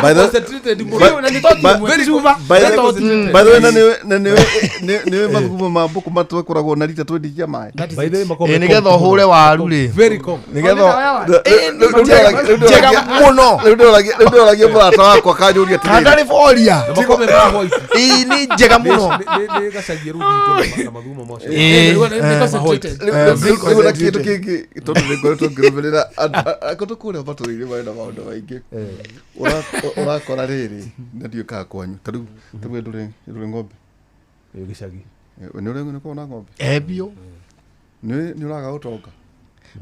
By the- Concentrated mũno. Na nĩ toti ĩmwe, Very ti cuba. By the- Nĩ toti. By the way, na nĩ mathugumo ma mbũkũ matwekoragwo na rita 20 cia maĩ. That is By the way, it. makoragwo Ĩ me nĩgetha comp ũhũre mũno. waru rĩ. Very comp. Nĩgetha Rĩu njega mũno. ndĩroragia mũrata wakwa kanjũria Kana atĩrĩrĩ. ndarĩ boria. Na makoragwo me ma white. Ĩ nĩ njega mũno. Nĩ gacagie rũthingo na mathugumo macio. Ĩ. Nĩ concentrated. Rĩu na kĩndũ kĩngĩ tondũ nĩ ngoretwo ngĩrũmĩrĩra kũndũ kũrĩa matũra-inĩ marĩ na maũndũ maingĩ. Ũrakora rĩrĩ na ndiũĩ kana kwanyu ta rĩu we ndũrĩ ng'ombe. Ĩ, gĩcagi. Nĩ ũrĩ nĩ ũkoragwo na ng'ombe? Eh biũ. Nĩ ũraga ũtonga?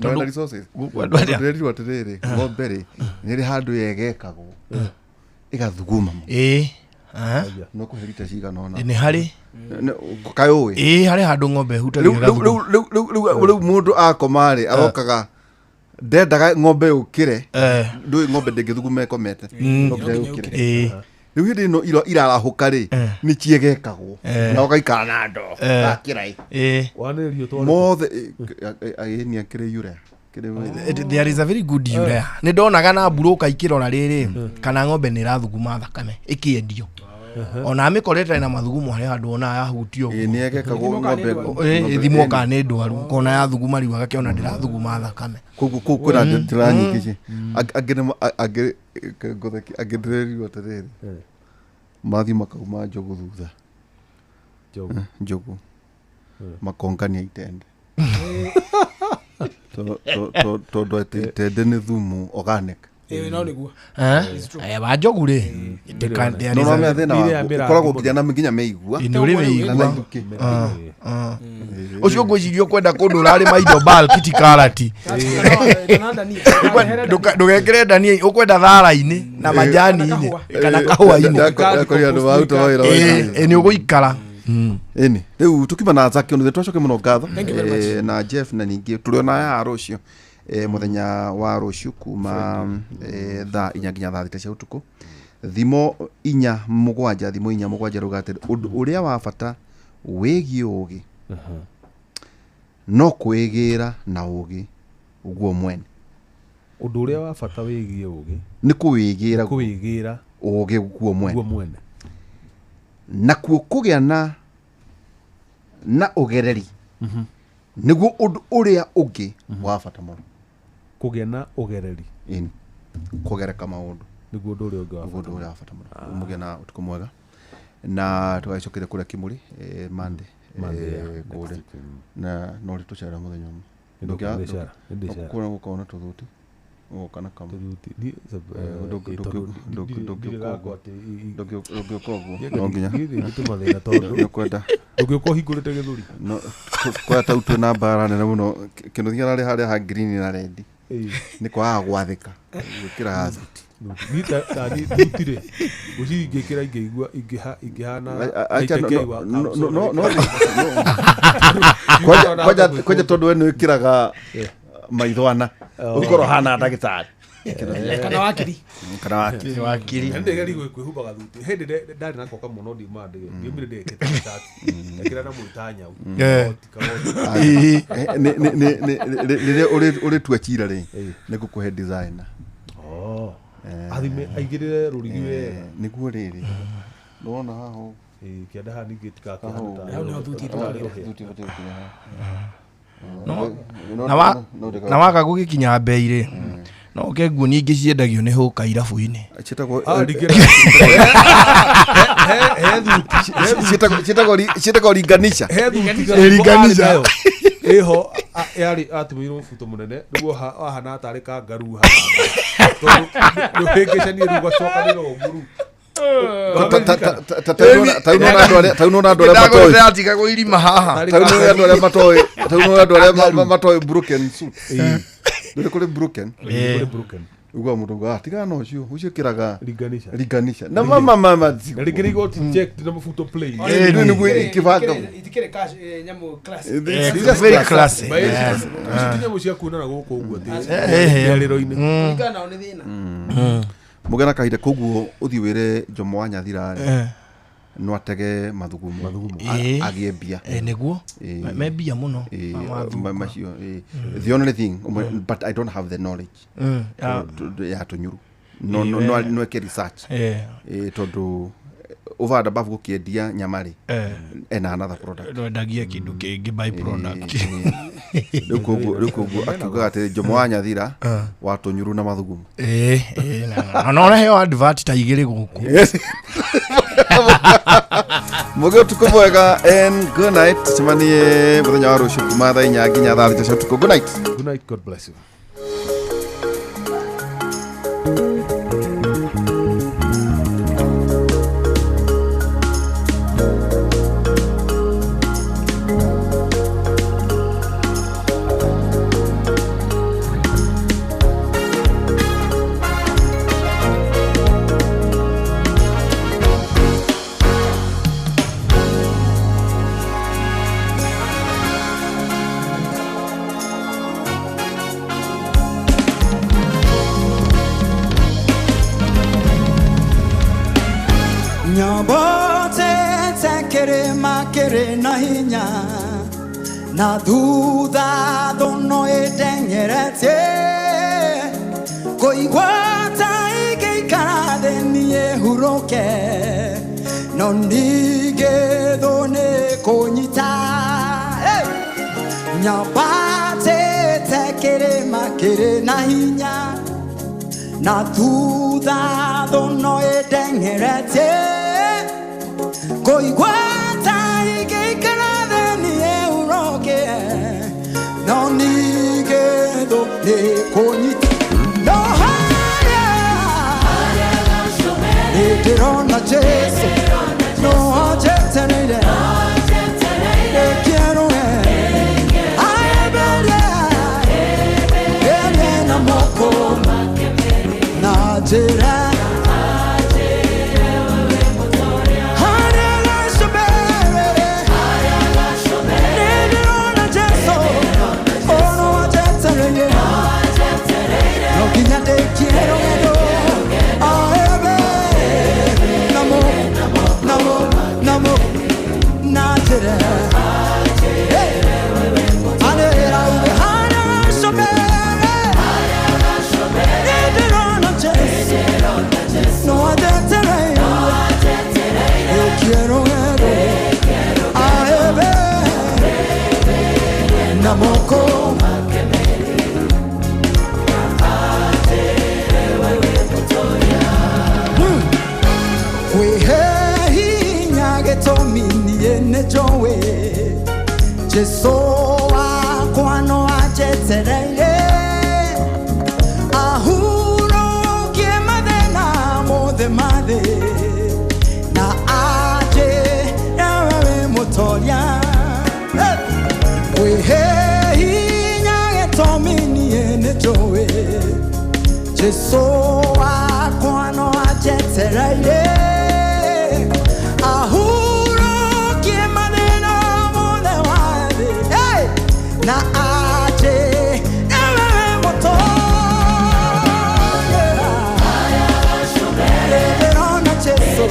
Tondũ- Ndũrĩ na resources? Gũkũ andũ arĩa- Ndĩrerirwo atĩrĩrĩ, ng'ombe rĩ nĩ ĩrĩ handũ yegekagwo ĩgathuguma mũno. Ĩ. Aha. No kũhe rita cigana ũna. Nĩ harĩ. Kaĩ ũĩ? Ĩ harĩ handũ ng'ombe ĩhutagia Rĩu- rĩu- ĩgathuguma. rĩu- rĩu- rĩu- rĩu mũndũ akoma rĩ arokaga ndendaga ng'ombe yũkĩre. Ndũĩ ng'ombe ndĩngĩthuguma ĩkomete, no nginya yũkĩre. Ĩ. Rĩu hĩndĩ ĩno irarahũka rĩ nĩ ciegekagwo na ũgaikara na ndoo gakĩra ĩ. Ĩ. Wanĩrĩrio tware. Mothe agĩnia kĩrĩ urea kĩrĩ There is a very good urea. Nĩ ndonaga na mburũka ikĩrora rĩrĩ kana ng'ombe nĩ ĩrathuguma thakame ĩkĩendio. Ona amĩkorete na mathugumo harĩ handũ ona yahutio Ĩ, nĩ yegekagwo Ĩthimwo kana nĩ ng'ombe. ndwaru. Ĩ, ĩthimwo kana nĩ ndwaru kona yathuguma rĩu agakĩona ndĩrathuguma thakame. Koguo kũu kwĩna njĩra nyingĩ ci angĩ angĩ ngũtheki angĩ ndĩrerirwo atĩrĩrĩ mathiĩ makauma njogu thutha. Njogu. Njogu makongania itende tondũ atĩ itende nĩ thumu organic. Ĩ, no nĩguo. Eh? It's true. Eh, wa njogu rĩ there no is no a- mea thĩna Mĩrĩa waguo mĩrangi ũkoragwo mũno. nginya na nginya mĩigua Ĩ, nĩ ũrĩ na mĩigua. ithukĩ. Ũcio ngwĩciria ũkwenda kũndũ ũrarĩma indo bulk ti karati. Kana ndania. Ndũgekĩre ndania ũkwenda thara-inĩ na majani-inĩ kana kahũa-inĩ. Ndakorire andũ maruta wĩra Ĩ, wega. ĩ, nĩ ũgũikara. Ĩni rĩu tũkiuma na Zaki onothe twacoke mũno ngatho. Thank you very much. Na Jeff na ningĩ tũrĩona ya rũciũ, mũthenya wa rũciũ kuma thaa 4 nginya thaa 6 cia ũtukũ. Thimo 4 7, thimo 4 7 rauga atĩrĩ, ũndũ ũrĩa wa bata wĩgiĩ ũgĩ no kwĩgĩra na ũgĩ guo mwene. Ũndũ ũrĩa wa bata wĩgiĩ ũgĩ nĩ kũwĩgĩra kũwĩgĩra ũgĩ guo mwene guo mwene. Nakuo kũgĩa na ũgereri nĩguo ũndũ ũrĩa ũngĩ wa bata mũno. Kũgĩa na ũgereri. Ĩni, kũgereka maũndũ nĩguo ũndũ ũrĩa ũngĩ wa nĩguo ũndũ ũrĩa wa bata mũno. Mũgĩe na ũtukũ mwega na tũgagĩcokeria kũrĩa Kimũri Monday. Monday, yeah, next kũrĩa week. Na no rĩ tũcera mũthenya ũmwe. Nĩndĩcera, nĩndĩcera. Kũrĩa gũkorwo na tũthuti ũgoka na kamwe. Tũthuti, niĩ, Ndũngĩ- tondũ ndũngĩ- ndirĩ gakwa atĩ Ndũngĩũka ũguo niĩ no nginya niĩ nĩ tũmathĩna tondũ nĩ ũkwenda ndũngĩũka ũhingũrĩte gĩthũri. No kwa tau twĩna mbara nene mũno. Kĩnũthia ararĩ harĩa ha green na red. Ĩĩ. Nĩ kwaga gwathĩka gwĩkĩra thuti. Niĩ ta niĩ thuti rĩ, ngwĩciria ingĩkĩra ingĩigua ingĩhana Aitekei wa Kwanja tondũ we nĩ wĩkĩraga maitho ana ũkorwo hana ndagĩtarĩ Kana wakiri. Kana wakiri. Wakiri. Na nĩndĩgerie kwĩhumbaga thuti hĩndĩ ndarĩ na koka mũno ndiuma ndĩge ndiumire ndĩgĩkĩte cati ndekĩra na mwĩta nyau. Eh. Kagoti, kagoti. Ĩ. Rĩrĩa ũrĩtua cira rĩ nĩ ngũkũhe designer. Oh. Athime aigĩrĩre rũrigi wega. Nĩguo rĩrĩ nĩwona haha ũguo. Ĩĩ, kĩanda haha ningĩ Haha ũguo. titikakĩhana Hau nĩho thuti ĩtwaragĩra. Thuti ĩbatiĩ gũkinya haha. Na na waga gũgĩkinya mbei rĩ no ũke nguonia ingĩ ciendagio nĩ hũka irabu-inĩ. Ciĩtagwo Ah, ndingĩra- he thuti ciĩtagwo ringanisha. He thuti Ringanisha. arĩ nayo. Ĩho yarĩ atumĩirwo mũbuto mũnene nĩguo wahana tarĩ kangaruu haha tondũ nĩũhĩngĩcanie rĩu ũgacokanĩrĩra ũguo rĩu. Tau nona andũ arĩa matoĩ Ndĩratigagwo irima haha. Tarĩ tau nona andũ arĩa matoĩ tau nona andũ arĩa matoĩ broken suit. Ĩĩ. Nĩ kũrĩ broken. Kũrĩ broken. Uguo mũndũ uga tigana na ũcio ũcio ĩkĩraga Ringanisha. Ringanisha na mama mama Na rĩngĩ nĩ igoti checked na mũbuto plain. Ĩĩ, nĩ nĩguo ikĩbanga. Itikĩrĩ cash, nyamũ class. It's just Very class. classy. Ba- ici ti nyamũ cia kuonana gũkũ ũguo atĩ Eh, eh. mĩarĩro-inĩ. Kũringana nao nĩ thĩna. Mũgĩe na kahinda koguo ũthiĩ wĩre Jomo wa Nyathira rĩ Eh. no atege mathugumo. Ĩĩ. Agĩe mbia. Eh, nĩguo. Ĩĩ. Me mbia mũno. Ĩĩ, Ma- macio ĩĩ. The only thing but I don't have the knowledge Mm, ya- ya tũnyuru. No no no no eke research. Eh. Tondu over and above gukiendia nyama ri, ena another product. Ndwendagia kindu kingi by product. Rĩu koguo akiugaga atĩ Jomo wa Nyathira wa tũnyuru na mathugumo. Eh, eh, na na ona heo advert ta igĩrĩ gũkũ. Muge ũtukũ mwega and good night. Tucemanie mũthenya wa rũciũ kuma thaa 4 nginya thaa 6 cia ũtukũ. Good night. Good night, God bless you. Nyambotete kĩrĩma kĩrĩ na hinya na thutha thũno ĩteng'eretie kũigua ta ingĩikara thĩ niĩ hurũke no ningĩ thũ nĩ kũnyita. Hey! Nyambatĩte kĩrĩma kĩrĩ na hinya na thutha thũno ĩteng'eretie kũigua ta ingĩikara thĩ niĩ hurũke no ningĩ thũ nĩ kũnyita no harĩa nĩndĩrona Jesũ no anjetereire ndĩkĩerũe aemberie ĩrĩ na moko na njĩra harĩa gacũmbĩrĩ nĩndĩrona Jesũ ono anjetereire no nginya ndĩkie rũgendo aembe namo namo namo na njĩra. Hey! Anĩrĩra uge harĩa gacũmbĩrĩ nĩndĩrona Jesũ no anjetereire ndĩkie rũgendo aembe na moko. Kwĩhe hinya gĩtũmi niĩ nĩ njũĩ Jesũ wakwa no anjetereire ahurũkie mathĩna mothe ma thĩ na anjĩre we wĩ mũtoria. Hey! Kwĩhe hinya gĩtũmi niĩ nĩ njũĩ Jesũ wakwa no anjetereire ahurũkie mathĩna mothe wa thĩ. Hey! Na anjĩre we wĩ mũtoria. Nĩndĩrona Jesũ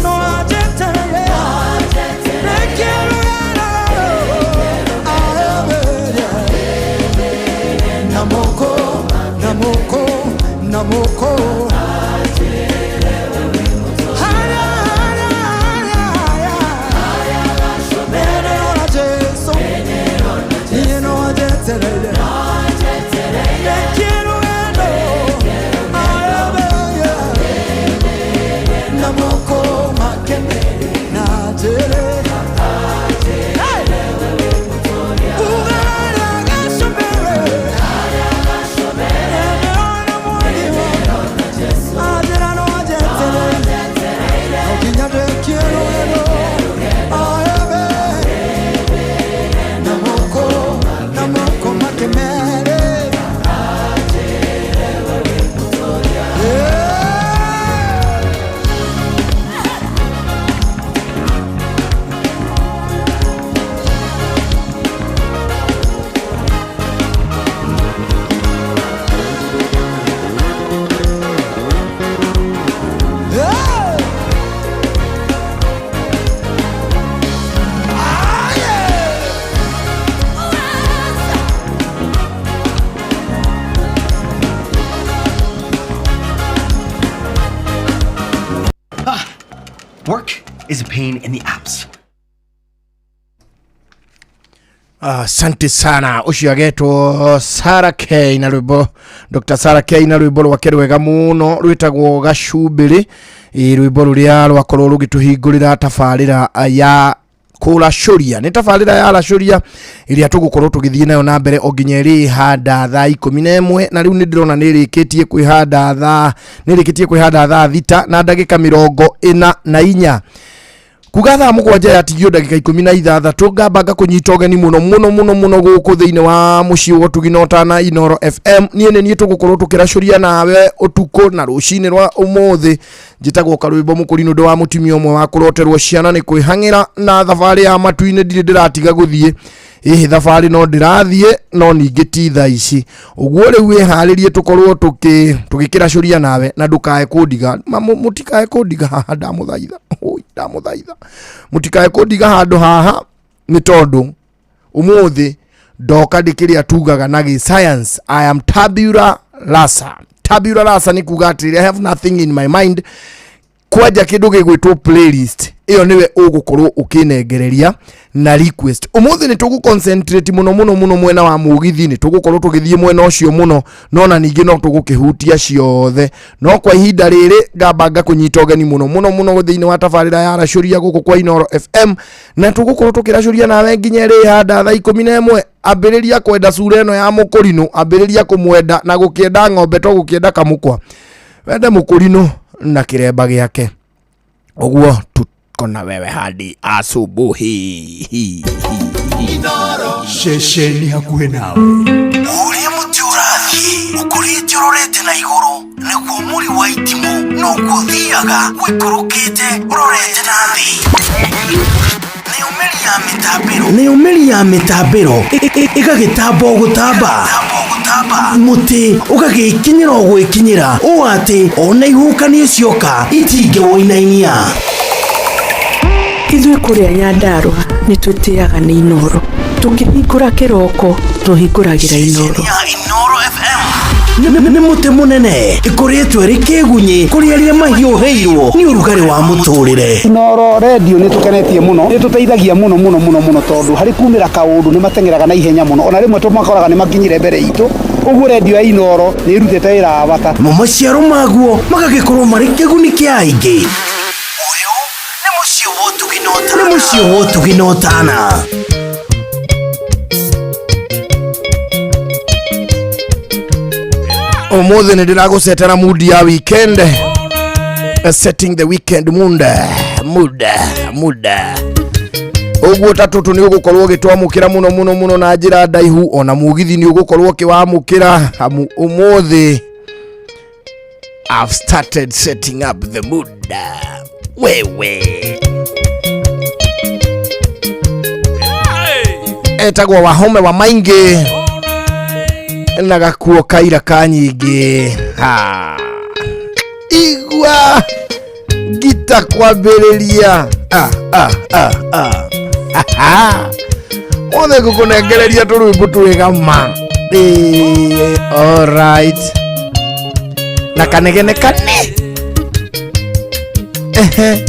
no anjetereire ndĩkĩrũgendo aemberie namoko namoko. Work is a pain in the apps. Asante sana. Ũcio agetwo Sarah K na rwĩmbo, Dr. Sarah K na rwĩmbo rwake rwega mũno rwĩtagwo Gacumbĩrĩ. Ĩ, rwĩmbo rũrĩa rwakorwo rũgĩtũhingũrĩra tabarĩra ya kũracũria. Nĩ tabarĩra ya racũria ĩrĩa tũgũkorwo tũgĩthiĩ nayo na mbere o nginya ĩrĩhanda thaa 11, na rĩu nĩ ndĩrona nĩ ĩrĩkĩtie kwĩhanda thaa, nĩ ĩrĩkĩtie kwĩhanda thaa 6 na ndagĩka 44. Kuga thaa 7 yatigio ndagĩka 16, ngamba kũnyita ũgeni mũno mũno mũno mũno gũkũ thĩinĩ wa mũciĩ wa ũtugi na ũtana Inooro FM. Niĩ nĩ niĩ tũgũkorwo tũkĩracũria nawe ũtukũ na rũcinĩ rwa ũmũthĩ. Njĩtagwo Karwĩmbo Mũkũrinũ, ũndũ wa mũtumia ũmwe wa kũroterwo ciana nĩ kwĩhang'ĩra, na thabarĩ ya matu-inĩ ndirĩ ndĩratiga gũthiĩ. Ĩhĩ, thabarĩ no ndĩrathiĩ, no ningĩ ti thaa ici. Ũguo rĩu wĩharĩrie tũkorwo tũgĩkĩracũria nawe, na ndũkae kũndiga. Mũtikae kũndiga haha, ndamũthaitha. Oi, ndamũthaitha, mũtikae kũndiga handũ haha, nĩ tondũ ũmũthĩ ndoka ndĩkĩrĩa tugaga na gĩ science, I am tabula rasa. Tabula rasa nĩ kuga atĩrĩrĩ, I have nothing in my mind. Kwanja kĩndũ gĩgwĩtwo playlist ĩyo nĩwe ũgũkorwo ũkĩnengereria na request. Ũmũthĩ nĩ tũgũ concentrate mũno mũno mũno mwena wa mũgithi, nĩ tũgũkorwo tũgĩthiĩ mwena ũcio mũno, no na ningĩ no tũgũkĩhutia ciothe. No kwa ihinda rĩrĩ ngamba ngakũnyita ũgeni mũno mũno mũno thĩinĩ wa tabarĩra ya racũria gũkũ kwa Inooro FM, na tũgũkorwo tũkĩracũria nawe nginya ĩrĩhanda thaa 11. Ambĩrĩria kwenda cura ĩno ya mũkũrinũ, ambĩrĩria kũmwenda na gũkĩenda ng'ombe to gũkĩenda kamũkwa, wende mũkũrinũ na kĩremba gĩake. Ũguo tuko na wewe hadi asubuhi. Ceceni hakuhĩ nawe. Ũrĩa mũtĩ ũrathiĩ ũkũrĩte ũrorete na igũrũ, nĩguo mũri wa itimũ noguo ũthiaga ũikũrũkĩte ũrorete na thĩ. Nĩyo mĩri ya mĩtambĩro ĩgagĩtamba o gũtamba, mũtĩ ũgagĩkinyĩra o gwĩkinyĩra, ũũ atĩ ona ihuhũkanio cioka itingĩwũinainia. Ithuĩ kũrĩa Nyandarũa nĩ twĩtĩaga nĩ Inooro. Tũkĩhingũra kĩroko tũhingũragĩra Inooro. Inooro FM nĩ mũtĩ mũnene ĩkũrĩtwo ĩrĩ kĩgunyĩ kũrĩ arĩa mahiũhĩirwo nĩ ũrugarĩ wa mũtũrĩre. Inooro redio nĩ tũkenetie mũno, nĩ tũteithagia mũno mũno mũno mũno, tondũ harĩ kumĩra kaũndũ nĩ mateng'eraga na ihenya mũno, ona rĩmwe tũmakoraga nĩ makinyire mbere itũ. Ũguo redio ya Inooro nĩ ĩrutĩte wĩra wa bata. Mo maciaro maguo magagĩkorwo marĩ kĩguni kĩa aingĩ. Ũyũ nĩ mũciĩ wa ũtugi na ũtana. Nĩ mũciĩ wa ũtugi na ũtana. Ũmũthĩ nĩ ndĩragũcetera mood ya weekend. Setting the weekend mood, mood, mood. Ũguo ta tũtũ nĩ ũgũkorwo ũgĩtwamũkĩra mũno mũno mũno na njĩra ndaihu, ona mũgithi nĩ ũgũkorwo ũkĩwamũkĩra, amu ũmũthĩ I've started setting up the mood. Wewe etagwo Wahome wa Maingĩ na gakuo kaira ka nyingĩ. Ha. Igua ngita kwambĩrĩria. Ah, ah, ah, ah. Ha. Mothe ngũkũnengereria tũrwĩmbo twĩga ma. Ĩĩ, alright. Na kanegene kane. Ehe.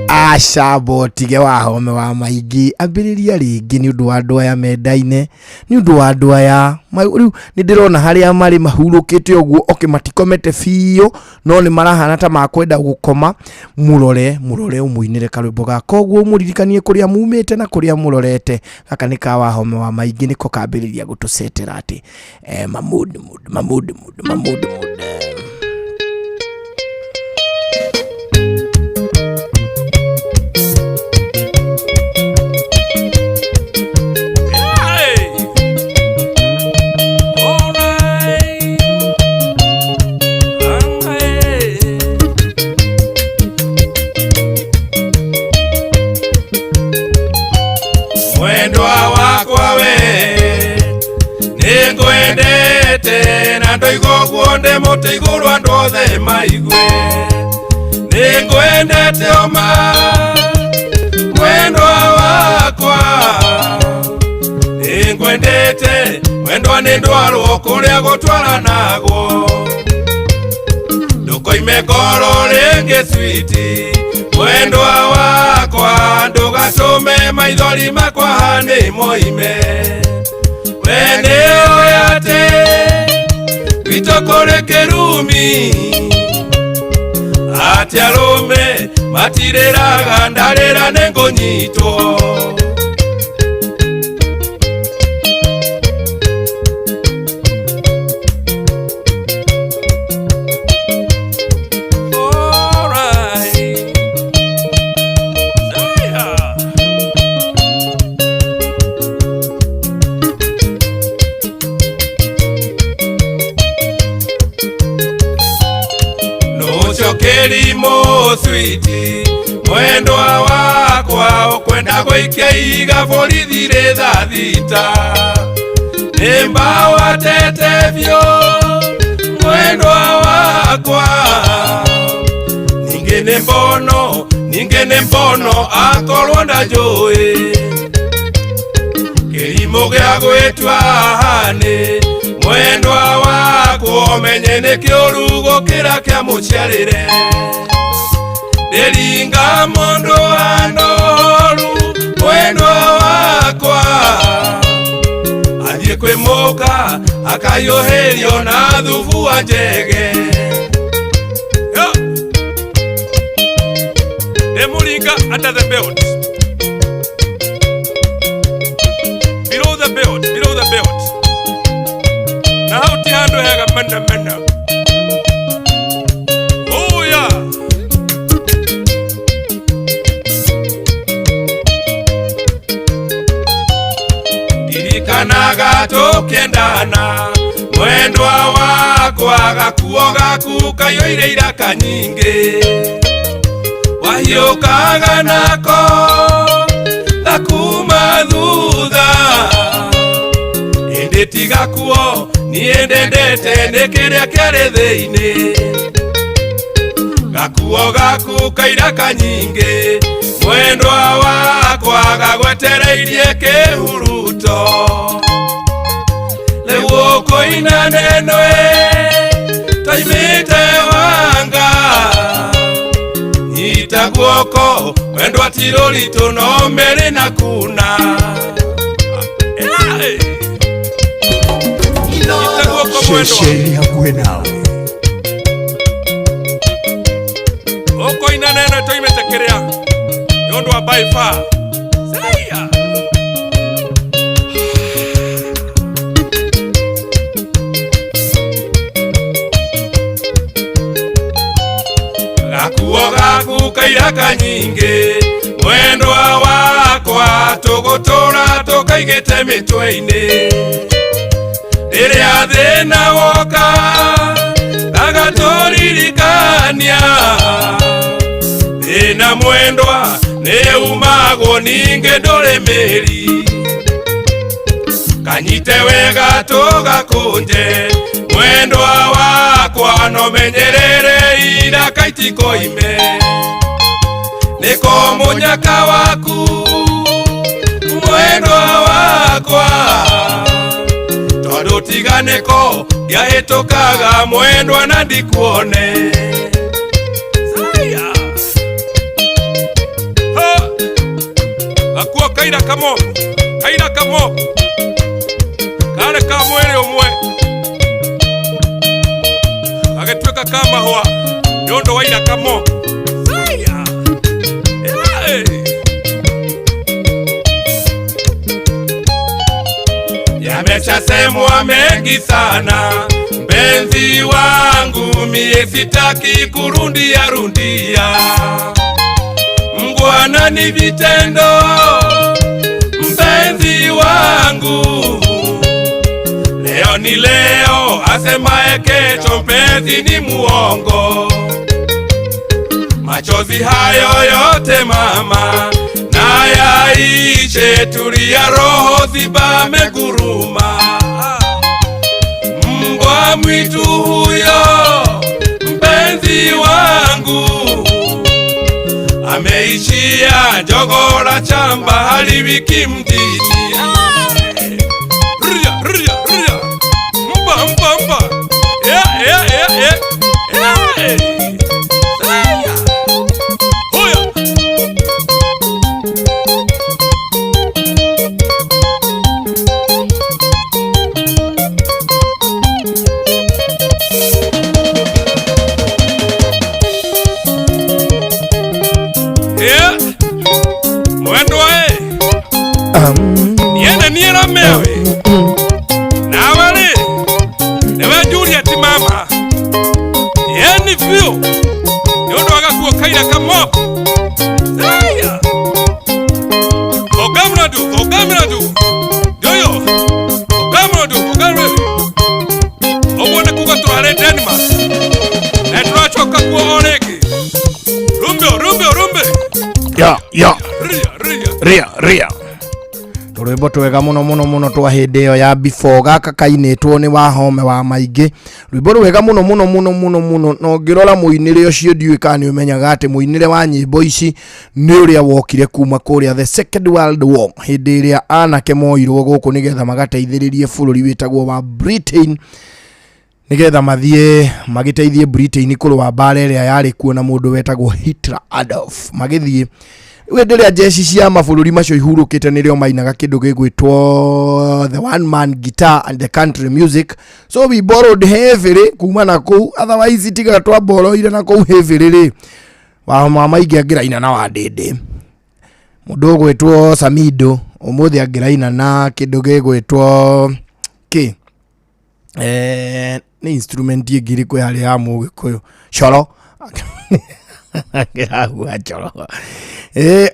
Aca botige Wahome wa Maingĩ, ambĩrĩria rĩngĩ nĩ ũndũ wa andũ aya mendaine, nĩ ũndũ wa andũ aya rĩu nĩ ndĩrona harĩa marĩ mahurũkĩte ũguo, okay, matikomete biũ, no nĩ marahana ta makwenda gũkoma. Mũrore, mũrore ũmũinĩre karwĩmbo gaka ũguo, ũmũririkanie kũrĩa mumĩte na kũrĩa mũrorete. Gaka nĩ ka Wahome wa Maingĩ, nĩko kambĩrĩria gũtũcetera atĩ mamudi mood, mamudi mood, mamudi mood. Mwendwa wakwa we nĩngwendete, na ndoiga ũguo ndĩ mũtĩ igũrũ andũ othe maigue. Nĩngwendete oma mwendwa wakwa, nĩngwendete mwendwa, nĩ ndwarwo kũrĩa gũtwaranagwo. Ndũkoima Ndũkoime ngoro rĩngĩ switi mwendwa wakwa ndũgatũme maithori makwa nĩ moime we nĩũĩ atĩ gwitũ kũrĩ kĩrumi atĩ arũme matirĩraga ndarĩra nĩngũnyitwo. Kelimo switi mwendwa wakwa ukwenda gwikia iga borithi thaa thita nĩ mbawa tete biũ mwendwa wakwa ningĩ nĩ mbono ningĩ nĩ mbono akorwo ndanjũĩ kĩrimũ gĩa gwĩtua hanĩ mwendwa wakwa ũmenye nĩ kĩũru gũkĩra kĩa mũciarĩre ndĩringa mũndũ wa noru mwendwa wakwa athiĩ kwĩ mũka akahiũhĩrio na thubu wa njege. Ndĩmũringa under the belt, below the belt, below the belt. Na hau ti handũ hega mena mena. Oh yeah. Ndirikanaga tũkĩendana mwendwa wakwa gakuo gaku kaiyũire iraka nyingĩ wahiũkaga nako gakuma thutha ĩndĩ ti gakuo niĩ ndendete nĩ kĩrĩa kĩarĩ thĩinĩ gakuo gaku kairaka nyingĩ mwendwa wakwa gagwetereirie kĩhuruto rĩu ũkũina nenwe twaimĩte wanga nyita guoko mwendwa ti rũritũ no mĩrĩ na kuna. Ceceni hakuhĩ nawe ũkoina neno tũimĩte kĩrĩa nĩ ũndũ wa by far. Saia. Gakuo gaku kairaka nyingĩ mwendwa wakwa tũgũtũra tũkaigĩte mĩtwe-inĩ rĩrĩa thĩna woka agatũririkania thĩna mwendwa nĩumagwo ningĩ ndũrĩ mĩri kanyite wega tũgakũnje mwendwa wakwa no menyerere iraka itikoime nĩko mũnyaka waku mwendwa wakwa tondũ tiga nĩko ngĩahĩtũkaga mwendwa na ndikuone. Saia. Ha. Gakuo kaira kamo kaira kamo karĩ ka mwĩrĩ ũmwe gagĩtuĩka ka mahũa nĩ ũndũ wa iraka mo. Saia. Yameshasemwa mengi sana mpenzi wangu, mie sitaki kurundia rundia. Mngwana ni vitendo mpenzi wangu, leo ni leo, asemaye kesho mpenzi ni muongo. Machozi hayo yote mama na yaishe, tulia roho zibame guruma. Mbwa mwitu huyo mpenzi wangu ameishia jogora chamba haliwiki mtini. Ria ria ria mba mba mba yeah yeah yeah yeah. Biũ nĩ ũndũ wa gakuo kaira kamoko. Aya. Ogamradu, ogamradu. Yoyo. Ogamradu, ogamradu. Ũguo nĩ kuga tũrarĩ Denmark. Na tũracoka kuo o rĩngĩ. Rumbe, rumbe, rumbe. Ya ya. Ria, ria. Ria ria. Tũrwĩmbo twega mũno mũno mũno twa hĩndĩ ĩyo ya before gaka kainĩtwo nĩ Wahome wa Maingĩ, rwĩmbo rwega mũno mũno mũno mũno mũno. Na ũngĩrora mũinĩre ũcio ndiũĩ kana nĩ ũmenyaga atĩ mũinĩre wa nyĩmbo ici nĩ ũrĩa wokire kuma kũrĩa the Second World War, hĩndĩ ĩrĩa anake moirwo gũkũ nĩgetha magateithĩrĩrie bũrũri wĩtagwo wa Britain, nigetha mathiĩ magĩteithie Britain kũrũa mbara ĩrĩa yarĩ kuo na mũndũ wetagwo Hitler Adolf. Magĩthiĩ hĩndĩ ĩrĩa jeshi cia mabũrũri macio ihurũkĩte nĩrĩo mainaga kĩndũ gĩgwĩtwo the one man guitar and the country music. So we borrowed heavily kuma na kũu, otherwise tiga twaboroire na kũu heavily rĩ, Wahoma Maingĩ angĩraina na Wandĩndĩ, mũndũ ũgwĩtwo Samido ũmũthĩ angĩraina na kĩndũ gĩgwĩtwo kĩ nĩ instrument ĩngĩ ĩrĩkũ yarĩ ya mũgĩkũyũ, coro angĩrahua coro.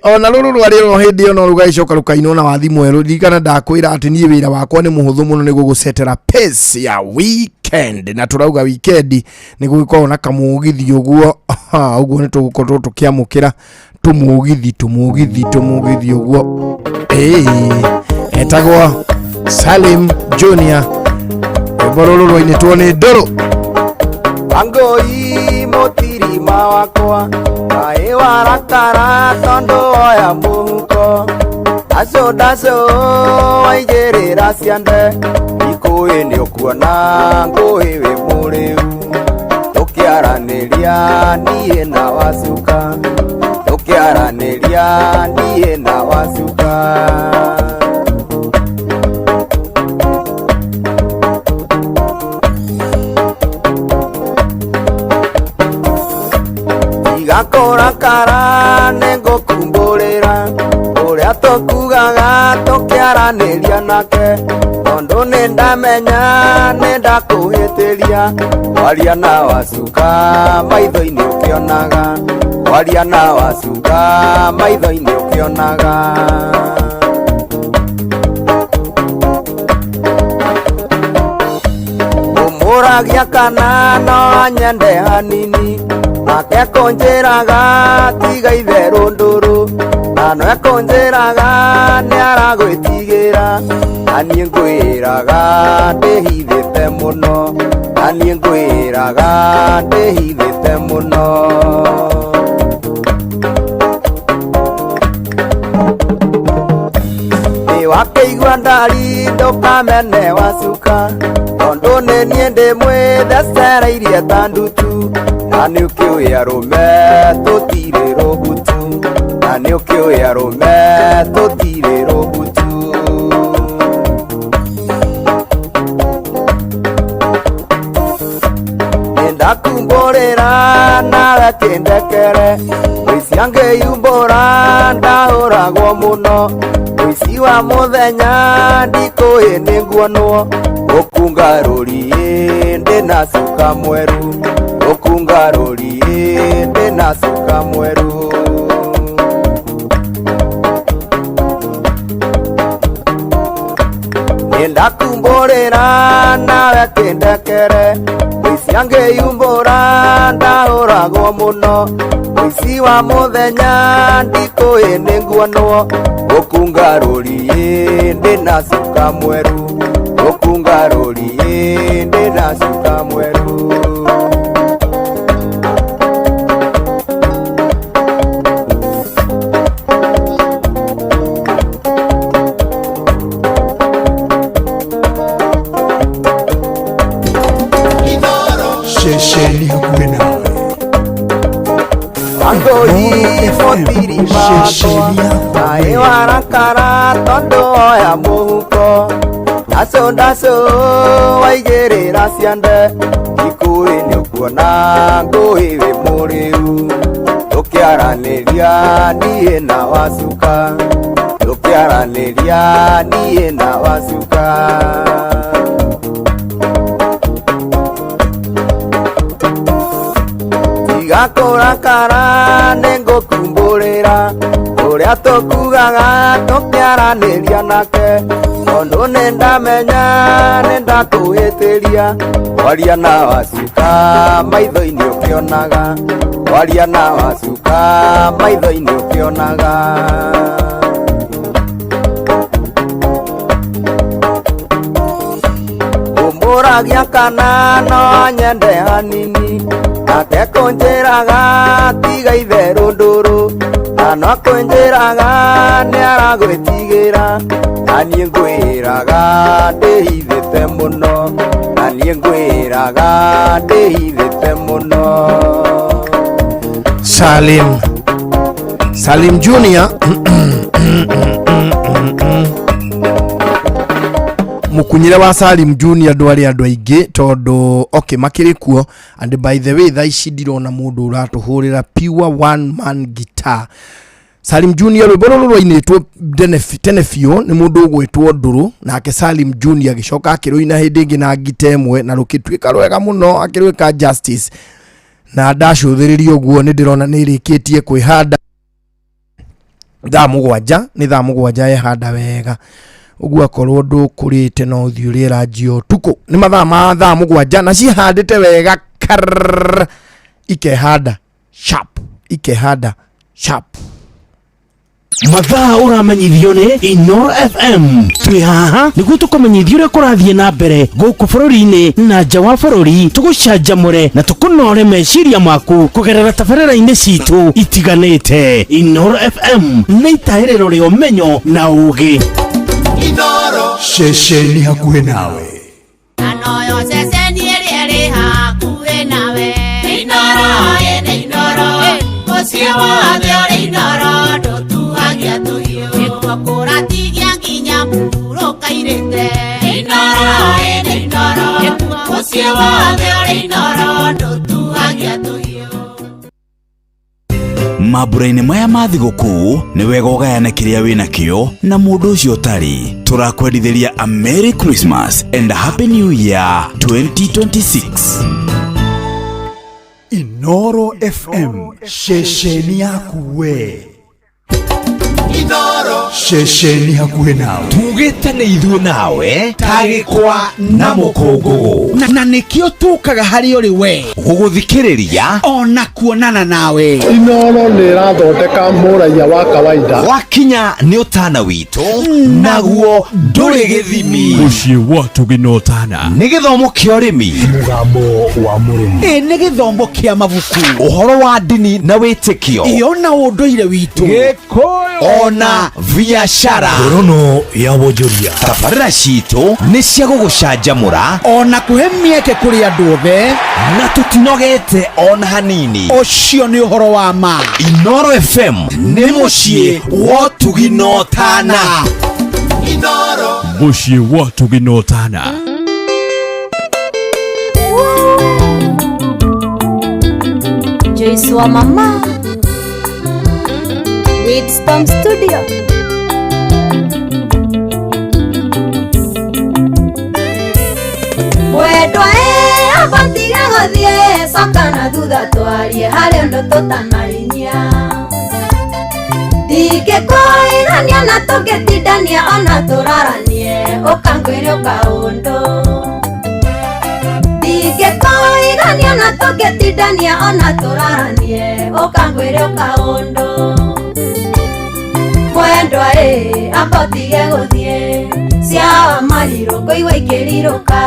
Ona rũrũ rwarĩ ro hĩndĩ ĩyo no rũgagĩcoka rũkainwo na wathi mwerũ. Ririkana ndakwĩra atĩ niĩ wĩra wakwa nĩ mũhũthũ mũno, nĩ gũgũcetera pace ya weekend, na tũrauga weekend nĩ gũgĩkorwo na kamũgithi ũguo. Ũguo nĩ tũgũkorwo tũkĩamũkĩra tũmũgithi tũmũgithi tũmũgithi ũguo. Etagwo Salim Junior, rwĩmbo rũrũ rwainĩtwo nĩ Ndũrũ. Wangũi mũtirima wakwa kaĩ warakara tondũ woya mũhuko ndaco ndaco waigĩrĩra ciande ikũĩ nĩ ũkuona ngũĩ wĩ mũrĩu tũkĩaranĩria niĩ na wacuka tũkĩaranĩria niĩ na wacuka. Igakũrakara nĩngũkumbũrĩra ũrĩa tũkugaga tũkĩaranĩria nake tondũ nĩndamenya nĩndakũhĩtĩria waria na wacuka maitho-inĩ ũkĩonaga waria na wacuka maitho-inĩ ũkĩonaga. Ũmũragia kana no anyende hanini nake ekũnjĩraga tiga itherũ ndũrũ na no ekũnjĩraga nĩaragwĩtigĩra na niĩ ngwĩraga ndĩhithĩte mũno na niĩ ngwĩraga ndĩhithĩte mũno. Wakĩigua ndari ndũkamene wacuka tondũ nĩ niĩ ndĩmwĩthecereirie ta ndutu na nĩ ũkĩũĩ arũme tũtirĩ rũgutu na nĩ ũkĩũĩ arũme tũtirĩ rũgutu. Nĩndakumbũrĩra nawe kĩndekere mũici angĩyumbũra ndahũragwo mũno mũici wa mũthenya ndikũĩ nĩnguonwo gũkunga rũriĩ ndĩna cuka mwerũ gũkunga rũriĩ ndĩna cuka mwerũ. Nĩndakumbũrĩra nawe kĩndekere mũici angĩyumbũra ndahũragwo mũno mũici wa mũthenya ndikũĩ nĩnguonwo gũkunga rũriĩ ndĩna cuka mwerũ gũkunga rũriĩ ndĩna cuka mwerũ. Ceceni hakuhĩ nawe. Wangũi mũtirima wakwa kaĩ warakara tondũ woya mũhuko ndaco ndaco waigĩrĩra ciande ikũĩ nĩ ũkuona ngũĩ wĩ mũrĩu tũkĩaranĩria niĩ na wacuka tũkĩaranĩria niĩ na wacuka. Tiga kũrakara nĩngũkumbũrĩra ũrĩa tũkugaga tũkĩaranĩria nake tondũ nĩndamenya nĩndakũhĩtĩria waria na wacuka maitho-inĩ ũkĩonaga waria na wacuka maitho-inĩ ũkĩonaga. Ũmũragia kana no nyende hanini nake kũnjĩraga tiga itherũ ndũrũ na no kũnjĩraga nĩaragwĩtigĩra na niĩ ngwĩraga ndĩhithĩte mũno na niĩ ngwĩraga ndĩhithĩte mũno. Salim Salim Junior mukunyire wa Salim Junior ndwari andu aingi tondu okay makiri kuo. And by the way thaa ici ndirona mundu uratuhurira pure one man guitar. Salim Junior rwimbo ruru rwainitwo tene biũ ni mundu ugwitwo Nduru, nake Salim Junior agicoka akiruina hindi ingi na ngita imwe na rukituika rwega muno akirwika justice na ndacuthiririe uguo ni ndirona ni irikitie kwihanda thaa mũgwanja ni thaa mũgwanja yehanda wega uguo akorwo ndukurite no uthi urie ranjio tuku ni mathaa ma thaa mũgwanja na cihandite wega karr ikehanda sharp ikehanda sharp. Mathaa ũramenyithio nĩ Inoro FM. Twĩ haha nĩguo tũkũmenyithie ũrĩa kũrathiĩ na mbere gũkũ bũrũri-inĩ na nja wa bũrũri, tũgũcanjamũre na tũkũnore meciria maku kũgerera tabarĩra-inĩ citũ itiganĩte. Inoro FM nĩ itahĩrĩro rĩa ũmenyo na ũũgĩ. Inoro ceceni hakuhĩ nawe. Anoyo ceceni ĩrĩa ĩrĩ hakuhĩ nawe. Inoro ĩnĩ Inoro mũciĩ wothe ũrĩ Inoro ndũtuagia tũhiũ nĩkuo kũratigia nginya mũhurũka-irĩte. Inoro ĩnĩ Inoro mũciĩ wothe ũrĩ Inoro ndũtuagia tũhiũ. Mambura-inĩ maya ma thigũkũ nĩ wega ũgayane kĩrĩa wĩna kĩo na mũndũ ũcio ũtarĩ. Tũrakwendithĩria a Merry Christmas and a Happy New Year 2026. Inoro FM ceceni yaku we. Inoro ceceni hakuhĩ nawe. Tugĩte nĩ ithuĩ nawe tagĩkwa na mũkũngũgũ na nĩkĩo tũkaga harĩ ũrĩ we gũgũthikĩrĩria ona kuonana nawe. Inoro nĩ ĩrathondeka mũraiya wa kawaida. Wakinya nĩ ũtana witũ naguo ndũrĩ gĩthimi. Mũciĩ wa Tũgĩ na Ũtana nĩ gĩthomo kĩa ũrĩmi, mũgambo wa mũrĩmi, ĩ nĩ gĩthomo kĩa mabuku, ũhoro wa ndini na wĩtĩkio, ĩ ona ũndũire witũ, Gĩkũyũ ona biashara, ngorono ya wonjoria. Tabarĩra citũ nĩ cia gũgũcanjamũra ona kũhe mĩeke kũrĩ andũ othe na tũtinogete ona hanini. Ũcio nĩ ũhoro wa ma. Inoro FM nĩ mũciĩ wa Ũtugi na Ũtana. Inoro mũciĩ wa Ũtugi na Ũtana. Joyce wa mama Wisdom Studio. Mwendwa abatiga gũthiĩ coka na thutha twarie harĩ ũndũ tũtanarinyia ndingĩkũigania na tũngĩtindania ona tũraranie ũkangwĩre ũkaũndũ ndingĩkũigania na tũngĩtindania ona tũraranie ũkangwĩre ũkaũndũ mwendwa abotige gũthiĩ cia marirũ ngũigua ikĩrirũka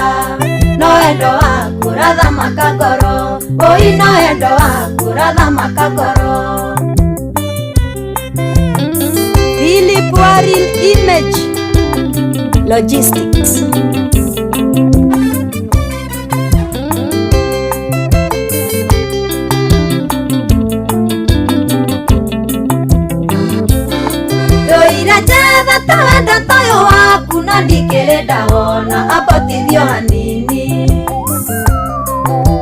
no wendo waku ũrathamaka ngoro ũi no wendo waku ũrathamaka ngoro. Philip Waril Image Logistics. Njetha ta wendo toyũ waku na ndikĩrĩ ndawona abotithio hanini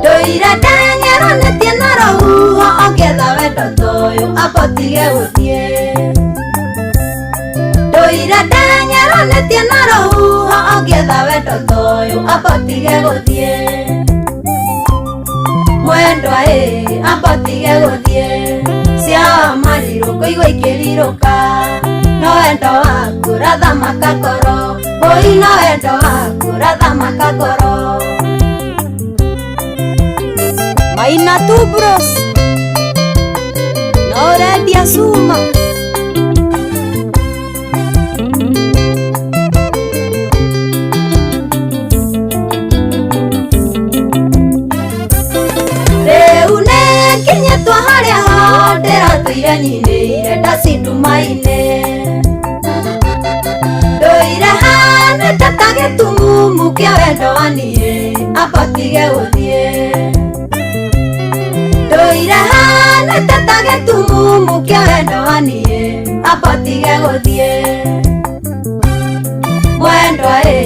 ndũire ndenyeranĩtie na rũhuho ongĩetha wendo toyũ abotige gũthiĩ ndũire ndenyeranĩtie na rũhuho ongĩetha wendo toyũ abotige gũthiĩ mwendwa abotige ambotige gũthiĩ cia marirũ kũigua ikĩrirũka no wendo waku ũrathamaka ngoro oi no wendo waku ũrathamaka ngoro. Maina tu bros no ũrendia cuma. Rĩu nĩnginyĩtwo harĩa ho ndĩratũire nyinĩire ndacindumainĩ ndũire hanĩte ta gĩtumumu kĩa wendo wa niĩ ambotige gũthiĩ ndũire hanĩte ta gĩtumumu kĩa wendo wa niĩ ambotige gũthiĩ mwendwa ĩ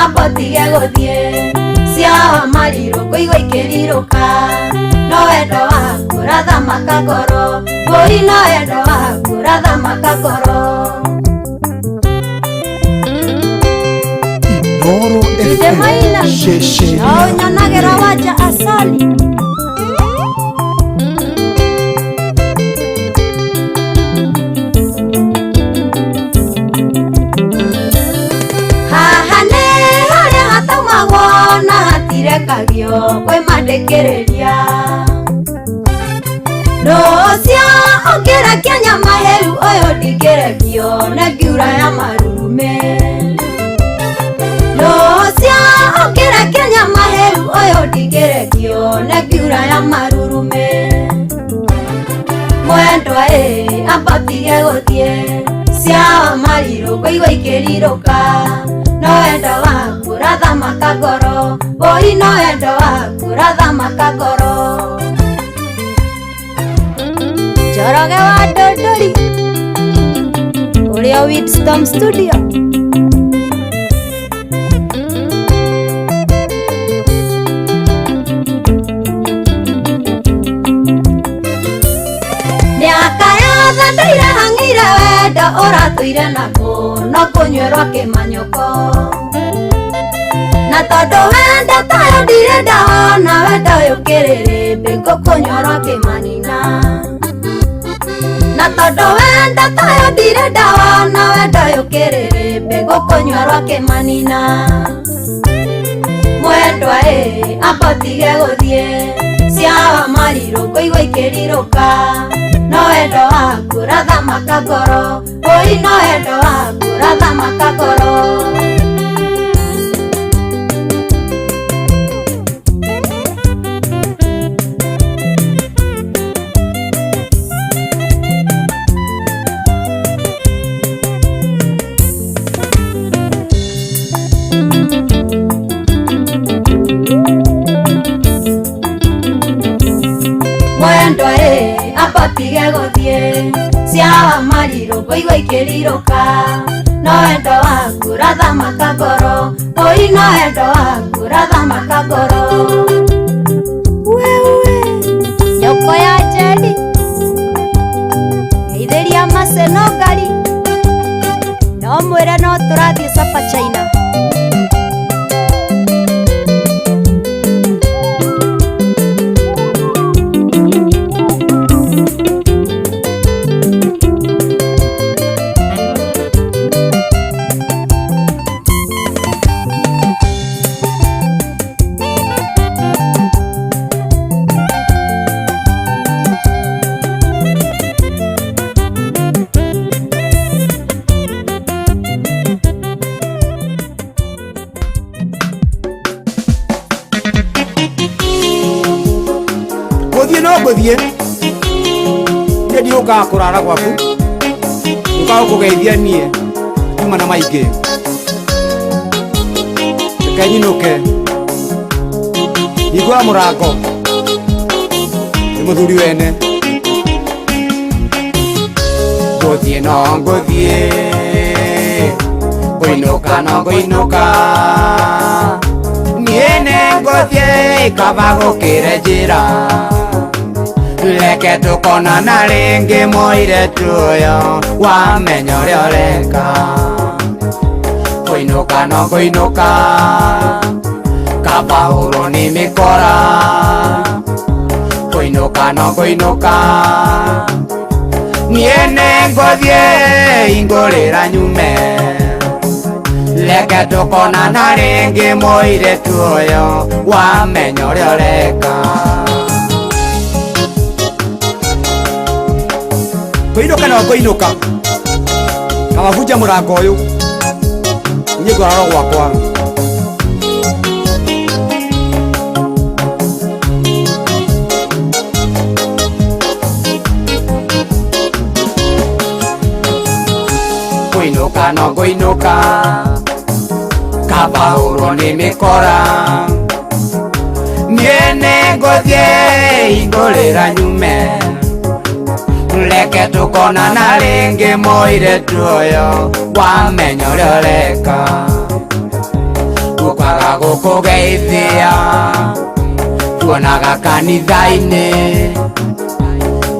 ambotige gũthiĩ cia marirũ kũigua ikĩrirũka no wendo waku ũrathamaka ngoro oi no wendo waku ũrathamaka ngoro. Inooro Inde maina FM ceceni no nyonagĩra wanja asali. Haha nĩ harĩa hataumagwo na hatirekagio kwĩ mandĩkĩrĩria rũcio ũngĩrekia nyama hĩu ũyũ ndingĩrekio nĩ ngiura ya marume rũcio ũngĩrekia nyama hĩu ũyũ ndingĩrekio nĩ ngiura ya marurume mwendwa ĩ ambotige gũthiĩ cia marirũ kũigua ikĩrirũka no wendo waku ũrathamaka ngoro oi no wendo waku ũrathamaka ngoro. Njoroge wa Ndũndũri ũrĩa Windstorm Studio. Mĩaka yothe ndũire hang'ire wendo ũratũire nakuo no kũnyuĩrwo kĩmanyũko na tondũ wendo tayo ndirĩ ndawona wendo ũyũ kĩrĩrĩmbĩ ngũkũnyuĩrwo kĩmanina na tondũ wendo tayo ndirĩ ndawona wendo ũyũ kĩrĩrĩmbĩ ngũkũnyuĩrwo kĩmanina mwendwa ĩ ambotige gũthiĩ cia marirũ kũigua ikĩrirũka no wendo waku ũrathamaka ngoro oi no wendo waku ũrathamaka ngoro. Mwendwa ĩ ambotige gũthiĩ cia marirũ kũigua ikĩrirũka no wendo waku ũrathamaka ngoro oi no wendo waku ũrathamaka ngoro. Wewe nyoko ya Njeri ngeithĩria maceno ngari no mwĩre no tũrathiĩ Sapa China. Ngũthiĩ no ngũthiĩ niĩ ndiũkaga kũrara gwaku ũkaga gũkũgeithia niĩ nyuma na maingĩ reke nyinũke hingũra mũrango nĩ mũthuri wene ngũthiĩ no ngũthiĩ ngũinũka no ngũinũka niĩ nĩ ngũthiĩ kaba gũkĩre njĩra reke tũkonana rĩngĩ mũirĩtu ũyũ wamenya ũrĩa ũreka kũinũka no ngũinũka kaba hũrwo nĩ mĩkora kũinũka Kũinũka no ngũinũka Niĩ nĩngũthiĩ hingũrĩra nyume Reke tũkonana rĩngĩ mũirĩtu ũyũ wamenya ũrĩa ũreka Kũinũka no ngũinũka kamabunja mũrango ũyũ niĩ ngũrarwo gwakwa Kũinũka no ngũinũka kaba hũrwo nĩ mĩkora Niĩ nĩngũthiĩ hingũrĩra nyume Reke tũkonana rĩngĩ mũirĩtu ũyũ wamenya ũrĩa ũreka Gũkaga gũkũgeithia tuonaga kanitha-inĩ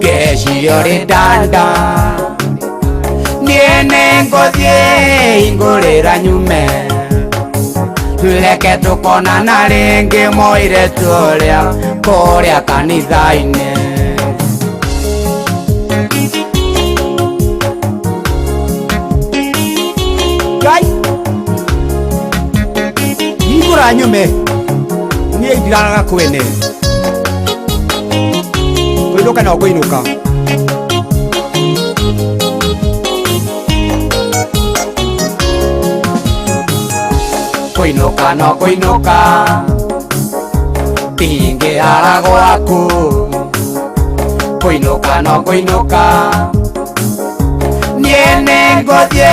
ngeciria ũrĩ ndanda Niĩ nĩngũthiĩ hingũrĩra nyume Reke tũkonana rĩngĩ mũirĩtu ũrĩa kũrĩa kanitha-inĩ Ngai hingũra nyume niĩ ndiraraga kwene kũinũka no ngũinũka Kũinũka no kũinũka ndingĩara gwaku Kũinũka no kũinũka niĩ nĩngũthiĩ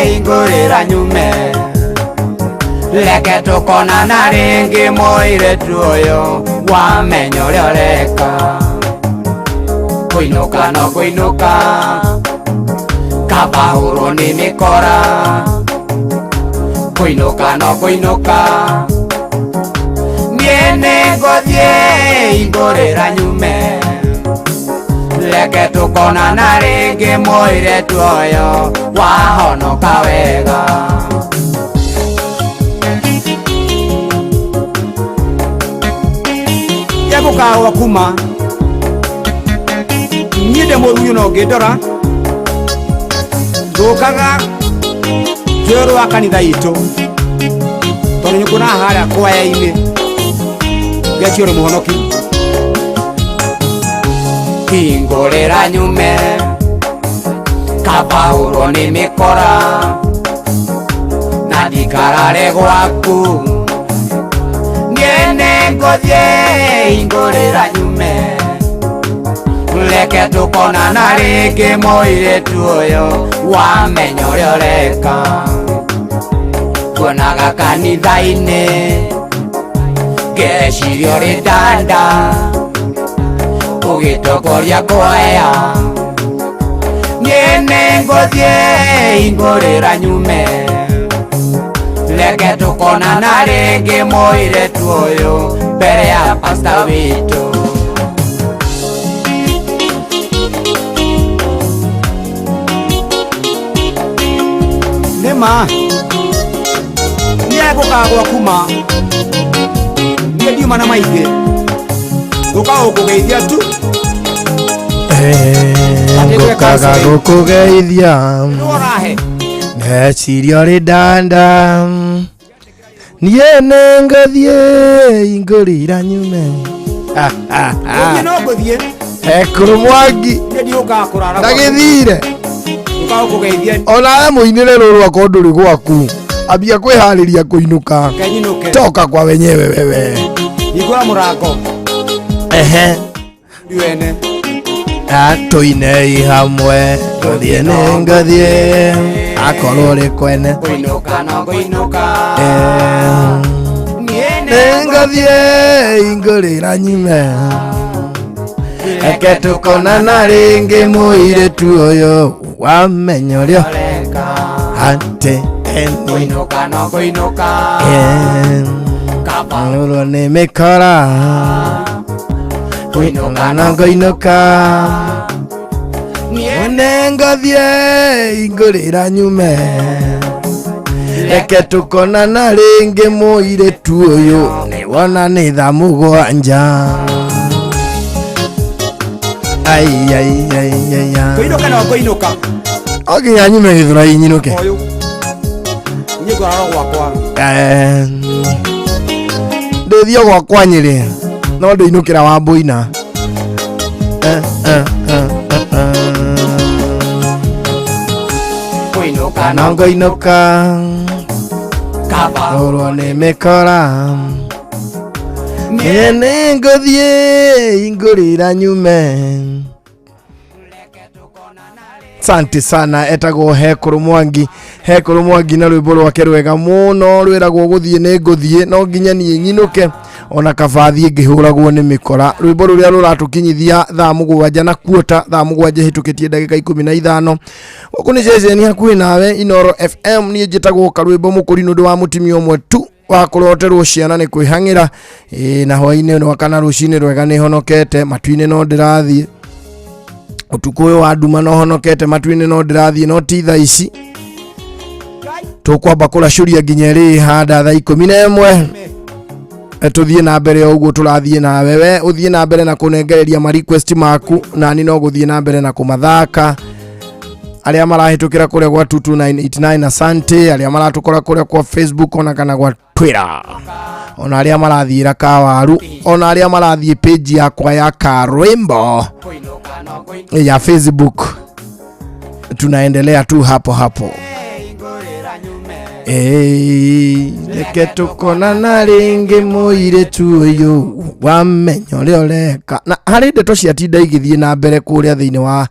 hingũrĩra nyume Reke tũkonana rĩngĩ mũirĩtu ũyũ wamenya ũrĩa ũreka Kũinũka no kũinũka kaba hũrwo nĩ mĩkora Kũinũka no kũinũka niĩ nĩngũthiĩ hingũrĩra nyume Reke tũkonana rĩngĩ mũirĩtu ũyũ wahonoka wega Egũkaga gwakuma niĩ ndĩ mũthuri no ngĩndora ngũkaga njũĩ wa kanitha itũ tondũ nĩnguonaga harĩa kwaya-inĩ ngecio ũrĩ mũhonoki Hingũrĩra nyume kaba hũrwo nĩ mĩkora na ndikarare gwaku Niĩ nĩngũthiĩ hingũrĩra nyume Reke tũkonana rĩngĩ mũirĩtu ũyũ wamenya ũrĩa ũreka Tuonaga kanitha-inĩ ngeciria ũrĩ ndanda ũgĩtongoria kwaya Niĩ nĩngũthiĩ hingũrĩra nyume Reke tũkonana rĩngĩ mũirĩtu ũyũ mbere ya pasta witũ Nĩma niĩ ngũkaga gwakuma niĩ ndiuma na maingĩ ngũkaga gũkũgeithia tu Ngũkaga gũkũgeithia nĩworahe Meciria ũrĩ ndanda Niĩ nĩngũthiĩ hingũrĩra nyume Gũthiĩ no ngũthiĩ Ekũrũ Mwangi niĩ ndiũkaga kũrara gwaku. ndagĩthire Ngũkaga gũkũgeithia onawe mũinĩre rũrũ akorwo ndũrĩ gwaku ambia kwĩharĩria kũinũka kenyinũke toka kwa wenyewe wewe hingũra mũrango ehe wene atũinei hamwe ngũthiĩ nĩ ngũthiĩ akorwo ũrĩ kwene Kũinũka no ngũinũka nĩ ngũthiĩ hingũrĩra nyume reke tũkonana rĩngĩ mũirĩtu ũyũ wamenya ũrĩa atĩ eni Kũinũka no ngũinũka Rũrwo nĩ mĩkora kũinũka no ngũinũka nĩngũthiĩ hingũrĩra nyume reke tũkonana rĩngĩ mũirĩtu ũyũ nĩwona nĩ thaa mũgwanja Ai ai ai ai ai. Kũinũka no ngũinũka. Okinya nyume gĩthũrai nyinũke. Ũyũ. Niĩ ngũrara gwakwa. Ndĩthiĩ gwakwa Nyĩrĩ no ndĩinũkĩra Wambũina. Kũinũka No ngũinũka kaba hũrwo nĩ mĩkora. Niĩ nĩngũthiĩ ngũrĩra nyume. Asante sana, etagwo Hekũrũ Mwangi. Hekũrũ Mwangi na rwĩmbo rwake rwega mũno rwĩragwo gũthiĩ nĩ ngũthiĩ no nginya niĩ nyinũke ona kaba thiĩ ngĩhũragwo nĩ mĩkora. Rwĩmbo rũrĩa rũratũkinyithia thaa 7 na kuota, thaa 7 hĩtũkĩtie ndagĩka 15. Gũkũ nĩ ceceni hakuhĩ nawe Inoro FM. Niĩ njĩtagwo Karwĩmbo Mũkũri nĩ ũndũ wa mũtumia ũmwe tu wa kũroterwo ciana nĩ kwĩhang'ĩra. Ĩĩ, na hwaĩ-inĩ rwa kana rũcinĩ rwega nĩ honokete, matu-inĩ no ndĩrathiĩ. Ũtukũ ũyũ wa nduma no honokete, matu-inĩ no ndĩrathiĩ, no ti thaa ici. Tũkwamba kũracũria nginya ĩrĩ handa thaa 11. Tũthiĩ na mbere o ũguo tũrathiĩ nawe. We ũthiĩ na mbere na kũnengereria ma request maku, nani no gũthiĩ na mbere na kũmathaka. Arĩa marahĩtũkĩra kũrĩa gwa 22989 asante, arĩa maratũkora kũrĩa kwa Facebook ona kana gwa Twitter, ona arĩa marathiĩra kawaru, ona arĩa marathiĩ page yakwa ya Karwimbo ya Facebook, tunaendelea tu hapo hapo. Reke tũkonana rĩngĩ mũirĩtu ũyũ wamenya ũrĩa ũreka. Na harĩ ndeto ciatinda igĩthiĩ na mbere kũrĩa thĩinĩ wa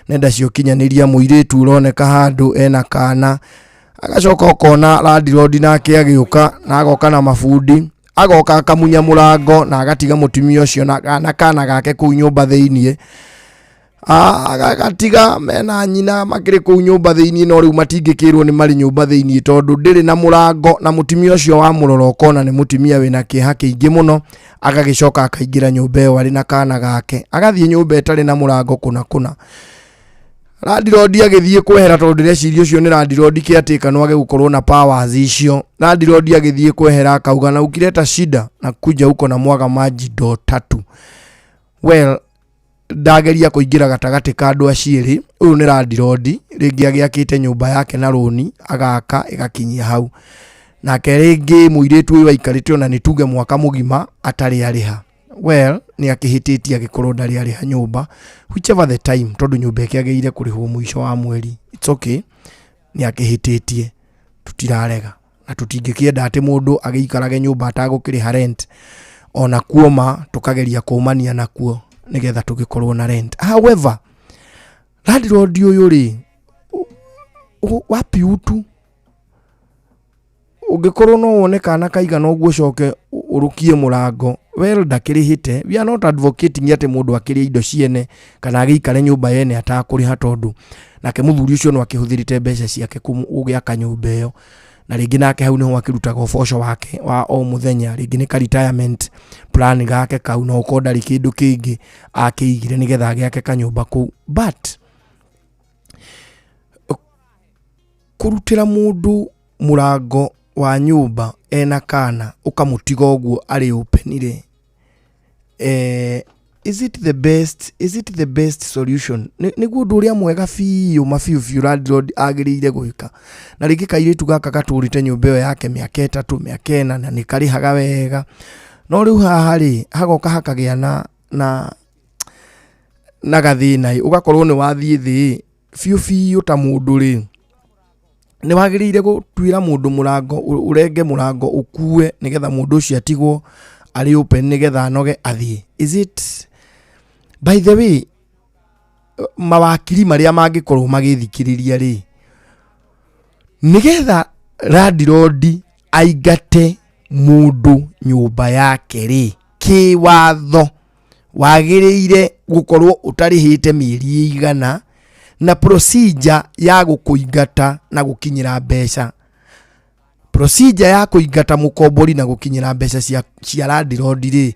nenda cia ũkinyanĩria, mũirĩtu ũroneka handũ ena kana, agacoka ũkona landlord nake agĩũka na agoka na mabundi, agoka akamunya mũrango na agatiga mũtumia ũcio na kana gake kũu nyũmba thĩiniĩ. Agatiga mena nyina makĩrĩ kũu nyũmba thĩiniĩ, no rĩu matingĩkĩrwo nĩ marĩ nyũmba thĩiniĩ tondũ ndĩrĩ na mũrango, na mũtumia ũcio wamũrora ũkona nĩ mũtumia wĩna kĩeha kĩingĩ mũno. Agagĩcoka akaingĩra nyũmba ĩyo arĩ na kana gake, agathiĩ nyũmba ĩtarĩ na mũrango kũna kũna. Landlord agĩthiĩ kwehera tondũ ndĩreciria ũcio nĩ landlord caretaker no age gũkorwo na powers icio. Landlord agĩthiĩ kwehera akauga na ukileta shida na kuja huko na mwaga maji ndoo tatu. Well, ndageria kũingĩra gatagatĩ ka andũ acio erĩ. Ũyũ nĩ landlord rĩngĩ agĩakĩte nyũmba yake na rũni agaka ĩgakinyia hau, nake rĩngĩ mũirĩtu ũyũ aikarĩte ona nĩ tuge mwaka mũgima atarĩ arĩha. Well, nĩ akĩhĩtĩtie agĩkorwo ndarĩ arĩha nyũmba whichever the time, tondũ nyũmba ĩkĩagĩrĩire kũrĩhwo mũico wa mweri. It's okay, nĩ akĩhĩtĩtie, tũtirarega na tũtingĩkĩenda atĩ mũndũ agĩikarage nyũmba atagũkĩrĩha rent, ona kuoma tũkageria kũmania nakuo nĩgetha tũgĩkorwo na rent. However, landlord ũyũ rĩ, wapi utu ũngĩkorwo no wone kana kaigana ũguo ũcoke ũrũkie mũrango, well, ndakĩrĩhĩte. We are not advocating atĩ mũndũ akĩrĩe indo ciene kana agĩikare nyũmba yene atakũrĩha, tondũ nake mũthuri ũcio no akĩhũthĩrĩte mbeca ciake gũgĩaka nyũmba ĩyo, na rĩngĩ nake hau nĩho akĩrutaga ũboco wake wa o mũthenya, rĩngĩ nĩ ka retirement plan gake kau, no ũkorwo ndarĩ kĩndũ kĩngĩ akĩigire nĩgetha agĩake kanyũmba kũu. But kũrutĩra mũndũ mũrango wa nyũmba ena kana ũkamũtiga ũguo arĩ open rĩ, is it the best, is it the best solution? Nĩguo ũndũ ũrĩa mwega biũ mabiũ biũ landlord agĩrĩire gwĩka. Na rĩngĩ kairĩtu gaka gatũrĩte nyũmba ĩyo yake mĩaka 3, mĩaka 4, na nĩ karĩhaga wega, no rĩu haha rĩ hagoka hakagĩa na gathĩna ĩ, ũgakorwo nĩ wathiĩ thĩ biũ biũ ta mũndũ rĩ, nĩ wagĩrĩire gũtuĩra mũndũ mũrango, ũrenge mũrango ũkue nĩgetha mũndũ ũcio atigwo arĩ open nĩgetha anoge athiĩ. Is it, by the way, mawakiri marĩa mangĩkorwo magĩthikĩrĩria rĩ, nĩgetha landlord aingate mũndũ nyũmba yake rĩ, kĩwatho wagĩrĩire gũkorwo ũtarĩhĩte mĩeri ĩigana na procedure ya gũkũingata na gũkinyĩra mbeca, procedure ya kũingata mũkombori na gũkinyĩra mbeca cia landlord rĩ,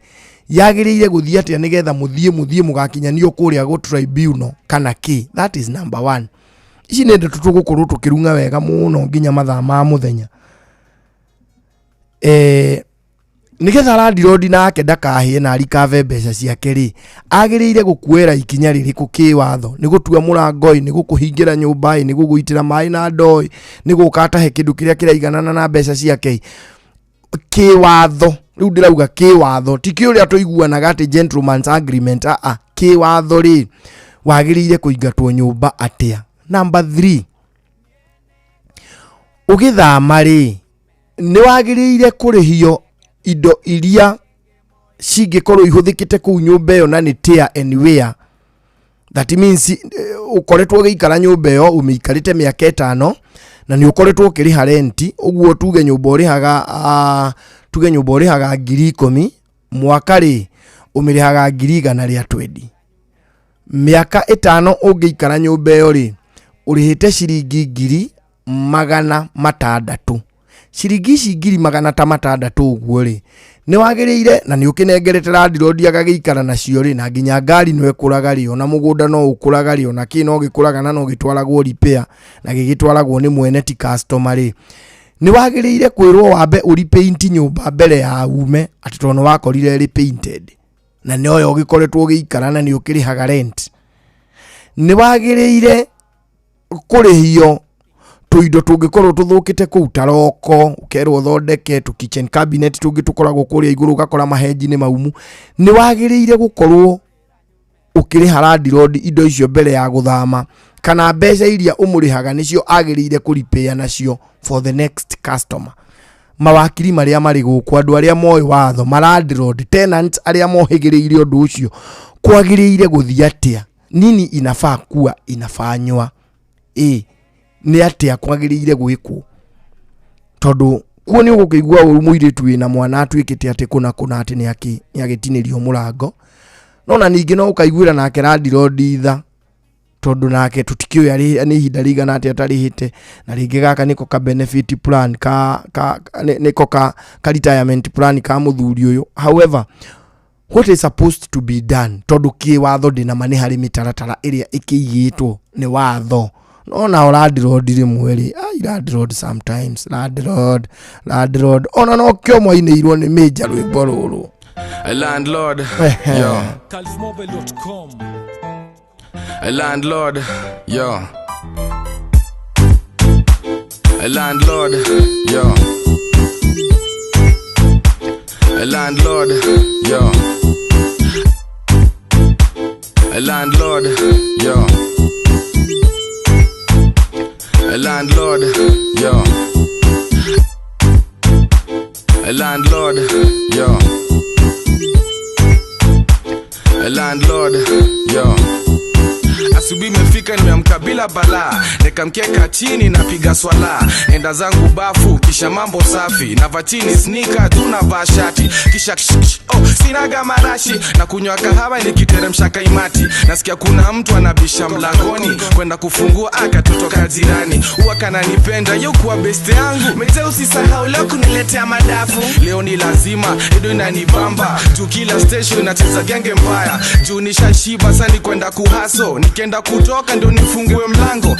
yagĩrĩire gũthiĩ atĩa nĩgetha mũthiĩ mũgakinyanio kũrĩa gũ tribunal kana kĩ? That is number one. Ici nĩ ndeto tũgũkorwo tũkĩrung'a wega mũno nginya mathaa ma mũthenya. Nigetha landlord nake ndakahĩe na arikave mbeca ciake rĩ, agĩrĩire gũkuĩra ikinya rĩrĩkũ kĩwatho? Nĩ gũtua mũrango ĩ, nĩ gũkũhingĩra nyũmba ĩ, nĩ gũgũitĩra maĩ na ndoo ĩ, nĩ gũka atahe kĩndũ kĩrĩa kĩraiganana na mbeca ciake ĩ? Kĩwatho rĩu ndĩrauga kĩwatho ti kĩũrĩa tũiguanaga atĩ gentleman's agreement, a kĩwatho rĩ, wagĩrĩire kũingatwo nyũmba atĩa? Number 3, ũgĩthama rĩ, nĩ wagĩrĩire kũrĩhio indo iria cingĩkorwo ihũthĩkĩte kũu nyũmba ĩyo na nĩ tear and wear. That means ũkoretwo ũgĩikara nyũmba ĩyo ũmĩikarĩte mĩaka 5 na nĩ ũkoretwo ũkĩrĩha renti, ũguo tuge nyũmba ũrĩhaga tuge nyũmba ũrĩhaga 10,000 mwaka rĩ, ũmĩrĩhaga 120,000. Mĩaka 5 ũngĩikara nyũmba ĩyo rĩ, ũrĩhĩte ciringi 600,000. Ciringi ici 600,000 ũguo rĩ, nĩ wagĩrĩire na nĩ ũkĩnengerete landlord agagĩikara nacio rĩ, na nginya ngari no ĩkũraga rĩ, ona mũgũnda no ũkũraga rĩ, ona kĩ no gĩkũraga na no gĩtwaragwo repair na gĩgĩtwaragwo nĩ mwene ti customer rĩ, nĩ wagĩrĩire kwĩrwo wambe ũrepaint nyũmba mbere ya ume atĩ tondũ nĩ wakorire ĩrĩ painted na nĩoyo ũgĩkoretwo ũgĩikara na nĩ ũkĩrĩhaga rent. Nĩ wagĩrĩire kũrĩhio tũindo tũngĩkorwo tũthũkĩte kũu ta roko, ũkerwo ũthondeke tũ kitchen cabinet tũngĩ tũkoragwo kũrĩa igũrũ ũgakora mahenji nĩ maumu. Nĩ wagĩrĩire gũkorwo ũkĩrĩha landlord indo icio mbere ya gũthama, kana mbeca iria ũmũrĩhaga nĩcio agĩrĩire kũripĩa nacio for the next customer. Mawakiri marĩa marĩ gũkũ, andũ arĩa moĩ watho, ma landlord tenants arĩa mohĩgĩrĩire ũndũ ũcio, kwagĩrĩire gũthiĩ atĩa? Nini inafaa kuwa inafanywa? Nĩ atĩa kwagĩrĩire gwĩkwo? Tondũ kuo nĩ ũgũkĩigua ũru mũirĩtu wĩna mwana atuĩkĩte atĩ kũna kũna atĩ nĩ agĩtinĩrio mũrango. No na ningĩ no ũkaiguĩra nake landlord itha, tondũ nake tũtikĩũĩ nĩ ihinda rĩigana atĩa atarĩhĩte, na rĩngĩ gaka nĩko ka benefit plan ka nĩko ka retirement plan ka mũthuri ũyũ. However, what is supposed to be done? Tondũ kĩwatho ndĩna ma nĩ harĩ mĩtaratara ĩrĩa ĩkĩigĩtwo nĩ watho. No nao landlord rĩmwe rĩ, landlord sometimes, landlord ona no kĩo mwainĩirwo nĩ Major rwĩmbo rũrũ. A landlord, yo. Califmobile.com. A landlord, yo. A landlord, yo. A landlord, yo. A landlord, yo. A landlord, yo. A landlord, yo. A landlord, yo. Asubuhi imefika nimeamka bila balaa, nikamkeka chini napiga swala, enda zangu bafu kisha mambo safi, navaa chini sneaker tu navaa shati kisha oh, sinaga marashi na kunywa kahawa nikiteremsha kaimati. Nasikia kuna mtu anabisha mlangoni, kwenda kufungua akatotoka jirani, huwa kananipenda yukuwa best yangu. Mete usisahau leo kuniletea madafu, leo ni lazima ido inanibamba juu kila station inacheza genge mbaya, juu nishashiba sani kwenda kuhaso, nikienda kutoka ndio nifungue mlango.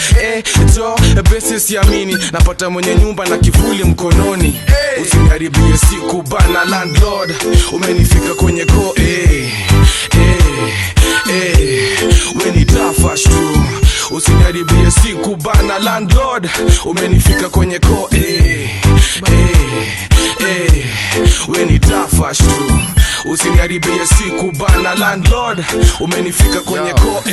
Jo besi siamini, napata mwenye nyumba na kifuli mkononi. Hey. Usiniharibie siku bana landlord, umenifika kwenye ko we ni tafash tu. Usiniharibie siku bana landlord, umenifika kwenye ko we ni tafash tu. Usiniharibie siku bana landlord, umenifika kwenye ko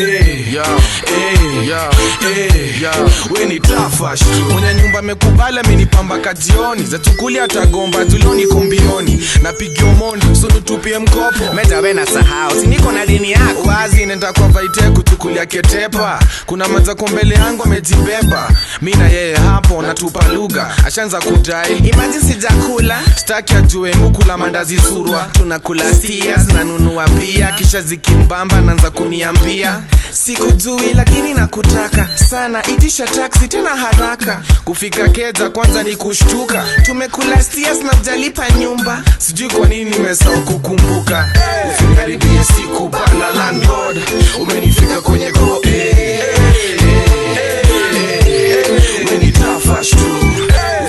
we ni tafash tu. Mwenye nyumba amekubali amenipamba kajioni, za chukulia atagomba tuloni kombioni, napigia omondi sunu tupie mkopo. Meta we na sahau si niko na dini yako wazi, nenda kwa vaite kuchukulia ketepa, kuna mazako mbele yangu amejibeba, mimi na yeye hapo natupa lugha, ashaanza kudai imagine sijakula, sitaki ajue mukula mandazi surwa, tunakula stias nanunua pia, kisha zikimbamba naanza kuniambia sikujui lakini nakutaka sana, itisha taxi tena haraka, kufika keja kwanza ni kushtuka, tumekula stias na hujalipa nyumba, sijui kwa nini nimesahau kukumbuka. Usiniharibie siku bana landlord, umenifika kwenye ko we ni tafash tu.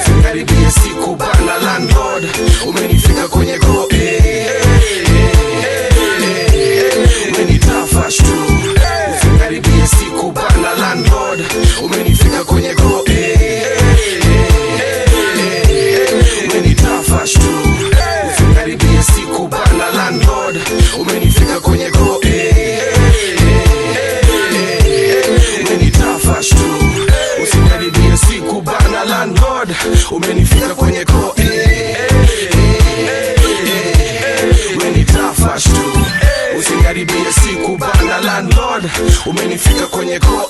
Usiniharibie siku bana landlord, umenifika kwenye ko Usiniharibie siku bana landlord, umenifika kwenye ko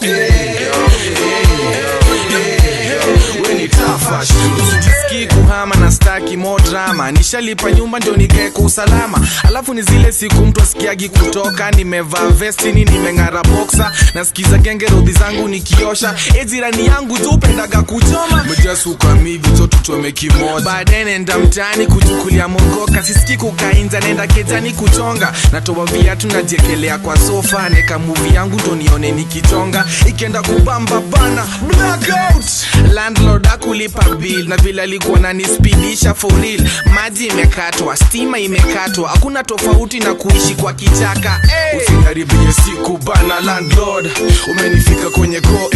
we ni tafash tu. Sijisikii kuhama na staki more drama, nishalipa nyumba ndio nikae kwa usalama. Alafu ni zile siku mtu asikiagi kutoka, nimevaa vesti ni nimeng'ara boxer, nasikiza genge rodhi zangu nikiosha. Jirani yangu tu pendaga kuchoma mjasuka mivi to tuchome kimoja, baadaye nenda mtaani kuchukulia mogoka. Sisikii kukainza nenda kejani kuchonga, natoa viatu najiekelea kwa sofa, neka movie yangu ndo nione nikichonga. Ikienda kubamba bana blackout, landlord akulipa bill na vile alikuwa ananispidisha for real. Maji imekatwa, stima imekatwa, hakuna tofauti na kuishi kwa kichaka. Hey! Usiniharibie siku bana landlord, umenifika kwenye ko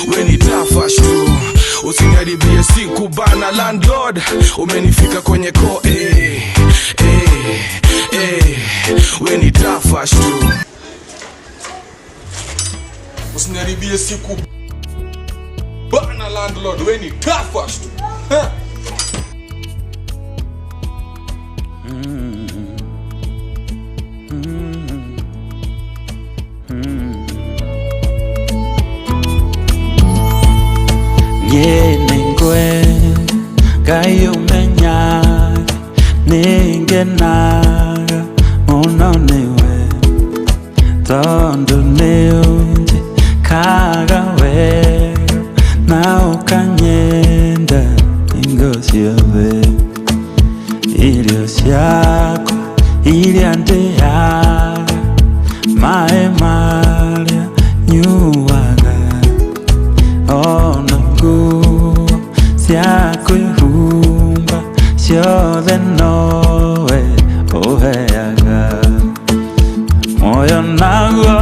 we ni tafash tu. Usiniharibie siku bana landlord, umenifika kwenye ko we ni tafash tu. Usiniharibie siku bana landlord, we ni tafash tu. Nyenengwe Ngai umenyaga ningenaga muno niwe tondu niunjikaga wega na ukanyenda hingo ciothe irio ciakwa iria ndĩaga maĩ marĩa nyuaga ona nguo cia kwĩhumba ciothe nowe ũheaga muoyo naguo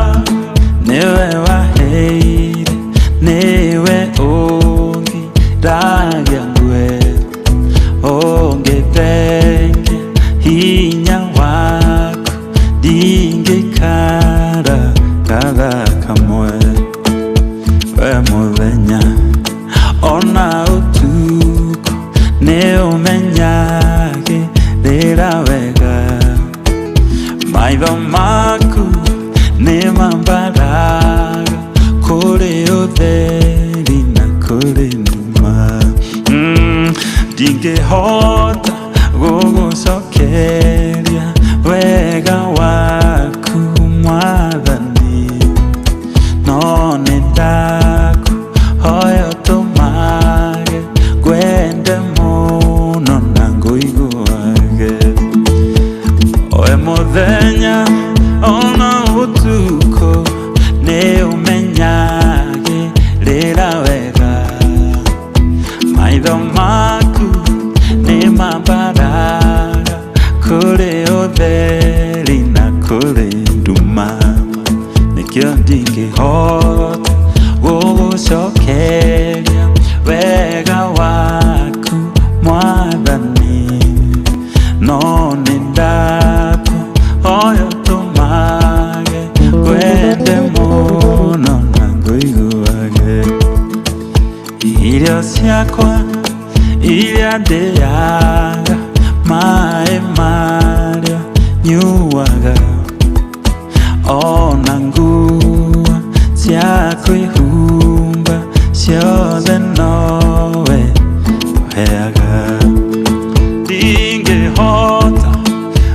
nĩwe waheire nĩwe ũngiragia ngue ũngĩthengia hinya waku ndingĩikara gathaa kamwe we mũthenya ona ũtukũ nĩũmenyagĩrĩra wega maitho maku nĩmambaraga kũrĩ ũtheri na kũrĩ nduma. Ndingĩhota gũgũcokeria wega waku mwathani no nĩndakũhoya ũtũmage ngwende mũno na ngũiguage we mũthenya ona ũtukũ nĩũmenyagĩrĩra wega maitho maku nĩmambaraga kũrĩ ũtheri na kũrĩ nduma nĩkĩo ndingĩhota gũgũcokeria wega waku mwathani no nĩndakũhoya ũtũmage ngwende mũno na ngũiguage irio ciakwa iria ndĩaga maĩ marĩa nyuaga ona nguo cia kwĩhumba ciothe nowe ũheaga ndingĩhota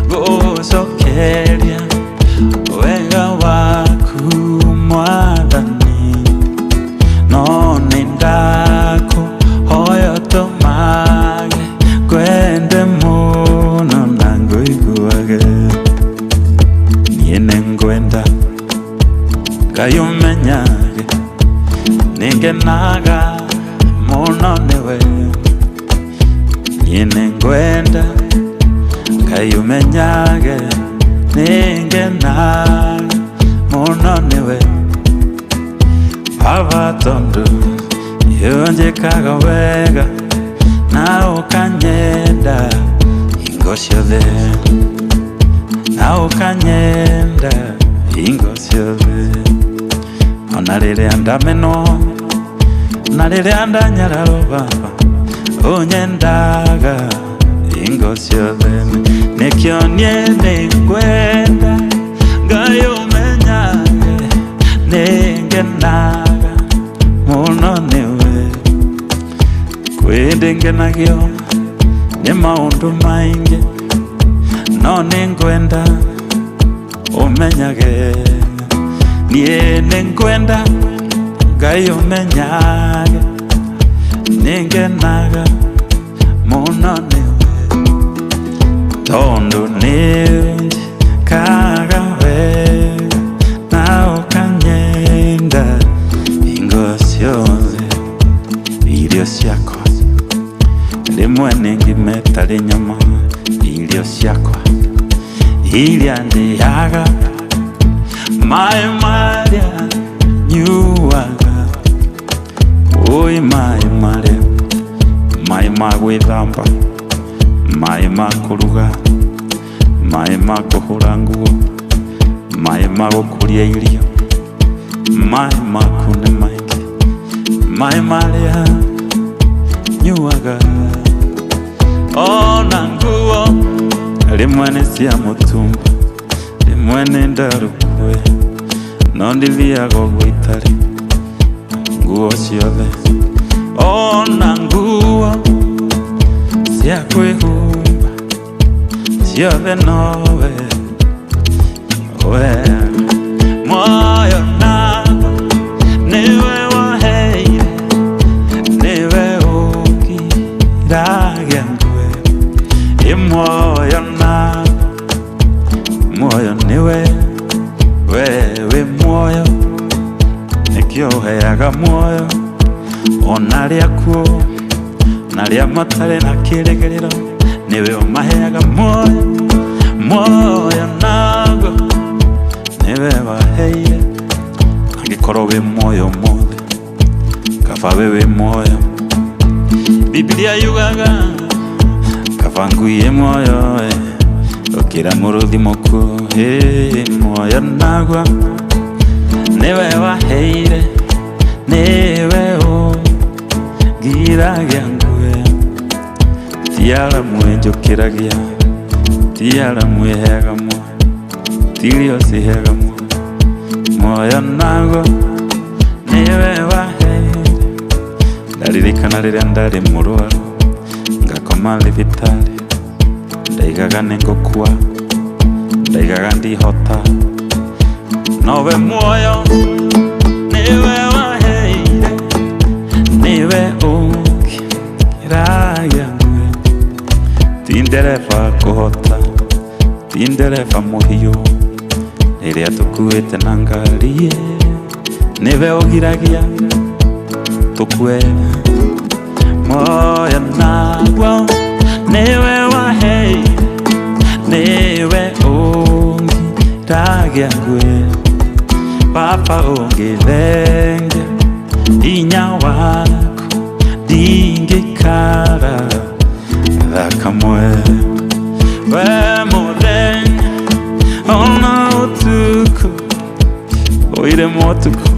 gũgũcokeria wega waku mwathani no nĩndakũhoya ũtũmage ngwende mũno na ngũiguage niĩ nĩngwenda Ngai ũmenyage nĩngenaga mũno nĩwe niĩ nĩngwenda Ngai ũmenyage nĩngenaga mũno nĩwe Baba tondũ nĩũnjĩkaga wega na ũkanyenda hingo ciothe na ũkanyenda hingo ciothe ona rĩrĩa ndamenwo na rĩrĩa ndanyararwo Baba ũnyendaga hingo ciothe. Nĩkĩo niĩ nĩngwenda Ngai ũmenyage nĩngenaga mũno nĩwe. Kwĩ ndĩngenagio nĩ maũndũ maingĩ, no nĩngwenda ũmenyage. Niĩ nĩngwenda Ngai ũmenyage nĩngenaga mũno nĩwe, tondũ nĩũnjĩkaga wega na ũkanyenda hingo ciothe. Irio ciakwa rĩmwe nĩ ngima ĩtarĩ nyama, irio ciakwa iria ndĩaga, maĩ marĩa nyuaga, oi maĩ marĩa, maĩ ma gwĩthamba, maĩ ma kũruga, maĩ ma kũhũra nguo, maĩ ma gũkũria irio, maĩ maku nĩ maingĩ, maĩ marĩa nyuaga. Ona nguo rĩmwe nĩ cia mũtumba, rĩmwe nĩ ndarũkwe, no ndithiaga ũguo itarĩ nguo ciothe. Ona nguo cia kwĩhumba ciothe nowe we. Muoyo nago nĩwe waheire, nĩwe ũngiragia ngue. Ĩ muoyo nago, muoyo nĩwe, we wĩ muoyo, nĩkĩo ũheaga muoyo ona arĩa akuũ na arĩa matarĩ na kĩrĩgĩrĩro, nĩwe ũmaheaga muoyo. Muoyo nago nĩwe waheire, angĩkorwo wĩ muoyo ũmũthĩ, kaba we wĩ muoyo. Biblia yugaga kaba ngui ĩ muoyo gũkĩra mũrũthi mũkuũ. Muoyo naguo nĩwe waheire, nĩwe ũngiragia ngue. Ti aramu ĩnjũkĩragia, ti aramu ĩheaga muoyo, ti irio ciheaga muoyo. Muoyo naguo nĩwe waheire. Ndaririkana rĩrĩa ndarĩ mũrwaru ngakoma thibitarĩ, ndaigaga nĩngũkua, ndaigaga ndihota, nowe muoyo nĩwe waheire, nĩwe ũngiragia ngue. Ti ndereba kũhota, ti ndereba mũhiũ, rĩrĩa tũkuĩte na ngari, nĩwe ũgiragia tũkue. Muoyo naguo nĩwe waheire, nĩwe ũngiragia ngue. Baba ũngĩthengia hinya waku, ndingĩikara thakamwe. We mũthenya ona ũtukũ, ũire motukũ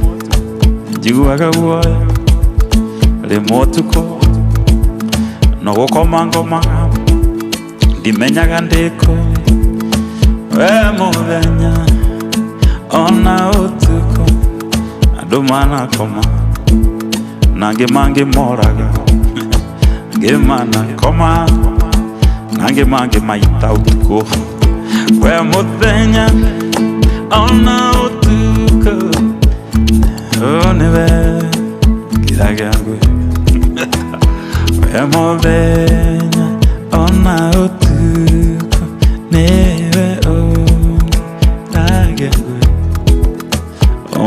njiguaga guoya, rĩmwe ũtukũ no gũkoma ngomaga, ndimenyaga ndĩkũ. We mũthenya ona ũtukũ andũ manakoma, na angĩ mangĩ moraga, angĩ manakoma, na angĩ mangĩ maita ũtukũ. We mũthenya ona ũtukũ, nĩwe ngiragia ngui. We mũthenya ona ũtukũ, nĩwe ũngiragia ngui.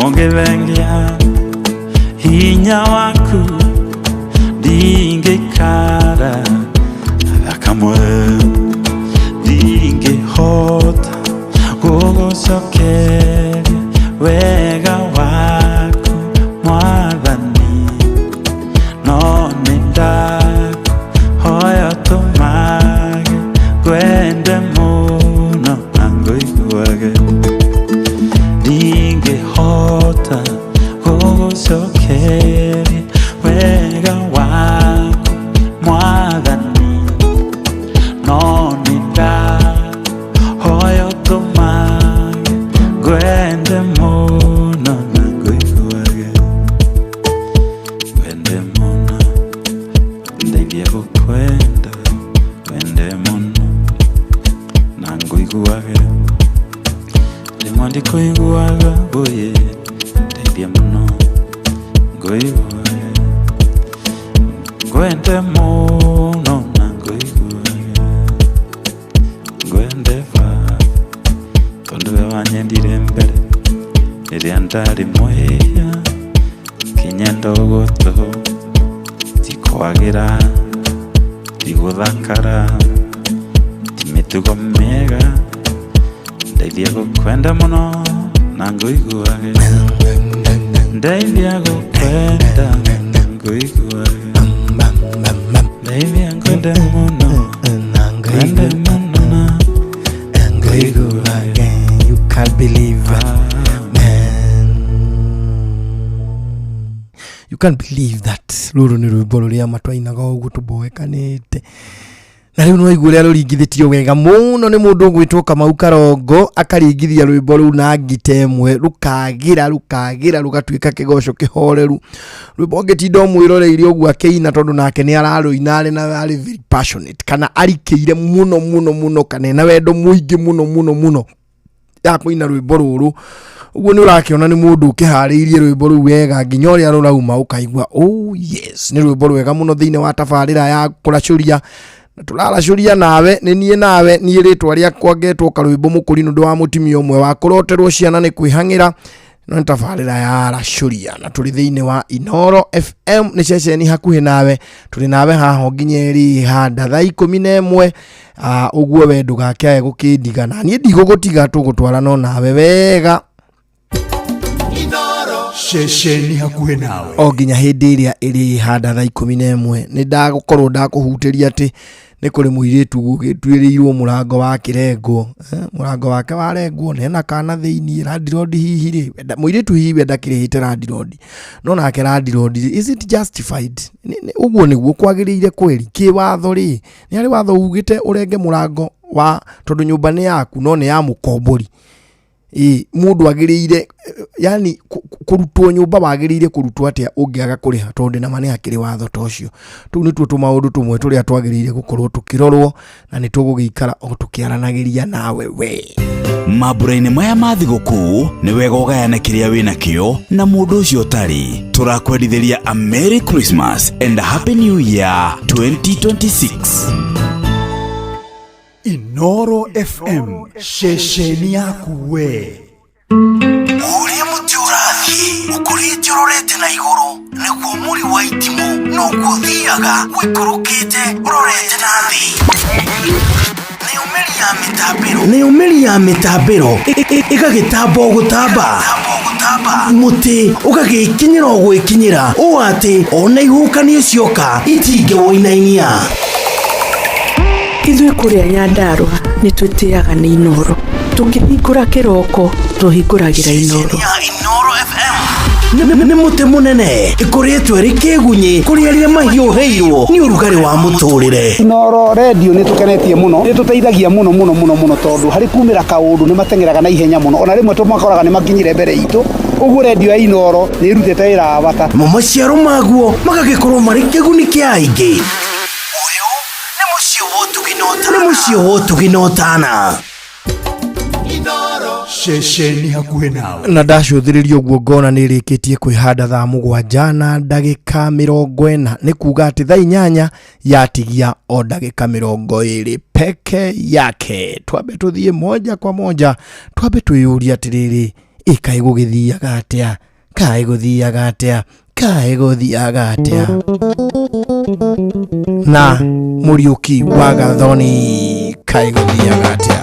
Ũngĩthengia hinya waku, ndingĩikara thakamwe. Ndingĩhota gũgũcokeria wega waku Mwathani, no nĩndakũhoya ũtũmage ngwende mũno na ngũiguage. Ndingĩhota gũgũcokeria wega waku Mwathani, no nĩndakũhoya Ngũiguage Rĩmwe ndikũiguaga Oye Ndeithia mũno Ngũiguage Ngwende mũno na ngũiguage Ngwende baba Tondũ we wanyendire mbere Rĩrĩa ndarĩ mwĩhia Kinyenda ũgũtũ Tikwagira Tigũthakara Ti mĩtugo mĩega Ndeithia gũkwenda mũno na ngũiguage Ndeithia gũkwenda na ngũiguage Ndeithia ngwende mũno Ngwende mũno na ngũiguage. You can't believe, man. You can't believe that. Rũrũ nĩ rwĩmbo rũrĩa matwainaga ũguo tũmboekanĩte na rĩu nĩwaigua ũrĩa rũringithĩtio wega mũno nĩ mũndũ ũgwĩtwo Kamau Karongo akaringithia rwĩmbo rũu na ngita ĩmwe rũkagĩra rũkagĩra rũgatuĩka kĩgoco kĩhoreru rwĩmbo ũngĩtinda ũmwĩroreire ũguo akĩina tondũ nake nĩ ararũina arĩ na arĩ very passionate kana arikĩire mũno mũno mũno kana ena wendo mũingĩ mũno mũno mũno ya kũina rwĩmbo rũrũ ũguo nĩ ũrakĩona nĩ mũndũ ũkĩharĩirie rwĩmbo rũu wega nginya ũrĩa rũrauma ũkaigua oh yes nĩ rwĩmbo rwega mũno thĩinĩ wa tabarĩra ya kũracũria na tũraracũria nawe nĩ niĩ nawe niĩ rĩtwa rĩakwa ngetwo Karwĩmbo Mũkũri nĩ ũndũ wa mũtumia ũmwe wa kũroterwo ciana nĩ kwĩhang'ĩra no nĩ tabarĩra ya racũria na tũrĩ thĩinĩ wa Inoro FM nĩ ceceni hakuhĩ nawe tũrĩ nawe haha nginya ĩrĩ handa thaa 11 ũguo we ndũgakĩae gũkĩndiga na niĩ ndigũgũtiga tũgũtwara no nawe wega Ceceni hakuhĩ nawe o nginya hĩndĩ ĩrĩa ĩrĩ handa thaa 11 nĩ ndagũkorwo ndakũhutĩria atĩ nĩ kũrĩ mũirĩtu gũgĩtuĩrĩirwo mũrango wa kĩrengo mũrango wake warengwo na ena kana thĩiniĩ landirondi hihi rĩ mũirĩtu hihi we ndakĩrĩhĩte landirondi no nake landirondi is it justified ũguo nĩguo kwagĩrĩire kweri kĩwatho rĩ nĩ harĩ watho ugĩte ũrenge mũrango wa tondũ nyũmba nĩ yaku no nĩ ya mũkombori mũndũ agĩrĩire yani kũrutwo nyũmba wagĩrĩire kũrutwo atĩa ũngĩaga kũrĩha tondũ na ma nĩ hakĩrĩ watho ta ũcio tũu nĩtuo tũmaũndũ tũmwe tũrĩa twagĩrĩire gũkorwo tũkĩrorwo na nĩ tũgũgĩikara o tũkĩaranagĩria nawe we Mambura-inĩ maya ma thigũkũ nĩ wega ũgayane kĩrĩa wĩnakĩo na mũndũ ũcio ũtarĩ tũrakwendithĩria a Merry Christmas and a Happy New Year 2026. Inoro FM ceceni yaku we ũrĩa mũtĩ ũrathiĩ ũkũrĩte ũrorete na igũrũ nĩguo mũri wa itimũ noguo ũthiaga ũikũrũkĩte ũrorete na thĩ nĩyo mĩri ya mĩtambĩro ĩgagĩtamba ũgũtamba mũtĩ ũgagĩkinyĩra ũgwĩkinyĩra ũũ atĩ ona ihuhũkanio cioka itingĩwũinainia. Ithuĩ kũrĩa Nyandarũa nĩ twĩtĩaga nĩ Inoro tũkĩhingũra kĩroko tũhingũragĩra Inoro. Nĩ mũtĩ mũnene ĩkũrĩtwo ĩrĩ kĩgunyĩ kũrĩ arĩa mahiũhĩirwo nĩ ũrugarĩ wa mũtũrĩre. Inoro radio nĩ tũkenetie mũno nĩ tũteithagia mũno mũno mũno mũno tondũ harĩ kumĩra kaũndũ nĩ mateng'eraga na ihenya mũno ona rĩmwe tũmakoraga nĩ makinyire mbere itũ ũguo radio ya Inoro nĩ ĩrutĩte wĩra wa bata. Mo maciaro maguo magagĩkorwo marĩ kĩguni kĩa aingĩ. Nĩ mũciĩ wa ũtugi na ũtana. Ceceni hakuhĩ nawe na ndacũthĩrĩria ũguo ngona nĩ ĩrĩkĩtie kwĩhanda thaa 7 na ndagĩka 40 nĩ kuga atĩ thaa 8 yatigia o ndagĩka 20 peke yake. Twambe tũthiĩ moja kwa moja twambe twĩyũrie atĩrĩrĩ ĩkaĩ gũgĩthiaga atĩa kaĩ gũthiaga atĩa kaĩ gũthiaga atĩa na Mũriũki wa Gathoni kaĩ gũthiaga atĩa.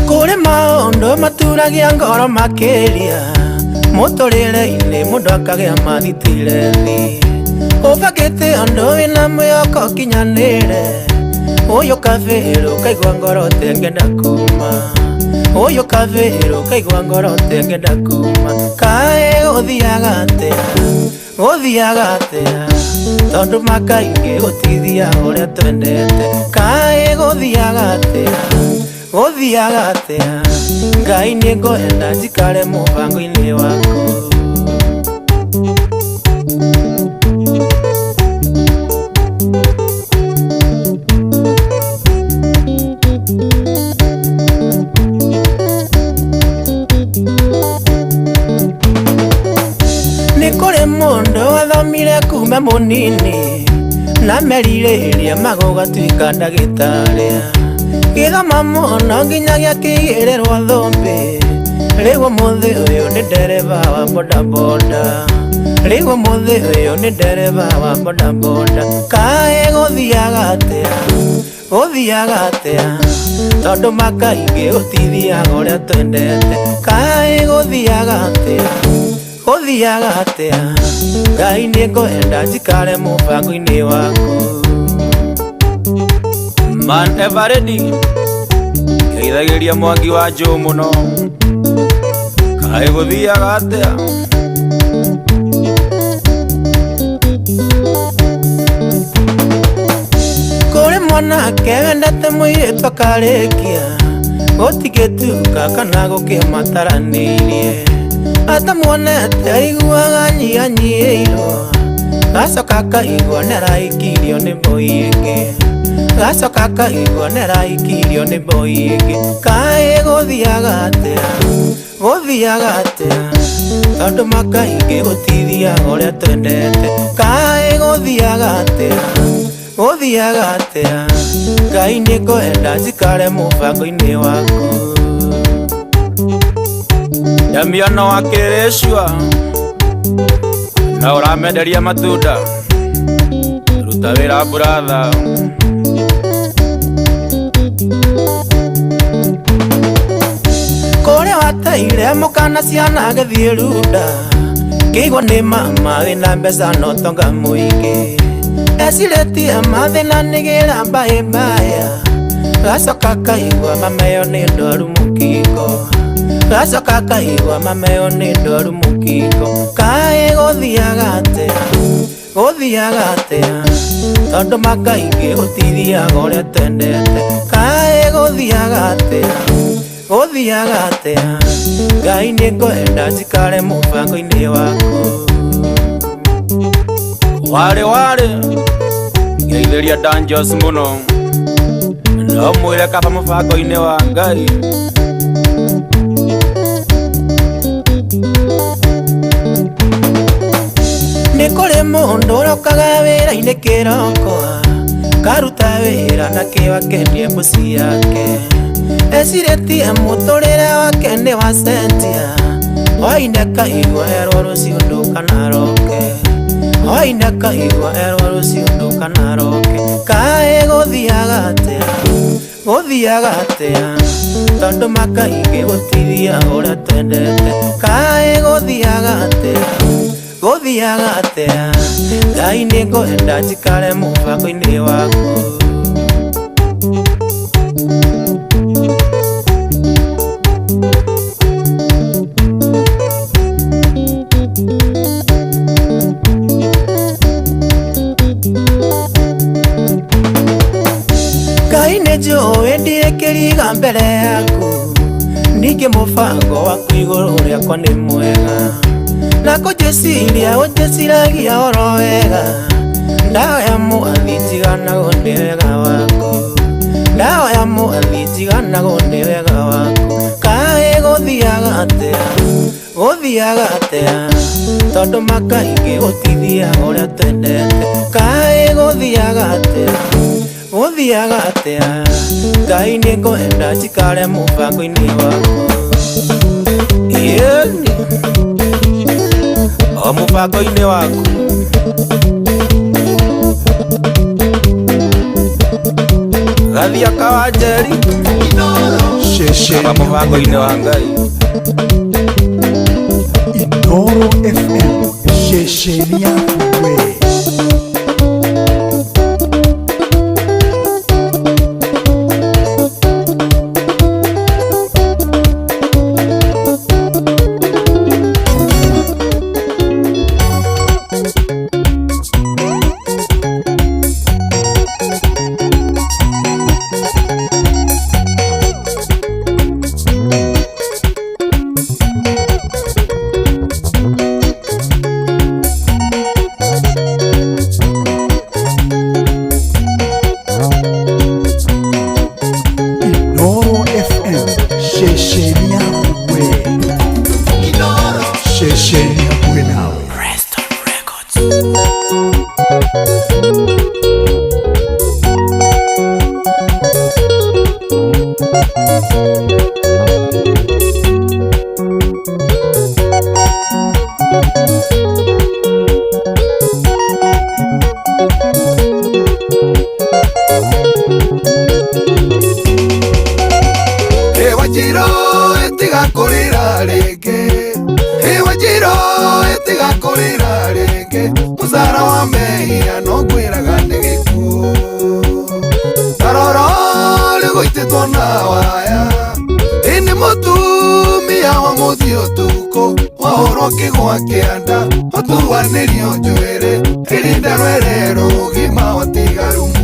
Kũrĩ maũndũ maturagia ngoro makĩria mũtũrĩre-inĩ mũndũ akagĩa mathitireni ũbangĩte ũndũ wĩna mwĩhoko ũkinyanĩre ũyũ kabĩrũ ũkaigua ngoro tengenda kuma ũyũ kabĩrũ ũkaigua ngoro tengenda kuma kaĩ gũthiaga atĩa gũthiaga atĩa tondũ makaingĩ gũtithia ũrĩa twendete kaĩ gũthiaga atĩa Gũthiaga atĩa Ngai nĩ ngwenda njikare mũbango-inĩ waku. Nĩ kũrĩ mũndũ wathomire kuma mũnini na merirĩria magũgatuĩka ndagĩtarĩ. Gĩthoma mũno nginya gĩakĩigĩrĩrwo thũmbĩ. Rĩu ũmũthĩ ũyũ nĩ ndereba wa bodaboda. Rĩu ũmũthĩ ũyũ nĩ ndereba wa bodaboda. Kaĩ gũthiaga atĩa? Gũthiaga atĩa? Tondũ makaingĩ gũtithiaga ũrĩa twendete. Kaĩ gũthiaga atĩa? Gũthiaga atĩa? Ngai nĩ ngwenda njikare mũbango-inĩ waku. Man ever ready ngeithagĩria mwangi wa njũ mũno. Kaĩ gũthiaga atĩa? Kũrĩ mwanake wendete mũirĩtu akarĩkia gũtingĩtuka kana gũkĩmataranĩirie. Atamuonete aiguaga nyihanyiihĩirwo, gacoka akaigua nĩaraikirio nĩ mbũi ĩngĩ. Gacoka akaigua nĩaraikirio nĩ mbũi ĩngĩ. Kaĩ gũthiaga atĩa? Gũthiaga atĩa? Tondũ makaingĩ gũtithiaga ũrĩa twendete. Kaĩ gũthiaga atĩa? Gũthiaga atĩa? Ngai nĩ ngwenda njikare mũbango-inĩ waku. Damiano wa Kĩrĩcua na ũramenderia matunda, ruta wĩra buratha. Kũrĩa wateire mũkana ciana agĩthiĩ runda, kĩigua nĩ mama wĩna mbeca na ũtonga mũingĩ. Ecirĩtie mathĩna nĩgĩra mbaĩ mbaya, gacoka kaigua mama ĩyo nĩ ndwaru mũkingo. Gacoka kaigua mama ĩyo nĩ ndwaru mũkingo. Kaĩ gũthiaga atĩa? Gũthiaga atĩa? Tondũ makaingĩ gũtithiaga ũrĩa twendete. Kaĩ gũthiaga atĩa? Gũthiaga atĩa? Ngai nĩ ngwenda njikare mũbango-inĩ waku. Warĩ warĩ ngeithĩria Danjos mũno, no mwĩre kaba mũbango-inĩ wa Ngai. Nĩ kũrĩ mũndũ ũrokaga wĩra-inĩ kĩroko, karuta wĩra na kĩo akendie mbuci yake. Ecirĩtie mũtũrĩre wake nĩ wacenjia, hwaĩ-inĩ akaigua erwo rũciũ ndũkanaroke. Hwaĩ-inĩ akaigua erwo rũciũ ndũkanaroke. Kaĩ gũthiaga atĩa? Gũthiaga atĩa? Tondũ makaingĩ gũtithiaga ũrĩa twendete. Kaĩ gũthiaga atĩa? Gũthiaga atĩa? Ngai nĩ ngwenda njikare mũbango-inĩ waku. Ngai nĩ njũĩ ndirĩ kĩriga mbere yaku, ningĩ mũbango waku igũrũ rĩakwa nĩ mwega. Na kũnjĩciria ũnjĩciragia oro wega, ndahoya mwathi njiganagwo nĩ wega waku. Ndahoya mwathi njiganagwo nĩ wega waku. Kaĩ gũthiaga atĩa? Gũthiaga atĩa? Tondũ makaingĩ gũtithiaga ũrĩa twendete. Kaĩ gũthiaga atĩa? Gũthiaga atĩa? Ngai nĩ ngwenda njikare mũbango-inĩ waku. Ĩni o mũbango-inĩ waku. Gathia Kawanjeri kaba mũbango-inĩ wa Ngai. Inoro FM ceceni yaku we. Ceceni yaku we. Ceceni hakuhĩ nawe. Preston Records. Wanjirũ ĩtiga kũrĩra rĩngĩ, ĩ Wanjirũ ĩtiga kũrĩra rĩngĩ, mũcara wa mehia no ngwĩraga nĩ gĩkuũ. Tarora rĩgũitĩtwo na waya, ĩ nĩ mũtumia wa mũthiĩ ũtukũ, wahũrwo kĩgwa kĩanda, watuanĩrio njuĩrĩ, ĩrinda rwere rũgima watiga rumu.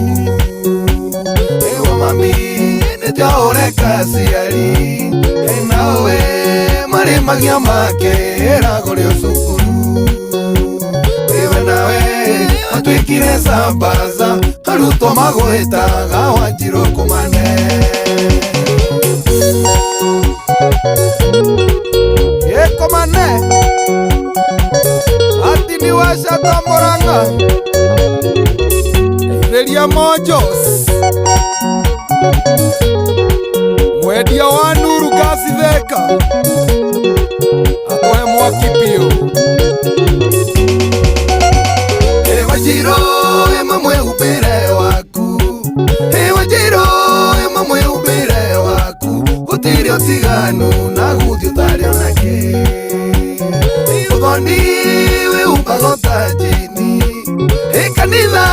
Ewa mami nĩnjaũreka aciari, nawe marĩ magia make ĩragũrĩo cukuru. Ewe nawe watuĩkire sambaza, arutwo magwĩtaga Wanjirũ kũmane. Ĩkũmane atini wacata Murang'a ithĩria Monjos mwendia wa Nuru Gasi Theka atũhe mwaki biũ. Ĩ Wanjirũ ĩ mamwĩhumbĩre waku, ĩ Wanjirũ ĩ mamwĩhumbĩre waku, gũtirĩ ũtiganu na gũthiĩ ũtarĩ onake. Ũthoni wĩhumbaga ta njini, ĩ kanitha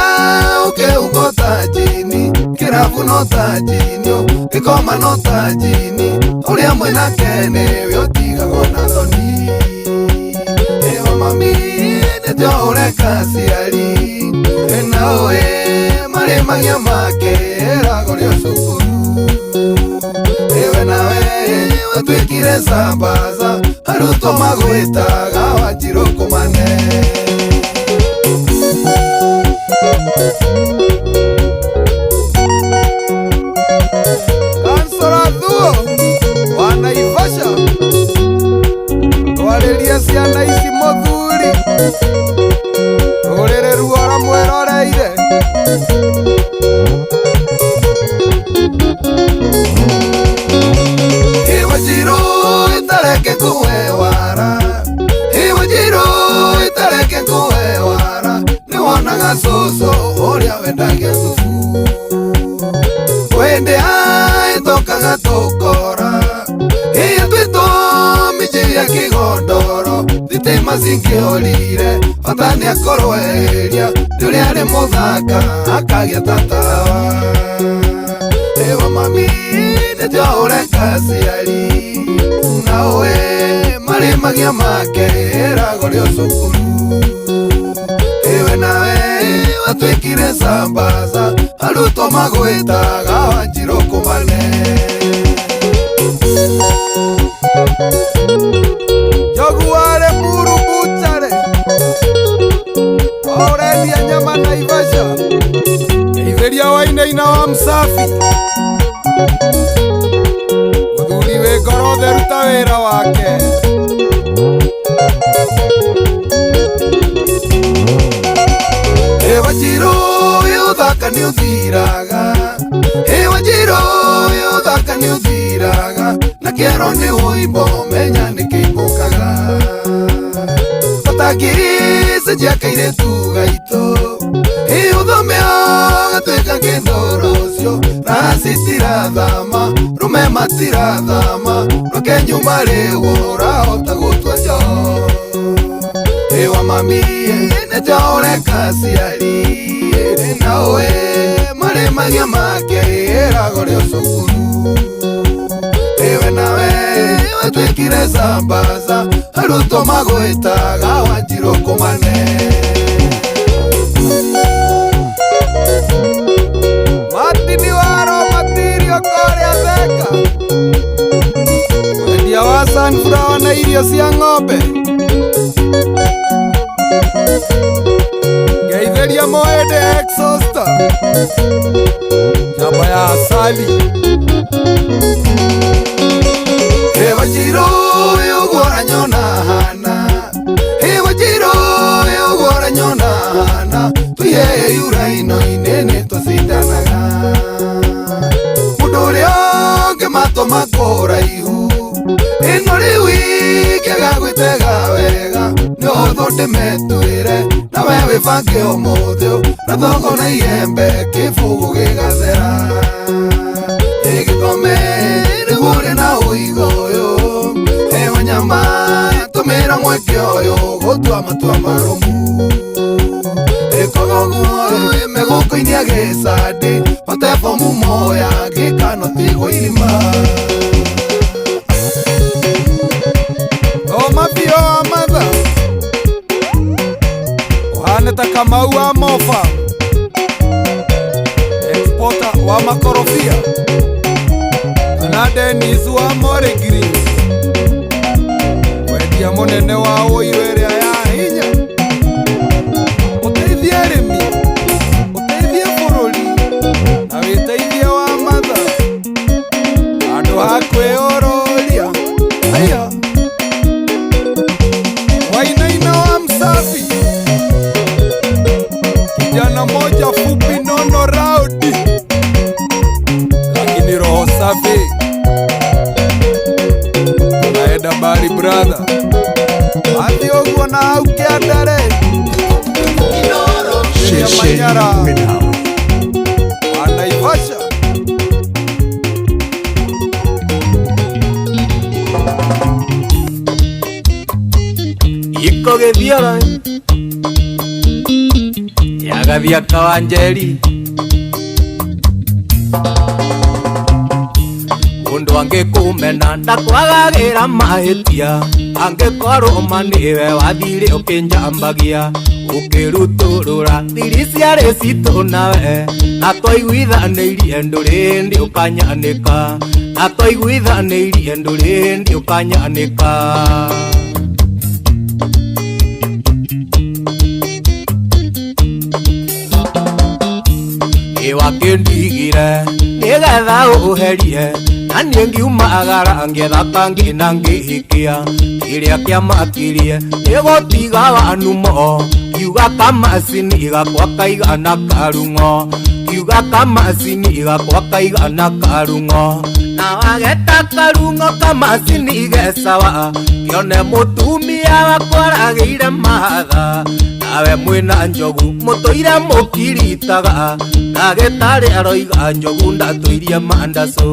ũkehumba ta njini, kĩrabu no ta njini, gĩkoma no ta njini, ũrĩa mwĩnake nĩwe ũtigagwo na thoni. Ewa mami nĩnjaũreka aciari, nawe marĩ magia make ĩragũrĩo cukuru. Ewe nawe watuĩkire sambaza, arutwo magwĩtaga Wanjirũ kũmane. Kansora Thuo wa Naivasha twarĩrie ciana ici mũthuri, rũrĩrĩ ruora mwĩroreire. Ĩ Wanjirũ ĩtareke ngũhe wara, ĩ Wanjirũ ĩtareke ngũhe wara, nĩwonaga cũcũ ũrĩa wendagia thubu. Kwĩndĩ ĩtokaga tũkora, ĩyatuĩtwo mĩciĩ ya kĩgondoro, thitima cingĩorire, bata nĩakorwo eheria, nĩ ũrĩa arĩ mũthaka akagĩa tatawa. Ewa mami nĩnjaũreka aciari, nawe marĩ magia make ĩragũrĩo cukuru. Ewe nawe watuĩkire sambaza, arutwo magwĩtaga Wanjirũ kũmane. Njogu warĩ Muru Bucharĩ ũrendia nyama Naivasha, ngeithĩria Wainaina wa Msafi, mũthuri wĩ ngoro theru ta wĩra wake. Ĩ Wanjirũ ĩ ũthaka nĩũthiraga, ĩ Wanjirũ ĩ ũthaka nĩũthiraga, na kĩero nĩ ũimbo menya nĩkĩimbũkaga. Batangĩcenjia kairĩtu gaitũ, ĩ ũthome ũgatuĩka kĩndũ rũciũ, raha citirathama, rũme matirathama, rũke nyũmba rĩu ũrahota gũtua njoo. Ewa mami nĩnjaũreka aciari, nawe marĩ magia make ĩragũrĩo cukuru. Ewe nawe watuĩkire sambaza, arutwo magwĩtaga Wanjirũ kũmane. Matini waro matirio kũrĩa Theka, mwendia wa sunflower na irio cia ng'ombe, ngeithĩria Moende Exhauster, njamba ya asali. Ĩ Wanjiru ũguo ũranyona hana, ĩ Wanjiru ũguo ũranyona hana, tuye yuraino-inĩ nĩtũcindanaga. Mũndũ ũrĩa ũngĩ matũ makũraihu, ĩno rĩu ingĩaga gwĩtega wega, nĩ ũhũthũ ndĩmetuĩre, nawe wĩbange ũmũthĩ na thongo na iembe kĩbũgũ gĩgathera. Ĩgĩkome nĩguo ũrĩ na ũigo ũyũ, ĩ Wanyama tũmĩra mweke ũyũ gũtua matua marũmu. Ĩkoga ũguo ĩmegũkũinia gĩcandĩ, hote bomu moya gĩkano tigwo irima. Omabio wa matha ũhane ta Kamau wa Mofa, exporter wa makorobia, kana Dennis wa More Greens, mwendia mũnene wa ũirũ ĩrĩa ya hinya. Ũteithie arĩmi, ũteithie bũrũri, na wĩteithie wa matha, handũ ha kwĩyororia. Aya Wainaina wa Msafi, kijana moja fupi nono raudi, lakini roho safi. Tunaenda bari brother, Athiĩ ũguo na hau kĩandare, Ceceni Manyara mwĩnawe. wa Naivasha. Iko gĩthioro yagathia kawanjeri mũndũ angĩkũmena ndakwagagĩra mahĩtia, angĩkorwo ma nĩwe wathire ũkĩnjambagia, ũkĩrutũrũra thiri ciarĩ citũ nawe, na twaiguithanĩirie ndũrĩ hĩndĩ ũkanyanĩka, na twaiguithanĩirie ndũrĩ hĩndĩ ũkanyanĩka. Wakĩndigire nĩgetha ũherie, na niĩ ngiumagara ngĩetha kangĩ na ngĩhikia, kĩrĩa kĩamakirie nĩgũtiga wanumo, kiuga kamacini gakwa kaigana karung'o, kiuga kamacini gakwa kaigana karung'o, na wageta karung'o kamacini gecawa, kĩone mũtumia wakwa aragĩire mahatha, nawe mwĩna njogu mũtũire mũkiritaga, ndagĩtarĩ aroiga njogu ndatũirie mandacũ,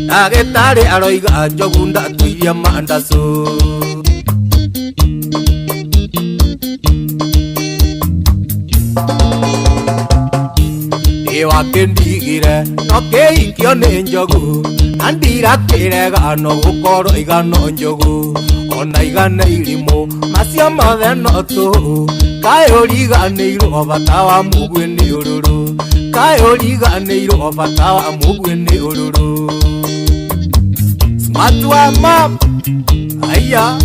ndagĩtarĩ aroiga njogu ndatũirie mandacũ. Wakĩndigire no kĩhikio nĩ njogu, na ndirakĩrega no gũkorwo igano njogu, ona igana irimũ macio mothe no tũhũ, kaĩ ũriganĩirwo bata wa mũguĩ nĩ ũrũrũ, kaĩ ũriganĩirwo bata wa mũguĩ nĩ ũrũrũ. Smart wa map aya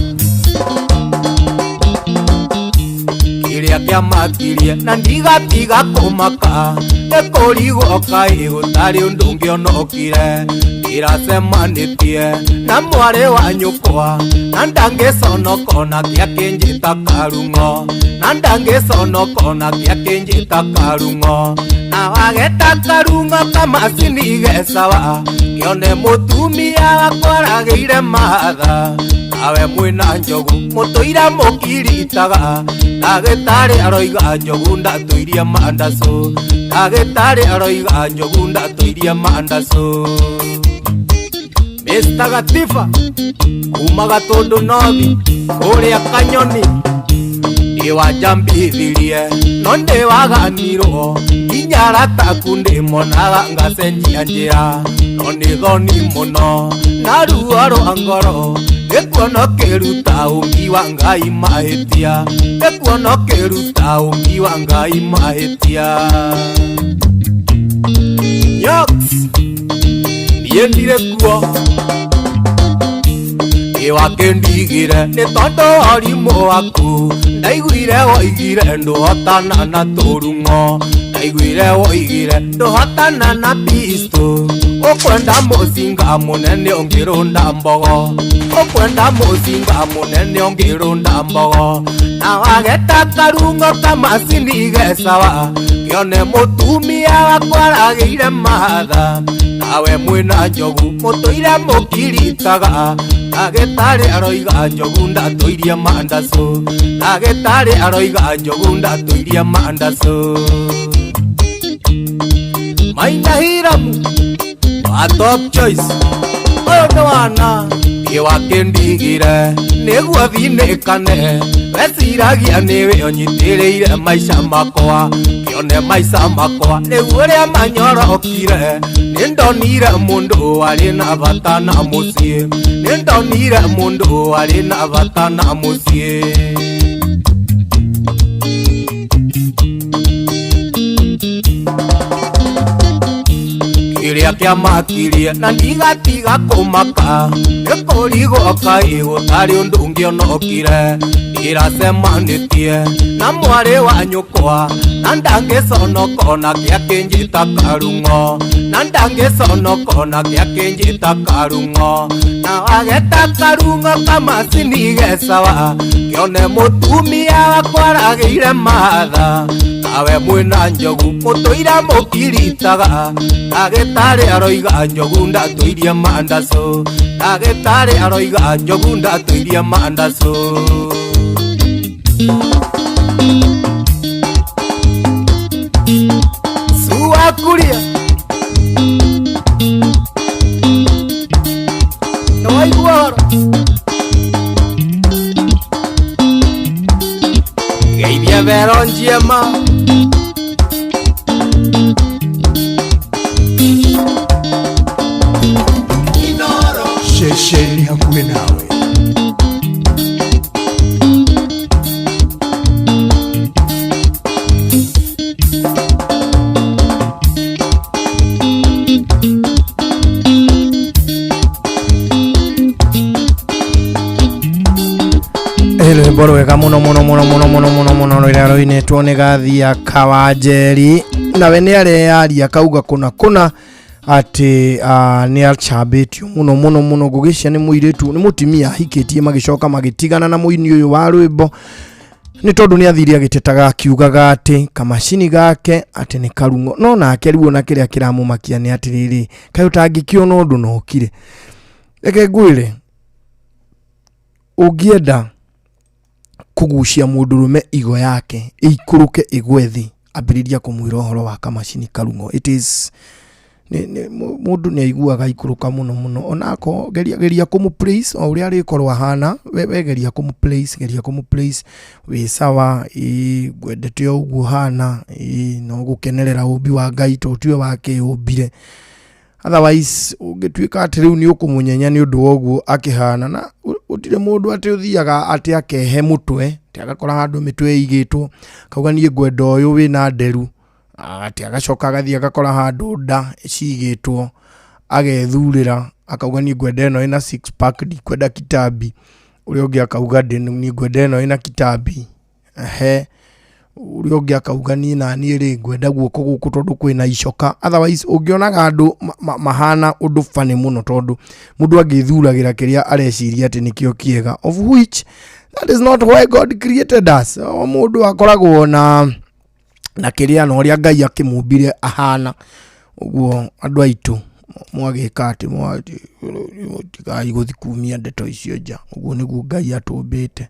kĩrĩa kĩamakirie na ndigatiga kũmaka, nĩkũrigwo kaĩ gũtarĩ ũndũ ũngĩonokire, ndĩracemanĩtie na mwarĩ wa nyũkwa, na ndangĩconoka ona kĩakĩnjĩta karung'o, na ndangĩconoka ona kĩakĩnjĩta karung'o, na wageta karung'o kamacini gecawa, kĩone mũtumia wakwa aragĩire mahatha, nawe mwĩna njogu mũtũire mũkiritaga, ndagĩtarĩ aroiga njogu ndatũirie mandacũ, ndagĩtarĩ aroiga njogu ndatũirie mandacũ. Mr. Gatifa kuma Gatũndũ North kũrĩa Kanyoni, nĩwanjambithirie no nĩwaganirwo, nginya arata aku ndĩmonaga ngacenjia njĩra, no nĩ thoni mũno na ruo rwa ngoro, nĩkuona ũkĩruta ũmbi wa Ngai mahĩtia, nĩkuona ũkĩruta ũmbi wa Ngai mahĩtia. Yox niĩ ndirĩ kuo, nĩwakĩndigire nĩ tondũ wa ũrimũ waku, ndaiguire woigire ndũhotana na tũrung'o, ndaiguire woigire ndũhotana na pisto, Ũkwenda mũcinga mũnene ũngĩrũnda mbogo, ũkwenda mũcinga mũnene ũngĩrũnda mbogo. Na wageta karungo kamacini gecawa, kĩone mũtumia wakwa aragĩire matha. Nawe mwĩna njogu mũtũire mũkiritaga, ndagĩtarĩ aroiga njogu ndatũirie mandacu, ndagĩtarĩ aroiga njogu ndatũirie mandacu. Maina Hiramu wa Top Choice, ũyũ nĩ wana niĩ wakĩndigire nĩguo thinĩkane, weciragia nĩwe ũnyitĩrĩire maica makwa, kĩone maica makwa rĩu ũrĩa manyorokire. Nĩndonire mũndũ warĩ na bata na mũciĩ, nĩndonire mũndũ warĩ na bata na mũciĩ. Kĩrĩa kĩamakirie na ndigatiga kũmaka, nĩ kũrigwo kaĩ gũtarĩ ũndũ ũngĩ onokire. Ndĩracemanĩtie na mwarĩ wa nyũkwa, na ndangĩconoka ona kĩa kĩnjĩta karung'o, na ndangĩconoka ona kĩa kĩnjĩta karung'o. Na wageta karung'o kamacini gecawa, kĩone mũtumia wakwa aragĩire matha. Nawe mwĩna njogu mũtũire mũkiritaga, ndagĩtarĩ aroiga njogu ndatũirie mandacu, ndagĩtarĩ aroiga njogu ndatũirie mandacu. Suakuria nĩwaigua ũhoro? Geithia Vero Njiema. Ceceni hakuhĩ nawe. Rwĩmbo rwega mũno mũno mũno mũno mũno mũno mũno rũrĩa rũinĩtwo nĩ Gathia Kawanjeri. Nawe nĩ areyaria akauga kũna kũna atĩ nĩ acambĩtio mũno mũno mũno. Ngũgĩcia nĩ mũirĩtu, nĩ mũtumia ahikĩtie, magĩcoka magĩtigana na mũini ũyũ wa rwĩmbo nĩ tondũ nĩ athire agĩtetaga akiugaga atĩ kamacini gake atĩ nĩ karung'o. No nake rĩu ona kĩrĩa kĩramũmakia nĩ atĩrĩrĩ, kaĩ ũtangĩkĩona ũndũ na ũkire. Reke ngwĩre, ũngĩenda kũgucia mũndũrũme igo yake ĩikũrũke ĩgwe thĩ, ambĩrĩria kũmwĩra ũhoro wa kamacini karung'o. It is mũndũ nĩ aiguaga aikũrũka mũno mũno. Onako geria kũmũ place o ũrĩa arĩkorwo ahana, we geria kũmũ place, geria kũmũ place wĩ sawa, ĩ ngwendete o ũguo ũhana, ĩ no gũkenerera ũmbi wa Ngai tondũ tiwe wakĩũmbire. Otherwise ũngĩtuĩka atĩ rĩu nĩ ũkũmũnyenya nĩ ũndũ wa ũguo akĩhana, na gũtirĩ mũndũ atĩ ũthiaga atĩ akehe mũtwe, atĩ agakora handũ mĩtwe ĩigĩtwo, akauga niĩ ngwenda ũyũ wĩna nderu, atĩ agacoka agathiĩ agakora handũ nda cigĩtwo, agethurĩra, akauga niĩ ngwenda ĩno ĩna six pack, ndikwenda kitambi. Ũrĩa ũngĩ akauga niĩ ngwenda ĩno ĩna kitambi. Ehe, ũrĩa ũngĩ akauga niĩ na niĩ rĩ ngwenda guoko gũkũ tondũ kwĩna icoka. Otherwise ũngĩonaga andũ mahana ũndũ funny mũno, tondũ mũndũ angĩthuragĩra kĩrĩa areciria atĩ nĩkĩo kĩega, of which that is not why God created us. O mũndũ akoragwo na kĩrĩa na ũrĩa Ngai akĩmũmbire ahana. Ũguo andũ aitũ mwagĩka atĩ tigai gũthiĩ kumia ndeto icio nja. Ũguo nĩguo Ngai atũmbĩte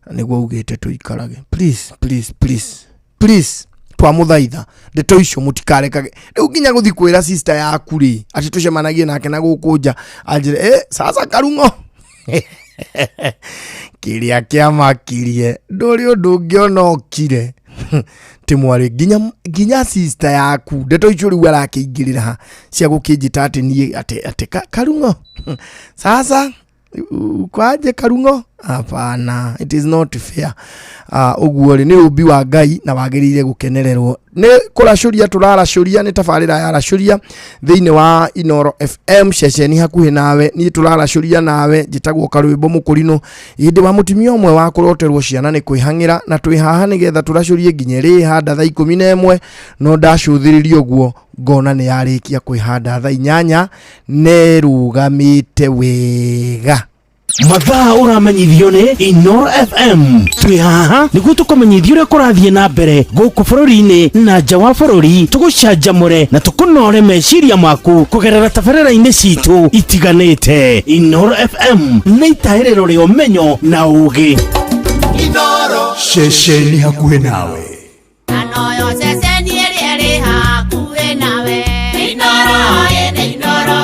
na nĩguo augĩte tũikarage. Please, please, please, please, twamũthaitha ndeto icio mũtikarekage. Rĩu nginya gũthiĩ kwĩra sister yaku rĩ atĩ tũcemanagie nake na gũkũ nja anjĩre sasa karung'o kĩrĩa kĩamakirie ndũrĩ ũndũ ũngĩona ũkire. Ti mwarĩ nginya sister yaku ndeto icio rĩu arakĩingĩrĩra ha cia gũkĩnjĩta atĩ niĩ atĩ karung'o sasa ukwaje karung'o. Hapana, it is not fair. Ũguo rĩ, nĩ ũmbi wa Ngai na wagĩrĩire gũkenererwo. Nĩ kũracũria tũraracũria, nĩ tabarĩra ya racũria thĩinĩ wa Inoro FM ceceni hakuhĩ nawe. Niĩ tũraracũria nawe, njĩtagwo Karwĩmbo Mũkũrinũ. Hĩndĩ wa mũtumia ũmwe wa kũroterwo ciana nĩ kwĩhang'ĩra, na twĩ haha nĩgetha tũracũrie nginya ĩrĩhanda thaa 11, no ndacũthĩrĩria ũguo ngona nĩ yarĩkia kwĩhanda thaa 8 nerũgamĩte wega. Mathaa ũramenyithio nĩ Inoro FM. Twĩ haha nĩguo tũkũmenyithie ũrĩa kũrathiĩ na mbere gũkũ bũrũri-inĩ na nja wa bũrũri, tũgũcanjamũre na tũkũnore meciria maku kũgerera tabarĩra-inĩ citũ itiganĩte. Inoro FM nĩ itahĩrĩro rĩa ũmenyo na ũgĩ. Inoro. Ceceni hakuhĩ nawe. Anoyo ceceni ĩrĩa ĩrĩ hakuhĩ nawe. Inoro, ĩ nĩ Inoro.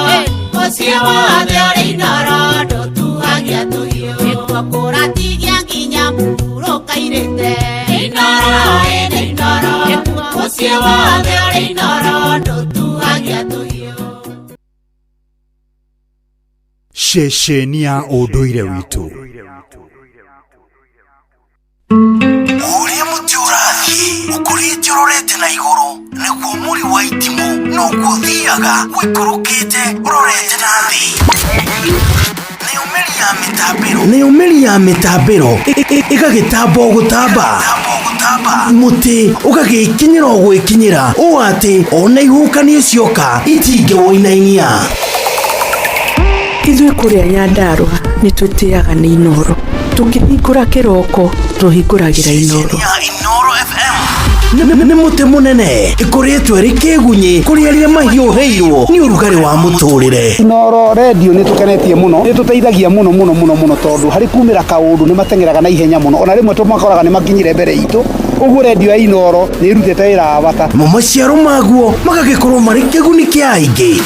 Mũciĩ wothe ũrĩ Inoro, ndũtuhagia tũhiũ. Nĩkuo kũratigia nginya mũhurũka-irĩte. Inoro, ĩ nĩ Inoro. Mũciĩ wothe ũrĩ Inoro, ndũtuhagia tũhiũ. Ceceni ya ũndũire witũ. Ũrĩa mũtĩ ũrathiĩ ũkũrĩte ũrorete na igũrũ, nĩguo mũri wa itimũ noguo ũthiaga ũikũrũkĩte ũrorete na thĩ. Nayo mĩri ya mĩtambĩro ĩgagĩtamba o gũtamba, mũtĩ ũgagĩkinyĩra o gwĩkinyĩra, ũũ atĩ ona ihuhũkanio cioka itingĩwũinainia. Ithuĩ kũrĩa Nyandarũa nĩ twĩtĩaga nĩ Inoro. Tũkĩhingũra kĩroko tũhingũragĩra Inoro. Nĩ mũtĩ mũnene ĩkũrĩtwo ĩrĩ kĩgunyĩ kũrĩ arĩa mahiũhĩirwo nĩ ũrugarĩ wa mũtũrĩre. Inoro redio nĩ tũkenetie mũno, nĩ tũteithagia mũno mũno mũno mũno, tondũ harĩ kumĩra kaũndũ nĩ mateng'eraga na ihenya mũno, ona rĩmwe tũmakoraga nĩ makinyire mbere itũ. Ũguo redio ya Inoro nĩ ĩrutĩte wĩra wa bata. Mo maciaro maguo magagĩkorwo marĩ kĩguni kĩa aingĩ.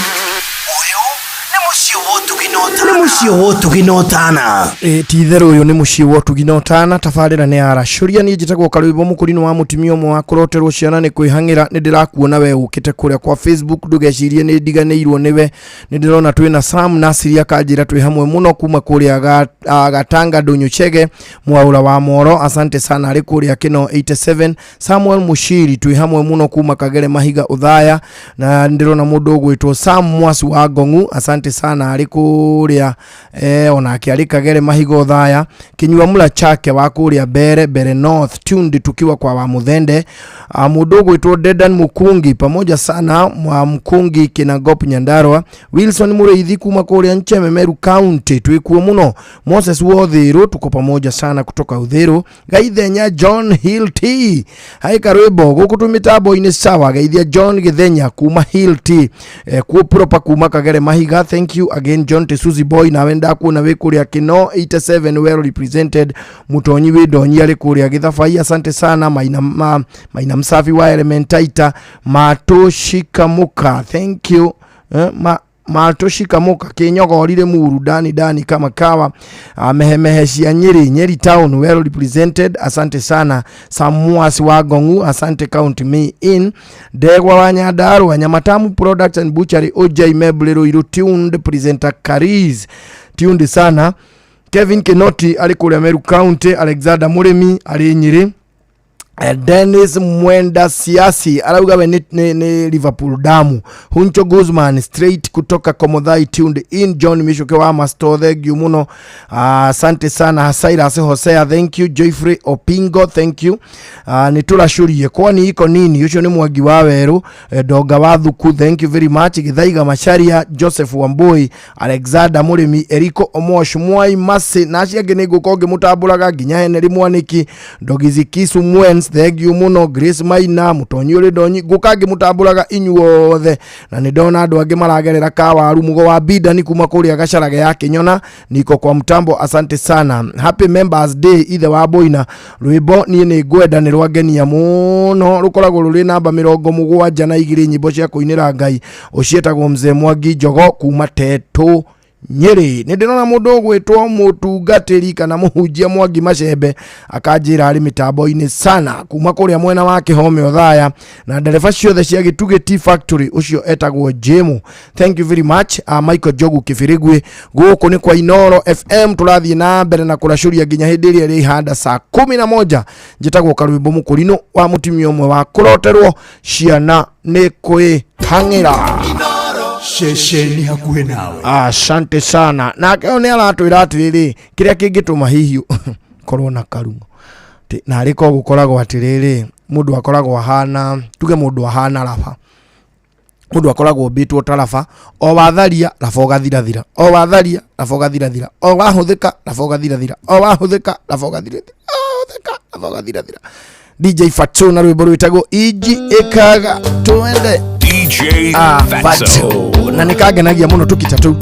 Nĩ mũciĩ wa ũtugi na ũtana. Ti itherũ ũyũ nĩ mũciĩ wa ũtugi na ũtana, tabarĩra nĩ aracũria. Niĩ njĩtagwo Karwĩmbo Mũkũrinũ wa mũtumia ũmwe wa kũroterwo ciana nĩ kwĩhang'ĩra. Nĩ ndĩrakuona we ũkĩte kũrĩa kwa Facebook, ndũgecirie nĩ ndiganĩirwo nĩwe. Nĩ ndĩrona twĩna Sam Nasiri akanjĩra twĩ hamwe mũno kuma kũrĩa Gatanga Ndũnyũ Chege Mwaũra wa Moro, asante sana, arĩ kũrĩa Kĩno 87. Samuel Mushiri twĩ hamwe mũno kuma Kagere Mahiga Ũthaya, na ndĩrona mũndũ ũgwĩtwo Sam Mwasi wa Ngong'u, asante sana, arĩ kũrĩa onake arĩ Kagere Mahiga Ũthaya. Kinyua Mula Chake wa kũrĩa Mbere Mbere North tuned tukiwa kwa wa Muthende. Mũndũ ũgwĩtwo Dedan Mukungi pamoja sana mwa Mkungi Kinangop Nyandarua. Wilson Mũrĩithi kuma kũrĩa Ncheme Meru County twĩkuo mũno. Moses Wothiru tuko pamoja sana kutoka Uthiru. Gaithenya John Hill T hai karwĩmbo gũkũ twĩ mĩtambo-inĩ sawa. Geithia John Githenya kuma Hill T kuo proper kuma Kagere Mahiga, thank you again John T Suzy Boy, nawe ndakuona wĩ kũrĩa Kino 87 well represented. Mutonyi wĩ ndonyi arĩ kũrĩa Githabai, asante sana. Maina, Maina Msafi wa Elementaita Matoshikamuka, thank you. Matoshikamuka kinyogorire muru dani dani kama kawa. Mehemehe cia Nyeri, Nyeri town well represented, asante sana. Samuasi wa Gongu, asante, count me in. Ndegwa wa Nyandarua, Nyamatamu Products and Butchery, OJ Meble Ruiru tuned presenter Kariz tuned sana. Kevin Kinoti ari kũrĩa Meru County, Alexander Mũrĩmi arĩ Nyeri. Dennis Mwenda Siasi arauga we ni Liverpool damu. Huncho Guzman straight kutoka Komodhai tuned in. John Mishuke wa Masto, thank you muno, asante sana. Cyrus Hosea, thank you. Joyfrey Opingo, thank you. Nĩ tũracurie kwani iko nini, ucio nĩ Mwangi wa Weru. Ndonga wa Thuku, thank you very much. Githaiga Macharia, Joseph Wambui, Alexander Mũrĩmi, Eriko Omosh, Mwai Masi na acio angĩ nĩ ngũka ngĩmũtambũraga nginya Henry Mwaniki, Ndogizi Kisu Mwens, thank you muno. Grace Maina, Mutonyi ũrĩ ndonyi, ngũka ngĩmũtambũraga inyuothe, na nĩ ndona andũ angĩ maragerera kawaru. Mugo wa Bidani kuma kũrĩa Gacarage ya Kĩnyona, niko kwa mtambo, asante sana. Happy Members Day ithe wa Boina. Rwĩmbo niĩ nĩ ngwenda nĩ rwangenia mũno, rũkoragwo rũrĩ namba 72 nyĩmbo cia kũinĩra Ngai, ũciĩtagwo Mzee Mwangi Njogo kuma Tetũ Nyeri. Nĩ ndĩrona mũndũ ũgwĩtwo mũtungatĩri kana mũhunjia Mwangi Macembe akanjĩra arĩ mĩtambo-inĩ sana kuma kũrĩa mwena wa Kĩhome Othaya, na ndereba ciothe cia Gĩtugĩ Tea Factory, ũcio etagwo Jemu. Thank you very much. Michael Jogu Kĩbĩrĩgwĩ, gũkũ nĩ kwa Inoro FM, tũrathiĩ na mbere na kũracũria nginya hĩndĩ ĩrĩa ĩrĩ ihanda saa 11. Njĩtagwo Karwĩmbo Mũkũrinũ wa mũtumia ũmwe wa kũroterwo ciana nĩ kwĩhang'ĩra. Ceceni hakuhĩ nawe. Asante sana. Nake ũyũ nĩ aratwĩra atĩrĩrĩ, kĩrĩa kĩngĩtũma hihi korwo na karung'o na arĩ ko gũkoragwo atĩrĩrĩ, mũndũ akoragwo ahana, tuge mũndũ ahana raba, mũndũ akoragwo ombĩtwo ta raba, o watharia raba ũgathirathira, o watharia raba ũgathirathira, o wahũthĩka raba ũgathirathira, o wahũthĩka raba ũgathirathira, wahũthĩka raba ũgathirathira. DJ Fatso na rwĩmbo rwĩtagwo Iji Ikaga Twende. DJ Fatso. Fatso. Na nĩkangenagia mũno tũkita tũu.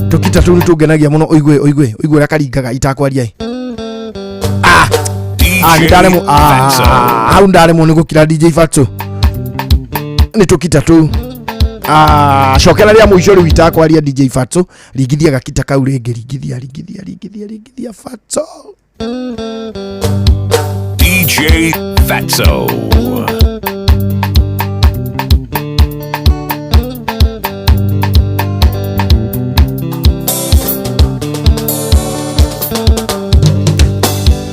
Tũkita tũu nĩtũngenagia mũno, ũigue ũigue ũigue ũrĩa karingaga itakwaria ĩ. DJ Ndaremwo, Fatso. hau ndaremwo nĩ gũkira DJ Fatso nĩ tũkita tũu. Cokera rĩa mũico rĩu itakwaria DJ Fatso, ringithia gakita kau rĩngĩ, ringithia ringithia ringithia ringithia Fatso. DJ Fatso.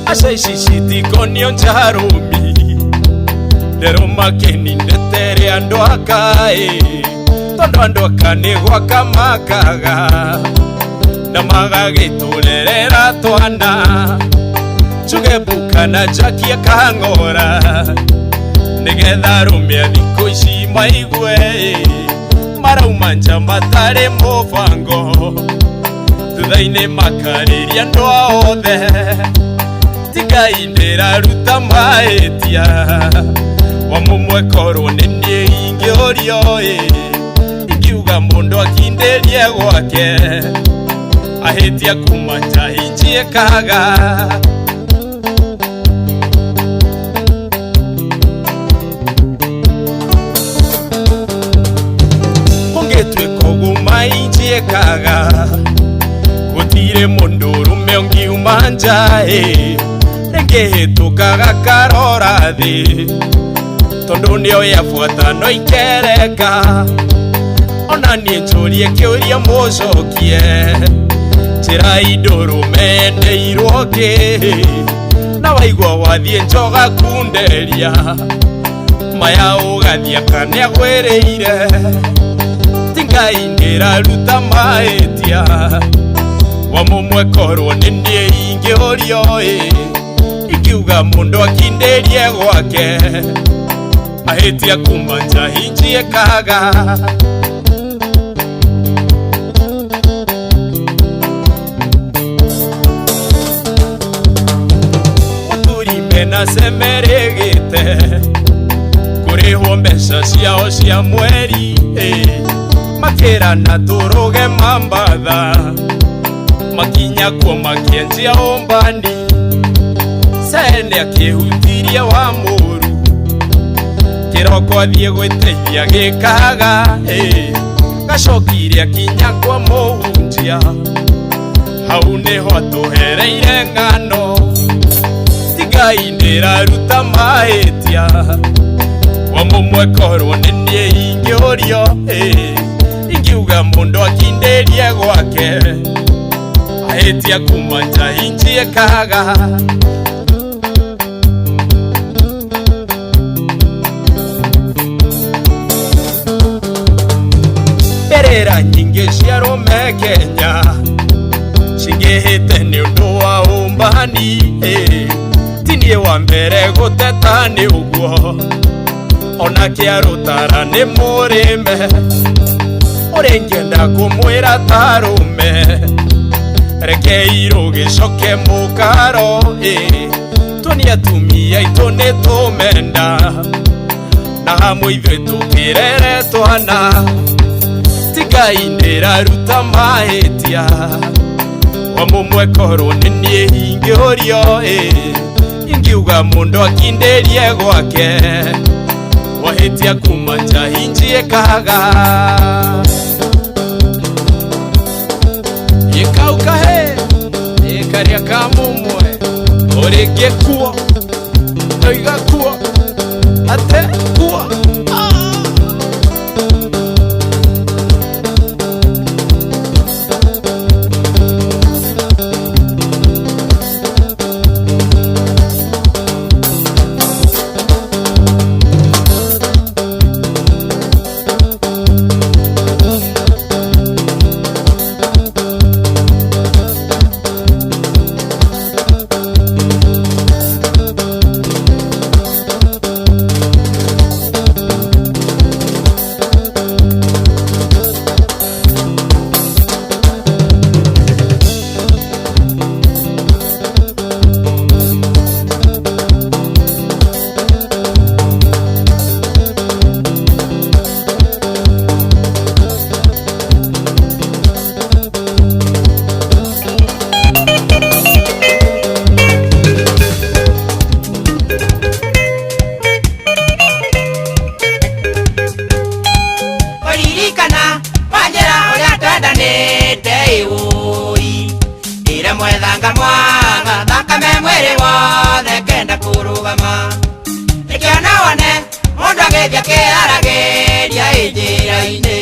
Aca ici citikonio njarũmi nderũ makeni ndetere andũ akaĩ tondũ andũ aka nĩ gwaka makaga na magagĩtũrerera twana njuge mbuka na njakie kang'ora nĩgetha arũme a thikũ ici maigue marauma nja matarĩ mũbango thutha-inĩ makarĩria andũ othe tigai ndĩraruta mahĩtia wa mũmwe korwo nĩ niĩ ingĩũrio ĩ ingiuga mũndũ akindĩrie gwake ahĩtia kuma nja injiĩkaga. Kũngĩtuĩka ũguo mainjiĩkaga gũtirĩ mũndũ ũrũme ũngiuma nja ĩ rĩngĩ hĩtũkaga karora thĩ tondũ nĩoĩ abuata no ikereka ona niĩ njũrie kĩũria mũcokie njĩra indũrũme endeirwo kĩ na waigua wathiĩ njoga kunderia maya ũgathiĩ kana agwĩrĩire ti Ngai ndĩraruta mahĩtia wa mũmwe korwo nĩ niĩ ingĩũrio ĩ ingiuga mũndũ akindĩrie gwake ahĩtia kuma nja injiĩkaga. Mũthuri mena cemerĩgĩte kũrĩhwo mbeca ciao cia mweri makĩrana tũrũge mambatha makinya kuo makĩanjia ũmbani cene akĩhutirie wa mũru kĩroko athiĩ gwĩteithia gĩkaga gacokire akinya kwa mũhunjia hau nĩho atũhereire ng'ano ti Ngai ndĩraruta mahĩtia wa mũmwe korwo nĩ niĩ ingĩũrio ingiuga mũndũ akindĩrie gwake ahĩtia kuma nja injiĩkaga. Mbĩrĩra nyingĩ cia arũme Kenya cingĩhĩte nĩ ũndũ wa ũmbani ti niĩ wa mbere gũteta nĩ ũguo ona kĩarũtara nĩ mũrĩme ũrĩa ingĩenda kũmwĩra ta arũme reke irũgĩcoke mũkaro tuonie atumia aitũ nĩ tũmenda na hamwe ithuĩ tũkĩrere twana ti Ngai ndĩraruta mahĩtia wa mũmwe korwo nĩ niĩ ingĩũrio ingiuga mũndũ akindĩrie gwake wahĩtia kuma nja injiĩkaga. Ĩkau kahĩ ĩkaria ka mũmwe ũrĩngĩ kuo ndoiga kuo ate kuo. Ririkana wanjĩra ũrĩa twendanĩte ĩũi ĩra mwethanga mwaga thakame mwĩrĩ wothe kenda kũrũgama nĩkĩona wone mũndũ agĩthiĩ akĩharagĩria ĩ njĩra-inĩ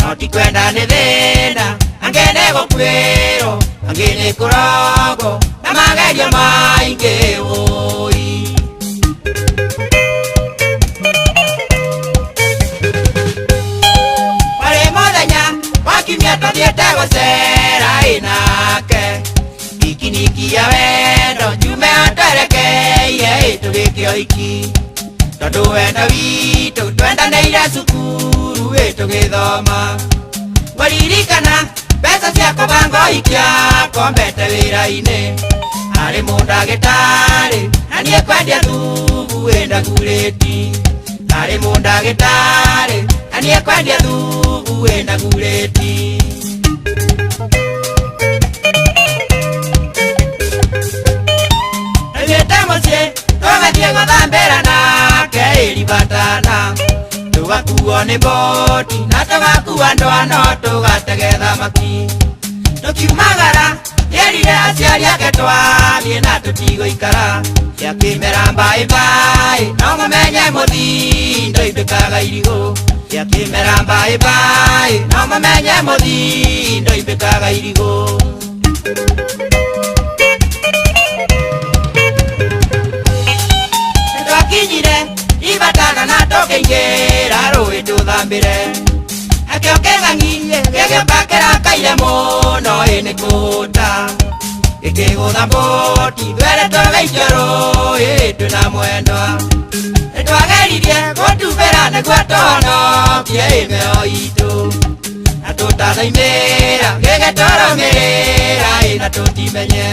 no ti kwenda nĩ thĩna angĩ nĩ gũkuĩrwo angĩ nĩ kũrogwo na magerio maingĩ ũi. Kimia tuthiĩte gũcera ĩnake pikiniki ya wendo njume otwerekeire ĩ tũgĩke ũhiki tondũ wendo witũ twendanĩire cukuru ĩ tũgĩthoma ngũririkana mbeca cia kũbanga ũhiki akombete wĩra-inĩ arĩ mũndagĩtarĩ na niĩ kwendia thubu ĩ ndagurĩti arĩ mũndagĩtarĩ na niĩ kwendia thubu ĩ ndagurĩti. Nĩthiĩte mũciĩ tũgathiĩ gũthambĩra nake ĩribatana tũgakuo nĩ boti na tũgakua ndwano tũgatege thamaki tũkiumagara nĩerire aciari ake twathiĩ na tũtigũikara gĩakĩmera mbaĩ mbaĩ no mũmenye mũthindo imbĩkaga irigũ gĩakĩmera mbaĩ mbaĩ no mũmenye mũthindo imbĩkaga irigũ. Nĩtwakinyire ibatana na tũkĩingĩra rũĩ tũthambĩre nakĩo kĩng'ang'i gĩgĩũka kĩrakaire mũno ĩ nĩ kũũta gĩkĩgũtha mbũti twere tũgĩikio rũĩ twĩna mwendwa nĩtwageririe gũtubĩra nĩguo tũhonokie ĩ mĩoyo itũ na tũtanaimĩra gĩgĩtũrũmĩrĩra ĩ na tũtimenye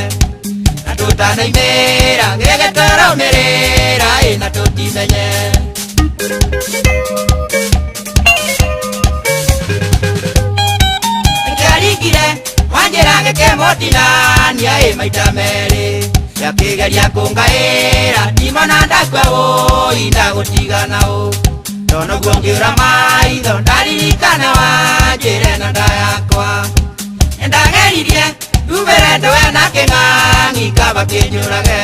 na tũtanaimĩra gĩgĩtũrũmĩrĩra ĩ na tũtimenye. Nĩkĩaringire wanjĩra gĩkĩmũtinania ĩ maita merĩ gĩakĩgeria kũngaĩra ndimona ndakua ũi ndagũtigana ũ tonoguo ngĩũra maitho ndaririkana wanjĩre na nda yakwa nĩndageririe ndubĩre ndũe na kĩng'ang'i kaba kĩnjũrage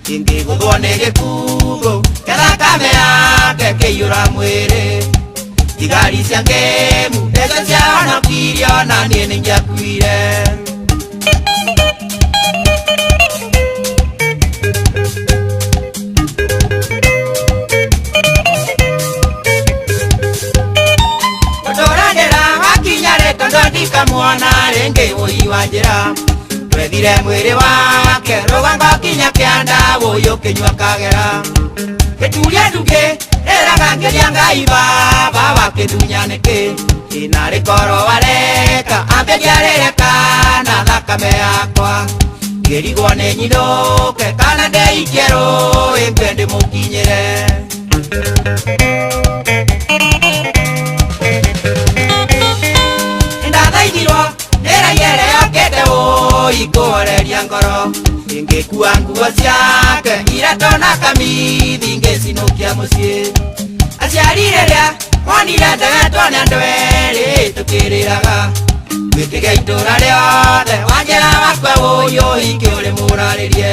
kĩngĩgũthwo nĩ gĩkuũ kĩthakame yake kĩiyũra mwĩrĩ thigari cia ngĩmu nĩcio ciahonokirie ona niĩ nĩingĩakuire. Gũtũranĩra wakinya rĩ tondũ ndikamuona rĩngĩ ũi wa njĩra twethire mwĩrĩ wake rũgongo kinya kĩanda ũi ũkĩnyua kagera gĩturia ndungĩ ĩraga ngĩria Ngai baba wakĩndunya nĩkĩ ĩnarĩ korwo wareka ambĩnjiarĩre kana thakame yakwa ngĩrigwo nĩ nyinũke kana ndĩikie rũĩ ngwe ndĩmũkinyĩre. Nĩndathaithirwo nĩ raia ĩrĩa yokĩte ũi kũhoreria ngoro ingĩkua nguo ciake iratũ na kamithi ngĩcinũkia mũciĩ aciari rĩrĩa monire ndegetwo nĩ andũ erĩ tũkĩrĩraga Gwĩkĩge itũra rĩothe Wanjĩra wakwa ũyũ ũhiki ũrĩ mũrarĩrie.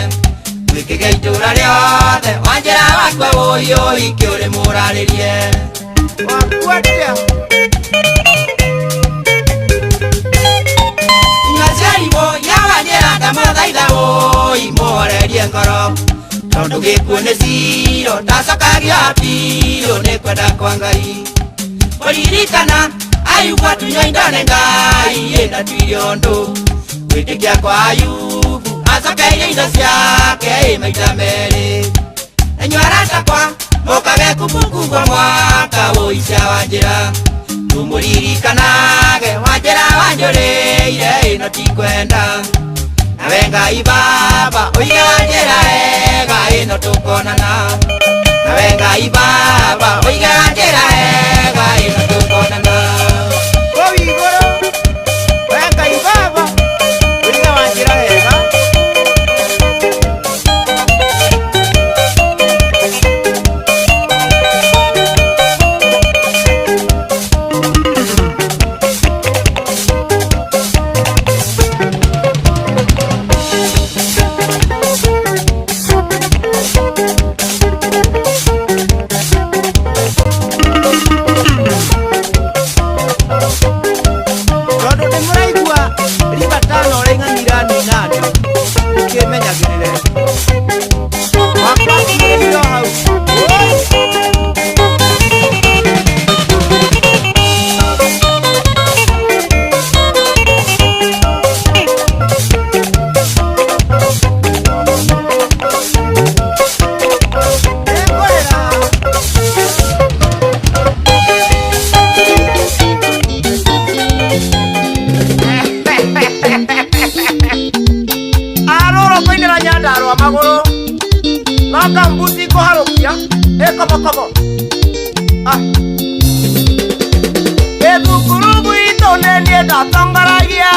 Gwĩkĩge itũra rĩothe Wanjĩra wakwa ũyũ ũhiki ũrĩ mũrarĩrie. Wakwa atĩa? Nyaciarimũ ya Wanjĩra ndamũthaitha ũi mũhorerie ngoro. Tondũ gĩkuũ nĩ ciro ndacokagia biũ nĩ kwenda kwa Ngai. Kũririkana Ayubu atunywo indo nĩ Ngai ĩndatuire ũndũ. Gwĩtĩkia kwa Ayubu acokeirie indo ciake ĩ maita merĩ. Inyuĩ arata akwa mũkage kumbukumbu mwaka ũi cia Wanjĩra. Tũmũririkanage Wanjĩra wanjũrĩire ĩno tikwenda. Nawe Ngai Baba ũige Wanjĩra ega ĩno tũkonana. Nawe Ngai Baba ũige Wanjĩra ega ĩno tũkonana. Kũu igũrũ we Ngai Baba ũige Wanjĩra ega. Tondũ ndĩmũraigua ribatano ũraing'anira ninani ũkĩmenyagĩrĩre. Wakwa akinyĩrĩire o hau. Arũrũ kũinĩra Nyandarũa magũrũ no kambuti kũharũkia ĩkobokobo. Ĩthukuru gwitũ nĩ niĩ ndatongoragia.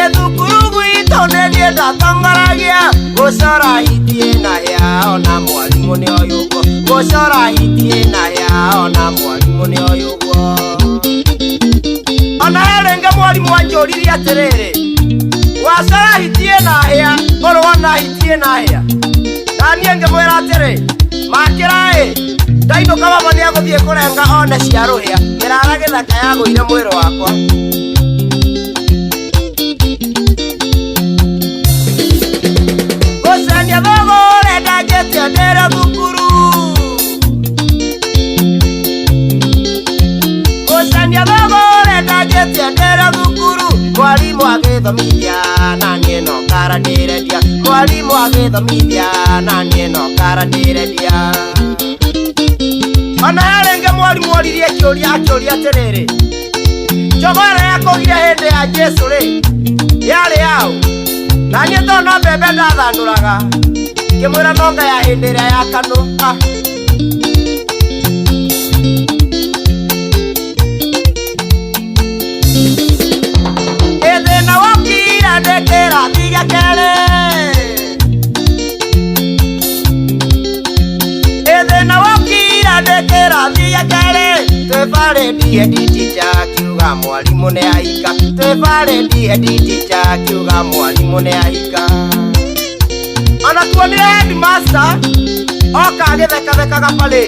Ĩthukuru gwitũ nĩ niĩ ndatongoragia. Gũcora hiti na hĩa ona mwarimũ nĩ oĩ ũguo. Gũcora hiti na hĩa ona mwarimũ nĩ oĩ ũguo. Ona he rĩngĩ mwarimũ anjũririe atĩrĩrĩ, wacora hiti na hĩa ũrona hiti na hĩa. Na niĩ ngĩmwĩra atĩrĩ, makĩra ĩ ndainũka baba nĩegũthiĩ kũrenga one cia rũhĩa. Mĩrara gĩthaka yagũire mwĩrĩ wakwa. Gũcania thũgũrĩ ndanjĩtie ndĩrĩ thukuru. Gũcania thũgũrĩ ndanjĩtie ndĩrĩ thukuru. Mwarimũ agĩthomithia na niĩ no kara ndĩrendia. Mwarimũ agĩthomithia na niĩ no kara ndĩrendia. Ona he rĩngĩ mwarimũ oririe kĩũria akĩũria atĩrĩrĩ, njogoo ĩrĩa yakũgire hĩndĩ ya Jesũ rĩ, yarĩ yaũ? Na niĩ tondũ no mbembe ndathandũraga, ngĩmwĩra nonga ya hĩndĩ ĩrĩa ya kanũ. Ĩthĩna wokire ndĩ kĩrathi gĩa kerĩ. Ĩthĩna wokire ndĩ kĩrathi gĩa kerĩ. Twĩ parade head teacher akiuga mwarimũ nĩ ahika. Twĩ parade head teacher akiuga mwarimũ nĩ ahika. Ona tuonire headmaster oka agĩthekathekaga parade.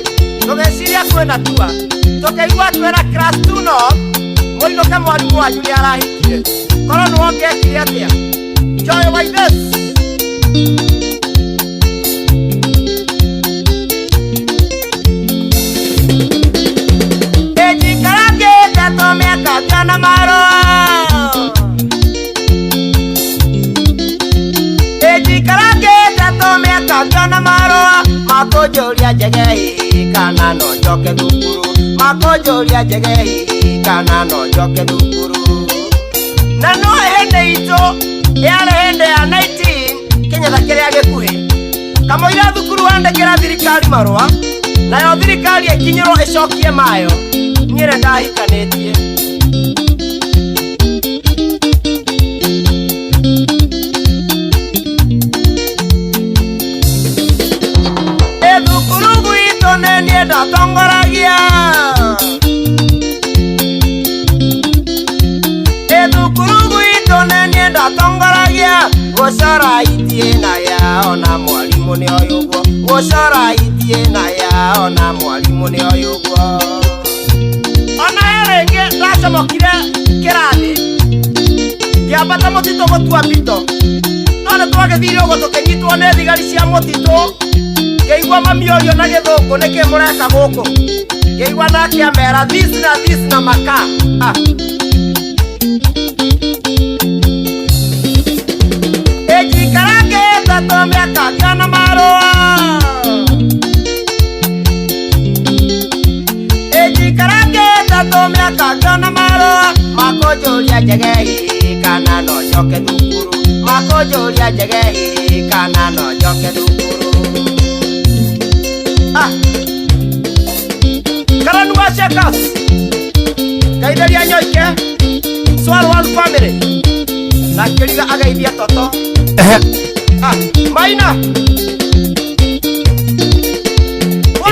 Tũgĩciria kwĩna tua. Tũkĩigua twĩna class 2 no mũinũke mwarimũ wanyu nĩ arahikire. Korwo nĩwe ũngĩekire atĩa? Joy wa this. Ĩnjikarangĩte tũmĩaka ngĩona marũa. Ĩnjikarangĩte tũmĩaka ngĩona marũa. Makũnjũria njege hihi kana no njoke thukuru. Makũnjũria njege hihi kana no njoke thukuru. Na no hĩndĩ itũ yarĩ hĩndĩ ya 19 kĩnyatha kĩrĩa gĩkuhĩ. Kamũira thukuru wandĩkĩra thirikari marũa, nayo thirikari ĩkinyĩrwo ĩcokie mayo. Niĩ nĩ ndahikanĩtie. Ĩthukuru gwitũ nĩ niĩ ndatongoragia. Nĩndatongoragia gũcora itiĩ na ya ona mwarimũ nĩ oĩ ũguo gũcora itiĩ na ya ona mwarimũ nĩ oĩ ũguo ona he rĩngĩ ndacomokire kĩrathi ngĩambata mũtitũ gũtua mbito no nĩ twagĩthire ũguo tũkĩnyitwo nĩ thigari cia mũtitũ ngĩigua mami orio na gĩthũngũ nĩkĩ mũreka gũkũ ngĩigua nake amera this na this na maka. Ah. Ĩnjikarangĩte tũ mĩaka ngĩona marũa ĩnjikarangĩte tũ mĩaka ngĩona marũa makũnjũria njege ĩ kana no njoke thukuru makũnjũria njege ĩ kana no njoke thukuru. Ah. Karanu wa Shakers Ngaitheria Nyoike Swallow One Family na kĩriga ageithia toto. Ah, Maina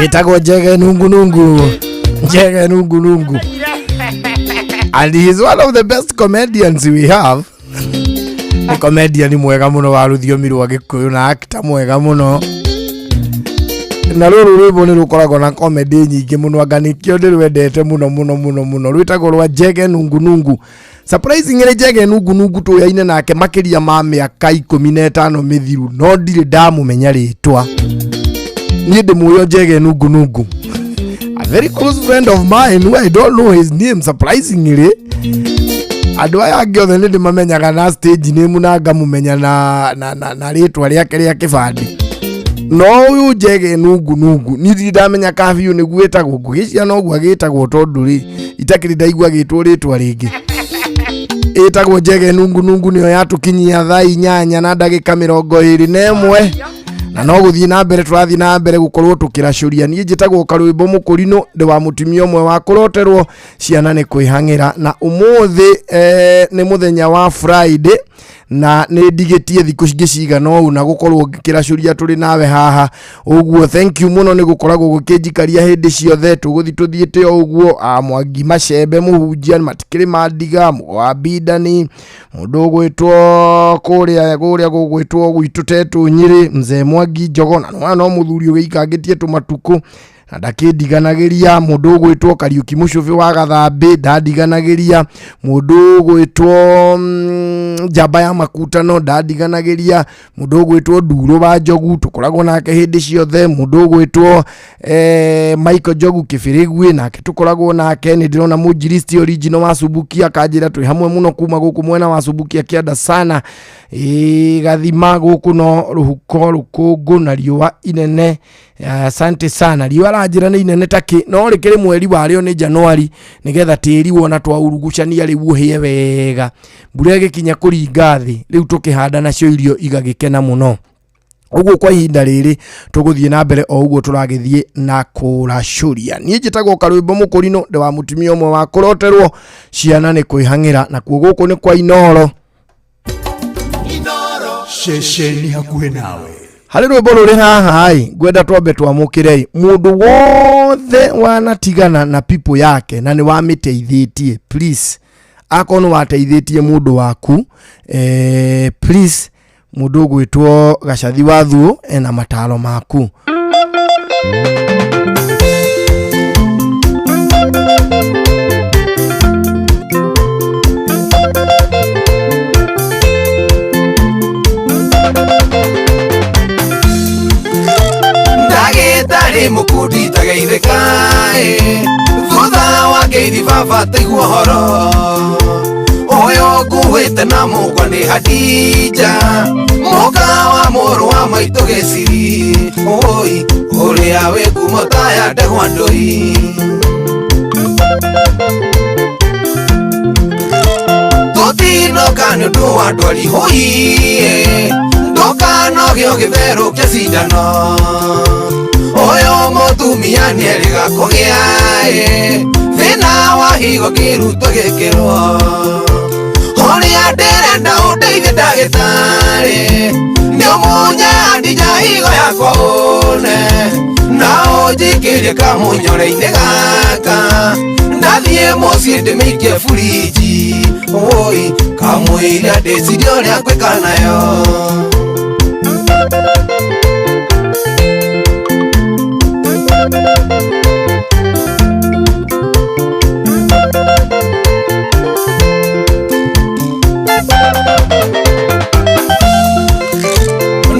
Ĩtagwo Njege Nungu Nungu. Njege Nungu Nungu. And he is one of the best comedians we have. Nĩ comedian mwega mũno wa rũthiomi rwa Gĩkũyũ na actor mwega mũno. Na rũrũ rwĩmbo nĩ rũkoragwo na comedy nyingĩ mũno anga nĩkĩo ndĩrwendete mũno mũno mũno mũno. Rwĩtagwo rwa Njege Nungu Nungu. Surprisingly Njege Nungu Nungu tũyaine nake makĩria ma mĩaka 15 mĩthiru no ndirĩ ndamũmenya rĩtwa. Niĩ ndĩmũĩ Njege Nungu Nungu. A very close friend of mine who I don't know his name surprisingly. Andũ aya angĩ othe nĩ ndĩmamenyaga na stage name na ngamũmenya na rĩtwa rĩake rĩa kĩbandĩ. No ũyũ Njege Nungu Nungu niĩ ndirĩ ndamenya kabiũ nĩguo ĩtagwo ngũgĩcia noguo agĩtagwo tondũ rĩ itakĩrĩ ndaigua agĩtwo rĩtwa rĩngĩ. Ĩtagwo Njege Nungu Nungu nĩyo yatũkinyia thaa 8 na ndagĩka 21 na no gũthiĩ na mbere tũrathiĩ na mbere gũkorwo tũkĩracũria. Niĩ njĩtagwo Karwĩmbo Mũkũrinũ ndĩ wa mũtumia ũmwe wa kũroterwo ciana nĩ kwĩhang'ĩra na ũmũthĩ nĩ mũthenya wa Friday na nĩ ndigĩtie thikũ cingĩ cigana ũũ na gũkorwo ngĩkĩracũria tũrĩ nawe haha ũguo. Thank you mũno nĩ gũkoragwo gũkĩnjikaria hĩndĩ ciothe tũgũthiĩ tũthiĩte o ũguo. Mwangi Macembe mũhunjia matikĩrĩ mandiga wa Bindani mũndũ ũgwĩtwo kũrĩa gũgwĩtwo gwitũ Tetũ Nyĩrĩ mzee Mwangi Njogona no mũthuri ũgĩikangĩtie tũmatukũ na ndakĩndiganagĩria. Mũndũ ũgwĩtwo Kariũki Mũcũbĩ wa Gathambĩ ndandiganagĩria. Mũndũ ũgwĩtwo Njamba ya Makutano ndandiganagĩria. Mũndũ ũgwĩtwo Nduro wa Njogu tũkoragwo nake hĩndĩ ciothe. Mũndũ ũgwĩtwo Michael Njogu Kĩbĩrĩgui nake tũkoragwo nake. Nĩ ndĩrona mũnjiristi original wa Subukia akanjĩra twĩ hamwe mũno kuma gũkũ mwena wa Subukia kĩanda sana gathima gũkũ no rũhuko rũkũngũ na riũa inene. Asante sana. Riũa ranjĩra nĩ inene takĩ no rĩkĩrĩ mweri warĩo nĩ Januari nĩgetha tĩri wona twaurugucania rĩu ũhĩe wega mbura ĩgĩkinya kũringa thĩ rĩu tũkĩhanda nacio irio igagĩkena mũno. Ũguo kwa ihinda rĩrĩ tũgũthiĩ na mbere o ũguo tũragĩthiĩ na kũracũria. Niĩ njĩtagwo Karwĩmbo Mũkũrinũ ndĩ wa mũtumia ũmwe wa kũroterwo ciana nĩ kwĩhang'ĩra nakuo gũkũ nĩ kwa Inoro. Ceceni hakuhĩ nawe. Harĩ rwĩmbo rũrĩ haha ĩ ngwenda twambe twamũkĩre mũndũ wothe wanatigana na people yake na nĩ wamĩteithĩtie please akorwo nĩ wateithĩtie mũndũ waku please mũndũ ũgwĩtwo Gacathi wa Thuo ena mataro maku. Ndagĩtarĩ mũkundi tageithĩka thutha wa ngeithi baba taigua ũhoro ũyũ nguĩte na mũkwa nĩ Hadija mũka wa mũrũ wa maitũ Gĩciri ũi ũrĩa wĩ ngumo ta ya ndegwa ndũi tũtinoka nĩ ũndũ wa ndwari hũi ndũkanogio gĩtherũkia cindano ũyũ mũtumia nĩerĩga kũgĩa thĩna wa higo kĩrutwo gĩkĩrwo ũrĩa ndĩrenda ũndeithie ndagĩtarĩ nĩ ũmunye Hadija higo yakwa ũne na ũnjikĩrie kamũnyore-inĩ gaka ndathiĩ mũciĩ ndĩmĩikie buriji ũi Kamwĩra ndĩcirie ũrĩa ngwĩka nayo.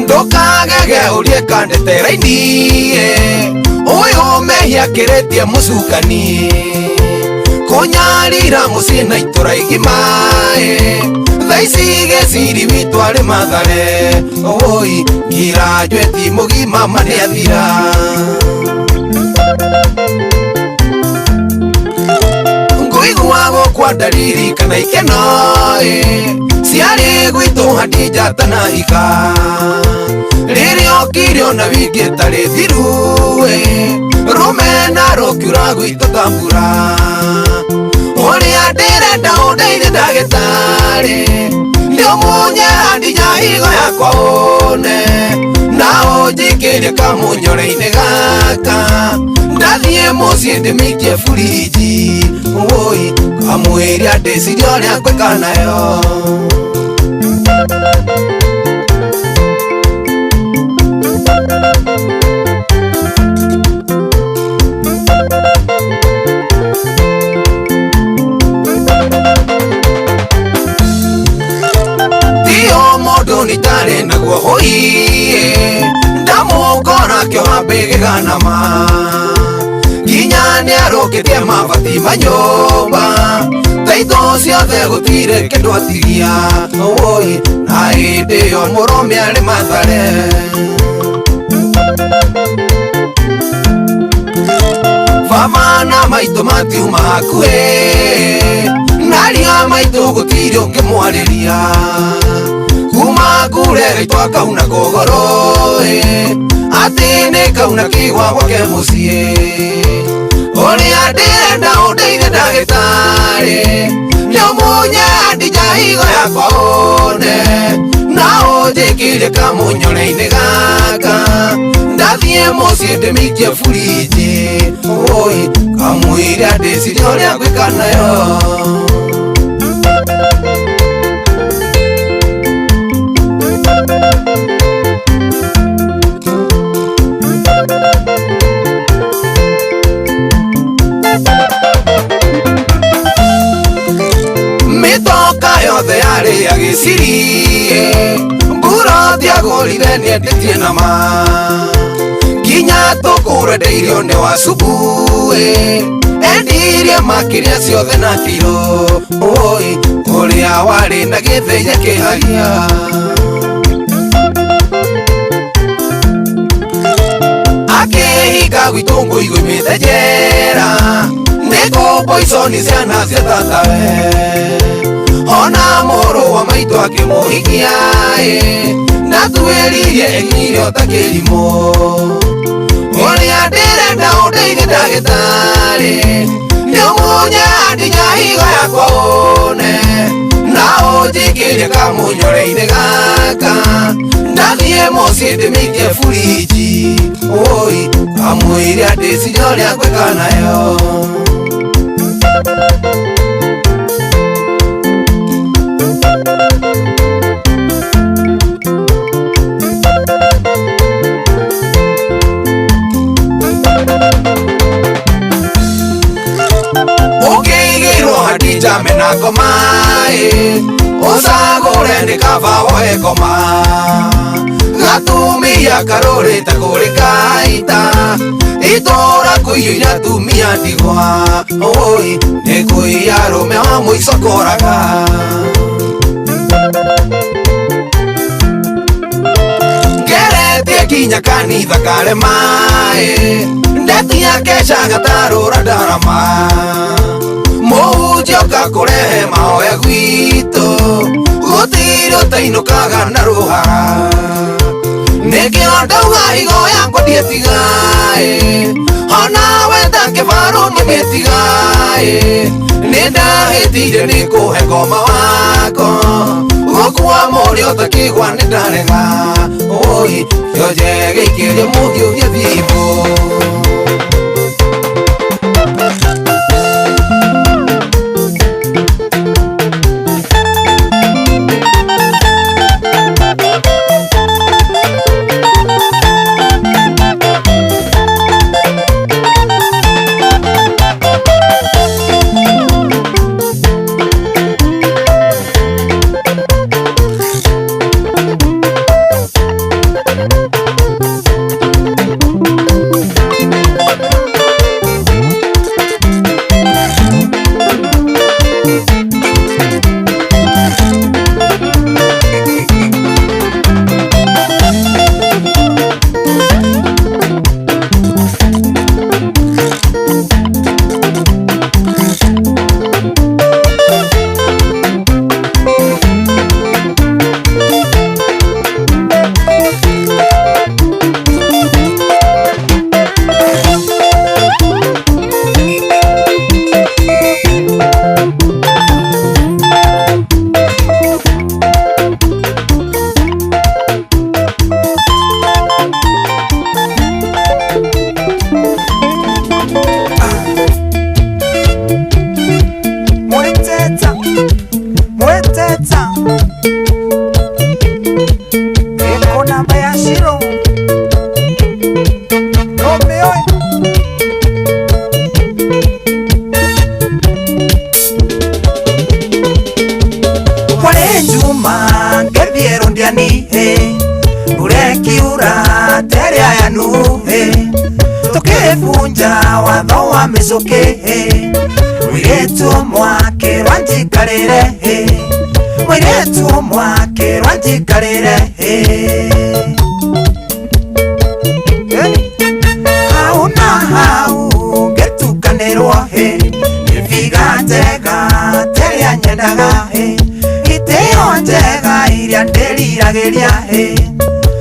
Ndũkagege ũrie kandete raini ũyũ mehia kĩrĩtie mũcukani kũnyarira mũciĩ na itũra igima thaa ici gĩciri witũ arĩ Mathare oi ngiranjweti mũgima ma nĩathira. Ngũigua gũkwa ndariri kana ikeno ciarĩ gwitũ Hadija atanahika rĩrĩa okire ona wiki ĩtarĩ thiru rũmena rũkiura gwitũ ta mbura. Ũrĩa ndĩrenda ũndeithie ndagĩtarĩ nĩũmunye Hadija higo yakwa one na ũnjikĩrie kamũnyore-inĩ gaka ndathiĩ mũciĩ ndĩmĩikie buriji oi kamwĩre ndĩcirie ũrĩa ngwĩka nayo. Nĩ naguo hoi ndamũkora kĩoha mbĩgĩganama nginya nĩarũkĩtie mabati ma nyũmba taitũ ciothe gũtirĩ kĩndũ atigia oi na hĩndĩ ĩyo mũrũme arĩ Mathare. Baba na maitũ matiuma hakuhĩ naria maitũ gũtirĩ ũngĩmwarĩria kuma ngure gaitũ akauna kũgũrũ atĩ nĩ kauna kĩgwa gwake mũciĩ. Ũrĩa ndĩrenda ũndeithie ndagĩtarĩ nĩũmunye Hadija higo yakwa one na ũnjĩkĩrie kamũnyore-inĩ gaka ndathiĩ mũciĩ ndĩmĩikie buriji oi kamwĩre ndĩcirie ũrĩa ngwĩka nayo. Mĩtoka yothe yarĩ ya gĩciri mburoti agũrire nĩendetie nama nginya tũkũrendeirio nĩ wa cubu endirie makĩria ciothe na kiro oi ũrĩa warĩ na gĩthĩi akĩhagia. Akĩhinga gwitũ ngũigũimĩte njera nĩkũmboiconi ciana cia tatawe ona mũrũ wa maitũ akĩmũhikia ndatuĩririe eng'ire ota kĩrimũ. Ũrĩa ndĩrenda ũndeithie ndagĩtarĩ nĩũmunye Hadija higo yakwa one na ũnjĩkĩrie kamũnyore-inĩ gaka ndathiĩ mũciĩ ndĩmĩikie buriji oi kamwĩre ndĩcirie ũrĩa ngwĩka nayo. Ũkĩigĩrwo Hadija mena ngoma ũcagũre nĩ kaba woe ngoma gatumia karũrĩte kũrĩ kaita itũra kũiyũire atumia ndigwa oi nĩ kũiya arũme wa mũico koraga. Ngeretie nginya kanitha karema ndetia keca gatarũra ndarama mũhunjia ũka kũrehe mahoya gwitũ gũtirĩ ũtainũkaga na rũhara nĩkĩo ndauga higo yakwa ndiĩtiga ona wenda kĩbarũ nĩmĩtiga nĩndahĩtire nĩ kũhe ngoma wako gũkua mũrĩ ũtakĩgwa nĩndarega oi kĩonje gĩikĩrie mũhiũ gĩthimbo. Eko namba ya Shiro Romeo. Kwale Juma ngethiero ndiani urekiura teria ya nuhe tukivunja watho wa micuki mwiretu mwake rwanjikarire mwiretu mwake rwanjikarire hau na hau ngetukanirwo nibiga njega teria nyendaga itĩo njega iria ndĩriragĩria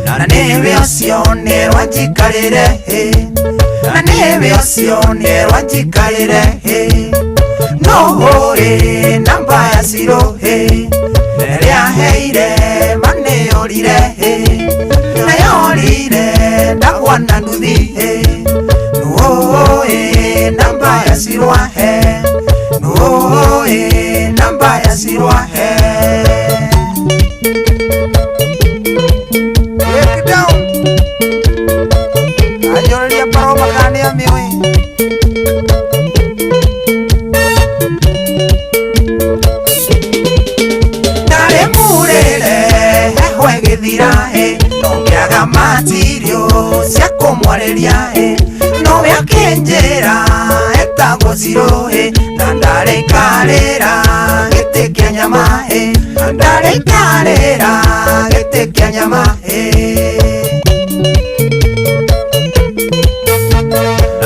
na nĩwe ũcio nĩrwanjikarĩre na nĩwe ũcio nĩrwanjikarĩre no hũrĩ namba ya Ciro nĩrĩaheire manĩyũrire nayũrire ndagwa na nduthi nũĩ namba ya Ciro ahe nũĩ namba ya Ciro ahe. Break down. Anjororia paroma kana nĩamĩũĩ. Ndarĩ mũrĩre heho ĩgĩthira no ngĩaga matirio cia kũmwarĩria nowe akĩnjĩra etagwo Ciro na ndarĩikarĩra gĩtĩ kĩa nyama na ndarĩikarĩra gĩtĩ kĩa nyama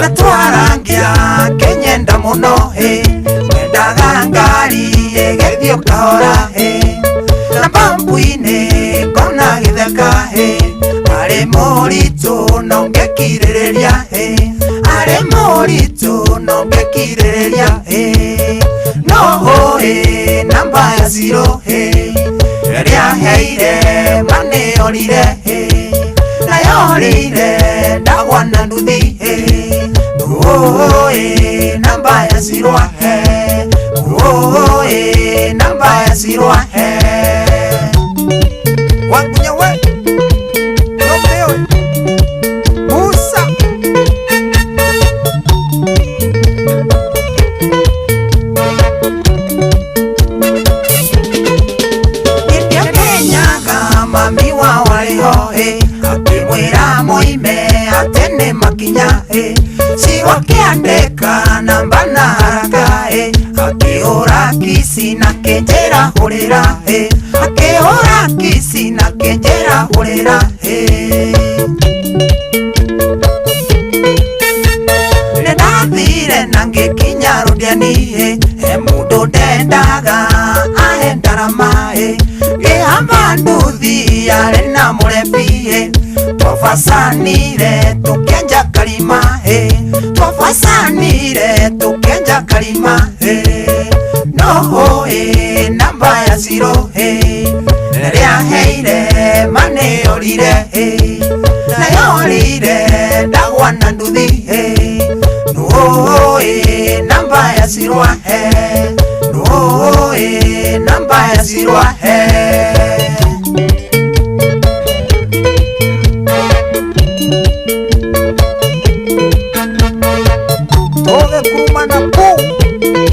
na twarangia kĩnyenda mũno wendaga ngari ĩgĩthiĩ kahora na bambu-inĩ ngona gĩtheka arĩ mũritũ no ngĩkirĩrĩria arĩ mũritũ no ngĩkirĩrĩria no hũĩ namba ya Ciro ĩrĩa heire manĩyũrire nayũrire ndagwa na nduthi nũĩ namba ya Ciro ahe nũĩ namba ya Ciro ahe. Wangunya we Romeo Musa. Nĩndĩamenyaga mami wao arĩ ho akĩmwĩra moime atĩ nĩ makinya Ciro akĩandĩka namba na haraka akĩhũra kici na kĩnjĩra hũrĩra akĩhũra kici na kĩnjĩra hũrĩra nĩndathire na ngĩkinya rũdiani he mũndũ ndendaga ahe ndarama ngĩhamba nduthi yarĩ na mũrebi twabacanire tũkĩenja karima twabacanire tũkĩenja karima no hũĩ namba ya Ciro rĩrĩa heire manĩyũrire nayũrire ndagwa na nduthi nũĩ namba ya Ciro ahe nũĩ namba ya Ciro ahe. Tũgĩkurumana kũu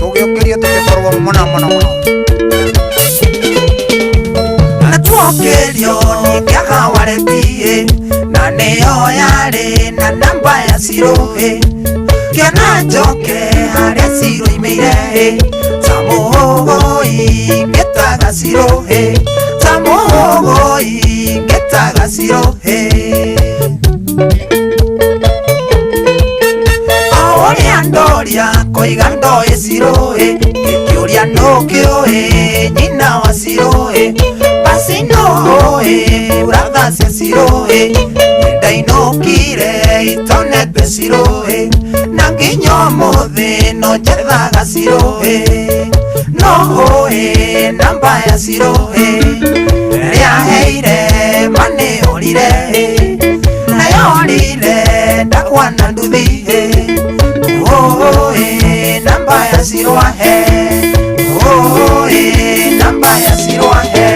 tũgĩũkĩrio tũgĩkorwo mũno mũno mũno na tuokĩrio ningĩaga wareti na nĩyo yarĩ na namba ya Ciro kĩona njoke harĩa Ciro imĩire ta mũhũgũi ngĩtaga Ciro ta mũhũgũi ngĩtaga Ciro ũrĩa ndoria koiga ndoĩ Ciro ngĩkĩũria nũkĩũĩ nyina wa Ciro basi nũĩ uratha cia Ciro nĩndainũkire itonete Ciro na nginya ũmũthĩ no njethaga Ciro no hũĩ namba ya Ciro rĩrĩa heire manĩyũrire nayũrire ndagwa na nduthi nũĩ namba ya Ciro ahe nũĩ namba ya Ciro ahe.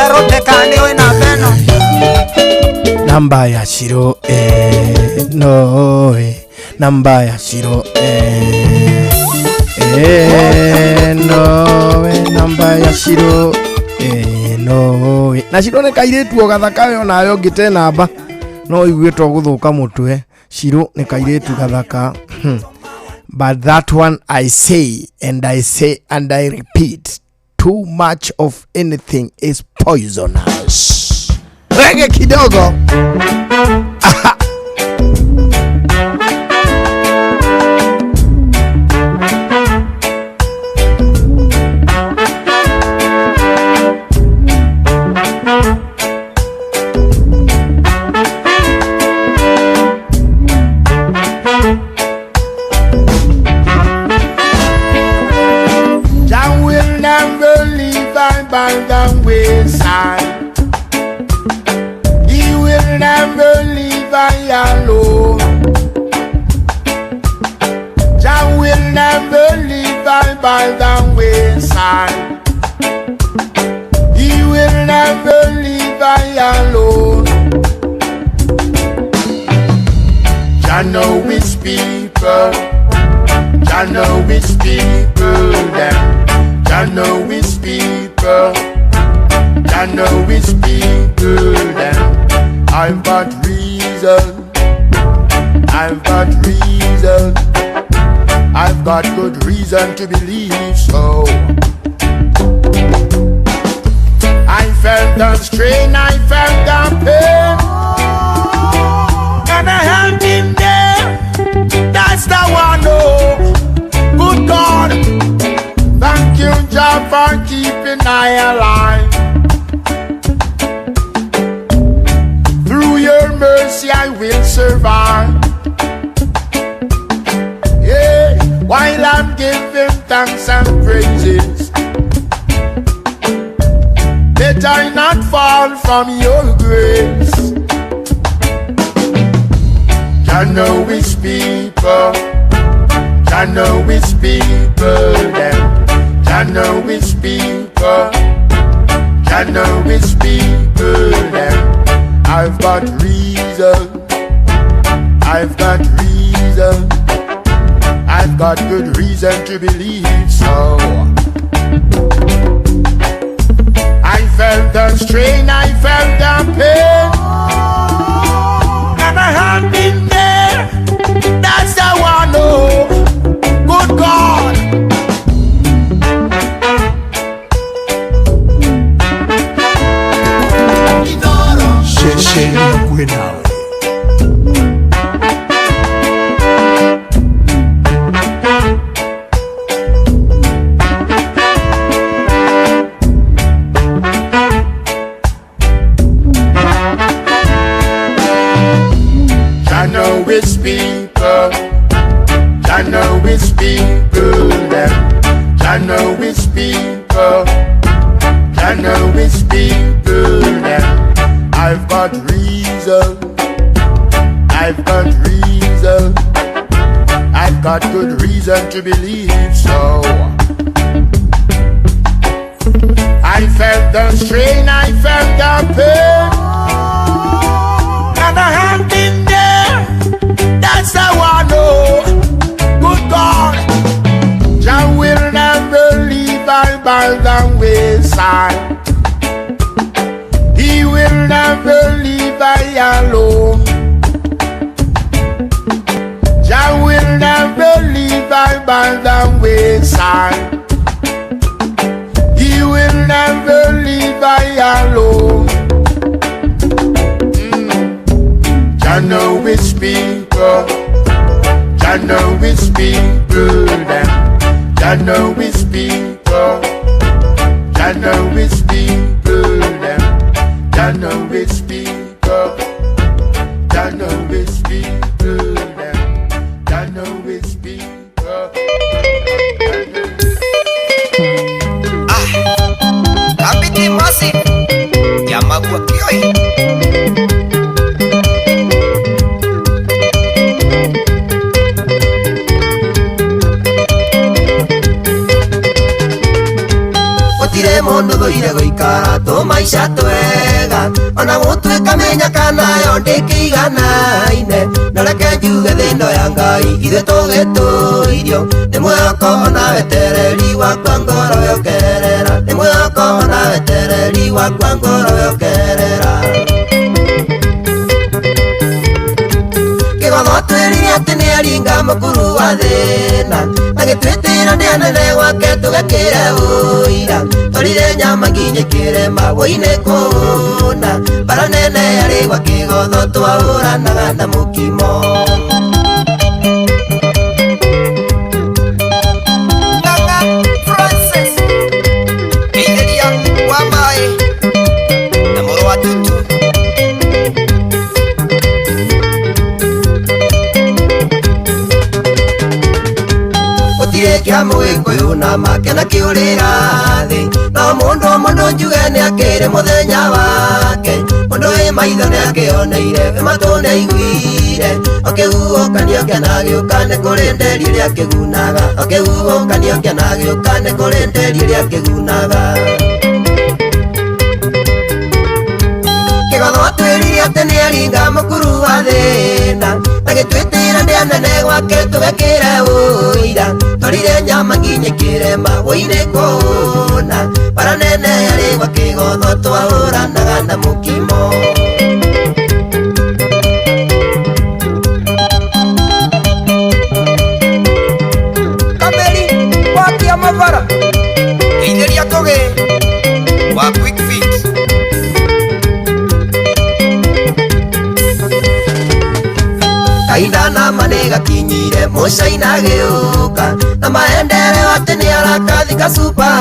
Charlotte kana nĩ namba ĩno. Namba ya Shiro no namba ya Shiro no namba ya Shiro no na Shiro nĩ kairĩtu o gathaka we onawe ũngĩte namba no igue to gũthũka mũtwe. Shiro nĩ kairĩtu gathaka. But that one I say and I say and I repeat, too much of anything is poisonous. Rege kidogo. Aha. Jah will never leave I by the wayside. He will never leave I alone. Jah will never leave I by the wayside. He will never leave I alone. Jah know his people. Jah know his people them. Jah know his people. Jah know his people them. I've got reason. I've got reason. I've got good reason to believe so. I felt the strain, I felt the pain, and I held him there. That's the one, oh, good God. Thank you, Jah, for keeping I alive. Through your mercy, I will survive. Yeah, while I'm giving thanks and praises, let I not fall from your grace. Jah know his people. Jah know his people them. Jah know his people. Jah know his people them. I've got reason. I've got reason. I've got good reason to believe so. I felt the strain, I felt the pain, and I had been there. That's the one, oh, good God. Ceceni hakuhĩ nawe. Jah know his people. Jah know his people them. Jah know his people. Jah know his people them. I've got reason. I've got reason. I've got good reason to believe so. I felt the strain, I felt the pain, and I had been there. That's the one, oh, good God. Jah will never leave I by the wayside. He will never leave I alone. Jah will never leave I by the wayside. He will never leave I alone. Jah know his people. Jah know his people them. Jah know his people. Jah know his people them. Jah know his people. Jah know his people them. Jah know his people. Kapiti masi Yamagua kioi. Gũtirĩ mũndũ thũire gũikara tũmaica twega ona gũtuĩka mĩnyaka nayo ndĩkĩiganaine na reke njuge thĩno ya Ngai ithuĩ tũgĩtũirio nĩ mwĩhoko ona wetereri wakwa ngoro yokerera nĩ mwĩhoko ona wetereri wakwa ngoro yokerera Kĩgotho twĩrire atĩ nĩaringa mũkuru wa thĩna agĩtwĩtĩra nĩ anene gwake tũgekĩre ũira twarire nyama nginya kĩrema wũinĩ kũna bara nene yarĩ gwa Kĩgotho twahũranaga na mũkimo. Ng'ang'a Francis Kĩithĩria wa maĩ na mũrũ wa Tutu. Gũtirĩ kĩa mũgĩkũyũ na make na kĩũrĩra thĩ no mũndũ mũndũ njuge nĩakĩrĩ mũthenya wake mũndũ wĩ maitho nĩakĩoneire wĩ matũ nĩaiguire ũkĩhuhũkanio kĩana gĩũka nĩ kũrĩ nderi ĩrĩa kĩgunaga ũkĩhuhũkanio kĩana gĩũka nĩ kũrĩ nderi ĩrĩa kĩgunaga. Kĩgotho atwĩrire atĩ nĩaringa mũkuru wa thĩna agĩtwĩtĩra nĩ anene gwake tũgekĩre ũira twarire nyama nginya kĩrema wũinĩ kũna bara nene yarĩ gwa Kĩgotho twahũranaga na mũkimo. Kameri wa Kĩamabara Kĩithĩria Tũgĩ wa Quick Fit. Kahinda nama nĩgakinyire mũcaina agĩũka na maendeleo atĩ nĩarakathika super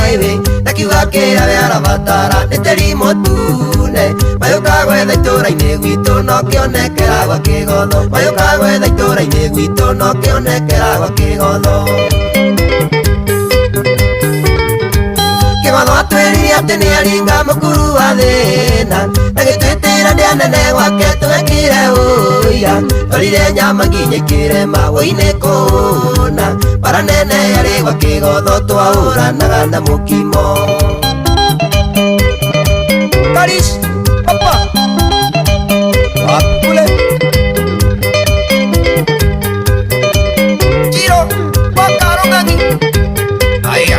highway na kiuga kĩrĩa we arabatara nĩ tĩri mũtune mayũka gwetha itũra-inĩ gwitũ no kĩonekera gwa Kĩgotho mayũka gwetha itũra-inĩ gwitũ no kĩonekera gwa Kĩgotho. Kĩgotho atwĩrire atĩ nĩaringa mũkuru wa thĩna agĩtwĩtĩra nĩ anene gwake tũgekĩre ũira twarire nyama nginya kĩrema wũinĩ kũna bara nene yarĩ gwa Kĩgotho twahũranaga na mũkimo. Karish Papa Wakule Chiro wa Karũng'ang'i Aya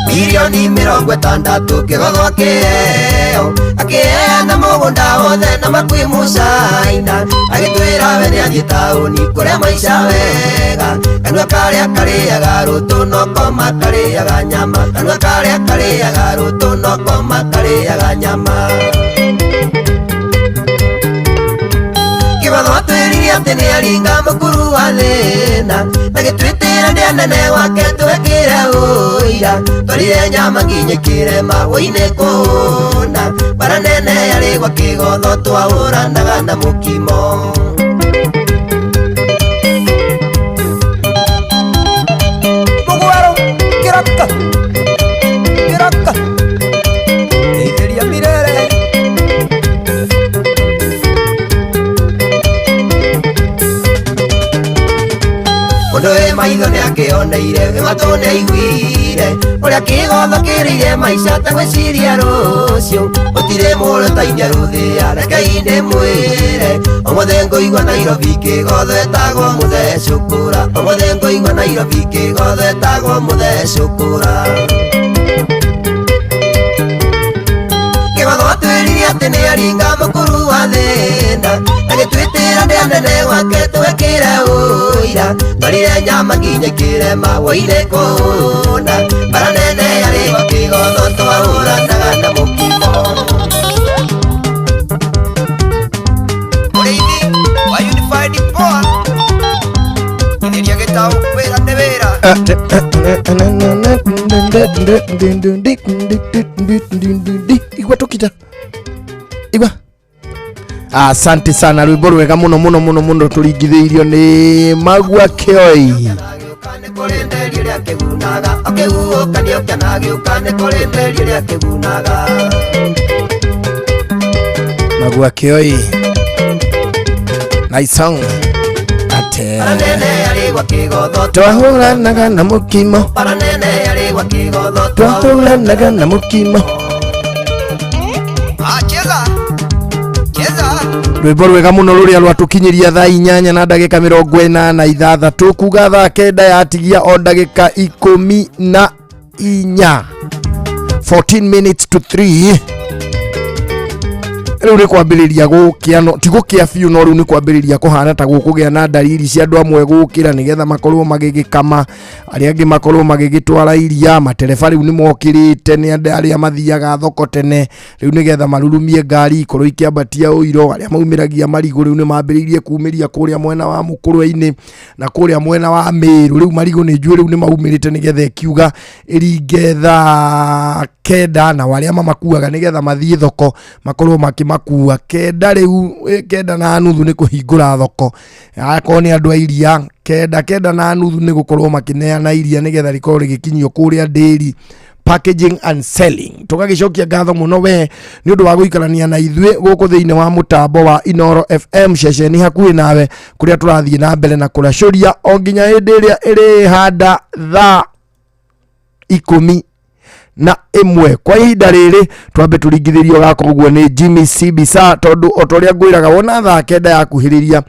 Milioni 60 Kĩgotho akĩheo akĩheana mũgũnda wothe na makwĩ mũcaina agĩtwĩra we nĩathiĩ taũni kũrĩa maica wega kanua karĩa karĩaga rũtũ no koma karĩaga nyama kanua karĩa karĩaga rũtũ no koma karĩaga nyama. Kĩgotho atwĩrire atĩ nĩaringa mũkuru wa thĩna agĩtwĩtĩra nĩ anene gwake tũgekĩre ũira twarire nyama nginya kĩrema wũinĩ kũna bara nene yarĩ gwa Kĩgotho twahũranaga na mũkimo. Mũgwaro Kĩraka Kĩraka Kĩithĩria Mirere Mũndũ wĩ maitho nĩakĩoneire wĩ matũ nĩaiguire ũrĩa Kĩgotho kĩrĩire maica ta gwĩciria rũciũ gũtirĩ mũndũ tainia rũthĩa rekei ndĩmwĩre ũmũthĩ ngũigua Nairobi Kĩgotho ĩtagwo mũthee cũkũra ũmũthĩ ngũigua Nairobi Kĩgotho ĩtagwo mũthee cũkũra. Kĩgotho atwĩrire atĩ nĩaringa mũkuru wa thĩna agĩtwĩtĩra nĩ anene gwake tũgekĩre ũira twarire nyama nginya kĩrema wũinĩ kũna bara nene yarĩ gwa Kĩgotho twahũranaga na mũkimo. Mũrĩithi wa Unified Poa Kĩithĩria gĩtaũ wĩra nĩ wĩra. Igua tukita igua. Asante sana rwimbo rwega muno muno muno muno turingithĩirio nĩ Magua Kĩoi. Magua Kĩoi, nice song. Ate twahũranaga na mũkimo, twahũranaga na mũkimo. Rwĩmbo rwega mũno rũrĩa rwatũkinyĩria thaa 8 na ndagĩka 46, kuga thaa 9 yatigia o ndagĩka 14, 14 minutes to 3. Rĩu nĩ kwambĩrĩria gũkĩa, no ti gũkĩa biũ, no rĩu nĩ kwambĩrĩria kũhana ta gũkũgĩa na ndariri cia andũ amwe gũkĩra nĩgetha makorwo magĩgĩkama, arĩa angĩ makorwo magĩgĩtwara iria. Matereba rĩu nĩ mokĩrĩte, nĩ andũ arĩa mathiaga thoko tene rĩu nĩgetha marurumie ngari ikorwo ikĩambatia ũiro. Arĩa maumĩragia marigũ rĩu nĩ mambĩrĩirie kumĩria kũrĩa mwena wa Mũkũrwe-inĩ na kũrĩa mwena wa Mĩrũ. Rĩu marigũ nĩ njũĩ rĩu nĩ maumĩrĩte nĩgetha ĩkiuga ĩringe thaa 9, na arĩa mamakuaga nĩgetha mathiĩ thoko makorwo makĩmakua 9. Rĩu 9:30 nĩ kũhingũra thoko, akorwo nĩ andũ a iria 9:30 nĩ gũkorwo makĩneana iria nĩgetha rĩkorwo rĩgĩkinyio kũrĩa dairy packaging and selling. Tũgagĩcokia ngatho mũno we nĩ ũndũ wa gũikarania na ithuĩ gũkũ thĩinĩ wa mũtambo wa Inoro FM, ceceni hakuhĩ nawe, kũrĩa tũrathiĩ na mbere na kũracũria o nginya hĩndĩ ĩrĩa ĩrĩhanda thaa 11. Kwa ihinda rĩrĩ twambe tũringithĩrio gako ũguo nĩ Jimmy Sibisa, tondũ o ta ũrĩa ngwĩraga wona thaa 9 yakuhĩrĩria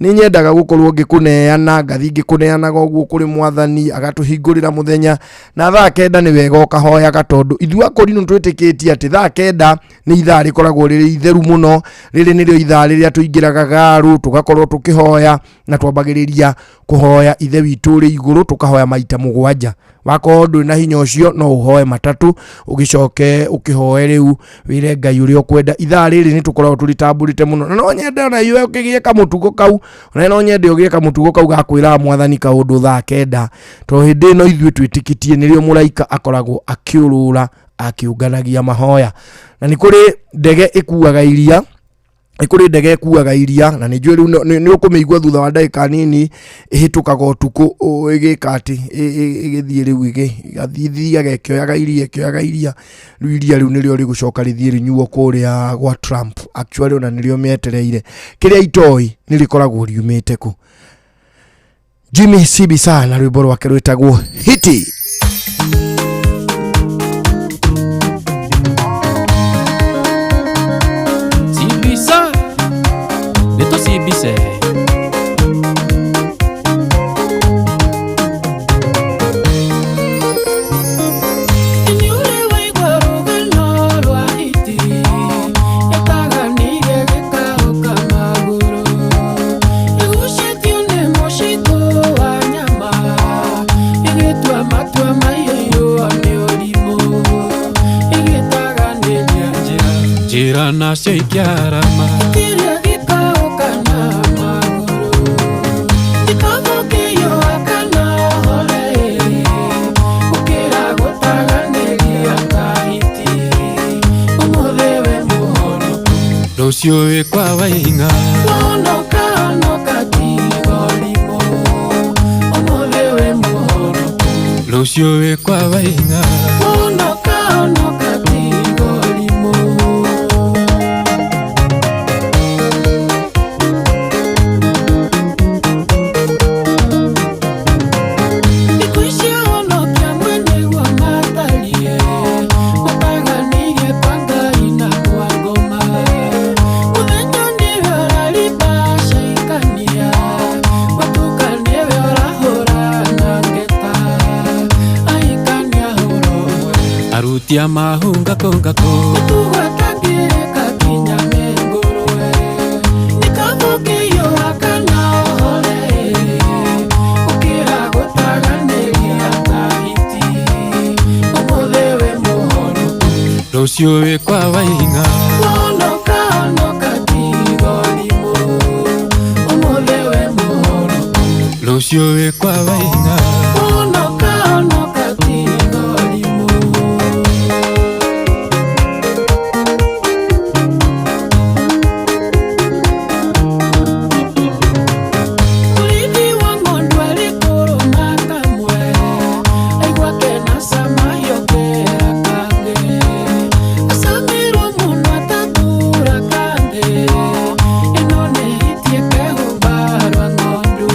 nĩ nyendaga gũkorwo ngĩkũneana, ngathi ngĩkũneanaga ũguo kũrĩ mwathani agatũhingũrĩra mũthenya. Na thaa 9 nĩ wega ũkahoyaga, tondũ ithuĩ akũrinũ twĩtĩkĩtie atĩ thaa 9 nĩ ithaa rĩkoragwo rĩrĩ itheru mũno. Rĩrĩ nĩrĩo ithaa rĩrĩa tũingĩraga garu tũgakorwo tũkĩhoya, na twambagĩrĩria kũhoya ithe witũ ũrĩ igũrũ tũkahoya maita 7. Wakorwo ndũrĩ na hinya ũcio no ũhoe 3, ũgĩcoke ũkĩhoe rĩu wĩre Ngai ũrĩa ũkwenda. Ithaa rĩrĩ nĩ tũkoragwo tũrĩtambũrĩte mũno, na no nyende ona iwe ũkĩgĩe kamũtugo kau, ona no nyende ũgĩe kamũtugo kau ga kwĩraga mwathani kaũndũ thaa 9, tondũ hĩndĩ ĩno ithuĩ twĩtĩkĩtie nĩrĩo mũraika akoragwo akĩũrũra akĩũnganagia mahoya. Na nĩ kũrĩ ndege ĩkuaga iria, nĩ kũrĩ ndege ĩkuaga iria, na nĩ njũĩ rĩu nĩ ũkũmĩigua thutha wa ndagĩka nini ĩhĩtũkaga ũtukũ ĩgĩka atĩ ĩgĩthiĩ rĩu ĩgathiaga ĩkĩoyaga iria, ĩkĩoyaga iria. Rĩu iria rĩu nĩrĩo rĩgũcoka rĩthiĩ rĩnyuo kũrĩa gwa Trump. Actually ona nĩrĩo mĩetereire. Kĩrĩa itoĩ nĩ rĩkoragwo riumĩte kũ. Jimmy Sibisa na rwĩmbo rwake rwĩtagwo Hiti. Sibisa, nĩtũcibise. Njĩra nacio ikĩarama kĩrĩa gĩkaũka na magũrũ, gĩkamũkĩyũa kana hore, gũkĩra gũtaganĩria kahiti. Ũmũthĩ wĩ mũhonoku, rũciũ wĩ kwa Waing'a. Honoka honoka tiga ũrimũ, ũmũthĩ wĩ mũhonoku, rũciũ wĩ kwa Waing'a. Honoka honoka tiga ũrimũ. Arutia mahunga kongako nĩtũgwatangĩrĩka kinya nĩ ngũrwe, nĩkamũkĩyũa kana ũhore, gũkĩra gũtaganĩria kahiti. Ũmũthĩ wĩ mũhonoku, rũciũ wĩ kwa Waing'a. Honoka honoka tiga ũrimũ, ũmũthĩ wĩ mũhonoku, rũciũ wĩ kwa Waing'a. Honoka honoka tiga ũrimũ. Mũrĩithi wa ng'ondu arĩ kũrũma kamwe, aigua kena cama yokera kangĩ, acamĩrwo mũno atatũra kangĩ, ĩno nĩ hiti ĩkehumba rwa ng'ondu.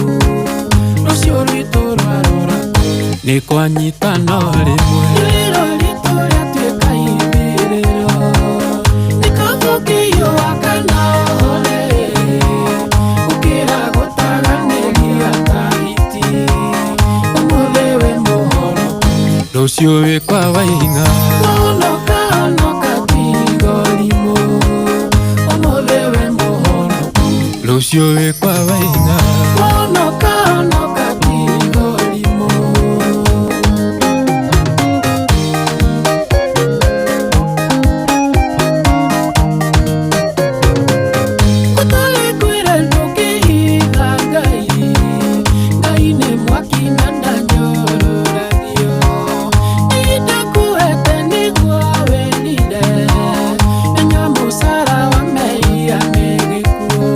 kamwe Rĩrĩro ritũ rĩatuĩka ithirĩro Nĩ kaba ũkĩiyũa kana ũhore Gũkĩra gũtaganĩria ta hiti Ũmũthĩ wĩ mũhonoku Rũciũ wĩ kwa Waing'a Honoka honoka tiga ũrimũ Ũmũthĩ wĩ mũhonoku Rũciũ wĩ kwa Waing'a Honoka honoka tiga ũrimũ Gũtarĩ kwĩra ndũngĩhitha Ngai Ngai nĩ mwaki na ndanyũrũragio Nĩndakũhete nĩguo wĩrire Menya mũcara wa mehia nĩ gĩkuũ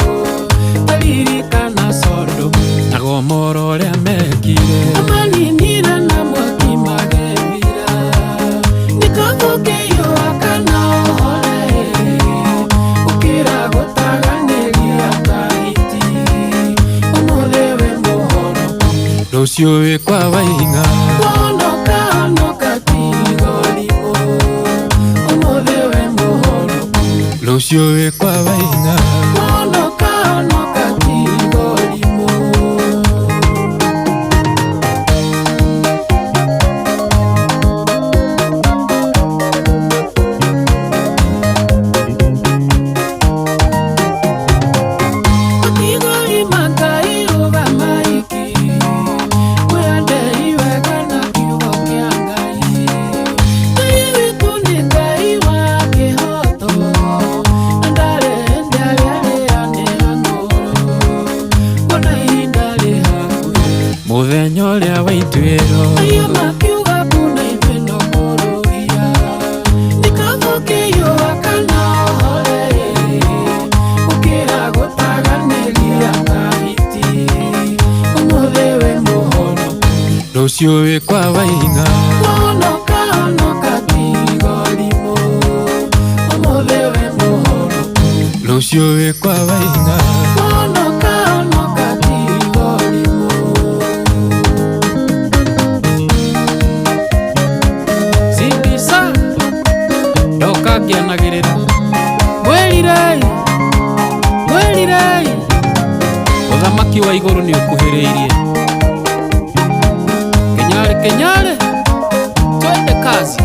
Taririkana Sodomu na Gomora ũrĩa mekire Amaninire na mwaki magĩthira Nĩ kaba ũkĩiyũa kana ũhore Gũkĩra gũtaganĩria ta hiti Ũmũthĩ wĩ mũhonoku Rũciũ wĩ kwa Waing'a Honoka honoka tiga ũrimũ Ũmũthĩ wĩ mũhonoku Rũciũ wĩ kwa Waing'a Honoka honoka tiga ũrimũ Matigori ma Ngai rũgama iki Mwĩendei wega na kiugo kĩa Ngai Ngai witũ nĩ Ngai wa kĩhooto Na ndarĩ hĩndĩ arĩa arĩanĩra ngoro Kuona ihinda rĩ hakuhĩ Mũthenya ũrĩa wa ituĩro Arĩa makiuga kuna ithuĩ no kũrũhia Nĩ kaba ũkĩiyũa kana ũhore Gũkĩra gũtaganĩria ta hiti Ũmũthĩ wĩ mũhonoku Rũciũ wĩ kwa Waing'a Honoka honoka tiga ũrimũ Ũmũthĩ wĩ mũhonoku Rũciũ wĩ kwa Waing'a Honoka honoka tiga ũrimũ Sindisa ndoka ngĩanagĩrĩra Mwĩrirei mwĩrirei Ũthamaki wa igũrũ nĩ ũkuhĩrĩirie Kenyare kenyare twende kazi.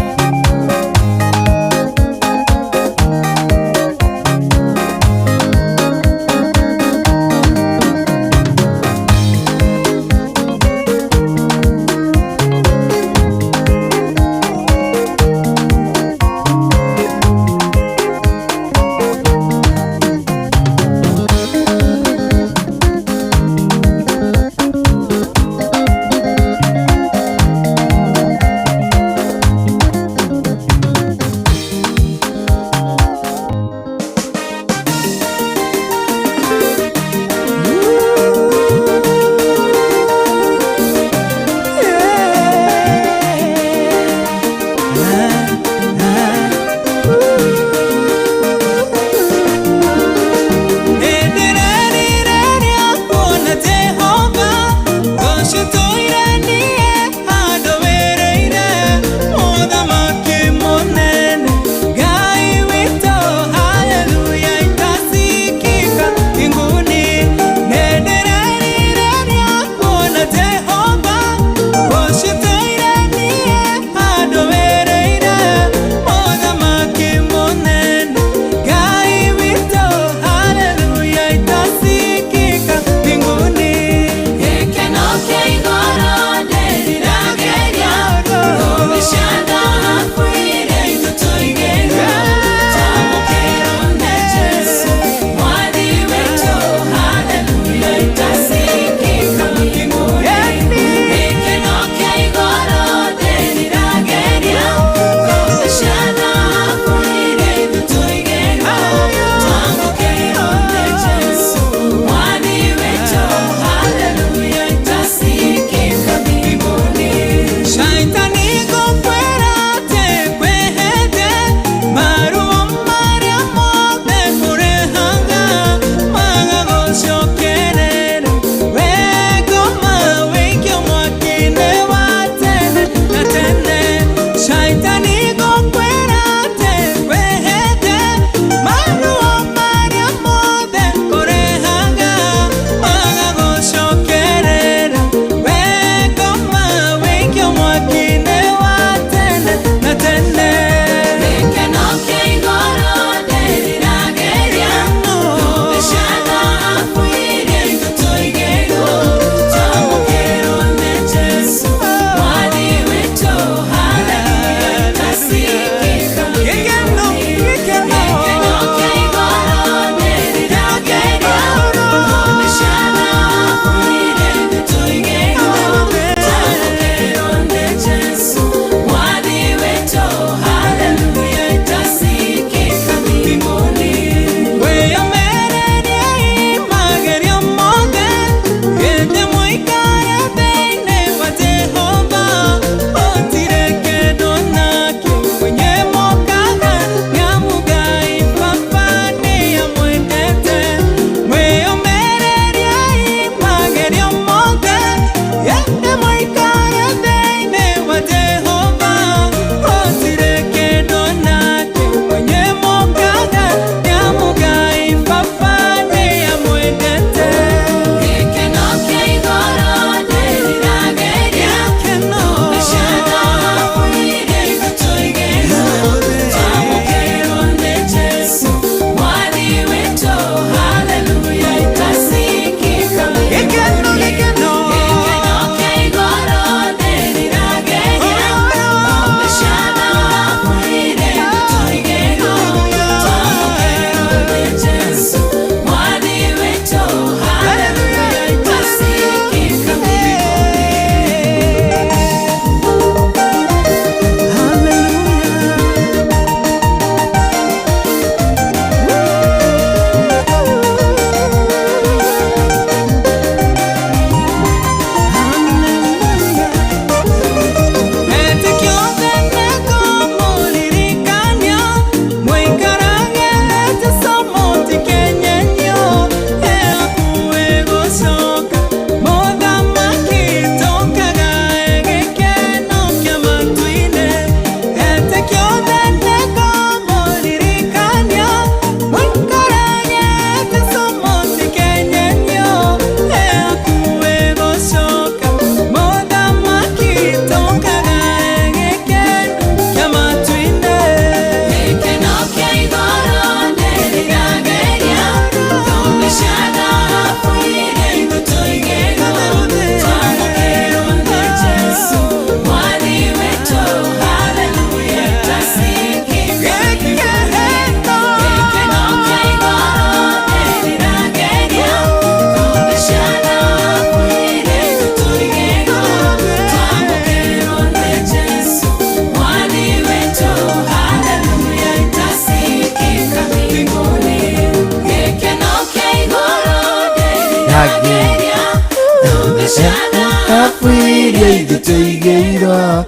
tũigĩirwo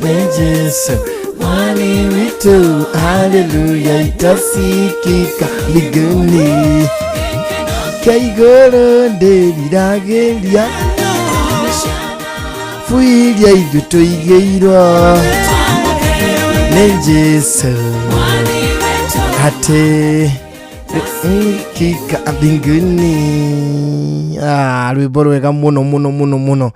nĩ Jesu Mwathi witũ, haleluya itasikika mbinguni kĩa igũrũ ndĩriragĩria fuiria ithuĩ tũigĩirwo nĩ Jesu atĩ kika mbinguni. Rwĩmbo rwega mũno mũno mũno mũno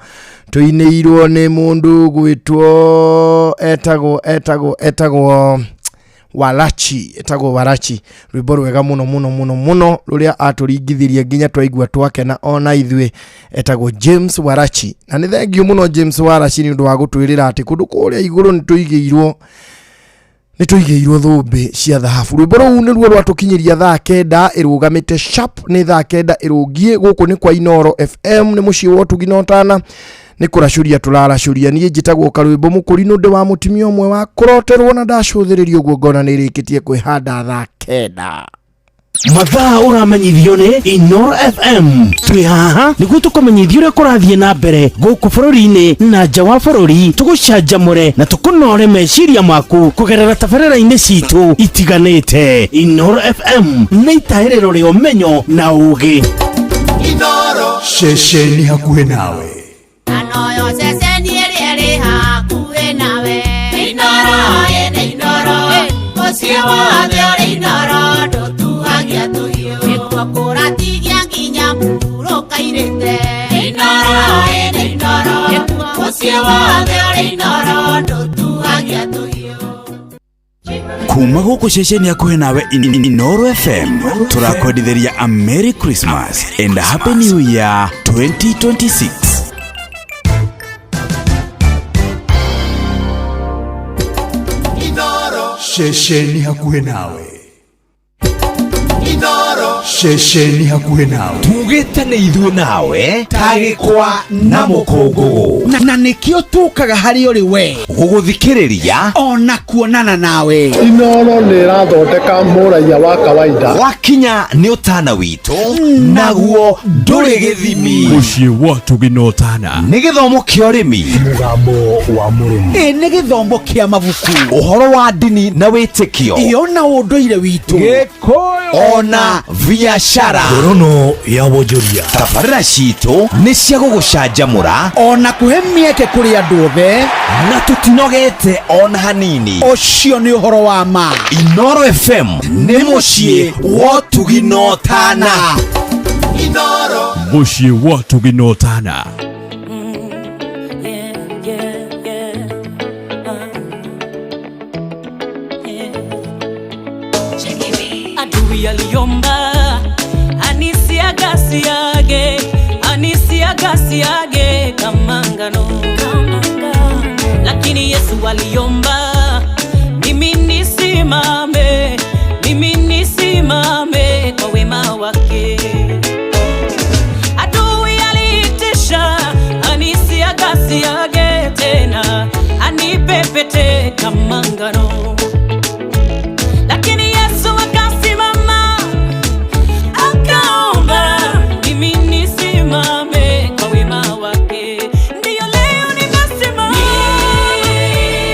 tũinĩirwo nĩ mũndũ gwĩtwo etagwo etagwo etagwo Walachi, etagwo Walachi. Rwĩmbo rwega mũno mũno mũno mũno rũrĩa atũringithirie nginya twaigua twakena ona ithuĩ. Etagwo James Warachi, na nĩ thengiũ mũno James Warachi nĩ ũndũ wa gũtwĩrĩra atĩ kũndũ kũrĩa igũrũ nĩ tũigĩirwo thũmbĩ cia thahabu. Rwĩmbo rũu nĩruo rwatũkinyĩria thaa 9 ĩrũgamĩte sharp, nĩ thaa 9 ĩrũngiĩ. Gũkũ nĩ kwa Inooro FM, nĩ mũciĩ wa ũtugi na ũtana, nĩ kũracũria tũraracũria. Niĩ njĩtagwo Karwĩmbo Mũkũrinũ, ndĩ wa mũtumia ũmwe wa kũroterwo na ndacũthĩrĩria ũguo ngona nĩ ĩrĩkĩtie kwĩhanda thaa 9. Mathaa ũramenyithio nĩ Inooro FM. Twĩ haha nĩguo tũkũmenyithie ũrĩa kũrathiĩ na mbere gũkũ bũrũri-inĩ na nja wa bũrũri, tũgũcanjamũre na tũkũnore meciria maku kũgerera tabarĩra-inĩ citũ itiganĩte. Inooro FM nĩ itahĩrĩro rĩa ũmenyo na ũũgĩ. Inooro ceceni hakuhĩ nawe. Anoyo ceceni ĩrĩa ĩrĩ hakuhĩ nawe. Inooro ĩnĩ Inooro, mũciĩ wothe ũrĩ Inooro, ndũtuhagia tũhiũ. Nĩkuo kũratigia nginya mũhurũka-irĩte. Inooro ĩnĩ Inooro, mũciĩ wothe ũrĩ Inooro, ndũtuhagia tũhiũ. Kuma gũkũ ceceni hakuhĩ nawe Inooro FM tũrakwendithĩria a Merry Christmas and a Happy New Year 2026. Ceceni hakuhĩ nawe. Inooro ceceni hakuhĩ nawe. Tugĩte nĩ ithuĩ nawe tagĩkwa na mũkũngũgũ, na nĩkĩo tũkaga harĩ ũrĩ we gũgũthikĩrĩria ona kuonana nawe. Inooro nĩ ĩrathondeka mũraiya wa kawaida. Wakinya nĩ ũtana witũ, naguo ndũrĩ gĩthimi. Mũciĩ wa ũtugi na ũtana nĩ gĩthomo kĩa ũrĩmi, mũgambo wa mũrĩmi, ĩ nĩ gĩthomo kĩa mabuku, ũhoro wa ndini na wĩtĩkio, ĩyo na ũndũire witũ, Gĩkũyũ ona biashara, ngorono ya wonjoria. Tabarĩra citũ nĩ cia gũgũcanjamũra ona kũhe mĩeke kũrĩ andũ othe, na tũtinogete ona hanini. Ũcio nĩ ũhoro wa ma. Inooro FM nĩ mũciĩ wa ũtugi na ũtana. Inooro mũciĩ wa ũtugi na ũtana. Adui aliomba anisiagasiage, anisiagasiage kama ngano, lakini Yesu aliomba mimi nisimame, mimi nisimame kwa wema wake. Adui aliitisha anisiagasiage tena, anipepete kama ngano, lakini Yesu akasimama akaomba mimi nisimame kwa wema wake. Ndiyo leo nimesimama,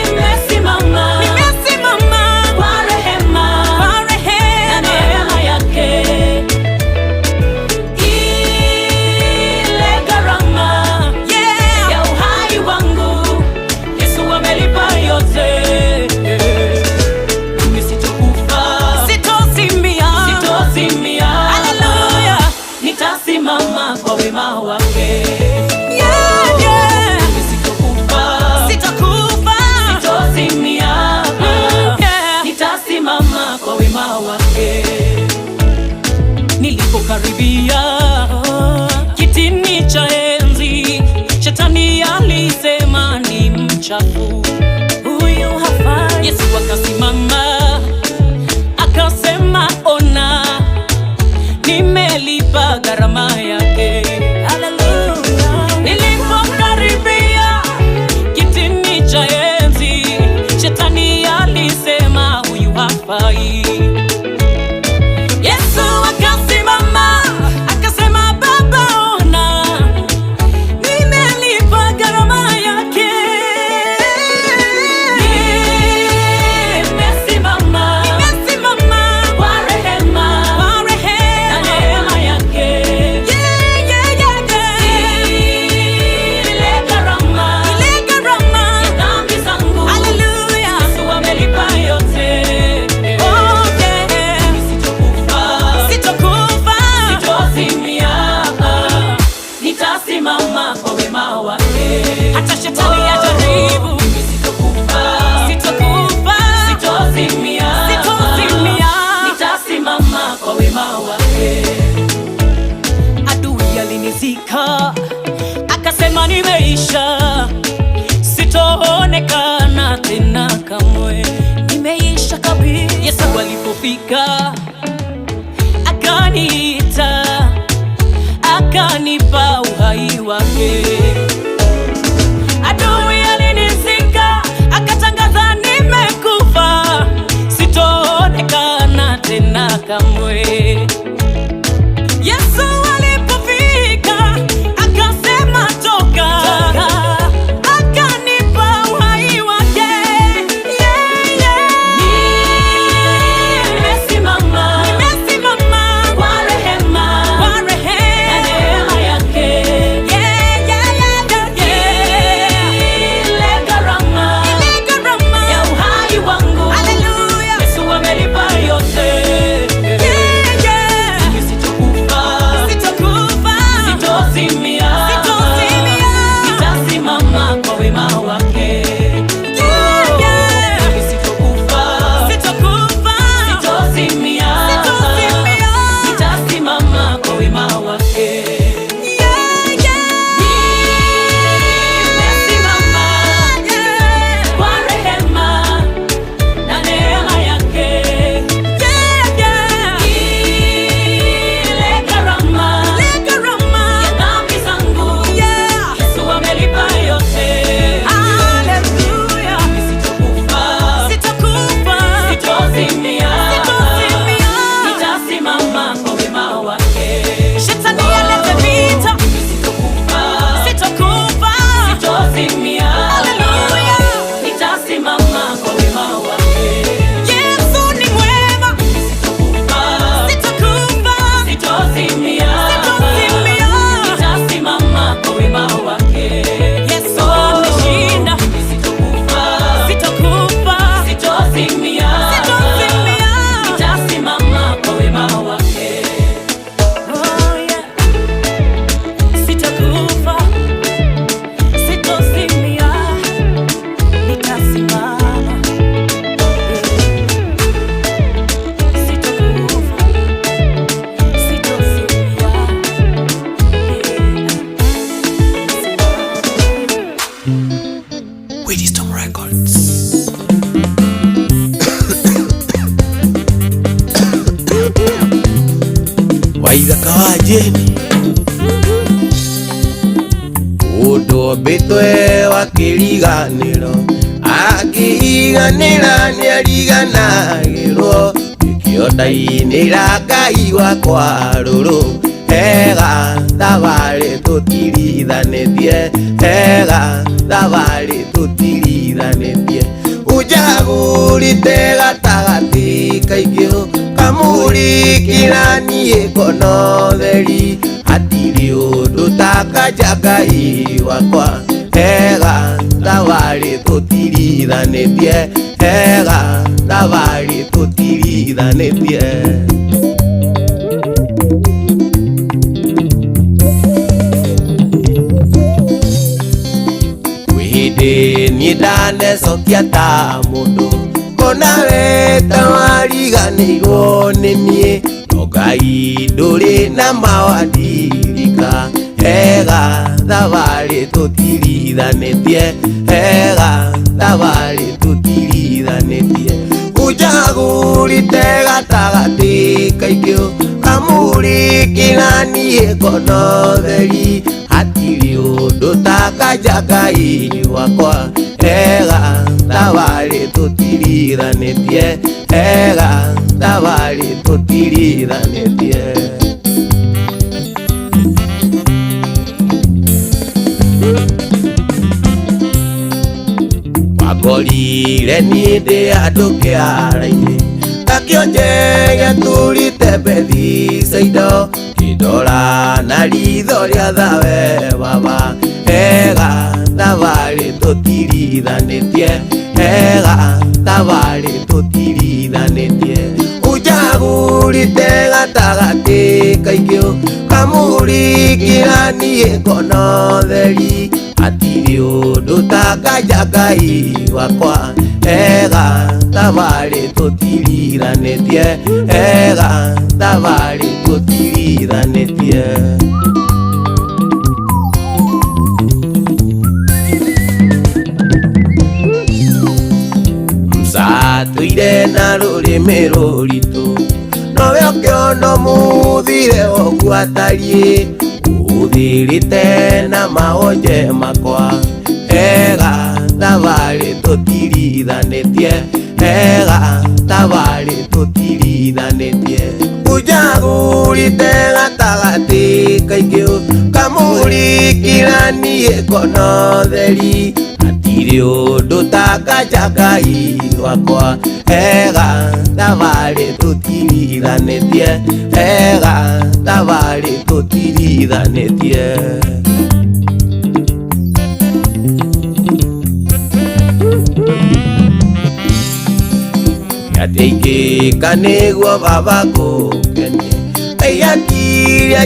nimesimama, nimesimama kwa rehema, kwa rehema na neema yake. Ile gharama ya uhai wangu Yesu amelipa yote. Mimi sitokufa, sitozimia, sitozimia. Haleluya, nitasimama kwa wema wake. Yeah, yeah. Mimi sitokufa, sitokufa, sitozimia. Yeah. Nitasimama kwa wema wake. Nilipokaribia kitini cha enzi, shetani alisema ni mchafu, huyu hafai. Yesu akasimama akasema, ona nimelipa gharama yake. Haleluya. Nilipokaribia kitini cha enzi, shetani alisema huyu hafai. Yesu akasimama akasema, Baba ona nimelipa gharama Waithaka wa Jane Ũndũ wa kĩriganĩro Akĩriganĩra nĩariganagĩrwo Nĩkĩo ndainĩra Ngai wakwa rũrũ Hega thabarĩ tũtirithanĩtie Hega thabarĩ tũtirithanĩtie Ũnjagũrĩte gatagatĩ kaingĩ Kamũrĩkĩra niĩ ngono theri Hatirĩ ũndũ ta kanja Ngai wakwa Hega thabarĩ tũtirithanĩtie Hega thabarĩ tũtirithanĩtie Kwĩ hĩndĩ niĩ ndanecokia ta mũndũ Kona we ta wariganĩirwo nĩ niĩ No Ngai ndũrĩ na mawandirika Hega thabarĩ tũtirithanĩtie Hega thabarĩ tũtirithanĩtie Ũnjagũrĩte gatagatĩ kaingĩ Kamũrĩkĩra niĩ ngono theri Hatirĩ ũndũ ta kanja Ngai wakwa Hega thabarĩ tũtirithanĩtie Hega thabarĩ tũtirithanĩtie Wangorire niĩ ndĩ handũ kĩara-inĩ Ngakĩonje gĩatũrĩte Bethisaida Ngĩndora na ritho rĩa thawe baba Hega thabarĩ tũtirithanĩtie Hega thabarĩ tũtirithanĩtie Ũnjagũrĩte gatagatĩ kaingĩ Kamũrĩkĩra niĩ ngono theri Hatirĩ ũndũ ta kanja Ngai wakwa Hega thabarĩ tũtirithanĩtie Hega thabarĩ tũtirithanĩtie Msatũire na rũrĩmĩ rũritũ Nowe ũkĩona mũthire ũguo atariĩ Ũhũthĩrĩte na mahonje makwa Hega thabarĩ tũtirithanĩtie Hega thabarĩ tũtirithanĩtie Ũnjagũrĩte gatagatĩ kaingĩ Kamũrĩkĩra niĩ ngono theri Hatirĩ ũndũ ta kanja Ngai wakwa Hega thabarĩ tũtirithanĩtie Hega thabarĩ tũtirithanĩtie Nĩateithĩka nĩguo baba ngũkenie Ngai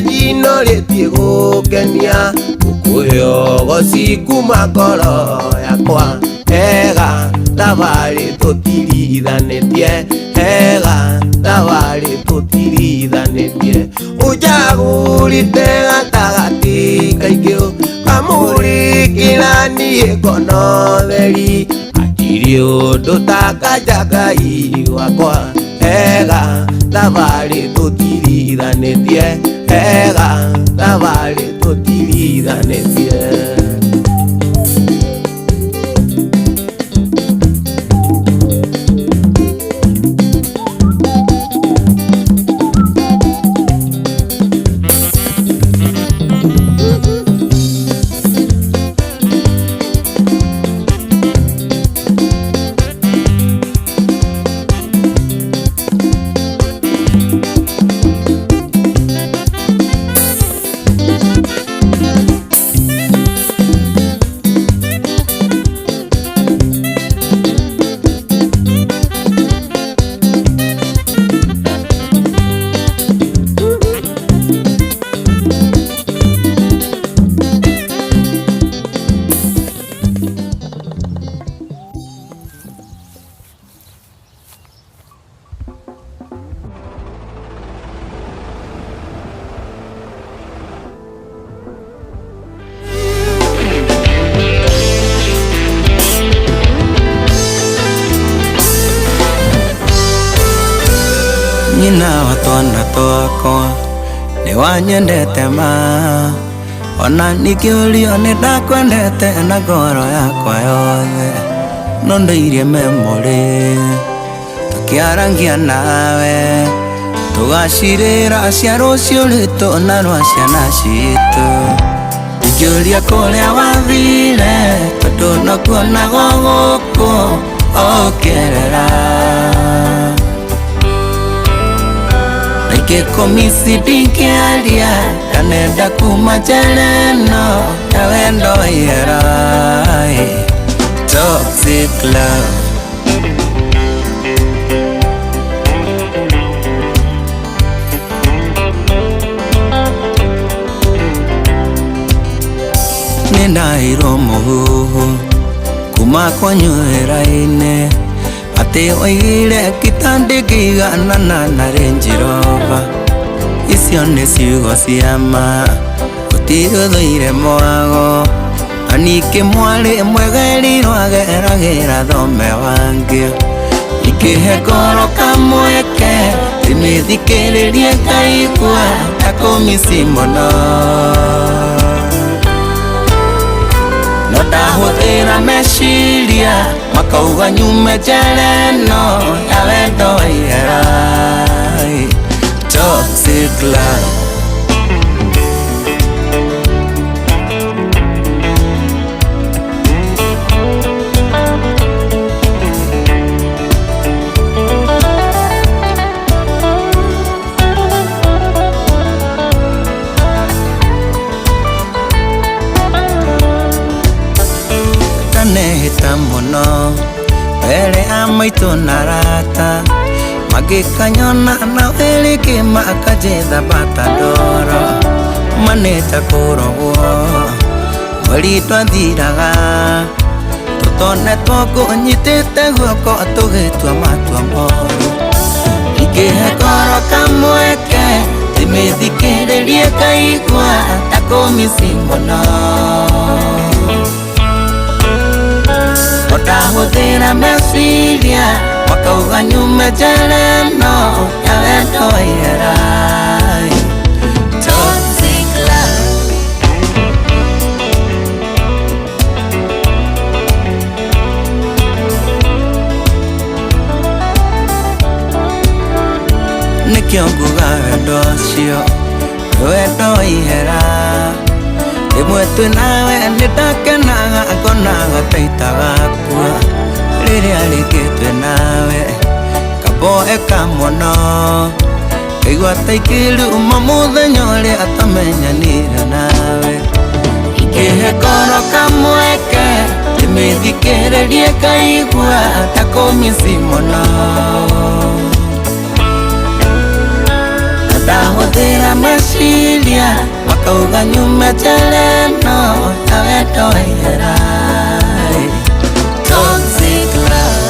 njinũrĩtie gũkenia Ngũkũhe ũgoci kuma ngoro yakwa Hega thabarĩ tũtirithanĩtie Hega thabarĩ tũtirithanĩtie Ũnjagũrĩte gatagatĩ kaingĩ Kamũrĩkĩra niĩ ngono theri Hatirĩ ũndũ ta kanja Ngai wakwa Hega thabarĩ tũtirithanĩtie Hega thabarĩ tũtirithanĩtie Nyina wa twana twakwa Nĩ wanyendete ma ona ningĩũrio nĩ ndakwendete na ngoro yakwa yothe no ndũirie memory tũkĩarangia nawe tũgacirĩra cia rũciũ rwitũ na rwa ciana citũ ingĩũria kũrĩa wathire tondũ nokuonago gũkũ ũkĩerera Nikĩkũmisi ndingĩaria ndanenda kuma njera ĩno ya wendo wa ihera. Toxic love. Nĩndaheirwo mũhuhu kuma kwanyu wĩra-inĩ atĩ oigire kitandĩkĩiganana na Range Rover. Icio nĩ ciugo cia ma gũtirĩ ũthũire mwago na ningĩ mwarĩ mwegerirwo ageragĩra thome wangĩ ingĩhe ngoro kamweke ndĩmĩthikĩrĩrie ngaigua ta kũmici mũno no ndahũthĩra meciria makauga nyume njera ĩno ya wendo wa ihera. Toxic love. Ndanehĩta mũno mbere ya maitũ na arata magĩkanyona na wĩrĩkĩ makanjĩtha bata ndoro manĩte kũrogwo mweri twathiraga tũtonetwo ngũnyitĩte guoko tũgĩtua matua moru ingĩhe ngoro kamweke ndĩmĩthikĩrĩrie ngaigua ta kũmici mũno ndahũthĩra meciria makauga nyume njera ĩno ya wendo wa ihera. Toxic love. Nĩkĩo nguga wendo ũcio wendo wa ihera rĩmwe twĩ nawe nĩndakenaga ngonaga ta itagakua rĩrĩa rĩngĩ twĩ nawe kamboeka mũno ngaigua ta ingĩruma mũthenya ũrĩa tamenyanire nawe ingĩhe ngoro kamweke ndĩmĩthikĩrĩrie ngaigua ta kũmici mũno ndahũthĩra meciria makauga nyume njera ĩno ya wendo wa ihera. Toxic love.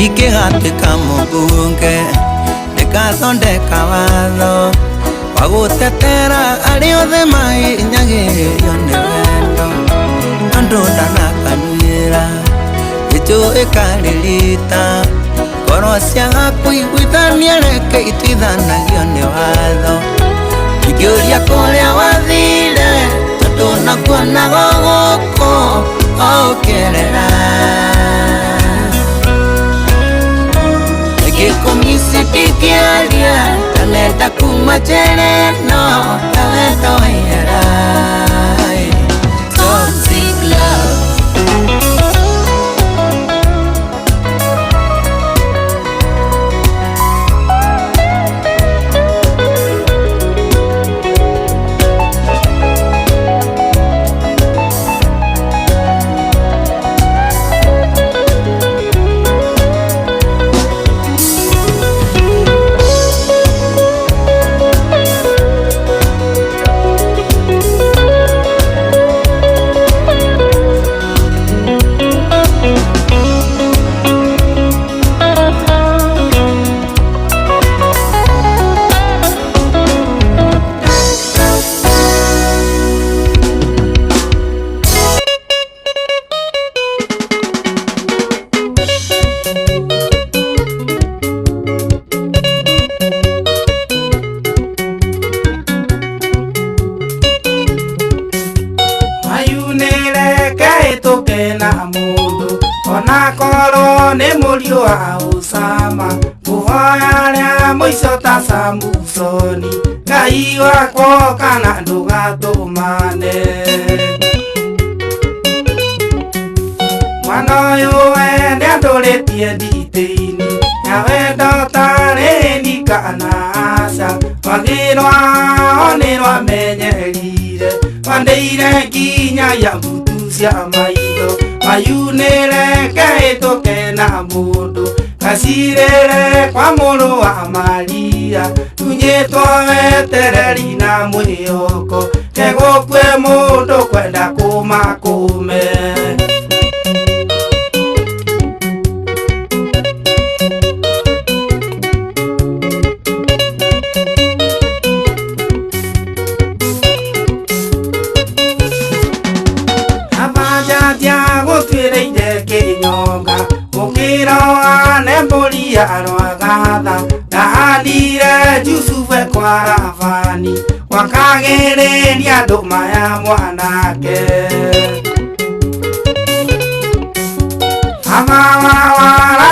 Ingĩgatuĩka mũmbunge ndĩgathondeka watho wa gũtetera arĩa othe mahinyagĩrĩrio nĩ wendo andũ ndanakanyuĩra gĩchũ ĩkarĩrita ngoro ciaga kũiguithania reke ituithanagio nĩ watho ingĩũria kũrĩa wathire tondũ nakuonaga gũkũ ũkĩerera Ngĩkũmici ndingĩaria ndanenda kuma njera ĩno ya wendo wa ihera. Toxic love. hĩtũke na mũndũ onakorwo nĩ mũriũ wa Usama ngũhoya rĩa mũico ta Samusoni Ngai wakwa kana ndũgatũmane mwana ũyũ we nĩandũrĩtie nditĩini na wendo tarĩ ni kana aca rwagĩ rwao nĩ rwamenyerire rwandĩire nginya ya mbutu cia maitho mayunĩre kehĩtũke na mũndũ gacirĩre kwa mũrũ wa Maria tunyĩtwo wetereri na mwĩhoko kegũkue mũndũ kwenda kũmakũme. Gũtuĩrĩire kĩnyonga mũkĩroa nĩ mbũri ya rwagatha ndahandire Jusufu kwa Labani wakagĩrĩria ndũma ya mwanake amawawara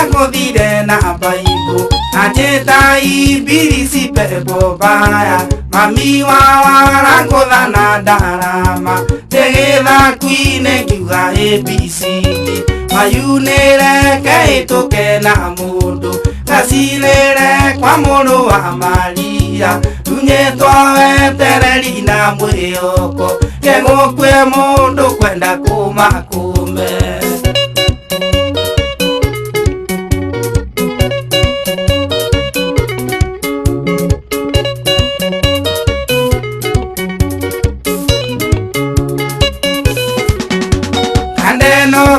na baibũ na njĩta ibilisi pepo mbaya mami wawara ngũtha na ndarama ndĩgĩthaku-inĩ ngiuga ABCD mayunĩre kehĩtũke na mũndũ gacirĩre kwa mũrũ wa Maria tunyĩtwo wetereri na mwĩhoko kegũkue mũndũ kwenda kũmakũme.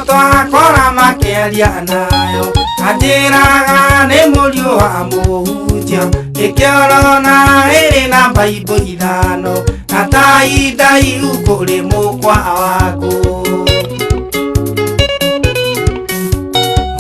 Twakora makĩaria nayo anjĩraga nĩ mũriũ wa mũhunjia ĩkĩorona ĩrĩ na baibũ ithano na tai ndaihu kũrĩ mũkwa waku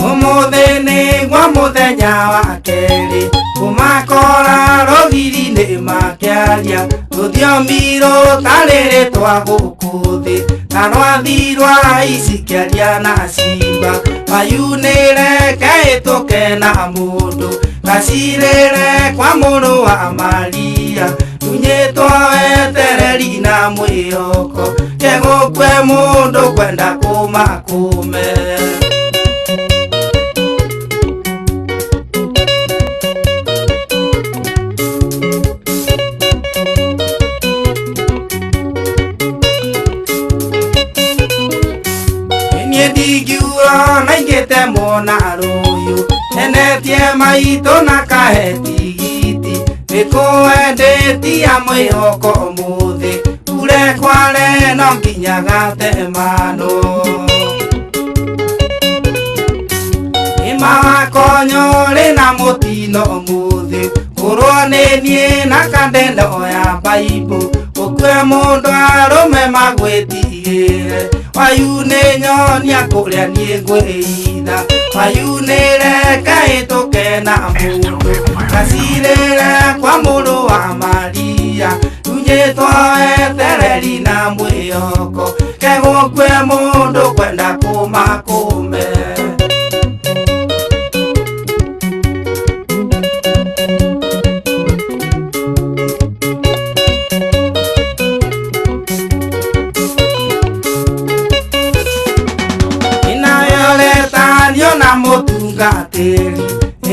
ũmũthĩ nĩguo mũthenya wa kerĩ kũmakora rũgiri-inĩ makĩaria rũthiomi rũtarĩ rĩtwa gũkũ thĩ na rwathi rwa ici kĩaria na cimba mayunĩre kehĩtũke na mũndũ gacirĩre kwa mũrũ wa Maria tunyĩtwo wetereri na mwĩhoko kegũkue mũndũ kwenda kũmakũme. Ndingiuga naingĩte mwana rũyũ enetie maitũ na kahe tigiti nĩkũendetia mwĩhoko ũmũthĩ kure kware no nginya gatemano nĩmawakonyo rĩ na mũtino ũmũthĩ kũrwo nĩ niĩ na kandendo ya baibũ gũkue mũndũ arũme magwĩtigĩre wayunĩ nyonia kũrĩa niĩ ngwĩitha wayunĩre kehĩtũke na mũndũ gacirĩre kwa mũrũ wa Maria tunyĩtwo wetereri na mwĩhoko kegũkue mũndũ kwenda kũmakũme. Na mũtungatĩri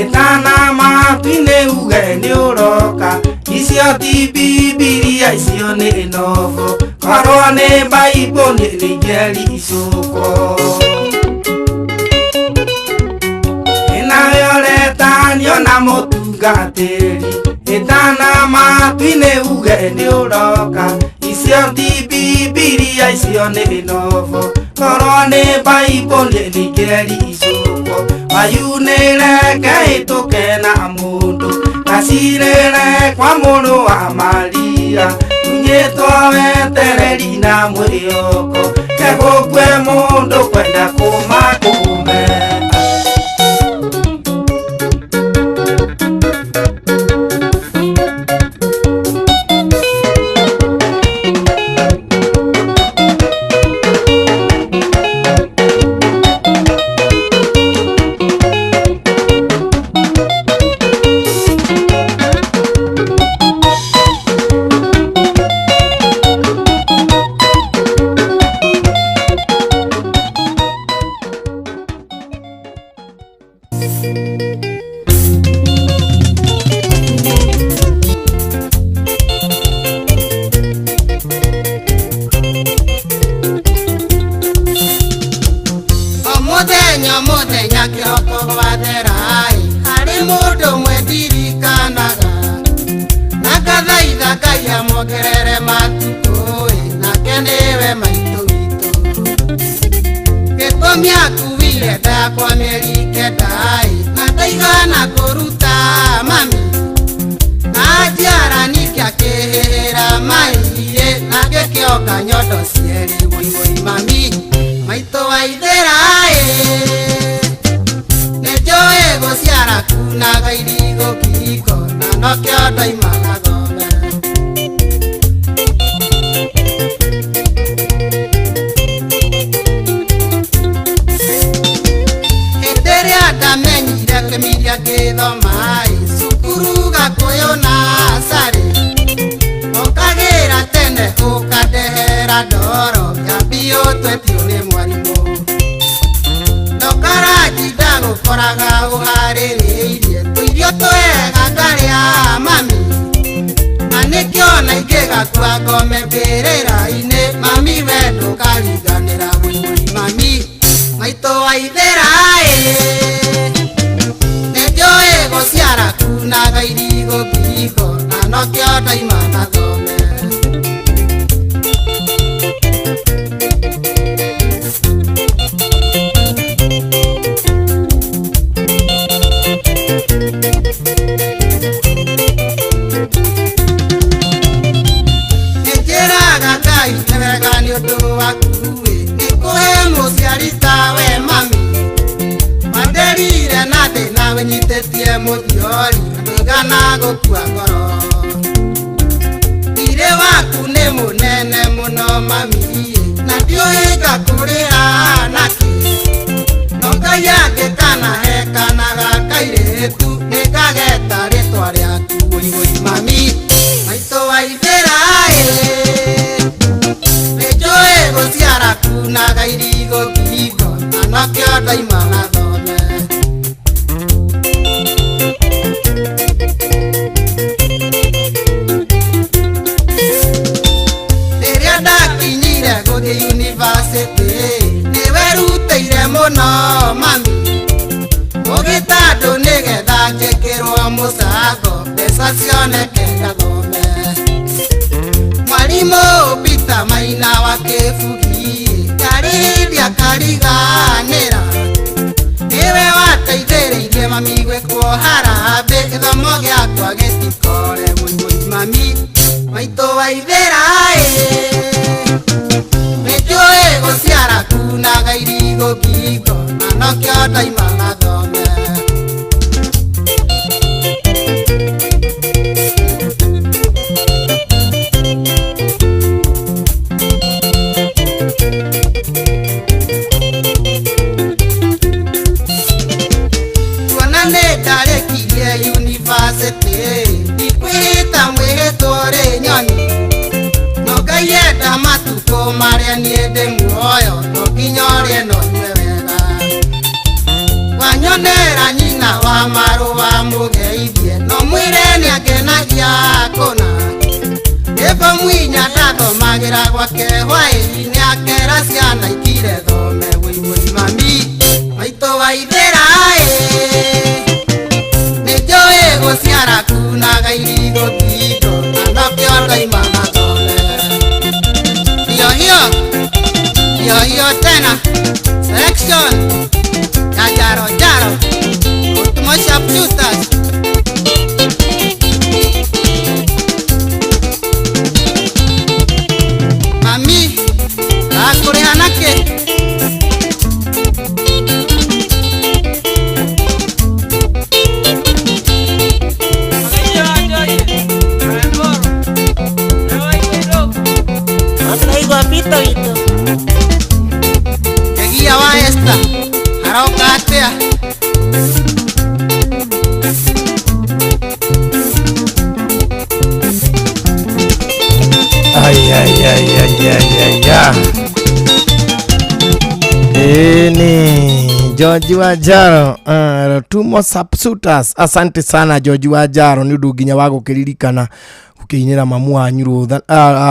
ĩtana matu-inĩ uge nĩ ũroka icio ti Bibilia icio nĩ novo korwo nĩ baibũ nĩ nĩingĩericũkwo ĩnayo retanio na mũtungatĩri ĩtana matu-inĩ uge nĩ ũroka icio ti Bibilia icio nĩ novo korwo nĩ baibũ nĩ nĩingĩericũkwo mayunĩre kehĩtũke na mũndũ gacirĩre kwa mũrũ wa Maria tunyĩtwo wetereri na mwĩhoko kegũkue mũndũ kwenda kũmakũme. Mũthenya mũthenya kĩroko gwathera-ĩ, harĩ mũndũ ũmwe ndirikanaga, na ngathaitha Ngai amuongerere matukũ-ĩ, nake nĩwe maitũ witũ. Gĩtũmi akuire nda yakwa mĩeri kenda-ĩ, na ndaigana kũruta mami, na njiara ningĩ akĩhĩhĩra mai-ĩ, na ngĩkĩonga nyondo cierĩ wũi wũi mami, maitũ wa ithĩra-ĩ. Nĩnjũĩ gũciara kunaga irigũ kĩhiko, na nokĩo ndoimaga thome. Hĩndĩ ĩrĩa ndamenyire kĩmiria ngĩthoma-ĩ, cukuru Gakũyũ na Carĩ, ũkagĩra tene ũkandehera ndoro yambio twetio nĩ mwarimũ. Ndũkaranji ndagũkoraga ũharĩrĩirie tũirio twega ngarĩa mami, na nĩkĩo na ingĩgakua ngome mbĩrĩra-inĩ, mami we ndũkariganĩra wũi wũi mami, maitũ wa ithĩra-ĩ. Nĩnjũĩ gũciara kunaga irigũ kĩhiko, na nokĩo ndoima na thome. Nĩnjĩraga Ngai nĩ wega nĩ ũndũ waku-ĩ, nĩkũhe mũciari tawe mami, wanderire na thĩna wĩnyitĩtie mũthiori, na ndũigana gũkua ngoro. Thiirĩ waku nĩ mũnene mũno mami-ĩ, na ndiũĩ ngakũrĩha nakĩ, no Ngai angĩkanahe kana ga kairĩtu, nĩngageta rĩtwa rĩaku wũi wũi mami, maitũ wa ithĩra-ĩ. Nĩnjũĩ gũciara kunaga irigũ kĩhiko, na nokĩo ndoima na thome. Rĩrĩa ndakinyire gũthiĩ yunibacĩtĩ, nĩwerutĩire mũno mami, ũgĩta andũ nĩgetha njĩkĩrwo mũcango, mbeca cioneke ngathome. Mwarimũ Peter Maina wa Kĩbugi, ndarĩ hĩndĩ akariganĩra, nĩwe wateithĩrĩirie mami gwĩkwo harambĩ, gĩthomo gĩakwa gĩtikore wũi wũi mami, maitũ wa ithĩra-ĩ. Nĩnjũĩ gũciara kunaga irigũ kĩhiko, na nokĩo ndoima na thome. Kuona nĩ ndarĩkirie yunibacĩtĩ, ndikwĩhĩta mwĩhĩtwo rĩ nyoni, no Ngai enda matukũ marĩa niĩ ndĩ muoyo, no nginya ũrĩe na ũnyue wega. Wanyonera nyina wa marũa mũgeithie, no mwĩre nĩangenagia kũna, Ĩvo mwinya ndathomagĩra gwake hwaĩ-inĩ, akera ciana ikire thome wũi wũi mami, maitũ wa ithĩra-ĩ. Nĩnjũĩ gũciara kunaga irigũ kĩhiko, na nokĩo ndoima na thome. Hiyo hiyo, hiyo hiyo tena, selection ya Jaro Jaro, Ultimo Sharpshooters. Mami, ndakũrĩha nakĩ? Naigua pito witũ. Kegia wa Esther, aroka atĩa? Ay, ay, ay, ay, ay, ay, ay. Ni George Wajaro, Rutumo Sharpshooters. Asante sana George Wajaro nĩ ũndũ nginya wa gũkĩririkana gũkĩinĩra mamu wanyu rũtha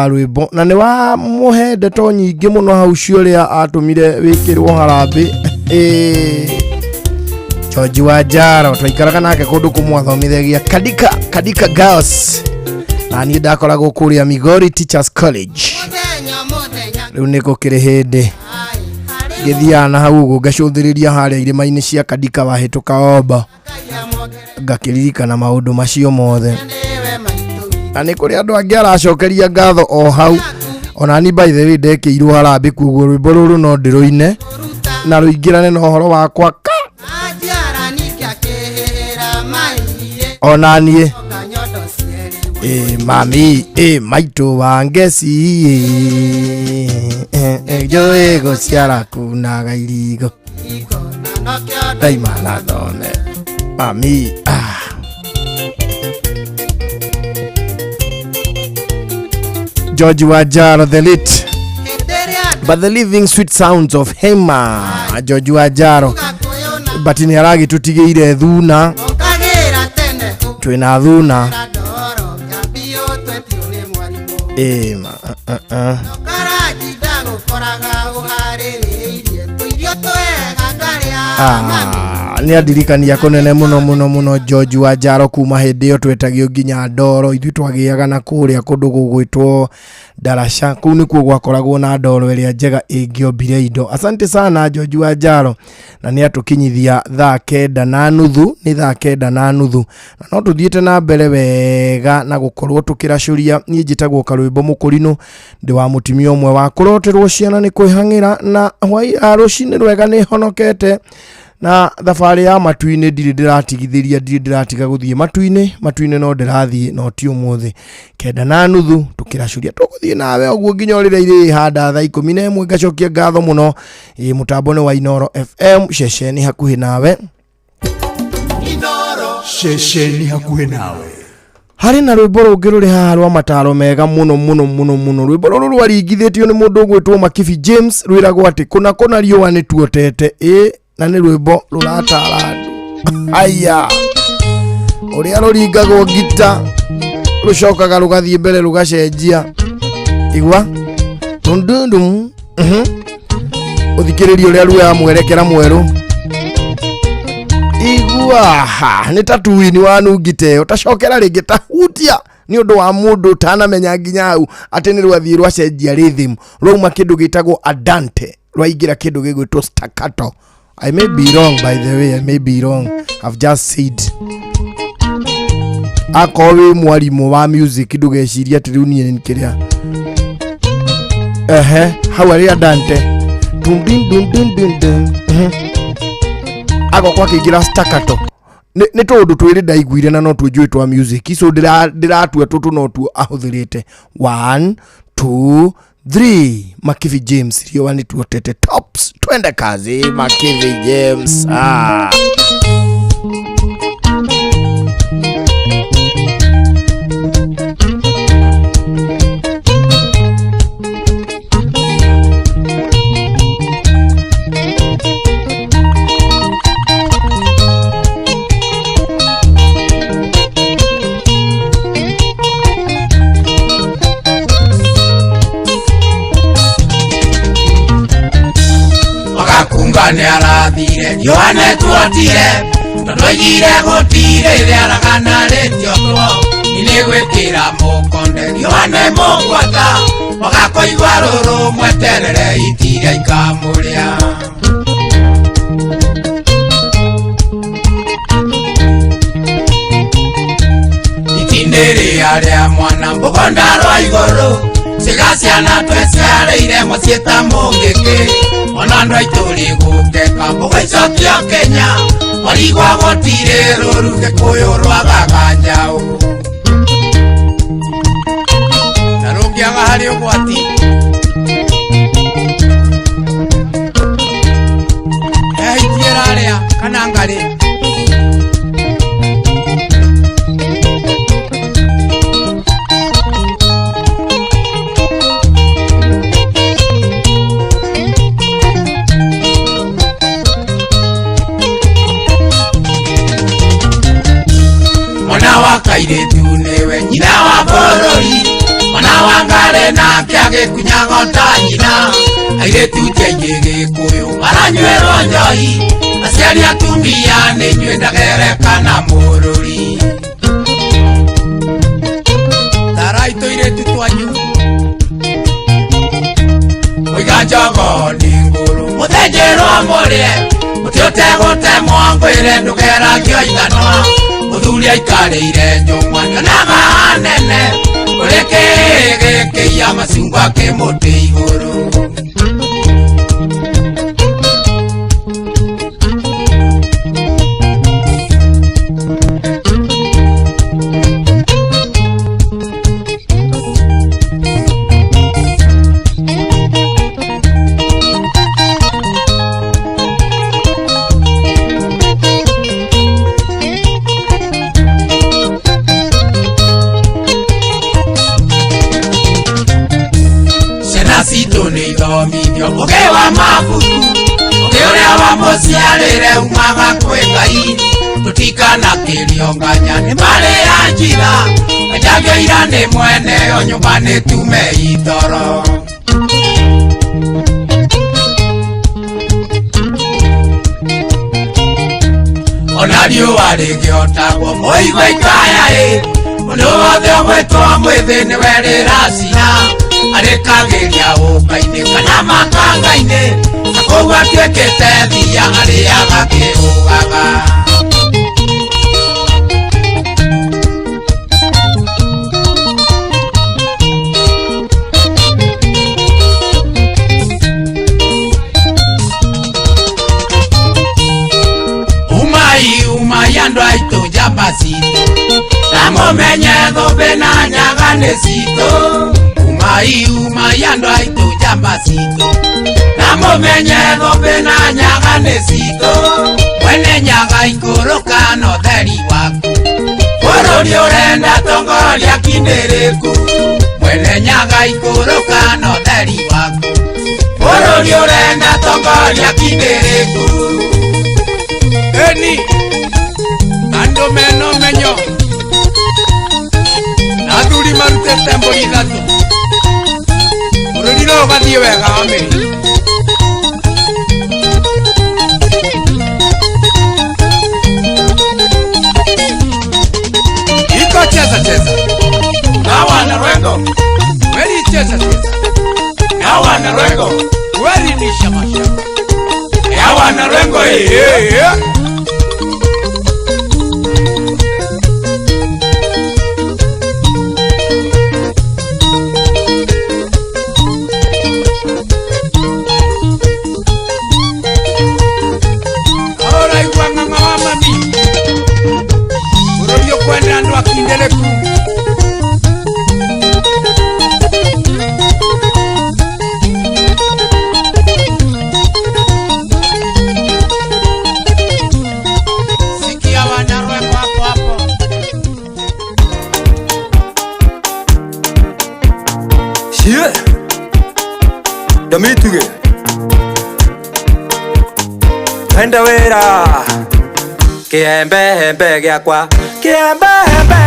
rwĩmbo, na nĩ wamũhe ndeto nyingĩ mũno hau cio ũrĩa atũmire wĩkĩrwo harambĩ. George Wanjaro twaikaraga nake kundu kumwathomithagia Kadika Kadika Girls na niĩ ndakoragwo kũrĩa Migori Teachers College. Rĩu nĩ gũkĩrĩ hĩndĩ ngĩthiaga na hau ũguo ngacũthĩrĩria harĩa irĩma-inĩ cia Kadika wahĩtũka Omba, ngakĩririkana maũndũ macio mothe. Na nĩ kũrĩ andũ angĩ aracokeria ngatho o hau. Ona ni by the way ndekĩirwo harambĩ, koguo rwĩmbo rũrũ no ndĩrũine na rũingĩrane na ũhoro wakwa ka ona niĩ. Ĩ mami ĩ maitũ wa ngeci njũĩ gũciara kunaga irigo ndaima na thome mami ah. George Wanjaro the late but the living sweet sounds of Hema. George Wanjaro but nĩ aragĩtũtigĩire thuna, twĩna thuna nĩ andirikania kũnene mũno mũno mũno George Wanjaro kuma hĩndĩ ĩyo twetagio nginya ndoro. Ithuĩ twagĩaga na kũrĩa kũndũ gũgwĩtwo Darasha, kũu nĩkuo gwakoragwo na ndoro ĩrĩa njega ĩngĩombire indo. Asante sana George Wanjaro, na nĩ atũkinyithia thaa 9:30, nĩ thaa 9:30, na no tũthiĩte na mbere wega na gũkorwo tũkĩracũria. Niĩ njĩtagwo Karwĩmbo Mũkũrinũ, ndĩ wa mũtumia ũmwe wa kũroterwo ciana nĩ kwĩhang'ĩra, na hwai rũcinĩ rwega nĩ honokete na thabarĩ ya matu-inĩ ndirĩ ndĩratigithĩria, ndirĩ ndĩratiga gũthiĩ matu-inĩ, matu-inĩ no ndĩrathiĩ no ti ũmũthĩ. 9:30 tũkĩracũria tũgũthiĩ nawe ũguo nginya ũrĩrĩa irĩhanda thaa 11. Ngacokia ngatho mũno. Mũtambo nĩ wa Inooro FM, ceceni hakuhĩ nawe. Ceceni hakuhĩ nawe. Harĩ na rwĩmbo rũngĩ rũrĩ haha rwa mataro mega mũno mũno mũno mũno. Rwĩmbo rũrũ rwaringithĩtio nĩ mũndũ ũgwĩtwo Makibi James, rwĩragwo atĩ kũna kũna riũa nĩ tuotete. Na nĩ rwĩmbo rũratara andũ. Aya ũrĩa rũringagwo ngita rũcokaga rũgathiĩ mbere rũgacenjia. Igua tundundum, ũthikĩrĩrie ũrĩa ruoya mwerekera mwerũ. Igua nĩ ta tuini wa nungita ĩyo, tacokera rĩngĩ ta hutia nĩ ũndũ wa mũndũ ũtanamenya nginya hau atĩ nĩ rwathiĩ rwacenjia rhythm, rwauma kĩndũ gĩtagwo andante rwaingĩra kĩndũ gĩgwĩtwo staccato. I may be wrong, by the way, I may be wrong. I've just said. Akorwo wĩ mwarimũ wa music ndũgecirie atĩ rĩu niĩ nĩ kĩrĩa. Ehe, hau arĩ andante. Dum dum dum dum dum dum. Agokorwo akĩingĩra staccato. Nĩ tũũndũ twĩrĩ ndaiguire na no tũnjũĩ twa music. So ndĩratua tũtũ no tuo ahũthĩrĩte. 1 2 3 Makibi James riũa nĩ tuotete tops. Twende kazi Makibi James. Nĩ arathire riũa nĩ tuotire tondũ oigire gũtirĩ rĩaragana rĩtiotwo nĩ gwĩkĩra mũkonde riũa nĩ mũgwata wagakũigua rũrũ mweterere itirĩa ikamũrĩa. Itindĩ rĩa rĩa mwana mbũgo ndarwa igũrũ ciga ciana tweciarĩire mũciĩ ta mũngĩkĩ ona andũ aitũ rĩgũkeka mboga icokio Kenya warigwa gũtirĩ rũru Gĩkũyũ rwagaga njaũ na rũngĩaga harĩ ũgwati ehaitie rarĩa kana ngarĩ. Kairĩtu nĩwe nyina wa bũrũri mwana wa ngarĩ nake agĩkunyaga ta nyina Airĩtu ti aingĩ Gĩkũyũ maranyuĩrwo njohi aciari atumia nĩ inyuĩ ndagerekana mũrũri tarai tũirĩtu twanyu mũiga njogo nĩ ngũrũ mũthĩnjĩrwo mũrĩe mũtĩ ũtegũtemwo ngwĩre ndũgeragio ithanwa mũthuri aikarĩire njũng'wa nyonaga nene ũrĩ kĩĩ gĩkĩiya macungwa kĩ mũtĩ igũrũ. Ũgĩ wa mabuku ũgĩ ũrĩa wamũciarĩre umaga kwĩ Ngai tũtikanakĩrio nganya nĩ marĩ ya njira enjagio ira nĩ mwene o nyũmba nĩ tume itoro. Ona riũa rĩngĩotagwo mũigua ikaya ĩ mũndũ wothe ũgwĩtwo mwĩthĩ nĩwe rĩracina arĩkagĩria ũka-inĩ kana makanga-inĩ na kũu atuĩkĩte thia arĩaga kĩũgaga. Umai umai andũ aitũ njamba citũ na mũmenye thũmbĩ na nyaga nĩ citũ. Umai umai andũ aitũ njamba citũ na mũmenye thũmbĩ na nyaga nĩ citũ mwene nyaga ikũrũka na ũtheri waku bũrũri ũrenda tongoria kindĩrĩku mwene nyaga ikũrũka na ũtheri waku bũrũri ũrenda tongoria kindĩrĩku. Eni andũ mena ũmenyo na athuri marutĩte mbũri ithatũ bũrũri no ũgathiĩ wega wa mĩri. Iko cheza cheza na wana Rwengo weri cheza cheza na wana Rwengo weri ni shama shama ya wana Rwengo eh. Ndamituge Twende wĩra Kĩembe gĩakwa Kĩembe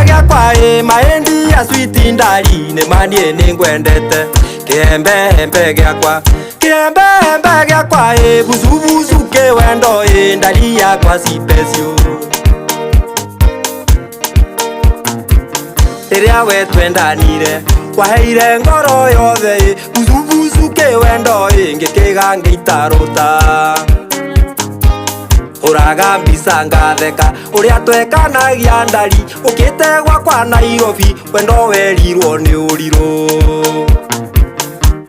gĩakwa ĩ mahĩndi ya switi ndari nĩ maniĩ nĩngwendete Kĩembe gĩakwa Kĩembe gĩakwa ĩ bucubucu kĩwendo ĩ ndari yakwa cipecio Rĩrĩa we twendanire waheire ngoro yothe ĩ bucubucu kĩwendo ĩ ngĩkĩga ngĩitarũta Hũraga mbica ngatheka ũrĩa twekanagia ndari ũkĩte gwakwa Nairobi wendo werirwo nĩ ũrirũ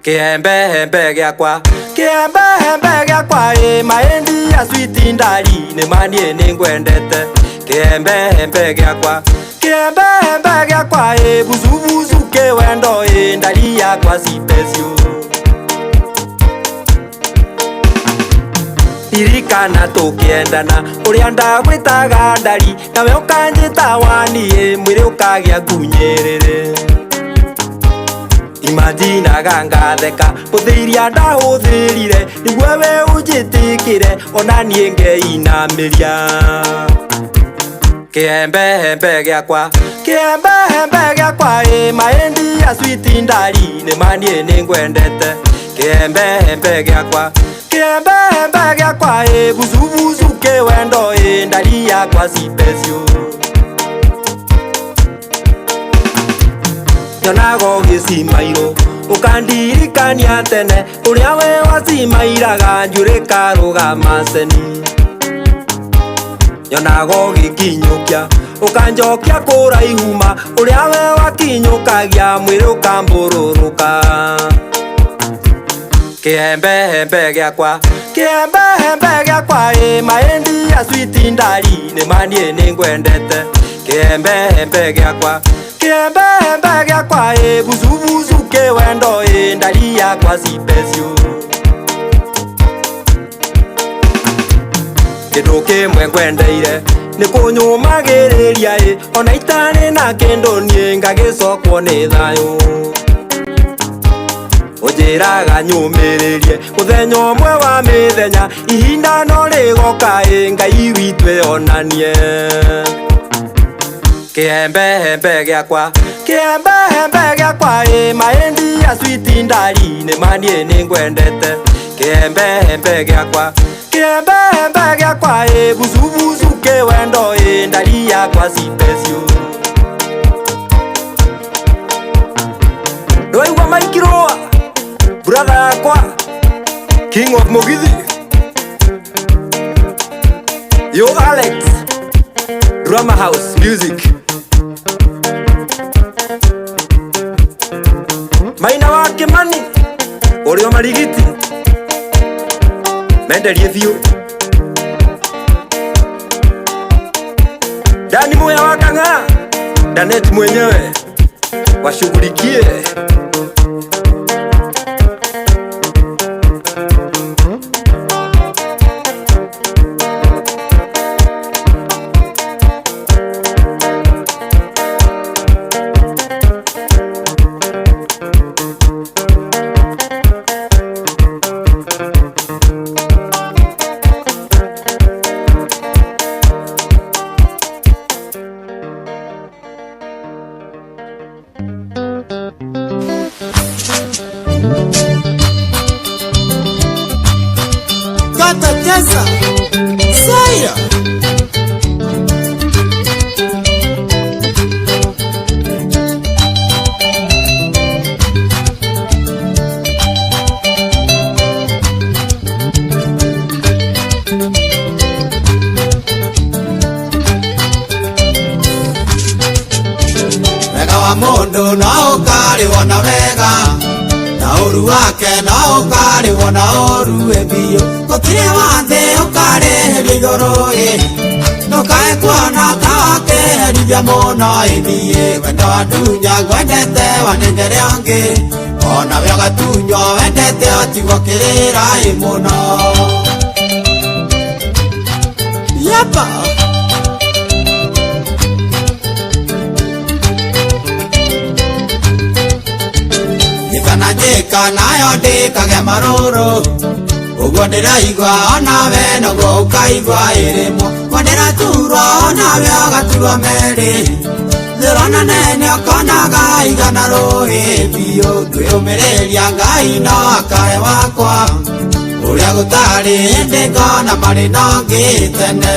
Kĩembe gĩakwa Kĩembe gĩakwa ĩ mahĩndi ya switi ndari nĩ maniĩ nĩngwendete Kĩembe gĩakwa Kĩembe gĩakwa ĩ bucubucu kĩwendo ĩ ndari yakwa cipecio Ririkana tũkĩendana ũrĩa ndagwĩtaga ndari nawe ũkanjĩta waniĩ mwĩrĩ ũkagĩa ngunyĩrĩrĩ Imaginaga ngatheka hũthĩ iria ndahũthĩrire nĩguo we ũnjĩtĩkĩre ona niĩ ngeinamĩria Kĩembe gĩakwa Kĩembe gĩakwa ĩ mahĩndi ya switi ndari nĩ maniĩ nĩngwendete Kĩembembe gĩakwa Kĩembembe gĩakwa ĩ bucubucu kĩwendo ĩ ndari yakwa cipecio Nyonaga ũgĩcimairwo ũkandirikania tene ũrĩa we wacimairaga njuĩrĩ ĩkarũgama ceni Nyonaga ũgĩkinyũkia ũkanjokia kũraihu ma ũrĩa we wakinyũkagia mwĩrĩ ũkambũrũrũka Kĩembembe gĩakwa Kĩembembe gĩakwa ĩ mahĩndĩ ya switi ndari nĩ ma niĩ nĩngwendete Kĩembembe gĩakwa Kĩembembe gĩakwa ĩ bucubucu kĩwendo ĩ ndari yakwa cipecio Kĩndũ kĩmwe ngwendeire nĩ kũnyũmagĩrĩria ĩ ona itarĩ na kĩndũ niĩ ngagĩcokwo nĩ thayũ Ũnjĩraga nyũmĩrĩrie mũthenya ũmwe wa mĩthenya ihinda no rĩgoka ĩ Ngai witũ onanie Kĩembembe gĩakwa Kĩembembe gĩakwa ĩ mahĩndĩ ya switi ndari nĩ ma niĩ nĩngwendete Kĩembembe gĩakwa Kĩembembe gĩakwa ĩ bucubucu kĩwendo ĩ ndari yakwa cipecio Ndwaigua maikirũa brother yakwa King of Mugithi Yo Alex Drama House Music Maina wa Kimani ũrĩa marigiti menderie biũ Dani Muya wa Kang'aa Danet mwenyewe washughulikie Kata cheza Saya Wega wa mũndũ no ũkarĩwo na wega na ũru wake no ũkarĩwo na ũru ĩ biũ gũtirĩ wa thĩ ũkarĩhĩrio igũrũ ĩ ndũkae kuona ta wakĩherithia mũno ĩ niĩ wendo wa ndunya ngwendete wanengere angĩ onawe ũgatunywo wendete ũtigwo kĩrĩra ĩ mũno Yapa Njĩka na njĩka nayo ndĩkage marũrũ ũguo ndĩraigua onawe noguo ũkaigua ĩrĩmwo guo ndĩraturwo onawe ũgaturwo merĩ thĩrona nene ũkonaga igana rũĩ biũ ngwĩyũmĩrĩria Ngai no akae wakwa ũrĩa gũtarĩ hĩndĩ ngona marĩ na ũngĩ tene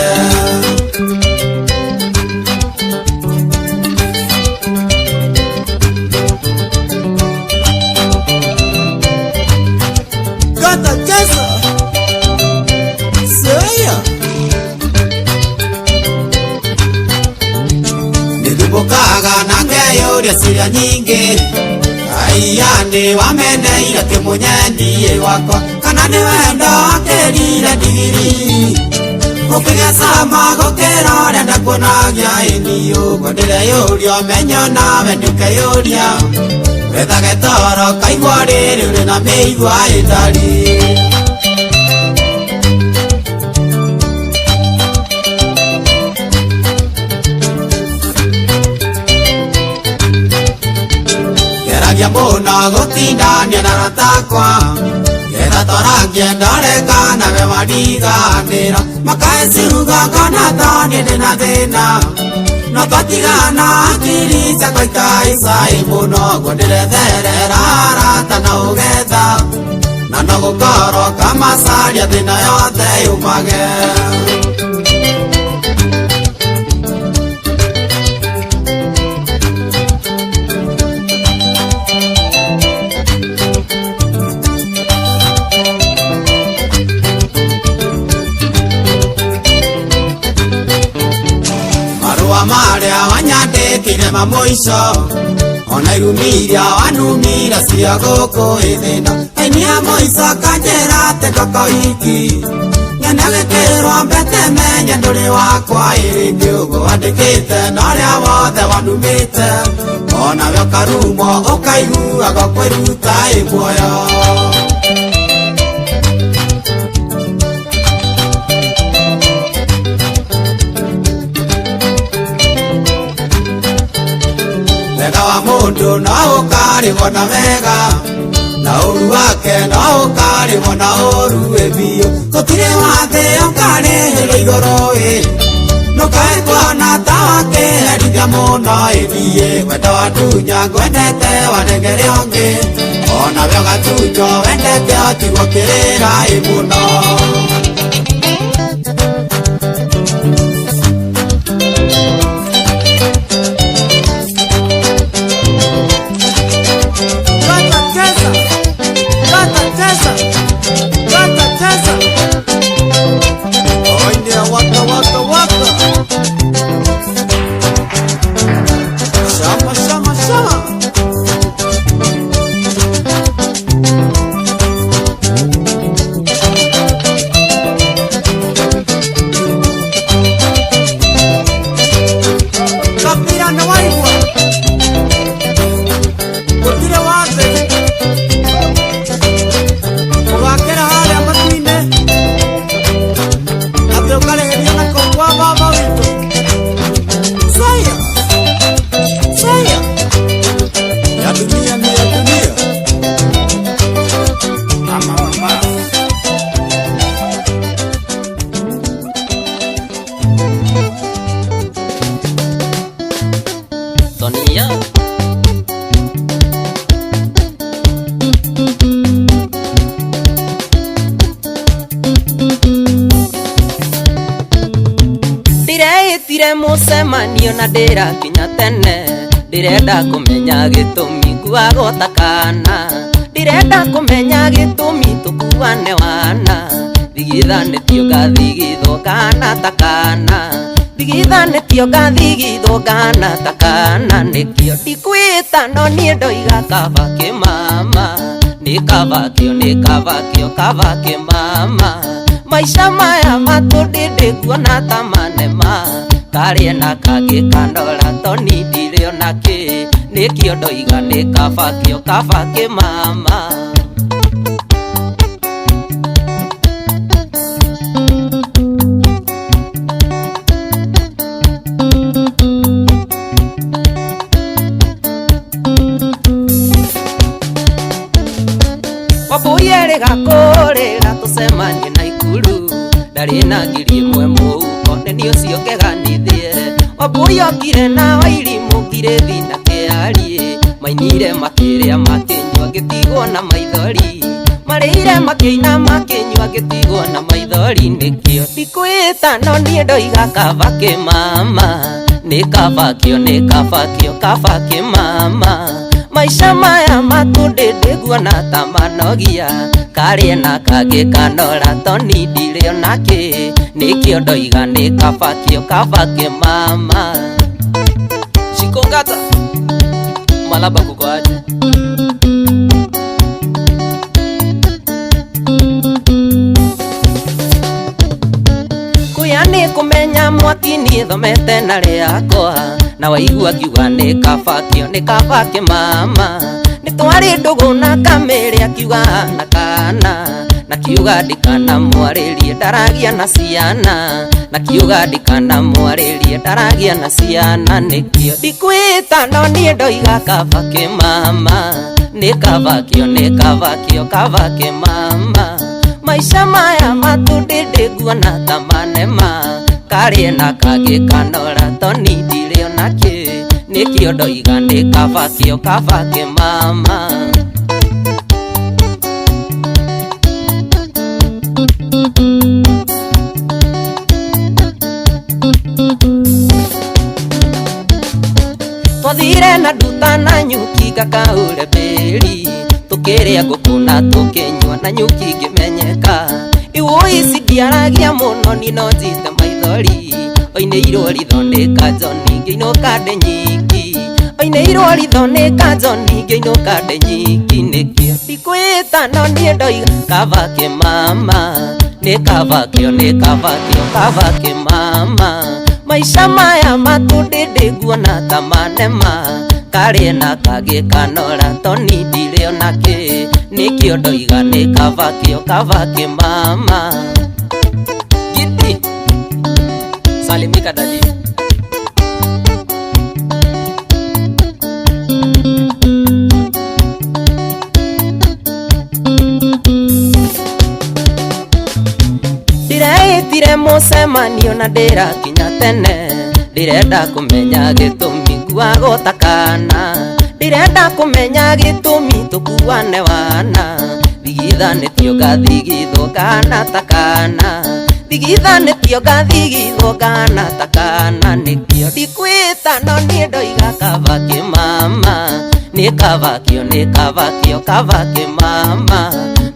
Kata cheza Saya Nĩthumbũkaga na ngeyũria ciũria nyingĩ Aiya nĩ wameneire kĩmũnyendie gwakwa kana nĩ wendo akĩrire ndigiri Gũkĩgĩa cama gũkĩra ũrĩa ndakuonagia ĩni ũguo ndĩreyũria ũmenyo nawe ndũkeyũria wethage toro kaigua rĩrĩ ũrĩ na mĩigua ĩtari Geragia mũno gũtindania na arata akwa getha twarangie ndore kana we wariganĩra makae ciugo ngona ta niĩ ndĩna thĩna no twatigana hakiri ciakwa ikahaica ĩ mũno guo ndĩretherera arata na ũgetha Ona gũkorwo kamacaria thĩna yothe yumage. Marũa marĩa wanyandĩkire ma mũico ona irumiria wanumira cia gũkũ ĩthĩna ainia mũico kanjĩra atĩ ngokoiki nyene gĩkĩrwo mbete menye ndũrĩ wakwa ĩrĩngĩ ũguo wandĩkĩte na ũrĩa wothe wanumĩte onawe ũkarumwo ũkaiguaga kwĩruta ĩ muoyo. Wega wa mũndũ no ũkarĩhwo na wega na ũru wake no ũkarĩhwo na ũru ĩ biũ gũtirĩ watĩ ũkarĩhĩrwo igũrũ ĩ ndũkae kuona ta wakĩherithia mũno ĩ niĩ wendo wandunya ngwendete wanengere ũngĩ onawe ũgatunywo wendete ũtigwo kĩrĩra ĩ mũno. Mũcemanio na ndĩrakinya tene ndĩrenda kũmenya gĩtũmi nguago ta kana ndĩrenda kũmenya gĩtũmi tũkuane wana thigithanĩtio ngathigithwo kana ta kana thigithanĩtio ngathigithwo kana ta kana nĩkĩo ndikwĩta no niĩ ndoiga kaba kĩmama nĩ kaba kĩo nĩ kaba kĩo kaba kĩmama maisha maya matũndĩ nguona ta manema karĩe na kangĩ kandora toni ndirĩ ona kĩ nĩkĩo ndoiga nĩ kaba kĩo kaba kĩmama. Wambui erĩga kũrĩra tũcemanie na Ikuru ndarĩ na ngiri ĩmwe mũhuko nĩ niĩ ũcio ngeganithie Wambui okire na Wairimũ ngirĩthi na kĩarie mainire makĩrĩa makĩnyua ngĩtigwo na maithori marĩire makĩina makĩnyua ngĩtigwo na maithori nĩkĩo ndikwĩta no niĩ ndoiga kaba kĩmama nĩ kaba kĩo nĩ kaba kĩo kaba kĩmama maisha maya matũndĩ ndĩguona ta manogia karĩe na kangĩ kanora toni ndirĩ ona kĩ nĩkĩo ndoiga nĩ kaba kĩo kaba kĩmama. Shikongata malaba kuko aje. Kuya nĩ kũmenya mwaki niĩ thomete na rĩakwa na waigua ngiuga nĩ kaba kĩo nĩ kaba kĩmama nĩ twarĩ ndũgũ na kamĩrĩ akiuga na kana na kiuga ndikana mwarĩrie ndaragia na ciana na kiuga ndikana mwarĩrie ndaragia na ciana nĩkĩo ndikwĩta no niĩ ndoiga kaba kĩmama nĩ kaba kĩo nĩ kaba kĩo kaba kĩmama maisha maya matũndĩ ndĩguona ta manema karĩe na kangĩ kanora toni ndirĩ ona kĩ nĩkĩo ndoiga nĩ kaba kĩo kaba kĩmama. Twathire na nduta na nyuki ngakaure mbĩri Tũkĩrĩa ngũkũ na tũkĩnyua na nyuki ngĩmenyeka Iwũi ici ndiaragia mũno niĩ no njite maithori Oinĩirwo ritho nĩ Kanjoni ngĩinũka ndĩ nyiki Oinĩirwo ritho nĩ Kanjoni ngĩinũka ndĩ nyiki Nĩkĩo ndikwĩta no niĩ ndoiga kaba kĩmama Nĩ kaba kĩo nĩ kaba kĩo kaba kĩmama Maisha maya matũndĩndĩ nguona ta manema Karĩ na kangĩ kanora toni ndirĩ ona kĩ Nĩkĩo ndoiga nĩ kaba kĩo kaba kĩmama Giti Salimika dadi Ndĩreĩtire mũcemanio na ndĩrakinya tene Ndĩrenda kũmenya gĩtũmi nguagwo ta kana Ndĩrenda kũmenya gĩtũmi tũkuane wana Thigithanĩtio ngathigithwo kana ta kana Thigithanĩtio ngathigithwo kana ta kana Nĩkĩo ndikwĩta no niĩ ndoiga kaba kĩmama Nĩ kaba kĩo nĩ kaba kĩo kaba kĩmama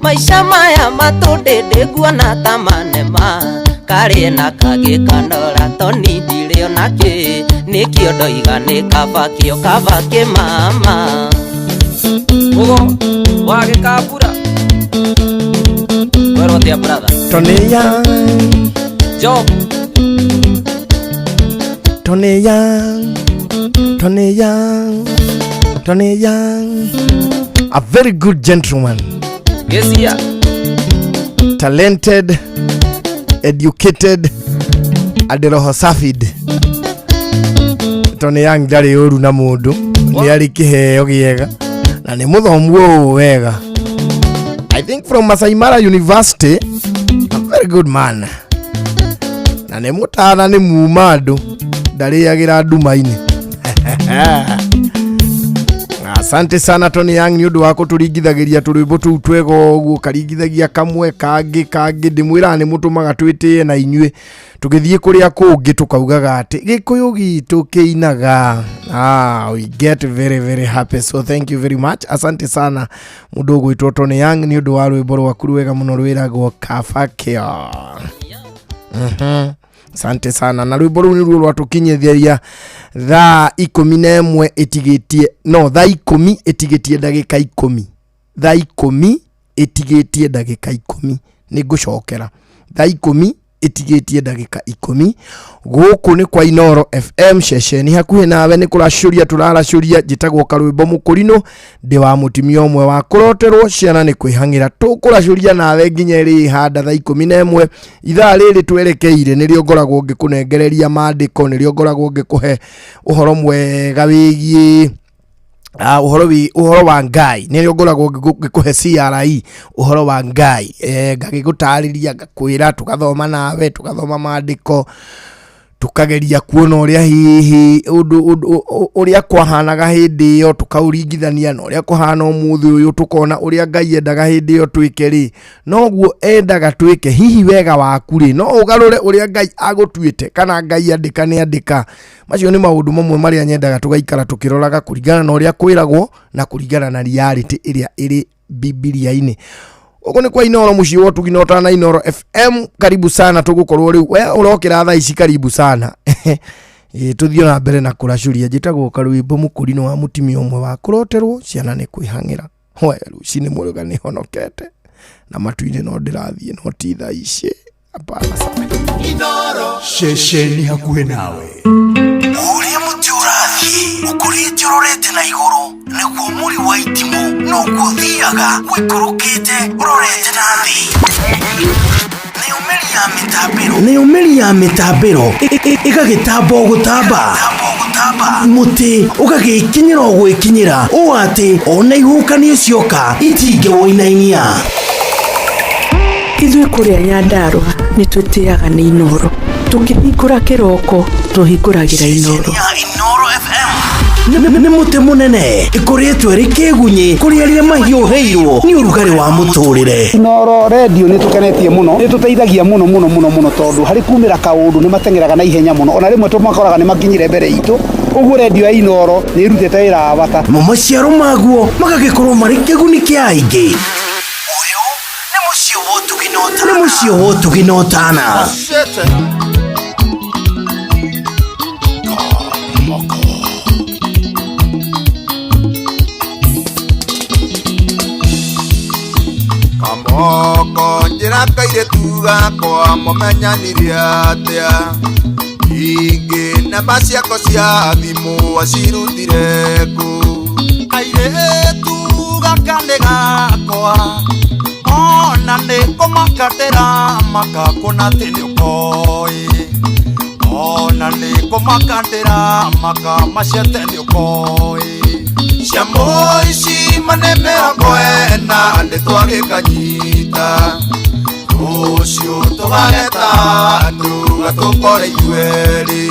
Maisha maya matũndĩndĩ nguona ta manema Karĩ na kangĩ kanora toni ndirĩ ona kĩ Nĩkĩo ndoiga nĩ kaba kĩo kaba kĩmama Mũgo wa gĩkabura Werwo atĩa brother Tony Young Job Tony Young Tony Young Tony Young A very good gentleman. Gesia. Talented, educated, and roho safid. Tony Young ndarĩ ũru na mũndũ, nĩ arĩ kĩheo gĩega na nĩ mũthomu ũũ wega. I think from Masai Mara University, a very good man. Na nĩ mũtana nĩ muma andũ, ndarĩagĩra nduma-inĩ. Asante sana Tony Young nĩ ũndũ wa kũtũringithagĩria tũrwĩmbo tũu twega ũguo karingithagia kamwe kangĩ kangĩ ndĩmwĩraga nĩ mũtũmaga twĩtĩe na inyuĩ tũgĩthiĩ kũrĩa kũngĩ tũkaugaga atĩ gĩkũyũ gitũ kĩinaga. We get very very happy, so thank you very much. Asante sana mũndũ ũgwĩtwo Tony Young nĩ ũndũ wa rwĩmbo rwaku rwega mũno rwĩragwo Kabakĩo. Asante sana na rwĩmbo rũu nĩruo rwatũkinyithĩria thaa 11 ĩtigĩtie no thaa 10 ĩtigĩtie ndagĩka 10 thaa 10 ĩtigĩtie ndagĩka 10 nĩ ngũcokera thaa 10 ĩtigĩtie ndagĩka 10 gũkũ nĩ kwa Inoro FM ceceni hakuhĩ nawe nĩ kũracũria tũraracũria njĩtagwo Karwĩmbo Mũkũrinũ ndĩ wa mũtumia ũmwe wa kũroterwo ciana nĩ kwĩhang'ĩra tũkũracũria nawe nginya ĩrĩ handa thaa 11 ithaa rĩrĩ twerekeire nĩrĩo ngoragwo ngĩkũnengereria maandĩko nĩrĩo ngoragwo ngĩkũhe ũhoro mwega wĩgiĩ ũhoro wa Ngai nĩrĩo ngoragwo ngĩkũhe CRE ũhoro wa Ngai ngagĩgũtarĩria ngakwĩra tũgathoma nawe tũgathoma maandĩko tukageria kuona ũrĩa hihi ũndũ ũrĩa kwahanaga hĩndĩ ĩyo tũkaũringithania na ũrĩa kũhana ũmũthĩ ũyũ tũkona ũrĩa Ngai endaga hĩndĩ ĩyo twĩke rĩ noguo endaga twĩke hihi wega waku rĩ no ũgarũre ũrĩa Ngai agũtuĩte kana Ngai andĩka nĩ andĩka macio nĩ maũndũ mamwe marĩa nyendaga tũgaikara tũkĩroraga kũringana na ũrĩa kwĩragwo na kũringana na reality ĩrĩa ĩrĩ Bibilia-inĩ. Uko ni kwa Inoro muciĩ wa ũtugi na ũtana Inoro FM karibu sana tũgũkorwo rĩu we ũrokĩra thaa ici karibu sana tũthiĩ na mbere na kũracũria njĩtagwo Karwĩmbo Mũkũrinũ wa mũtumia ũmwe wa kũroterwo ciana nĩ kwĩhang'ĩra we rũcinĩ mũrũga nĩ honokete na matu-inĩ no ndĩrathiĩ no ti thaa ici hapana sana. Inoro ceceni hakuhĩ nawe ũrĩa mũtĩ ũrathiĩ ũkũrĩte ũrorete na igũrũ nĩguo mũri wa itimũ noguo ũthiaga ũikũrũkĩte ũrorete na thĩ. Nayo mĩri ya mĩtambĩro ĩgagĩtamba o gũtamba mũtĩ ũgagĩkinyĩra o gwĩkinyĩra ũũ atĩ ona ihuhũkanio cioka itingĩwũinainia. Ithuĩ kũrĩa Nyandarũa nĩ twĩtĩaga nĩ Inoro tũkĩhingũra kĩroko tũhingũragĩra Inoro. Inoro FM. Nĩ mũtĩ mũnene ĩkoretwo ĩrĩ kĩgunyĩ kũrĩ arĩa mahiũhĩirwo nĩ ũrugarĩ wa mũtũrĩre. Inooro redio nĩ tũkenetie mũno, nĩ tũteithagia mũno mũno mũno mũno tondũ harĩ kumĩra kaũndũ nĩ mateng'eraga na ihenya mũno, ona rĩmwe tũmakoraga nĩ makinyire mbere itũ. Ũguo redio ya Inooro nĩ ĩrutĩte wĩra wa bata. Namo maciaro maguo magagĩkorwo marĩ kĩguni kĩa aingĩ. Nĩ mũciĩ wa ũtugi na ũtana. Kamoko njĩra kairĩtu gakwa mũmenyanirie atĩa ingĩ namba ciako cia thimũ acirutire kũ Kairĩtu gaka nĩ gakwa ona nĩ kũmaka ndĩramaka kuona atĩ nĩ ũkoĩ ona nĩ kũmaka ndĩramaka macete nĩ ũkoĩ cia mũici mane mĩrongo ĩna nĩ twagĩkanyita rũciũ tũgageta andũ gatũkore ithuerĩ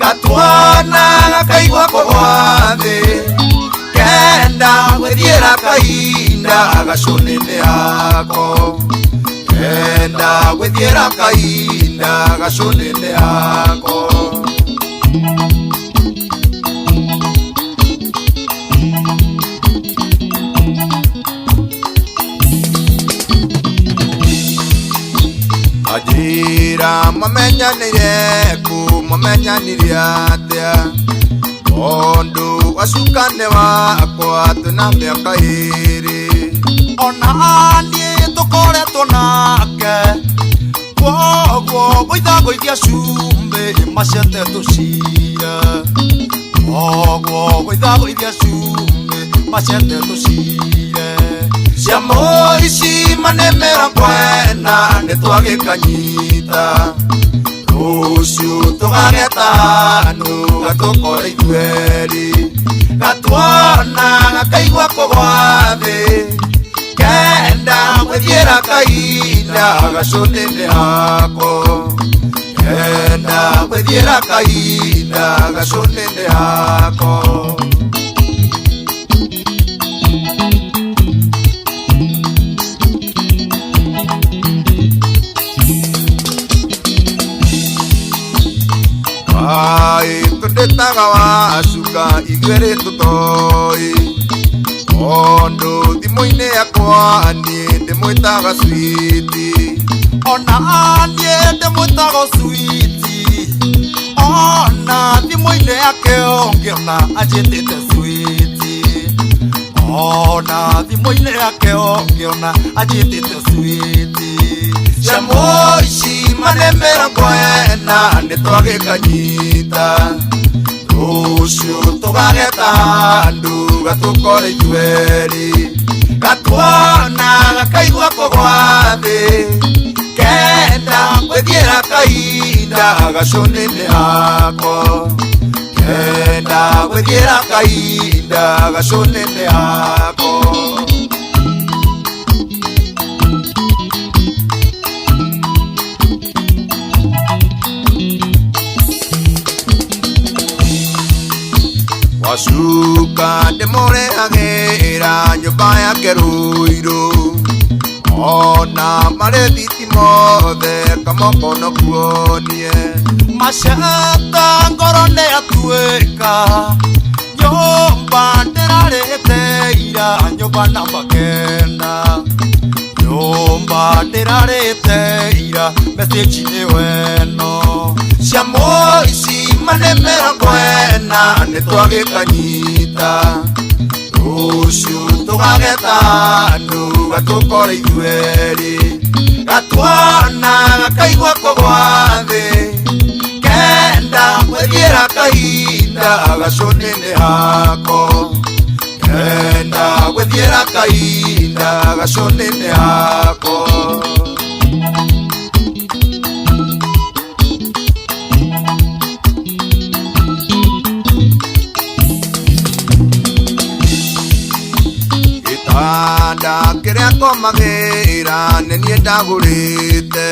gatuona gakaigua kũgwa thĩ kenda gwĩthiĩra kahinda gacũnĩ-inĩ yako kenda gwĩthiĩra kahinda gacũnĩ-inĩ yako. Ajira mamenyanire ku mamenyanire atia tondu wacukane wakwa twĩna mĩaka ĩrĩ ona niĩ tũkoretwo nake kwoguo ngũithangũithia cumbĩ macete tũcire kwoguo ngũithangũithia cumbĩ macete tũcire cia mũici mane mĩrongo ĩna nĩ twagĩkanyita rũciũ tũgageta andũ gatũkore ithuerĩ gatuona gakaigua kũgwa thĩ kenda gwĩthiĩra kahinda gacũnĩ-inĩ hako kenda gwĩthiĩra kahinda gacũnĩ-inĩ hako. Ai tũndĩtaga wacuka ithuerĩ tũtoĩ tondũ thimũ-inĩ yakwa niĩ ndĩmwĩtaga switi ona niĩ ndĩmwĩtaga switi ona thimũ-inĩ yake ũngĩona anjĩtĩte switi ona thimũ-inĩ yake ũngĩona anjĩtĩte switi cia mũici mane mĩrongo ĩna nĩ twagĩkanyita rũciũ tũgageta andũ gatũkore ithuerĩ gatuona gakaigua kũgwa thĩ kenda gwĩthiĩra kahinda gacũnĩ-inĩ hako kenda gwĩthiĩra kahinda gacũnĩ-inĩ hako. Wacuka ndĩmũrehagĩra nyũmba yake Ruiru ona marĩ thitima othe kamoko no kuonie macata ngoro nĩ atuĩka nyũmba ndĩrarĩte ira nyũmba namba kenda nyũmba ndĩrarĩte ira message nĩ weno cia mũici mane mĩrongo ĩna nĩ twagĩkanyita rũciũ tũgageta andũ gatũkore ithuerĩ gatuona gakaigua kũgwa thĩ kenda gwĩthiĩra kahinda gacũnĩ-inĩ hako kenda gwĩthiĩra kahinda gacũnĩ-inĩ hako. Gĩtanda kĩrĩa ngomagĩra nĩ niĩ ndagũrĩte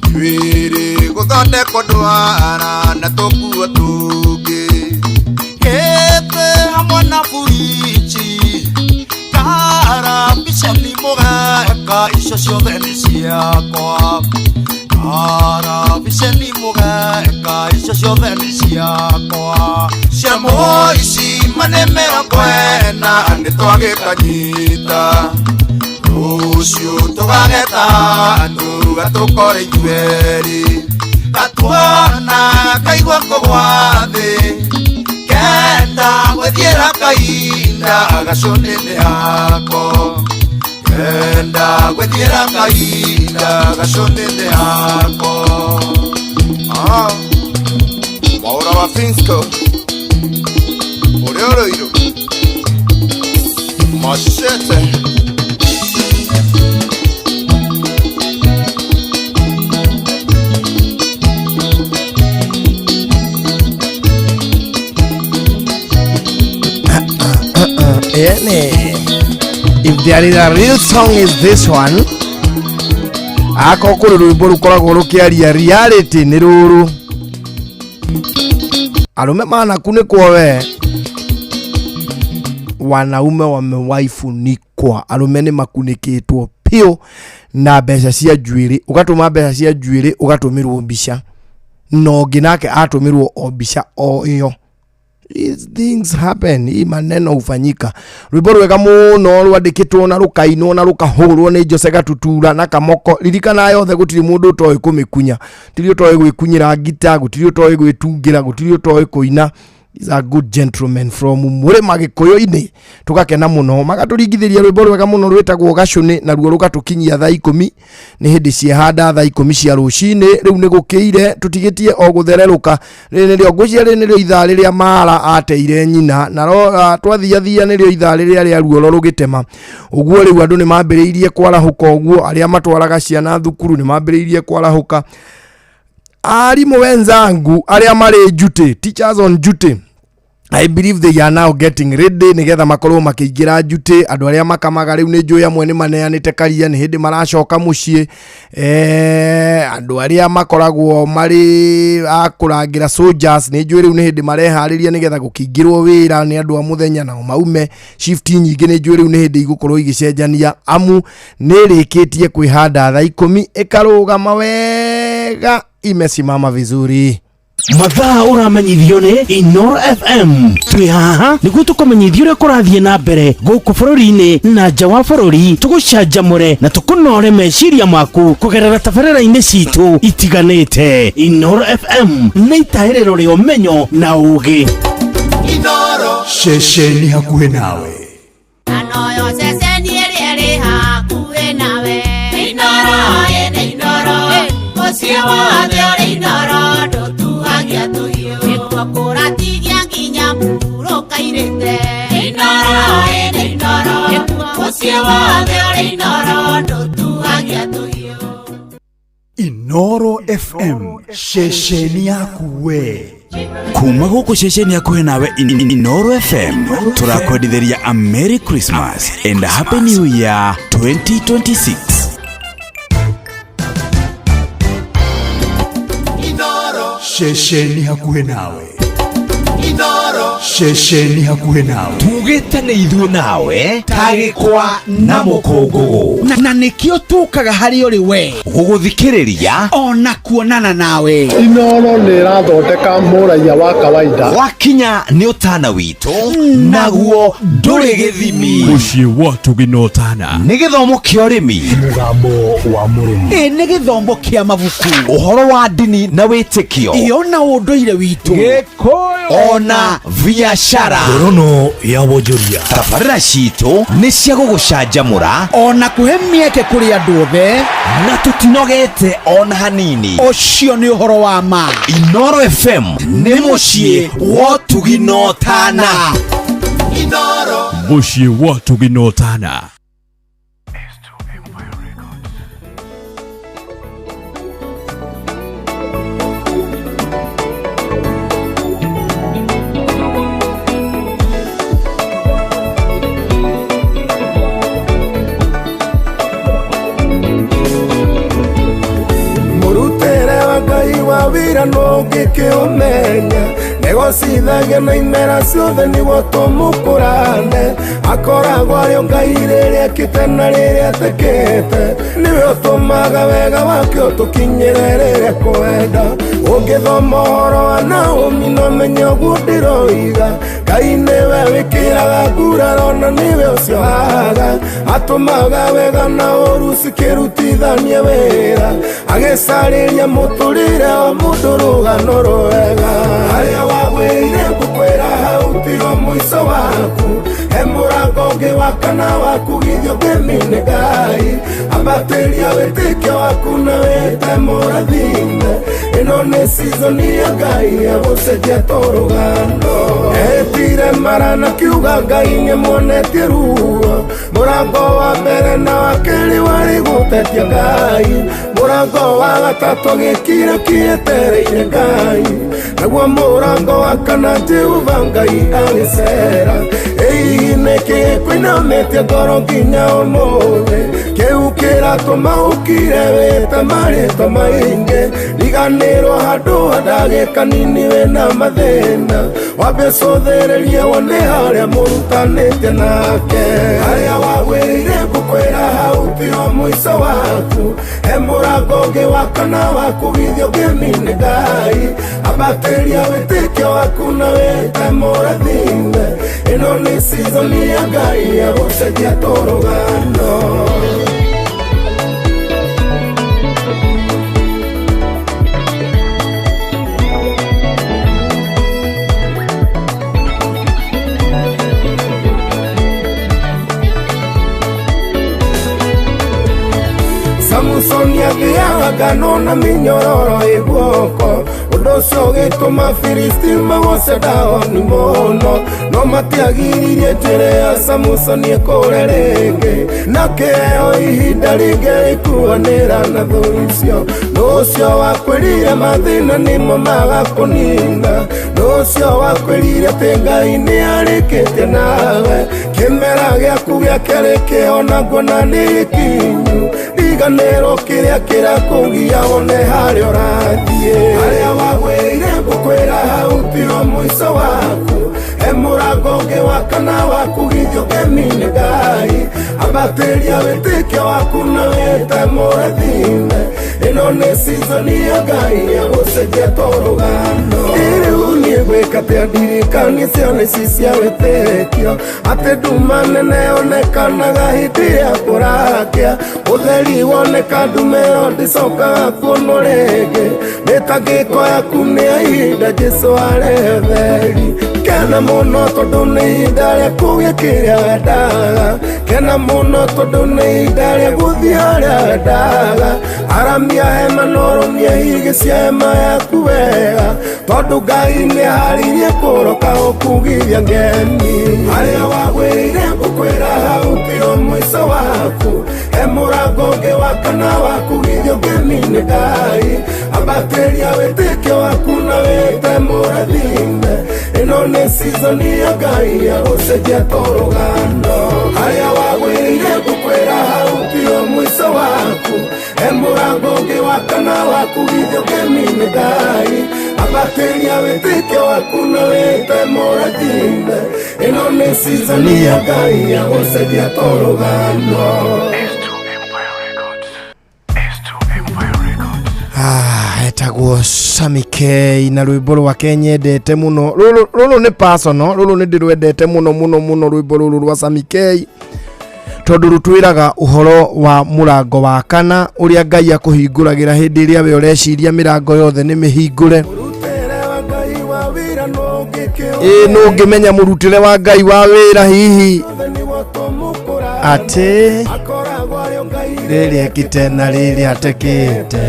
njuĩrĩ gũthondekwo ndwara na tũkuo tũngĩ gĩtanda Icio ciothe nĩ ciakwa. Karabiceni mũgeka icio ciothe nĩ ciakwa. Cia mũici mane 40 nĩtwagĩkanyita. Rũciũ tũgageta tuga tũkore ithuerĩ. Gatuona kaigua kũgwa thĩ. Kenda gwĩthiĩra kainda gacũnĩ-inĩ yako. Kenda gwĩthiĩra kainda gacũnĩ-inĩ yako. Mwaũra wa Finsco ũrĩa ũrũirũ Machete. Ene. If there is a real song is this one. Ako kuri rwimbo rukoragwo rukiaria reality ni ruru. Arume manakunĩkwo we. Wanaume wamewaifunikwa. Arume nĩ makunĩkĩtwo piũ na mbeca cia njuĩrĩ. Ũgatũma mbeca cia njuĩrĩ ũgatũmĩrwo mbica. Na ũngĩ nake atũmĩrwo o mbica o ĩyo. These things happen. Hii maneno hufanyika. Rwimbo rwega muno rwandĩkĩtwo na rũkainwo na rũkahũrwo nĩ Jose Gatutura na Kamoko. Ririkana yothe gũtirĩ mũndũ ũtoĩ kũmĩkunya. Gũtirĩ ũtoĩ gwĩkunyĩra ngita, gũtirĩ ũtoĩ gwĩtungĩra, gũtirĩ ũtoĩ kũina. He's a good gentleman from Mũrĩma Gĩkũyũ-inĩ. Tũgakena mũno. Magatũringithĩria rwĩmbo rwega mũno rwĩtagwo Gacũnĩ, naruo rũgatũkinyia thaa 10. Nĩ hĩndĩ ciehanda thaa 10 cia rũcinĩ. Rĩu nĩ gũkĩire tũtigĩtie o gũthererũka. Rĩrĩ nĩrĩo ngwĩciria rĩrĩ nĩrĩo ithaa rĩrĩa Mara ateire nyina. Na twathiathia nĩrĩo ithaa rĩrĩa rĩa ruoro rũgĩtema. Ũguo rĩu andũ nĩ mambĩrĩirie kwarahũka ũguo. Arĩa matwaraga ciana thukuru nĩ mambĩrĩirie kwarahũka. Arimũ wenzangu arĩa marĩ duty, teachers on duty, I believe they are now getting ready nigetha makorwo makĩingĩra duty. Andũ arĩa makamaga rĩu nĩ njũĩ amwe nĩ maneanĩte karia nĩ hĩndĩ maracoka mũciĩ. Andũ arĩa makoragwo marĩ a kũrangĩra soldiers nĩ njũĩ rĩu nĩ hĩndĩ mareharĩria nigetha gũkĩingĩrwo wĩra nĩ andũ a mũthenya nao maume. Shift nyingĩ nĩ njũĩ rĩu nĩ hĩndĩ igũkorwo igĩcenjania amu nĩ ĩrĩkĩtie kwĩhanda thaa 10 ĩkarũgama wega, imesimama vizuri. Mathaa ũramenyithio nĩ Inoro FM. Twĩ haha nĩguo tũkũmenyithie ũrĩa kũrathiĩ na mbere gũkũ bũrũri-inĩ na nja wa bũrũri, tũgũcanjamũre na tũkũnore meciria maku kũgerera tabarĩra-inĩ citũ itiganĩte. Inoro FM nĩ itahĩrĩro rĩa ũmenyo na ũũgĩ. Inoro ceceni hakuhĩ nawe. Anoyo ceceni ĩrĩa ĩrĩ hakuhĩ nawe. Inoro ĩnĩ Inoro, mũciĩ wothe ũrĩ Inoro. Inoro FM ceceni yaku we. Kuma gũkũ ceceni hakuhĩ nawe Inoro FM tũrakwendithĩria a Merry Christmas and a Happy New Year 2026. Inoro ceceni hakuhĩ nawe. Inoro ceceni hakuhĩ nawe. Tugĩte nĩ ithuĩ nawe tagĩkwa na mũkũngũgũ. Na nĩkĩo tũkaga harĩ ũrĩ we gũgũthikĩrĩria ona kuonana nawe. Inoro nĩ ĩrathondeka mũraiya wa kawaida. Wakinya nĩ ũtana witũ naguo ndũrĩ gĩthimi. Mũciĩ wa tũgĩnotana nĩ gĩthomo kĩa ũrĩmi, mũgambo wa mũrĩmi, nĩ gĩthomo kĩa mabuku, ũhoro wa ndini na wĩtĩkio, ĩyo na ũndũire witũ, Gĩkũyũ ona biashara. Ngorono ya wonjoria. Tabarĩra citũ nĩ cia gũgũcanjamũra ona kũhe mĩeke kũrĩ andũ othe, na tũtinogete ona hanini. Ũcio nĩ ũhoro wa ma. Inoro FM nĩ mũciĩ wa tũginotana. Inoro mũciĩ wa tũginotana. Wira no ngĩkĩũmenya Egocithagia na imera ciothe nĩguo tũmũkũrane. Akoragwo arĩ o Ngai rĩrĩa ekĩte na rĩrĩa atekĩte. Nĩwe ũtũmaga wega wake ũtũkinyĩre rĩrĩa kwenda. Ũngĩthoma ũhoro wa Naomi no menye ũguo ndĩroiga. Ngai nĩwe wĩkĩraga nguraro na nĩwe ũciohaga. Atũmaga wega na ũũru cikĩrutithania wĩra. Agĩcarĩria mũtũrĩre wa mũndũ rũgano rwega. Harĩa wagwĩrĩire ngũkwĩra hau tiho mũico waku. He mũrango ũngĩ wa kana wa kugithio ngemi-inĩ Ngai. Ambatĩria wĩtĩkio waku na wĩte mũrathime. Ĩno nĩ season ya Ngai ya gũcenjia tũrũgano. Etire mara na kiuga Ngai nĩamuonetie ruo. Mũrango wa mbere na wa kerĩ warĩ gũtetia Ngai. Mũrango wa gatatũ gĩkira kĩetereire Ngai. Naguo mũrango wa kana Jehova Ngai agĩcera. Ĩĩ nĩkĩ kũinamĩtie ngoro nginya ũmũthĩ? Kĩu kĩratũma ũkire wĩte marĩtwa maingĩ. Riganĩrwo handũ ha ndagĩka nini wĩna mathĩna. Wambe ũcũthĩrĩrie wone harĩa mũrutanĩte nake. Harĩa wagwĩrĩire ngũkwĩra hau tiho mũico waku. He mũrango ũngĩ wa kana wa kugithio ngemi-inĩ Ngai. Ambatĩria wĩtĩkio waku na wĩte mũrathime. Ĩno nĩ season ya Ngai ya gũcenjia tũrũgano. Samusoni athiaga ngano na mĩnyororo ĩ guoko. Ũndũ ũcio ũgĩtũma Filisti magoce Dagoni mũno. No matiagiririe njĩra ya Samusoni ĩkũre rĩngĩ. Na kĩheo ihinda rĩngĩ rĩkuanĩra na thũ icio. Nũ ũcio wakwĩrire mathĩna nĩmo magakũnina. Nũ ũcio wakwĩrire atĩ Ngai nĩarĩkĩtie nawe. Kĩmera gĩaku gĩa kerĩ kĩo nguona nĩ gĩkinyu. Riganĩrwo kĩrĩa kĩrakũgia wone harĩa ũrathiĩ. Harĩa wagwĩrĩire ngũkwĩra hau tiho mũico waku. He mũrango ũngĩ wa kana wa kugithio ngemi-inĩ Ngai. Ambatĩria wĩtĩkio waku na wĩte mũrathime. Ĩno nĩ season ya Ngai ya gũcenjia tũrũgano. Rĩu niĩ ngwĩka atĩa ndirikanie ciana ici cia wĩtĩkio. Atĩ nduma nene yonekanaga hĩndĩ ya kũrakia. Ũtheri woneka ndume ĩyo ndĩcokaga kuonwo rĩngĩ. Mĩtangĩko yaku nĩ ya ihinda Jesũ arehe theri. Kena mũno tondũ nĩ ihinda rĩa kũgĩa kĩrĩa wendaga. Kena mũno tondũ nĩ ihinda rĩa gũthiĩ harĩa wendaga. Aramia hema na ũrũmie higĩ cia hema yaku wega. Tondũ Ngai nĩaharĩirie kũroka ũkugithia ngemi. Harĩa wagwĩrĩire ngũkwĩra hau tiho mũico waku. He mũrango ũngĩ wa kana wa kugithio ngemi-inĩ Ngai. Ambatĩria wĩtĩkio waku na wĩte mũrathime. Ĩno nĩ season ya Ngai ya gũcenjia tũrũgano. Harĩa wagwĩrĩire ngũkwĩra hau tiho mũico waku. He mũrango ũngĩ wa kana wa kugithio ngemi-inĩ Ngai. Ambatĩria wĩtĩkio waku na wĩte mũrathime. Ĩno nĩ season ya Ngai ya gũcenjia tũrũgano. Etagwo Sammy K na rwĩmbo rwake nyendete mũno. Rũrũ nĩ personal, rũrũ nĩ ndĩrwendete mũno mũno mũno rwĩmbo rũrũ rwa Sammy K. Tondũ rũtwĩraga ũhoro wa mũrango wa kana ũrĩa Ngai akũhingũragĩra hĩndĩ ĩrĩa we ũreciria mĩrango yothe nĩ mĩhingũre. Ĩĩ nũ ũngĩmenya mũrutĩre wa Ngai wa wĩra hihi atĩ rĩrĩa ekĩte na rĩrĩa atekĩte.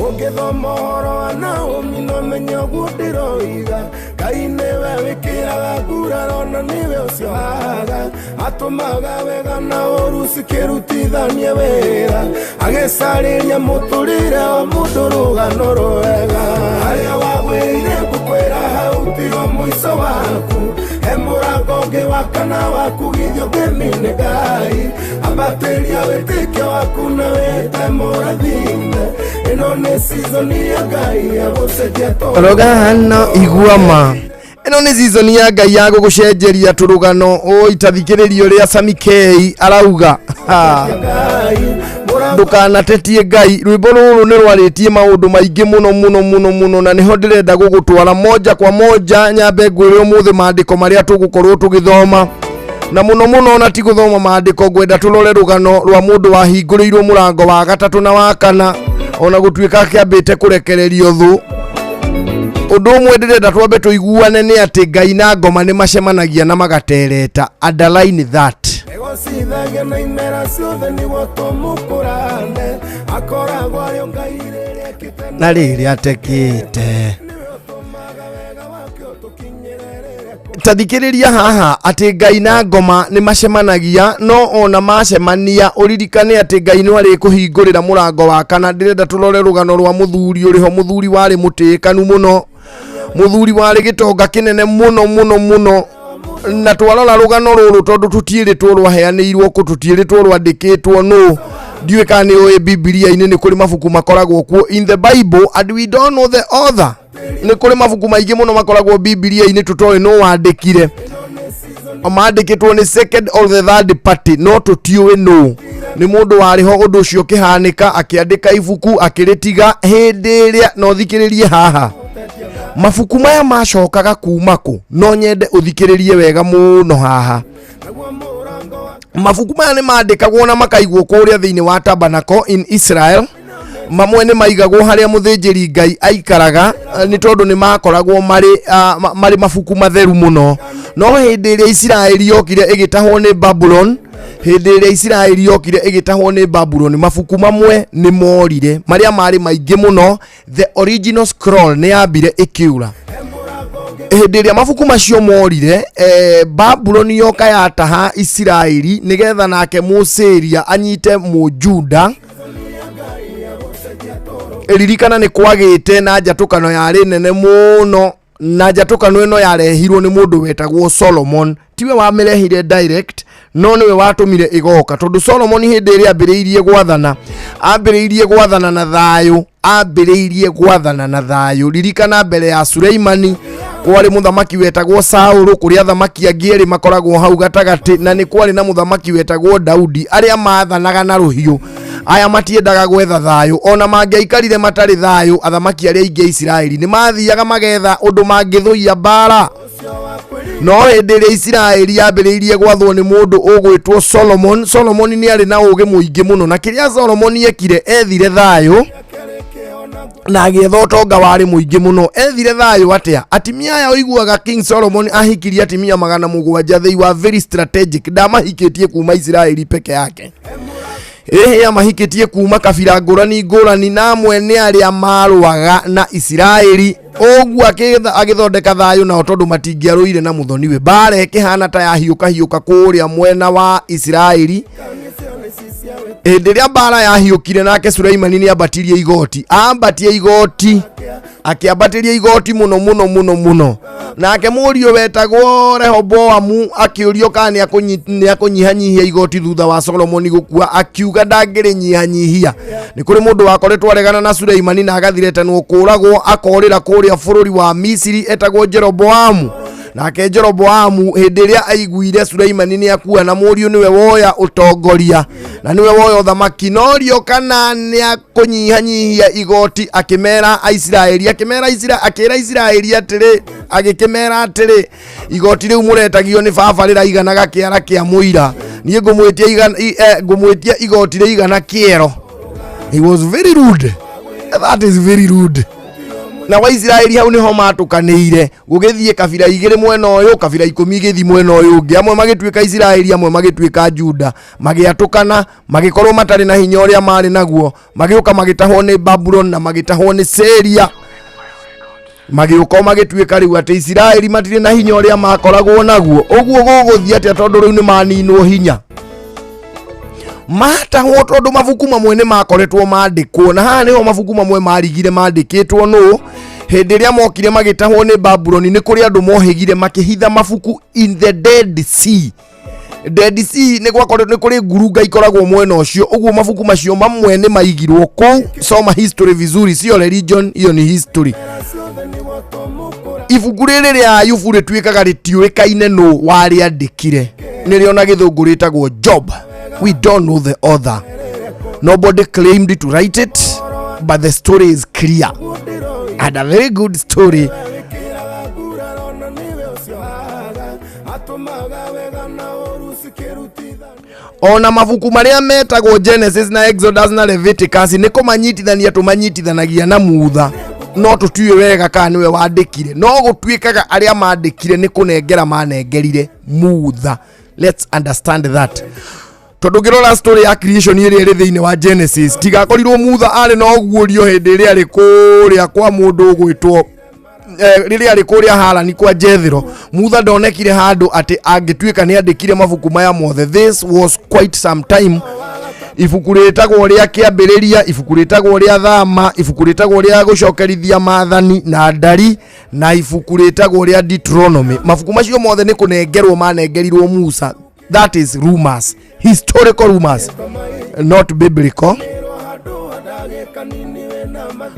Ũngĩthoma ũhoro wa Naomi no menye ũguo ndĩroiga. Ngai nĩwe wĩkĩraga nguraro na nĩwe ũciohaga. Atũmaga wega na ũũru cikĩrutithania wĩra. Agĩcarĩria mũtũrĩre wa mũndũ rũgano rwega. Harĩa wagwĩrĩire ngũkwĩra hau tiho mũico waku. He mũrango ũngĩ wa kana wa kugithio ngemi nĩ Ngai. Ambatĩria wĩtĩkio waku na wĩte mũrathime. Ĩno nĩ season ya Ngai ya gũcenjia tũrũgano. Rũgano iguama ĩno nĩ season ya Ngai ya gũgũcenjeria tũrũgano. Ũi tathikĩrĩria ũrĩa Sami K arauga. Ha. Ndũkanatetie Ngai. Rwĩmbo rũrũ nĩ rwarĩtie maũndũ maingĩ mũno mũno mũno mũno, na nĩho ndĩrenda gũgũtwara moja kwa moja. Nyambe ngwĩre ũmũthĩ maandĩko marĩa tũgũkorwo tũgĩthoma, na mũno mũno ona ti gũthoma maandĩko, ngwenda tũrore rũgano rwa mũndũ wahingũrĩirwo mũrango wa gatatũ na wa kana, ona gũtuĩka akĩambĩte kũrekererio thũ. Ũndũ ũmwe ndĩrenda twambe tũiguane nĩ atĩ Ngai na ngoma nĩ macemanagia na magatereta. Underline that. Egocithagia na imera ciothe nĩguo tũmũkũrane. Akoragwo arĩ o Ngai rĩrĩa ekĩte na rĩrĩa atekĩte. Tathikĩrĩria haha atĩ Ngai na ngoma nĩ macemanagia, no ona macemania ũririkane atĩ Ngai no arĩkũhingũrĩra mũrango wa kana. Ndĩrenda tũrore rũgano rwa mũthuri ũrĩho, mũthuri warĩ mũtĩĩkanu mũno, mũthuri warĩ gĩtonga kĩnene mũno mũno mũno. Na twarora rũgano rũrũ, tondũ tũtiĩrĩtwo rwaheanĩirwo kũ, tũtiĩrĩtwo rwandĩkĩtwo nũ, ndiũĩ kana nĩ ũĩ Bibilia-inĩ nĩ kũrĩ mabuku makoragwo kuo in the Bible and we don't know the author. Nĩ kũrĩ mabuku maingĩ mũno makoragwo Bibilia-inĩ tũtoĩ nũ wandĩkire, mandĩkĩtwo nĩ second or the third party, no tũtiũĩ nũ. Nĩ mũndũ warĩ ho ũndũ ũcio ũkĩhanĩka, akĩandĩka ibuku akĩrĩtiga hĩndĩ ĩrĩa. No thikĩrĩrie haha, mabuku maya macokaga kuma kũ? No nyende ũthikĩrĩrie wega mũno haha. Mabuku maya nĩ mandĩkagwo na makaigwo kũrĩa thĩinĩ wa tabernacle in Israel. Mamwe nĩ maigagwo harĩa mũthĩnjĩri Ngai aikaraga, nĩ tondũ nĩ makoragwo marĩ marĩ mabuku matheru mũno. No hĩndĩ ĩrĩa Isiraeli yokire ĩgĩtahwo nĩ Babulon, hĩndĩ ĩrĩa Isiraeli yokire ĩgĩtahwo nĩ Babulon, mabuku mamwe nĩ morire, marĩa marĩ maingĩ mũno. The original scroll nĩ yambire ĩkĩũra. Hĩndĩ ĩrĩa mabuku macio morire, Babuloni yoka yataha Isiraeli nĩgetha nake Mũsĩria anyite Mũjuda. Ririkana nĩ kwagĩte na njatũkano yarĩ nene mũno, na njatũkano ĩno yarehirwo nĩ mũndũ wetagwo Solomon. Tiwe wamĩrehire direct, no nĩwe watũmire ĩgoka, tondũ Solomon hĩndĩ ĩrĩa ambĩrĩirie gwathana, ambĩrĩirie gwathana na thayũ, ambĩrĩirie gwathana na thayũ. Ririkana mbere ya Suleimani kwarĩ mũthamaki wetagwo Saũlũ, kũrĩ athamaki angĩ erĩ makoragwo hau gatagatĩ, na nĩ kwarĩ na mũthamaki wetagwo Daudi, arĩa maathanaga na rũhiũ. Aya matiendaga gwetha thayũ, ona mangĩaikarire matarĩ thayũ. Athamaki arĩa aingĩ a Isiraeli nĩ mathiaga magetha ũndũ mangĩthũia mbara. No hĩndĩ ĩrĩa Isiraeli yambĩrĩirie gwathwo nĩ mũndũ ũgwĩtwo Solomon, Solomon nĩ arĩ na ũũgĩ mũingĩ mũno, na kĩrĩa Solomon ekire, ethire thayũ na agĩetha ũtonga warĩ mũingĩ mũno. Ethire thayũ atĩa? Atimia aya ũiguaga King Solomon ahikirie atimia 700, they were very strategic. Ndamahikĩtie kuma Isiraeli peke yake, ĩhĩ amahikĩtie kuma kabira ngũrani ngũrani, na amwe nĩ arĩa marũaga na Isiraeli. Ũguo agĩthondeka thayũ nao, tondũ matingĩarũire na mũthoniwe. Mbara ĩkĩhana ta yahiũkahiũka kũrĩa mwena wa Isiraeli. Hĩndĩ ĩrĩa mbara yahiũkire, nake Suleimani nĩ ambatirie igoti, ambatie igoti, akĩambatĩria igoti mũno mũno mũno mũno. Nake mũriũ wetagwo Rehoboamu akĩũrio kana nĩ akũnyihanyihia igoti thutha wa Solomoni gũkua, akiuga ndangĩrĩnyihanyihia. Nĩ kũrĩ mũndũ wakoretwo aregana na Suleimani na agathiretanwo kũragwo, akorĩra kũrĩa bũrũri wa Misiri, etagwo Jeroboamu. Nake Jeroboamu hĩndĩ ĩrĩa aiguire Suleimani nĩ akua na mũriũ nĩwe woya ũtongoria na nĩwe woya ũthamaki, norio kana nĩ akũnyihanyihia igoti, akĩmera Aisiraeli, akĩmera akĩra Isiraeli atĩrĩ, agĩkĩmera atĩrĩ, igoti rĩu mũretagio nĩ baba rĩraiganaga kĩara kĩa mũira, niĩ ngũmwĩtia ngũmwĩtia igoti rĩigana kĩero. He was very rude. That is very rude. Na Waisiraeli hau niho matũkanĩire, gũgĩthiĩ kabira igĩrĩ mwena ũyũ, kabira 10 igĩthiĩ mwena ũyũ ũngĩ. Amwe magĩtuĩka Isiraeli, amwe magĩtuĩka Juda. Magĩatũkana, magĩkorwo matarĩ na hinya ũrĩa marĩ naguo, magĩũka magĩtahwo nĩ Babulon na magĩtahwo nĩ Syria, magĩũka magĩtuĩka rĩu atĩ Isiraeli matirĩ na hinya ũrĩa makoragwo naguo. Ũguo gũgũthiĩ atĩa? Tondũ rĩu nĩ maninwo hinya, matahwo, tondũ mabuku mamwe nĩ makoretwo mandĩkwo, na haha nĩho mabuku mamwe marigire mandĩkĩtwo nũ. Hĩndĩ ĩrĩa mokire magĩtahwo nĩ Babuloni, nĩ kũrĩ andũ mohĩgire makĩhitha mabuku in the Dead Sea. Dead Sea nĩ gwakoretwo nĩ kũrĩ ngurunga ikoragwo mwena ũcio, ũguo mabuku macio mamwe nĩ maigirwo kũu. Soma history vizuri, sio religion, hiyo ni history. Ibuku rĩrĩ rĩa Ayubu rĩtuĩkaga rĩtiũĩkaine nũ warĩandĩkire, nĩrĩo na gĩthũngũ rĩtagwo Job. We don't know the author, nobody claimed to write it, but the story is clear and a very good story. Ona mabuku marĩa metagwo Genesis na Exodus na Leviticus nĩ kũmanyitithania tũmanyitithanagia na Mutha, no tũtiũĩ wega kana nĩwe wandĩkire, no gũtuĩkaga arĩa mandĩkire nĩ kũnengera manengerire Mutha. Let's understand that, tondũ ngĩrora story ya creation ĩrĩa ĩrĩ thĩinĩ wa Genesis, tigakorirwo Mutha arĩ na ũguũrio hĩndĩ ĩrĩa arĩ kũrĩa kwa mũndũ ũgwĩtwo rĩrĩa arĩ kũrĩa Harani kwa Jethro. Mutha ndonekire handũ atĩ angĩtuĩka nĩ andĩkire mabuku maya mothe. This was quite some time. Ibuku rĩtagwo rĩa kĩambĩrĩria, ibuku rĩtagwo rĩa thama, ibuku rĩtagwo rĩa gũcokerithia maathani na ndari, na ibuku rĩtagwo rĩa Deuteronomy, mabuku macio mothe nĩ kũnengerwo manengerirwo Musa. That is rumors, historical rumors, not biblical,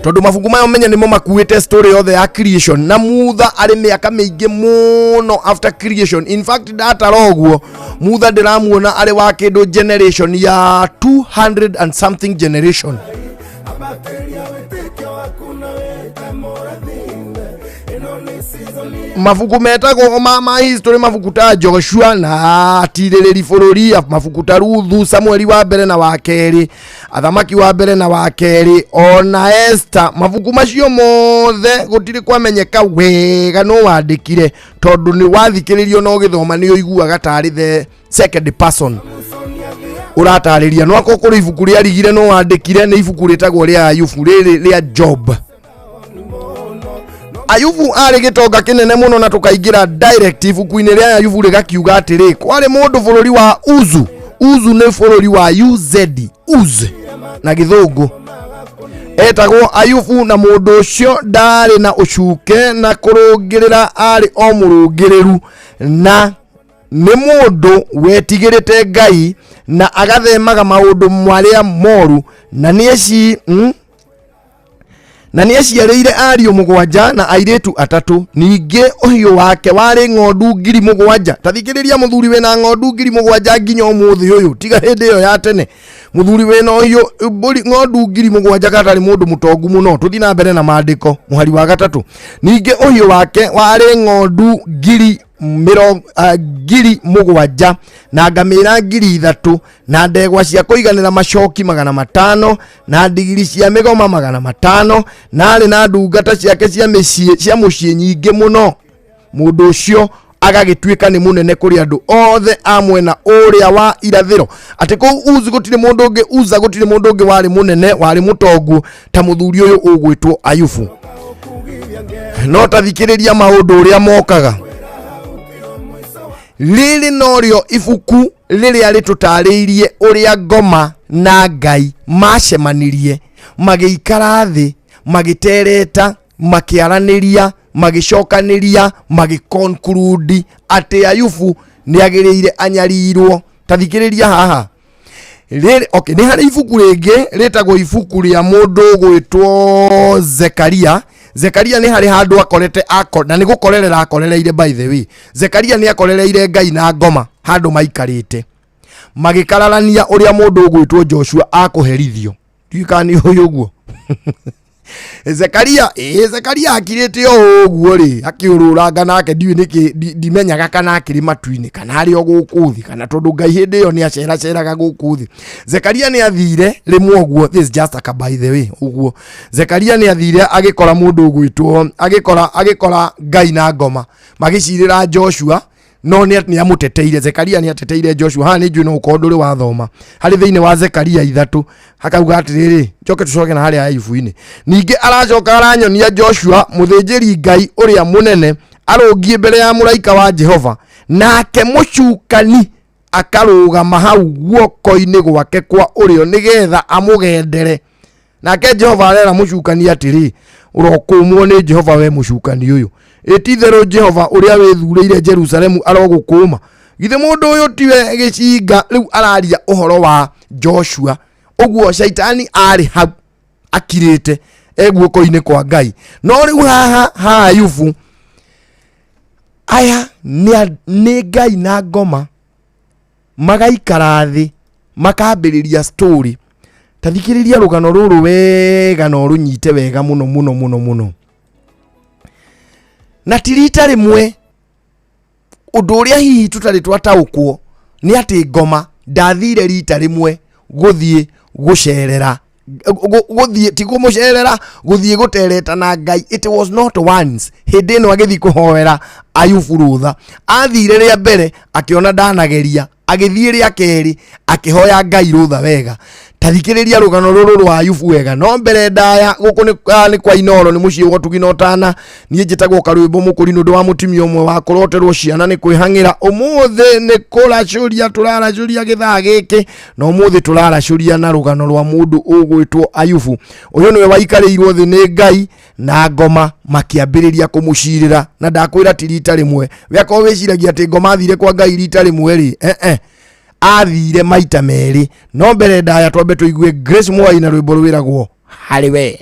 tondũ mabuku maya ũmenye nĩmo makuĩte story yothe ya creation, na Mutha arĩ mĩaka mĩingĩ mũno after creation. In fact, ndatara ũguo, Mutha ndĩramuona arĩ wa kĩndũ generation ya 200 and something generation. Mabuku metagwo ma history, mabuku ta Joshua na atirĩrĩri bũrũri, mabuku ta Ruthu, Samueli wa mbere na wa kerĩ, athamaki wa mbere na wa kerĩ, ona Esther, mabuku macio mothe gũtirĩ kwamenyeka wega no wandĩkire, tondũ nĩ wathikĩrĩrio na ũgĩthoma nĩ ũiguaga tarĩ the second person ũratarĩria. No akorwo kũrĩ ibuku rĩarigire no wandĩkire, nĩ ibuku rĩtagwo rĩa Ayubu, rĩrĩ rĩa Job. Ayubu arĩ gĩtonga kĩnene mũno, na tũkaingĩra direct ibuku-inĩ rĩa Ayubu rĩgakiuga atĩrĩ, kwarĩ mũndũ bũrũri wa Uzu. Uzu nĩ bũrũri wa Uz, Uz na gĩthũngũ, etagwo Ayubu, na mũndũ ũcio ndarĩ na ũcuke na kũrũngĩrĩra, arĩ o mũrũngĩrĩru, na nĩ mũndũ wetigĩrĩte Ngai na agathemaga maũndũ marĩa moru, na nĩ na nĩ aciarĩire ariũ 7 na airĩtu 3. Ningĩ ũhiũ wake warĩ ng'ondu 7,000. Ta thikĩrĩria, mũthuri wĩna ng'ondu 7,000 nginya ũmũthĩ ũyũ, tiga hĩndĩ ĩyo ya tene. Mũthuri wĩna ũhiũ mbũri ng'ondu 7,000 katarĩ mũndũ mũtongu mũno. Tũthiĩ na mbere na maandĩko, mũhari wa 3. Ningĩ ũhiũ wake warĩ ng'ondu 7,000 na ngamĩra 3,000 na ndegwa cia kũiganĩra macoki 500 na ndigiri cia mĩgoma 500, na arĩ na ndungata ciake cia mũciĩ nyingĩ mũno. Mũndũ ũcio agagĩtuĩka nĩ mũnene kũrĩ andũ othe a mwena ũrĩa wa irathĩro, atĩ kũu Uzu gũtirĩ mũndũ ũngĩ, Uza gũtirĩ mũndũ ũngĩ warĩ mũnene, warĩ mũtongu ta mũthuri ũyũ ũgwĩtwo Ayubu. No ta thikĩrĩria maũndũ ũrĩa mokaga. Rĩrĩ norĩo ibuku rĩrĩa rĩtũtarĩirie ũrĩa ngoma na Ngai macemanirie, magĩikara thĩ, magĩtereta, makĩaranĩria, magĩcokanĩria, magĩconclude atĩ Ayubu nĩagĩrĩire anyarirwo. Ta thikĩrĩria haha. Rĩrĩ, okay, nĩ harĩ ibuku rĩngĩ rĩtagwo ibuku rĩa mũndũ ũgwĩtwo Zekaria. Zekaria nĩ harĩ handũ akorete na nĩ gũkorerera akorereire, by the way. Zekaria nĩ akorereire Ngai na ngoma handũ maikarĩte, magĩkararania ũrĩa mũndũ ũgwĩtwo Joshua akũherithio. Ndiũĩ kana nĩ ũĩ ũguo. Zekaria, Zekaria akirĩte o ũguo rĩ, akĩũrũranga nake, ndiũĩ nĩkĩ, ndimenyaga kana akĩrĩ matu-inĩ kana arĩ o gũkũ thĩ, kana tondũ Ngai hĩndĩ ĩyo nĩ aceraceraga gũkũ thĩ. Zekaria nĩ athire rĩmwe ũguo, this is just a by the way ũguo. Zekaria nĩ athire agĩkora mũndũ ũgwĩtwo, agĩkora Ngai na ngoma magĩcirĩra Joshua, no nĩ amũteteire. Zekaria nĩ ateteire Joshua. Haha nĩ njũĩ no ũkorwo ndũrĩ wathoma harĩ thĩinĩ wa Zekaria 3, hakauga atĩrĩrĩ, njoke tũcoke na harĩa Ayubu-inĩ. Ningĩ aracoka aranyonia Joshua mũthĩnjĩri Ngai ũrĩa mũnene arũngiĩ mbere ya mũraika wa Jehova, nake mũcukani akarũgama hau guoko-inĩ gwake kwa ũrĩo nĩgetha amũgendere. Nake Jehova arera mũcukani atĩrĩ, Ũrokũmwo nĩ Jehova we mũcukani ũyũ. Ĩtitherũ Jehova ũrĩa wĩthurĩire Jerusalemu arogũkũma. Githĩ mũndũ ũyũ tiwe gĩcinga? Rĩu araria ũhoro wa Joshua. Ũguo Shaitani arĩ hau akirĩte e guoko-inĩ kwa Ngai. No rĩu haha ha Ayubu, aya nĩ Ngai na ngoma magaikara thĩ makambĩrĩria story. Ta thikĩrĩria rũgano rũrũ wega na ũrũnyite wega mũno mũno mũno mũno. Na ti rita rĩmwe ũndũ ũrĩa hihi tũtarĩ twataũkwo nĩ atĩ ngoma ndathire rita rĩmwe gũthiĩ gũcerera, gũthiĩ ti kũmũcerera, gũthiĩ gũtereta na Ngai. It was not once. Hĩndĩ ĩno agĩthiĩ kũhoera Ayubu rũtha, athire rĩa mbere akĩona ndanageria, agĩthiĩ rĩa kerĩ akĩhoya Ngai rũtha wega. Ta thikĩrĩria rũgano rũrũ rwa Ayubu wega. No mbere ndaya gũkũ nĩ kwa Inooro, nĩ mũciĩ wa Ũtugi na Ũtana. Niĩ njĩtagwo Karwĩmbo Mũkũri nĩ ũndũ wa mũtumia ũmwe wa kũroterwo ciana nĩ kwĩhang'ĩra. Ũmũthĩ nĩ kũracũria tũraracũria gĩthaa gĩkĩ, na ũmũthĩ tũraracũria na rũgano rwa mũndũ ũgwĩtwo Ayubu. Ũyũ nĩwe waikarĩirwo thĩ nĩ Ngai na ngoma makĩambĩrĩria kũmũcirĩra. Na ndakwĩra ti rita rĩmwe. We akorwo wĩciragia atĩ ngoma athire kwa Ngai rita rĩmwe rĩ, athire maita merĩ. No mbere ndaya twambe tũigue Grace Mwai na rwĩmbo rwĩragwo Harĩ We.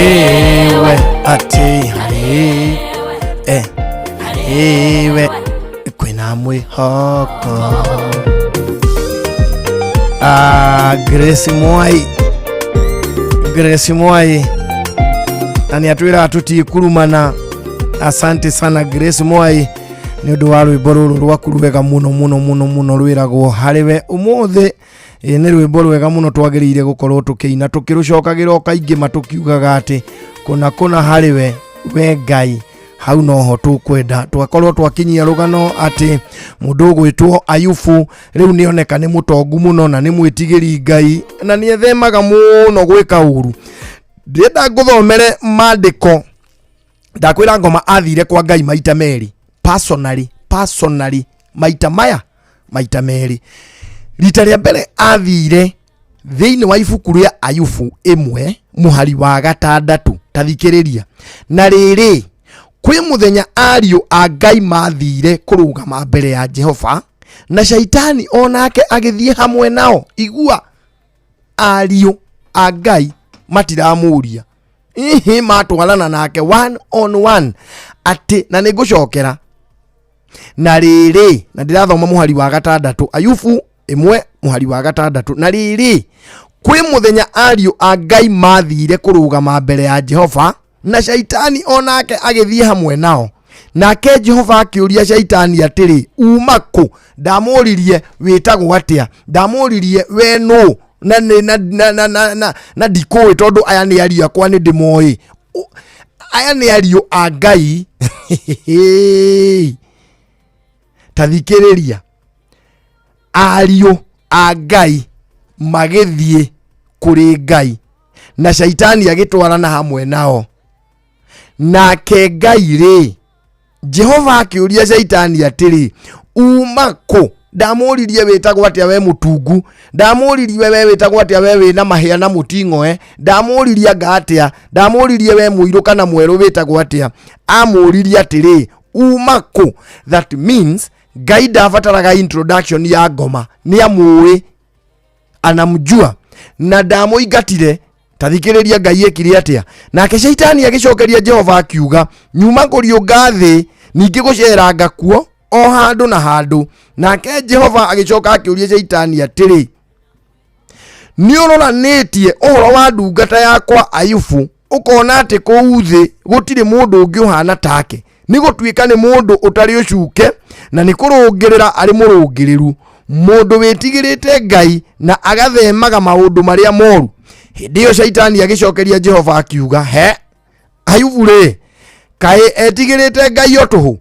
Harĩwe atĩ harĩ eh, harĩwe kwĩna mwĩhoko. Ah, Grace Mwai, Grace Mwai na nĩ atwĩraga tũtikurumana. Asante sana Grace Mwai nĩ ũndũ wa rwĩmbo rũrũ rwaku rwega mũno mũno mũno mũno rwĩragwo harĩwe ũmũthĩ. Ĩ, nĩ rwĩmbo rwega mũno twagĩrĩire gũkorwo tũkĩina tũkĩrũcokagĩra o kaingĩ ma tũkiugaga atĩ kũna kũna harĩwe we Ngai hau noho tũkwenda. Twakorwo twakinyia rũgano atĩ mũndũ ũgwĩtwo Ayubu rĩu nĩoneka nĩ mũtongu mũno na nĩ mwĩtigĩri Ngai na nĩethemaga mũno gwĩka ũru. Ndĩrenda ngũthomere mandĩko. Ndakwĩra ngoma athire kwa Ngai maita merĩ personally, personally maita maya maita merĩ. Rita rĩa mbere athire thĩinĩ wa ibuku rĩa Ayubu 1 mũhari wa 6. Tathikĩrĩria. Na rĩrĩ, kwĩ mũthenya ariũ a Ngai mathire kũrũgama mbere ya Jehova na Shaitani onake agĩthiĩ hamwe nao. Igua, ariũ a Ngai matiramũria ihi, matwarana nake one on one atĩ, na nĩngũcokera. Na rĩrĩ, na ndĩrathoma mũhari wa 6, Ayubu 1 mũhari wa 6. Na rĩrĩ, kwĩ mũthenya ariũ a Ngai mathire kũrũgama mbere ya Jehova na Shaitani onake agĩthiĩ hamwe nao. Nake Jehova akĩũria Shaitani atĩrĩ, uma kũ? Ndamũririe wĩtagwo atĩa? Ndamũririe we nũ? Na nĩ- na na na na na na ndikũĩ tondũ aya nĩ ariũ akwa nĩ ndĩmoĩ. Aya nĩ ariũ a Ngai. Ta thikĩrĩria, ariũ a Ngai magĩthiĩ kũrĩ Ngai na Shaitani agĩtwarana hamwe nao. Nake Ngai rĩ, Jehova akĩũria Shaitani atĩrĩ, uma kũ? Ndamũririe wĩtagwo atĩa we mũtungu? Ndamũririe we wĩtagwo atĩa we wĩna mahĩa na mũting'oe? Ndamũririe anga atĩa? Ndamũririe we mũirũ kana mwerũ wĩtagwo atĩa? Amũririe atĩrĩ, uma kũ? That means Ngai ndabataraga introduction ya ngoma, nĩ amũĩ, anamjua, na ndamũingatire. Tathikĩrĩria Ngai ekire atĩa. Nake Shaitani agĩcokeria Jehova akiuga, nyuma kũriũnga thĩ ningĩ gũceranga kuo o handũ na handũ. Nake Jehova agĩcoka akĩũria Shaitani atĩrĩ, nĩ ũroranĩtie ũhoro wa ndungata yakwa Ayubu, ũkona atĩ kũu thĩ gũtirĩ mũndũ ũngĩ ũhana take, nĩ gũtuĩka nĩ mũndũ ũtarĩ ũcuke na nĩ kũrũngĩrĩra arĩ mũrũngĩrĩru, mũndũ wĩtigĩrĩte Ngai na agathemaga maũndũ marĩa moru. Hĩndĩ ĩyo Shaitani agĩcokeria Jehova akiuga, he Ayubu rĩ, kaĩ etigĩrĩte Ngai o tũhũ?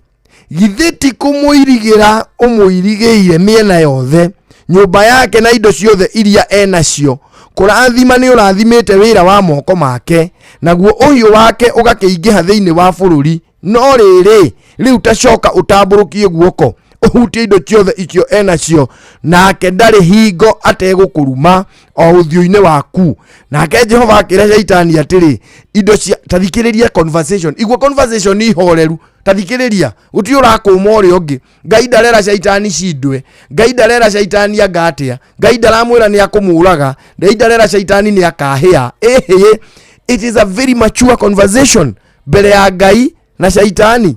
Githĩ ti kũmũirigĩra ũmũirigĩire mĩena yothe, nyũmba yake na indo ciothe iria enacio? Kũrathima nĩ ũrathimĩte wĩra wa moko make, naguo ũhiũ wake ũgakĩingĩha thĩinĩ wa bũrũri. No rĩrĩ, rĩu tacoka ũtambũrũkie guoko ũhutie indo ciothe icio enacio, nake ndarĩ hingo ategũkũruma o ũthiũ-inĩ waku. Nake Jehova akĩra Shaitani atĩrĩ, indo cia tathikĩrĩria conversation, igua conversation ihoreru, tathikĩrĩria, gũtirĩ ũrakũma ũrĩa ũngĩ. Ngai ndarera Shaitani cindwe, Ngai ndarera Shaitani anga atĩa, Ngai ndaramwĩra nĩ akũmũraga, Ngai ndarera Shaitani nĩ akahĩa. Ĩhĩ, it is a very mature conversation mbere ya Ngai na Shaitani.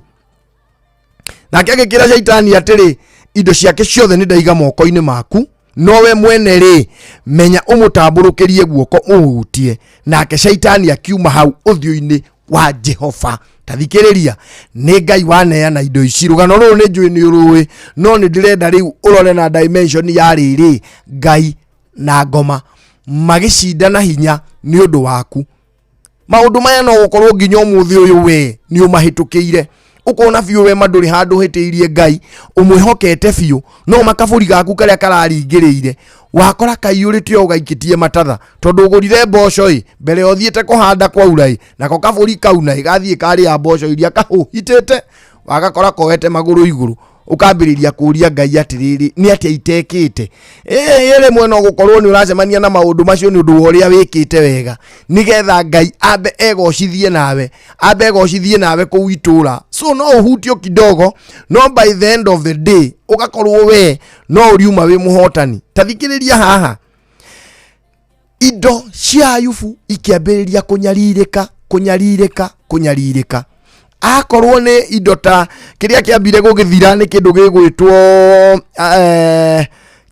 Nake agĩkĩra Shaitani atĩrĩ, indo ciake ciothe nĩ ndaiga moko-inĩ maku, no we mwene rĩ, menya ũmũtambũrũkĩrie guoko ũhutie. Nake Shaitani akiuma hau ũthiũ-inĩ wa Jehova. Tathikĩrĩria, nĩ Ngai waneana indo ici. Rũgano rũrũ nĩ njũĩ nĩ ũrũĩ, no nĩ ndĩrenda rĩu ũrore na dimension ya rĩrĩ, Ngai na ngoma magĩcindana hinya nĩ ũndũ waku. Maũndũ maya no gũkorwo nginya ũmũthĩ ũyũ we nĩ ũmahĩtũkĩire, ũkona biũ we ma ndũrĩ handũ ũhĩtĩirie Ngai, ũmwĩhokete biũ, no makaburi gaku karĩa kararingĩrĩire wakora kaiyũrĩte o gaikĩtie matatha, tondũ ũgũrire mboco ĩ mbere ũthiĩte kũhanda kwaura ĩ, nako kabũri kauna ĩ gathiĩ karĩa mboco iria kahũhitĩte, wagakora koete magũrũ igũrũ, ũkambĩrĩria kũria Ngai atĩrĩrĩ, nĩ atĩa itekĩte? Ĩ rĩmwe no gũkorwo nĩ ũracemania na maũndũ macio nĩ ũndũ wa ũrĩa wĩkĩte wega, nĩgetha Ngai ambe egocithie nawe, ambe egocithie nawe kũu itũra. So no ũhutio kidogo, no by the end of the day ũgakorwo we no ũriuma wĩ mũhotani. Tathikĩrĩria haha, indo cia Ayubu ikĩambĩrĩria kũnyarirĩka Kũnyarirĩka, kũnyarirĩka. Akorwo nĩ indo ta kĩrĩa kĩambire gũgĩthira nĩ kĩndũ gĩgwĩtwo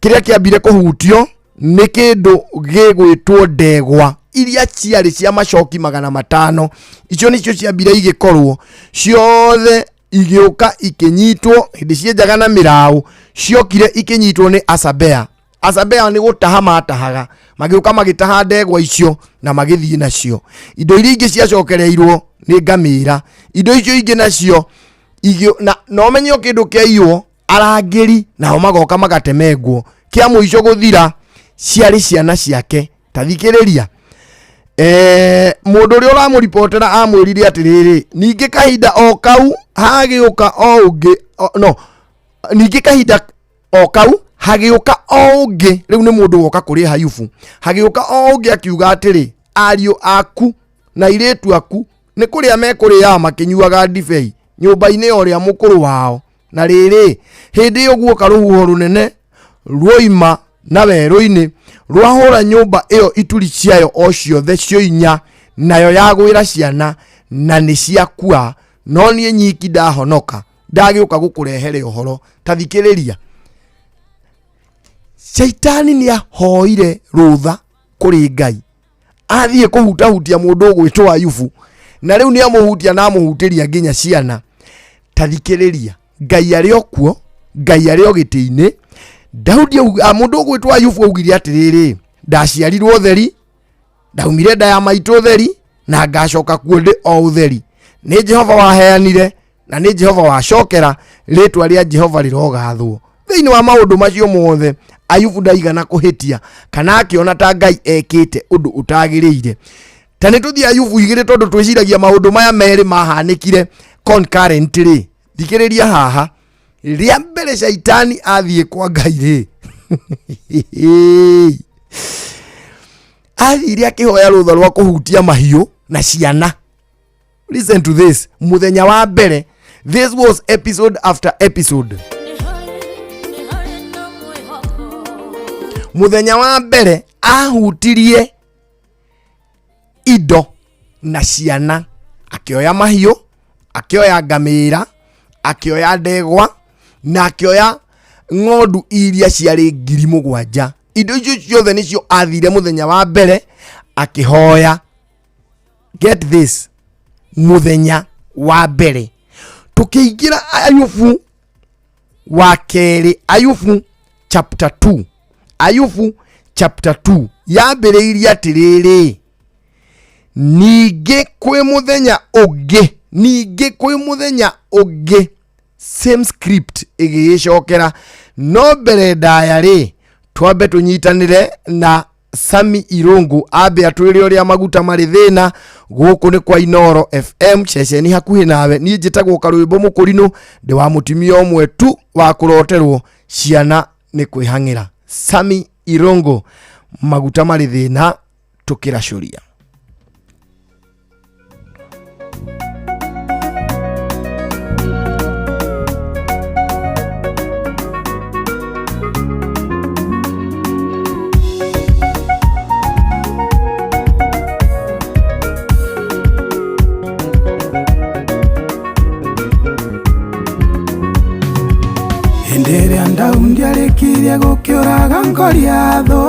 kĩrĩa kĩambire kũhutio nĩ kĩndũ gĩgwĩtwo ndegwa iria ciarĩ cia macoki 500. Icio nĩcio ciambire igĩkorwo ciothe igĩũka ikĩnyitwo hĩndĩ cienjaga na mĩraũ, ciokire ikĩnyitwo nĩ Asabea. Asabea nĩ gũtaha matahaga, magĩũka magĩtaha ndegwa icio na magĩthiĩ nacio. Indo iria ingĩ ciacokereirwo nĩ ngamĩra, indo icio ingĩ nacio na no menye kĩndũ kĩaiywo arangĩri nao magoka magatemengwo. Kĩa mũico gũthira ciarĩ ciana ciake. Ta thikĩrĩria, mũndũ ũrĩa ũramũribotera amwĩrire atĩrĩrĩ, ningĩ kahinda o kau hagĩũka o ũngĩ no ningĩ kahinda o kau hagĩũka o ũngĩ, rĩu nĩ mũndũ woka kũrĩ Ayubu, hagĩũka o ũngĩ akiuga atĩrĩ, ariũ aku na airĩtu aku nĩ kũrĩa mekũrĩaga makĩnyuaga ndibei nyũmba-inĩ ya ũrĩa mũkũrũ wao, na rĩrĩ hĩndĩ ĩyo guoka rũhuho rũnene ruoima na werũ-inĩ rwahũra nyũmba ĩyo ituri ciayo o ciothe cioinya, nayo yagwĩra ciana na nĩ ciakua, no niĩ nyiki ndahonoka, ndagĩũka gũkũrehere ũhoro. Ta thikĩrĩria, Shaitani nĩ ahoire rũtha kũrĩ Ngai athiĩ kũhutahutia mũndũ ũgwĩtwo Ayubu, na rĩu nĩ amũhutia na amũhutĩria nginya ciana. Ta thikĩrĩria, Ngai arĩ o kuo, Ngai arĩ o gĩtĩ-inĩ. Daudi mũndũ ũgwĩtwo Ayubu augire atĩrĩrĩ, ndaciarirwo ũtheri, ndaumire nda ya maitũ ũtheri, na ngacoka kuo ndĩ o ũtheri. Nĩ Jehova waheanire na nĩ Jehova wacokera, rĩtwa rĩa Jehova rĩrogathwo. Thĩinĩ wa maũndũ macio mothe Ayubu ndaigana kũhĩtia kana akĩona ta Ngai ekĩte ũndũ ũtagĩrĩire. Ta nĩ tũthiĩ Ayubu 2 tondũ twĩciragia maũndũ maya merĩ mahanĩkire concurrently. Thikĩrĩria haha, rĩa mbere Shaitani athiĩ kwa Ngai rĩ, athire akĩhoya rũtha rwa kũhutia mahiũ na ciana. Listen to this, mũthenya wa mbere, this was episode after episode. Mũthenya wa mbere ahutirie indo na ciana, akĩoya mahiũ, akĩoya ngamĩra, akĩoya ndegwa na akĩoya ng'ondu iria ciarĩ 7,000. Indo icio ciothe nĩcio athire mũthenya wa mbere akĩhoya. Get this, mũthenya wa mbere. Tũkĩingĩra Ayubu wa kerĩ, Ayubu chapter 2, Ayubu chapter 2 yambĩrĩirie atĩrĩrĩ, ningĩ kwĩ mũthenya ũngĩ, ningĩ kwĩ mũthenya ũngĩ, same script ĩgĩgĩcokera. No mbere ndaya rĩ, twambe tũnyitanĩre na Sami Irungu ambe atwĩre ũrĩa maguta marĩ thĩna. Gũkũ nĩ kwa Inooro FM, ceceni hakuhĩ nawe. Niĩ njĩtagwo Karwĩmbo Mũkũrinũ, ndĩ wa mũtumia ũmwe tu wa kũroterwo ciana nĩ kwĩhang'ĩra. Sami Irungu, maguta marĩ thĩna, tũkĩracũria. Hĩndĩ ĩrĩa Daudi arĩkirie gũkĩũraga Goliathũ,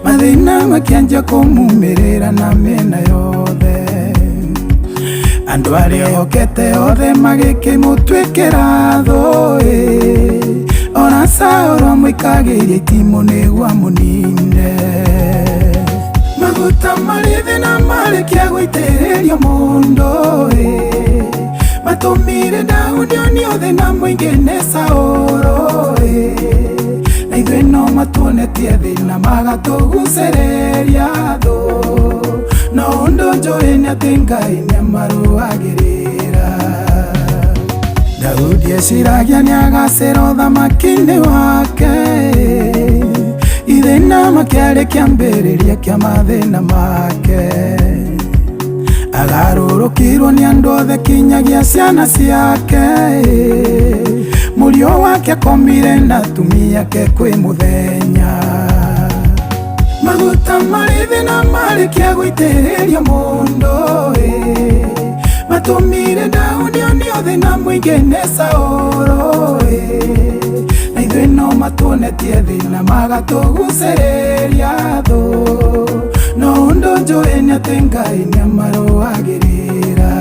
mathĩna makĩanjia kũmumĩrĩra na mĩena yothe. Andũ arĩa ehokete othe magĩkĩmũtuĩkĩra thũ, ona Saũlũ amũikagĩria itimũ nĩguo amũnine. Maguta marĩ thĩna marĩkia gũitĩrĩrio mũndũ, matũmire Daudi onio thĩna mũingĩ nĩ Saũlũ, na ithuĩ no matuonetie thĩna magatũgucĩrĩria thũ. No ũndũ njũĩ nĩ atĩ Ngai nĩamarũagĩrĩra. Daudi eciragia nĩagacĩra ũthamaki-inĩ wake, ithĩna makĩarĩ kĩambĩrĩria kĩa mathĩna make. Agarũrũkirwo nĩ andũ othe kinyagia ciana ciake, mũriũ wake akomire na atumia ake kwĩ mũthenya. Maguta marĩ thĩna marĩkia gũitĩrĩrio mũndũ ĩ. Matũmire Daudi onio thĩna mũingĩ nĩ Saũlũ ĩ. Na ithuĩ no matuonetie thĩna magatũgucĩrĩria thũ. No ũndũ njũĩ nĩ atĩ Ngai nĩamarũagĩrĩra.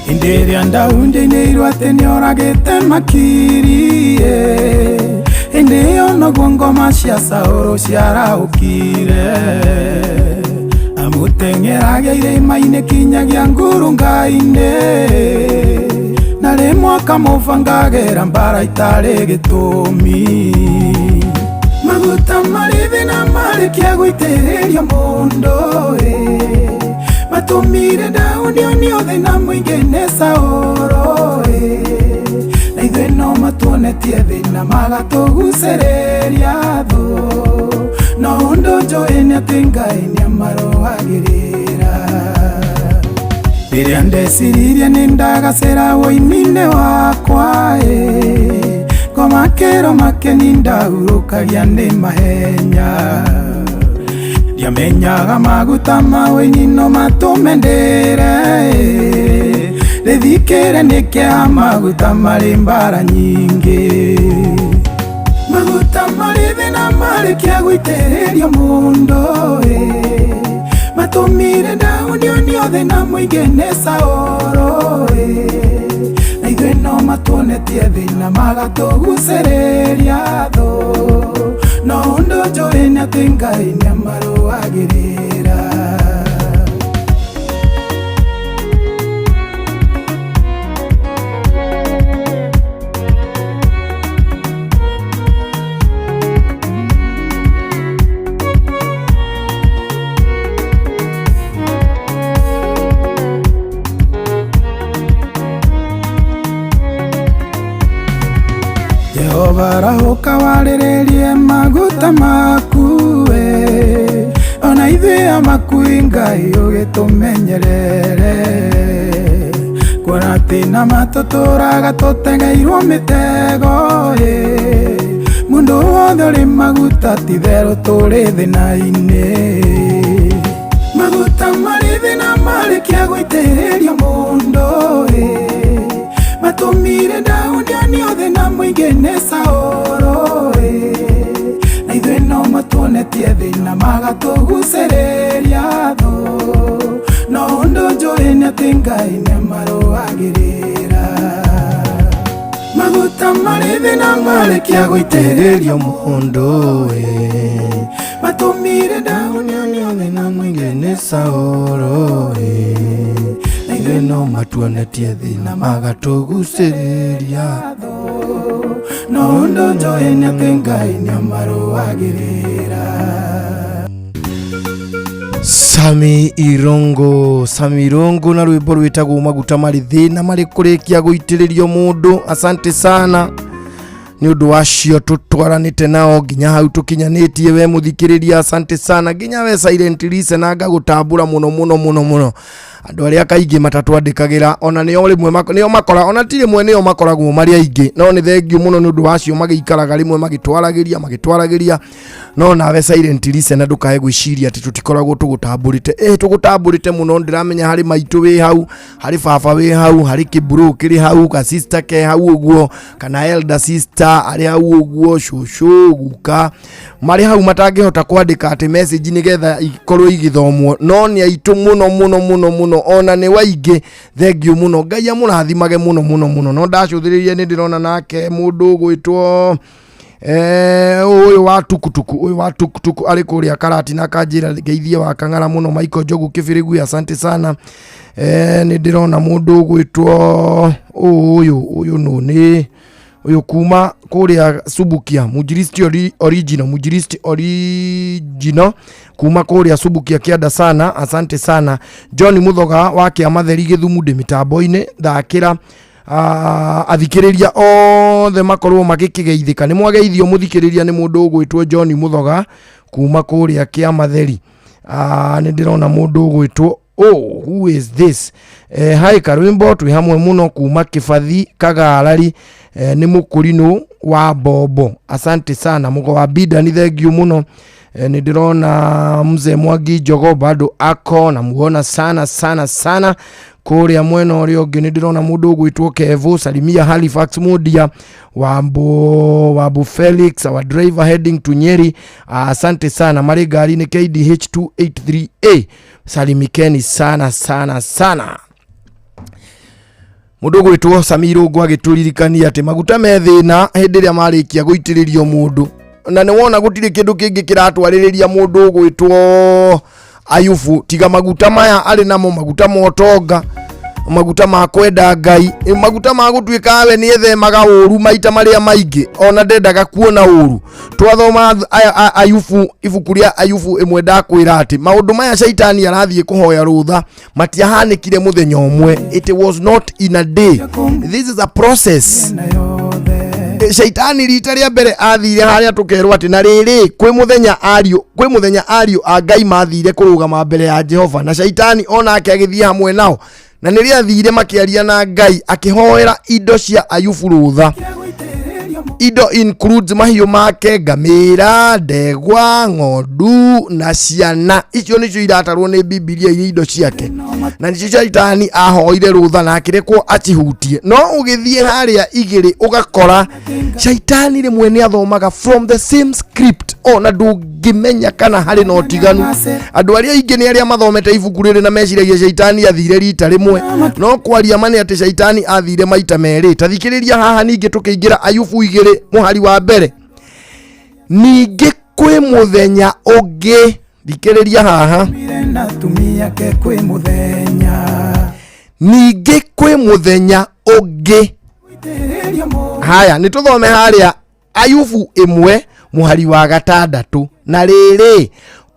Hĩndĩ ĩrĩa Daudi nĩirwo atĩ nĩoragĩte makiri ĩ, hĩndĩ ĩyo noguo ngoma cia Saũlũ ciarahũkire. Amũteng'eragia irĩma-inĩ kinyagia ngurunga-inĩ, na rĩmwe akamũbangagĩra mbara itarĩ gĩtũmi. Maguta marĩ thĩna marĩkia gũitĩrĩrio mũndũ ĩ, matũmire Daudi onio thĩna mũingĩ nĩ Saũlũ ĩ. Na ithuĩ no matuonetie thĩna magatũgucĩrĩria thũ. No ũndũ njũĩ nĩ atĩ Ngai nĩamarũagĩrĩra. Rĩrĩa ndeciririe nĩ ndagacĩra ũini-inĩ wakwa ĩ, ngoma kĩro makeni ndahurũkagia nĩ mahenya. Ndiamenyaga maguta ma ũini no matũme ndĩre ĩ, rĩthikĩre nĩ kĩa maguta marĩ mbara nyingĩ. Maguta marĩ thĩna marĩkia gũitĩrĩrio mũndũ ĩ, matũmire Daudi onio thĩna mũingĩ nĩ Saũlũ ĩ. Na ithuĩ no matuonetie thĩna magatũgucĩrĩria thũ. No ũndũ njũĩ nĩ atĩ Ngai nĩamarũagĩrĩra. Jehova arahũka warĩrĩrie maguta maku ĩ, ona ithuĩ amakui Ngai ũgĩtũmenyerere. Kuona atĩ na matũtũraga tũtegeirwo mĩtego ĩ, mũndũ wothe ũrĩ maguta ti-itherũ tũrĩ thĩna-inĩ. Maguta marĩ thĩna marĩkia gũitĩrĩrio mũndũ ĩ, matũmire Daudi onio thĩna mũingĩ nĩ Saũlũ ĩ. Na ithuĩ no matuonetie thĩna magatũgucĩrĩria thũ. No ũndũ njũĩ nĩ atĩ Ngai nĩamarũagĩrĩra. Maguta marĩ thĩna marĩkia gũitĩrĩrio mũndũ ĩ, matũmire Daudi onio thĩna mũingĩ nĩ Saũlũ ĩ. Na ithuĩ no matuonetie thĩna magatũgucĩrĩria thũ. No ũndũ njũĩ nĩ atĩ Ngai nĩamarũagĩrĩra. Sami Irongo, Sami Irongo na rwĩmbo rwĩtagwo maguta marĩ thĩna marĩ kũrĩkia gũitĩrĩrio mũndũ. Asante sana nĩ ũndũ wacio tũtwaranĩte nao nginya hau tũkinyanĩtie. We mũthikĩrĩria, asante sana nginya we silent listener, ngagũtambũra mũno mũno mũno mũno. Andũ arĩa kaingĩ matatwandĩkagĩra ona nĩo rĩmwe nĩo makora ona ti rĩmwe nĩo makoragwo marĩ aingĩ, no nĩ thengiũ mũno nĩ ũndũ wacio magĩikaraga rĩmwe magĩtwaragĩria. No nawe silent listener ndũkae gwĩciria atĩ tũtikoragwo tũgũtambũrĩte. Tũgũtambũrĩte mũno. Ndĩramenya harĩ maitũ wĩ hau, harĩ baba wĩ hau, harĩ kĩbro kĩrĩ hau, ka sister ke hau ũguo, kana elder sister arĩ hau ũguo, cũcũ, guka marĩ hau matangĩhota kwandĩka atĩ message nĩgetha ikorwo igĩthomwo, no nĩ aitũ mũno mũno mũno mũno, ona nĩ waingĩ. Thengiũ mũno, Ngai amũrathimage mũno mũno mũno. No ndacũthĩrĩria nĩ ndĩrona nake mũndũ ũgwĩtwo ũyũ wa tukutuku, ũyũ wa tukutuku arĩ kũrĩa Karatina akanjĩra ngeithie wa Kang'ara mũno. Michael Njogu Kĩbĩrĩgui, asante sana. Nĩ ndĩrona mũndũ ũgwĩtwo ũyũ, ũyũ nũ nĩ ũyũ kuma kũrĩa Subukia, Mujiristi original, Mujiristi original kuma kũrĩa Subukia kĩanda sana, asante sana. John Muthoga wa Kĩamatheri Gĩthumu ndĩ mĩtambo-inĩ, thakĩra Athikĩrĩria othe makorwo magĩkĩgeithĩka. Nĩ mwageithio mũthikĩrĩria nĩ mũndũ ũgwĩtwo John Muthoga kuma kũrĩa Kĩamatheri. Nĩ ndĩrona mũndũ ũgwĩtwo, oh, who is this? Hi Karwimbo, twĩ hamwe mũno kuma Kĩbathi Kagarari. Nĩ mũkũrinũ wa Bombo, asante sana. Mũgo wa Bida, ni thengiũ mũno. Nĩ ndĩrona mzee Mwangi Njogo bado ako namuona sana sana sana. Kũrĩa mwena ũrĩa ũngĩ nĩ ndĩrona mũndũ ũgwĩtwo Kevo, salimia Halifax Mudia Wambo Felix, our driver heading to Nyeri. Asante sana, marĩ ngari-inĩ KDH 283A, salimikeni sana sana sana. Mũndũ ũgwĩtwo Samiro Ngũ agĩtũririkania atĩ maguta me thĩna hĩndĩ ĩrĩa marĩkia gũitĩrĩrio mũndũ, na nĩ wona gũtirĩ kĩndũ kĩngĩ kĩratwarĩrĩria mũndũ ũgwĩtwo Ayubu tiga maguta maya arĩ namo, maguta ma ũtonga, maguta ma kwenda Ngai, maguta ma gũtuĩka we nĩ ethemaga ũru maita marĩa maingĩ, ona ndendaga kuona ũru. Twathoma Ayubu, ibuku rĩa Ayubu ĩmwe, ndakwĩra atĩ maũndũ maya caitani arathiĩ kũhoya rũtha matiahanĩkire mũthenya ũmwe. It was not in a day, this is a process. Shaitani rita rĩa mbere athire harĩa tũkerwo atĩ na rĩrĩ kwĩ mũthenya ariũ a Ngai mathire kũrũgama mbere ya Jehova, na shaitani onake agĩthiĩ hamwe nao, na nĩrĩa athire makĩaria na Ngai akĩhoera indo cia Ayubu rũtha. Indo includes mahiũ make, ngamĩra, ndegwa, ng'ondu na ciana. Icio nĩcio iratarwo nĩ Bibilia irĩ indo ciake, na nĩcio shaitani ahoire rũtha na akĩrekwo acihutie. No ũgĩthiĩ harĩa igĩrĩ ũgakora shaitani rĩmwe nĩ athomaga from the same script, ona ndũngĩmenya kana harĩ na ũtiganu. Andũ arĩa aingĩ nĩ arĩa mathomete ibuku rĩrĩ na meciragia shaitani athire rita rĩmwe, no kwaria ma nĩ atĩ shaitani athire maita merĩ. Ta thikĩrĩria haha ningĩ tũkĩingĩra Ayubu 2 mũhari wa mbere. Ningĩ kwĩ mũthenya ũngĩ, thikĩrĩria haha, na atumia ke kwĩ mũthenya ningĩ kwĩ mũthenya ũngĩ. Haya, nĩ tũthome harĩa Ayubu 1 mũhari wa 6. Na rĩrĩ,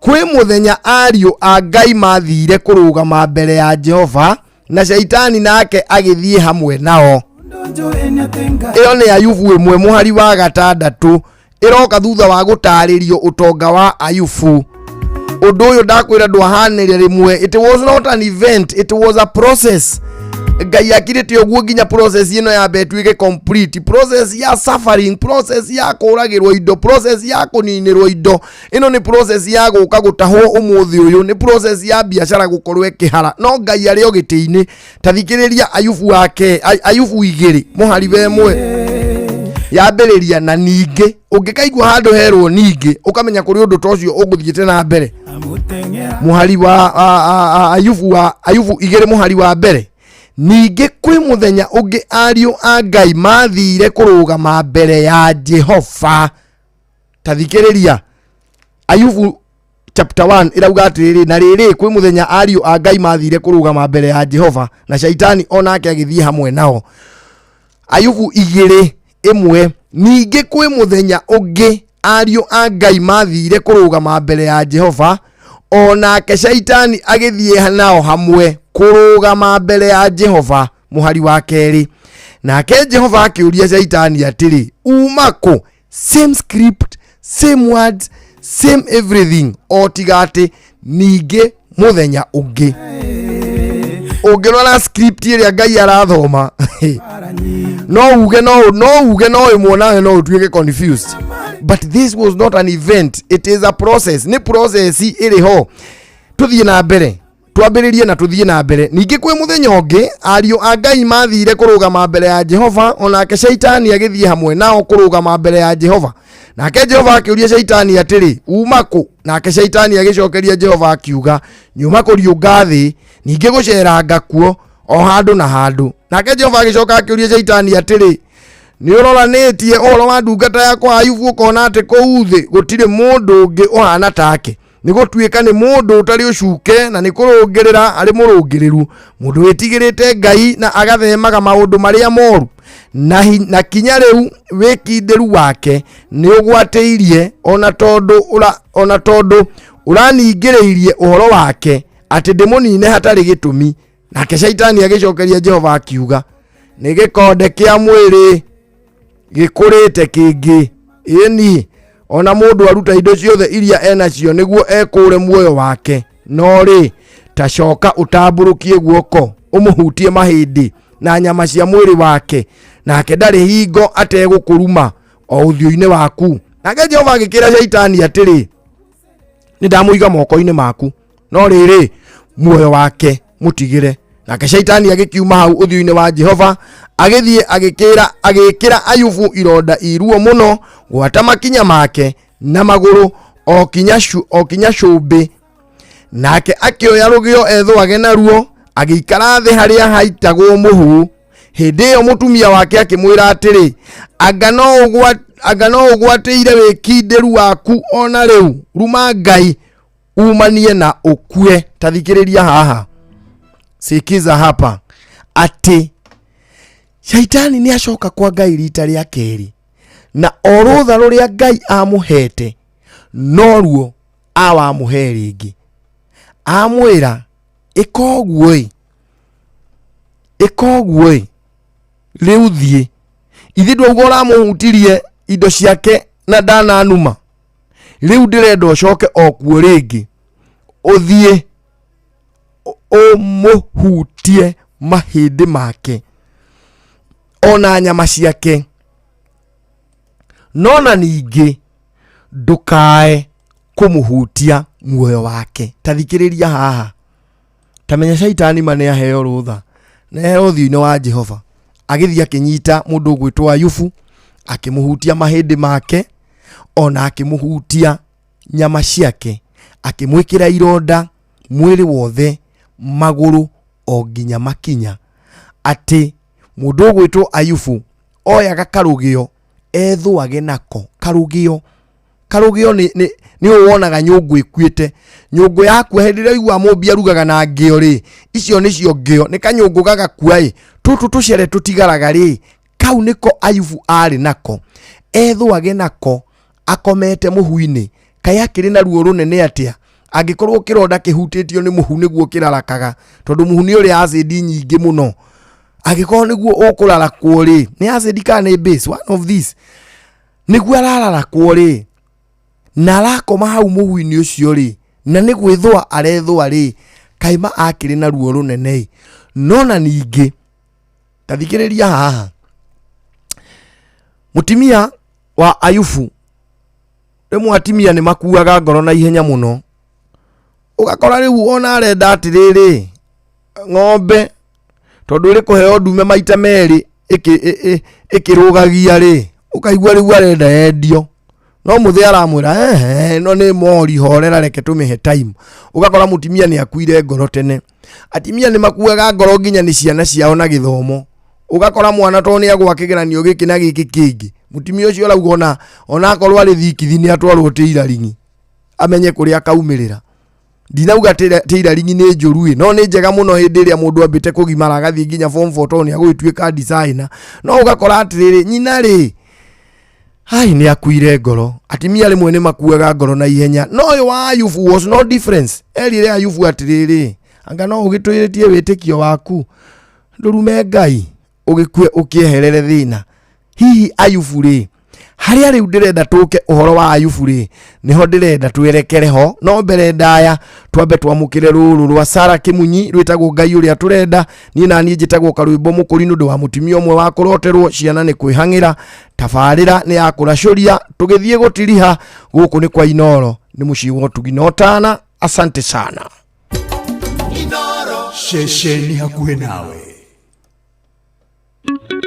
kwĩ mũthenya ariũ a Ngai mathire kũrũgama mbere ya Jehova, na shaitani nake agĩthiĩ hamwe nao. Ĩyo nĩ Ayubu 1 mũhari wa 6, ĩroka thutha wa gũtarĩrio ũtonga wa Ayubu. Ũndũ ũyũ ndakwĩra ndwahanĩre rĩmwe. It was not an event, it was a process. Ngai akirĩte ũguo nginya process ĩno yambe ĩtuĩke complete, process ya suffering, process ya kũragĩrwo indo, process ya kũninĩrwo indo. Ĩno nĩ process ya gũka gũtahwo ũmũthĩ ũyũ, nĩ process ya biacara gũkorwo ĩkĩhara, no Ngai arĩ o gĩtĩ-inĩ. Ta thikĩrĩria Ayubu wake, Ayubu 2 mũhari wa 1, yambĩrĩria na ningĩ. Ũngĩkaigua handũ herwo ningĩ, ũkamenya kũrĩ ũndũ ta ũcio ũgũthiĩte na mbere. Mũhari wa Ayubu 2 mũhari wa mbere: ningĩ kwĩ mũthenya ũngĩ ariũ a Ngai mathire kũrũgama mbere ya Jehova. Ta thikĩrĩria, Ayubu chapter 1 ĩrauga atĩrĩrĩ, na rĩrĩ, kwĩ mũthenya ariũ a Ngai mathire kũrũgama mbere ya Jehova, na shaitani onake agĩthiĩ hamwe nao. Ayubu 2:1, ningĩ kwĩ mũthenya ũngĩ ariũ a Ngai mathire kũrũgama mbere ya Jehova, onake shaitani agĩthiĩ nao hamwe kũrũgama mbere ya Jehova. Mũhari wa 2, nake Jehova akĩũria shaitani atĩrĩ, uma kũ? Same script, same words, same everything, o tiga atĩ ningĩ mũthenya ũngĩ. Ũngĩrora script ĩrĩa Ngai arathoma, no uge no ĩmwe, nawe no ũtuĩke confused, but this was not an event, it is a process. Nĩ process ĩrĩ ho. Tũthiĩ na mbere, twambĩrĩrie na tũthiĩ na mbere. Ningĩ kwĩ mũthenya ũngĩ ariũ a Ngai mathire kũrũgama mbere ya Jehova, onake shaitani agĩthiĩ hamwe nao kũrũgama mbere ya Jehova. Nake Jehova akĩũria shaitani atĩrĩ, uma kũ? Nake shaitani agĩcokeria Jehova akiuga, nyuma kũriũnga thĩ, ningĩ gũceranga kuo o handũ na handũ. Nake Jehova agĩcoka akĩũria shaitani atĩrĩ, nĩ ũroranĩtie ũhoro wa ndungata yakwa Ayubu, ũkona atĩ kũu thĩ gũtirĩ mũndũ ũngĩ ũhana take? Nĩ gũtuĩka nĩ mũndũ ũtarĩ ũcuke na nĩ kũrũngĩrĩra arĩ mũrũngĩrĩru, mũndũ wĩtigĩrĩte Ngai na agathemaga maũndũ marĩa moru, na kinya rĩu wĩkindĩru wake nĩ ũgwatĩirie, ona tondũ ũraningĩrĩirie ũhoro wake atĩ ndĩmũnine hatarĩ gĩtũmi. Nake shaitani agĩcokeria Jehova akiuga, Nĩ gĩkonde kĩa mwĩrĩ gĩkũrĩte kĩngĩ. Ĩni ona mũndũ aruta indo ciothe iria enacio nĩguo ekũre muoyo wake, no rĩ ta coka ũtambũrũkie guoko ũmũhutie mahĩndĩ na nyama cia mwĩrĩ wake, nake ndarĩ hingo ategũkũruma o ũthiũ-inĩ waku. Nake Jehova agĩkĩra Shaitani atĩrĩ, nĩ ndamũiga moko-inĩ maku, no rĩrĩ muoyo wake mũtigĩre. Nake Shaitani agĩkiuma hau ũthiũ-inĩ wa Jehova, agĩthiĩ agĩkĩra Ayubu ironda iruo mũno gwata makinya make na magũrũ o kinya cumbĩ. Nake akĩoya rũgĩo ethwage naruo, agĩikara thĩ harĩa haitagwo mũhu. Hĩndĩ ĩyo mũtumia wake akĩmwĩra atĩrĩ, anga no ũgwatĩire wĩkindĩru waku ona rĩu? Ruma Ngai umanie na ũkue. Ta thikĩrĩria haha, sikiza hapa, atĩ Shaitani nĩ acoka kwa Ngai rita rĩa kerĩ, na o rũtha rũrĩa Ngai amũhete noruo awamũhe rĩngĩ. Amwĩra ĩka ũguo ĩka ũguo rĩu thiĩ. Ithe ndwauga ũramũhutirie indo ciake na ndananuma, rĩu ndĩrenda ũcoke o kuo rĩngĩ, ũthiĩ ũmũhutie mahĩndĩ make ona nyama ciake, no na ningĩ ndũkae kũmũhutia muoyo wake. Ta thikĩrĩria haha, ta menya Shaitani ma nĩ aheo rũtha na eheo ũthiũ-inĩ wa Jehova. Agĩthiĩ akĩnyita mũndũ ũgwĩtwo Ayubu, akĩmũhutia mahĩndĩ make ona akĩmũhutia nyama ciake, akĩmwĩkĩra ironda mwĩrĩ wothe, magũrũ o nginya makinya, atĩ mũndũ ũgwĩtwo Ayubu oyaga karũgĩo ethwage nako. Karũgĩo nĩ wonaga nyũngũ ĩkuĩte. Nyũngũ yakua hĩndĩ ĩrĩa ũiguaga mũmbi arugaga na ngĩo rĩ, icio nĩcio ngĩo, nĩ kanyũngũ gagakua ĩ, tũtũ tũcere tũtigaraga rĩ, kau nĩko Ayubu arĩ nako, ethwage nako akomete mũhu-inĩ. Kaĩ akĩrĩ na ruo rũnene atĩa angĩkorwo kĩronda kĩhutĩtio nĩ mũhu nĩguo kĩrarakaga, tondũ mũhu nĩ ũrĩ acid nyingĩ mũno. Angĩkorwo nĩguo ũkũrarakwo rĩ, nĩ acid kana nĩ base, one of these, nĩguo arararakwo rĩ, na arakoma hau mũhu-inĩ ũcio rĩ, na nĩ gwĩthũa arethũa rĩ, kaĩ ma akĩrĩ na ruo rũnene. No na ningĩ ta thikĩrĩria haha, mũtumia wa Ayubu, rĩmwe atumia nĩ makuaga ngoro na ihenya mũno, ũgakora rĩu ona arenda atĩrĩrĩ ng'ombe tondũ ĩrĩ kũheo ndume maita merĩ ĩkĩrũgagia rĩ, ũkaigua rĩu arenda endio, no mũthĩ aramwĩra ehe, no nĩ mori, horera, reke tũmĩhe time. Ũgakora mũtumia nĩ akuire ngoro tene. Atumia nĩ makuaga ngoro nginya nĩ ciana ciao na gĩthomo. Ũgakora mwana tondũ nĩ agwa kĩgeranio gĩkĩ na gĩkĩ kĩngĩ, mũtumia ũcio arauga ona akorwo arĩ thikithi nĩ atwarwo tĩiraring'i amenye kũrĩa akaumĩrĩra. Ndinauga tĩiraring'i nĩ njũru ĩ, no nĩ njega mũno hĩndĩ ĩrĩa mũndũ ambĩte kũgimara agathiĩ nginya form 4 tondũ nĩ agũgĩtuĩka designer. No ũgakora atĩrĩrĩ, nyina rĩ, ai nĩ akuire ngoro. Atumia rĩmwe nĩ makuaga ngoro na ihenya. No ũyũ wa Ayubu was no difference. Erire Ayubu atĩrĩrĩ, anga no ũgĩtũĩrĩtie wĩtĩkio waku, ndũrume Ngai ũgĩkue ũkĩeherere thĩna. Hihi Ayubu rĩ, harĩa rĩu ndĩrenda tũke ũhoro wa Ayubu rĩ, nĩho ndĩrenda twerekere ho. No mbere ndaya twambe twamũkĩre rũrũ rwa Sara Kĩmunyi rwĩtagwo Ngai ũrĩa tũrenda. Niĩ na niĩ njĩtagwo Karwĩmbo Mũkũri nĩ ũndũ wa mũtumia ũmwe wa kũroterwo ciana nĩ kwĩhang'ĩra. Tabarĩra nĩ ya kũracũria, tũgĩthiĩ gũtiriha. Gũkũ nĩ kwa Inoro, nĩ mũciĩ wa ũtugi na ũtana. Asante sana. Ceceni hakuhĩ nawe. Thank you.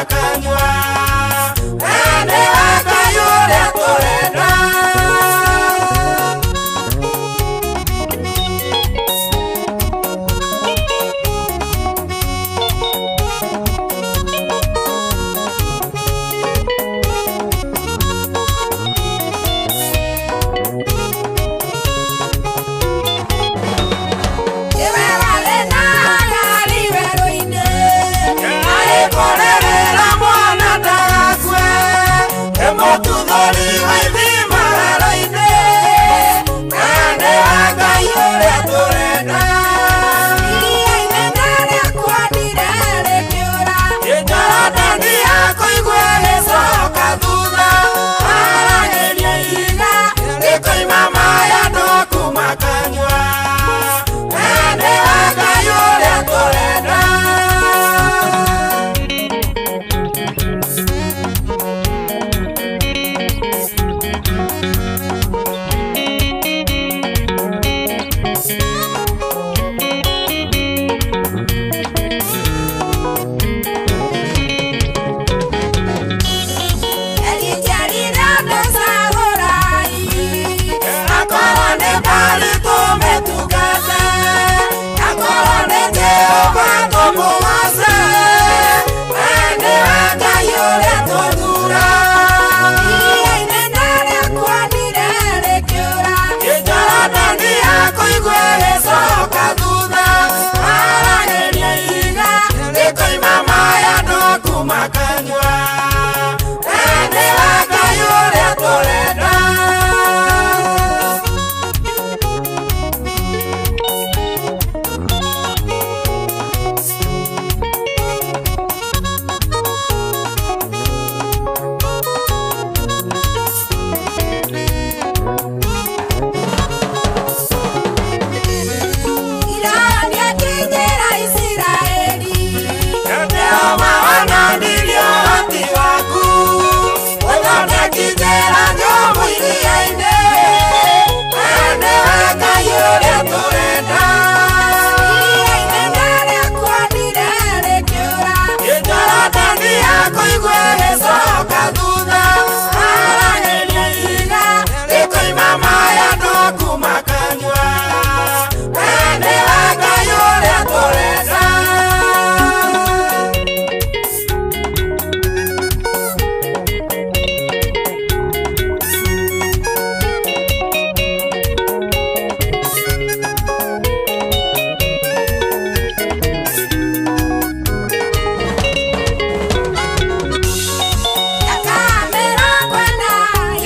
kuma kanyua nĩwe Ngai ũrĩa tũrenda. Iwe warĩ na ngari werũ-inĩ, arĩkũrĩrĩra mwana ndagakue, ĩmũtuthũri wa ithima werũ-inĩ, na nĩwe Ngai ũrĩa tũrenda. Iria inene rĩakuonire rĩkĩũra, Jorodani yakũigua ĩgĩcoka thutha, aragĩria ihiga rĩkoima maĩ andũ kuma kanyua. Nĩwe Ngai ũrĩa tũrenda. Akorwo nĩ Baali tũmĩtungate, akorwo nĩ Jehova tũmũgoce, we nĩwe Ngai ũrĩa tũthuura. Iria inene rĩakuonire rĩkĩũra, Jorodani yakũigua ĩgĩcoka thutha, aragĩria ihiga rĩkoima maĩ andũ kuma kanyua, we nĩwe Ngai ũrĩa tũrenda. Iraniakinyĩra Isiraeli, Jehova onanirie ũhoti waku, ũthondeki njĩra nyũmũ iria-inĩ, we nĩwe Ngai ũrĩa tũrenda. Iria inene rĩakuonire rĩkĩũra, Jorodani yakũigua ĩgĩcoka thutha, aragĩria ihiga rĩkoima maĩ andũ kuma kanyua, we nĩwe Ngai ũrĩa tũrenda.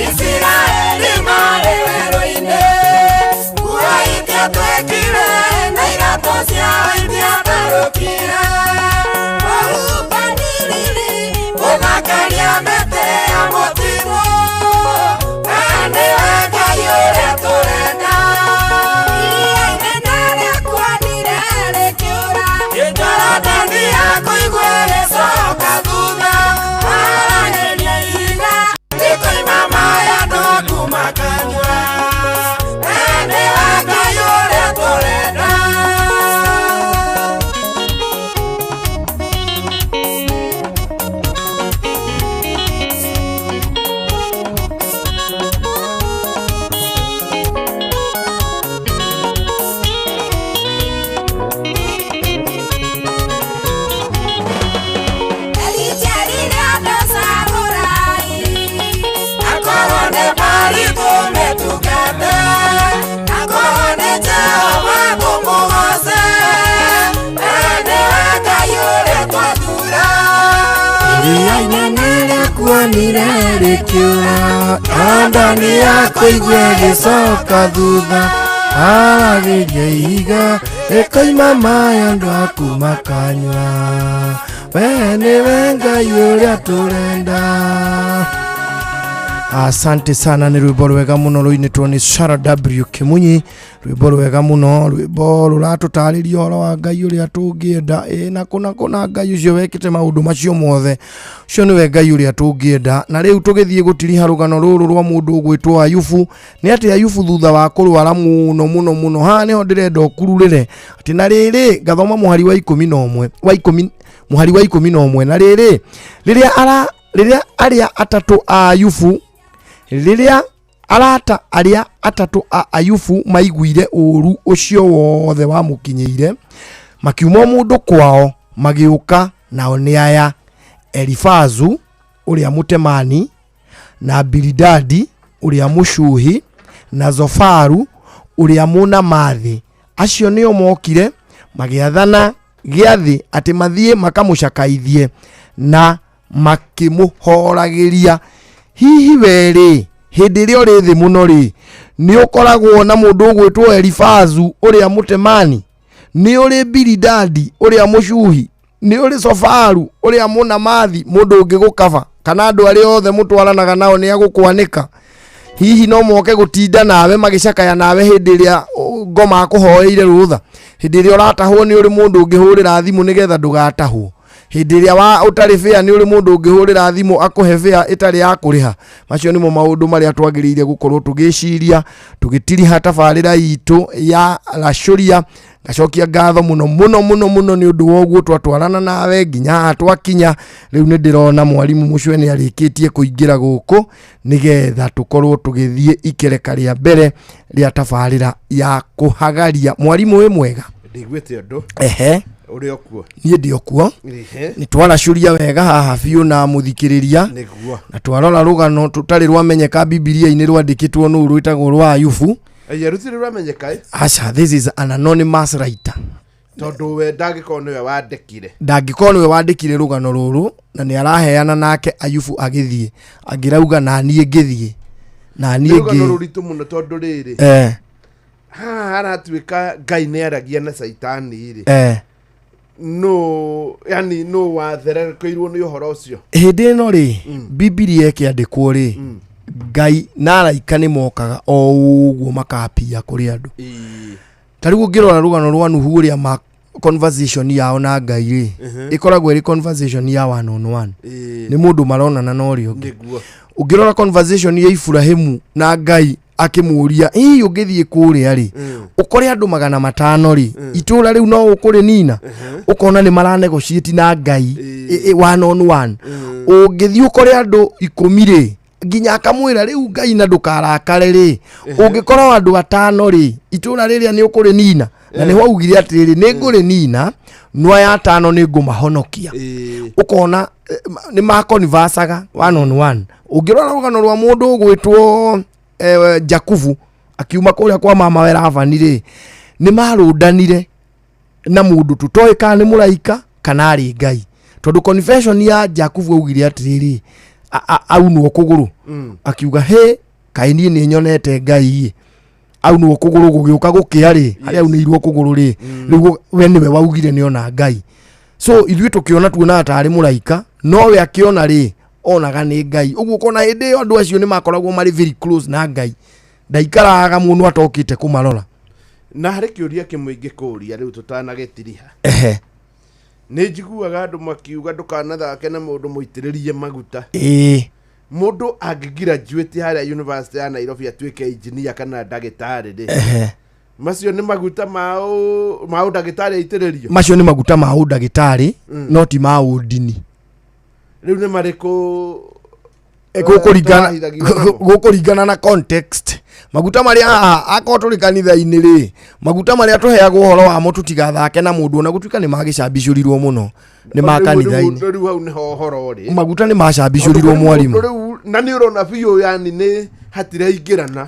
Isiraeli marĩ werũ-inĩ, nguo itiatwekire na iratũ ciao itiatarũkire. Ũhumbani riri gũthakaria mĩtĩ ya mũtitũ, we nĩwe Ngai ũrĩa tũrenda. Iria inene rĩakuonire rĩkĩũra, Jorodani yakũigua ĩgĩcoka thutha, aragĩria ihiga rĩkoima maĩ andũ kuma kanyua, we nĩwe Ngai ũrĩa tũrenda. Akorwo nĩ Baali tũmĩtungate, akorwo nĩ Jehova tũmũgoce, we nĩwe Ngai ũrĩa twathuura. Iria inene rĩakuonire rĩkĩũra, Jorodani yakũigua ĩgĩcoka thutha, aragĩria ihiga rĩkoima maĩ andũ aku makanyua, we nĩwe Ngai ũrĩa tũrenda. Asante sana, nĩ rwĩmbo rwega mũno rũinĩtwo nĩ Sarah W Kimunyi, rwĩmbo rwega mũno, rwĩmbo rũratũtarĩria ũhoro wa Ngai ũrĩa tũngĩenda. Ĩ na kũna kũna Ngai ũcio wekĩte maũndũ macio mothe, ũcio nĩwe Ngai ũrĩa tũngĩenda. Na rĩu tũgĩthiĩ gũtiriha rũgano rũrũ rwa mũndũ ũgwĩtwo Ayubu. Nĩ atĩ Ayubu thutha wa kũrwara mũno mũno mũno, haha nĩho ndĩrenda ũkururĩre atĩ na rĩrĩ ngathoma mũhari wa 11 wa 10 Mũhari wa 11. Na rĩrĩ, rĩrĩa ara rĩrĩa arĩa atatũ a Ayubu, rĩrĩa arata arĩa atatũ a Ayubu maiguire ũũru ũcio wothe wamũkinyĩire, makiuma o mũndũ kwao magĩũka, nao nĩ aya: Elifazu ũrĩa Mũtemani, na Bilidadi ũrĩa Mũshuhi, na Zofaru ũrĩa Mũnamathi. Acio nĩo mokire magĩathana gĩathĩ atĩ mathiĩ makamũcakaithie na makĩmũhoragĩria. Hihi we-rĩ, hĩndĩ ĩrĩa ũrĩ thĩ mũno-rĩ, nĩ ũkoragwo na mũndũ ũgwĩtwo Elifazu ũrĩa Mũtemani? Nĩ ũrĩ Bilidadi ũrĩa Mũshuhi? Nĩ ũrĩ Sofaru ũrĩa Mũnamathi, mũndũ ũngĩgũkaba? Kana andũ arĩa othe mũtwaranaga nao nĩ agũkwanĩka? Hihi no moke gũtinda nawe magĩcakaya nawe hĩndĩ ĩrĩa ngoma akũhoeire rũtha? Hĩndĩ ĩrĩa ũratahwo nĩ ũrĩ mũndũ ũngĩhũrĩra thimũ nĩgetha ndũgatahwo? Hĩndĩ ĩrĩa wa ũtarĩ bĩa nĩ ũrĩ mũndũ ũngĩhũrĩra thimũ akũhe bĩa ĩtarĩ ya kũrĩha? Macio nĩmo maũndũ marĩa twagĩrĩire gũkorwo tũgĩciria tũgĩtiriha tabarĩra itũ ya Racũria. Ngacokia ngatho mũno mũno mũno mũno nĩ ũndũ wa ũguo twatwarana nawe nginya haha twakinya. Rĩu nĩ ndĩrona mwarimũ Mũcwe nĩ arĩkĩtie kũingĩra gũkũ nĩgetha tũkorwo tũgĩthiĩ ikereka rĩa mbere rĩa tabarĩra ya kũhagaria. Mwarimũ, wĩ mwega? Ndiguĩte ũndũ. Ehe. Ũrĩ o kuo? Niĩ ndĩ o kuo. Ehe. Nĩ twaracũria wega haha biũ na mũthikĩrĩria. Nĩguo. Na twarora rũgano tũtarĩ rwamenyeka Bibilia-inĩ rwandĩkĩtwo nũ rwĩtagwo rwa Ayubu. Aya rũtirĩ rwamenyeka ĩ? Aca, this is an anonymous writer. Tondũ we ndangĩkorwo nĩwe wandĩkire. Ndangĩkorwo nĩwe wandĩkire rũgano rũrũ, na nĩ araheana nake Ayubu agĩthiĩ angĩrauga na niĩ ngĩthiĩ na Nĩ niĩ rũgano ngĩ rũritũ mũno tondũ rĩrĩ, haha haratuĩka Ngai nĩ aragia na Caitani rĩ, no yani no watherekeirwo nĩ ũhoro ũcio. Hĩndĩ ĩno rĩ, Bibilia ĩkĩandĩkwo rĩ, Ngai na araika nĩ mokaga o ũguo makapia kũrĩ andũ. Ta rĩu ũngĩrora rũgano rwa Nuhu, ũrĩa ma conversation yao na Ngai rĩ, ĩkoragwo ĩrĩ conversation ya one on one, nĩ mũndũ maronana na ũrĩa ũngĩ. Ũngĩrora conversation ya Iburahĩmu na Ngai akĩmũria, hihi ũngĩthiĩ kũrĩa rĩ, ũkore andũ 500 rĩ, itũra rĩu no ũkũrĩnina? Ũkona nĩ maranegotiate na Ngai one on one. Ũngĩthiĩ ũkore andũ 10 rĩ, nginya akamwĩra rĩu Ngai na ndũkarakare rĩ, ũngĩkorwo andũ 5 rĩ, itũra rĩrĩa nĩ ũkũrĩnina? Na nĩho augire atĩrĩrĩ, nĩ ngũrĩnina, no aya 5 nĩ ngũmahonokia. Ũkona nĩ makonvacaga one on one. Ũngĩrora rũgano rwa mũndũ ũgwĩtwo Jakubu akiuma kũrĩa kwa mama we Labani rĩ, nĩ marũndanire na mũndũ tũtoĩ kana nĩ mũraika kana arĩ Ngai, tondũ confession ya Jakubu augire atĩrĩrĩ, aunwo kũgũrũ, akiuga he kaĩ niĩ nĩ nyonete Ngai ĩ. Aunwo kũgũrũ gũgĩũka gũkĩa rĩ, harĩa aunĩirwo kũgũrũ rĩ, rĩu we nĩwe waugire nĩ ona Ngai. So ithuĩ tũkĩona tuonaga tarĩ mũraika, no we akĩona rĩ, onaga nĩ Ngai. Ũguo ũkona hĩndĩ ĩyo andũ acio nĩ makoragwo marĩ very close na Ngai, ndaikaraga mũno atokĩte kũmarora. Na harĩ kĩũria kĩmwe ingĩkũria rĩu tũtanagĩtiriha. Nĩ njiguaga andũ makiuga ndũkanathake na mũndũ mũitĩrĩrie maguta. Mũndũ angĩgraduate harĩa University ya Nairobi atuĩke engineer kana ndagĩtarĩ rĩ, macio nĩ maguta ma ũndagĩtarĩ aitĩrĩrio? Macio nĩ maguta ma ũndagĩtarĩ, no ti ma ũndini. Rĩu nĩ marĩkũ? Tũrahithagio namo? Gũkũringana na context. Maguta marĩa haha, akorwo tũrĩ kanitha-inĩ rĩ, maguta marĩa tũheagwo ũhoro wamo tũtigathake na mũndũ, ona gũtuĩka nĩ magĩcambicũrirwo mũno, nĩ ma kanitha-inĩ. Rĩu hau nĩho ũhoro ũrĩ. Maguta nĩ macambicũrirwo, mwarimũ. Rĩu na nĩ ũrona biũ yani nĩ hatiraingĩrana.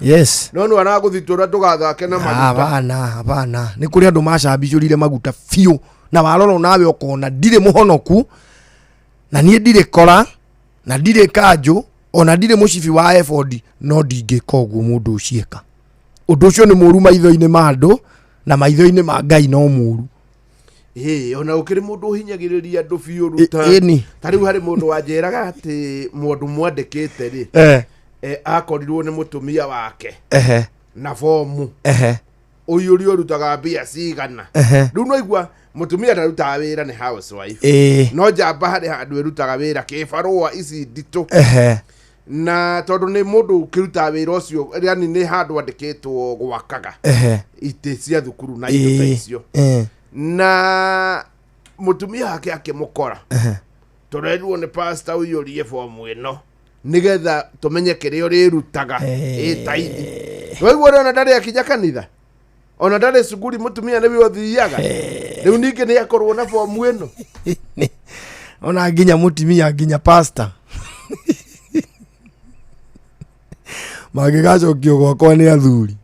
No nĩ aragũthitũra ndũgathake na maguta. Hapana, hapana, nĩ kũrĩ andũ macambicũrire maguta biũ, na warora nawe ũkona ndirĩ mũhonoku, na niĩ ndirĩ kora, na ndirĩ kanjũ, ona ndirĩ mũcibi wa ebodi, no ndingĩka ũguo mũndũ ũciĩka. Ũndũ ũcio nĩ mũru maitho-inĩ ma andũ, na maitho-inĩ ma Ngai no mũru. Ĩĩ, ona gũkĩrĩ mũndũ ũhinyagĩrĩria andũ biũ ruta. Ĩni. Ta rĩu harĩ mũndũ wanjĩraga atĩ mũndũ mwandĩkĩte rĩ, akorirwo nĩ mũtumia wake na bomu ũiyũri ũrutaga mbia cigana. Rĩu no igua mũtumia ndarutaga wĩra, nĩ housewife. No njamba harĩ handũ ĩrutaga wĩra kĩbarũa ici nditũ. Na tondũ nĩ mũndũ ũkĩrutaga wĩra ũcio, yani nĩ handũ andĩkĩtwo gwakaga itĩ cia thukuru na indo ta icio. Na Mũtumia wake akĩmũkora, tũrerirwo nĩ pastor ũiyũrie bomu ĩno nĩgetha tũmenye kĩrĩa ũrĩrutaga ĩ taithi. Waigua ũrĩa ona ndarĩ akinya kanitha, ona ndarĩ cukuru, mũtumia nĩwe ũthiaga. Rĩu ningĩ nĩ akorwo na bomu ĩno. Ona nginya mũtumia, nginya pastor mangĩgacokio gwakwa nĩ athuri.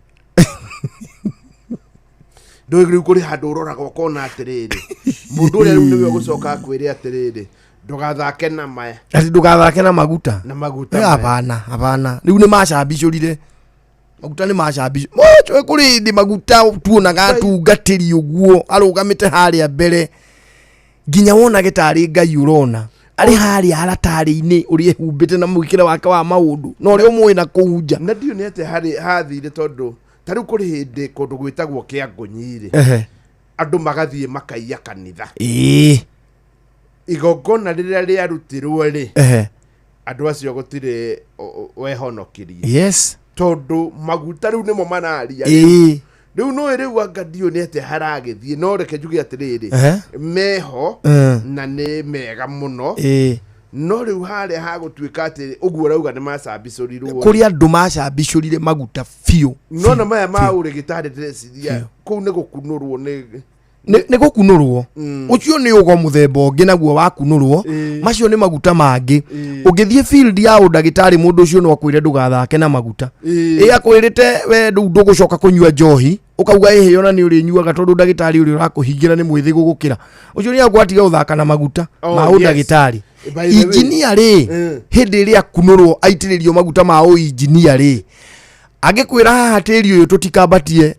Ndũĩ rĩu kũrĩ handũ ũroraga ũkona atĩrĩrĩ, mũndũ ũrĩa rĩu nĩwe ũgũcoka akwĩre atĩrĩrĩ, ndũgathake na maya. Ati ndũgathake na maguta. Na maguta Eh, maya. Hapana, hapana, rĩu nĩ macambicũrire maguta, nĩ macambicũ mochwe. Kũrĩ hĩndĩ maguta tuonaga atungatĩri ũguo arũgamĩte harĩa mbere, nginya wonage tarĩ Ngai ũrona arĩ harĩa aratarĩ-inĩ, ũrĩa ehumbĩte na mwĩkĩre wake wa maũndũ na ũrĩa ũmũĩ na kũu nja. Na ndiũ nĩ atĩ harĩ hathire, tondũ ta rĩu kũrĩ hĩndĩ kũndũ gwĩtagwo Kĩangũnyi-rĩ, andũ magathiĩ makaiya kanitha. Igongona rĩrĩa rĩarutirwo rĩ, andũ acio gũtirĩ wehonokirie. Tondũ maguta rĩu nĩmo mararia. Rĩu nũĩ rĩu anga ndiũ nĩ atĩa haragĩthiĩ, no reke njuge atĩrĩrĩ, meho na nĩ mega mũno. No rĩu harĩa hagũtuĩka atĩ ũguo ũrauga nĩ macambicũrirwo. Kũrĩ andũ macambicũrire maguta biũ. Nona maya ma ũrĩgĩtarĩ, ndĩreciria kũu nĩ gũkunũrwo nĩ Nĩ gũkunũrwo. Ũcio nĩ ũgo mũthemba ũngĩ naguo wa kunũrwo. Macio nĩ maguta mangĩ. Ũngĩthiĩ field ya ũndagĩtarĩ, mũndũ ũcio no akwĩre ndũgathake na maguta. Ĩ akwĩrĩte we rĩu ndũgũcoka kũnyua njohi, ũkauga ĩhĩ, ona nĩ ũrĩnyuaga, tondũ ndagĩtarĩ ũrĩa ũrakũhingĩra nĩ mwĩthĩ gũgũkĩra. Ũcio nĩ agwatige gũthaka na maguta ma ũndagĩtarĩ. By the way, Injinia rĩ, hĩndĩ ĩrĩa akunũrwo aitĩrĩrio maguta ma ũinjinia rĩ, angĩkwĩra haha tĩri ũyũ tũtikambatie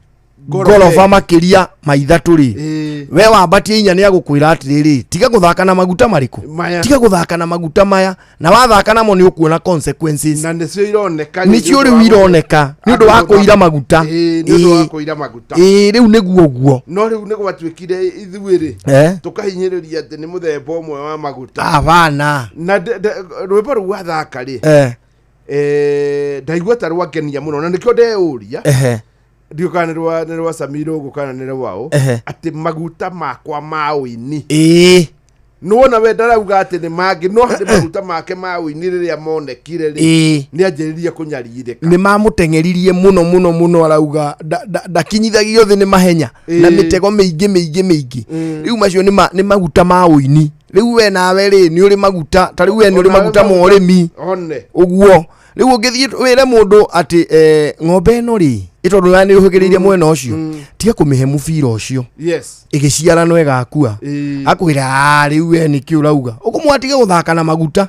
Ngoroba. ngoroba makĩria ma ithatũ rĩ, we wambatie inya, nĩ agũkwĩra atĩrĩrĩ, tiga gũthaka na maguta marĩkũ? Maya. Tiga gũthaka na maguta maya, na wathaka namo nĩ ũkuona consequences. Na nĩcio ironeka. Nĩcio rĩu ironeka nĩ ũndũ wa kũira maguta. Ĩĩ, nĩ ũndũ wa kũira maguta. Ĩĩ, rĩu nĩguo ũguo. No rĩu nĩ gwatuĩkire ithuĩ rĩ, tũkahinyĩrĩria atĩ nĩ mũthemba ũmwe wa maguta. Abana. Na rwĩmbo rũu wathaka rĩ, ndaigua ta rwangenia mũno, na nĩkĩo ndeyũria, ndiũ kana nĩ rwa Samiro ũguo kana nĩ rwaũ, atĩ maguta makwa ma ũini. Nĩwona we ndarauga atĩ nĩ mangĩ, no harĩ maguta make ma ũini rĩrĩa monekire rĩ, nĩ anjĩrĩrie kũnyarirĩka. Nĩ mamũteng'eririe mũno mũno mũno, arauga ndakinyithagio thĩ nĩ mahenya na mĩtego mĩingĩ mĩingĩ mĩingĩ. Rĩu macio nĩ maguta ma ũini. Rĩu we nawe rĩ, nĩ ũrĩ maguta ta rĩu we nĩ ũrĩ Onawe maguta ma ũrĩmi. One. Ũguo rĩu ũngĩthiĩ wĩre mũndũ atĩ ng'ombe ĩno rĩ, ĩ tondũ we nĩ ũhĩgĩrĩire mwena ũcio, tiga kũmĩhe mũbira ũcio, ĩgĩciara no ĩgakua. Akwĩra, "Ah, rĩu we nĩkĩ ũrauga ũkũmwatige gũthaka na maguta?"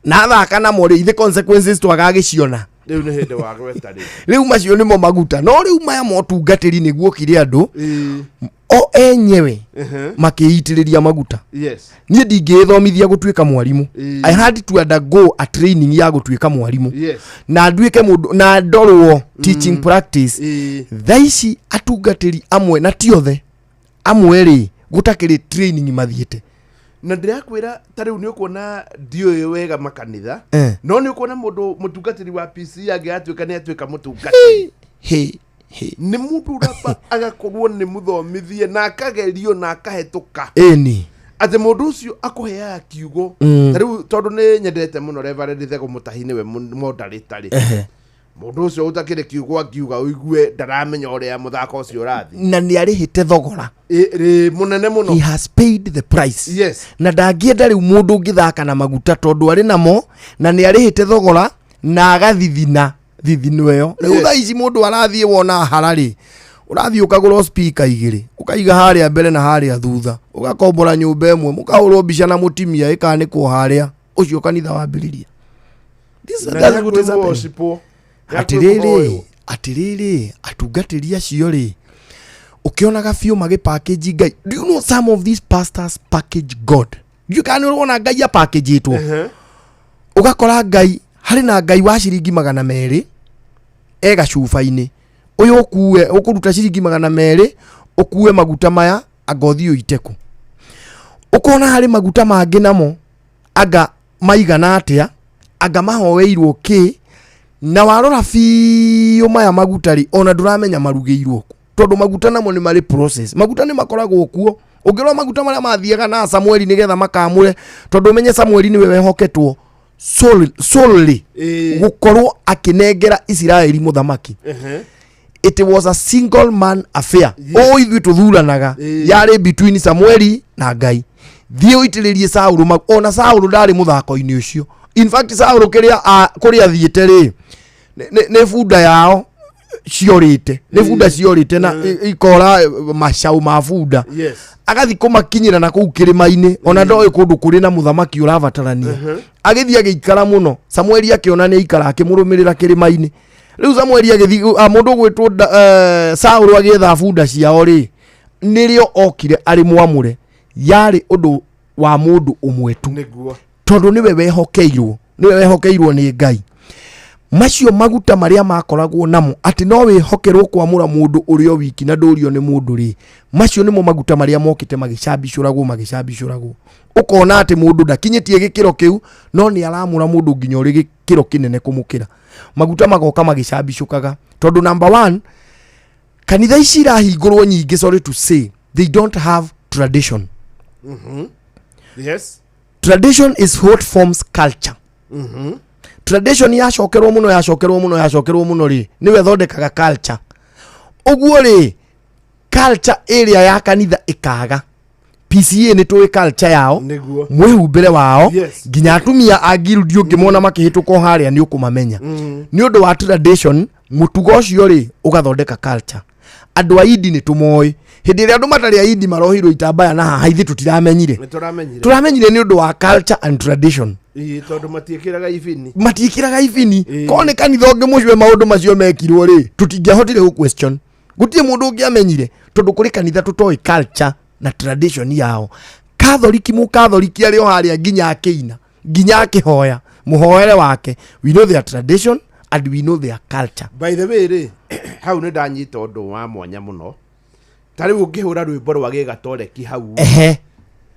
Na athaka namo rĩ, ithe consequences twagagĩciona. Rĩu nĩ hĩndĩ wa gweta rĩ. Rĩu macio nĩmo maguta. No rĩu maya motungatĩri nĩguo kire andũ o enyewe makĩitĩrĩria maguta. Niĩ ndingĩĩthomithia gũtuĩka mwarimũ. I had to undergo a training ya gũtuĩka mwarimũ na nduĩke mũndũ na ndorwo teaching practice. Thaa ici atungatĩri amwe, na ti othe, amwe rĩ, gũtakĩrĩ training mathiĩte. Na ndĩrakwĩra ta rĩu nĩ ũkuona, ndiũĩ wega makanitha, no nĩ ũkuona mũndũ mũtungatĩri wa PC angĩgatuĩka nĩ atuĩka mũtungatĩri, he he nĩ mũndũ ũramba agakorwo nĩ mũthomithie na akagerio na akahĩtũka, ĩni atĩ mũndũ ũcio akũheaga kiugo. Ta rĩu tondũ nĩ nyendete mũno Reverend Thego Mũtahi, nĩwe moderator rĩ, mũndũ ũcio ũtakĩrĩ kiugo angiuga ũigue ndaramenya ũrĩa mũthako ũcio ũrathiĩ. Na nĩ arĩhĩte thogora. Rĩ mũnene mũno. He has paid the price. Na ndangĩenda rĩu mũndũ ũngĩthaka na maguta, tondũ arĩ namo na nĩ arĩhĩte thogora na agathithina thithino ĩyo. Rĩu thaa ici mũndũ arathiĩ wona hararĩ, ũrathiĩ ũkagũra speaker igĩrĩ, ũkaiga harĩa mbere na harĩa thutha, ũgakombora nyũmba ĩmwe, mũkahũrwo mbica na mũtimia ĩkanĩkwo harĩa, ũcio kanitha wambĩrĩria. Na That's what is nĩakwĩ happening. worshipwo. Nĩakwĩ Atĩrĩrĩ, kũhoywo. atĩrĩrĩ, atungatĩri acio rĩ, ũkĩonaga biũ magĩ package Ngai. Do you know some of these pastors package God? Ndiũĩ kana nĩ ũrona Ngai apackagĩtwo. Ũgakora Ngai harĩ na Ngai wa ciringi 200 e gacuba-inĩ, ũyũ ũkue ũkũruta ciringi 200 ũkue maguta maya, anga ũthiĩ ũite kũ. Ũkona harĩ maguta mangĩ namo anga maigana atĩa, anga mahoeirwo kĩ, na warora biũ maya maguta rĩ, ona ndũramenya marugĩirwo kũ, tondũ maguta namo nĩ marĩ process. Maguta nĩ makoragwo kuo Ũngĩrora maguta marĩa mathiaga na Samueli nĩgetha makamũre, tondũ ũmenye Samueli nĩwe wehoketwo solely gũkorwo akĩnengera Isiraeli mũthamaki. It was a single man affair. Ũũ ithuĩ tũthuranaga, yarĩ between Samueli na Ngai. Thiĩ ũitĩrĩrie Saũlũ ona Saũlũ ndarĩ mũthako-inĩ ũcio. In fact, Saũlũ kĩrĩa kũrĩa athiĩte rĩ, nĩ bunda yao ciorĩte, nĩ bunda ciorĩte na ikora macaũ ma bunda. Agathiĩ kũmakinyĩra na kũu kĩrĩma-inĩ, ona ndoĩ kũndũ kũrĩ na mũthamaki ũrabatarania. Agĩthiĩ agĩikara mũno, Samueli akĩona nĩ aikara, akĩmũrũmĩrĩra kĩrĩma-inĩ. Rĩu Samueli agĩthiĩ, mũndũ ũgwĩtwo Saũlũ agĩetha bunda ciao rĩ, nĩrĩo okire arĩ mwamũre. Yarĩ ũndũ wa mũndũ ũmwe tu, tondũ nĩwe wehokeirwo, nĩwe wehokeirwo nĩ Ngai macio maguta marĩa makoragwo namo, atĩ no wĩhokerwo kwamũra mũndũ ũrĩa o wiki na ndũrio nĩ mũndũ rĩ. Macio nĩmo maguta marĩa mokĩte magĩcambicũragwo, magĩcambicũragwo, ũkona atĩ mũndũ ndakinyĩtie gĩkĩro kĩu, no nĩ aramũra mũndũ nginya ũrĩ gĩkĩro kĩnene kũmũkĩra. Maguta magoka magĩcambicũkaga, tondũ number one, kanitha ici irahingũrwo nyingĩ, sorry to say, they don't have tradition. Tradition is what forms culture. Tradition yacokerwo mũno, yacokerwo mũno, yacokerwo mũno rĩ, nĩwe ĩthondekaga culture. Ũguo rĩ, culture ĩrĩa ya kanitha ĩkaga. PCA nĩ tũĩ culture yao, mwĩhumbĩre wao. Nginya atumia a guild ũngĩmona makĩhĩtũka o harĩa nĩ ũkũmamenya nĩ ũndũ wa tradition. Mũtugo ũcio rĩ, ũgathondeka culture. Andũ a indi nĩ tũmoĩ. Hĩndĩ ĩrĩa andũ matarĩ a indi marohirwo itambaya na haha, ithuĩ tũtiramenyire. Nĩ tũramenyire. Tũramenyire nĩ ũndũ wa culture and tradition. Ĩĩ, tondũ matiĩkĩraga ibini. Matiĩkĩraga ibini. Korwo nĩ kanitha ũngĩ mũcue maũndũ macio mekirwo rĩ, tũtingĩahotire gũ question, gũtirĩ mũndũ ũngĩamenyire, tondũ kũrĩ kanitha tũtoĩ culture na tradition yao. Katholiki, mũkatholiki arĩ o harĩa nginya akĩina, nginya akĩhoya mũhoere wake, we know their tradition and we know their culture. By the way rĩ, hau nĩ ndanyita ũndũ wa mwanya mũno. Ta rĩu ũngĩhũra rwĩmbo rwa gĩgatoreki hau,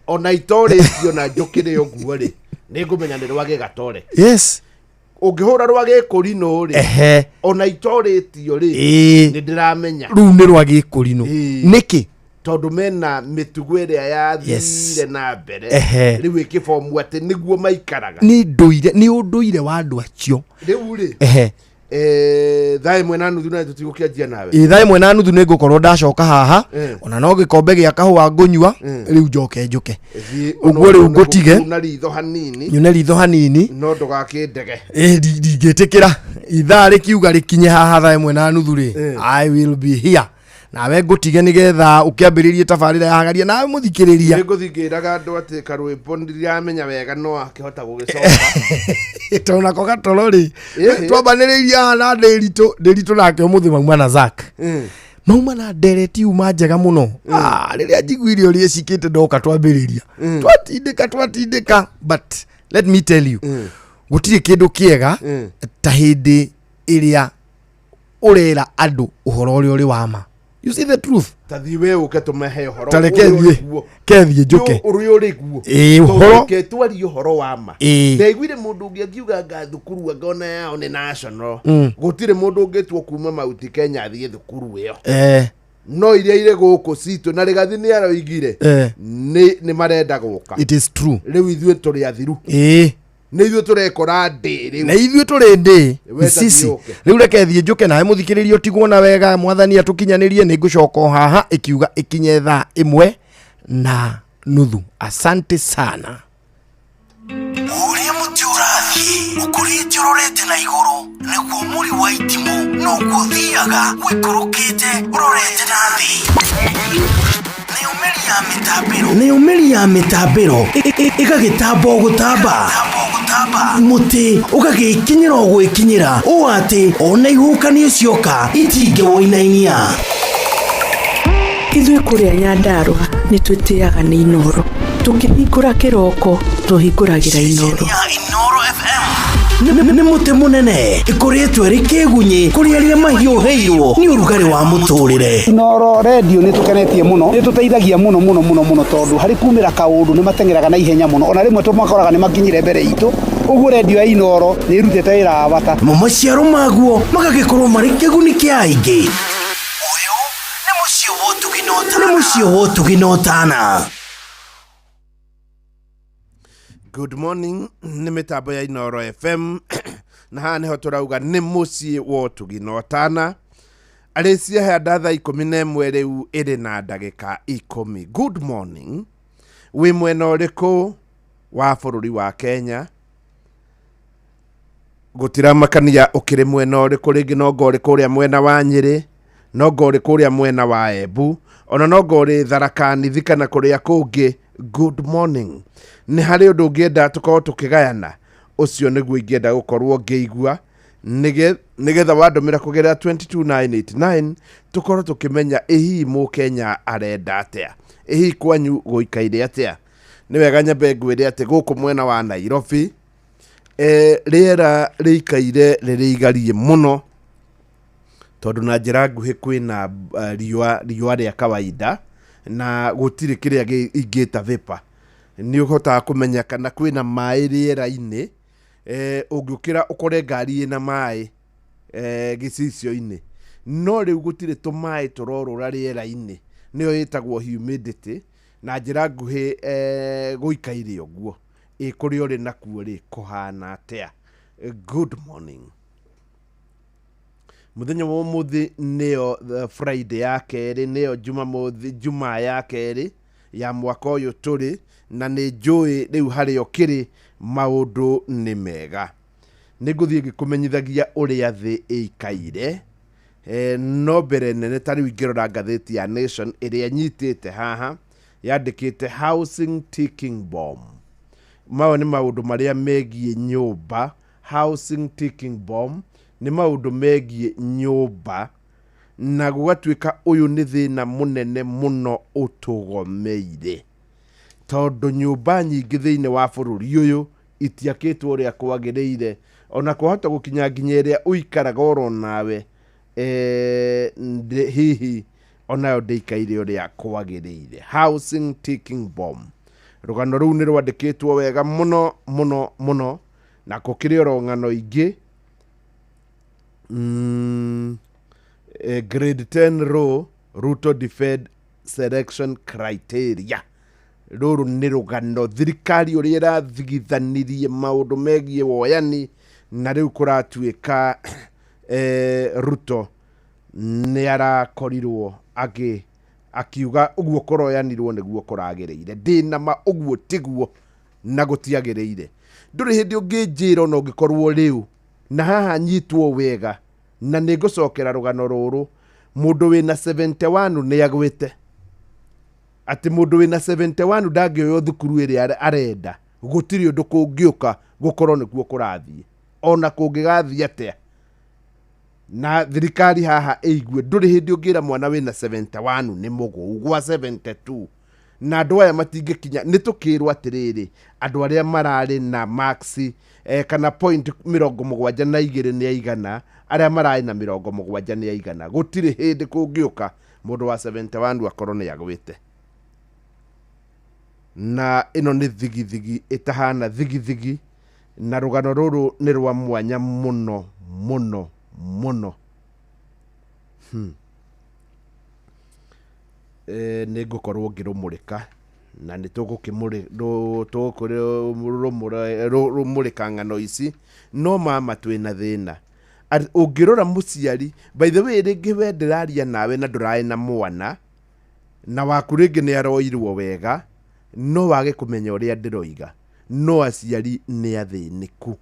ona itorĩtio na njũkĩre ũguo rĩ, nĩ ngũmenya nĩ rwa gĩgatoreki. Ũngĩhũra rwa gĩkũrinũ rĩ, ona itorĩtio rĩ, nĩ ndĩramenya rĩu nĩ rwa gĩkũrinũ. Nĩkĩ? Tondũ mena mĩtugo ĩrĩa yathire na mbere. Rĩu ĩkĩbomu atĩ nĩguo maikaraga. Nĩ ndũire, nĩ ũndũire wa andũ acio. Rĩu rĩ, 1:30 na tũtigũkĩanjia nawe. Ĩ, 1:30 nĩ ngũkorwo ndacoka haha. Ona no gĩkombe gĩa kahũa ngũnyua, rĩu njoke njũke. Thiĩ Ũguo rĩu ngũtige. na ritho hanini. Nyune ritho hanini. No ndũgakĩndege. Ĩ, ndingĩtĩkĩra ithaa rĩkiuga rĩkinye haha 1:30 rĩ, I will be here. Nawe ngũtige nĩgetha ũkĩambĩrĩrie tabarĩra ya hagaria nawe mũthikĩrĩria. Nĩ ngũthiĩ ngĩraga andũ atĩ karwĩmbo ndiramenya wega no akĩhota gũgĩcoka. Tondũ nako gatoro rĩ, twambanĩrĩirie haha na Ndĩritũ. Ndĩritũ nake ũmũthĩ mauma na Zack, mauma na ndereti uma njega mũno. Ah, rĩrĩa njiguire ũrĩa ĩcikĩte ndoka twambĩrĩria, twatindĩka twatindĩka, but let me tell you, gũtirĩ kĩndũ kĩega ta hĩndĩ ĩrĩa ũrera andũ ũhoro ũrĩa ũrĩ wa ma. You see the truth. Ta thiĩ we ũke tũmehe ũhoro Ta reke ũrĩa ũrĩ thiĩ guo. Kethiĩ njũke. Ũrĩa ũrĩ guo. Ĩĩ, Tondũ ũhoro. Reke twarie ũhoro wa ma. Ndaiguire mũndũ ũngĩ akiuga anga thukuru angona yao nĩ national. Gũtirĩ mũndũ ũngĩtua kuma Mount Kenya athiĩ thukuru ĩyo. No iria irĩ gũkũ citũ na Rĩgathi nĩ aroigire nĩ marenda gũka. It is true. Rĩu ithuĩ tũrĩ athiru. Nĩ ithuĩ tũrekora ndĩ rĩu. Na ithuĩ tũrĩ ndĩ. We ta sisi thiĩ ũke. Rĩu reke thiĩ njũke nawe mũthikĩrĩria ũtigwo na wega. Mwathani atũkinyanĩrie, nĩ ngũcoka o haha ĩkiuga ĩkinye 1:30. Asante sana. Ũrĩa mũtĩ ũrathiĩ ũkũrĩte ũrorete na igũrũ, nĩguo mũri wa itimũ noguo ũthiaga ũikũrũkĩte ũrorete na thĩ. Nayo mĩri ya mĩtambĩro, nayo mĩri ya mĩtambĩro ĩgagĩtamba o gũtamba, mũtĩ ũgagĩkinyĩra o gwĩkinyĩra, ũũ atĩ ona ihuhũkanio cioka itingĩwũinainia. Ithuĩ kũrĩa Nyandarũa nĩ twĩtĩaga nĩ Inoro. Tũkĩhingũra kĩroko tũhingũragĩra Inoro. Ya Inoro FM. Nĩ mũtĩ mũnene ĩkũrĩtwo ĩrĩ kĩgunyĩ kũrĩ arĩa mahiũhĩirwo nĩ ũrugarĩ wa mũtũrĩre. Inoro redio nĩ tũkenetie mũno, nĩ tũteithagia mũno mũno mũno mũno, tondũ harĩ kumĩra kaũndũ nĩ mateng'eraga na ihenya mũno, ona rĩmwe tũmakoraga nĩ makinyire mbere itũ. Ũguo redio ya Inoro nĩ ĩrutĩte wĩra wa bata. Namo maciaro maguo magagĩkorwo marĩ kĩguni kĩa aingĩ. Ũyũ nĩ mũciĩ wa ũtugi na ũtaaro. Mũciĩ wa ũtugi na ũtana. Good morning, nĩ mĩtambo ya Inoro FM na haha nĩho tũrauga nĩ mũciĩ wa ũtugi na ũtana. Arĩ ciahanda thaa 11 rĩu ĩrĩ na ndagĩka 10. Good morning, wĩ mwena ũrĩkũ wa bũrũri wa Kenya? Gũtiramakania ũkĩrĩ mwena ũrĩkũ, rĩngĩ no ngorĩ kũrĩa mwena wa Nyĩrĩ, no ngorĩ kũrĩa mwena wa Embu, ona no ngorĩ Tharaka Nithi kana kũrĩa kũngĩ. Good morning, nĩ harĩ ũndũ ũngĩenda tũkorwo tũkĩgayana? Ũcio nĩguo ingĩenda gũkorwo ngĩigua, nĩgetha wandũmĩra kũgerera 22989 tũkorwo tũkĩmenya ĩ hihi mũkenya arenda atĩa, ĩ hihi kwanyu gũikaire atĩa. Nĩ wega nyambe ngwĩre atĩ gũkũ mwena wa Nairobi rĩera rĩikaire rĩrĩ igarie mũno, tondũ na njĩra nguhĩ kwĩna riũa rĩa kawaida na gũtirĩ kĩrĩa ingĩta vapor. Nĩ ũhotaga kũmenya kana kwĩna maĩ rĩera-inĩ. Ũngĩũkĩra ũkore ngari ĩna maĩ gĩcicio-inĩ, no rĩu gũtirĩ tũmaĩ tũrorũra rĩera-inĩ, nĩyo ĩtagwo humidity. Na njĩra nguhĩ gũikaire ũguo. Ĩ kũrĩa ũrĩ nakuo rĩ kũhana atĩa? Good morning. Mũthenya wa ũmũthĩ nĩyo Friday ya kerĩ, nĩyo Jumamothi, Jumaa ya kerĩ ya mwaka ũyũ tũrĩ, na nĩ njũĩ rĩu harĩa ũkĩrĩ maũndũ nĩ mega. Nĩ ngũthiĩ ngĩkũmenyithagia ũrĩa thĩ ĩikaire. No mbere nene ta rĩu ingĩrora ngathĩti ya Nation ĩrĩa nyitĩte haha, yandĩkĩte housing ticking bomb. Maya nĩ maũndũ marĩa megiĩ nyũmba. Housing ticking bomb nĩ maũndũ megiĩ nyũmba, na gũgatuĩka ũyũ nĩ thĩna mũnene mũno ũtũgomeire, tondũ nyũmba nyingĩ thĩinĩ wa bũrũri ũyũ itiakĩtwo ũrĩa kwagĩrĩire, ona kwahota gũkinya nginya ĩrĩa ũikaraga oro nawe hihi onayo ndĩikaire ũrĩa kwagĩrĩire. Housing ticking bomb, rũgano rũu nĩ rwandĩkĩtwo wega mũno mũno mũno, na gũkĩrĩ oro ng'ano ingĩ. Grade 10 row Ruto defend selection criteria. Rũrũ nĩ rũgano thirikari ũrĩa ĩrathigithanirie maũndũ megiĩ woyani, na rĩu kũratuĩka Ruto nĩ arakorirwo akiuga ũguo kũroyanirwo nĩguo kũragĩrĩire. Ndĩna ma ũguo tiguo na gũtiagĩrĩire. Ndũrĩ hĩndĩ ũngĩnjĩra ona ũngĩkorwo rĩu na haha nyitwo wega, na nĩ ngũcokera rũgano rũrũ. Mũndũ wĩna 71 nĩ agwĩte atĩ mũndũ wĩna 71 ndangĩoywo thukuru ĩrĩa arenda, gũtirĩ ũndũ kũngĩũka gũkorwo nĩkuo kũrathiĩ, ona kũngĩgathiĩ atĩa. Na thirikari haha ĩigue ndũrĩ hĩndĩ ũngĩra mwana wĩna 71 nĩ mũgũu gwa 72, na andũ aya matingĩkinya. Nĩ tũkĩrwo atĩrĩrĩ, andũ arĩa mararĩ na marks kana point 72 nĩ aigana, arĩa mararĩ na 70 nĩ aigana. Gũtirĩ hĩndĩ kũngĩũka mũndũ wa 71 akorwo nĩ agwĩte. Na ĩno nĩ thigithigi ĩtahana thigithigi, na rũgano rũrũ nĩ rwa mwanya mũno mũno mũno. Nĩ ngũkorwo ngĩrũmũrĩka, na nĩ tũgũkĩrũmũrĩka ng'ano ici, no mama twĩna thĩna. Ũngĩrora mũciari, by the way, rĩngĩ we ndĩraria nawe na ndũrarĩ na mwana, na waku rĩngĩ nĩ aroirwo wega, no wage kũmenya ũrĩa ndĩroiga, no aciari nĩ athĩnĩku.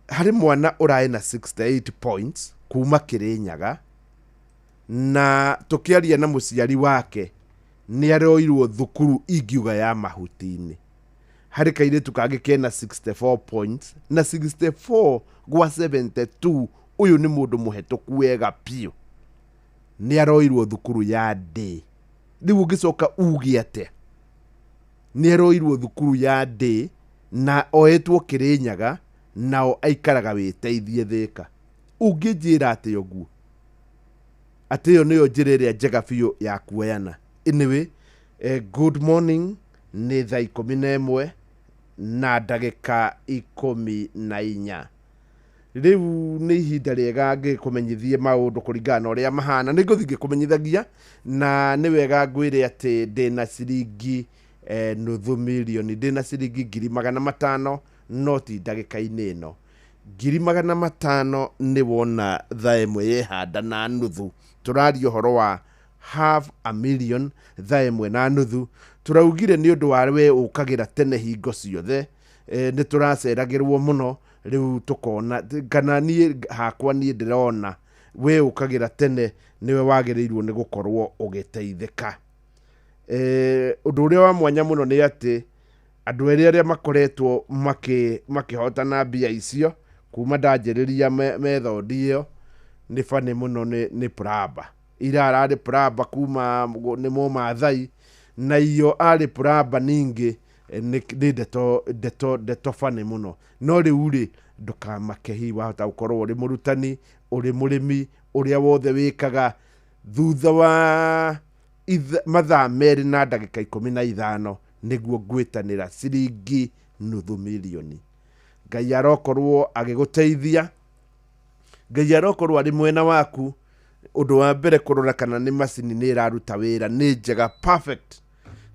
Harĩ mwana ũrarĩ na 68 points kuma Kĩrĩnyaga, na tũkĩaria na mũciari wake nĩ aroirwo thukuru ingiuga ya mahuti-inĩ. Harĩ kairĩtu kangĩ kena 64 points, na 64 gwa 72, ũyũ nĩ mũndũ mũhetũku wega biũ, nĩ aroirwo thukuru ya day. Rĩu ũngĩcoka uge atĩa? Nĩ aroirwo thukuru ya day na oetwo Kĩrĩnyaga, nao aikaraga wĩteithie Thĩka. Ũngĩnjĩra atĩa ũguo? Atĩ ĩyo nĩyo njĩra ĩrĩa njega biũ ya kuoyana. Anyway, good morning, nĩ thaa 11 na ndagĩka 14. Rĩu nĩ ihinda rĩega ngĩkũmenyithie maũndũ kũringana na ũrĩa mahana. Nĩ ngũthiĩ ngĩkũmenyithagia, na nĩ wega ngwĩre atĩ ndĩna ciringi nuthu mirioni, ndĩna ciringi 500,000, no ti ndagĩka-inĩ ĩno. 500,000 nĩ wona thaa ĩmwe yehanda na nuthu. Tũraria ũhoro wa half a million, thaa ĩmwe na nuthu. Tũraugire nĩ ũndũ wa we ũkagĩra tene hingo ciothe, nĩ tũraceragĩrwo mũno. Rĩu tũkona kana niĩ hakwa niĩ ndĩrona we ũkagĩra tene nĩwe wagĩrĩirwo nĩ gũkorwo ũgĩteithĩka. Ũndũ ũrĩa wa mwanya mũno nĩ atĩ andũ erĩ arĩa makoretwo makĩhotana mbia icio kuma ndanjĩrĩria methodi ĩyo nĩ bani mũno, nĩ Praba. Ira ararĩ Praba kuma nĩ Mũmathai, na iyo arĩ Praba ningĩ nĩ ndeto bani mũno. No rĩu rĩ, ndũkamake, hihi wahota gũkorwo ũrĩ mũrutani, ũrĩ mũrĩmi, ũrĩa wothe wĩkaga thutha wa mathaa 2 na ndagĩka 15 nĩguo ngwĩtanĩra ciringi nuthu mirioni. Ngai arokorwo agĩgũteithia, Ngai arokorwo arĩ mwena waku. Ũndũ wa mbere kũrora kana nĩ macini nĩ ĩraruta wĩra, nĩ njega perfect.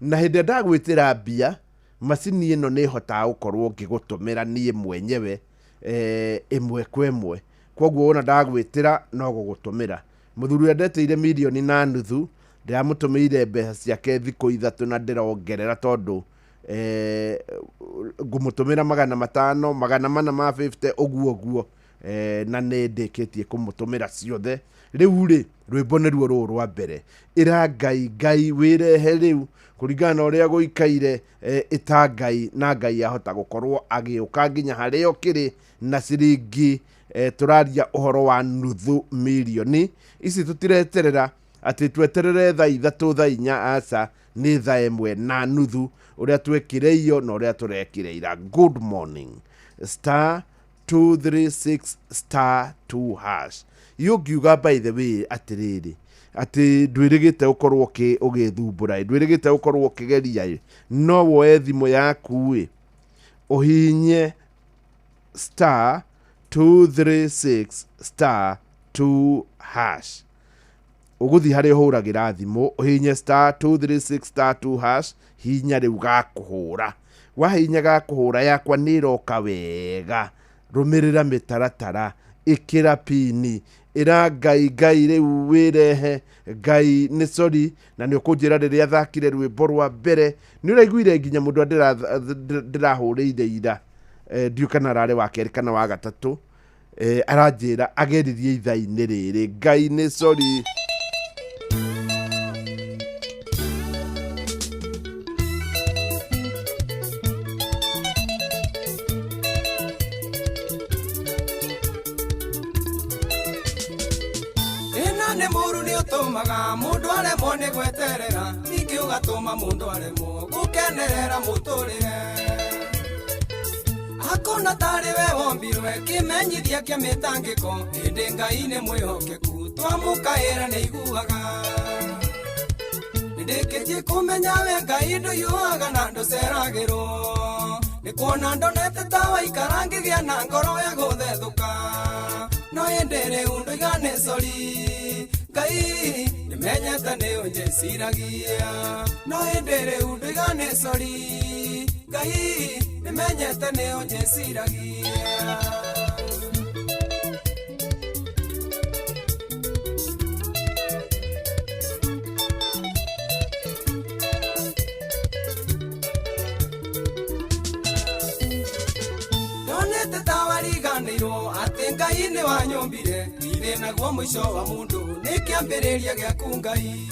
Na hĩndĩ ĩrĩa ndagwĩtĩra mbia, macini ĩno nĩ ĩhotaga gũkorwo ngĩgũtũmĩra niĩ mwenyewe ĩmwe kwa ĩmwe. Koguo wona ndagwĩtĩra no gũgũtũmĩra. Mũthuri ũrĩa ndetĩire 1.5 million, ndĩramũtũmĩire mbeca ciake thikũ 3 na ndĩrongerera tondũ ngũmũtũmĩra 500, 450 ũguo ũguo, na nĩ ndĩkĩtie kũmũtũmĩra ciothe. Rĩu rĩ, rwĩmbo nĩruo rũrũ rwa mbere. Ĩra Ngai, Ngai wĩrehe rĩu kũringana na ũrĩa gũikaire, ĩta Ngai na Ngai ahota gũkorwo agĩũka nginya harĩa ũkĩrĩ na ciringi tũraria ũhoro wa nuthu mirioni. Ici tũtireterera atĩ tweterere thaa 3 thaa 4, aca, nĩ thaa 1:30 ũrĩa twekire iyo na ũrĩa tũrekire ira. Good morning. Star 236 star 2 hash. Iyo ngiuga by the way atĩrĩrĩ, atĩ ndwĩrĩgĩte gũkorwo ũgĩthumbũra, ndwĩrĩgĩte gũkorwo ũkĩgeria, no woe thimũ yaku ĩ, ũhihinye star 236 star 2 hash. Ũgũthiĩ harĩa ũhũragĩra thimũ, ũhihinye star 236 star 2 hash, hihinya rĩu gakũhũra. Wahihinya gakũhũra yakwa nĩ ĩroka wega. Rũmĩrĩra mĩtaratara, ĩkĩra pini, ĩra Ngai, Ngai rĩu wĩrehe, Ngai nĩ sorry. Na nĩ ũkũnjĩra rĩrĩa thakire rwĩmbo rwa mbere, nĩ ũraiguire nginya mũndũ ndĩrahũrĩire ira, ndiũ kana ararĩ wa kerĩ kana wa gatatũ, aranjĩra ageririe ithaa-inĩ rĩrĩ. Ngai nĩ sorry. Mũndũ aremwo nĩ gweterera, ningĩ ũgatũma mũndũ aremwo gũkenerera mũtũrĩre. Akona tarĩ we wombirwe kĩmenyithia kĩa mĩtangĩko, ĩndĩ Ngai nĩ mwĩhokeku, twamũkaĩra nĩ iguaga. Nĩndĩkĩtie kũmenya we Ngai ndũhiũhaga na ndũceragĩrwo, nĩ kuona ndonete ta waikara ngĩgĩa na ngoro ya gũthethũka. No ĩndĩ rĩu ndoiga nĩ sorry, Ngai nĩmenyete nĩ ũnjĩciragia. No ĩndĩ rĩu ndoiga nĩ sorry, Ngai nĩmenyete nĩ ũnjĩciragia. Ndonete ta wariganĩirwo atĩ Ngai nĩ wanyũmbire, ndirĩ naguo mũico wa mũndũ nĩ kĩambĩrĩria gĩaku Ngai.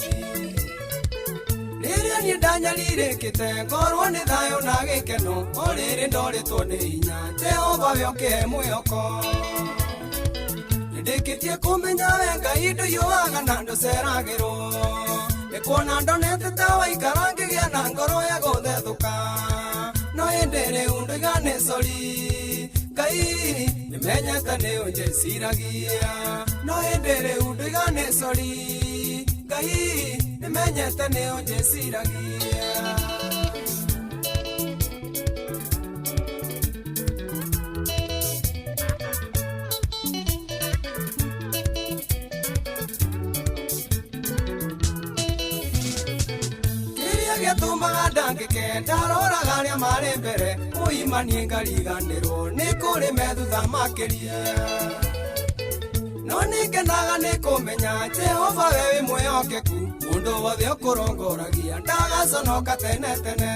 Rĩrĩa niĩ ndanyarirĩkĩte ngorwo nĩ thayũ na gĩkeno, o rĩrĩ ndorĩtwo nĩ hinya, Jehova we ũkĩhe mwĩhoko. Nĩndĩkĩtie kũmenya we Ngai ndũhiũhaga na ndũceragĩrwo, nĩ kuona ndonete ta waikara ngĩgĩa na ngoro ya gũthethũka. No ĩndĩ rĩu ndoiga nĩ sorry, Ngai nĩmenyete nĩ ũnjĩciragia. No ĩndĩ rĩu ndoiga nĩ sorry, Ngai nĩmenyete nĩ ũnjĩciragia. Gĩtũmaga ndangĩke ndaroraga arĩa marĩ mbere ũimanie ngariganĩrwo nĩ kũrĩ me thutha makĩria no nĩngenaga nĩ kũmenya Jehova we wĩ mwĩhokeku mũndũ wothe ũkũrongoragia ndagaconoka tene tene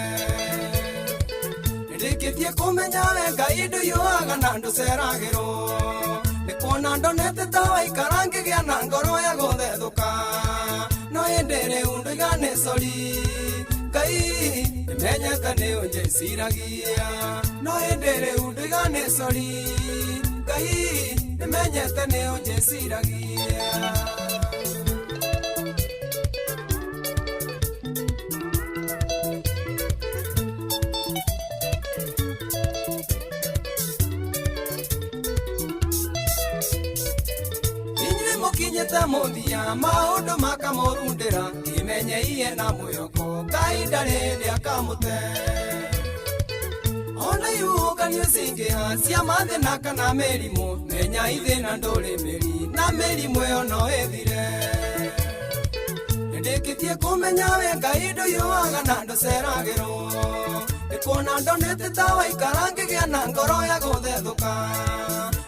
nĩndĩkĩtie kũmenya we Ngai ndũiyũaga na ndũceragĩrwo nĩ kuona ndonete ta waikara ngĩgĩa na ngoro ya gũthethũka no ĩndĩ rĩu ndoiga nĩ sori Ngai nĩmenyete nĩ ũnjĩciragia no ĩndĩ rĩu ndoiga nĩ sori Ngai nĩmenyete nĩ ũnjĩciragia. Inyuĩ mũkinyĩte mũthia maũndũ makamũrundĩra imenyeiye na mwĩhoko Ngai ndarĩ hĩndĩ akamũte ona ihuhũkanio cingĩha cia mathĩna kana mĩrimũ menya ithĩna ndũrĩ mĩri na mĩrimũ ĩyo no ĩthire nĩndĩkĩtie kũmenya we Ngai ndũiyũaga na ndũceragĩrwo nĩ kuona ndonete ta waikara ngĩgĩa na ngoro ya gũthethũka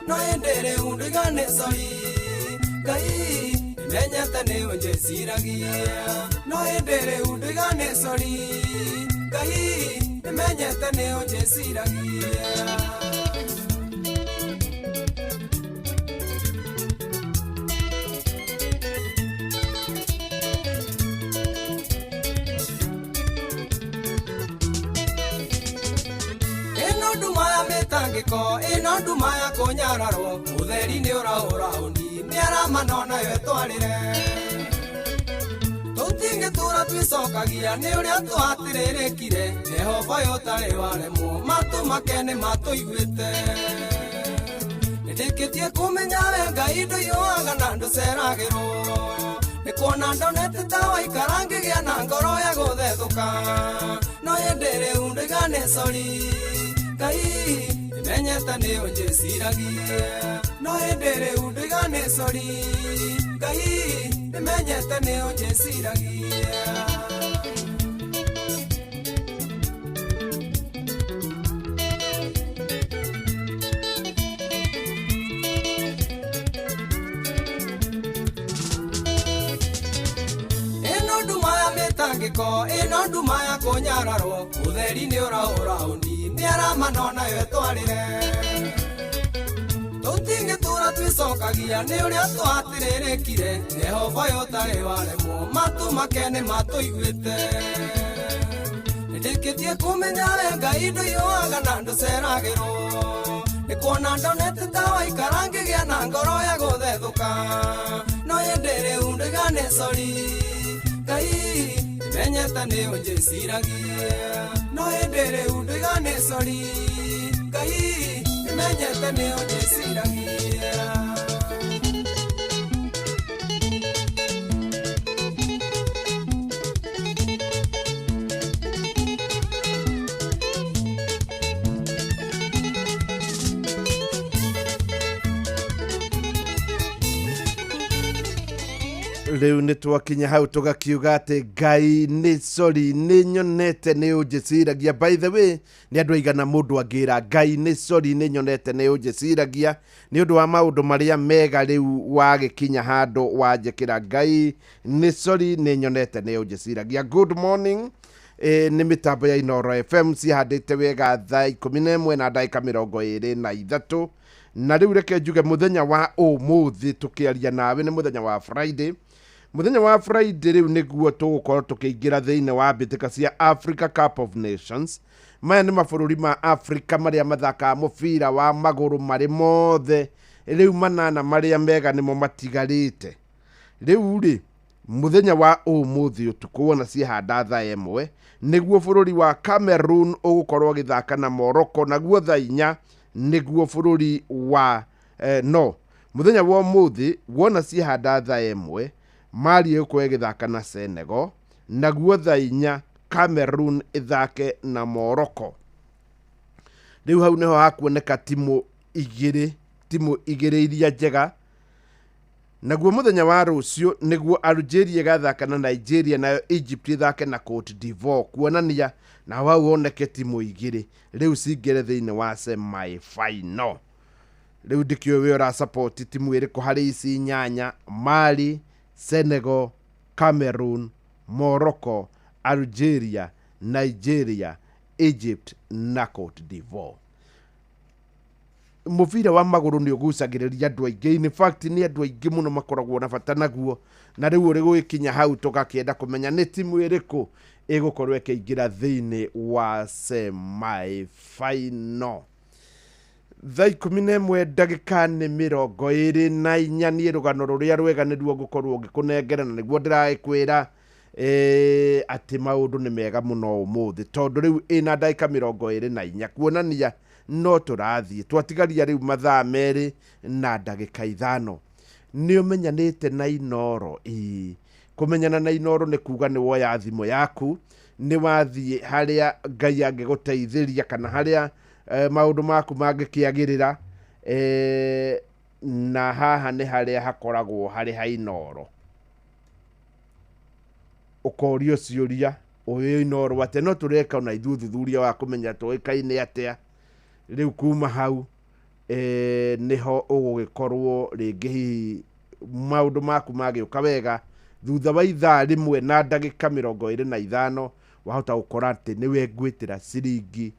no ĩndĩ rĩu ndoiga nĩ sori Ngai nĩmenyete nĩ ũnjĩciragia no ĩndĩ rĩu ndoiga nĩ sori Ngai nĩmenyete nĩ ũnjĩciragia. Ĩno nduma ya mĩtangĩko ĩno nduma ya kũnyararwo ũtheri nĩ ũrahũra ũni mĩaramano nayo ĩtwarĩre tũtingĩtũra twĩcokagia nĩ ũrĩa twatĩrĩrĩkire Jehova ũyũ ũtarĩ waremwo matũ make nĩ matũiguĩte nĩndĩkĩtie kũmenya we Ngai ndũiyũaga na ndũceragĩrwo nĩ kuona ndonete ta waikara ngĩgĩa na ngoro ya gũthethũka no ĩndĩ rĩu ndoiga nĩ sori Ngai nĩmenyete nĩ ũnjĩciragia no ĩndĩ rĩu ndoiga nĩ sori Ngai nĩmenyete nĩ ũnjĩciragia. Ĩno nduma ya mĩtangĩko ĩno nduma ya kũnyararwo ũtheri nĩ ũrahũra ũni mĩaramano nayo ĩtwarĩre tũtingĩtũra twĩcokagia nĩ ũrĩa twatĩrĩrĩkire Jehova ũyũ ũtarĩ waremwo matũ make nĩ matũiguĩte nĩndĩkĩtie kũmenya we Ngai ndũiyũaga na ndũceragĩrwo nĩ kuona ndonete ta waikara ngĩgĩa na ngoro ya gũthethũka no ĩndĩ rĩu ndoiga nĩ sori Ngai nĩmenyete nĩ ũnjĩciragia no ĩndĩ rĩu ndoiga nĩ sori Ngai nĩmenyete nĩ ũnjĩciragia. Rĩu nĩ twakinya hau tũgakiuga atĩ Ngai nĩ sori nĩ nyonete nĩ ũnjĩciragia. By the way nĩ andũ aigana mũndũ angĩra Ngai nĩ sori nĩ nyonete nĩ ũnjĩciragia nĩ ũndũ wa maũndũ marĩa mega rĩu wagĩkinya handũ wanjĩkĩra Ngai nĩ sori nĩ nyonete nĩ ũnjĩciragia. Good morning. Nĩ mĩtambo ya Inooro FM cihandĩte wega thaa 11 na ndagĩka 23 na rĩu reke njuge mũthenya wa ũmũthĩ tũkĩaria nawe nĩ mũthenya wa Friday. Mũthenya wa Friday rĩu nĩguo tũgũkorwo tũkĩingĩra thĩinĩ wa mbĩtĩka cia Africa Cup of Nations. Maya nĩ mabũrũri ma Africa marĩa mathakaga mũbira wa magũrũ marĩ mothe rĩu manana marĩa mega nĩmo matigarĩte. Rĩu rĩ mũthenya wa ũmũthĩ ũtukũ wona ciahanda thaa 1 nĩguo bũrũri wa Cameroon ũgũkorwo ũgĩthaka na Morocco, naguo thaa 4 nĩguo bũrũri wa no mũthenya wa ũmũthĩ wona ciahanda thaa 1 Mali ĩgũkorwo ĩgĩthaka na Senegal, naguo thaa 4 Cameroon ĩthake na Morocco. Rĩu hau nĩho hakuoneka timu igĩrĩ iria njega Naguo mũthenya wa rũciũ nĩguo Algeria ĩgathaka na Nigeria, nayo Egypt ĩthake na Cote d'Ivoire, kuonania na hau woneke timu igĩrĩ rĩu cingĩre thĩinĩ wa semi final. Rĩu ndikĩũĩ we ũra support timu ĩrĩkũ harĩ ici inyanya: Mali, Senegal, Cameroon, Morocco, Algeria, Nigeria, Egypt na Cote d'Ivoire. Mũbira wa magũrũ nĩ ũgucagĩrĩria andũ aingĩ. In fact, nĩ andũ aingĩ mũno makoragwo na bata naguo, na rĩu ũrĩ gũgĩkinya hau tũgakĩenda kũmenya nĩ timu ĩrĩkũ ĩgũkorwo ĩkĩingĩra thĩinĩ wa semi final. Thaa 11 ndagĩka nĩ 24. Niĩ rũgano rũrĩa rwega nĩruo ngũkorwo ngĩkũnengera, na nĩguo ndĩragĩkwĩra atĩ maũndũ nĩ mega mũno ũmũthĩ, tondũ rĩu ĩna ndagĩka 24, kuonania no tũrathiĩ twatigaria rĩu mathaa 2 na ndagĩka 5. Nĩ ũmenyanĩte na Inooro? Ĩĩ, kũmenyana na Inooro nĩ kuga nĩ woya thimũ yaku, nĩ wathiĩ harĩa Ngai angĩgũteithĩria kana harĩa maũndũ maku mangĩkĩagĩrĩra, na haha nĩ harĩa hakoragwo harĩ ha Inooro. Ũkorio ciũria ũyũ Inooro atĩa, no tũreka ona ithuĩ ũthuthuria wa kũmenya tũĩkaine atĩa. Rĩu kuma hau nĩho ũgũgĩkorwo rĩngĩ hihi maũndũ maku magĩũka wega. Thutha wa ithaa 1 na ndagĩka 25 wahota gũkora atĩ nĩwe ngwĩtĩra ciringi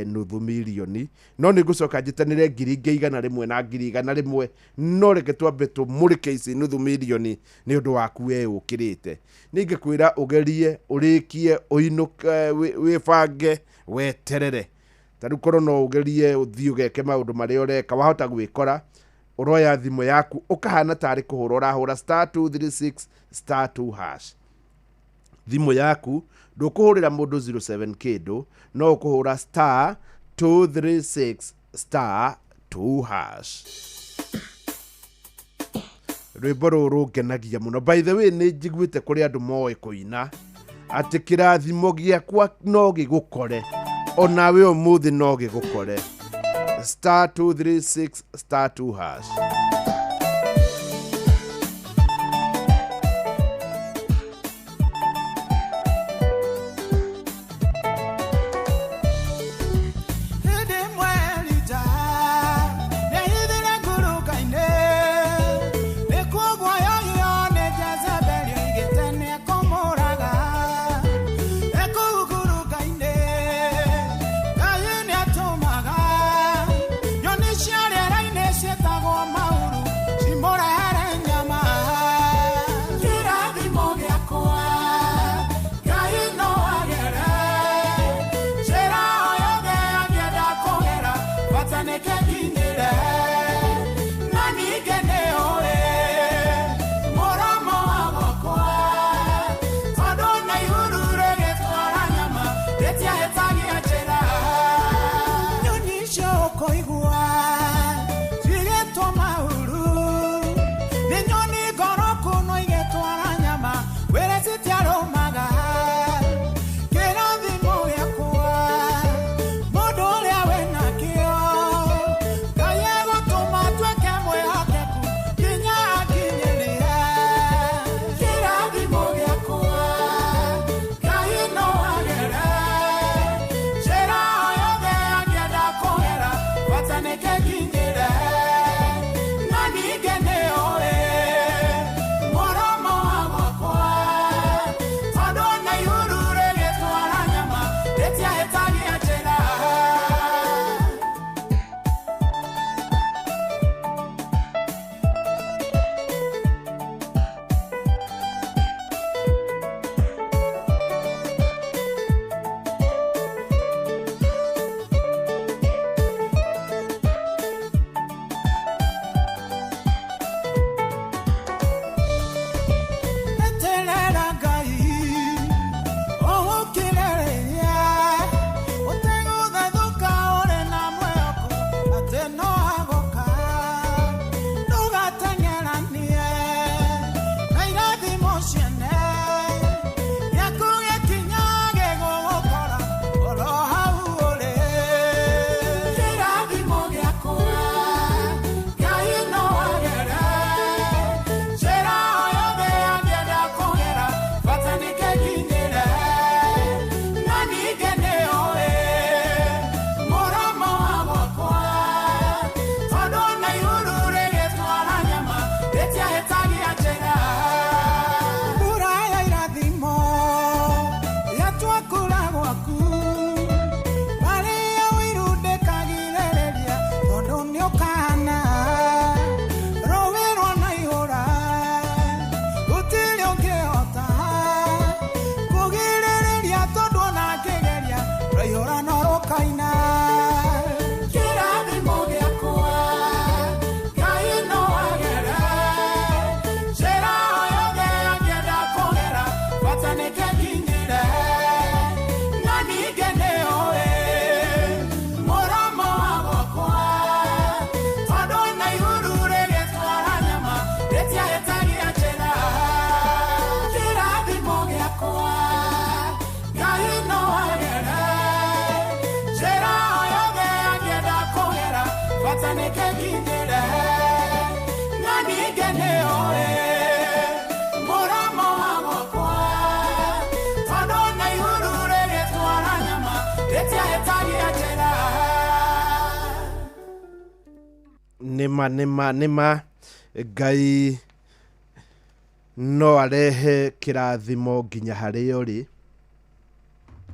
nuthu mirioni. No nĩ ngũcoka njĩtanĩre ngiri ingĩ 100 na ngiri 100, no reke twambe tũmũrĩke ici nuthu mirioni nĩ ũndũ waku we ũkĩrĩte. Ningĩkwĩra ũgerie, ũrĩkie, ũinũke, wĩbange, weterere. Ta rĩu korwo no ũgerie ũthiĩ ũgeke maũndũ marĩa ũreka, wahota gwĩkora ũroya thimũ yaku ũkahana tarĩ kũhũra ũrahũra star 236 star 2 hash. Thimũ yaku ndũkũhũrĩra mũndũ 07 kĩndũ, no ũkũhũra star 236 star 2 hash. Rwĩmbo rũrũ rũngenagia mũno. By the way, nĩ njiguĩte kũrĩ andũ moĩ kũina atĩ kĩrathimo gĩakwa no gĩgũkore, onawe ũmũthĩ no gĩgũkore. Star 236 star 2 hash. Cietagwo mau. tũkaina. Kĩrathimo gĩakwa Ngai no agere, njĩra o yothe angĩenda kũgera, bata nĩkekinyĩre. Na ningĩ nĩũĩ mũromo wa gwakwa, tondũ na ihuru rĩgĩtwara nyama rĩtiahĩtagia njĩra. Kĩrathimo gĩakwa Ngai no agere, njĩra o yothe angĩenda kũgera, bata nĩkekinyĩre. Na ningĩ nĩũĩ mũromo wa gwakwa, tondũ na ihuru rĩgĩtwara nyama rĩtiahĩtagia njĩra. Nĩma nĩma nĩma, Ngai no arehe kĩrathimo nginya harĩa ũrĩ.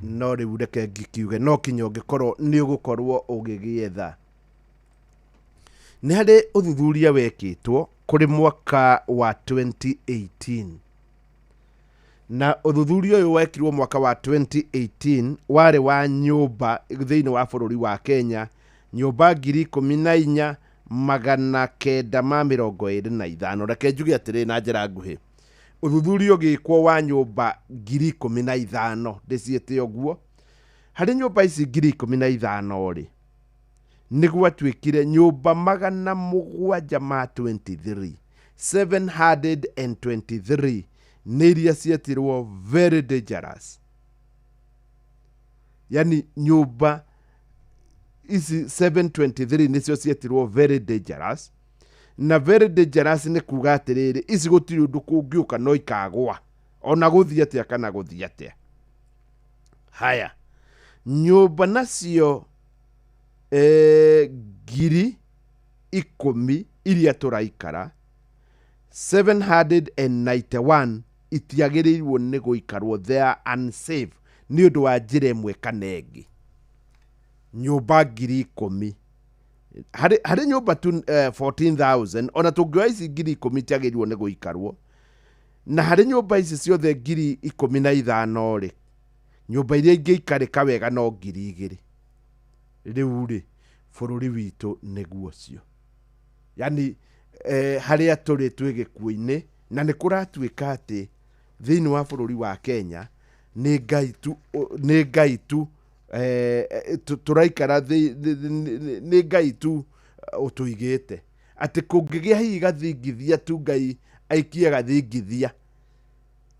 No rĩu reke ngĩkiuge no kinya ũngĩkorwo nĩ ũgũkorwo ũgĩgĩetha. Nĩ harĩ ũthuthuria wekĩtwo kũrĩ mwaka wa 2018, na ũthuthuria ũyũ wekirwo mwaka wa 2018 warĩ wa nyũmba thĩinĩ wa bũrũri wa Kenya, nyũmba 14,925. Reke njuge atĩrĩ na njĩra nguhĩ, ũthuthuria ũgĩkwo wa nyũmba 15,000, ndĩciĩte ũguo. Harĩ nyũmba ici 15,000 rĩ, nĩ gwatuĩkire nyũmba 723, 723 nĩ iria cietirwo very dangerous. Yani nyũmba ici 723 nĩcio cietirwo very dangerous. Na very dangerous nĩ kuga atĩrĩrĩ, ici gũtirĩ ũndũ kũngĩũka no ikagwa, ona gũthiĩ atĩa kana gũthiĩ atĩa. Haya, nyũmba nacio 10,000 iria tũraikara, 791 itiagĩrĩirwo nĩ gũikarwo, they are unsafe nĩ ũndũ wa njĩra ĩmwe kana ĩngĩ. Nyũmba 10,000 harĩ nyũmba tu 14,000, ona tũngĩoya ici 10,000 itiagĩrĩirwo nĩ gũikarwo. Na harĩ nyũmba ici ciothe 15,000 rĩ, nyũmba iria ingĩikarĩka wega no 2,000. Rĩu rĩ, bũrũri witũ nĩguo ũcio. Yani harĩa tũrĩ twĩ gĩkuũ-inĩ, na nĩ kũratuĩka atĩ thĩinĩ wa bũrũri wa Kenya nĩ Ngai tu, nĩ Ngai tu tũraikara, nĩ Ngai tu ũtũigĩte. Atĩ kũngĩgĩa hihi gathingithia tu, Ngai aikie gathingithia,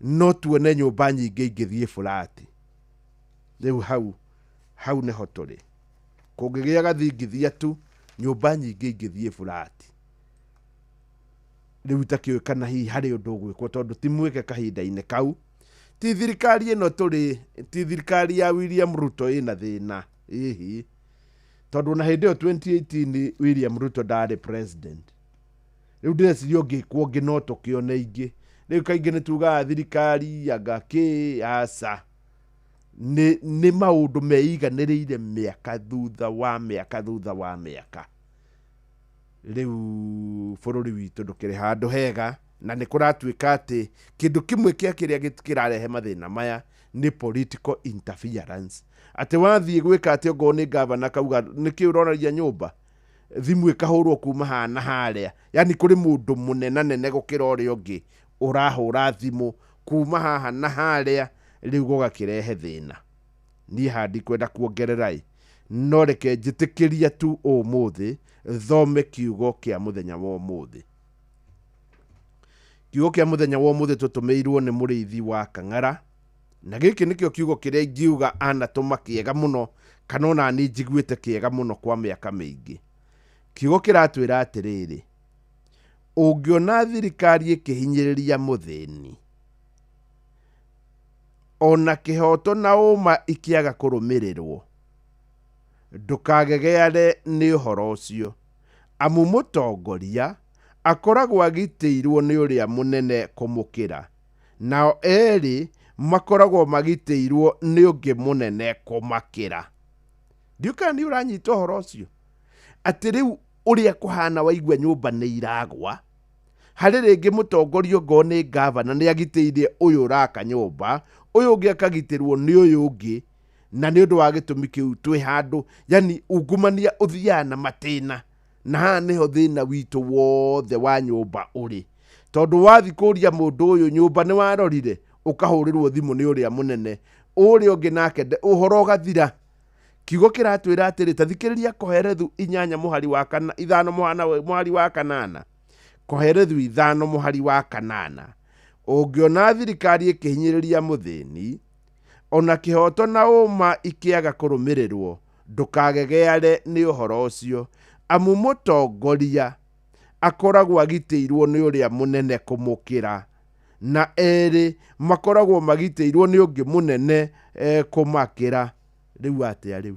no tuone nyũmba nyingĩ ingĩthiĩ burati. Rĩu hau nĩho tũrĩ. Kũngĩgĩa gathingithia tu, nyũmba nyingĩ ingĩthiĩ burati. Rĩu itakĩũĩ kana hihi harĩ ũndũ ũgwĩkwo, tondũ ti mwĩke kahinda-inĩ kau. Ti thirikari ĩno tũrĩ, ti thirikari ya William Ruto ĩna thĩna, ĩhi. Tondũ na hĩndĩ ĩyo 2018 William Ruto ndarĩ president. Rĩu ndĩreciria ũngĩkwo ũngĩ no tũkĩone ingĩ. Rĩu kaingĩ nĩ tugaga thirikari anga kĩ, aca. Nĩ maũndũ meiganĩrĩire mĩaka thutha wa mĩaka thutha wa mĩaka. Rĩu bũrũri witũ ndũkĩrĩ handũ hega, na nĩ kũratuĩka atĩ kĩndũ kĩmwe kĩa kĩrĩa kĩrarehe mathĩna maya nĩ political interference. Atĩ wathiĩ gwĩka atĩ ongorwo nĩ gavana kauga nĩkĩ ũroraria nyũmba, thimũ ĩkahũrwo kuma haha na harĩa. Yani kũrĩ mũndũ mũnenanene gũkĩra ũrĩa ũngĩ ũrahũra thimũ kuma haha na harĩa, rĩu gũgakĩrehe thĩna. Niĩ haha ndikwenda kuongerera ĩ, no reke njĩtĩkĩrie tu ũmũthĩ thome kiugo kĩa mũthenya wa ũmũthĩ. Kiugo kĩa mũthenya wa ũmũthĩ tũtũmĩirwo nĩ mũrĩithi wa Kang'ara, na gĩkĩ nĩkĩo kiugo kĩrĩa ingiuga anatũma kĩega mũno, kana ona niĩ njiguĩte kĩega mũno kwa mĩaka mĩingĩ. Kiugo kĩratwĩra atĩrĩrĩ, ũngĩona thirikari ĩkĩhinyĩrĩria mũthĩni, ona kĩhoto na ũma ikĩaga kũrũmĩrĩrwo, ndũkagegeare nĩ ũhoro ũcio, amu mũtongoria akoragwo agitĩirwo nĩ ũrĩa mũnene kũmũkĩra, nao erĩ makoragwo magitĩirwo nĩ ũngĩ mũnene kũmakĩra. Ndiũĩ kana nĩ ũranyita ũhoro ũcio, atĩ rĩu ũrĩa kũhana waigua nyũmba nĩ iragwa, harĩ rĩngĩ mũtongoria ongorwo nĩ gavana nĩ agitĩire ũyũ ũraka nyũmba, ũyũ ũngĩ akagitĩrwo nĩ ũyũ ũngĩ, Na nĩ ũndũ wa gĩtũmi kĩu twĩ handũ, yani ungumania ũthiaga na matĩna, na haha nĩho thĩna witũ wothe wa nyũmba ũrĩ. Tondũ wathi kũria mũndũ ũyũ nyũmba nĩ warorire, ũkahũrĩrwo thimũ nĩ ũrĩa mũnene, ũrĩa ũngĩ nake ũhoro ũgathira. Kiugo kĩratwĩra atĩrĩ, ta thikĩrĩria Kohelethu 8 mũhari wa 5 mũhari wa 8. Kohelethu 5 mũhari wa 8. Ũngĩona thirikari ĩkĩhinyĩrĩria mũthĩni, ona kĩhoto na ũma ikĩaga kũrũmĩrĩrwo, ndũkagegeare nĩ ũhoro ũcio, amu mũtongoria akoragwo agitĩirwo nĩ ũrĩa mũnene kũmũkĩra, na erĩ makoragwo magitĩirwo nĩ ũngĩ mũnene kũmakĩra. Rĩu atĩa rĩu?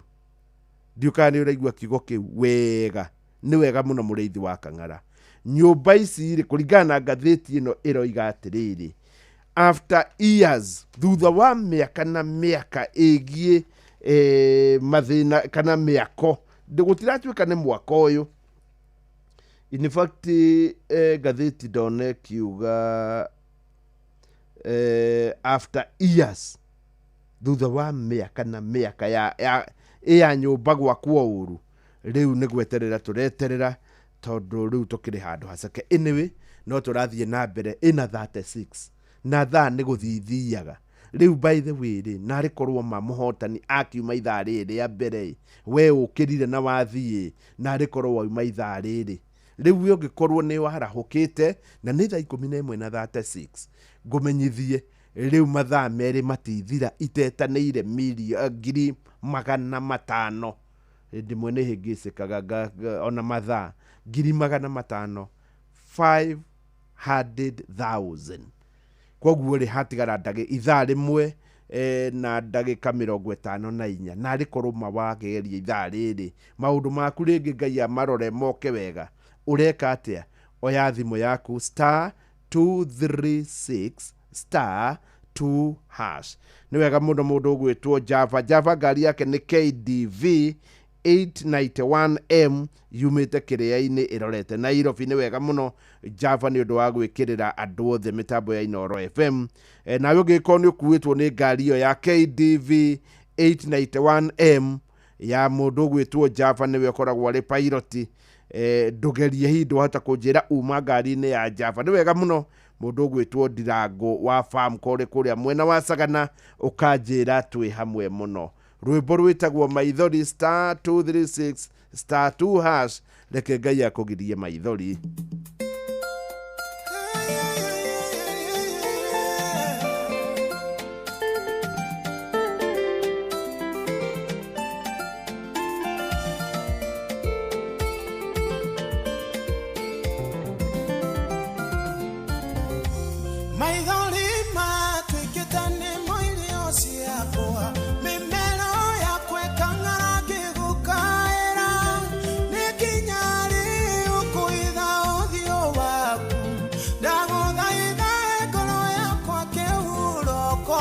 Ndiũ kana nĩ ũraigua kiugo kĩu wega. Nĩ wega mũno mũrĩithi wa Kang'ara. Nyũmba ici rĩ, kũringana na ngathĩti ĩno ĩroiga atĩrĩrĩ, after years, thutha wa mĩaka na mĩaka ĩgiĩ mathĩna kana mĩako, gũtiratuĩka nĩ mwaka ũyũ. In fact, ngathĩti ndona ĩkiuga after years, thutha wa mĩaka na mĩaka ya nyũmba gwakwo ũru, rĩu nĩ gweterera tũreterera, tondũ rĩu tũkĩrĩ handũ haceke. Anyway, no tũrathiĩ na mbere ĩna 36 na thaa nĩ gũthithiaga. Rĩu by the way rĩ, narĩ korwo ma mũhotani akiuma ithaa rĩrĩ rĩa mbere, we ũkĩrire na wathiĩ, narĩ korwo wauma ithaa rĩrĩ. Rĩu we ũngĩkorwo nĩ warahũkĩte na nĩ thaa 11 na 36, ngũmenyithie rĩu mathaa merĩ matithira itetanĩire 500,000. Hĩndĩ ĩmwe nĩ hĩngĩcĩkaga ona mathaa 500,000, 500,000. Koguo rĩ, hatigara ithaa rĩmwe na ndagĩka 54. Narĩ korwo ma wageria ithaa rĩrĩ, maũndũ maku rĩngĩ Ngai amarore moke wega. Ũreka atĩa? Oya thimũ yaku *236 *2 hash. Nĩ wega mũno mũndũ ũgwĩtwo Java. Java ngari yake nĩ KDV 891M yumĩte kĩrĩa-inĩ ĩrorete Nairobi. Nĩ wega mũno Java nĩ ũndũ wa gwĩkĩrĩra andũ othe mĩtambo ya Inooro FM. Nawe ũngĩkorwo nĩ ũkuĩtwo nĩ ngari ĩyo ya KDV 891M ya mũndũ ũgwĩtwo Java, nĩwe ũkoragwo arĩ pilot. Ndũgerie hihi ndwahota kũnjĩra uma ngari-inĩ ya Java. Nĩ wega mũno mũndũ ũgwĩtwo Ndirango wa farm kũrĩ kũrĩa mwena wa Sagana, ũkanjĩra twĩ hamwe mũno. Rwĩmbo rwĩtagwo Maithori *236 *2 hash. Reke Ngai akũgirie maithori. Maithori matuĩkĩte nĩ irio ciakwa, mĩmero yakwa ĩkang'ara ngĩgũkaĩra. Nĩ nginya rĩ ũkũhitha ũthiũ waku? Ndagũthaitha ngoro yakwa kĩhurũko.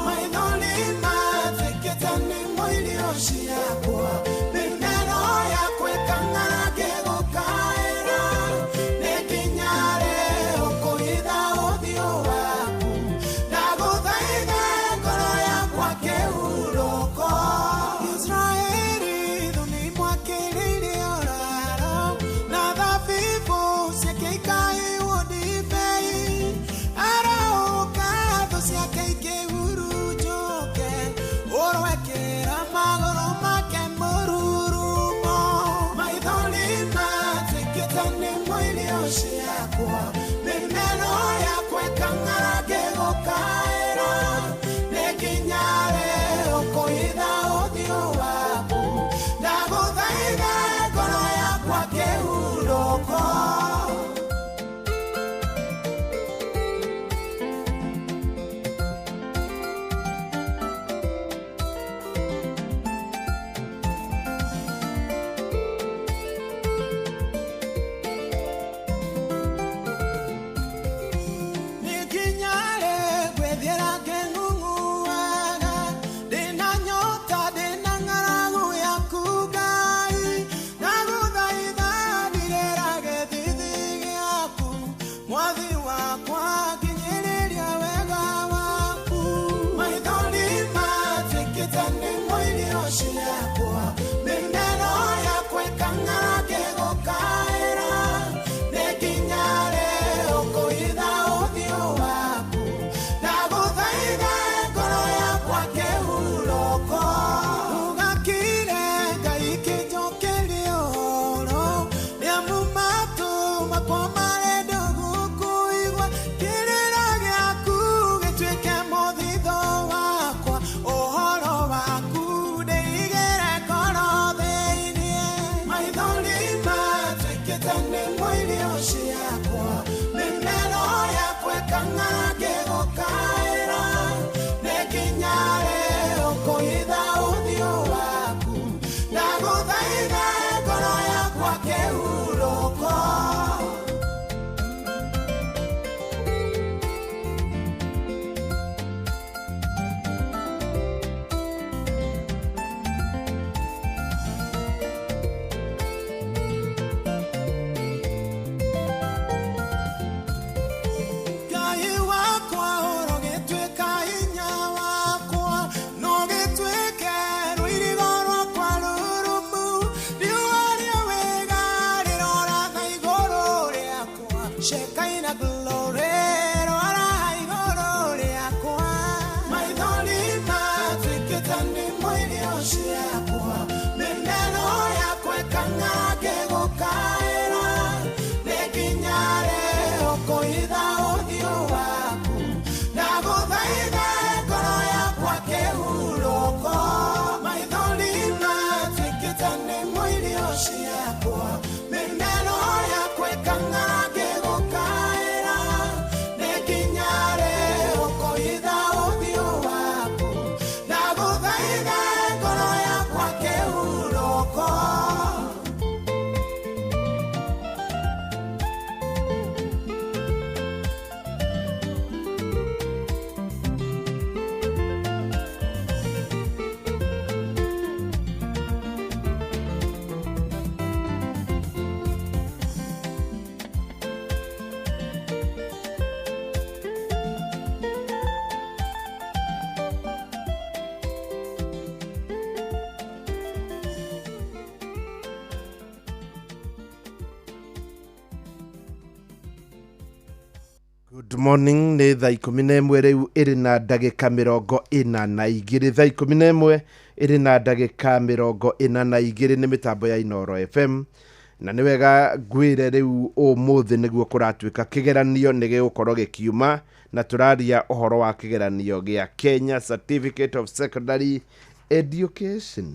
Maithori matuĩkĩte nĩ irio ciakwa, mĩmero yakwa ĩkang'ara ngĩgũkaĩra. Nĩ nginya rĩ ũkũhitha ũthiũ waku? Ndagũthaitha ngoro yakwa kĩhurũko. Israeli thũ nĩmwakĩrĩire ũraro, na thabibũ ciake ikahihwo ndibei. Arahũka thũ ciake ikĩhurunjũke, ũrwekĩra magũrũ make mũrurumo. Maithori matuĩkĩte nĩ irio ciakwa, mĩmero yakwa ĩkang'ara ngĩgũkaĩra. Nĩ nginya rĩ ũkũhitha ũthiũ waku? Ndagũthaitha ngoro yakwa kĩhurũko. Nĩ nginya rĩ ngwĩthiĩra ngĩng'ung'uaga? Ndĩna nyota, ndĩna ng'aragu. ciakwa mĩmero yakwa ĩkang'ara ngĩgũkaĩra nĩ nginya rĩ ũkũhitha ũthiũ waku ndagũthaitha ngoro yakwa kĩhurũko ũgakire Ngai kĩnjokerie ũhoro nĩamu matũ makwa marenda gũkũigua kĩrĩra gĩaku gĩtuĩke mũthithũ wakwa ũhoro waku ndĩigĩre ngoro thĩinĩ maithori matuĩkĩte nĩmo irio ciakwa mĩmero yakwa ĩkang'ara ngĩgũkaĩra nĩ nginya rĩ ũkũhitha ũthiũ waku ndagũthaitha ngoro yakwa kĩhurũko. Ngai wakwa ũrogĩtuĩka hinya wakwa no gĩtuĩke rũirigo rwakwa rũrũmu riũa rĩa wega rĩroratha igũrũ rĩakwa Shekinah glory rora igũrũ rĩakwa maithori matuĩkĩte nĩmo irio ciakwa mĩmero yakwa ĩkang'ara ngĩgũkaĩra nĩ nginya rĩ ũkũhitha ũthiũ waku ndagũthaitha ngoro yakwa kĩhurũko maithori matuĩkĩte nĩmo irio ciakwa mĩmero yakwa ĩkang'ara ngĩgũkaĩra nĩ nginya rĩ ũkũhitha ũthiũ waku ndagũthaitha ngoro yakwa kĩhurũko. Good morning nĩ thaa 11 rĩu ĩrĩ na ndagĩka 42 thaa 11 ĩrĩ na ndagĩka 42 nĩ mĩtambo ya Inooro FM na nĩ wega ngwĩre rĩu ũmũthĩ nĩguo kũratuĩka kĩgeranio nĩ gĩgũkorwo gĩkiuma na tũraria ũhoro wa kĩgeranio gĩa Kenya Certificate of Secondary Education.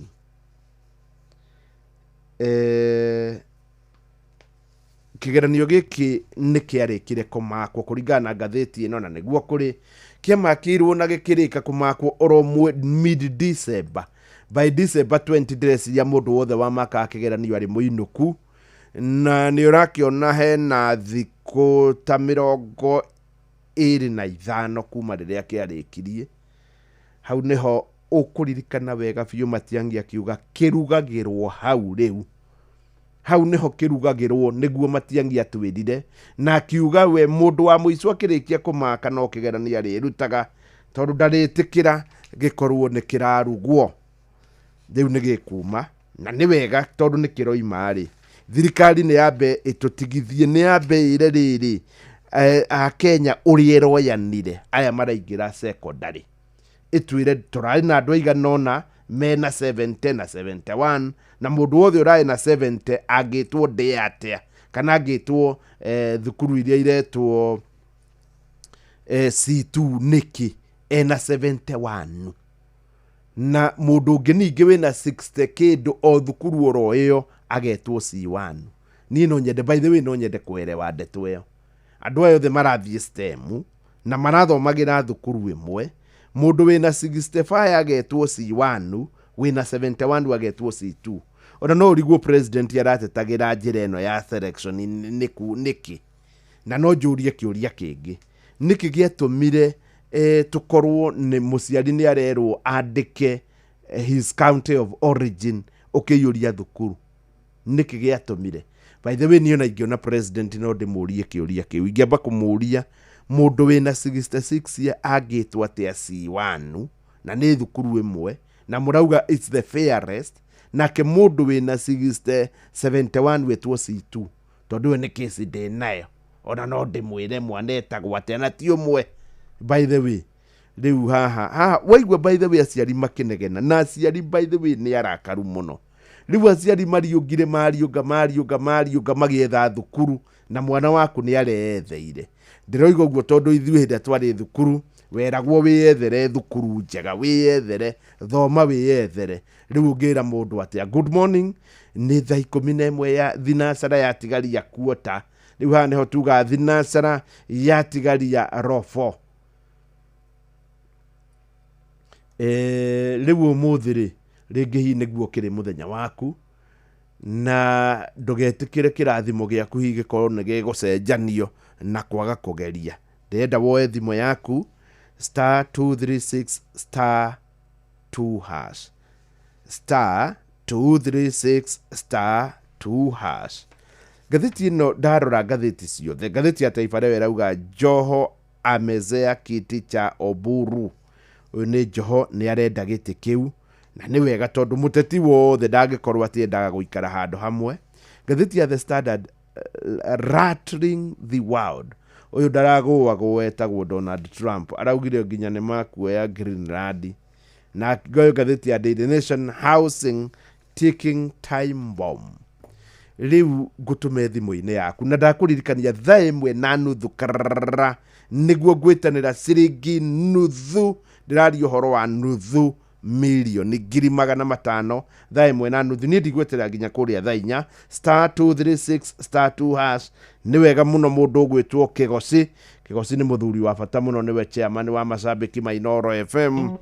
Kĩgeranio gĩkĩ nĩ kĩarĩkire kũmakwo kũringana na ngathĩti ĩno na nĩguo kũrĩ kĩamakĩirwo na gĩkĩrĩka kũmakwo oro mid December by December 20 ndĩreciria mũndũ wothe wamakaga kĩgeranio arĩ mũinũku na nĩ ũrakĩona hena thikũ ta 25 kuma rĩrĩa kĩarĩkirie. Hau nĩho ũkũririkana wega biũ Matiang'i akiuga kĩrugagĩrwo hau rĩu hau nĩho kĩrugagĩrwo nĩguo Matiang'i atwĩrire na akiuga we mũndũ wa mũico akĩrĩkia kũmaka no kĩgeranio arĩrutaga tondũ ndarĩtĩkĩra gĩkorwo nĩ kĩrarugwo. Rĩu nĩ gĩkuma na nĩ wega tondũ nĩ kĩroima rĩ thirikari nĩ yambe ĩtũtigithie nĩ yambe ĩre rĩrĩ Akenya ũrĩa ĩroyanire aya maraingĩra secondary ĩtwĩre tũrarĩ na andũ aigana ũna mena 70 na 71 na mũndũ wothe ũrarĩ na 70 angĩtwo ndĩ atĩa kana angĩtwo thukuru iria iretwo C2 nĩkĩ ena 71 na mũndũ ũngĩ ningĩ wĩna 60 kĩndũ o thukuru oro ĩyo agetwo C1. Niĩ no nyende by the way no nyende kũerewa ndeto ĩyo andũ aya othe marathiĩ STEM na marathomagĩra thukuru ĩmwe mũndũ wĩna 65 agetwo C1 wĩna 71 agetwo C2 ona no ũriguo president aratetagĩra njĩra ĩno ya selection nĩkĩ na no njũrie kĩũria kĩngĩ nĩkĩ gĩatũmire tũkorwo nĩ mũciari nĩ arerwo andĩke his county of origin ũkĩiyũria thukuru nĩkĩ gĩatũmire. By the way niĩ ona ingĩona president no ndĩmũrie kĩũria kĩu ingĩamba kũmũria mũndũ wĩna 66 angĩtwo atĩa C1 na nĩ thukuru ĩmwe Na mũrauga it's the fairest. Nake mũndũ wĩna 60 71 wĩtwo C2 tondũ ĩyo nĩ kesi ndĩ nayo, ona no ndĩmwĩre mwana etagwo atĩa na ti ũmwe. By the way, rĩu haha haha waigua, by the way, aciari makĩnegena, na aciari, by the way, nĩ arakaru mũno. Rĩu aciari mariũngire, mariũnga, mariũnga, mariũnga magĩetha thukuru, na mwana waku nĩ areetheire. Ndĩroiga ũguo tondũ ithuĩ hĩndĩ ĩrĩa twarĩ thukuru weragwo wĩyethere thukuru njega, wĩyethere, thoma wĩyethere. Rĩu ũngĩra mũndũ atĩa? Good morning, nĩ thaa 11 ya thinacara yatigaria kuota. Rĩu haha nĩho tugaga thinacara yatigaria robo. Rĩu ũmũthĩ rĩ, rĩngĩ hihi nĩguo kĩrĩ mũthenya waku, na ndũgetĩkĩre kĩrathimo gĩaku hihi gĩkorwo nĩ gĩgũcenjanio na kwaga kũgeria. Ndĩrenda woe thimũ yaku, star 236 star 2 hash, star 236 star 2 hash. Ngathĩti ĩno ndarora, ngathĩti ciothe, ngathĩti ya Taifa Leo ĩrauga Joho amezea kiti cha Oburu. Ũyũ nĩ Joho, nĩ arenda gĩtĩ kĩu, na nĩ wega tondũ mũteti wothe ndangĩkorwo atĩ endaga gũikara handũ hamwe. Ngathĩti ya The Standard, rattling the world, ũyũ ndaragũagwo etagwo Donald Trump, araugire nginya nĩ makuoya Greenland. Na ngoyo ngathĩti ya Daily Nation, housing ticking time bomb. Rĩu ngũtũme thimũ-inĩ yaku, na ndakũririkania thaa 1:30 karara nĩguo ngwĩtanĩra ciringi nuthu. Ndĩraria ũhoro wa nuthu milioni 500,000 thaa 1:30. Niĩ ndigweterera nginya kũrĩa thaa 4. Star 236 star 2 hash. Nĩ wega mũno mũndũ ũgwĩtwo Kĩgoci. Kĩgoci nĩ mũthuri wa bata mũno, nĩwe chairman wa macambĩki ma Inooro FM.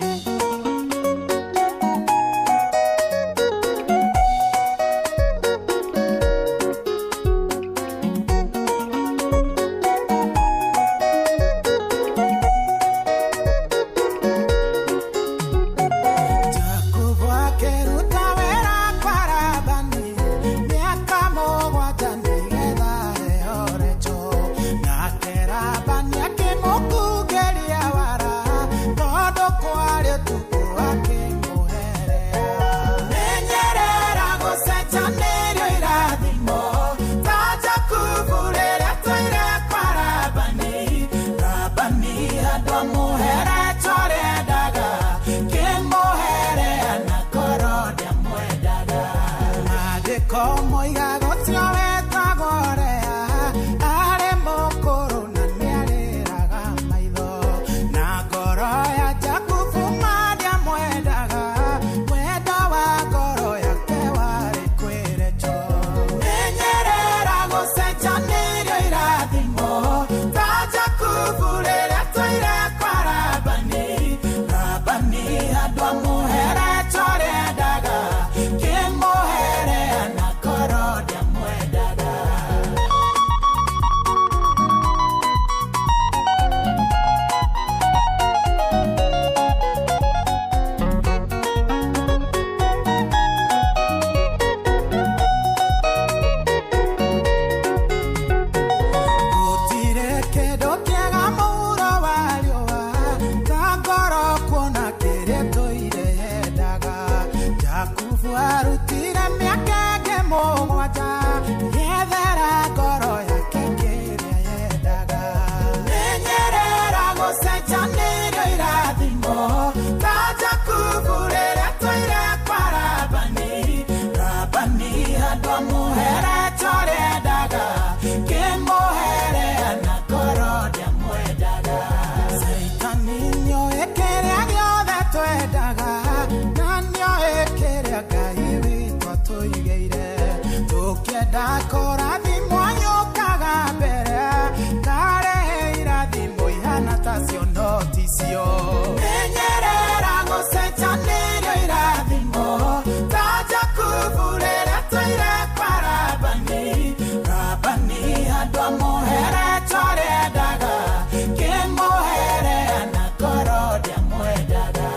Jakubu akĩruta wĩra kwa Labani mĩaka 7 nĩgetha aheo Recho. Nake Labani akĩmũkungĩria wara tondũ kwarĩ ũtukũ akĩmũherea. Menyerera gũcenjanĩrio irathimo ta Jakubu rĩrĩa twaire kwa Labani. Labani andũ amũhe Recho ũrĩa endaga, kĩmũherea na ngoro ndĩamwendaga. Maandĩko moigaga ũcio wetagwo Lea arĩ mũkũrũ na nĩarĩraga maitho, na ngoro ya Jakubu ma ndĩamwendaga, wendo wa ngoro yake warĩ kwĩ Recho. Menyerera gũcenjanĩrio irathimo ta Jakubu rĩrĩa twaire kwa Labani. Labani andũ amũhe Recho ũrĩa endaga, kĩmũherea na ngoro ndĩamwendaga. Gũtirĩ kĩndũ kĩega mũhuro wa riũa ta ngoro kuona kĩrĩa tũire yendaga. Jakubu arutire mĩaka ĩngĩ 7 yethera ngoro yake kĩrĩa yendaga. Menyerera gũcenjanĩrio irathimo ta Jakubu rĩrĩa twaire kwa Labani. Labani andũ amũhe Recho ũrĩa endaga, kĩmũherea na ngoro ndĩamwendaga. Caitani nĩoĩ kĩrĩa gĩothe twendaga, na nĩoĩ kĩrĩa Ngai witũ atũigĩire. Tũkĩenda kũrathimwo yũkaga mbere, karehe irathimo ihana tacio no ticio. Menyerera gũcenjanĩrio irathimo ta Jakubu rĩrĩa twaire kwa Labani. Labani andũ amũhe Recho ũrĩa endaga, kĩmũherea na ngoro ndĩamwendaga.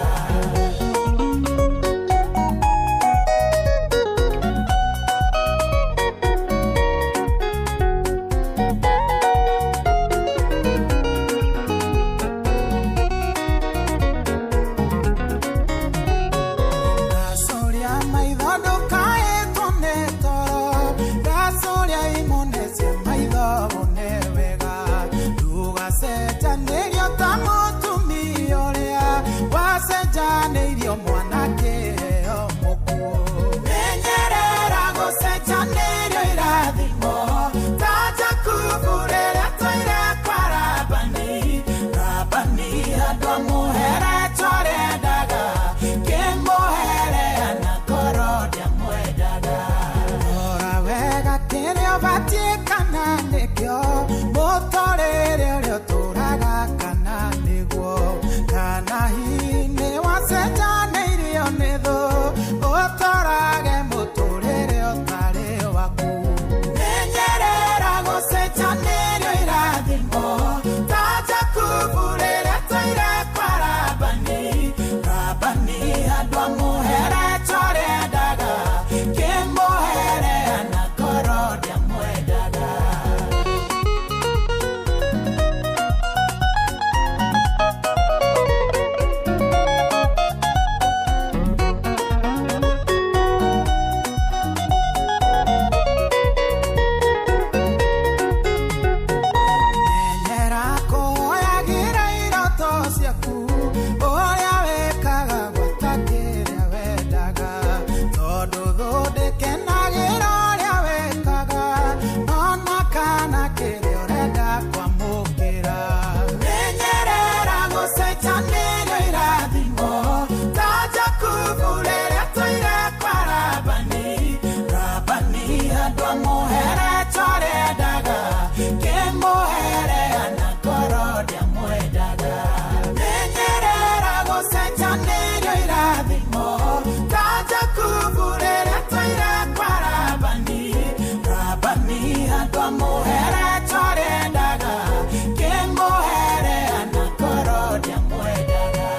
mwana kĩheo mũkuũ. Menyerera gũcenjanĩrio irathimo ta Jakubu rĩrĩa twaire kwa Labani. Labani andũ amũhere tũrendaga kĩmũhere anakorwo ndiamwendaga. Rora wega kĩrĩa ũbatiĩ kana nĩkĩo mũtũrĩre ũrĩa ũtũraga kana nĩguo, kana hihi nĩwacenjanĩirio nĩ thũ ũtũrage mũtũrĩre ũtarĩ waku. Menyerera gũcenjanĩrio irathimo ta Jakubu rĩrĩa twaire kwa Labani. Labani andũ amũhere tũrendaga kĩmũhere anakorwo ndiamwendaga. Menyera kũhoyagĩra iroto ciaku ũrĩa wĩkaga gwata kĩrĩa wendaga, tondũ thũ ndĩkenagĩra ũrĩa wĩkaga ona kana kĩrĩa ũrenda kwamũkĩra. Menyerera gũcenjanĩrio irathimo ta Jakubu rĩrĩa twaire kwa Labani. Labani andũ amũhere tũrendaga kĩmũhere anakorwo ndiamwendaga. Menyerera gũcenjanĩrio irathimo ta Jakubu rĩrĩa twaire kwa Labani. Labani andũ amũhere tũrendaga kĩmũhere anakorwo ndiamwendaga.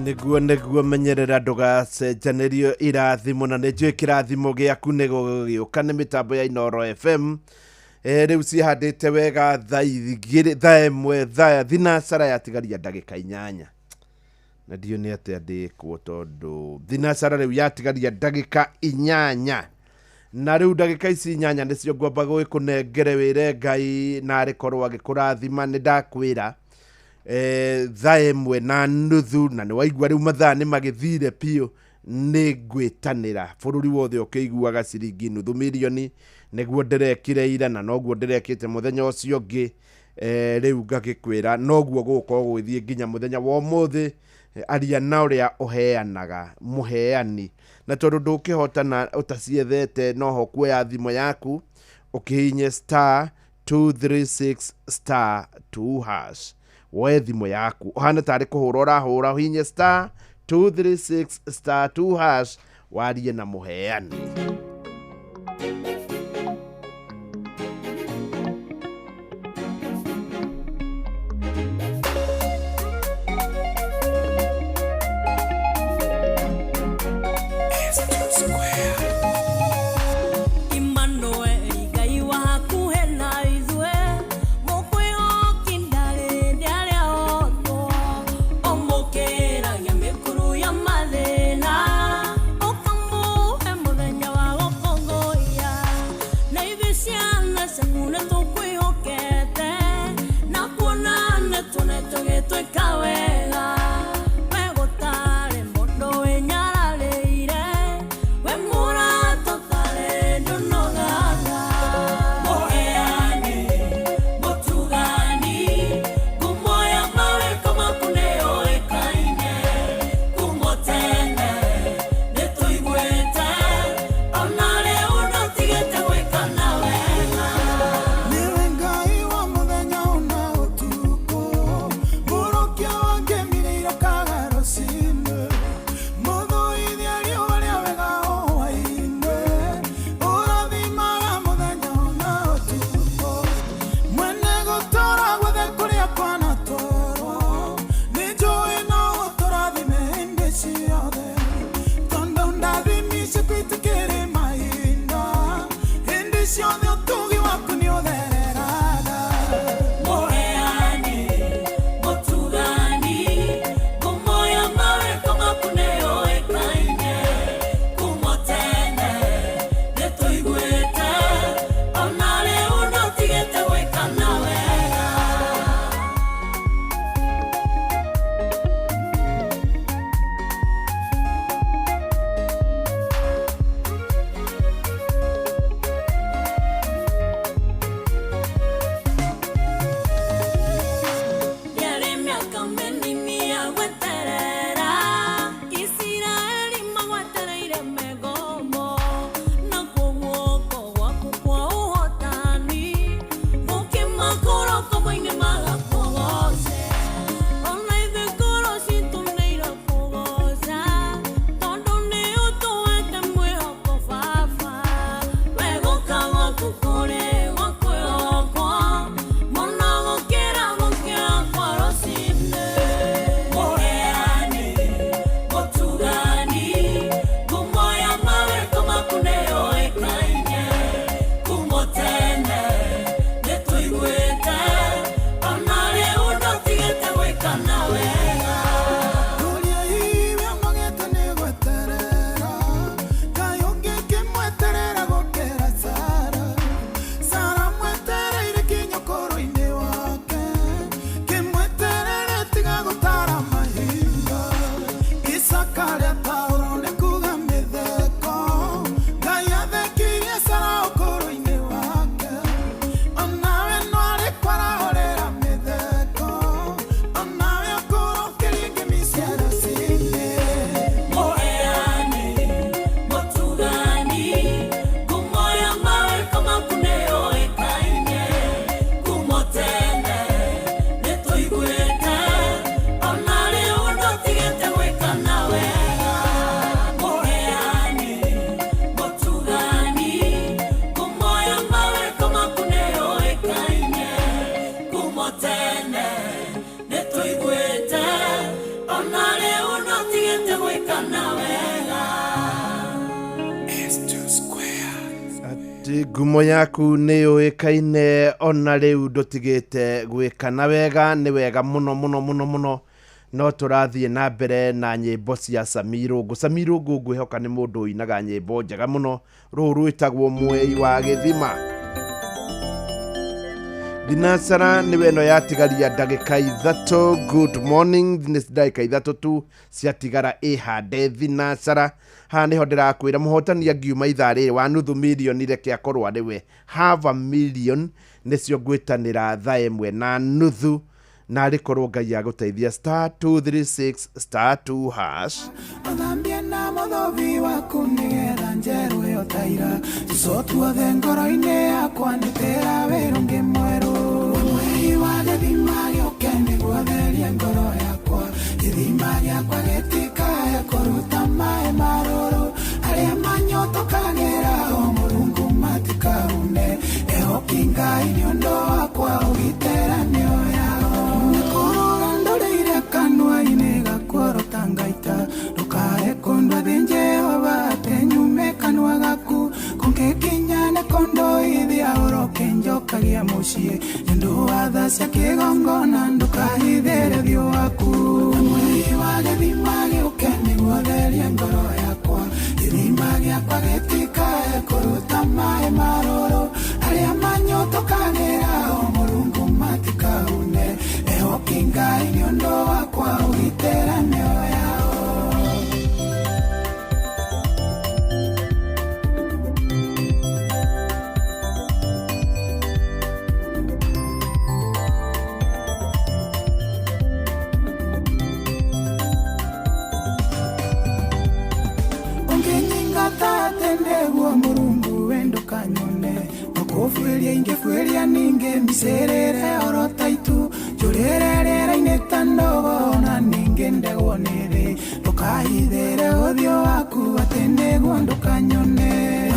Nĩguo menyerera ndũgacenjanĩrio irathimo, na nĩ njũĩ kĩrathimo gĩaku nĩ gũgĩũka nĩ mĩtambo ya Inooro FM. Rĩu cihandĩte wega thaa igĩrĩ, thaa ĩmwe, thaa thinacara yatigaria ndagĩka 8, na ndiũ nĩ atĩa ndĩkwo tondũ thinacara rĩu yatigaria ndagĩka 8, na rĩu ndagĩka ici 8 nĩcio ngwamba gũgĩkũnengere wĩre Ngai na arĩkorwo agĩkũrathima. Nĩ ndakwĩra thaa 1:30, na nĩ waigua rĩu mathaa nĩ magĩthire biũ, nĩ ngwĩtanĩra bũrũri wothe ũkĩiguaga ciringi nuthu mirioni nĩguo ndĩrekire ira na noguo ndĩrekĩte mũthenya ũcio ũngĩ. Rĩu ngagĩkwĩra noguo gũgũkorwo gũgĩthiĩ nginya mũthenya wa ũmũthĩ. Aria na ũrĩa ũheanaga mũheani, na tondũ ndũkĩhotana ũtaciethete noho kuoya thimũ yaku ũkĩhinye star 236 star 2 hash, woe thimũ yaku ũhane tarĩ kũhũra ũrahũra, ũhinye star 236 star 2 hash warie na mũheani. Emmanuel Ngai wa hakuhĩ na ithuĩ, mũkwĩhoki ndarĩ ndarĩa otwo, ũmũkĩragia mĩkuru ya mathĩna, ũkamũhe mũthenya wa gũkũngũiya. Na ithuĩ ciana ciaku nĩtũkwĩhokete, na kuona nĩtuonete ũgĩtwĩka wega. We gũtarĩ mũndũ wĩnyararĩire, we mũrata ũtarĩ ndũnogaga. Mũheani, mũtugani, ngumo ya mawĩko maku nĩyũĩkaine. Kuma tene nĩtũiguĩte, ona rĩu ndũtigĩte gwĩkana wega. Nĩwe Ngai wa mũthenya ona ũtukũ, mũrũkia wa ngemi irokaga rũcinĩ, mũthũithia riũa rĩa wega o hwaĩ-inĩ, ũrathimaga mũthenya ona ũtukũ, mwene gũtũũra guothe kũrĩa kwanatwarwo, nĩnjũĩ no ũtũrathime hĩndĩ ciothe, tondũ ndathimi ciaku itikĩrĩ mahinda, hĩndĩ ciothe ũtugi waku nĩũthereraga. Mũheani, mũtugani, ngumo ya mawĩko maku nĩyũĩkaine. Kuma tene nĩtũiguĩte, kũrĩ gwakwĩhokwo mũno gũkĩra gũkĩra kwa rũcinĩ. Mũheani, mũtugani, ngumo ya mawĩko maku nĩyũĩkaine. Kuuma tene nĩtũiguĩte, ona rĩu ndũtigĩte gwĩka na wega. Kũrĩa iwe mũgĩte nĩ gweterera, Ngai ũngĩkĩmweterera gũkĩra Sara. Sara mwetereire kinya ũkũrũ-inĩ wake, kĩmweterere tiga gũtara mahinda. Isaka rĩataũrwo nĩ kuga mĩtheko, Ngai athekirie Sara ũkũrũ-inĩ wake. Onawe no arĩ kwarahũrĩra mĩtheko, onawe ũkũrũ ũkĩringa mĩciaro-inĩ. Mũheani, mũtugani, ngumo ya mawĩko maku nĩyũĩkaine. Kuuma tene nĩtũiguĩte, ona rĩu ndũtigĩte gwĩka na wega. Mũheani, mũtugani, ngumo ya mawĩko maku nĩyũĩkaine. Kuuma tene nĩtũiguĩte, ona rĩu ndũtigĩte gwĩka na wega. Atĩ ngumo yaku nĩ yũĩkaine ona rĩu ndũtigĩte gwĩka na wega nĩ wega mũno mũno mũno mũno no tũrathiĩ na mbere na nyĩmbo cia Samirũngũ. Samirũngũ ngwĩhoka nĩ mũndũ ũinaga nyĩmbo njega mũno, rũũ rwĩtagwo Mwei wa Gĩthima. Thinacara nĩwe ĩno yatigaria ndagĩka 3. Good morning, nĩ ndagĩka 3 tu ciatigara ĩhande thinacara. Haha nĩho ndĩrakwĩra mũhotani angiuma ithaa rĩrĩ wa nuthu mirioni reke akorwo arĩ we. Half a million nĩcio ngwĩtanĩra thaa 1:30 na arĩ korwo Ngai agũteithia star 236 star 2 hash. Ũthambie na mũthobi waku nĩgetha njerũ ĩyo taira Jesũ tuothe ngoro-inĩ yakwa ndutĩra wĩra ũngĩ mwerũ. Mwei wa gĩthima gĩũke nĩguo therie ngoro yakwa, gĩthima gĩakwa gĩtikae kũruta maĩ marũrũ. Arĩa manyotokagĩra o Mũrungu matikaune, ehoki Ngai nĩ ũndũ wakwa ũgitĩra mĩoyo yao. Nĩkũrũra ndũrĩire kanua-inĩ gakuorota ngaita, ndũkae kũndua thĩ Jehova atĩ nyume kanua gaku. Kũngĩkinya nĩ kũndũithia ũroke njokagia mũciĩ, nĩ ũndũ wa tha cia kĩgongona ndũkahithĩre ũthiũ waku. Mwei wa gĩthima gĩũke nĩguo therie ngoro yakwa, gĩthima gĩakwa gĩtikae kũruta maĩ marũrũ. Arĩa manyotokagĩra o Mũrungu matikaune, ehoki Ngai nĩ ũndũ wakwa ũgitĩra mĩoyo yao. Ũngĩnyingata atĩ nĩguo Mũrungu we ndũkanyone, ngũkũbuĩria ingĩbuĩria ningĩ micĩrĩre oro ta itu, njũrĩre rĩera-inĩ ta ndogo na ningĩ ndegwo nĩ thĩ. Ndũkahithĩre ũthiũ waku atĩ nĩguo ndũkanyone.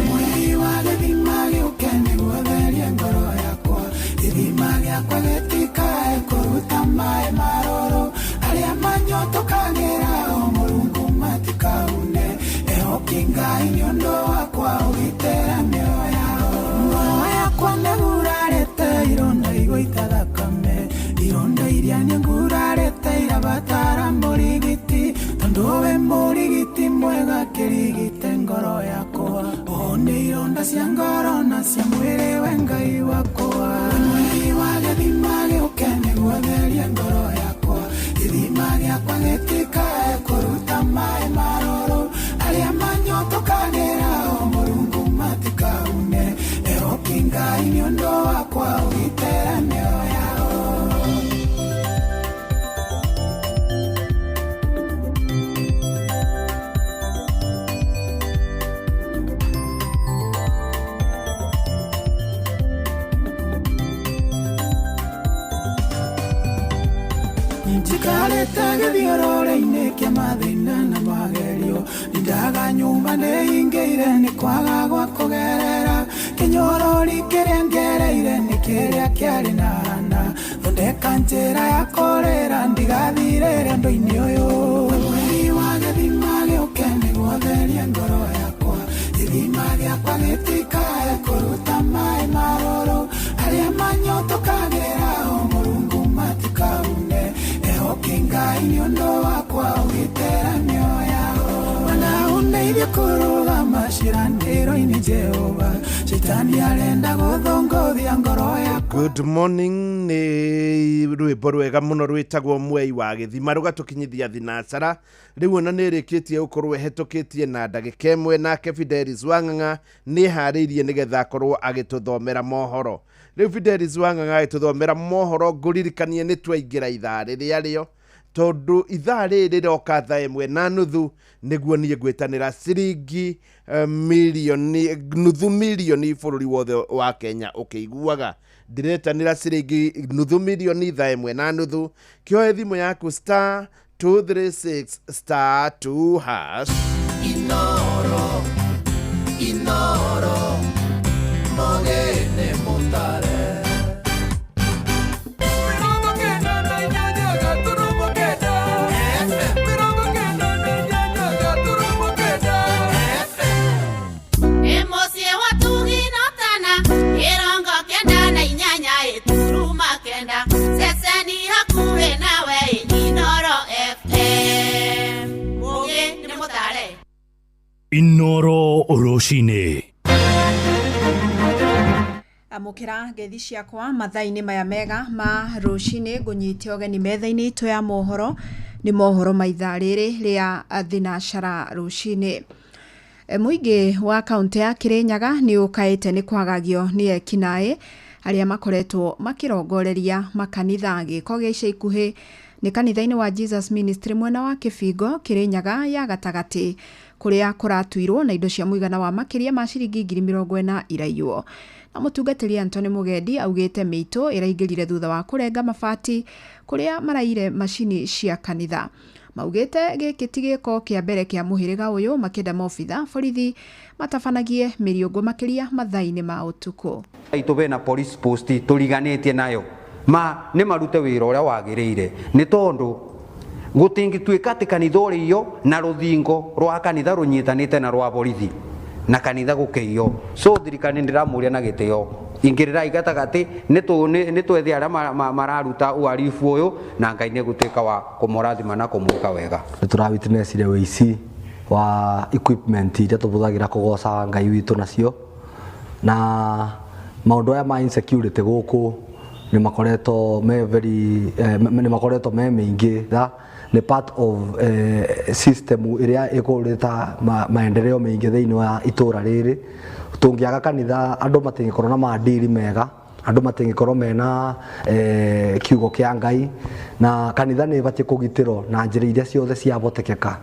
Mwei wa gĩthima gĩũke nĩguo therie ngoro yakwa, gĩthima gĩakwa gĩtikae kũruta maĩ marũrũ. Arĩa manyotokagĩra o Mũrungu matikaune, ehoki Ngai nĩ ũndũ wakwa ũgitĩra mĩoyo yao. Ngoro yakwa nĩgurarĩte ironda igũita thakame, ironda iria nĩngurarĩte irabatara mũrigiti, tondũ we mũrigiti mwega kĩrigite ngoro yakwa. Ũhone ironda cia ngoro na cia mwĩrĩ we Ngai wakwa. Mwei wa gĩthima gĩũke nĩguo therie ngoro yakwa, gĩthima gĩakwa gĩtikae kũruta maĩ marũrũ. Arĩa manyotokagĩra o Mũrungu matikaune, ehoki Ngai nĩ ũndũ wakwa ũgitĩra mĩoyo yao. Njikarĩte gĩthiũrũrĩ-inĩ kĩa mathĩna na magerio, nindaga nyũmba nĩhingĩire nĩ kwaga gwa kũgerera. Kĩnyorore Gĩthũri kĩrĩa ngereire nĩ kĩrĩa kĩarĩ na Hana. Thondeka njĩra ya kũrĩra ndigathirĩre ũndũ-inĩ ũyũ. Mweri wa gĩthima gĩũke nĩguo therie ngoro yakwa. Gĩthima gĩakwa gĩtikae kũruta maĩ marũrũ. Arĩa manyotokagĩra o Mũrungu matikaune. Ehoki Ngai nĩ ũndũ wakwa ũgitĩra mĩoyo yao. Bwana ũndeithie kũrũgama ciĩranĩro-inĩ Jehova. Shaitani arenda gũthongothia ngoro yakwa. Good morning nĩ rwĩmbo rwega mũno rwĩtagwo Mwei wa Gĩthima rũgatũkinyithia thinacara. Rĩu ona nĩ ĩrĩkĩtie gũkorwo ĩhetũkĩtie na ndagĩka ĩmwe, nake Fidelis Wang'ang'a nĩ eharĩirie nĩgetha akorwo agĩtũthomera mohoro. Rĩu Fidelis Wang'ang'a agĩtũthomera mohoro, ngũririkanie nĩ twaingĩra ithaa rĩrĩa rĩo, tondũ ithaa rĩrĩ rĩroka thaa 1:30 nĩguo niĩ ngwĩtanĩra ciringi milioni nuthu milioni bũrũri wothe wa Kenya ũkĩiguaga. Ndĩretanĩra ciringi nuthu milioni thaa 1:30. Kĩoe thimũ yaku star 236 star 2 hash. Inoro, Inoro, mogene mutare. Inoro rũcinĩ. Amũkĩra ngeithi ciakwa mathaa-inĩ maya mega ma rũcinĩ, ngũnyite ũgeni metha-inĩ itũ ya mohoro. Nĩ mohoro ma ithaa rĩrĩ rĩa thinacara rũcinĩ. Mũingĩ wa kaũntĩ ya Kĩrĩnyaga nĩ ũkaĩte nĩ kwagagio nĩ ekinaĩ arĩa makoretwo makĩrongoreria makanitha. Gĩko gĩa ica ikuhĩ nĩ kanitha-inĩ wa Jesus Ministry mwena wa Kĩbingo, Kĩrĩnyaga ya gatagatĩ, kũrĩa kũratuirwo na indo cia mũigana wa makĩria ma ciringi 40,000 iraiywo. Na mũtungatĩri Anthony Mugendi augĩte mĩitũ ĩraingĩrire thutha wa kũrenga mabati kũrĩa maraire macini cia kanitha. Maugĩte gĩkĩ ti gĩko kĩa mbere kĩa mũhĩrĩga ũyũ, makĩenda maobitha borithi matabanagie mĩriũngũ makĩria mathaa-inĩ ma ũtukũ. Itũ bena police post tũriganĩtie nayo ma nĩ marute wĩra ũrĩa wagĩrĩire, nĩ tondũ gũtingĩtuĩka atĩ kanitha ũrĩio na rũthingo rwa kanitha rũnyitanĩte na rwa borithi na kanitha gũkĩiywo. So thirikari ndĩramũria na gĩtĩo, ingĩrĩrai gatagatĩ nĩ twethe arĩa mararuta uhalifu ũyũ, na Ngai nĩ egũtuĩka wa kũmũrathima na kũmwĩka wega. Nĩ tũrawitnessire ũici wa equipment iria tũhũthagĩra kũgoca Ngai witũ nacio, na maũndũ aya ma insecurity gũkũ nĩ makoretwo me very nĩ makoretwo me maingĩ. Nĩ part of system ĩrĩa ĩkũreta maendeleo maingĩ thĩinĩ wa itũra rĩrĩ. Tũngĩaga kanitha andũ matingĩkorwo na maadili mega, andũ matingĩkorwo mena kiugo kĩa Ngai, na kanitha nĩ ĩbatiĩ kũgitĩrwo na njĩra iria ciothe ciahotekeka.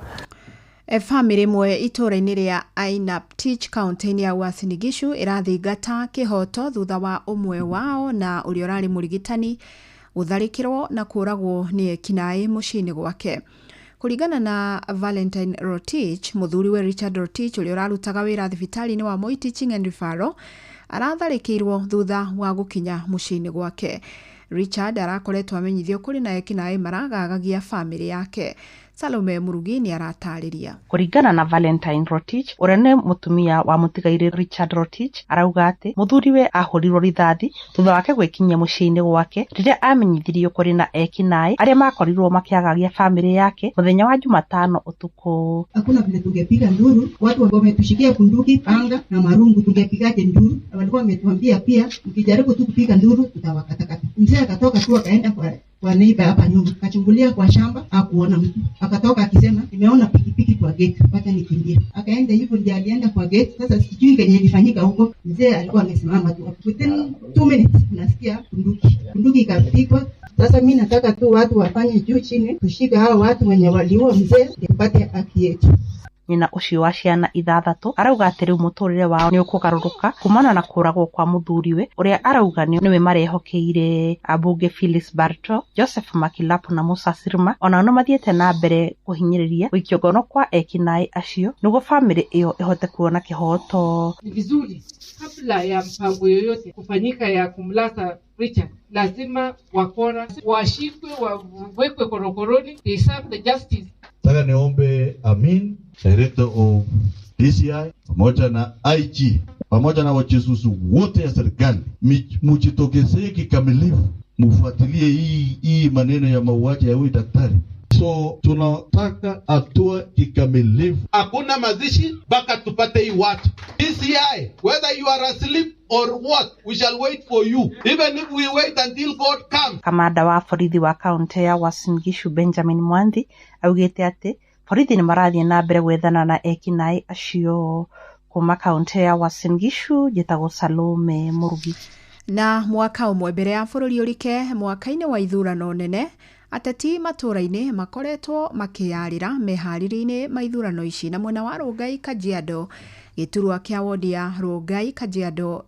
Famĩlĩ ĩmwe itũũra-inĩ rĩa Ainaptich kaũntĩ-inĩ ya Uasin Gishu ĩrathingata kĩhoto thutha wa ũmwe wao na ũrĩa ũrarĩ mũrigitani gũtharĩkĩrwo na kũũragwo nĩ ekinaĩ mũciĩ-inĩ gwake. Kũringana na Valentine Rotich, mũthuriwe Richard Rotich ũrĩa ũrarutaga wĩra thibitarĩ-inĩ wa Moi Teaching and Referral aratharĩkĩirwo thutha wa gũkinya mũciĩ-inĩ gwake. Richard arakoretwo amenyithio kũrĩ na ekinaĩ maragagagia famĩlĩ yake. Salome Murugi nĩ aratarĩria. Kũringana na Valentine Rotich, ũrĩa nĩ mũtumia wa mũtigairĩ Richard Rotich, arauga atĩ mũthuriwe ahũrirwo rithathi thutha wake gwĩkinyia mũciĩ-inĩ gwake rĩrĩa amenyithirio kũrĩ na ekinaĩ arĩa makorirwo makĩagagia famĩlĩ yake mũthenya wa Jumatano ũtukũ. Hakuna vile tungepiga nduru, watu wametushikia bunduki, panga na marungu, tungepigaje nduru? Walikuwa wametuambia pia mkijaribu tu kupiga nduru tutawakatakata. Mzee akatoka tu akaenda kwa neighbor hapa nyuma, akachungulia kwa shamba hakuona mtu, akatoka akisema nimeona pikipiki kwa gate, wacha nikimbie. Akaenda hivyo ndiye alienda kwa gate. Sasa sijui kenye ilifanyika huko, mzee alikuwa amesimama tu, within 2 minutes nasikia bunduki ikapigwa. Sasa mimi nataka tu watu wafanye juu chini kushika hao watu wenye waliua mzee tupate haki yetu. Nyina ũcio wa ciana ithathatũ arauga atĩ rĩu mũtũrĩre wao nĩ ũkũgarũrũka kumana na kũragwo kwa mũthuriwe ũrĩa arauga nĩwe marehokeire. Ambunge Phyllis Barto, Joseph Makilap na Musa Sirma onao no mathiĩte na mbere kũhinyĩrĩria gũikio ngono kwa ekinaĩ acio nĩguo famĩlĩ ĩyo ĩhote kuona kĩhoto. Ni vizuri kabla ya mpango yoyote kufanyika ya kumlaza Richard, lazima wakora washikwe, wawekwe korokoroni, they serve the justice. Nataka niombe Amin, Director of DCI, pamoja na IG, pamoja na wachesusu wote ya serikali, mujitokezee kikamilifu, mufuatilie hii maneno ya mauaji ya huyu daktari. So tunataka hatua kikamilifu. Hakuna mazishi mpaka tupate hii watu. DCI, whether you are asleep or what, we shall wait for you. Even if we wait until God comes. Kamanda wa borithi wa kaunti ya Uasin Gishu Benjamin Mwanthi augĩte atĩ borithi nĩ marathiĩ na mbere gwethana na ekinaĩ acio. Kuma kaunti ya Uasin Gishu njĩtagwo Salome Mũrugi. Na mwaka ũmwe mbere ya bũrũri ũrike mwaka-inĩ wa ithurano nene, ateti matũra-inĩ makoretwo makĩyarĩra meharĩria-inĩ ma ithurano ici. Na mwena wa Rongai Kajiado, gĩturwa kĩa wodi ya Rongai Kajiado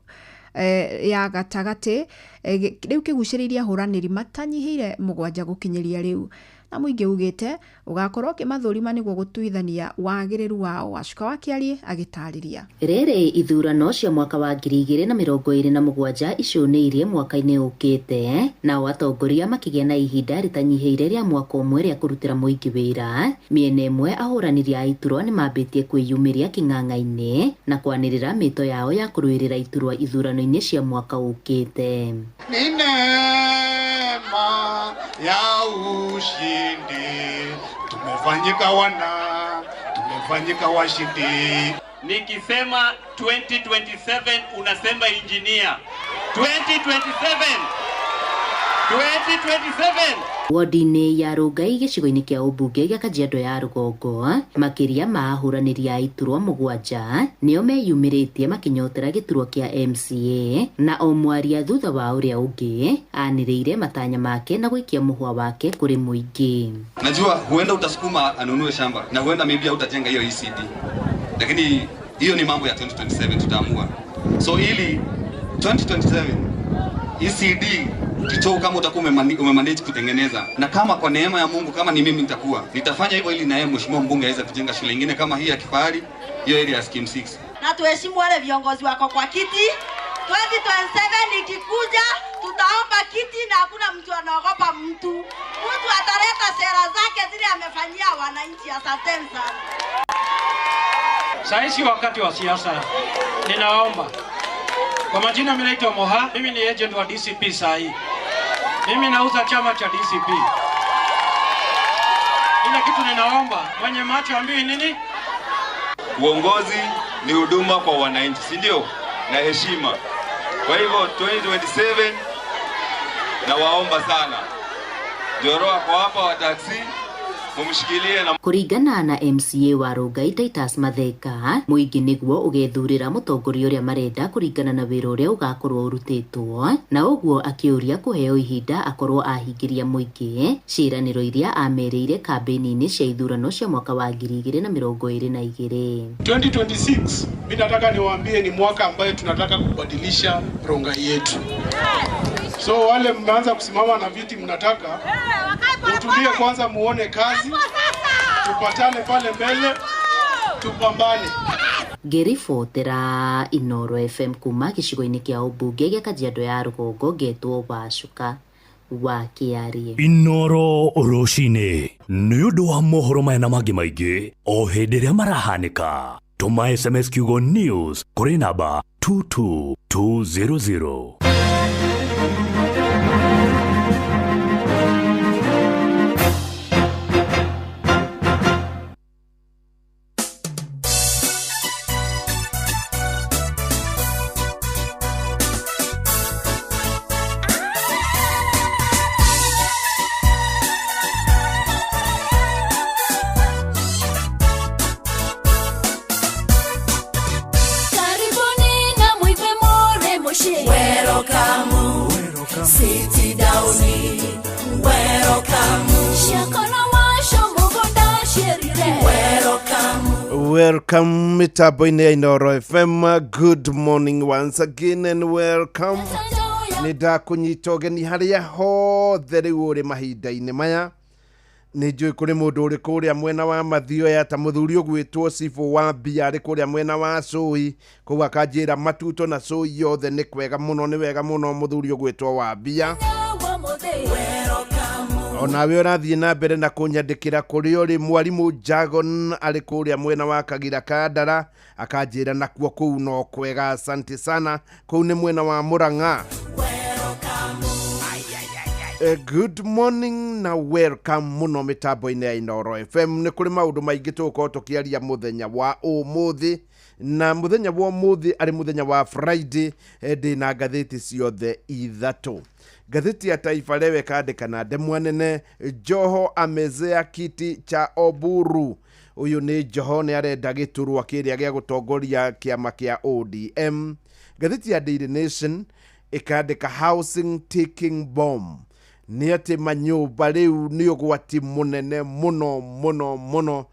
ya gatagatĩ rĩu kĩgucĩrĩirie ahũranĩri matanyihĩire 7 gũkinyĩria rĩu, na mũingĩ ugĩte ũgakorwo ũkĩmathũrima nĩguo gũtuithania wagĩrĩru wao. Wacuka wa Kĩarie agĩtarĩria. Rĩrĩ ithurano cia mwaka wa 2027 icũnĩirie mwaka-inĩ ũkĩte, nao atongoria makĩgĩa na ihinda rĩtanyihĩire rĩa mwaka ũmwe rĩa kũrutĩra mũingĩ wĩra. Mĩena ĩmwe ahũranĩri a iturwa nĩmambĩtie kwĩyumĩria kĩng'ang'a-inĩ na kwanĩrĩra mĩto yao ya kũrũĩrĩra iturwa ithurano-inĩ cia mwaka ũkĩte. Ni neema ya ushindi, tumefanyika wana, tumefanyika washindi. Nikisema 2027 unasema engineer. 2027. 2027. Wodi-inĩ ya Rongai gĩcigo-inĩ kĩa ũmbunge gĩa Kajiado ya rũgongo, makĩria ma ahũranĩri a iturwa 7 nĩo meyumĩrĩtie makĩnyotera gĩturwa kĩa MCA, na o mwaria thutha wa ũrĩa ũngĩ anĩrĩire matanya make na gũikia mũhwa wake kũrĩ mũingĩ. Najua huenda utasukuma anunue shamba na huenda maybe hautajenga hiyo ECD, lakini hiyo ni mambo ya 2027 tutaamua. So ili 2027 ECD kicho kama utakuwa umemanage kutengeneza, na kama kwa neema ya Mungu kama ni mimi nitafanya hivyo ili naye mheshimiwa mbunge aweze kujenga shule nyingine kama hii ya kifahari, hiyo area ya scheme 6. Na tuheshimu wale viongozi wako kwa kiti. 2027 ikikuja tutaomba kiti na hakuna mtu anaogopa mtu. Mtu ataleta sera zake zile amefanyia wananchi. Asanteni sana. Sasa wakati wa siasa ninaomba. Kwa majina mimi naitwa Moha, mimi ni agent wa DCP saa hii. Mimi nauza chama cha DCP. Ila kitu ninaomba, mwenye macho ambiwi nini? Uongozi ni huduma kwa wananchi, si ndio? Na heshima. Kwa hivyo 2027 nawaomba sana. Joroa kwa hapa wa taxi mumshikilie na Kũringana na MCA wa Rongai Titus Matheka, mũingĩ nĩguo ũgethurĩra mũtongoria ũrĩa marenda kũringana na wĩra ũrĩa ũgakorwo ũrutĩtwo, na ũguo akĩũria kũheo ihinda akorwo ahingĩria mũingĩ ciĩranĩro iria amerĩire kambĩni-inĩ cia ithurano cia mwaka wa 2022. 2026 mimi nataka niwaambie ni mwaka ambaye tunataka kubadilisha Rongai yetu. So wale mmeanza kusimama na viti mnataka mtulie kwanza, muone kazi, tupatane pale mbele, tupambane. Ngĩribotera Inooro FM kuma gĩcigo-inĩ kĩa ũmbunge gĩa Kajiado ya rũgongo, ngetwo Wacuka wa Kĩarie. Inooro rũcinĩ nĩ ũndũ wa mohoro maya na mangĩ maingĩ o hĩndĩ ĩrĩa marahanĩka. Tũma SMS kiugo news kũrĩ namba 22200. Welcome mitambo-inĩ ya Inooro FM. Good morning once again and welcome. Nĩ ndakũnyita ũgeni harĩa hothe rĩu ũrĩ mahinda-inĩ maya. Nĩ njũĩ kũrĩ mũndũ ũrĩ kũrĩa mwena wa Mathioya ta mũthuri ũgwĩtwo Cibũ wa Mbia arĩ kũrĩa mwena wa Cũi kũu, akanjĩra Matuto na Cũi yothe nĩ kwega mũno, nĩ wega mũno mũthuri ũgwĩtwo wa Mbia. Onawe ũrathiĩ na mbere na kũnyandĩkĩra kũrĩa ũrĩ. Mwarimũ Jagon arĩ kũrĩa mwena wa Kagira Kandara, akanjĩra nakuo kũu no kwega, asante sana, kũu nĩ mwena wa Murang'a. Good morning na welcome mũno mĩtambo-inĩ ya Inooro FM. Nĩ kũrĩ maũndũ maingĩ tũgũkorwo tũkĩaria mũthenya wa ũmũthĩ, na mũthenya wa ũmũthĩ arĩ mũthenya wa Friday. Ndĩ na ngathĩti ciothe ithatũ. Ngathĩti ya Taifa Leo ĩkandĩka na ndemwa nene, "Joho amezea kiti cha Oburu." Ũyũ nĩ Joho, nĩ arenda gĩturwa kĩrĩa gĩa gũtongoria kĩama kĩa ODM. Ngathĩti ya Daily Nation ĩkandĩka, "Housing ticking bomb." Nĩ atĩ manyũmba rĩu nĩ ũgwati mũnene mũno mũno mũno.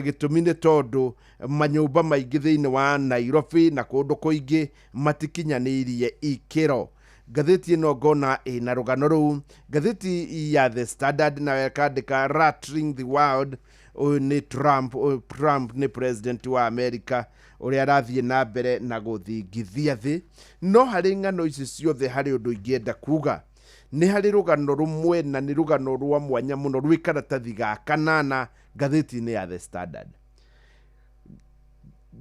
Gĩtũmi nĩ tondũ manyũmba maingĩ thĩinĩ wa Nairobi na kũndũ kũingĩ matikinyanĩirie ikĩro. Ngathĩti ĩno ngona ĩna rũgano rũu. Ngathĩti ya The Standard nayo ĩkandĩka, "Rattling the world." Ũyũ nĩ Trump, ũyũ Trump nĩ president wa America ũrĩa arathiĩ na mbere na gũthingithia thĩ. No harĩ ng'ano ici ciothe, harĩ ũndũ ingĩenda kuga. Nĩ harĩ rũgano rũmwe, na nĩ rũgano rwa mwanya mũno, rwĩ karatathi ga kanana ngathĩti-inĩ ya The Standard.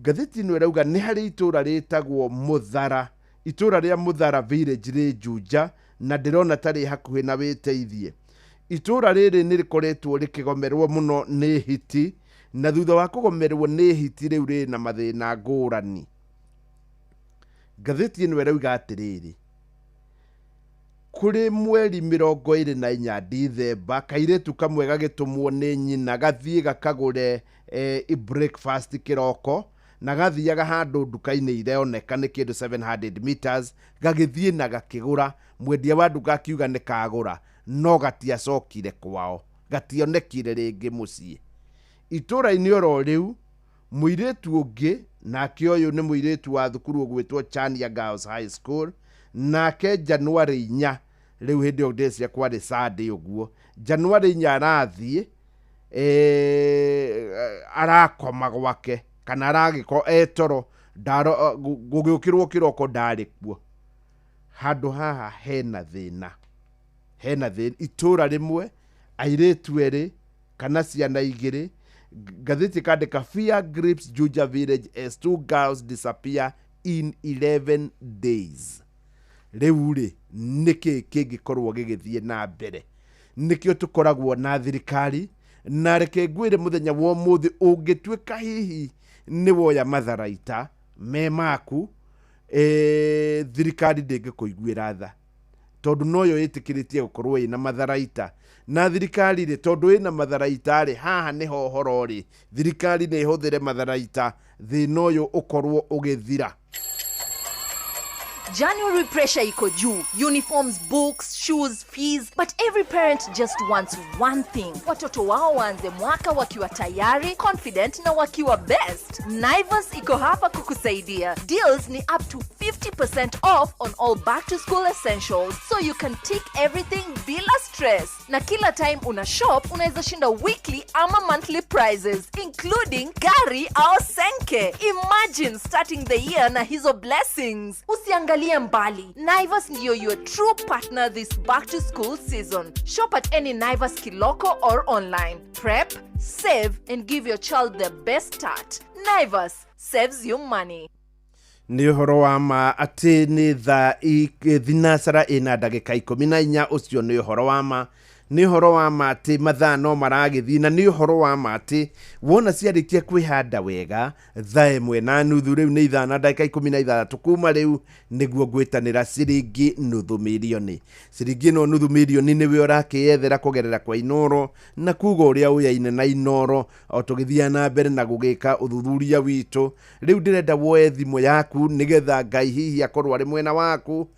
Ngathĩti ĩno ĩrauga nĩ harĩ itũra rĩtagwo Mũthara, itũra rĩa Mũthara Village rĩ Juja, na ndĩrona tarĩ hakuhĩ na Wĩteithie. Itũra rĩrĩ nĩ rĩkoretwo rĩkĩgomerwo mũno nĩ hiti, na thutha wa kũgomerwo nĩ hiti rĩu rĩna mathĩna ngũrani. Ngathĩti ĩno ĩrauga atĩrĩrĩ, kũrĩ mweri 24 Dithemba, kairĩtu kamwe gagĩtũmwo nĩ nyina gathiĩ gakagũre breakfast kĩroko, na gathiaga handũ nduka-inĩ ironeka nĩ kĩndũ 700 meters. Gagĩthiĩ na gakĩgũra, mwendia wa nduka akiuga nĩ kagũra, no gatiacokire kwao, gationekire rĩngĩ mũciĩ. Itũra-inĩ oro rĩu, mũirĩtu ũngĩ nake, ũyũ nĩ mũirĩtu wa thukuru ũgwĩtwo Chania Girls High School, nake Januarĩ 4, rĩu hĩndĩ ĩyo ndĩcia kwarĩ Sunday ũguo, Januarĩ 4 arathiĩ arakoma gwake kana aragĩko etoro, gũgĩũkĩrwo kĩroko ndarĩ kuo. Handũ haha hena thĩna, hena thĩna. Itũra rĩmwe, airĩtu erĩ kana ciana igĩrĩ. Ngathĩti ĩkandĩka, "Fear grips Juja village as two girls disappear in 11 days." Rĩu rĩ, nĩkĩ kĩngĩkorwo gĩgĩthiĩ na mbere? Nĩkĩo tũkoragwo na thirikari. Na reke ngwĩre, mũthenya wa ũmũthĩ ũngĩtuĩka hihi nĩ woya matharaita me maku, thirikari ndĩngĩkũiguĩra tha, tondũ noyo ĩtĩkĩrĩtie gũkorwo ĩna matharaita. Na thirikari rĩ, tondũ ĩna matharaita rĩ, haha nĩho ũhoro rĩ, thirikari nĩ ĩhũthĩre matharaita, thĩna ũyũ ũkorwo ũgĩthira. January pressure iko juu. Uniforms, books, shoes, fees. But every parent just wants one thing. Watoto wao waanze mwaka wakiwa tayari, confident na wakiwa best. Naivas iko hapa kukusaidia. Deals ni up to 50% off on all back to school essentials, so you can tick everything bila stress. Na kila time una shop, unaweza shinda weekly ama monthly prizes, including gari au senke. Imagine starting the year na hizo blessings. Usiangalie mbali. Naivas ndiyo your true partner this back to school season. Shop at any Naivas Kiloko or online. Prep, save and give your child the best start. Naivas saves you money. Nĩ ũhoro wa ma atĩ nĩ thaa thinacara ĩna ndagĩka 14. Ũcio nĩ ũhoro wa ma, nĩ ũhoro wa ma atĩ mathaa no maragĩthiĩ, na nĩ ũhoro wa ma atĩ wona ciarĩkia kwĩhanda wega thaa 1:30, rĩu nĩ 5:16 kuma rĩu, nĩguo ngwĩtanĩra ciringi nuthu mirioni. Ciringi ĩno nuthu mirioni nĩwe ũrakĩyethera kũgerera kwa Inoro, na kuga ũrĩa ũyaine na Inoro o tũgĩthiaga na mbere na gũgĩka ũthuthuria witũ. Rĩu ndĩrenda woe thimũ yaku nĩgetha Ngai hihi akorwo arĩ mwena waku.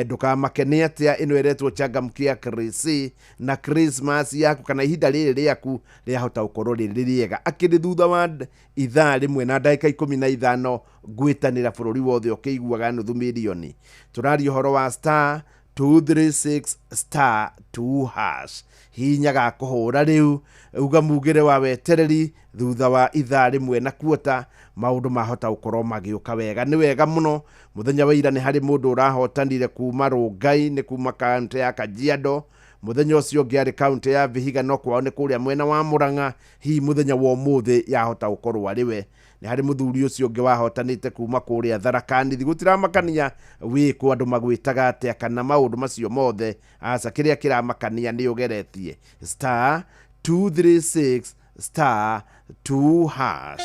Ndũkamake nĩ atĩa ĩno ĩretwo Changamkia Krisi, na Christmas yaku kana ihinda rĩrĩ rĩaku rĩahota gũkorwo rĩrĩ rĩega. Akĩrĩ thutha wa ithaa rĩmwe na ndagĩka 15 ngwĩtanĩra bũrũri wothe ũkĩiguaga nuthu mirioni. Tũraria ũhoro wa star 236 star 2 hash. Hinya ga kũhũra rĩu uga mugĩre wa wetereri thutha wa ithaa rĩmwe na kuota maũndũ mahota gũkorwo magĩũka wega. Nĩ wega mũno. Mũthenya wa ira nĩ harĩ mũndũ ũrahotanire kuma Rongai, nĩ kuma kaunti ya Kajiado. Mũthenya ũcio ũngĩ arĩ kaunti ya Vihiga, no kwao nĩ kũrĩa mwena wa Murang'a. Hihi mũthenya wa ũmũthĩ yahota gũkorwo arĩ we. Nĩ harĩ mũthuri ũcio ũngĩ wahotanĩte kuma kũrĩa Tharaka Nithi. Gũtiramakania wĩkũ andũ magwĩtaga atĩa kana maũndũ macio mothe, aca kĩrĩa kĩramakania nĩ ũgeretie star 236 star 2 hash.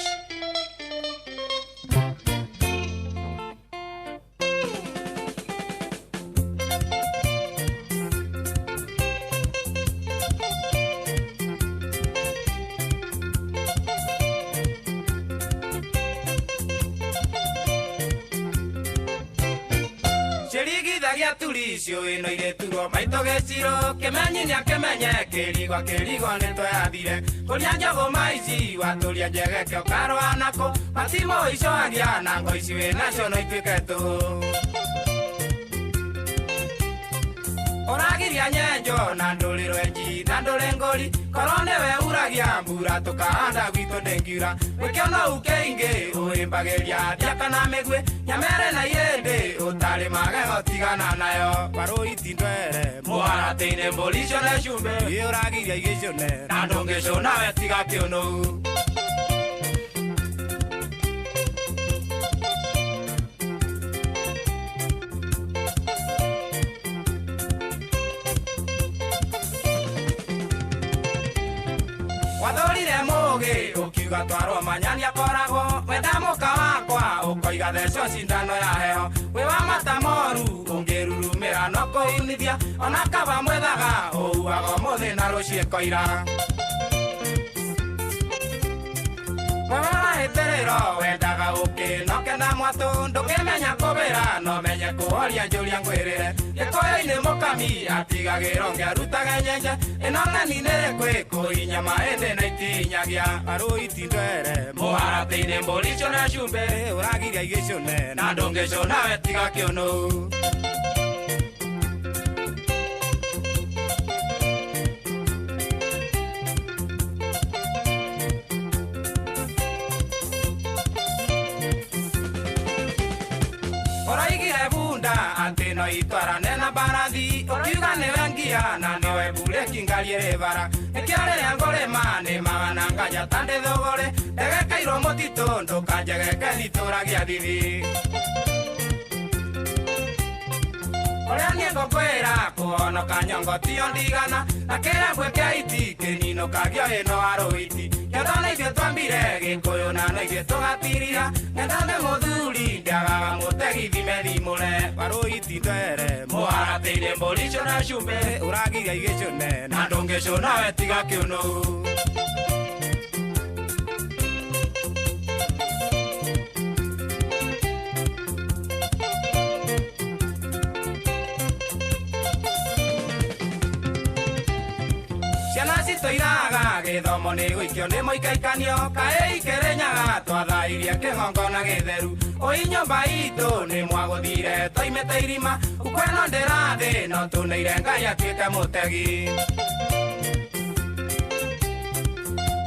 Turisio ino ireturwo maito geciro kimenyi nĩakĩmenye kĩrigwa kĩrigwa nĩtweathire kũria njogo maici watũria njegeke ũkarũa nako matimo icoagia na ngo ici wĩnacio no ituĩke tũhũ ũragiria nyenjo na ndũrĩ rwenji na ndũrĩ ngũri korwo nĩwe uragia mbura tũkahanda gwitũ ndĩngiura gwĩkĩona ũkĩingĩ ũhĩmbagĩria thiaka na mĩguĩ nyamere na irĩndĩ ũtarĩ magego tigana nayo warũiti ndwere mũharatĩ-inĩ mbũri icũne cumbĩ ĩ ũragiria igĩcũne na ndũngĩcũna we tiga kĩũnũu. Wathorire mũgĩ ũkiuga twarwo manyani akoragwo wenda mũka wakwa ũkoiga theco cindano ya heho wĩ wa mata moru ũngĩrurumĩra no kũunithia ona kaba mwethaga ũuaga ũmũthĩ na rũciĩ koira wewe wahĩtĩrĩro wendaga ũkĩ no kenda mwatũ ndũkĩmenya kũbĩra no menye kũhoria njũria ngwĩrĩre gĩkũyũ-inĩ mũkami atigagĩrwo ngĩarutage nyenje ĩno ng'eni nĩrĩkwĩ kũhinya maĩndĩ na itinyagia arũiti ndwere mũharatĩ-inĩ mbũri icũne cumbĩ ũragiria igĩcũne na ndũngĩcũna we tiga kĩũnũu. Ũraigire bunda atĩ no itwarane na mbarathi ũkiuga nĩwe ngia na nĩwe mburĩki ngari ĩrĩ bara nĩkĩo rĩrĩa ngũrĩma nĩmaga na nganja ta ndĩ thũgũrĩ ndegekeirwo mũtitũ ndũkanjegeke thitũragia thithi ũrĩa niĩ ngũkwĩra kũhonoka nyongo tiyo ndigana na kĩrembwe kĩa iti kĩninũkagio ĩno warũiti kĩondo nĩ ithuĩ twambire gĩkũyũ na no ithuĩ tũgatiria ng'enda nĩ mũthuri ndiagaga mũtegi thime thimũre warũiti ndwere mũharatĩ-inĩ mbũri icũne cumbĩ ũragiria igĩcũne na ndũngĩcũna we tiga kĩũnũu. Tũiraga gĩthomo nĩ gũikio nĩ mũikaikanio kaĩ ikĩrĩnyaga twathairie kĩgongona gĩtheru ũi nyũmba itũ nĩ mwagũthire twaimĩte irima ukweno ndĩrathĩ no tũneire Ngai atuĩke mũtegi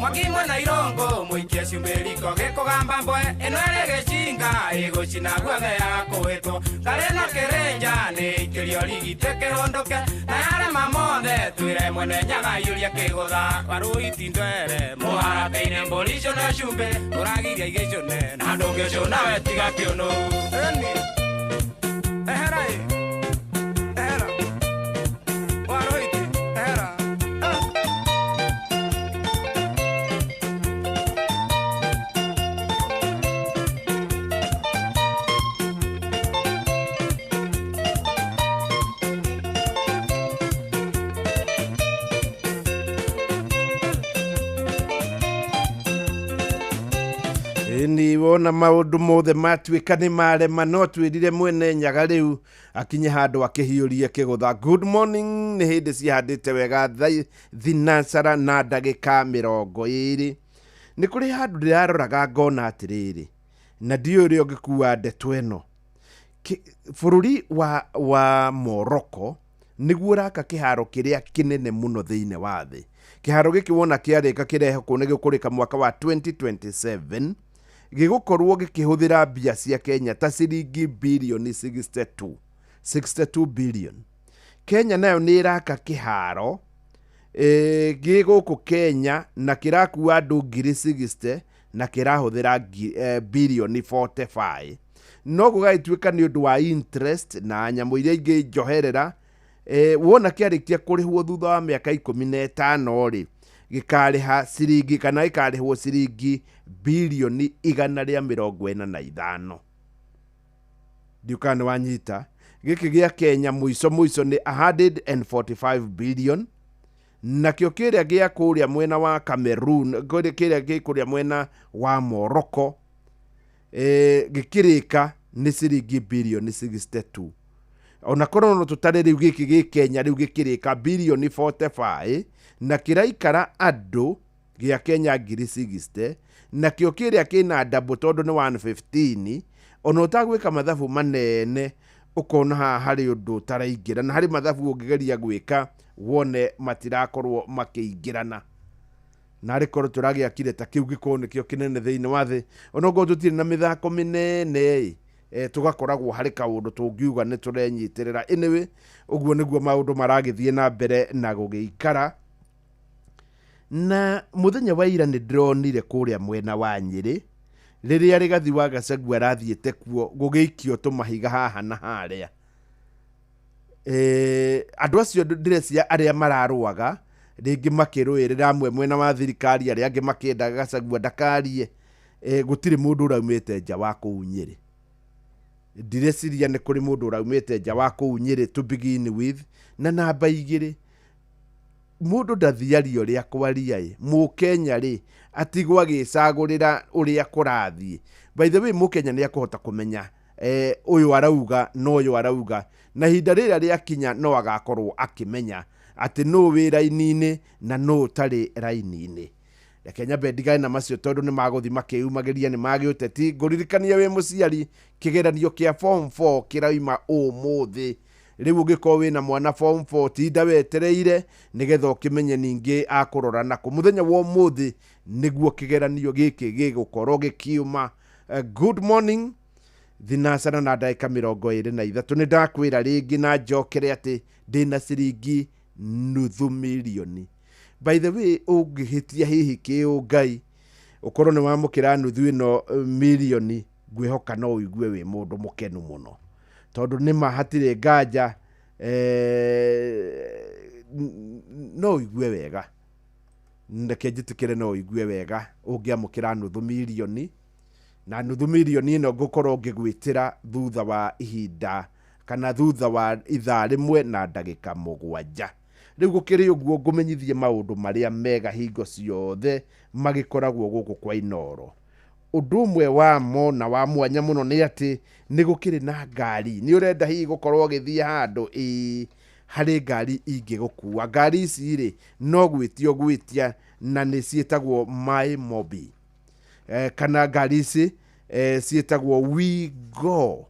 mwaki mwena irũngũ mũikie cumbĩ riko gĩkũgamba mbwe ĩno ĩrĩ gĩcinga ĩgũcina guothe yaga kũhĩtwo ngarĩ na kĩrĩnja nĩ ikĩrio rigitĩ kĩhũndũke na yarema mothe twĩre mwene nyaga aiyũrie kĩgũtha warũiti ndwere mũharatĩ-inĩ mbũri icũne cumbĩ ũragiria igĩcũne na ndũngĩcũna we tiga kĩũnũ. Ehera ĩ ehera warũiti ehera. Ni Wona maũndũ mothe matuĩka nĩ marema, no twĩrire mwene Nyaga rĩu akinye handũ akĩhiũrie kĩgũtha. Good morning, nĩ hĩndĩ cihandĩte wega thinancara na ndagĩka 20. Nĩ kũrĩ handũ ndĩraroraga ngona atĩrĩrĩ, na ndiũĩ ũrĩa ũngĩkua ndeto ĩno. Bũrũri wa Morocco nĩguo ũraka kĩharo kĩrĩa kĩnene mũno thĩinĩ wa thĩ. Kĩharo gĩkĩ wona kĩarĩka kĩrehokwo nĩ gĩkũrĩka mwaka wa 2027, gĩgũkorwo gĩkĩhũthĩra mbia cia Kenya ta ciringi birioni 62, 62 billion. Kenya nayo nĩ ĩraka kĩharo gĩ gũkũ Kenya na kĩrakua andũ ngiri 60 na kĩrahũthĩra birioni 45. No gũgagĩtuĩka nĩ ũndũ wa interest na nyamũ iria ingĩ njoherera, wona kĩarĩkia kũrĩhwo thutha wa mĩaka 15 rĩ, gĩkarĩha ciringi kana gĩkarĩhwo ciringi birioni 145. Ndiũ kana nĩ wanyita. Gĩkĩ gĩa Kenya mũico mũico nĩ 145 billion, nakĩo kĩrĩa gĩa kũrĩa mwena wa Cameroon, kĩrĩa gĩ kũrĩa mwena wa Morocco, gĩkĩrĩka nĩ ciringi birioni 62. Ona korwo no tũtare rĩu gĩkĩ gĩ Kenya rĩu gĩkĩrĩka birioni 45, na kĩraikara andũ gĩa Kenya ngiri 60, nakĩo kĩrĩa kĩna double tondũ nĩ 115. Ona ũtagwĩka mathabu manene ũkona haha harĩ ũndũ ũtaraingĩra, na harĩ mathabu ũngĩgeria gwĩka wone matirakorwo makĩingĩrana. Na arĩ korwo tũragĩakire ta kĩu gĩkorwo nĩkĩo kĩnene thĩinĩ wa thĩ, onokorwo tũtirĩ na mĩthako mĩnene ĩ, tũgakoragwo harĩ kaũndũ tũngiuga nĩ tũrenyitĩrĩra. Anyway, ũguo nĩguo maũndũ maragĩthiĩ na mbere na gũgĩikara. Na mũthenya wa ira nĩ ndĩronire kũrĩa mwena wa Nyĩrĩ rĩrĩa Rigathi wa Gachagua arathiĩte kuo gũgĩikio tũmahiga haha na harĩa. Andũ acio ndĩreciria arĩa mararũaga rĩngĩ makĩrũĩrĩra amwe mwena wa thirikari, arĩa angĩ makĩendaga Gachagua ndakarie, gũtirĩ mũndũ ũraumĩte nja wa kũu Nyĩrĩ. Ndireciria nĩ kũrĩ mũndũ ũraumĩte nja wa kũu Nyĩrĩ to begin with. Na namba 2, mũndũ ndathiaria ũrĩa kwaria ĩ, mũkenya rĩ atigwo agĩcagũrĩra ũrĩa kũrathiĩ. By the way, mũkenya nĩ akũhota kũmenya ũyũ arauga na ũyũ arauga, na ihinda rĩrĩa rĩakinya no agakorwo akĩmenya atĩ nũ wĩ raini-inĩ na nũ ũtarĩ raini-inĩ. Reke nyambe ndigane na macio tondũ nĩ magũthiĩ makĩyumagĩria nĩ magĩũteti. Ngũririkania wĩ mũciari, kĩgeranio kĩa form 4 kĩrauma ũmũthĩ. Rĩu ũngĩkorwo wĩna mwana form 4, tinda wetereire nĩgetha ũkĩmenye ningĩ akũrora nakũ. Mũthenya wa ũmũthĩ nĩguo kĩgeranio gĩkĩ gĩgũkorwo gĩkiuma. Good morning, thinacara na ndagĩka 23. Nĩ ndakwĩra rĩngĩ na njokere atĩ ndĩna ciringi nuthu mirioni. By the way, ũngĩhĩtia hihi kĩũngai ũkorwo nĩ wamũkĩra nuthu ĩno mirioni, ngwĩhoka no ũigue wĩ mũndũ mũkenu mũno, tondũ nĩ ma hatirĩ nganja, no ũigue wega. Reke njĩtĩkĩre no ũigue wega ũngĩamũkĩra nuthu mirioni, na nuthu mirioni ĩno ngũkorwo ngĩgwĩtĩra thutha wa ihinda kana thutha wa ithaa 1 na ndagĩka 7. Rĩu gũkĩrĩ ũguo ngũmenyithie maũndũ marĩa mega hingo ciothe magĩkoragwo gũkũ kwa Inooro. Ũndũ ũmwe wamo na wa mwanya mũno nĩ atĩ nĩ gũkĩrĩ na ngari. Nĩ ũrenda hihi gũkorwo ũgĩthiĩ handũ, ĩĩ, harĩ ngari ingĩgũkua. Ngari ici rĩ no gwĩtio gwĩtia na nĩ ciĩtagwo My Mobi, kana ngari ici ciĩtagwo We Go.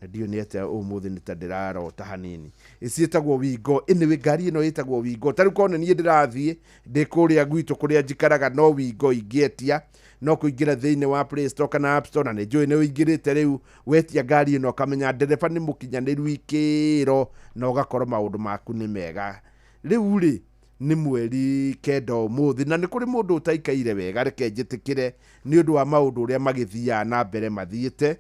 Na ndiũĩ nĩ atĩa ũmũthĩ nĩ ta ndĩrarota hanini. Ciĩtagwo We Go. Anyway, ngari ĩno ĩtagwo We Go. Ta rĩu korwo nĩ niĩ ndĩrathiĩ ndĩ kũrĩa gwitũ kũrĩa njikaraga, no We Go ingĩetia, no kũingĩra thĩinĩ wa Play Store kana App Store, na nĩ njũĩ nĩ ũingĩrĩte rĩu, wetia ngari ĩno ũkamenya ndereba nĩ mũkinyanĩru ikĩro na ũgakorwo maũndũ maku nĩ mega. Rĩu rĩ nĩ mweri 9 ũmũthĩ, na nĩ kũrĩ mũndũ ũtaikaire wega, reke njĩtĩkĩre nĩ ũndũ wa maũndũ ũrĩa magĩthiaga na mbere mathiĩte,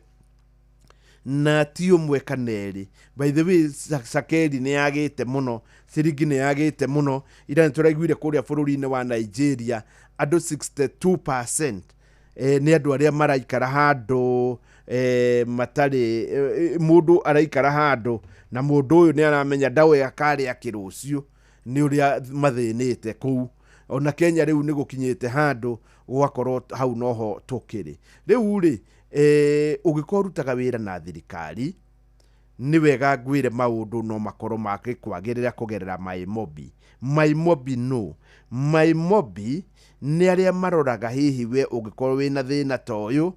na ti ũmwe kana erĩ. By the way, cakeri nĩ yagĩte mũno, ciringi nĩ yagĩte mũno. Ira nĩ tũraiguire kũrĩa bũrũri-inĩ wa Nigeria andũ 62% nĩ andũ arĩa maraikara handũ matarĩ, mũndũ araikara handũ na mũndũ ũyũ nĩ aramenya ndawe akarĩa kĩrũciũ nĩ ũrĩa mathĩnĩte kũu. Ona Kenya rĩu nĩ gũkinyĩte handũ gũgakorwo hau noho tũkĩrĩ. Rĩu rĩ Ũngĩkorwo ũrutaga wĩra na thirikari, nĩ wega ngwĩre maũndũ no makorwo magĩkwagĩrĩra kũgerera MyMobi. MyMobi no MyMobi nĩ arĩa maroraga hihi we ũngĩkorwo wĩna thĩna ta ũyũ,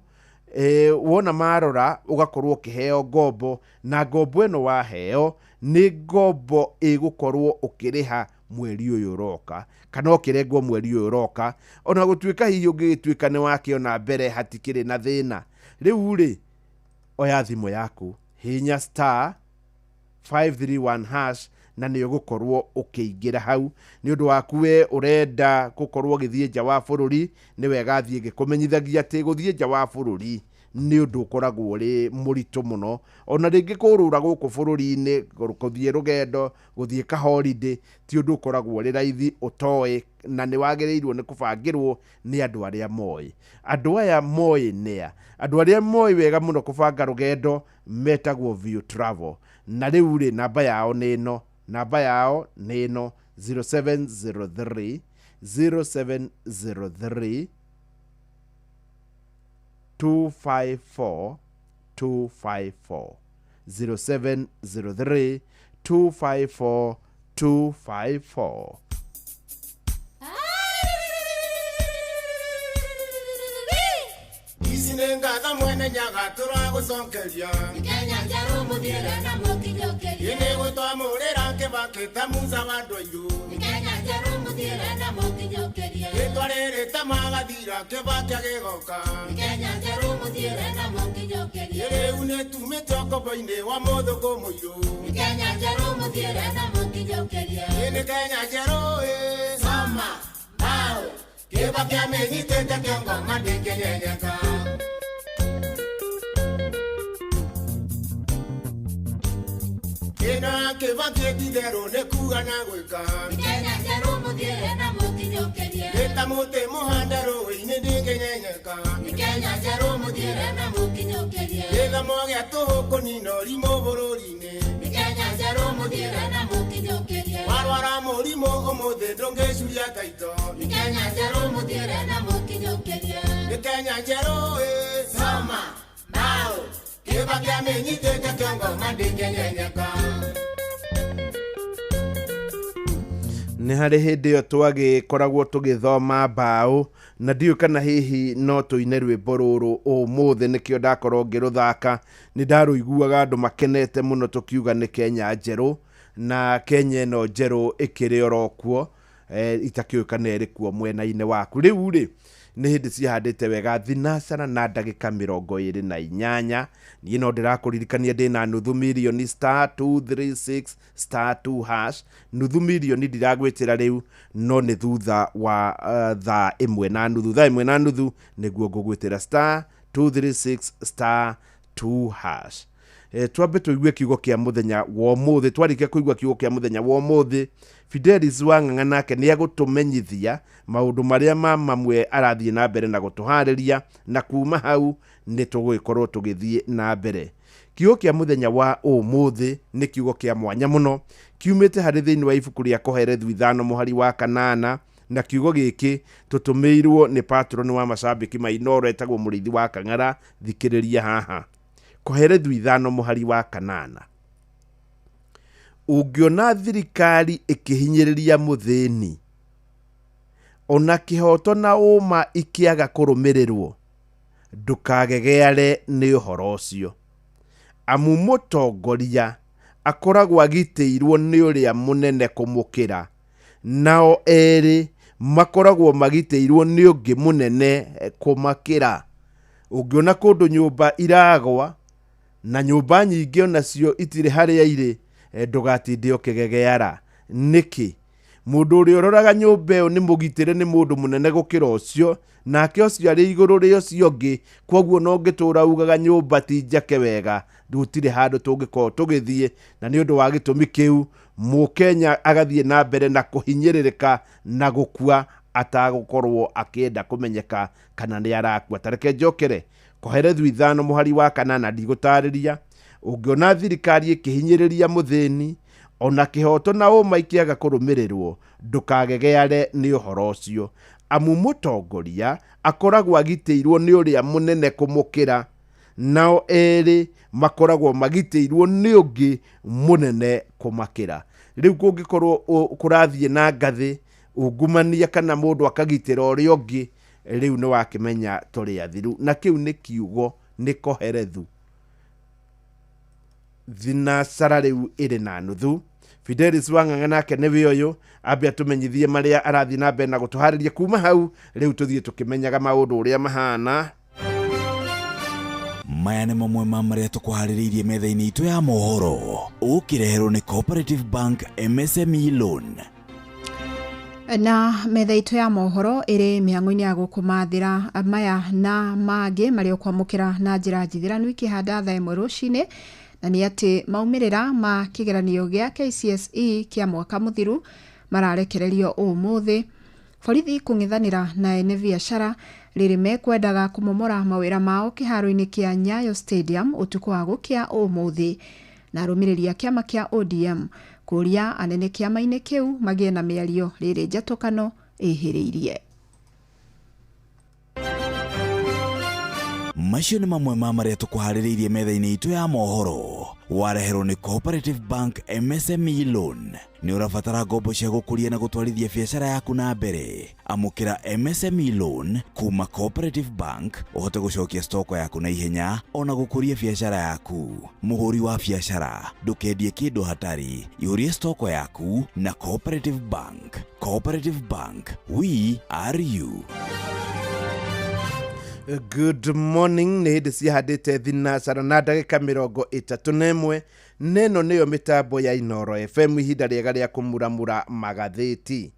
wona marora ũgakorwo ũkĩheo ngombo, na ngombo ĩno waheo nĩ ngombo ĩgũkorwo ũkĩrĩha mweri ũyũ ũroka kana ũkĩrengwo mweri ũyũ ũroka, ona gũtuĩka hihi ũngĩgĩtuĩka nĩ wakĩona mbere hatikĩrĩ na thĩna. Rĩu rĩ, oya thimũ yaku, hihinya star 531 hash na nĩ ũgũkorwo ũkĩingĩra hau. Nĩ ũndũ waku we ũrenda gũkorwo ũgĩthiĩ nja wa bũrũri, nĩ wega thiĩ ngĩkũmenyithagia atĩ gũthiĩ nja wa bũrũri nĩ ũndũ ũkoragwo ũrĩ mũritũ mũno, ona rĩngĩ kũrũra gũkũ bũrũri-inĩ, gũthiĩ rũgendo, gũthiĩ ka holiday ti ũndũ ũkoragwo ũrĩ raithi ũtoĩ, na nĩ wagĩrĩirwo nĩ kũbangĩrwo nĩ andũ arĩa moĩ. Andũ aya moĩ nĩa? Andũ arĩa moĩ wega mũno kũbanga rũgendo metagwo View Travel, na rĩu rĩ, namba yao nĩ ĩno, namba yao nĩ ĩno 0703 0703 254 254 0703 254 254. Ici nĩ ngatha mwene Nyaga tũragũcokeria. Kenya njerũ mũthiĩre na mũkinyũkĩrie. Ĩ nĩ gũtwamũrĩra Kĩbakĩ ta Musa wa andũ airũ. Kenya njerũ mũthiĩre na mũkinyũkĩrie. Rĩtwa rĩrĩ ta magathira Kĩbakĩ agĩgoka. Kenya njerũ mũthiĩre na mũkinyũkĩrie. Rĩu nĩ tumĩte ũkombo-inĩ wa mũthũngũ mũirũ. Kenya njerũ mũthiĩre na mũkinyũkĩrie. Ĩ nĩ Kenya njerũ ĩ soma bao Kĩbakĩ amĩnyitĩte kĩongo ma ndĩngĩnyenyeka. Ĩno Kĩbakĩ ti-itherũ nĩ kuga na gwĩka. Kenya njerũ mũthiĩre na mũkinyũkĩrie. Nĩ ta mũtĩ mũhande rũĩ-inĩ ndĩngĩnyenyeka. Kenya njerũ mũthiĩre na mũkinyũkĩrie. Gĩthomo gĩa tũhũ kũnina ũrimũ bũrũri-inĩ. Kenya njerũ mũthiĩre na mũkinyũkĩrie. Warwara mũrimũ ũmũthĩ ndũngĩcuria taito. Kenya njerũ mũthiĩre na mũkinyũkĩrie. Nĩ Kenya njerũ ĩ soma bao Kĩbakĩ amĩnyitĩte kĩongo ma ndĩngĩnyenyeka. Nĩ harĩ hĩndĩ ĩyo twagĩkoragwo tũgĩthoma mbaũ, na ndiũĩ kana hihi no tũine rwĩmbo rũrũ ũmũthĩ, nĩkĩo ndakorwo ngĩrũthaka. Nĩ ndarũiguaga andũ makenete mũno tũkiuga nĩ Kenya njerũ, na Kenya ĩno njerũ ĩkĩrĩ oro kuo, itakĩũĩ kana ĩrĩ kuo mwena-inĩ waku. Rĩu rĩ, nĩ hĩndĩ ciahandĩte wega thinacara na ndagĩka 28. Niĩ no ndĩrakũririkania ndĩna nuthu mirioni star 236 star 2 hash. Nuthu mirioni ndiragwĩtĩra rĩu, no nĩ thutha wa thaa 1:30. Thaa 1:30 nĩguo ngũgwĩtĩra star 236 star 2 hash. Twambe tũigue kiugo kĩa mũthenya wa ũmũthĩ. Twarĩkia kũigua kiugo kĩa mũthenya wa ũmũthĩ, Fidelis Wang'ang'a nake nĩ agũtũmenyithia maũndũ marĩa ma mamwe arathiĩ na mbere na gũtũharĩria, na kuma hau nĩ tũgũgĩkorwo tũgĩthiĩ na mbere. Kiugo kĩa mũthenya wa ũmũthĩ nĩ kiugo kĩa mwanya mũno, kiumĩte harĩ thĩinĩ wa ibuku rĩa Kohelethu 5 mũhari wa 8, na kiugo gĩkĩ tũtũmĩirwo nĩ patron wa macambĩki ma Inooro etagwo Mũrĩithi wa Kang'ara. Thikĩrĩria haha. Kohelethu 5 mũhari wa 8. Ũngĩona thirikari ĩkĩhinyĩrĩria mũthĩni, ona kĩhoto na ũma ikĩaga kũrũmĩrĩrwo, ndũkagegeare nĩ ũhoro ũcio, amu mũtongoria akoragwo agitĩirwo nĩ ũrĩa mũnene kũmũkĩra, nao erĩ makoragwo magitĩirwo nĩ ũngĩ mũnene kũmakĩra. Ũngĩona kũndũ nyũmba iragwa na nyũmba nyingĩ onacio itirĩ harĩa irĩ, ndũgatinde ũkĩgegeara. Nĩkĩ? Mũndũ ũrĩa ũroraga nyũmba ĩyo nĩ mũgitĩre nĩ mũndũ mũnene gũkĩra ũcio, nake ũcio arĩ igũrũ rĩa ũcio ũngĩ. Kwoguo no ũngĩtũra ugaga nyũmba ti njake wega, gũtirĩ handũ tũngĩkorwo tũgĩthiĩ. Na nĩ ũndũ wa gĩtũmi kĩu, Mũkenya agathiĩ na mbere na kũhinyĩrĩrĩka na gũkua atagũkorwo akĩenda kũmenyeka kana nĩ arakua. Ta reke njokere Kohelethu 5 mũhari wa 8, ndigũtarĩria. Ũngĩona thirikari ĩkĩhinyĩrĩria mũthĩni, ona kĩhoto na ũma ikĩaga kũrũmĩrĩrwo, ndũkagegeare nĩ ũhoro ũcio, amu mũtongoria akoragwo agitĩirwo nĩ ũrĩa mũnene kũmũkĩra, Nao erĩ makoragwo magitĩirwo nĩ ũngĩ mũnene kũmakĩra. Rĩu kũngĩkorwo kũrathiĩ na ngathĩ ungumania kana mũndũ akagitĩra ũrĩa ũngĩ, rĩu nĩ wakĩmenya tũrĩ athiru. Na kĩu nĩ kiugo, nĩ koherethu. Thinacara rĩu ĩrĩ na nuthu. Fidelis Wang'ang'a nake nĩwe ũyũ, ambe atũmenyithie marĩa arathiĩ na mbere na gũtũharĩria. Kuma hau rĩu tũthiĩ tũkĩmenyaga maũndũ ũrĩa mahana. Maya nĩ mamwe ma marĩa tũkũharĩrĩirie metha-inĩ itũ ya mohoro, ũkĩreherwo nĩ Cooperative Bank MSME Loan. Na metha itũ ya mohoro ĩrĩ mĩhang'o-inĩ ya gũkũmathĩra maya na mangĩ marĩa ũkwamũkĩra na njĩra njithĩranu ikĩhanda thaa 1 rũcinĩ, na nĩ atĩ maumĩrĩra ma kĩgeranio gĩa KCSE kĩa mwaka mũthiru mararekererio ũmũthĩ. Borithi kũng'ethanĩra na ene biacara rĩrĩ mekwendaga kũmomora mawĩra mao kĩharo-inĩ kĩa Nyayo Stadium ũtukũ wa gũkĩa ũmũthĩ, na arũmĩrĩri a kĩama kĩa ODM kũria anene kĩama-inĩ kĩu magĩe na mĩario rĩrĩ njatũkano ĩhĩrĩirie. Macio nĩ mamwe ma marĩa tũkũharĩrĩirie metha-inĩ itũ ya mohoro, wareherwo nĩ Cooperative Bank MSME Loan. Nĩ ũrabatara ngombo cia gũkũria na gũtwarithia biacara yaku na mbere? Amũkĩra MSME Loan kuma Cooperative Bank ũhote gũcokia stoko yaku na ihenya ona gũkũria biacara yaku. Mũhũri wa biacara, ndũkendie kĩndũ hatarĩ, ihũrie stoko yaku na Cooperative Bank. Cooperative Bank, we are you. Good morning. Nĩ hĩndĩ ciahandĩte thinacara na ndagĩka 31. Neno nĩyo mĩtambo ya Inooro FM, ihinda rĩega rĩa kũmuramura magathĩti.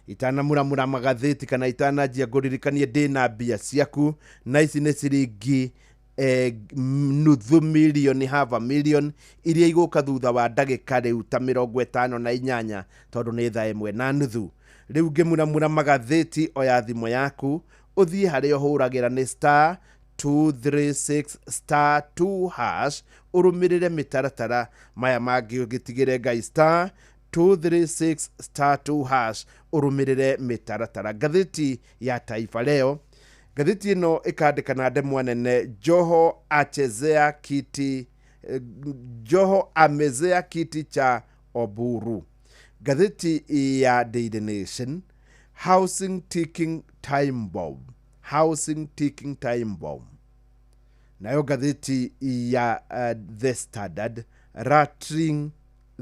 Itanamuramura magathĩti kana itananjia ngũririkanie ndĩna mbia ciaku, na ici nĩ ciringi nuthu milioni, half a million, iria igũka thutha wa ndagĩka rĩu ta 58, tondũ nĩ thaa 1:30. Rĩu ngĩmuramura magathĩti, oya thimũ yaku ũthiĩ harĩa ũhũragĩra nĩ star 236 star 2 hash, ũrũmĩrĩre mĩtaratara maya mangĩ ũgĩtigĩre Ngai. Star 236 star 2 hash, ũrũmĩrĩre mĩtaratara. Ngathĩti ya Taifa Leo, ngathĩti ĩno ĩkandĩka na ndemwa nene, Joho achezea kiti, Joho amezea kiti cha Oburu. Ngathĩti ya Daily Nation, housing ticking time bomb, housing ticking time bomb. Nayo ngathĩti ya The Standard, rattling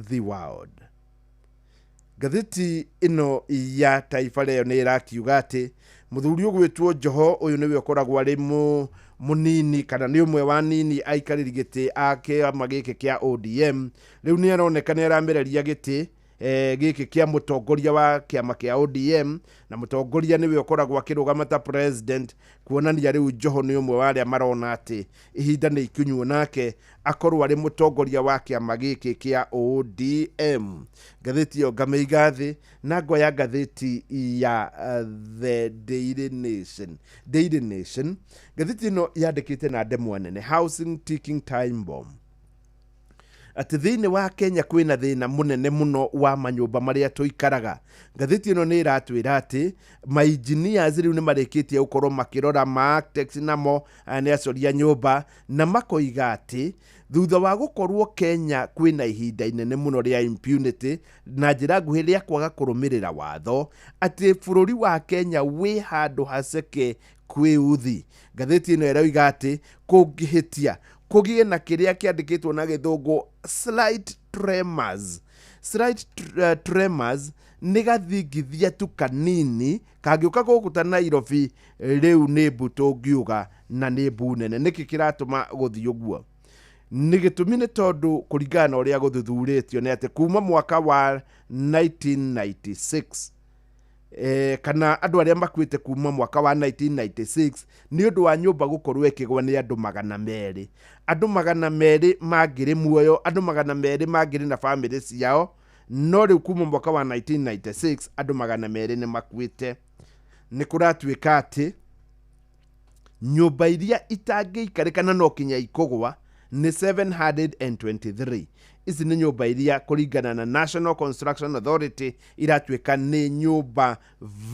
the world. Ngathĩti ĩno ya Taifa Leo nĩ ĩrakiuga atĩ mũthuri ũgwĩtwo Joho ũyũ nĩwe ũkoragwo arĩ mũnini kana nĩ ũmwe wa nini aikarĩri gĩtĩ a kĩama gĩkĩ kĩa ODM. Rĩu nĩ aroneka nĩ aramereria gĩtĩ gĩkĩ kĩa mũtongoria wa kĩama kĩa ODM, na mũtongoria nĩwe ũkoragwo akĩrũgama ta president, kuonania rĩu Joho nĩ ũmwe wa arĩa marona atĩ ihinda nĩ ikinyuo nake akorwo arĩ mũtongoria wa kĩama gĩkĩ kĩa ODM. Ngathĩti ĩyo ngamĩiga thĩ na ngoya ngathĩti ya The Daily Nation. Daily Nation, ngathĩti ĩno yandĩkĩte na ndemwa nene, housing ticking time bomb, atĩ thĩinĩ wa Kenya kwĩna thĩna mũnene mũno wa manyũmba marĩa tũikaraga. Ngathĩti ĩno nĩ ĩratwĩra atĩ ma-engineers rĩu nĩ marĩkĩtie gũkorwo makĩrora, ma-architects namo nĩ acoria nyũmba, na makoiga atĩ thutha wa gũkorwo Kenya kwĩna ihinda inene mũno rĩa impunity, na njĩra nguhĩ rĩa kwaga kũrũmĩrĩra watho, atĩ bũrũri wa Kenya wĩ handũ haceke kwĩuthi. Ngathĩti ĩno ĩroiga atĩ kũngĩhĩtia kũgĩe na kĩrĩa kĩandĩkĩtwo na gĩthũngũ slight tremors. Slight tremors nĩ gathingithia tu kanini kangĩũka gũkũ ta Nairobi, rĩu nĩ mbu tũngiuga, na nĩ mbu nene. Nĩkĩ kĩratũma gũthiĩ ũguo? Nĩ gĩtũmi nĩ tondũ kũringana na ũrĩa gũthuthurĩtio nĩ atĩ kuma mwaka wa 1996, kana andũ arĩa makuĩte kuma mwaka wa 1996 nĩ ũndũ wa nyũmba gũkorwo ĩkĩgwa nĩ andũ 200. Andũ 200 mangĩrĩ muoyo, andũ 200 mangĩrĩ na bamĩrĩ ciao, no rĩu kuma mwaka wa 1996 andũ 200 nĩ makuĩte. Nĩ kũratuĩka atĩ nyũmba iria itangĩikarĩka na no kinya ikũgwa nĩ 723. Ici nĩ nyũmba iria kũringana na National Construction Authority iratuĩka nĩ nyũmba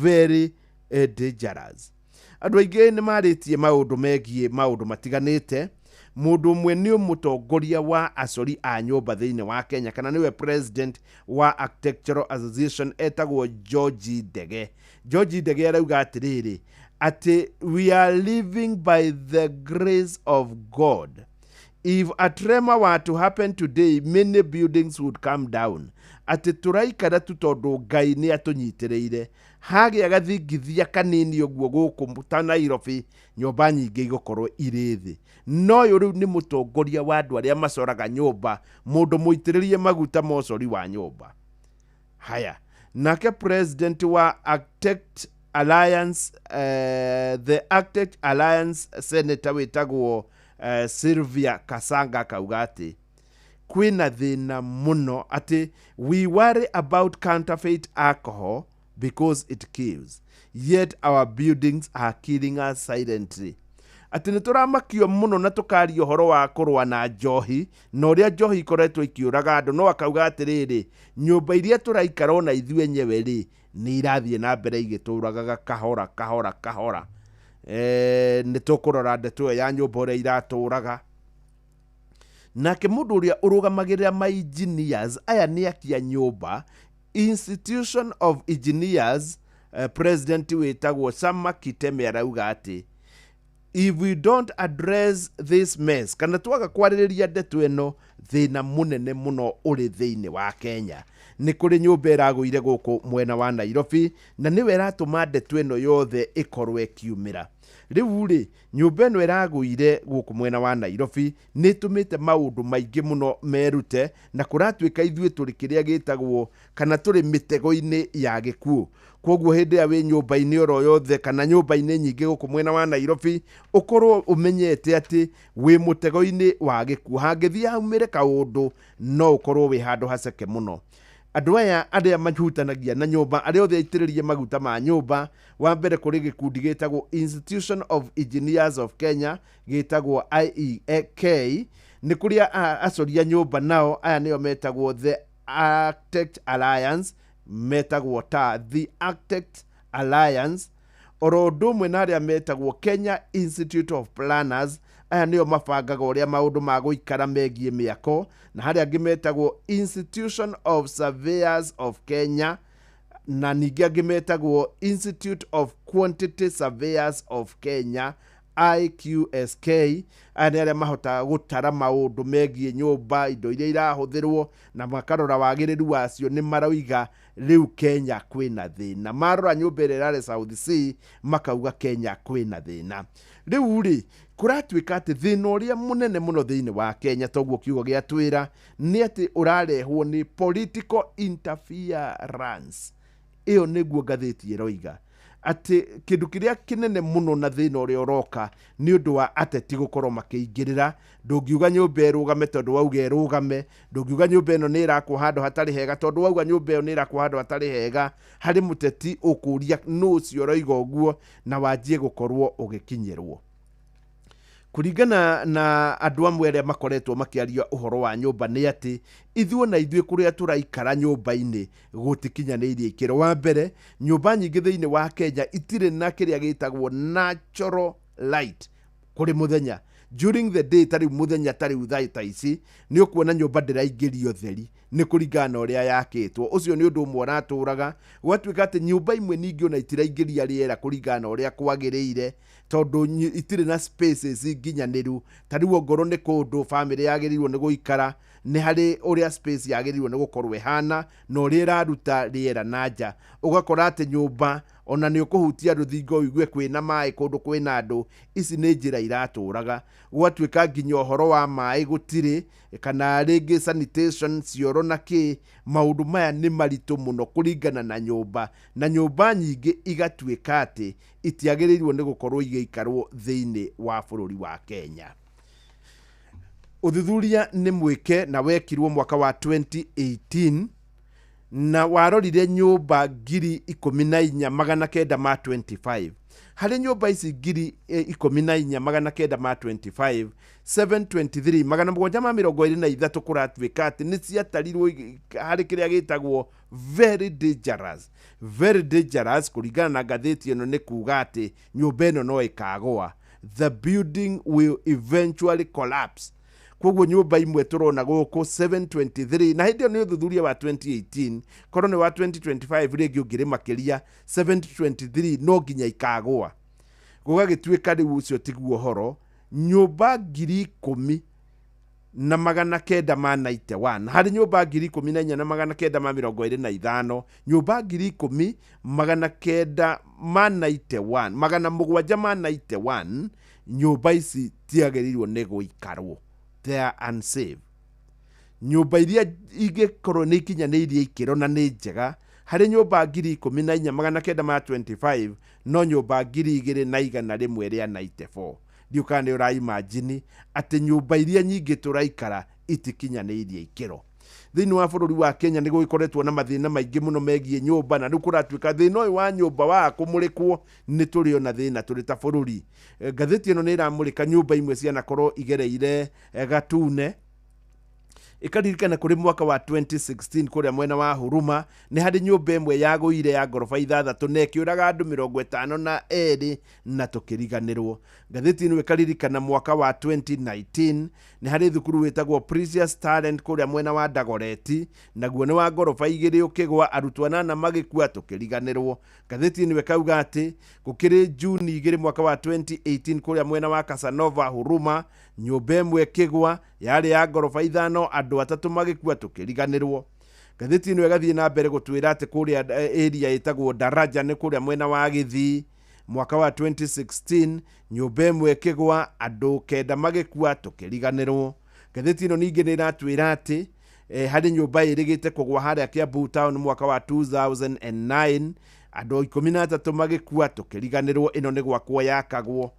very dangerous. Andũ aingĩ nĩ marĩtie maũndũ megiĩ maũndũ matiganĩte. Mũndũ ũmwe nĩ mũtongoria wa acori a nyũmba thĩinĩ wa Kenya, kana nĩwe president wa Architectural Association, etagwo George Ndege. George Ndege arauga atĩrĩrĩ, atĩ we are living by the grace of God. If a tremor were to happen today, many buildings would come down. Atĩ tũraikara tu tondũ Ngai nĩ atũnyitĩrĩire. Hagĩa gathingithia kanini ũguo gũkũ ta Nairobi, nyũmba nyingĩ igũkorwo irĩ thĩ. No ũyũ rĩu nĩ mũtongoria wa andũ arĩa macoraga nyũmba, mũndũ mũitĩrĩrie maguta ma ũcori wa nyũmba. Haya, nake president wa Architect Alliance, the Architect Alliance senator wĩtagwo Sylvia Kasanga akauga atĩ kwĩna thĩna mũno, atĩ we worry about counterfeit alcohol because it kills, yet our buildings are killing us silently. Atĩ nĩ tũramakio mũno na tũkaria ũhoro wa kũrũa na njohi na ũrĩa njohi ikoretwo ikĩũraga andũ, no akauga atĩrĩrĩ, nyũmba iria tũraikara ona ithuĩ enyewe rĩ, nĩ irathiĩ na mbere igĩtũragaga kahora kahora kahora. Nĩ tũkũrora ndeto ĩyo ya nyũmba ũrĩa iratũraga. Nake mũndũ ũrĩa ũrũgamagĩrĩra ma engineers aya nĩ akia nyũmba, Institution of Engineers, president wĩtagwo Sama Kiteme arauga atĩ if we don't address this mess, kana twaga kwarĩrĩria ndeto ĩno, thĩna mũnene mũno ũrĩ thĩinĩ wa Kenya. Nĩ kũrĩ nyũmba ĩragũire gũkũ mwena wa Nairobi, na nĩwe ĩratũma ndeto ĩno yothe ĩkorwo ĩkiumĩra. Rĩu rĩ, nyũmba ĩno ĩragũire gũkũ mwena wa Nairobi nĩ ĩtũmĩte maũndũ maingĩ mũno merute, na kũratuĩka ithuĩ tũrĩ kĩrĩa gĩtagwo kana tũrĩ mĩtego-inĩ ya gĩkuũ. Koguo hĩndĩ ĩrĩa wĩ nyũmba-inĩ oro yothe kana nyũmba-inĩ nyingĩ gũkũ mwena wa Nairobi, ũkorwo ũmenyete atĩ wĩ mũtego-inĩ wa gĩkuũ. Hangĩthiĩ haumĩre kaũndũ, no ũkorwo wĩ handũ haceke mũno. Andũ aya arĩa mahutanagia na nyũmba, arĩa othe aitĩrĩrie maguta ma nyũmba, wa mbere kũrĩ gĩkundi gĩtagwo Institution of Engineers of Kenya, gĩtagwo IEK. Nĩ kũrĩ acori a nyũmba nao, aya nĩo metagwo the Architect Alliance, metagwo ta the Architect Alliance. Oro ũndũ ũmwe na arĩa metagwo Kenya Institute of Planners, aya nĩo mabangaga ũrĩa maũndũ ma gũikara megiĩ mĩako, na harĩa angĩ metagwo Institution of Surveyors of Kenya, na ningĩ angĩ metagwo Institute of Quantity Surveyors of Kenya, IQSK. Aya nĩ arĩa mahotaga gũtara maũndũ megiĩ nyũmba, indo iria irahũthĩrwo, na makarora wagĩrĩru wacio. Nĩ maroiga rĩu Kenya kwĩna thĩna. Marora nyũmba ĩrĩa ĩrarĩ South C, makauga Kenya kwĩna thĩna. Rĩu rĩ, kũratuĩka atĩ thĩna ũrĩa mũnene mũno thĩinĩ wa Kenya, toguo kiugo gĩa twĩra, nĩ atĩ ũrarehwo nĩ political interference. Ĩyo nĩguo ngathĩti ĩroiga, atĩ kĩndũ kĩrĩa kĩnene mũno na thĩna ũrĩa ũroka nĩ ũndũ wa ateti gũkorwo makĩingĩrĩra. Ndũngiuga nyũmba ĩrũgame tondũ wauga ĩrũgame, ndũngiuga nyũmba ĩno nĩ ĩrakwo handũ hatarĩ hega tondũ wauga nyũmba ĩyo nĩ ĩrakwo handũ hatarĩ hega. Harĩ mũteti ũkũria nũ ũcio ũroiga ũguo, na wanjie gũkorwo ũgĩkinyĩrwo. Kũringana na andũ amwe arĩa makoretwo makĩaria ũhoro wa nyũmba, nĩ atĩ ithuĩ na ithuĩ kũrĩa tũraikara nyũmba-inĩ gũtikinyanĩirie ikĩro. Wa mbere, nyũmba nyingĩ thĩinĩ wa Kenya itirĩ na kĩrĩa gĩtagwo natural light kũrĩ mũthenya, during the day. Ta rĩu mũthenya, ta rĩu thaa ta ici, nĩ ũkuona nyũmba ndĩraingĩria ũtheri nĩ kũringana na ũrĩa yakĩtwo. Ũcio nĩ ũndũ ũmwe ũratũraga. Gwatuĩka atĩ nyũmba imwe ningĩ ona itiraingĩria rĩera kũringana na ũrĩa kwagĩrĩire, tondũ itirĩ na spaces nginyanĩru. Ta rĩu ongorwo nĩ kũndũ bamĩrĩ yagĩrĩirwo nĩ gũikara, nĩ harĩ ũrĩa space yagĩrĩirwo nĩ gũkorwo ĩhana na ũrĩa ĩraruta rĩera na nja. Ũgakora atĩ nyũmba ona nĩ ũkũhutia rũthingo ũigue kwĩna maĩ kũndũ kwĩna andũ. Ici nĩ njĩra iratũraga. Gwatuĩka nginya ũhoro wa maĩ gũtirĩ, kana rĩngĩ sanitation, cioro na kĩ. Maũndũ maya nĩ maritũ mũno kũringana na nyũmba, na nyũmba nyingĩ igatuĩka atĩ itiagĩrĩirwo nĩ gũkorwo igĩikarwo thĩinĩ wa bũrũri wa Kenya. Ũthuthuria nĩ mwĩke na wekirwo mwaka wa 2018, na warorire nyũmba 14,925. Harĩ nyũmba ici 14,925, 723, 723, kũratuĩka atĩ nĩ ciatarirwo harĩ kĩrĩa gĩtagwo very dangerous. Very dangerous kũringana na ngathĩti ĩno nĩ kuga atĩ nyũmba ĩno no ĩkagũa. The building will eventually collapse. Koguo nyũmba imwe tũrona gũkũ 723, na hĩndĩ ĩyo nĩ ũthuthuria wa 2018, korwo nĩ wa 2025 rĩngĩ ũngĩrĩ makĩria. 723 no nginya ikagũa. Gũgagĩtuĩka rĩu ũcio tiguo ũhoro. Nyũmba 10,991 harĩ nyũmba 14,925, nyũmba 10,991, 791, nyũmba ici tiagĩrĩirwo nĩ gũikarwo, they are unsafe. Nyũmba iria ingĩkorwo nĩ ikinyanĩirie ikĩro na nĩ njega harĩ nyũmba 14,925, no nyũmba 2,194. Ndiũ kana nĩ ũraimajini atĩ nyũmba iria nyingĩ tũraikara itikinyanĩirie ikĩro. Thĩinĩ wa bũrũri wa Kenya nĩ gũgĩkoretwo na mathĩna maingĩ mũno megiĩ nyũmba, na rĩu kũratuĩka thĩna ũyũ wa nyũmba wa kũmũrĩkwo nĩ tũrĩ ona thĩna tũrĩ ta bũrũri. Ngathĩti ĩno nĩ ĩramũrĩka nyũmba imwe cianakorwo igereire gatune. Ĩkaririkana kũrĩ mwaka wa 2016 kũrĩa mwena wa Huruma nĩ harĩ nyũmba ĩmwe yagũire ya ngoroba 6 na ĩkĩũraga andũ 52 na tũkĩriganĩrwo. Ngathĩti ĩno ĩkaririkana mwaka wa 2019 nĩ harĩ thukuru wĩtagwo Precious Talent kũrĩa mwena wa Dagoreti, naguo nĩ wa ngoroba 2 ũkĩgwa, arutwo 8 magĩkua, tũkĩriganĩrwo. Ngathĩti ĩno ĩkauga atĩ gũkĩrĩ Juni 2 mwaka wa 2018 kũrĩa mwena wa Casanova Huruma, nyũmba ĩmwe ĩkĩgwa yarĩ ya ngoroba 5, andũ 3 magĩkua, tũkĩriganĩrwo. Ngathĩti ĩno ĩgathiĩ na mbere gũtwĩra atĩ kũrĩa area ĩtagwo Daraja nĩ kũrĩa mwena wa Gĩthii mwaka wa 2016 nyũmba ĩmwe ĩkĩgwa, andũ 9 magĩkua, tũkĩriganĩrwo. Ngathĩti ĩno ningĩ nĩ ĩratwĩra atĩ harĩ nyũmba ĩrĩgĩte kũgwa harĩa Kiambu town mwaka wa 2009, andũ 13 magĩkua, tũkĩriganĩrwo. Ĩno nĩ gwakwo yakagwo.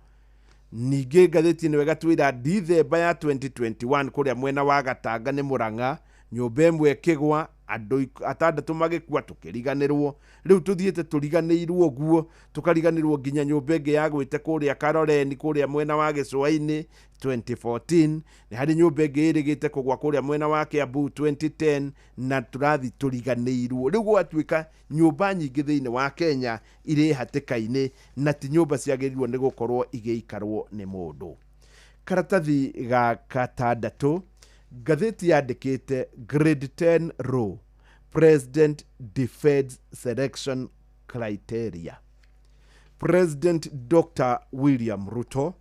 Ningĩ ngathĩti ĩno ĩgatwĩra Dithemba ya 2021 kũrĩa mwena wa Gatanga nĩ Mũrang'a, nyũmba ĩmwe ĩkĩgwa, andũ 6 magĩkua, tũkĩriganĩrwo. Rĩu tũthiĩte tũriganĩirwo ũguo, tũkariganĩrwo nginya nyũmba ĩngĩ yagwĩte kũrĩa Karoreni kũrĩa mwena wa Gĩcũa-inĩ 2014, nĩ harĩ nyũmba ĩngĩ ĩrĩgĩte kũgwa kũrĩa mwena wa Kiambu 2010, na tũrathi tũriganĩirwo. Rĩu gwatuĩka nyũmba nyingĩ thĩinĩ wa Kenya irĩ hatĩka-inĩ na ti nyũmba ciagĩrĩirwo nĩ gũkorwo igĩikarwo nĩ mũndũ. Karatathi ga gatandatũ, ngathĩti yandĩkĩte Grade 10 row, President defends selection criteria. President Dr. William Ruto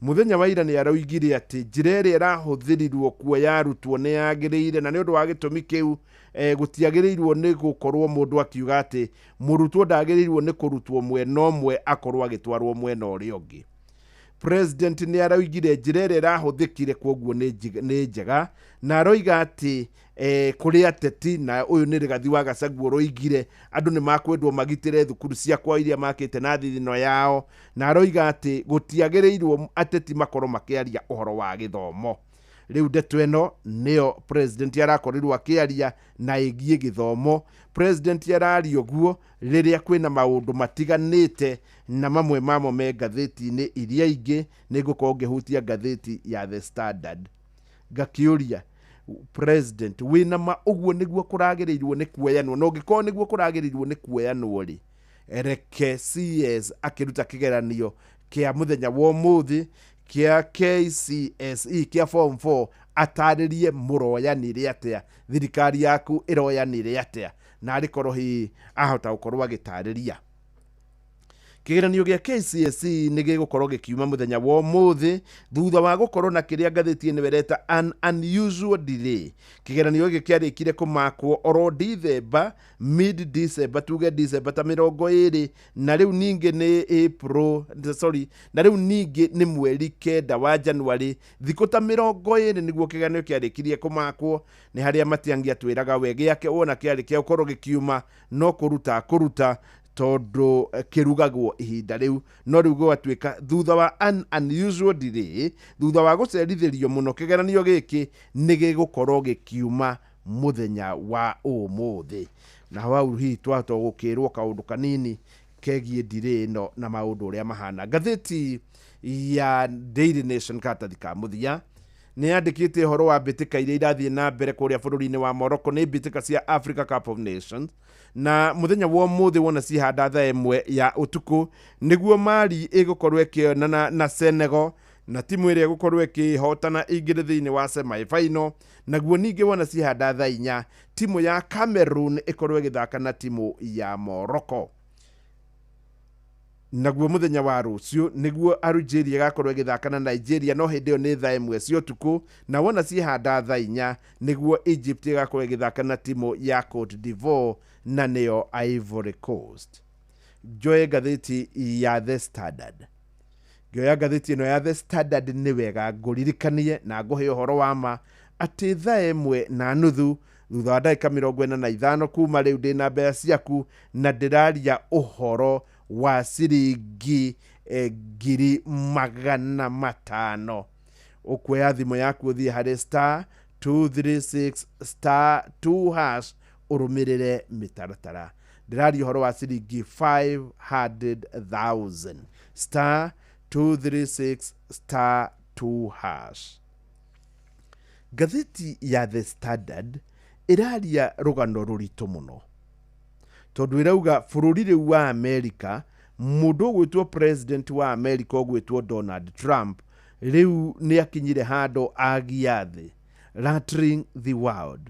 mũthenya wa ira nĩ aroigire atĩ njĩra ĩrĩa ĩrahũthĩrirwo kuoya arutwo nĩ yagĩrĩire, na nĩ ũndũ wa gĩtũmi kĩu gũtiagĩrĩirwo nĩ gũkorwo mũndũ akiuga atĩ mũrutwo ndagĩrĩirwo nĩ kũrutwo mwena ũmwe akorwo agĩtwarwo mwena ũrĩa ũngĩ. President nĩ aroigire njĩra ĩrĩa ĩrahũthĩkire kwoguo nĩ njega, na aroiga atĩ kũrĩ ateti, na ũyũ nĩ Rigathi wa Gachagua ũroigire andũ nĩ makwendwo magitĩre thukuru cia kwao iria makĩte na thithino yao, na aroiga atĩ gũtiagĩrĩirwo ateti makorwo makĩaria ũhoro wa gĩthomo. Rĩu ndeto ĩno nĩyo president arakorirwo akĩaria na ĩgiĩ gĩthomo. President araria ũguo rĩrĩa kwĩna maũndũ matiganĩte, na mamwe mamo me ngathĩti-inĩ iria ingĩ. Nĩ ngũkorwo ngĩhutia ngathĩti ya The Standard. Ngakĩũria president, wĩna ma ũguo nĩguo kũragĩrĩirwo nĩ kuoyanwo? Na ũngĩkorwo nĩguo kũragĩrĩirwo nĩ kuoyanwo rĩ, reke CS akĩruta kĩgeranio kĩa mũthenya wa ũmũthĩ kĩa KCSE kĩa form 4, atarĩrie mũroyanire atĩa, thirikari yaku ĩroyanire atĩa, na arĩkorwo hihi ahota gũkorwo agĩtarĩria. Kĩgeranio gĩa KCSE nĩ gĩgũkorwo gĩkiuma mũthenya wa ũmũthĩ thutha wa gũkorwo na kĩrĩa ngathĩti ĩno ĩreta an unusual delay. Kĩgeranio gĩkĩ kĩarĩkire kũmakwo oro Dithemba, mid December, tuge December ta 20, na rĩu ningĩ nĩ April, sorry, na rĩu ningĩ nĩ mweri 9 wa January, thikũ ta 20 nĩguo kĩgeranio kĩarĩkirie kũmakwo. Nĩ harĩa Matiang'i atwĩraga we gĩake wona kĩarĩ kĩa gũkorwo gĩkiuma no kũruta tondũ kĩrugagwo ihinda rĩu, no rĩu gwatuĩka thutha wa an unusual delay, thutha wa gũcerithĩrio mũno, kĩgeranio gĩkĩ nĩ gĩgũkorwo gĩkiuma mũthenya wa ũmũthĩ. Na hau hihi twahota gũkĩrwo kaũndũ kanini kegiĩ delay ĩno na maũndũ ũrĩa mahana. Ngathĩti ya Daily Nation karatathi ka mũthia Nĩ yandĩkĩte ũhoro wa mbĩtĩka iria irathiĩ na mbere kũrĩa bũrũri-inĩ wa Morocco, nĩ mbĩtĩka cia Africa Cup of Nations, na mũthenya wa ũmũthĩ wona cihanda thaa 1 ya ũtukũ nĩguo Mali ĩgũkorwo ĩkĩonana na Senegal, na timu ĩrĩa ĩgũkorwo ĩkĩhotana ĩingĩre thĩinĩ wa semi final. Naguo ningĩ wona cihanda thaa 4, timu ya Cameroon ĩkorwo ĩgĩthaka na timu ya Morocco. Naguo mũthenya wa rũciũ nĩguo Algeria ĩgakorwo ĩgĩthaka na Nigeria, no hĩndĩ ĩyo nĩ thaa 1 cia ũtukũ. Na wona ciĩhanda thaa 4 nĩguo Egypt ĩgakorwo ĩgĩthaka na timu ya Cote d'Ivoire, na nĩyo Ivory Coast. Njoe ngathĩti ya The Standard. Ngĩoya ngathĩti ĩno ya The Standard, nĩ wega ngũririkanie na ngũhe ũhoro wa ma atĩ thaa 1:30, thutha wa ndagĩka 45 kuma rĩu, ndĩna mbeca ciaku na ndĩraria ũhoro wa ciringi 500,000. Ũkuoya thimũ yaku ũthiĩ harĩ *236*2#, ũrũmĩrĩre mĩtaratara. Ndĩraria ũhoro wa ciringi 500,000, *236*2#. Ngathĩti ya The Standard ĩraria rũgano rũritũ mũno, tondũ ĩrauga bũrũri rĩu wa Amerika, mũndũ ũgwĩtwo president wa America ũgwĩtwo Donald Trump, rĩu nĩ akinyire handũ agia thĩ, rattling the world.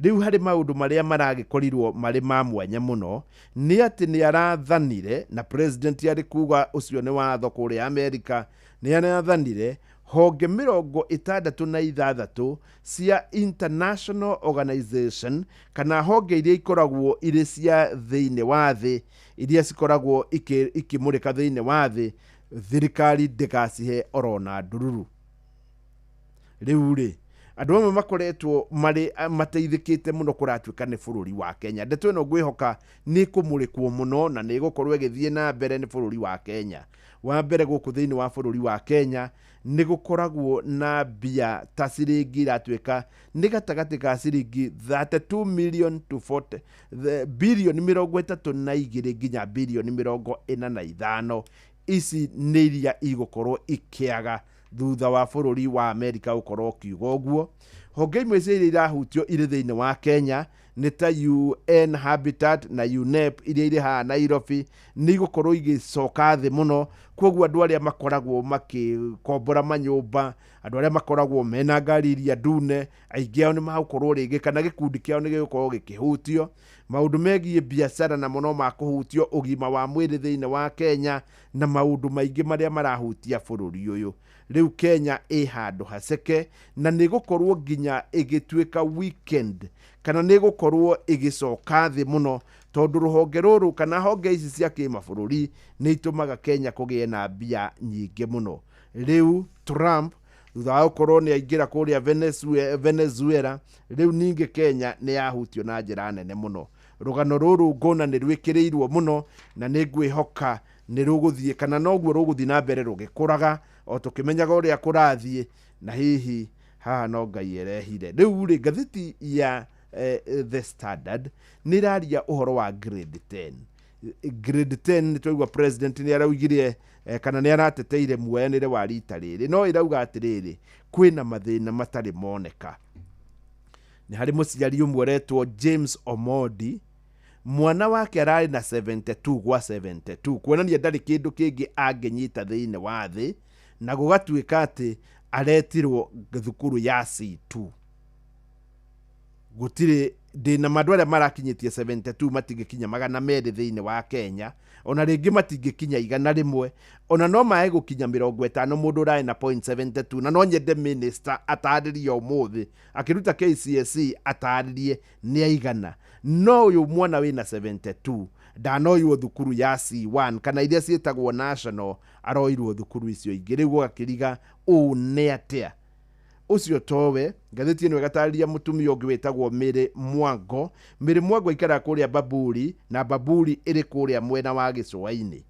Rĩu harĩ maũndũ marĩa maragĩkorirwo marĩ ma mwanya mũno nĩ atĩ nĩ arathanire, na president arĩ kuga ũcio nĩ watho kũrĩa Amerika, nĩ arathanire honge 66 cia international organization, kana honge iria ikoragwo irĩ cia thĩinĩ wa thĩ, iria cikoragwo ikĩmũrĩka thĩinĩ wa thĩ, thirikari ndĩgacihe orona ndururu. Rĩu rĩ, andũ amwe makoretwo marĩ mateithĩkĩte mũno kũratuĩka nĩ bũrũri wa Kenya. Ndeto ĩno ngwĩhoka nĩ ĩkũmũrĩkwo mũno na nĩ ĩgũkorwo ĩgĩthiĩ na mbere nĩ bũrũri wa Kenya. Wa mbere, gũkũ thĩinĩ wa bũrũri wa Kenya nĩ gũkoragwo na mbia ta ciringi iratuĩka nĩ gatagatĩ ka ciringi 32 million to 40 bilioni 32 nginya bilioni 45. Ici nĩ iria igũkorwo ikĩaga thutha wa bũrũri wa Amerika gũkorwo ũkiuga ũguo. Honge imwe cia iria irahutio irĩ thĩinĩ wa Kenya nĩ ta UN Habitat na UNEP iria irĩ haha Nairobi, nĩ igũkorwo igĩcoka thĩ mũno. Koguo andũ arĩa makoragwo makĩkombora manyũmba, andũ arĩa makoragwo mena ngari iria ndune, aingĩ ao nĩ magũkorwo rĩngĩ kana gĩkundi kĩao nĩ gĩgũkorwo gĩkĩhutio. Maũndũ megiĩ biacara namo no makũhutio, ũgima wa mwĩrĩ thĩinĩ wa Kenya na maũndũ maingĩ marĩa marahutia bũrũri ũyũ. Rĩu Kenya ĩ handũ haceke na nĩ gũkorwo nginya ĩgĩtuĩka weekend, kana nĩ gũkorwo ĩgĩcoka thĩ mũno, tondũ rũhonge rũrũ kana honge ici cia kĩmabũrũri nĩ itũmaga Kenya kũgĩe na mbia nyingĩ mũno. Rĩu Trump thutha wa gũkorwo nĩ aingĩra kũrĩa Venezuela, rĩu ningĩ Kenya nĩ yahutio na njĩra nene mũno. Rũgano rũrũ ngona nĩ rwĩkĩrĩirwo mũno na nĩ ngwĩhoka nĩ rũgũthiĩ, kana noguo rũgũthiĩ na mbere rũgĩkũraga o tũkĩmenyaga ũrĩa kũrathiĩ, na hihi haha no Ngai erehire. Rĩu rĩ, ngathĩti ya The Standard nĩ ĩraria ũhoro wa grade 10. Grade 10 nĩ twaigua president nĩ araugire kana nĩ arateteire muoyanĩre wa rita rĩrĩ, no ĩrauga atĩrĩrĩ, kwĩna mathĩna matarĩ moneka. Nĩ harĩ mũciari ũmwe ũretwo James Omondi, mwana wake ararĩ na 72 gwa 72, kuonania ndarĩ kĩndũ kĩngĩ angĩnyita thĩinĩ wa thĩ, na gũgatuĩka atĩ aretirwo thukuru ya C2. Gũtirĩ ndĩna andũ arĩa marakinyĩtie 72 matingĩkinya 200 thĩinĩ wa Kenya, ona rĩngĩ matingĩkinya 100, ona no mae gũkinya 50 mũndũ ũrarĩ na 0.72. Na no nyende minister atarĩrie ũmũthĩ akĩruta KCSE atarĩrie nĩ aigana. No ũyũ mwana wĩna 72 ndanoirwo thukuru ya C1 kana iria ciĩtagwo national, aroirwo thukuru icio ingĩ. Rĩu ũgakĩriga ũũ nĩ atĩa ũcio towe. Ngathĩti ĩno ĩgatarĩria mũtumia ũngĩ wĩtagwo Mary Mwango. Mary Mwango aikaraga kũrĩa Baburi, na Baburi ĩrĩ kũrĩa mwena wa gĩcũa-inĩ.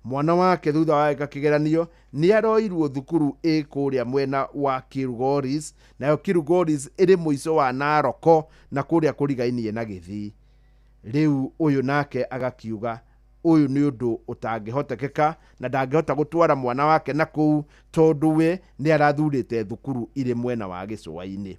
Mwana wake thutha wa gwĩka kĩgeranio nĩ aroirwo thukuru ĩ kũrĩa mwena wa Kilgoris, nayo Kilgoris ĩrĩ mũico wa Naroko na kũrĩa kũrigainie na Gĩthii. Rĩu ũyũ nake agakiuga Ũyũ nĩ ũndũ ũtangĩhotekeka na ndangĩhota gũtwara mwana wake na kũu tondũ we nĩ arathurĩte thukuru irĩ mwena wa gĩcũa-inĩ.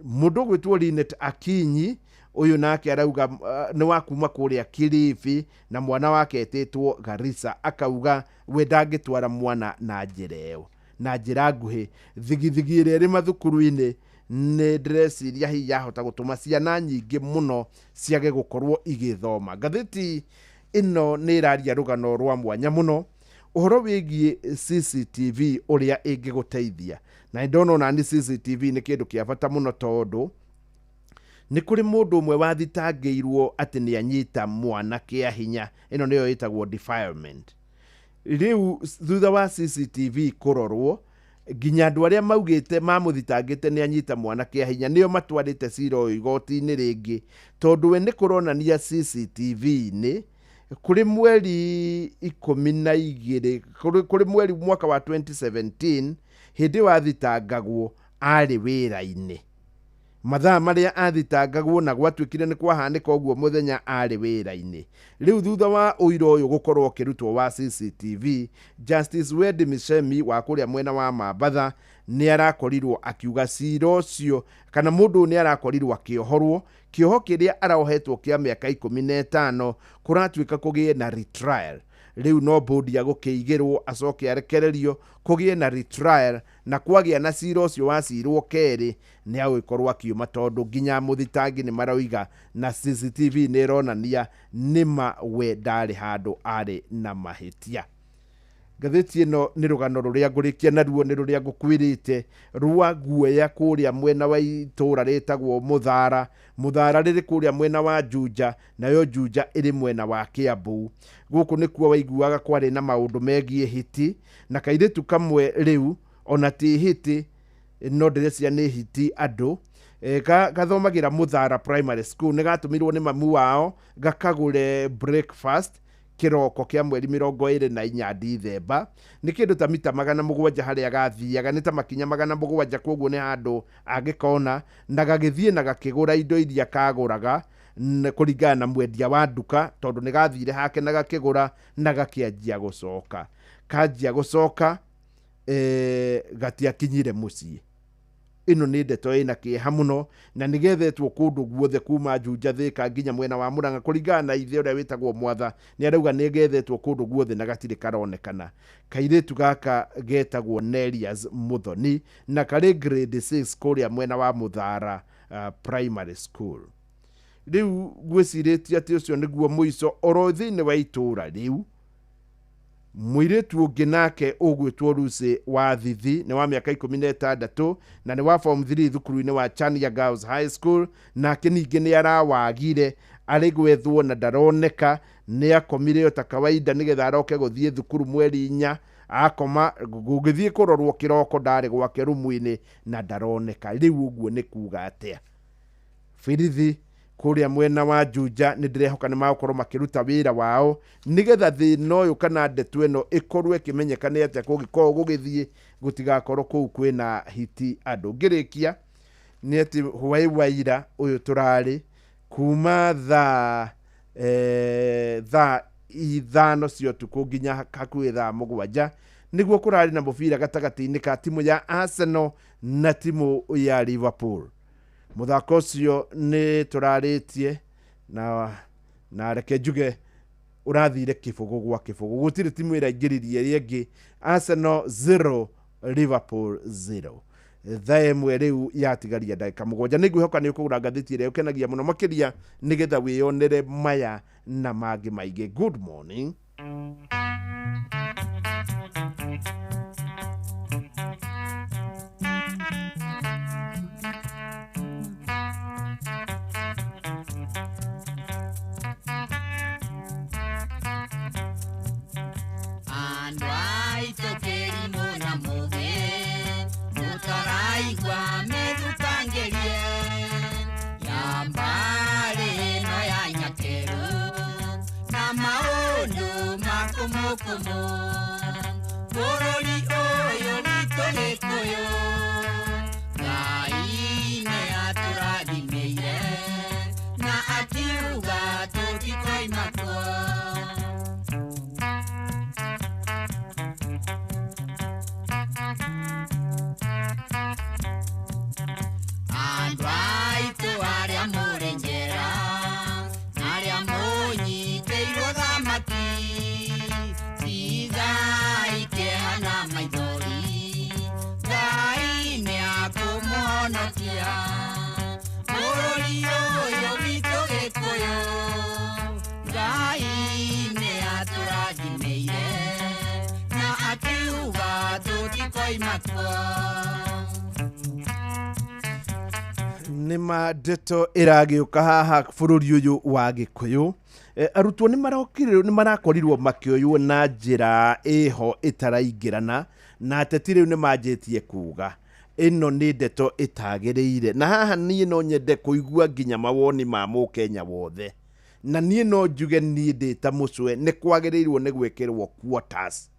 Mũndũ ũgwĩtwo Linet Akinyi ũyũ nake arauga nĩ wa kuma kũrĩa Kilifi na mwana wake etĩtwo Garissa, akauga we ndangĩtwara mwana na njĩra ĩyo na njĩra nguhĩ. Thigithigi ĩrĩa ĩrĩ mathukuru-inĩ nĩ ndĩreciria hihi yahota gũtũma ciana nyingĩ mũno ciage gũkorwo igĩthoma. Ngathĩti ĩno nĩ ĩraria rũgano rwa mwanya mũno ũhoro wĩgiĩ CCTV ũrĩa ĩngĩgũteithia, na nĩndona ona ni CCTV nĩ kĩndũ kĩa bata mũno tondũ nĩ kũrĩ mũndũ ũmwe wathitangĩirwo atĩ nĩ anyita mwana kĩa hinya. Ĩno nĩyo ĩtagwo defilement. Rĩu thutha wa CCTV kũrorwo nginya andũ arĩa maugĩte mamũthitangĩte nĩ anyita mwana kĩa hinya nĩo matwarĩte cira ũyũ igoti-inĩ rĩngĩ, tondũ we nĩ kũronania CCTV-inĩ kũrĩ mweri 12 kũrĩ mweri mwaka wa 2017 hĩndĩ wathitangagwo arĩ wĩra-inĩ. Mathaa marĩa athitangagwo na gwatuĩkire nĩ kwahanĩka ũguo mũthenya arĩ wĩra-inĩ. Rĩu thutha wa ũira ũyũ gũkorwo ũkĩrutwo wa CCTV, Justice Wedi Mishemi wa kũrĩa mwena wa Mambatha nĩ arakorirwo akiuga cira ũcio kana mũndũ nĩ arakorirwo akĩohorwo kĩoho kĩrĩa arohetwo kĩa mĩaka 15 kũratuĩka kũgĩe na retrial. Rĩu no bodi ya gũkĩigĩrwo acoke arekererio kũgĩe na retrial, na kwagĩa na cira ũcio wacirwo kerĩ nĩ agũgĩkorwo akiuma tondũ nginya mũthitangi nĩ maroiga na CCTV nĩ ĩronania nĩma we ndarĩ handũ arĩ na mahĩtia. Ngathĩti ĩno nĩ rũgano rũrĩa ngũrĩkia naruo nĩ rũrĩa ngũkwĩrĩte rwa guoya kũrĩa mwena wa itũũra rĩtagwo Mũthara. Mũthara rĩrĩ kũrĩa mwena wa Juja, nayo Juja ĩrĩ mwena wa Kiambu. Gũkũ nĩkuo waiguaga kwarĩ na maũndũ megiĩ hiti, na kairĩtu kamwe rĩu ona ti hiti no ndĩreciria nĩ hiti andũ gathomagĩra Mũthara Primary School. Nĩ gatũmirwo nĩ mamu wao gakagũre breakfast kĩroko kĩa mweri 24 Dithemba. Nĩ kĩndũ ta mita 700 harĩa gathiaga, nĩ ta makinya 700, koguo nĩ handũ angĩkona, na gagĩthiĩ na gakĩgũra indo iria kagũraga kũringana na mwendia wa nduka, tondũ nĩ gathire hake na gakĩgũra na gakĩanjia gũcoka. Kanjia gũcoka gatiakinyire mũciĩ. Ĩno nĩ ndeto ĩna kĩeha mũno na nĩgethetwo kũndũ guothe kuma Juja Thika nginya mwena wa Murang'a kũringana na ithe ũrĩa wĩtagwo Mwatha nĩ arauga nĩgethetwo kũndũ guothe na gatirĩ karonekana. Kairĩtu gaka getagwo Nelias Muthoni na karĩ grade 6 kũrĩa mwena wa Mũthara Primary School. Rĩu ngwĩcirĩtie atĩ ũcio nĩguo mũico oro thĩinĩ wa itũũra rĩu. Mũirĩtu ũngĩ nake ũgwĩtwo Lucy wa Thithi nĩ wa mĩaka 16 na nĩ wa form 3 thukuru-inĩ wa Chania Girls High School, nake ningĩ nĩ arawagire arĩ gwethwo na ndaroneka. Nĩ akomire o ta kawaida nĩgetha aroke gũthiĩ thukuru mweri 4, akoma gũgĩthiĩ kũrorwo kĩroko ndarĩ gwake rumu-inĩ na ndaroneka. Rĩu ũguo nĩ kuga atĩa? Birithi kũrĩa mwena wa Juja nĩ ndĩrehoka nĩ magũkorwo makĩruta wĩra wao nĩgetha thĩna ũyũ kana ndeto ĩno ĩkorwo ĩkĩmenyeka nĩ atĩa kũngĩkorwo gũgĩthiĩ gũtigakorwo kũu kwĩna hiti andũ. Ngĩrĩkia nĩ atĩ hwaĩ wa ira ũyũ tũrarĩ kuma thaa 5 cia ũtukũ nginya hakuhĩ thaa 7 nĩguo kũrarĩ na mũbira gatagatĩ-inĩ ka timu ya Arsenal na timu ya Liverpool. Mũthako ũcio nĩ tũrarĩtie na reke njuge ũrathire kĩbũgũ gwa kĩbũgũ, gũtirĩ timu ĩraingĩririe ĩrĩa ĩngĩ. Arsenal 0 Liverpool 0. Thaa 1 rĩu yatigaria ndagĩka 7. Nĩ ngwĩhoka nĩ ũkũgũra ngathĩti ĩrĩa ũkenagia mũno makĩria nĩgetha wĩyonere maya na mangĩ maingĩ. Good morning. Na akiuga tũtikoima kuo. Ngai Nĩ ma ndeto ĩragĩũka haha bũrũri ũyũ wa Gĩkũyũ. Arutwo nĩ marokire, nĩ marakorirwo makĩoywo na njĩra ĩho ĩtaraingĩrana, na ateti rĩu nĩ manjĩtie kuga ĩno nĩ ndeto ĩtagĩrĩire. Na haha niĩ no nyende kũigua nginya mawoni ma mũkenya wothe, na niĩ no njuge niĩ ndĩ ta mũcwe nĩ kwagĩrĩirwo nĩ gwĩkĩrwo quotas,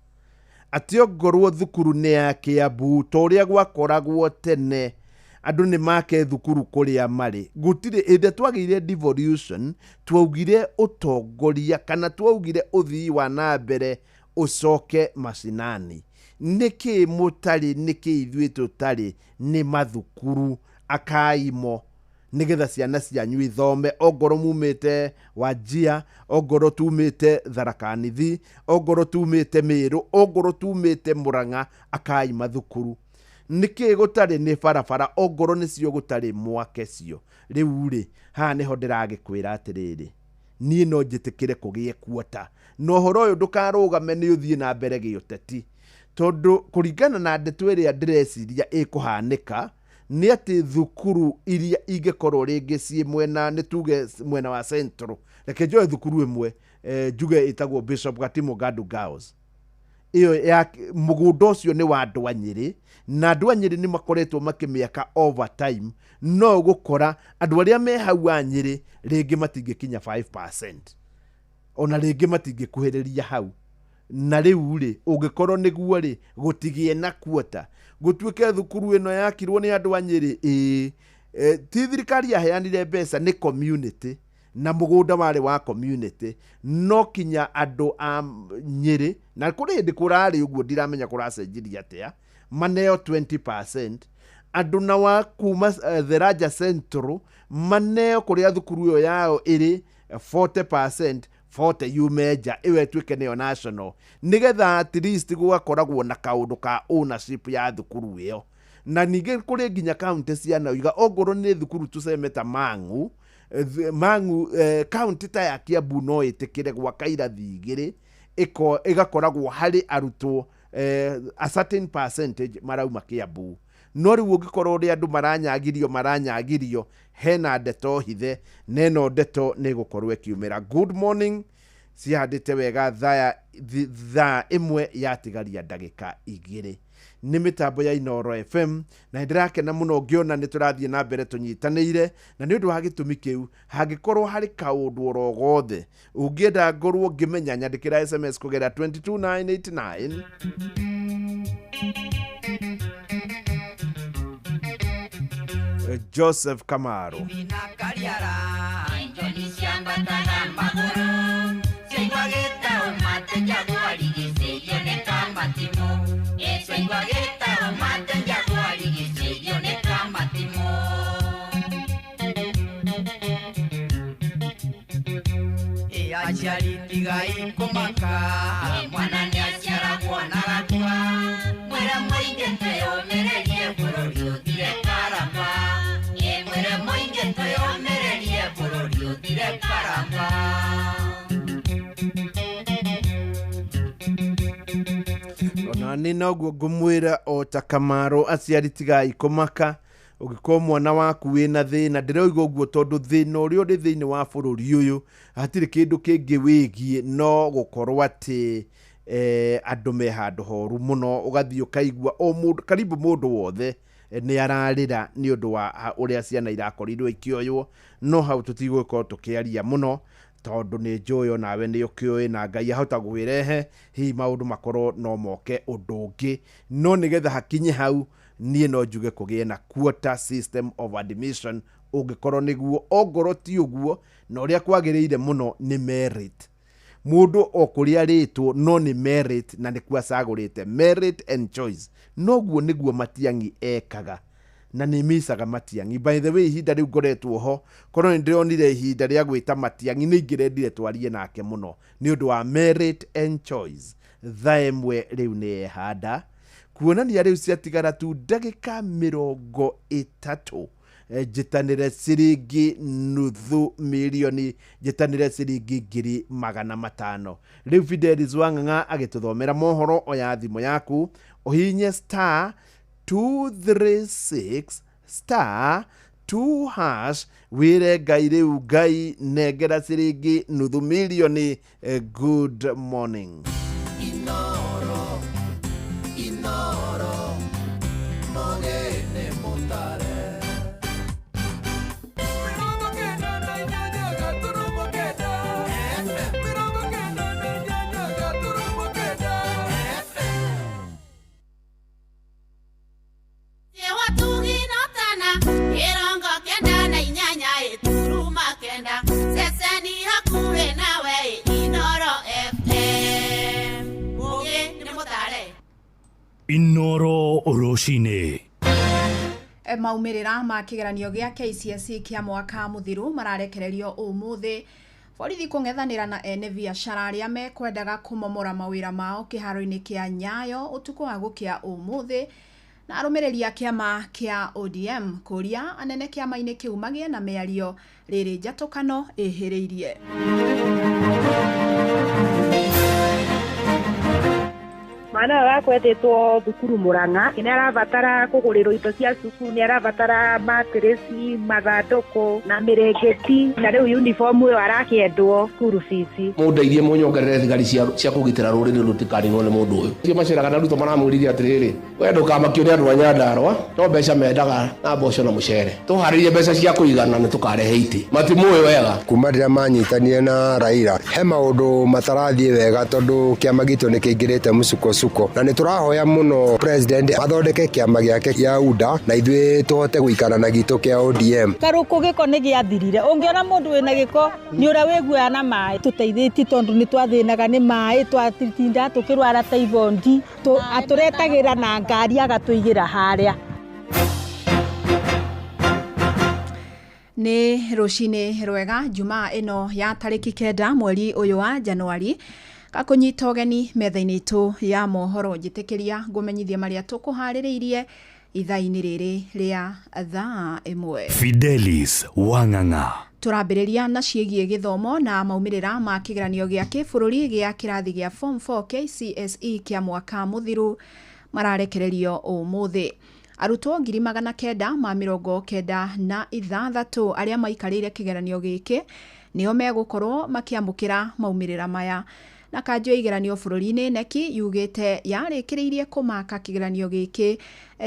atĩ ongorwo thukuru nĩ ya Kĩambu, ta ũrĩa gwakoragwo tene, andũ nĩ make thukuru kũrĩa marĩ. Gũtirĩ ĩndĩ twagĩire devolution, twaugire ũtongoria kana twaugire ũthii wa na mbere ũcoke macinani. Nĩkĩ mũtarĩ, nĩkĩ ithuĩ tũtarĩ nĩ mathukuru akaimo nĩgetha ciana cianyu ithome? Ongorwo mumĩte Wajia, ongorwo tumĩte Tharaka Nithi, ongorwo tumĩte Mĩrũ, ongorwo tumĩte Mũrang'a, akai mathukuru. Nĩkĩ gũtarĩ nĩ barabara? Ongorwo nĩcio gũtarĩ, mwake cio. Rĩu rĩ, haha nĩho ndĩragĩkwĩra atĩrĩrĩ, niĩ no njĩtĩkĩre kũgĩe quota, na ũhoro ũyũ ndũkarũgame, nĩ ũthiĩ na mbere gĩũteti, tondũ kũringana na ndeto ĩrĩa ndĩreciria ĩkũhanĩka nĩ atĩ thukuru iria ingĩkorwo rĩngĩ ciĩ mwena, nĩ tuge mwena wa Central, reke njoe thukuru ĩmwe, njuge ĩtagwo Bishop Gatimu Gandu Girls. Ĩyo ya mũgũnda ũcio nĩ wa andũ a Nyĩrĩ, na andũ a Nyĩrĩ nĩ makoretwo makĩmĩaka over time. No ũgũkora andũ arĩa me hau a Nyĩrĩ rĩngĩ matingĩkinya 5%, ona rĩngĩ matingĩkuhĩrĩria hau. Na rĩu rĩ, ũngĩkorwo nĩguo rĩ, gũtigĩe na quota, gũtuĩke thukuru ĩno yakirwo nĩ andũ a Nyĩrĩ. Ĩĩ, ti thirikari yaheanire mbeca, nĩ community, na mũgũnda warĩ wa community, no kinya andũ a Nyĩrĩ, na kũrĩ hĩndĩ kũrarĩ ũguo, ndiramenya kũracenjirie atĩa, maneo 20%. Andũ na wa kuma Theraja Central maneo kũrĩa thukuru ĩyo yao ĩrĩ 40%, 40 yume nja, ĩyo ĩtuĩke nĩyo national, nĩgetha at least gũgakoragwo na kaũndũ ka ownership ya thukuru ĩyo. Na ningĩ kũrĩ nginya kaunti cianoiga ongorwo nĩ thukuru tuseme ta Mang'u, kaunti ta ya Kiambu no ĩtĩkĩre gwaka irathi igĩrĩ, ĩgakoragwo harĩ arutwo a certain percentage marauma Kiambu. No rĩu ũngĩkorwo ũrĩa andũ maranyagirio, hena ndeto hithe, na ĩno ndeto nĩ ĩgũkorwo ĩkiumĩra. Good morning, cihandĩte wega. Thaa 1 yatigaria ndagĩka 2, nĩ mĩtambo ya Inooro FM, na nĩndĩrakena mũno ngĩona nĩ tũrathiĩ na mbere tũnyitanĩire. Na nĩ ũndũ wa gĩtũmi kĩu, hangĩkorwo harĩ kaũndũ oro gothe ũngĩenda ngorwo ngĩmenya, nyandĩkĩra SMS kũgerera 22989. Joseph Kamaro. Aciari tigai kũmaka, mwana nĩ aciaragwo na gakua, mwĩre mũingĩ twĩyũmĩrĩrie bũrũri ũthire karamba, mwĩre mũingĩ twĩyũmĩrĩrie bũrũri ũthire karamba. Ona nĩ noguo ngũmwĩra o ta Kamaro, aciari tigai kũmaka ũngĩkorwo mwana waku wĩna thĩna. Ndĩroiga ũguo tondũ thĩna ũrĩa ũrĩ thĩinĩ wa bũrũri ũyũ hatirĩ kĩndũ kĩngĩ wĩgiĩ no gũkorwo atĩ andũ me handũ horu mũno. Ũgathiĩ ũkaigua o mũndũ, karibu mũndũ wothe nĩ ararĩra nĩ ũndũ wa ũrĩa ciana irakorirwo ikĩoywo. No hau tũtigũgĩkorwo tũkĩaria mũno, tondũ nĩ njũĩ onawe nĩ ũkĩũĩ, na Ngai ahota gwĩrehe hihi maũndũ makorwo no moke ũndũ ũngĩ. No nĩgetha hakinye hau, niĩ no njuge kũgĩe na quota system of admission, ũngĩkorwo nĩguo. Ongorwo ti ũguo, na ũrĩa kwagĩrĩire mũno nĩ merit, mũndũ o kũrĩa arĩtwo, no nĩ merit, na nĩkuo acagũrĩte, merit and choice. Noguo nĩguo Matiang'i ekaga, na nĩ micaga Matiang'i. By the way, ihinda rĩu ngoretwo ho, korwo nĩ ndĩronire ihinda rĩa gwĩta Matiang'i, nĩ ingĩrendire twarie nake mũno nĩ ũndũ wa merit and choice. Thaa 1 rĩu nĩ yehanda, kuonania rĩu ciatigara tu ndagĩka 30. Njĩtanĩre ciringi nuthu mirioni, njĩtanĩre ciringi 500,000. Rĩu Fidelis Wang'ang'a agĩtũthomera mohoro, oya thimũ yaku ũhihinye star 236 star 2 hash, wĩre Ngai rĩu Ngai nengera ciringi nuthu mirioni. Good morning. Inoro, Inoro, Mogene Mutare. Inoro Rũcinĩ. Maumĩrĩra ma kĩgeranio gĩa KCSE kĩa mwaka mũthiru mararekererio ũmũthĩ. Borithi kũng'ethanĩra na ene biacara arĩa mekwendaga kũmomora mawĩra mao kĩharo-inĩ kĩa Nyayo ũtukũ wa gũkĩa ũmũthĩ. Na arũmĩrĩri a kĩama kĩa ODM kũria anene kĩama-inĩ kĩu magĩe na mĩario rĩrĩ njatũkano ĩhĩrĩirie. Mwana ũyũ wakwa etĩtwo thukuru Murang'a, nĩ arabatara kũgũrĩrwo indo cia cukuru, nĩ arabatara matirĩci, mathandũkũ na mĩrĩngĩti, na rĩu uniform ĩyo arakĩendwo school fees. Mũndeithie mũnyongerere thigari cia kũgitĩra rũrĩrĩ rũtikaninwo nĩ mũndũ ũyũ. Acio maceraga na Ruto maramwĩrire atĩrĩrĩ, we ndũkamakio nĩ andũ a Nyandarua, no mbeca mendaga na mboco na mũcere. Tũharĩrie mbeca cia kũigana nĩ tũkarehe itĩ. Matimũĩ wega. Kuma rĩrĩa manyitanire na Raila, he maũndũ matarathiĩ wega tondũ kĩama gitũ nĩ kĩingĩrĩte mũcuko suko, na nĩ tũrahoya mũno president athondeke kĩama gĩake kĩa UDA na ithuĩ tũhote gũikara na gitũ kĩa ODM. Karũkũ gĩko nĩ gĩathirire, ũngĩona mũndũ wĩna gĩko nĩ ũrĩa wĩguaga na maĩ. Tũteithĩtie tondũ nĩ twathĩnaga nĩ maĩ, twatinda tũkĩrwara typhoid, atũretagĩra na ngari agatũigĩra harĩa. Nĩ rũcinĩ rwega Jumaa ĩno ya tarĩki 9 mweri ũyũ wa Januari. Gakũnyita ũgeni metha-inĩ itũ ya mohoro, njĩtĩkĩria ngũmenyithie marĩa tũkũharĩrĩirie ithaa-inĩ rĩrĩ rĩa thaa 1. Fidelis Wang'ang'a. Tũrambĩrĩria na ciĩgiĩ gĩthomo na maumĩrĩra ma kĩgeranio gĩa kĩbũrũri gĩa kĩrathi gĩa Form 4 KCSE kĩa mwaka mũthiru mararekererio ũmũthĩ. Arutwo 996 arĩa maikarĩire kĩgeranio gĩkĩ nĩo megũkorwo makĩamũkĩra maumĩrĩra maya. Na kanjũ ya igeranio bũrũri-inĩ neki yugĩte yarĩkĩrĩirie kũmaka kĩgeranio gĩkĩ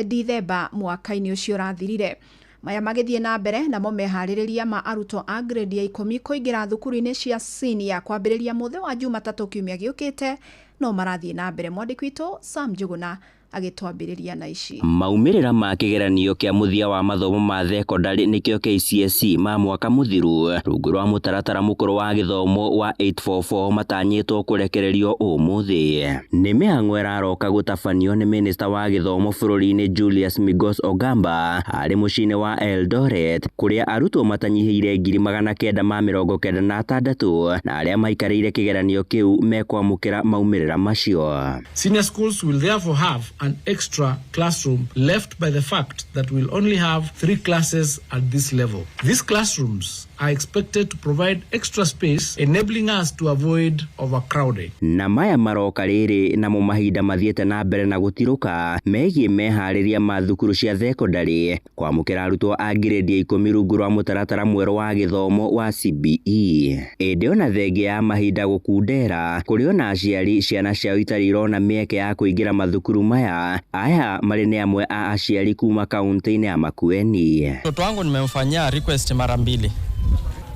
Dithemba mwaka-inĩ ũcio ũrathirire. Maya magĩthiĩ na mbere namo meharĩrĩria ma arutwo a grade ya 10 kũingĩra thukuru-inĩ cia senior kwambĩrĩria mũthĩ wa Jumatatũ kiumia gĩũkĩte no marathiĩ na mbere. Mwandĩki witũ Sam Njuguna agĩtwambĩrĩria na ici. Maumĩrĩra ma kĩgeranio kĩa mũthia wa mathomo ma thekondarĩ nĩkĩo KCSE ma mwaka mũthiru rungu rwa mũtaratara mũkũrũ wa gĩthomo wa 844 matanyĩtwo kũrekererio ũmũthĩ. Nĩ mĩhang'o ĩraroka gũtabanio nĩ minista wa gĩthomo bũrũri-inĩ Julius Migos Ogamba arĩ mũciĩ-inĩ wa Eldoret kũrĩa arutwo matanyihĩire 996 na arĩa maikarĩire kĩgeranio kĩu mekwamũkĩra maumĩrĩra macio. Senior schools will therefore have an extra classroom left by the fact that we'll only have 3 classes at this level. These classrooms are expected to provide extra space, enabling us to avoid overcrowding. Na maya maroka rĩrĩ namo mahinda mathiĩte na mbere na gũtirũka megiĩ meharĩria ma thukuru cia thekondarĩ kwamũkĩra arutwo a grade ya 10 rungu rwa mũtaratara mwerũ wa gĩthomo wa CBE. Ĩndĩ ona thengia ya mahinda gũkundera kũrĩ ona aciari ciana ciao itarĩ irona mĩeke ya kũingĩra mathukuru maya. Aya marĩ nĩ amwe a aciari kuma kaunti-inĩ ya Makueni. Mtoto wangu nimemfanyia request mara 2.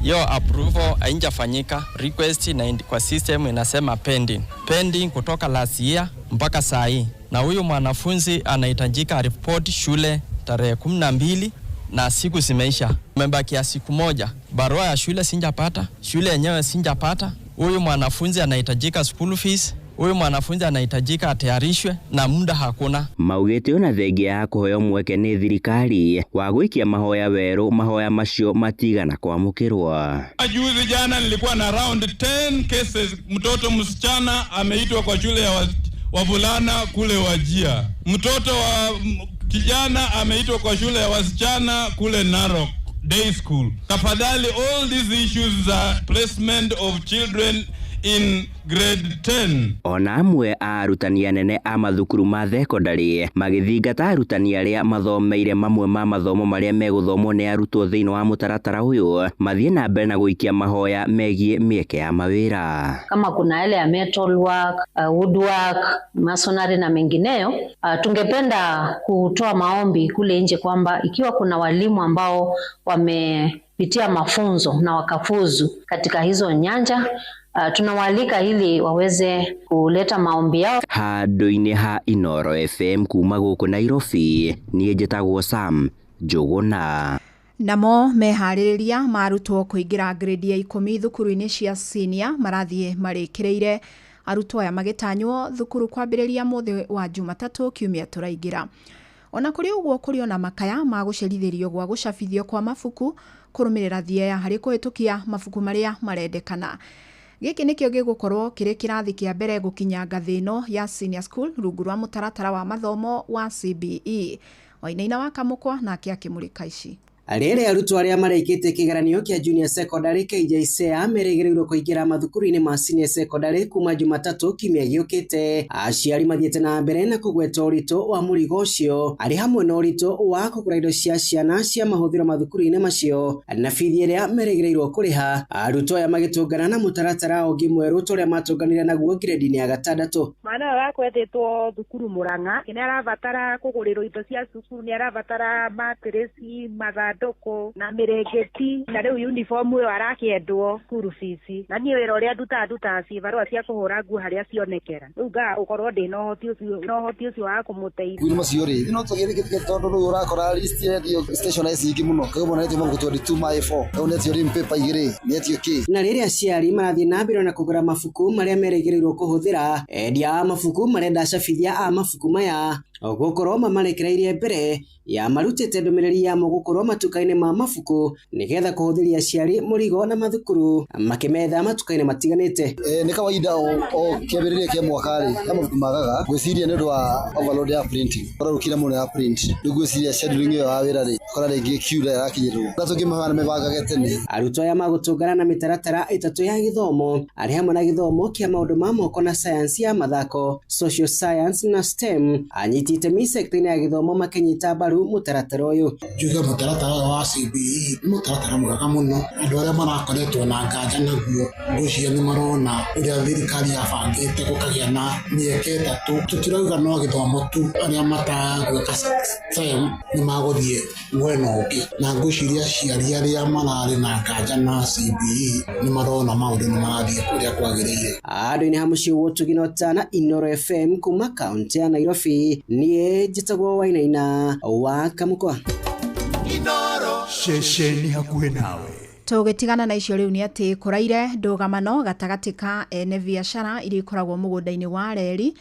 Hiyo approval haijafanyika. Request na kwa system inasema pending. Pending kutoka last year mpaka saa hii. Na huyu mwanafunzi anahitajika report shule tarehe 12 na siku zimeisha. Umebakia siku moja. Barua ya shule sijapata, shule yenyewe sijapata. Huyu mwanafunzi anahitajika school fees. Huyu mwanafunzi anahitajika atayarishwe na muda hakuna. Maugĩte ona thengia ya kũheo mweke nĩ thirikari wa gũikia mahoya werũ, mahoya macio matigana kwamũkĩrwo. Juzi jana nilikuwa na round 10 cases, mtoto msichana ameitwa kwa shule ya wavulana kule Wajia, mtoto wa Kijana ameitwa kwa shule ya wasichana kule Narok Day School. Tafadhali, all these issues za placement of children in grade 10. Ona amwe a arutani anene a mathukuru ma thekondarĩ magĩthingata arutani arĩa mathomeire mamwe ma mathomo marĩa megũthomwo nĩ arutwo thĩinĩ wa mũtaratara ũyũ mathiĩ na mbere na gũikia mahoya megiĩ mĩeke ya mawĩra. Kama kuna yale ya metal work, woodwork, masonry na mengineyo, tungependa kutoa maombi kule nje kwamba ikiwa kuna walimu ambao wamepitia mafunzo na wakafuzu katika hizo nyanja, tunawaalika ili waweze kuleta maombi yao. Handũ-inĩ ha Inooro FM kuma gũkũ Nairobi, niĩ njĩtagwo Sam Njũgũna. Namo meharĩrĩria ma arutwo kũingĩra grade ya 10 thukuru-inĩ cia senior marathiĩ marĩkĩrĩire. Arutwo aya magĩtanywo thukuru kwambĩrĩria mũthĩ wa Jumatatũ kiumia tũraingĩra. Ona kũrĩ ũguo kũrĩ ona makaya ma gũcerithĩrio gwa gũcabithio kwa mabuku kũrũmĩrĩra thieya harĩ kũhĩtũkia mabuku marĩa marendekana. Gĩkĩ nĩkĩo gĩgũkorwo kĩrĩ kĩrathi kĩa mbere gũkinya ngathĩ ĩno ya senior school rungu rwa mũtaratara wa mathomo wa CBE. Wainaina wa Kamũkwa nake akĩmũrĩka ici. Rĩrĩa arutwo arĩa marĩkĩtie kĩgeranio kĩa junior secondary KJSEA merĩgĩrĩirwo kũingĩra mathukuru-inĩ ma senior secondary kuma Jumatatũ kiumia gĩũkĩte, aciari mathiĩte na mbere na kũgweta ũritũ wa mũrigo ũcio arĩ hamwe na ũritũ wa kũgũra indo cia ciana cia mahũthĩro mathukuru-inĩ macio na bithi ĩrĩa merĩgĩrĩirwo kũrĩha. Arutwo aya magĩtũngana na mũtaratara ũngĩ mwerũ ta ũrĩa matũnganire naguo grade-inĩ ya gatandatũ. Mwana ũyũ wakwa etĩtwo thukuru Murang'a, nĩ arabatara kũgũrĩrwo indo cia cukuru, nĩ arabatara matirĩci, mathandũkũ na mĩrĩngĩti, na rĩu uniform ĩyo arakĩendwo school fees. Na niĩ wĩra ũrĩa ndutaga cibarũa cia kũhũra nguo harĩa cionekera, rĩu ngaga gũkorwo ndĩna ũhoti ũcio wa kũmũteithia. Mabuku macio rĩ no tũgĩrĩkĩtie tondũ rĩu ũrakora list yendio stationery nyingĩ mũno, koguo netio mabuku 22 ma A4, rĩu netio rim paper igĩrĩ, netio kĩ. Na rĩrĩa aciari marathiĩ na mbere na kũgũra mabuku marĩa merĩgĩrĩirwo kũhũthĩra, endia a mabuku marenda acabithia a mabuku maya gũkorwo mamarekereirie mbere ya marutĩte ndũmĩrĩri ya gũkorwo matuka-inĩ ma mabuku nĩgetha kũhũthĩria aciari mũrigo na mathukuru makĩmetha matuka-inĩ matiganĩte. Nĩ kawaida o kĩambĩrĩria kĩa mwaka rĩ, he mabuku magaga ngwĩciria nĩ ũndũ wa overload ya printing, ũrarũkire mũno ya print, rĩu ngwĩciria scheduling ĩyo ya wĩra rĩ, kora rĩngĩ queue ĩrakinyĩrwo na tũngĩmĩhana mĩbangage tene. Arutwo aya magũtũngana na mĩtaratara ĩtatũ ya gĩthomo arĩ hamwe na gĩthomo kĩa maũndũ ma moko na science ya mathako, social science na STEM. Anyiti itemi sekta-inĩ ya gĩthomo makĩnyita mbaru mũtaratara ũyũ. Njuge mũtaratara ũyũ wa CBE nĩ mũtaratara mwega mũno, andũ arĩa marakoretwo na nganja naguo ngwĩciria nĩ marona ũrĩa thirikari yabangĩte gũkagĩa na mĩeke ĩtatũ. Tũtirauga no gĩthomo tu, arĩa matagwĩka STEM nĩ magũthiĩ mwena ũngĩ, na ngwĩciria aciari arĩa mararĩ na nganja na CBE nĩ marona maũndũ nĩ marathiĩ ũrĩa kwagĩrĩire. Andũ-inĩ ha mũciĩ wa Ũtugi na Ũtana, Inooro FM kuma kaũntĩ ya Nairobi, niĩ njĩtagwo Wainaina wa Kamũkwa. Ceceni hakuhĩ nawe. Tũgĩtigana na icio rĩu nĩ atĩ kũraire ndũgamano gatagatĩ ka ene biacara iria ikoragwo mũgũnda-inĩ wa reri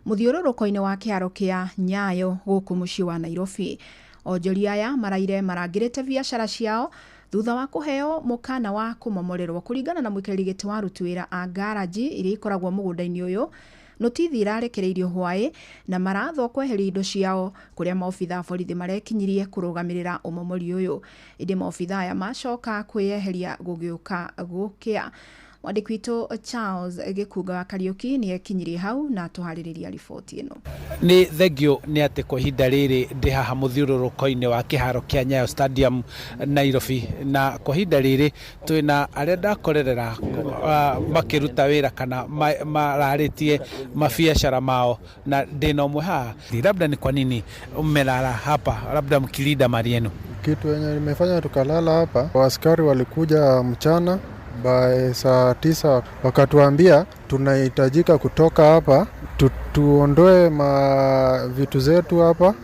mũthiũrũrũko-inĩ wa kĩharo kĩa Nyayo gũkũ mũciĩ wa Nairobi. Onjoria aya maraire marangĩrĩte biacara ciao thutha wa kũheo mũkana wa kũmomorerwo kũringana na mũikarĩri gĩtĩ wa aruti wĩra a ngaraji iria ikoragwo mũgũnda-inĩ ũyũ. Notithi irarekereirio hwaĩ na marathwo kweheria indo ciao kũrĩa maobitha a borithi marekinyirie kũrũgamĩrĩra ũmomori ũyũ. Ĩndĩ maobitha aya macoka kwĩyeheria gũgĩũka gũkĩa. Mwandĩki witũ Charles Gĩkunga wa Kariũki nĩ ekinyirie hau na tũharĩrĩria riboti ĩno. Nĩ thengio nĩ atĩ kwa ihinda rĩrĩ ndĩ haha mũthiũrũrũko-inĩ wa kĩharo kĩa Nyayo Stadium Nairobi, na kwa ihinda rĩrĩ twĩna arĩa ndakorerera makĩruta wĩra kana mararĩtie mabiacara mao, na ndĩna ũmwe haha. Labda ni kwa nini mmelala hapa, labda mkilinda mali yenu? Kitu yenye imefanya tukalala hapa, askari walikuja mchana by saa 9 wakatuambia tunahitajika kutoka hapa, tuondoe vitu zetu hapa,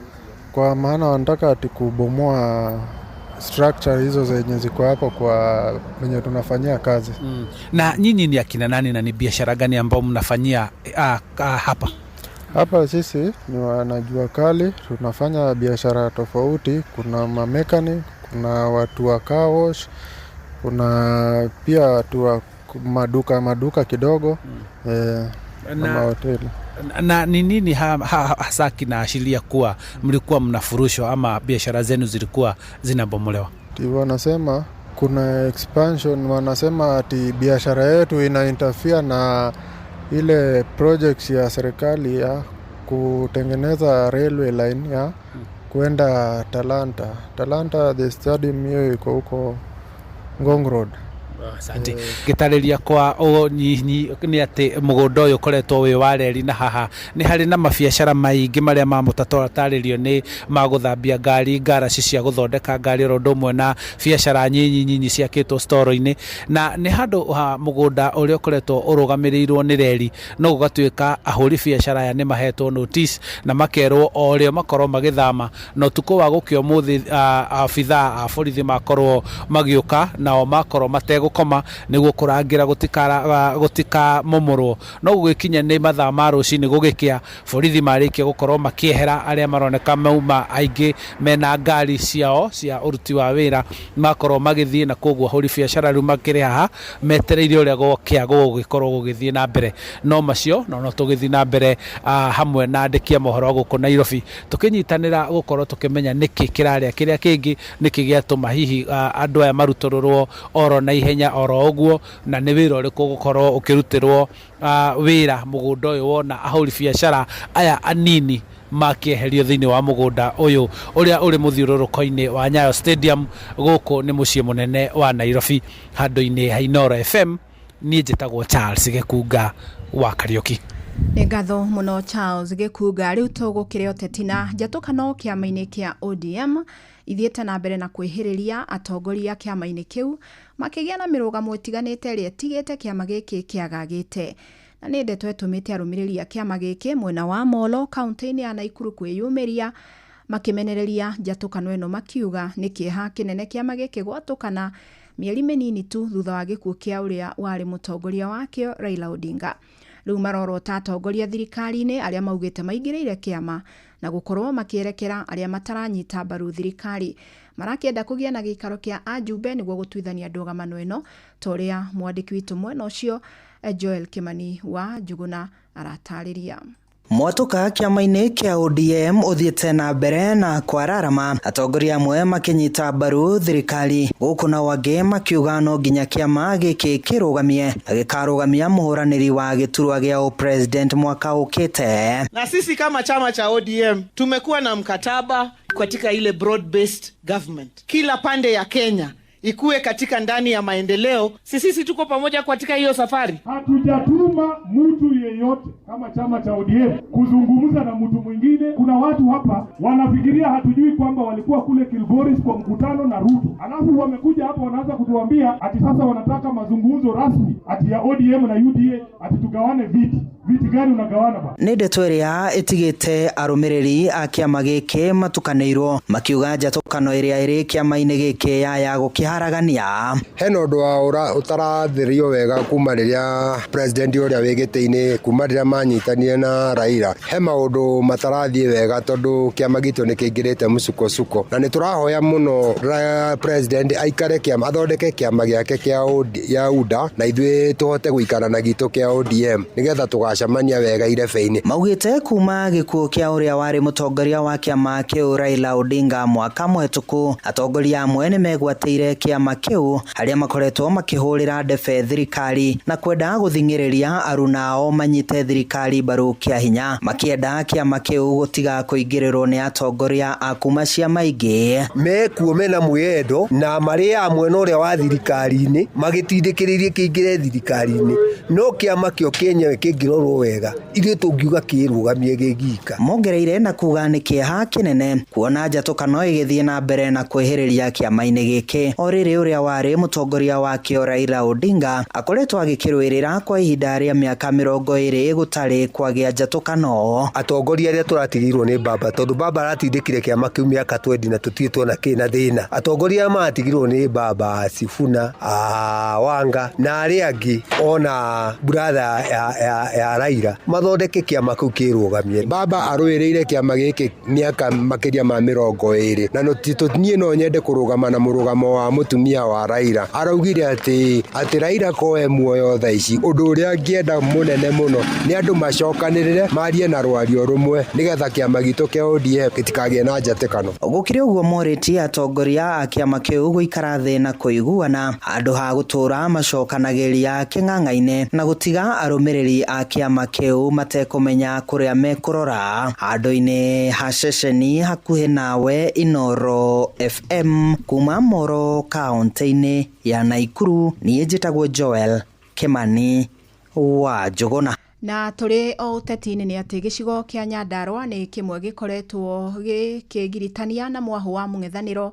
kwa maana wanataka ati kubomoa structure hizo zenye ziko hapo kwa wenye tunafanyia kazi. Na nyinyi ni akina nani na ni biashara gani ambao mnafanyia hapa? Hapa sisi ni wanajua kali, tunafanya biashara tofauti. Kuna mamechanic, kuna watu wa car wash, kuna pia watu wa maduka kidogo. na Na- mahoteli. Na ni nini hasa kinaashiria kuwa mlikuwa mnafurushwa ama biashara zenu zilikuwa zinabomolewa? Ati wanasema kuna expansion, wanasema ati biashara yetu ina interfere na ile projects ya serikali ya kutengeneza railway line ya kuenda Talanta. Talanta the stadium hiyo iko huko Ngong Road. Asante. Ngĩtarĩria kwa ũnyinyi nĩ atĩ mũgũnda ũyũ ũkoretwo wĩ wa reri na haha nĩ harĩ na mabiacara maingĩ marĩa mamũtatarĩrio nĩ ma gũthambia ngari, ngaraci cia gũthondeka ngari oro ũndũ ũmwe na biacara nyinyi nyinyi ciakĩtwo storo-inĩ, na nĩ handũ ha mũgũnda ũrĩa ũkoretwo ũrũgamĩrĩirwo nĩ reri, no gũgatuĩka ahũri biacara aya nĩ mahetwo notice na makerwo o rĩo makorwo magĩthama, na ũtukũ wa gũkĩa ũmũthĩ abithaa a borithi makorwo magĩũka nao makorwo mategũkoma nĩguo kũrangĩra gũtikamomorwo, no gũgĩkinya nĩ mathaa ma rũcinĩ gũgĩkĩa borithi marĩkia gũkorwo makĩehera arĩa maroneka mauma aingĩ mena ngari ciao cia ũruti wa wĩra makorwo magĩthiĩ, na koguo ahũri biacara rĩu makĩrĩ haha metereire ũrĩa gũkĩa gũgũgĩkorwo gũgĩthiĩ na mbere. No macio no tũgĩthiĩ na mbere hamwe na andĩki a mohoro gũkũ Nairobi tũkĩnyitanĩra gũkorwo tũkĩmenya nĩkĩ kĩrarĩa kĩrĩa kĩngĩ, nĩkĩ gĩatũma hihi andũ aya marutũrũrwo oro na ihenya oro ũguo, na nĩ wĩra ũrĩkũ ũgũkorwo ũkĩrutĩrwo wĩra mũgũnda ũyũ wona ahũri biacara aya anini makĩeherio thĩinĩ wa mũgũnda ũyũ ũrĩa ũrĩ mũthiũrũrũko-inĩ wa Nyayo Stadium gũkũ nĩ mũciĩ mũnene wa Nairobi, handũ-inĩ ha Inooro FM. Niĩ njĩtagwo Charles Gĩkunga wa Kariũki. Nĩ ngatho mũno Charles Gĩkunga. Rĩu tũgũkĩrĩ ũteti na njatũkano kĩama-inĩ kĩa ODM ithiĩte na mbere na kwĩhĩrĩria atongoria kĩama-inĩ kĩu makĩgĩa na mĩrũgamo ĩtiganĩte ĩrĩa ĩtigĩte kĩama gĩkĩ kĩagagĩte, na nĩ ndeto ĩtũmĩte arũmĩrĩri a kĩama gĩkĩ mwena wa Molo kaunti-inĩ ya Naikuru kwĩyumĩria makĩmenereria njatũkano ĩno, makiuga nĩ kĩeha kĩnene kĩama gĩkĩ gwatũkana mĩeri mĩnini tu thutha wa gĩkuũ kĩa ũrĩa warĩ mũtongoria wakĩo Raila Odinga. Rĩu marorota atongoria thirikari-inĩ arĩa maugĩte maingĩrĩire kĩama na gũkorwo makĩerekera arĩa mataranyita mbaru thirikari, marakĩenda kũgĩa na gĩikaro kĩa ajumbe nĩguo gũtuithania ndũgamano ĩno, ta ũrĩa mwandĩki witũ mwena ũcio Joel Kimani wa Njuguna aratarĩria. Mwatũka kĩama-inĩ kĩa ODM ũthiĩte na mbere na kwararama, atongoria amwe makĩnyita mbaru thirikari gũkũ nao angĩ makiuga no nginya kĩama gĩkĩ kĩrũgamie na gĩkarũgamia mũhũranĩri wa gĩturwa gĩa ũpresident mwaka ũkĩte. Na sisi kama chama cha ODM tumekuwa na mkataba katika ile broad based government, kila pande ya Kenya ikuwe katika ndani ya maendeleo. Sisi tuko pamoja katika hiyo safari. Hatujatuma mtu yeyote kama chama cha ODM kuzungumza na mtu mwingine. Kuna watu hapa wanafikiria hatujui kwamba walikuwa kule Kilgoris kwa mkutano na Ruto, alafu wamekuja hapa wanaanza kutuambia ati sasa wanataka mazungumzo rasmi ati ya ODM na UDA ati tugawane viti. Viti gani unagawana ba? Nĩ ndeto ĩrĩa ĩtigĩte arũmĩrĩri a kĩama gĩkĩ matukanĩirwo makiuga njatũkano ĩrĩa ĩrĩ kĩama-inĩ gĩkĩ yaya gũkĩharagania. Hena ũndũ wa ũtarathĩrio wega kuma rĩrĩa president ũrĩa wĩ gĩtĩ-inĩ, kuma rĩrĩa manyitanire na Raila, he maũndũ matarathiĩ wega tondũ kĩama gitũ nĩ kĩingĩrĩte mũsukosuko, na nĩ tũrahoya mũno president aikare kĩama, athondeke kĩama gĩake kĩa UDA na ithuĩ tũhote gũikara na gitũ kĩa ODM nĩgetha tũgacemania wega irebe-inĩ. Maugĩte kuma gĩkuũ kĩa ũrĩa warĩ mũtongoria wa kĩama kĩu Raila Odinga mwaka mũhetũku, atongoria amwe nĩ megwatĩire kĩama kĩu arĩa makoretwo makĩhũrĩra ndebe thirikari na kwenda gũthing'ĩrĩria arunao manyite thirikari mbaru kĩa hinya, makĩenda kĩama kĩu gũtiga kũingĩrĩrwo nĩ atongoria a kuma ciama ingĩ. Mekuo mena mwĩyendo na marĩ a mwena ũrĩa wa thirikari-inĩ magĩtindĩkĩrĩirie kĩingĩre thirikari-inĩ, no kĩama kĩo kĩenyewe kĩngĩrorwo wega ithuĩ tũngiuga kĩrũgamie gĩgika. Mongereire na kuga nĩ kĩeha kĩnene kuona njatũkano ĩgĩthiĩ na mbere na kwĩhĩrĩria kĩama-inĩ gĩkĩ o rĩrĩ ũrĩa warĩ mũtongoria wakĩo Raila Odinga akoretwo agĩkĩrũĩrĩra kwa ihinda rĩa mĩaka 20 gũtarĩ kwagĩa njatũkano. Atongoria arĩa tũratigĩirwo nĩ baba, tondũ baba aratindĩkire kĩama kĩu mĩaka 20 na tũtirĩ tuona kĩna thĩna. Atongoria arĩa maratigirwo nĩ baba Sifuna, Wanga na arĩa angĩ ona brother ya Raila mathondeke kĩama kĩu kĩrũgamie. Baba arũĩrĩire kĩama gĩkĩ mĩaka makĩria ma 20 na niĩ no nyende kũrũgama na mũrũgamo wa mũtumia wa Raila. Araugire atĩ Raila koe muoyo thaa ici, ũndũ ũrĩa angĩenda mũnene mũno nĩ andũ macokanĩrĩre marie na rwario rũmwe nĩgetha kĩama gitũ kĩa ODM gĩtikagĩe na njatĩkano. Gũkĩrĩ ũguo morĩtie atongoria a kĩama kĩu gũikara thĩ na kũiguana handũ ha gũtũra macokanagĩria kĩng'ang'a-inĩ na gũtiga arũmĩrĩri a kĩama kĩu matekũmenya kũrĩa mekũrora. Handũ-inĩ ha ceceni hakuhĩ nawe Inooro FM kuma Moro kaunti-inĩ ya Naikuru, niĩ njĩtagwo Joel Kimani wa Njũgũna. Na tũrĩ o ũteti-inĩ nĩ atĩ gĩcigo kĩa Nyandarua nĩ kĩmwe gĩkoretwo gĩkĩgiritania na mwahũ wa mũng'ethanĩro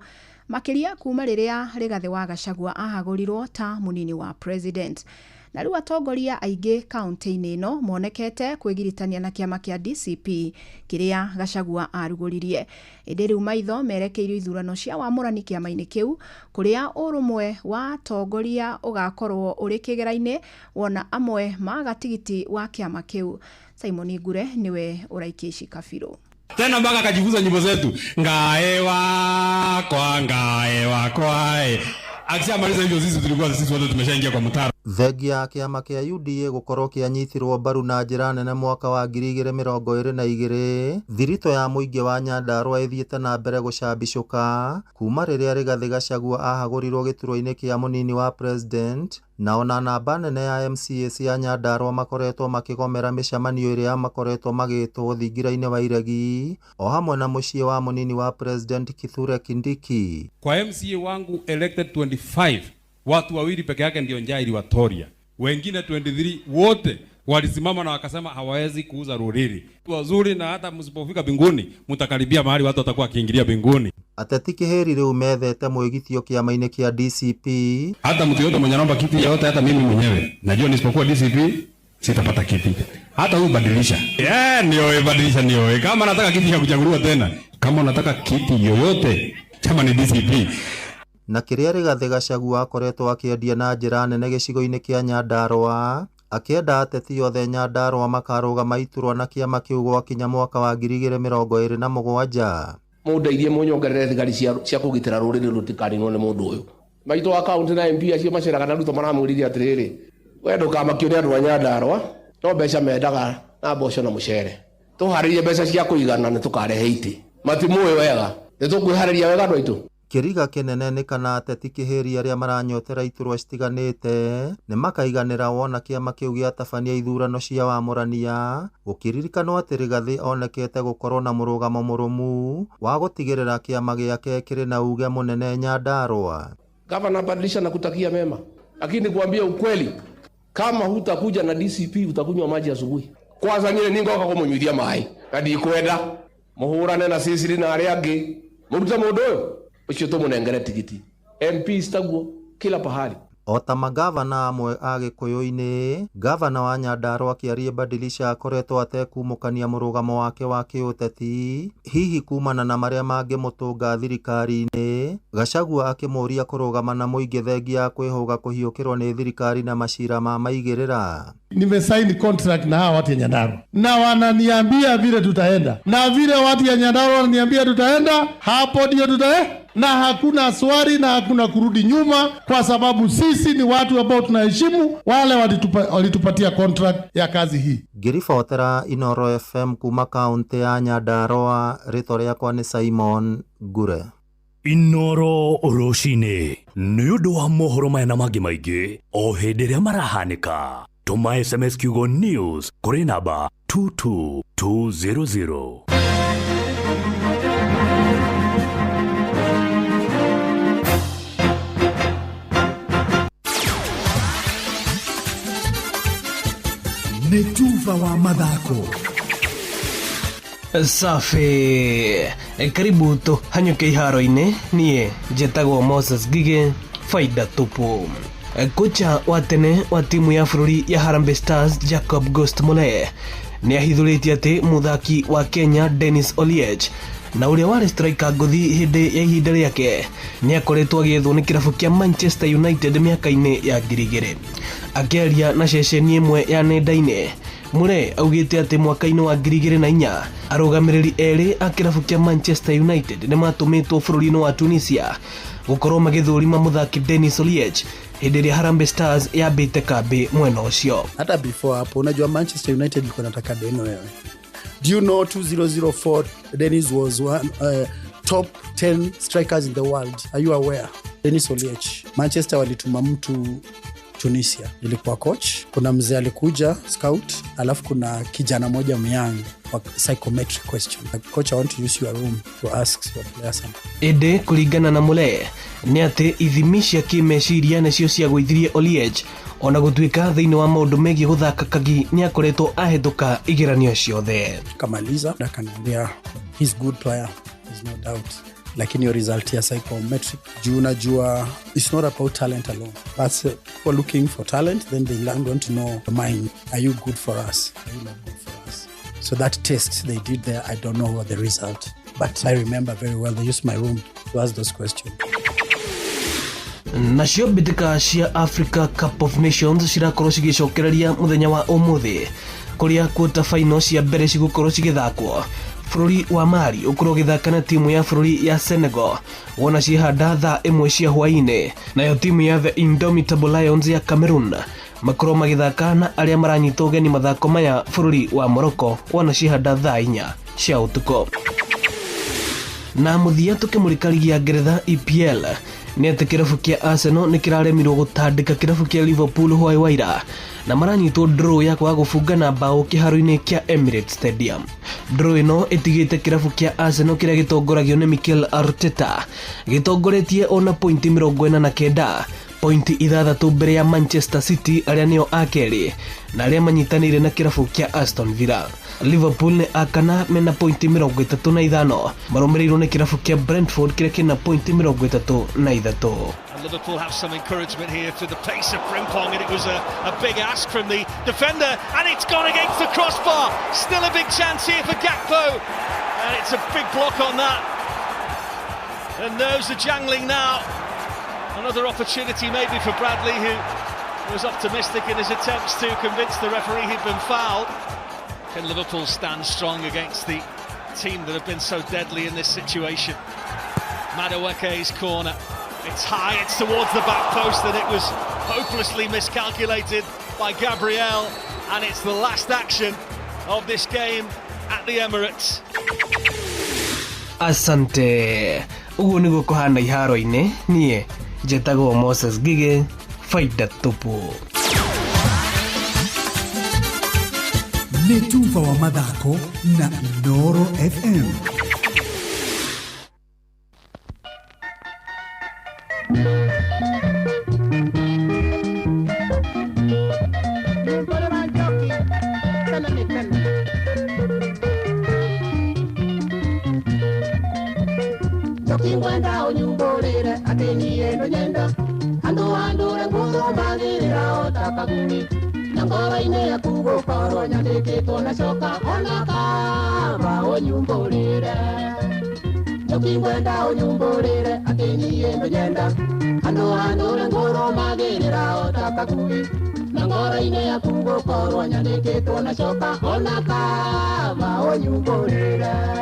makĩria kuma rĩrĩa Rigathĩ wa Gachagua ahagũrirwo ta mũnini wa president. Na rĩu atongoria aingĩ kaunti-inĩ ĩno monekete kwĩgiritania na kĩama kĩa DCP kĩrĩa Gachagua arugũririe. Ĩndĩ rĩu maitho merekeirio ithurano cia wamũrani kĩama-inĩ kĩu kũrĩa ũrũmwe wa atongoria ũgakorwo ũrĩ kĩgera-inĩ wona amwe maga tigiti wa kĩama kĩu. Simon Ngure nĩwe ũraikia ici kabirũ. Tena mpaka akajifunza nyimbo zetu, ngae wakwa ngae wakwa. Akishamaliza hivyo sisi tulikuwa sisi wote tumeshaingia kwa mtaro. Thengia ya kĩama kĩa UDA gũkorwo kĩanyitirwo mbaru na njĩra nene mwaka wa 2022, thiritũ ya mũingĩ wa Nyandarua ĩthiĩte na mbere gũcambicũka kuma rĩrĩa Rigathĩ Gachagua ahagũrirwo gĩturwa-inĩ kĩa mũnini wa president, na ona namba nene ya MCAs ya Nyandarua makoretwo makĩgomera mĩcemanio ĩrĩa makoretwo magĩtwo thingira-inĩ wa Iregi o hamwe na mũciĩ wa mũnini wa president Kithure Kindiki. Kwa MCA wangu elected 25, watu wawili peke yake ndio njaa iliwatoria, wengine 23 wote walisimama na wakasema hawawezi kuuza ruriri wazuri, na hata msipofika binguni mtakaribia mahali watu watakuwa wakiingilia binguni. Ateti kĩhĩri rĩu methete mwĩgitio kĩama-inĩ kĩa DCP. Hata mtu yote mwenye anaomba kiti yote, hata mimi mwenyewe najua nisipokuwa DCP sitapata kiti. Hata huyu badilisha, ndio badilisha, ndio kama nataka kiti cha kuchaguliwa tena, kama unataka kiti yoyote chama ni DCP. Na kĩrĩa Rigathĩ Gachagua akoretwo akĩendia na njĩra nene gĩcigo-inĩ kĩa Nyandarua, akĩenda ateti othe Nyandarua makarũgama iturwa na kĩama kĩu gwakinya mwaka wa 2027. Mũndeithie mũnyongerere thigari cia kũgitĩra rũrĩrĩ rũtikaninwo nĩ mũndũ ũyũ. Maitũ wa kaunti na MP acio maceraga na Ruto maramwĩrire atĩrĩrĩ, we ndũkamakio nĩ andũ a Nyandarua, no mbeca mendaga na mboco na mũcere. Tũharĩrie mbeca cia kũigana nĩ tũkarehe itĩ. Matimũĩ wega, nĩ tũkwĩharĩria wega andũ aitũ. Kĩriga kĩnene nĩ kana ateti kĩhĩri arĩa maranyotera iturwa citiganĩte nĩ makaiganĩra wona kĩama kĩu gĩatabania ithurano cia wamũrania, gũkĩririkanwo atĩ Rigathĩ onekete gũkorwo na mũrũgamo mũrũmu wa gũtigĩrĩra kĩama gĩake kĩrĩ na uge mũnene Nyandarua. Gavana, badilisha na kutakia mema, lakini kuambia ukweli, kama hutakuja na DCP utakunywa maji asubuhi. Kwanza nyine ningoka kumunyuithia maĩ na ndikwenda muhurane na sisi na arĩa angĩ mũrute mũndũ ũyũ ucio tũmũnengere tigiti. MP citaguo kila pahali. O ta magavana amwe a Gĩkũyũ-inĩ, gavana wa Nyandarua akĩaria Badilisha akoretwo atekumũkania mũrũgamo wake wa kĩũteti, hihi kumana na marĩa mangĩmũtũnga thirikari-inĩ, Gachagua akĩmũũria kũrũgama na mũingĩ thengia ya kwĩhũga kũhiũkĩrwo nĩ thirikari na macira ma maigĩrĩra. Nimesaini contract na hawa watu ya Nyandarua na wananiambia vile tutaenda, na vile watu ya Nyandarua wananiambia tutaenda, hapo ndio tutaenda, na hakuna swali na hakuna kurudi nyuma, kwa sababu sisi ni watu ambao tunaheshimu wale walitupatia contract ya kazi hii. Ngĩribotera Inooro FM kuma kaunti ya Nyandarua, rĩtwa rĩakwa nĩ Simon Ngure. Inooro rũcinĩ nĩ ũndũ wa mohoro maya na mangĩ maingĩ o hĩndĩ ĩrĩa marahanĩka. Tũma SMS kiugo news kũrĩ namba 22200. Nĩ tuba wa mathako. Safi, karibu tũhanyũke iharo-inĩ. Niĩ njĩtagwo Moses Ngigĩ, faida tupu. Kocha wa tene wa timu ya bũrũri ya Harambee Stars Jacob Ghost Mulee nĩ ahithũrĩtie atĩ mũthaki wa Kenya Dennis Oliech na ũrĩa warĩ striker ngũthi hĩndĩ ya ihinda rĩake nĩ akoretwo agĩethwo nĩ kĩrabu kĩa Manchester United mĩaka-inĩ ya 2000. Akĩaria na ceceni ĩmwe ya nenda-inĩ, Mure augĩte atĩ mwaka-inĩ wa 2004 arũgamĩrĩri erĩ a kĩrabu kĩa Manchester United nĩmatũmĩtwo bũrũri-inĩ wa Tunisia gũkorwo magĩthũrima mũthaki Dennis Oliech hĩndĩ ĩrĩa Harambee Stars yambĩte kambĩ mwena ũcio. Hata before hapo, unajua Manchester United ilikuwa nataka Deno wewe. Do you know 2004 Dennis was one top 10 strikers in the world? Are you aware? Dennis Oliech. Manchester walituma mtu Tunisia. Ilikuwa coach, kuna mzee alikuja scout, alafu kuna kijana moja myang wa psychometric question. Coach, I want to use your room to ask your players something. Ĩndĩ kũringana na Mule nĩ atĩ ithimi cia kĩmeciria nĩcio ciagũithirie Oliech ona gũtuĩka thĩinĩ wa maũndũ megiĩ gũthaka kagi nĩ akoretwo ahĩtũka igeranio ciothe. Kamaliza akaniambia he's good player, there's no doubt, lakini hiyo result ya psychometric juu unajua it's not about talent alone, but people looking for talent, then they want to know the mind. Are you good for us? Are you not good for us? So that test they did there, I don't know what the result, but I remember very well they used my room to ask those questions. Nacio mbĩtĩka cia Africa Cup of Nations cirakorwo cigĩcokereria mũthenya wa ũmũthĩ kũrĩa quarter final cia mbere cigũkorwo cigĩthakwo. Bũrũri wa Mali ũkorwo ũgĩthaka na timu ya bũrũri ya Senegal wona ciĩhanda thaa 1 cia hwaĩ-inĩ, nayo timu ya The Indomitable Lions ya Cameroon makorwo magĩthaka na arĩa maranyita ũgeni mathako maya bũrũri wa Morocco wona ciĩhanda thaa 4 cia ũtukũ. Na mũthia tũkĩmũrĩka ligi ya Ngeretha EPL nĩ atĩ kĩrabu kĩa Arsenal nĩ kĩraremirwo gũtandĩka kĩrabu kĩa Liverpool hwaĩ wa ira na maranyitwo draw ya kwaga gũbunga na mbaũ kĩharo-inĩ kĩa Emirates Stadium. Draw ĩno ĩtigĩte kĩrabu kĩa Arsenal kĩrĩa gĩtongoragio nĩ Mikel Arteta gĩtongoretie ona pointi 49, pointi 6 mbere ya Manchester City arĩa nĩo a kerĩ na arĩa manyitanĩire na kĩrabu kĩa Aston Villa. Liverpool nĩ akana mena pointi 35 marũmĩrĩirwo nĩ kĩrabu kĩa Brentford kĩrĩa kĩna pointi 33. And Liverpool have some encouragement here through the pace of Frimpong, and it was a big ask from the defender, and it's gone against the crossbar. Still a big chance here for Gakpo, and it's a big block on that. The nerves are jangling now. Another opportunity maybe for Bradley, who was optimistic in his attempts to convince the referee he'd been fouled. Can Liverpool stand strong against the team that have been so deadly in this situation? Madueke's corner. It's high, it's towards the back post, and it was hopelessly miscalculated by Gabriel, and it's the last action of this game at the Emirates. Asante. Ũguo nĩguo kũhana iharo-inĩ. Niĩ njetagwo Moses Ngigĩ, faida tupu. Nĩ tuba wa mathako na Inooro FM. Ngwenda unyumburire ati niĩ ndũnyenda andũ andũre ngũrũmagĩrĩra o ta kaguni na ngoro-inĩ yaku gũkorwo nyandĩkĩtwo na coka ona kaba ũnyumbũrĩre. Njoki ngwenda ũnyumbũrĩre atĩ niĩ ndũnyenda andũ andũre ngũrũmagĩrĩra o ta kagui na ngoro-inĩ yaku gũkorwo nyandĩkĩtwo na coka ona kaba ũnyumbũrĩre.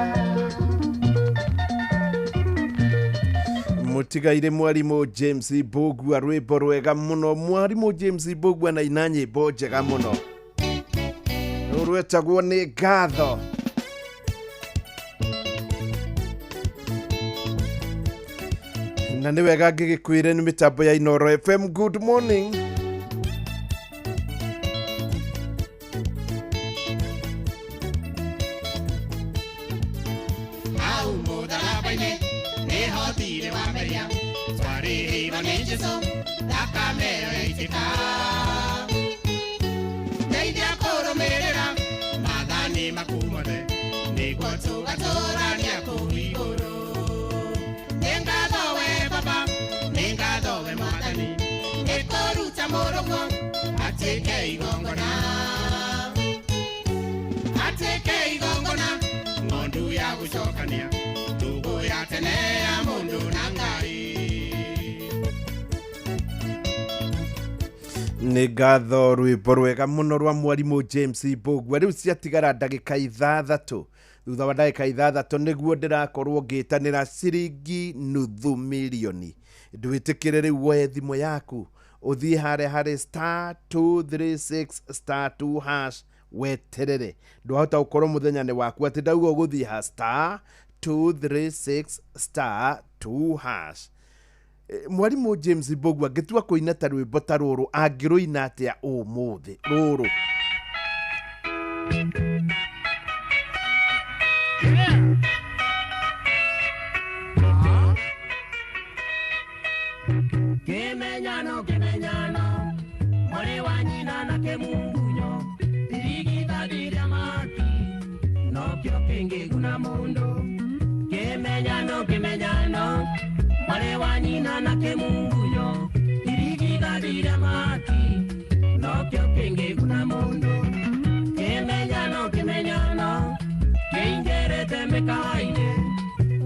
Mutigaire mwarimu James Mbugua rwimbo rwega muno. Mwarimu James Mbugua na ina nyimbo njega muno rwetagwo nĩ ngatho. Na nĩ wega ngĩgĩkwĩre nĩ mĩtambo ya Inooro FM. Good morning. Nĩ ngatho rwĩmbo rwega mũno rwa mwarimũ James Mbũgua. Rĩu ciatigara ndagĩka 6, thutha wa ndagĩka 6 nĩguo ndĩrakorwo ngĩtanĩra ciringi 500,000. Ndwĩtĩkĩre rĩu woe thimũ yaku ũthiĩ harĩa harĩ *236*2# weterere. Ndwahota gũkorwo mũthenya nĩ waku atĩ ndauga ũgũthiĩ ha *236*2#. Mwarimũ James Mbũgua ngĩtua kũina ta rwĩmbo ta rũrũ angĩrũina atĩa ũmũthĩ rũrũ? Kimenyano kimenyano mwari wa nyina na kimungunyo irigithathi rĩa mahaki nokĩo kĩngĩguna mũndũ. Kimenyano kimenyano mwari wa nyina na kimungunyo irigithathi rĩa mahaki nokĩo kĩngĩguna mũndũ. Kimenyano kimenyano kĩingĩrĩte mĩkawa-inĩ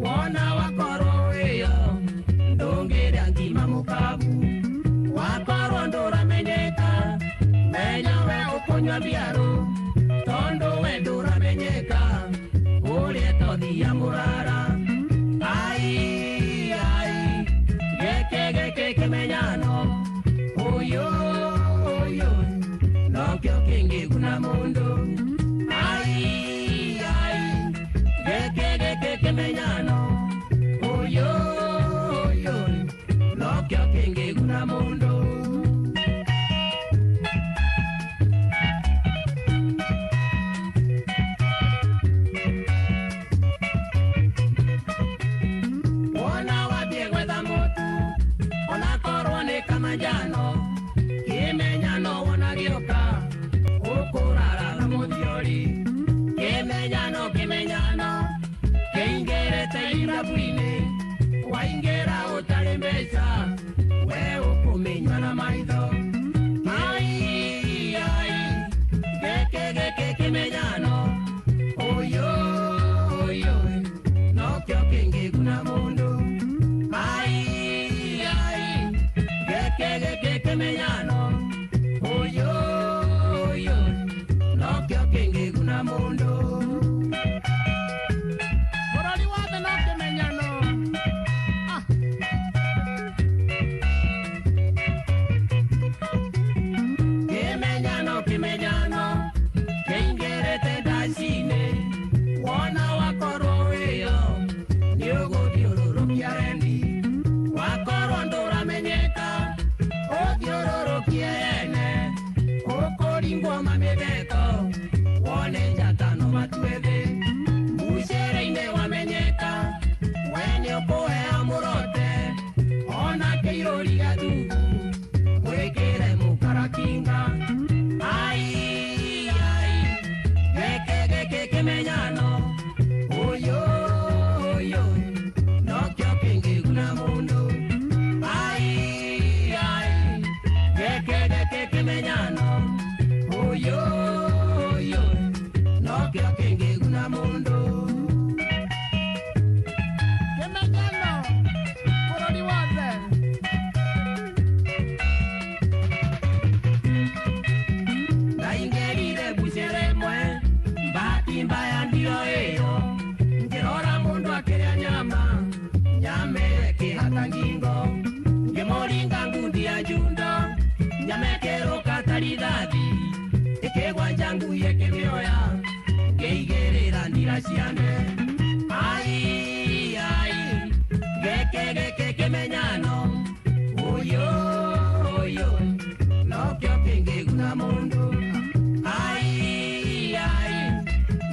wona wakorwo wĩyo ndũngĩrĩa ngima mũkabu wakorwo ndũramenyeka menya we ũkũnyua biarũ tondũ we ndũramenyeka ũrĩa tothia mũrara. Ai ai gĩkĩ gĩkĩ kĩmenyano ũyũ ũyũ nokĩo kĩngĩguna mũndũ. Ai ai gĩkĩ gĩkĩ kĩmenyano ũyũ ũyũ nokĩo kĩngĩguna mũndũ. Wona wathiĩ gwetha mũtu onakorwo nĩ kamanjano kĩmenyano wona gĩũka ũkũrara na mũthiori. Kĩmenyano kĩmenyano kĩingĩrĩte irabu-inĩ waingĩra ũtarĩ mbeca we ũkũmenywa na maitho. Ai ai gĩkĩ gĩkĩ kĩmenyano ũyũ ũyũ nokĩo kĩngĩguna mũndũ. Ai ai gĩkĩ gĩkĩ kĩmenyano ũyũ ũyũ nokĩo kĩngĩguna mũndũ. Bũrũri wothe no kĩmenyano. Kĩmenyano kĩmenyano kĩingĩrĩte ndaci-inĩ wona wakorwo wĩyo nĩũgũthiũrũrũkia rendi wakorwo ndũramenyeka ũthiũrũrũkie ene ũkũringwo mamĩtheko wone njatano matue thĩ mucere-inĩ wamenyeka we nĩũkũheo mũrote ona kĩirũri gathuku mwĩkĩre mũkarakinga. Ai ai gĩkĩ gĩkĩ kĩmenyano ũyũ ũyũ nokĩo kĩngĩguna mũndũ. Ai ai gĩkĩ gĩkĩ kĩmenyano ũyũ ũyũ nokĩo kĩngĩguna mũndũ. Kĩmenyano bũrũri wothe. Ndaingĩrire mbucĩrĩ ĩmwe mbahati mbaya ndio ĩyo ngĩrora mũndũ akĩrĩa nyama nyama ĩyo ĩkĩhata ngingo ngĩmũringa ngundi ya njundo nyama ĩkĩrũka ta rithathi ĩkĩgwa ngui ĩkĩmĩoya ngĩigĩrĩra ndira ciane. Ai ai gĩkĩ gĩkĩ kĩmenyano ũyũ ũyũ nokĩo kĩngĩguna mũndũ. Ai ai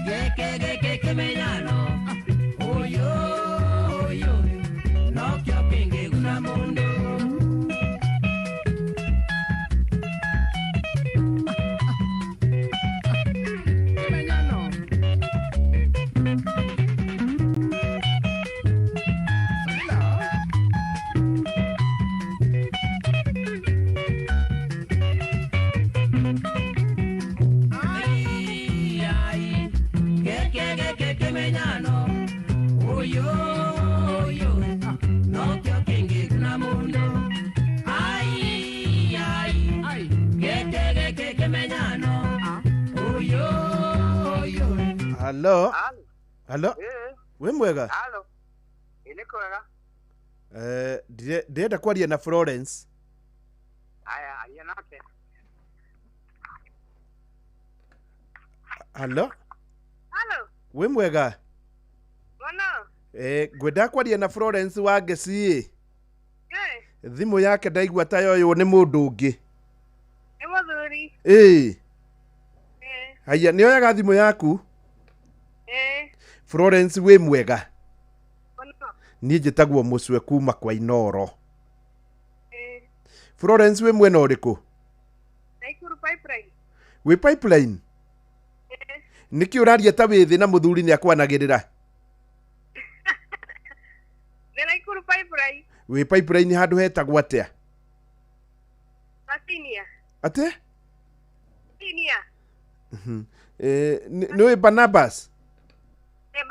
gĩkĩ gĩkĩ kĩmenyano ũyũ ũyũ nokĩo kĩngĩguna mũndũ. Kĩmenyano. Ai ai gĩkĩ gĩkĩ kĩmenyano ũyũ ũyũ nokĩo kĩngĩguna mũndũ. Ai ai Halo. Halo. Wĩ mwega? Halo. Ĩ nĩ kwega. Eh, ndĩrenda kwaria na Florence. Aya, aria nake. Halo. Halo. Wĩ mwega? Mwana. Eh, ngwenda kwaria na Florence wa Ngeci. Eh, Thimũ yake ndaigua ta yoywo nĩ mũndũ ũngĩ. nĩ mũthuri. Ĩĩ. Eh, Haya, nĩ oyaga thimũ yaku? eh, Florence wĩ mwega? mwana. Niĩ njĩtagwo Mũcwe kuma kwa Inoro. Eh, Florence wĩ mwena ũrĩkũ? Naikuru pipeline. Wĩ pipeline? Eh, Nĩkĩ ũraria ta wĩ thĩ na mũthuri nĩ akwanagĩrĩra? nĩ Naikuru pipeline. Wĩ pipeline handũ hetagwo atĩa? Masinia. Atĩ? Sinia. Eh, nĩ ũĩ Barnabas? Eh,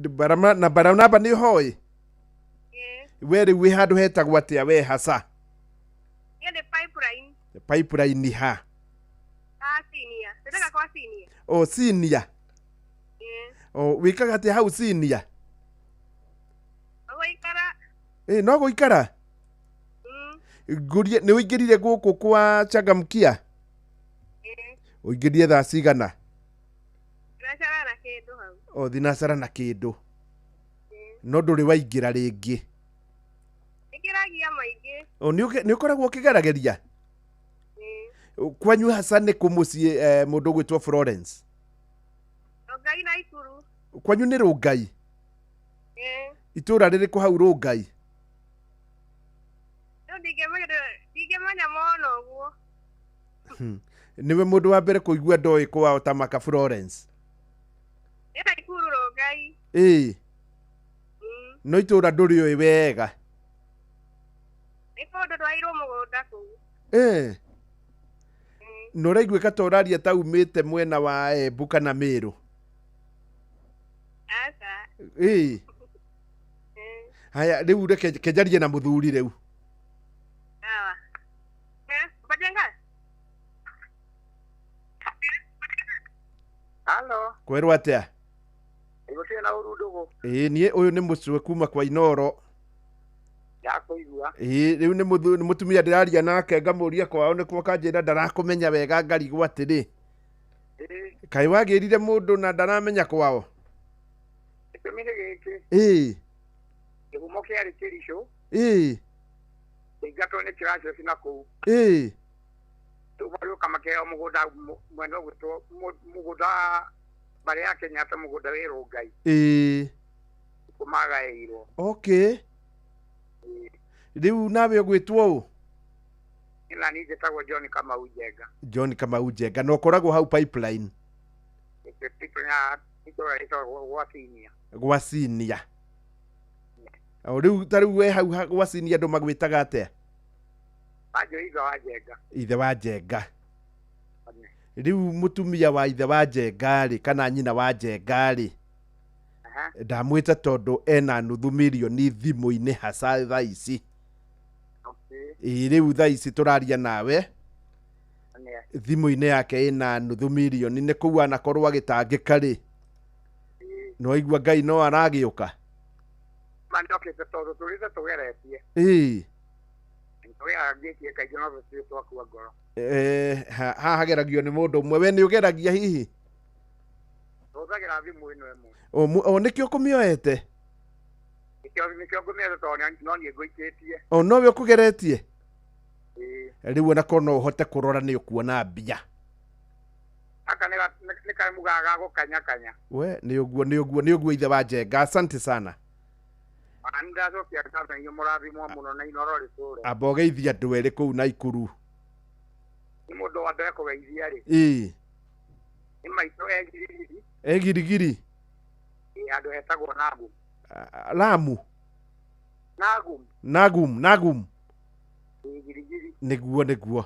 Baranaba. Na Baranaba nĩ ũhoĩ? Eh, We rĩu wĩ handũ hetagwo atĩa we haca? niĩ nĩ pipeline. Pipeline ha? Ah, sinia. Ndĩreka kwa sinia. O senior. Eh, O wĩkaga atĩa hau senior? ũgũikara. Ĩ no gũikara? Ngũrie nĩ ũingĩrire gũkũ kwa Changamkia? Eh, Ũingĩrire thaa cigana? ndĩracara na kĩndũ hau. O thinacara na kĩndũ. No ndũrĩ waingĩra rĩngĩ. Nĩngĩragia maingĩ. O nĩ ũkoragwo ũkĩgerageria? Eh, Kwanyu haca nĩ kũ mũciĩ eh, mũndũ ũgwĩtwo Florence? Rongai Naikuru. Kwanyu nĩ Rũngai? Eh, Itũũra rĩrĩkũ hau Rũngai? rĩu ndingĩmenya ndingĩmenya mũno ũguo. Nĩwe mũndũ wa mbere kũigua ndoĩ kwao ta maka Florence. Nĩ Naikuru Rongai. Ĩĩ. No itũũra ndũrĩũĩ wega. Nĩ kũndũ twairwo mũgũnda kũu. Ĩĩ. Na ũraiguĩka ta ũraria ta umĩte mwena wa Embu kana Mĩrũ. Aca. Ĩĩ. Haya rĩu reke njarie na mũthuri rĩu. Sawa. Eh, Bajenga? Halo, Kwerwo atĩa? gũtirĩ na ũru ndũgũ. Ĩĩ niĩ ũyũ nĩ mũcwe kuma kwa Inoro. Ndakũigua. Ĩĩ rĩu nĩ nĩ mũtumia ndĩraria nake ngamũria kwao nĩkuo kanjĩra ndarakũmenya wega ngarigwo atĩrĩ. Ĩĩ, Kaĩ wagĩrire mũndũ na ndaramenya kwao? gĩtũmi nĩ gĩkĩ, Ĩĩ. kĩhumo kĩarĩ kĩricũ, Ĩĩ. kĩingatwo nĩ kĩracoci na kũu. Ĩĩ. Rĩu magĩũka makĩheo mũgũnda mwena ũgwĩtwo mũgũnda wa mbarĩ ya Kenyatta mũgũnda wĩ Rũngai, Ĩĩ. kũmagaĩirwo. Okay. Rĩu nawe ũgwĩtwo ũ? Niĩ na niĩ njĩtagwo John Kamau Njenga. John Kamau Njenga na ũkoragwo hau pipeline Itũũra rĩtagwo gwa Sinia. gwa Sinia. O rĩu ta rĩu we hau gwa Sinia andũ magwĩtaga atĩa? Banjo ithe wa Njenga. Ithe wa Njenga. Rĩu mũtumia wa ithe wa Njenga rĩ kana nyina wa Njenga rĩ Aha. ndamwĩta tondũ ena nuthu mirioni thimũ-inĩ haca thaa ici. Okay. Ĩĩ rĩu thaa ici tũraria nawe Nĩ. thimũ-inĩ yake ĩna nuthu mirioni nĩ kũu anakorwo agĩtangĩka rĩ no aigua Ngai no aragĩũka. Ma nĩokĩte tondũ tũrĩte tũgeretie. Ĩĩ. Tũgerangĩtie kaingĩ no tũtirĩ twakua ngoro. Eh, haha hageragio nĩ mũndũ ũmwe we nĩ ũgeragia hihi Tũhũthagĩra thimũ ĩno ĩmwe. o nĩkĩo ũkũmĩoete Nĩkĩo ngũmĩete tondũ no niĩ ngũikĩtie. o nowe ũkũgeretie Ĩĩ. rĩu ona korwo no ũhote kũrora nĩ ũkuona mbia Gaka nĩ kamugaga ga gũkanyakanya. we nĩ ũguo nĩ ũguo nĩ ũguo ithe wa Njenga asante sana Ona nĩ ndacokia ngatho inyuĩ mũrathimwo mũno na inoro rĩtũre. amba ũgeithia andũ erĩ kũu Naikuru Nĩ mũndũ wa mbere kũgeithia rĩ. ĩĩ Nĩ maitũ e Girigiri. e Girigiri Ĩĩ, handũ hetagwo Nagum. Lamu Nagum. Nagum Nagum Ĩĩ, Girigiri. nĩguo nĩguo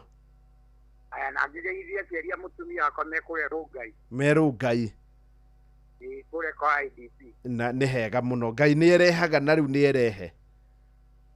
Aya na ngĩgeithia aciari a mũtumia wakwa me kũrĩa Rũngai. merũ Ngai Ĩĩ, kũrĩa kwa IDP. na nĩ hega mũno Ngai nĩ erehaga na rĩu nĩ erehe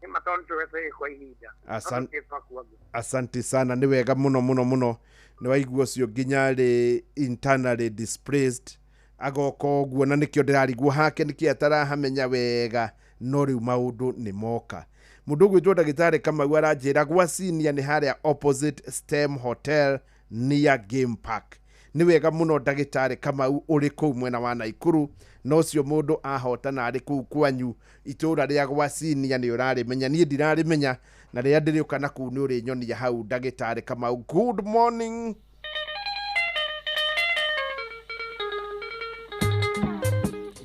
Nĩ ma tondũ nĩtũgetereire kwa ihinda. No tũtirĩ twakua ngoro. Asante sana nĩ wega mũno mũno mũno nĩ waigua ũcio nginya rĩ internally displaced Agoka ũguo na nĩkĩo ndĩrarigwo hake nĩkĩ atarahamenya wega, no rĩu maũndũ nĩ moka. Mũndũ ũgwĩtwo ndagĩtarĩ Kamau aranjĩra gwa senior nĩ harĩa opposite Stem Hotel near Game Park. Nĩ wega mũno ndagĩtarĩ Kamau ũrĩ kũu mwena wa Naikuru, na ũcio mũndũ ahotana arĩ kũu kwanyu itũra rĩa gwa senior nĩ ũrarĩmenya, niĩ ndirarĩmenya, na rĩrĩa ndĩrĩũka na kũu nĩ ũrĩnyonia hau ndagĩtarĩ Kamau. Good morning.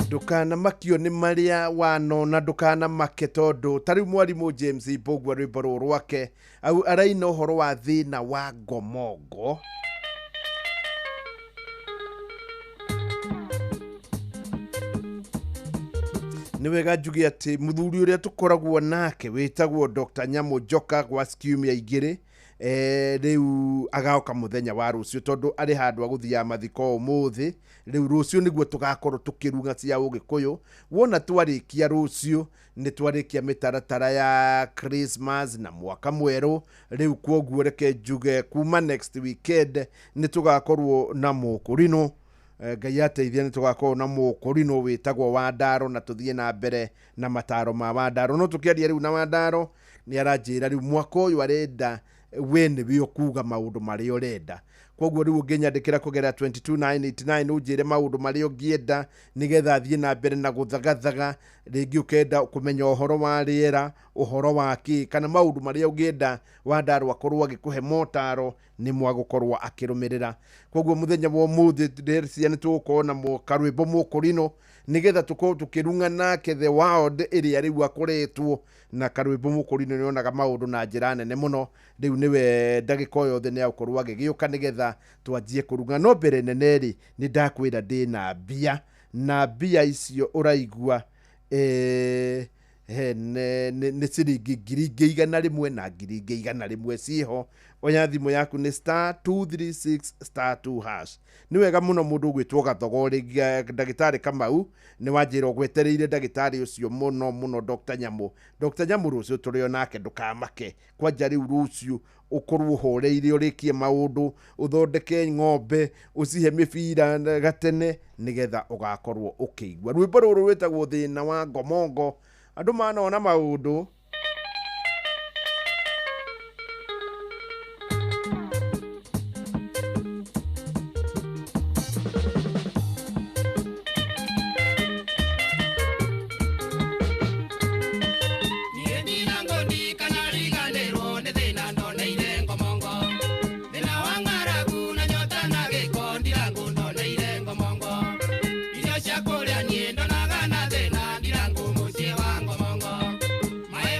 Ndũkanamakio nĩ marĩa wanona, ndũkanamake tondũ ta rĩu mwarimũ James Mbũgua rwĩmbo rũrũ rwake au araina ũhoro wa thĩna wa ngomongo. Nĩ wega njuge atĩ mũthuri ũrĩa tũkoragwo nake wĩtagwo Dr. Nyamũ Njoka gwa ciumia igĩrĩ, rĩu agoka mũthenya wa rũciũ tondũ arĩ handũ agũthiaga mathiko ũmũthĩ. Rĩu rũciũ nĩguo tũgakorwo tũkĩruga cia ũgĩkũyũ. Wona twarĩkia rũciũ nĩ twarĩkia mĩtaratara ya Christmas na mwaka mwerũ. Rĩu kwoguo reke njuge kuma next weekend nĩ tũgakorwo na mũkũrinũ. Ngai ateithia nĩ tũgakorwo na mũkũrinũ wĩtagwo Wandaro na tũthiĩ na mbere na mataro ma Wandaro. No tũkĩaria rĩu na Wandaro nĩ aranjĩra rĩu mwaka ũyũ arenda we nĩwe ũkuga maũndũ marĩa ũrenda. Koguo rĩu ũngĩnyandĩkĩra kũgerera 22989 ũnjĩre maũndũ marĩa ũngĩenda nĩgetha thiĩ na mbere na gũthagathaga. Rĩngĩ ũkenda kũmenya ũhoro wa rĩera, ũhoro wa kĩ, kana maũndũ marĩa ũngĩenda Wandaro akorwo agĩkũhe motaro nĩ mwagũkorwo akĩrũmĩrĩra. Koguo mũthenya wa ũmũthĩ ndĩreciria nĩ tũgũkorwo na karwĩmbo mũkũrinũ nĩgetha tũkorwo tũkĩrung'a nake the world ĩrĩa rĩu akoretwo na karwĩmbo mũkũrinũ. Nĩ onaga maũndũ na njĩra nene mũno. Rĩu nĩwe ndagĩka o yothe nĩ agũkorwo agĩgĩũka nĩgetha twanjie kũrung'a. No mbere nene rĩ, nĩ ndakwĩra ndĩna mbia, na mbia icio ũraigua nĩ ciringi 100,000 na 100,100 ciĩho. Oya thimũ yaku nĩ star 236 star 2 hash. Nĩ wega mũno mũndũ ũgwĩtwo Gathogori, ndagĩtarĩ Kamau nĩ wanjĩra ũgwetereire ndagĩtarĩ ũcio mũno mũno, Dr. Nyamũ. Dr. Nyamũ rũciũ tũrĩ o nake, ndũkamake. Kwanja rĩu rũciũ ũkorwo ũhoreire, ũrĩkie maũndũ, ũthondeke ng'ombe, ũcihe mĩbira gatene nĩgetha ũgakorwo ũkĩigua. Rwĩmbo rũrũ rwĩtagwo thĩna wa ngomongo. Andũ manona maũndũ. Ndonaga na thĩna ndirangu mũciĩ wa ngomongo. Maĩ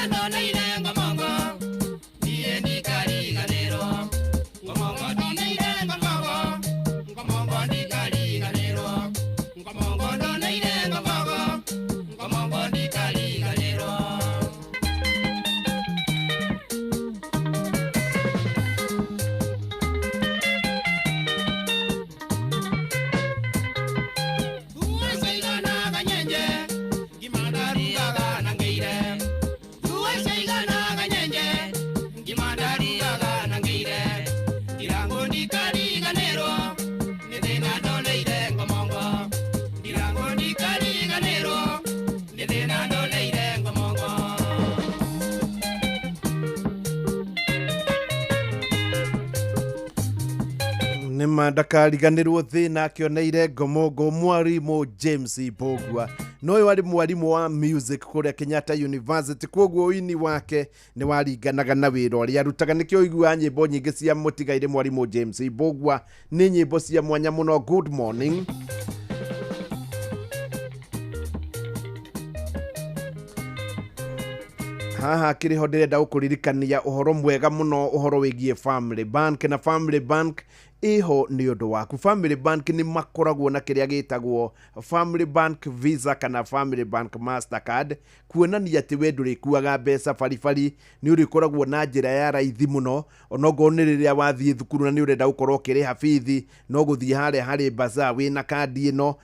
Ndoneire ngomongo niĩ ndikariganĩrwo ngomongo ndoneire ngomongo ngomongo ndikariganĩrwo ngomongo ndoneire ngomongo ngomongo ndikariganĩrwo. Nĩma ndakariganĩrwo thĩna akĩoneire ngomongo mwarimũ James Mbũgua no ũyũ arĩ mwarimũ wa music kũrĩa Kenyatta University, kwoguo ũini wake nĩ waringanaga na wĩra ũrĩa arutaga. Nĩkĩo ũiguaga nyĩmbo nyingĩ cia mũtigairĩ mwarimũ James Mbũgua nĩ nyĩmbo cia mwanya mũno. Good morning. Haha kĩrĩ ho ndĩrenda gũkũririkania ũhoro mwega mũno, ũhoro wĩgiĩ Family Bank, na Family Bank ĩho nĩ ũndũ waku. Family Bank nĩ makoragwo na kĩrĩa gĩtagwo Family Bank Visa kana Family Bank Mastercard, kuonania atĩ we ndũrĩkuaga mbeca baribari, nĩ ũrĩkoragwo na njĩra ya raithi mũno, onokorwo nĩ rĩrĩa wathiĩ thukuru na nĩ ũrenda gũkorwo ũkĩrĩha bithi, no gũthiĩ harĩa harĩ bazaar wĩna kandi ĩno,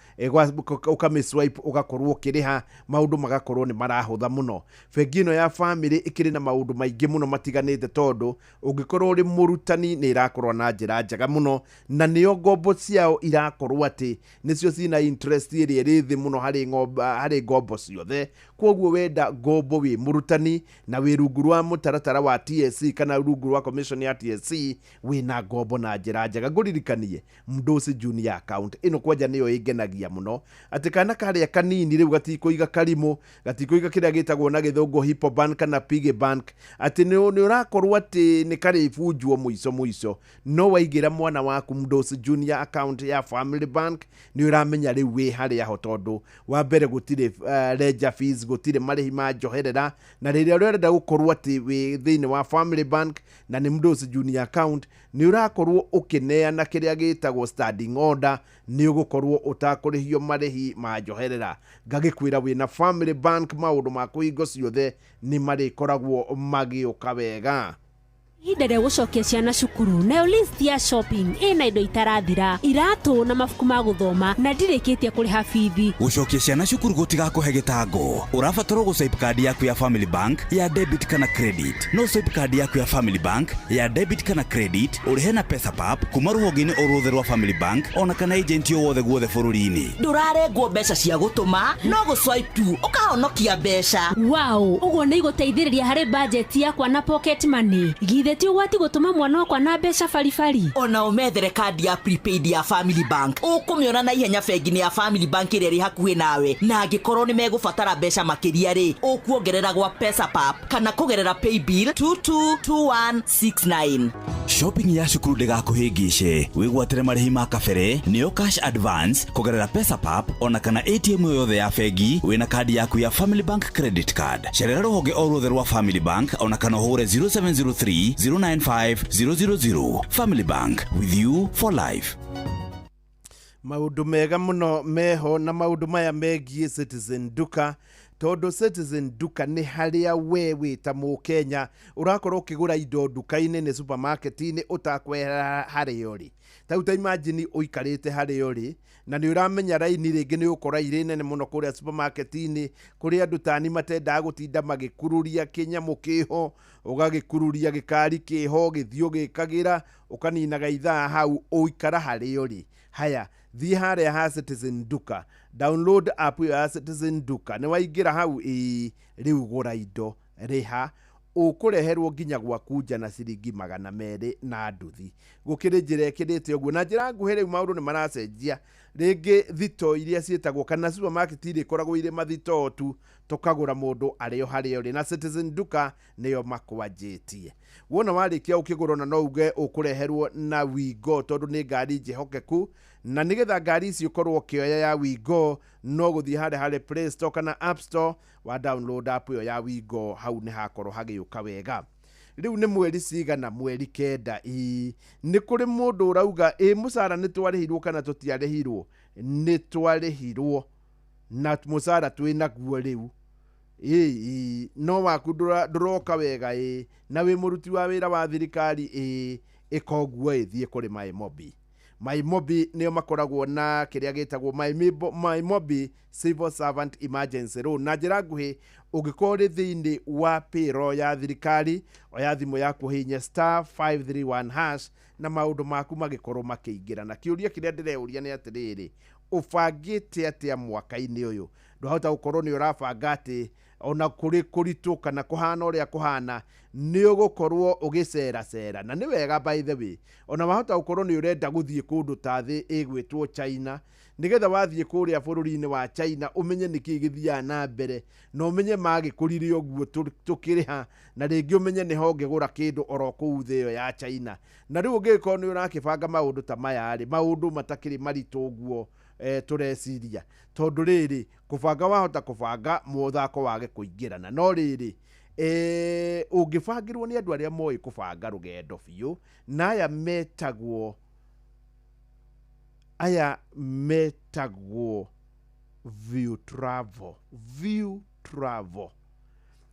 ũkamĩ swipe ũgakorwo ũkĩrĩha, maũndũ magakorwo nĩ marahũtha mũno. Bengi ĩno ya Family ĩkĩrĩ na maũndũ maingĩ mũno matiganĩte, tondũ ũngĩkorwo ũrĩ mũrutani nĩ ĩrakorwo na njĩra njega mũno, na nĩo ngombo ciao irakorwo atĩ nĩcio cina interest ĩrĩa ĩrĩ thĩ mũno harĩ ngombo ciothe. Kwoguo wenda ngombo wĩ mũrutani na wĩ rungu rwa mũtaratara wa TSC kana rungu rwa commission ya TSC, wĩna ngombo na njĩra njega. Ngũririkanie Mdosi Junior account ĩno kwanja nĩyo ĩngenagia mũno, atĩ kana karĩa kanini rĩu gatikũiga karimũ, gatikũiga kĩrĩa gĩtagwo na gĩthũngũ Hippo Bank kana Piggy Bank, atĩ nĩ ũrakorwo atĩ nĩ karĩbunjwo mũico mũico. No waigĩra mwana waku Mdosi Junior account ya Family Bank nĩ ũramenya rĩu wĩ harĩa ho, tondũ wa mbere gũtirĩ ledger fees, gũtirĩ marĩhi ma njoherera, na rĩrĩa ũrenda gũkorwo atĩ wĩ thĩinĩ wa Family Bank na nĩ Mdosi Junior account, nĩ ũrakorwo ũkĩneana kĩrĩa gĩtagwo standing order, nĩ ũgũkorwo ũtakũrĩhio marĩhi ma njoherera. Ngagĩkwĩra wĩna Family Bank maũndũ maku hingo ciothe nĩ marĩkoragwo magĩũka wega. Ihinda rĩa gũcokia ciana cukuru, nayo list ya shopping ĩna indo itarathira, iratũ na mabuku ma gũthoma, na ndirĩkĩtie kũrĩha bithi. Gũcokia ciana cukuru gũtigakũhe gĩtango. Ũrabatarwo gũ-swipe kandi yaku ya Family Bank ya debit kana credit. No swipe kandi yaku ya Family Bank ya debit kana credit ũrĩhe na Pesapap kuma rũhonge-inĩ o ruothe rwa Family Bank ona kana agent o wothe guothe bũrũri-inĩ. Ndũrarengwo mbeca cia gũtũma, no gũ-swipe tu ũkahonokia mbeca. Wow, ũguo nĩ igũteithĩrĩria harĩ budget yakwa na pocket money. Githĩ ti ũgwati gũtũma mwana wakwa na mbeca baribari? Ona ũmethere kandi ya prepaid ya Family Bank, ũkũmĩona na ihenya bengi-inĩ ya Family Bank ĩrĩa ĩrĩ hakuhĩ nawe, na angĩkorwo nĩ megũbatara mbeca makĩria rĩ, ũkuongerera gwa Pesapap kana kũgerera paybill 222169. Shopping ya cukuru ndĩgakũhĩngĩce, wĩgwatĩre marĩhi ma kabere nĩyo cash advance kũgerera Pesapap ona kana ATM yothe ya bengi wĩna kandi yaku ya Family Bank credit card. Cerera rũhonge o ruothe rwa Family Bank ona kana ũhũre 0703 095 000. Family Bank, with you for life. Maũndũ mega mũno meho, na maũndũ maya megiĩ Citizen Duka, tondũ Citizen Duka nĩ harĩa we wĩ ta mũkenya ũrakorwo ũkĩgũra indo nduka-inĩ nĩ supermarket-inĩ ũtakwehera harĩa ũrĩ. Ta rĩu ta imagine ũikarĩte harĩa ũrĩ na nĩ ũramenya raini rĩngĩ nĩ ũkora irĩ nene mũno kũrĩa supermarket-inĩ, kũrĩa andũ tani matendaga gũtinda magĩkururia kĩnyamũ kĩho, ũgagĩkururia gĩkari kĩho, gĩthiĩ ũgĩkagĩra, ũkaninaga ithaa hau ũikara harĩa ũrĩ. Haya, thiĩ harĩa ha Citizen Duka, download app ĩyo ya Citizen Duka, nĩ waingĩra hau ĩĩ, rĩu gũra indo, rĩha, ũkũreherwo nginya gwaku nja na ciringi 200 na nduthi. Gũkĩrĩ njĩra ĩkĩrĩte ũguo, na njĩra nguhĩ rĩu maũndũ nĩ maracenjia. Rĩngĩ thitoo iria ciĩtagwo kana supermarket iria ikoragwo irĩ mathitoo tu, tũkagũra mũndũ arĩ o harĩa ũrĩ, na Citizen Duka nĩyo makwanjĩtie. Wona warĩkia ũkĩgũra, ona no uge ũkũreherwo na wingo, tondũ nĩ ngari njĩhokeku Na nĩgetha ngari ici ũkorwo ũkĩoya ya Wigo, no gũthiĩ harĩa harĩ Play Store kana App Store, wa download app ĩyo ya Wigo, hau nĩ hakorwo hagĩũka wega. Rĩu nĩ mweri cigana? Mweri 9. Ii nĩ kũrĩ mũndũ ũrauga ĩ mũcara nĩ twarĩhirwo kana tũtiarĩhirwo? Nĩ twarĩhirwo na mũcara twĩ naguo rĩu. Ĩĩ, no waku ndũroka wega. Ĩ na wĩ mũruti wa wĩra wa thirikari? Ĩ ĩka ũguo, ĩthiĩ kũrĩ MyMobi. MyMobi nĩo makoragwo na kĩrĩa gĩtagwo MyMobi Civil Servant Emergency Loan. Na njĩra nguhĩ, ũngĩkorwo ũrĩ thĩinĩ wa payroll ya thirikari, oya thimũ yaku, hihinya *531# na maũndũ maku magĩkorwo makĩingĩra. Na kĩũria kĩrĩa ndĩreuria nĩ atĩrĩrĩ, ũbangĩte atĩa mwaka-inĩ ũyũ? Ndwahota gũkorwo nĩ ũrabanga atĩ ona kũrĩ kũritũ kana kũhana ũrĩa kũhana, nĩ ũgũkorwo ũgĩceracera, na nĩ wega by the way. Ona wahota gũkorwo nĩ ũrenda gũthiĩ kũndũ ta thĩ ĩgwĩtwo China, nĩgetha wathiĩ kũrĩa bũrũri-inĩ wa China ũmenye nĩkĩĩ gĩthiaga na mbere, na ũmenye magĩkũrire ũguo tũkĩrĩha, na rĩngĩ ũmenye nĩho ũngĩgũra kĩndũ oro kũu thĩ ĩyo ya China. Na rĩu ũngĩgĩkorwo nĩ ũrakĩbanga maũndũ ta maya rĩ, maũndũ matakĩrĩ maritũ ũguo tũreciria, tondũ rĩrĩ kũbanga wahota kũbanga mũthako wage kũingĩrana. No rĩrĩ ũngĩbangĩrwo nĩ andũ arĩa moĩ kũbanga rũgendo biũ, na aya metagwo View Travel. View Travel,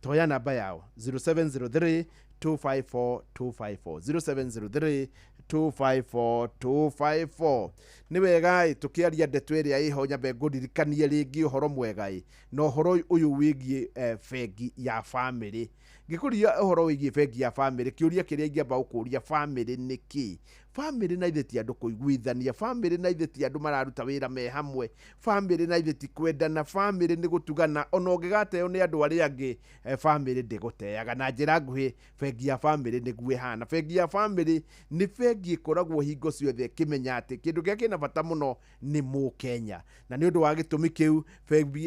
toya namba yao 0703 254 254, 0703 254 254. Nĩ wega ĩ tũkĩaria ndeto ĩrĩa ĩho, nyambe ngũririkanie rĩngĩ ũhoro mwega ĩ na ũhoro ũyũ wĩgiĩ bengi ya family. Ngĩkũria ũhoro wĩgiĩ bengi ya family, kĩũria kĩrĩa ingĩamba gũkũria, family nĩ kĩ? Family na ithe ti andũ kũiguithania, family na ithe ti andũ mararuta wĩra me hamwe, family na ithe ti kwendana, family nĩ gũtugana. Ona ũngĩgateo nĩ andũ arĩa angĩ, family ndĩgũteaga. Na njĩra nguhĩ, bengi ya family nĩguo ĩhana. Bengi ya family nĩ bengi ĩkoragwo hingo ciothe ĩkĩmenya atĩ kĩndũ kĩrĩa kĩna bata mũno nĩ mũkenya, na nĩ ũndũ wa gĩtũmi kĩu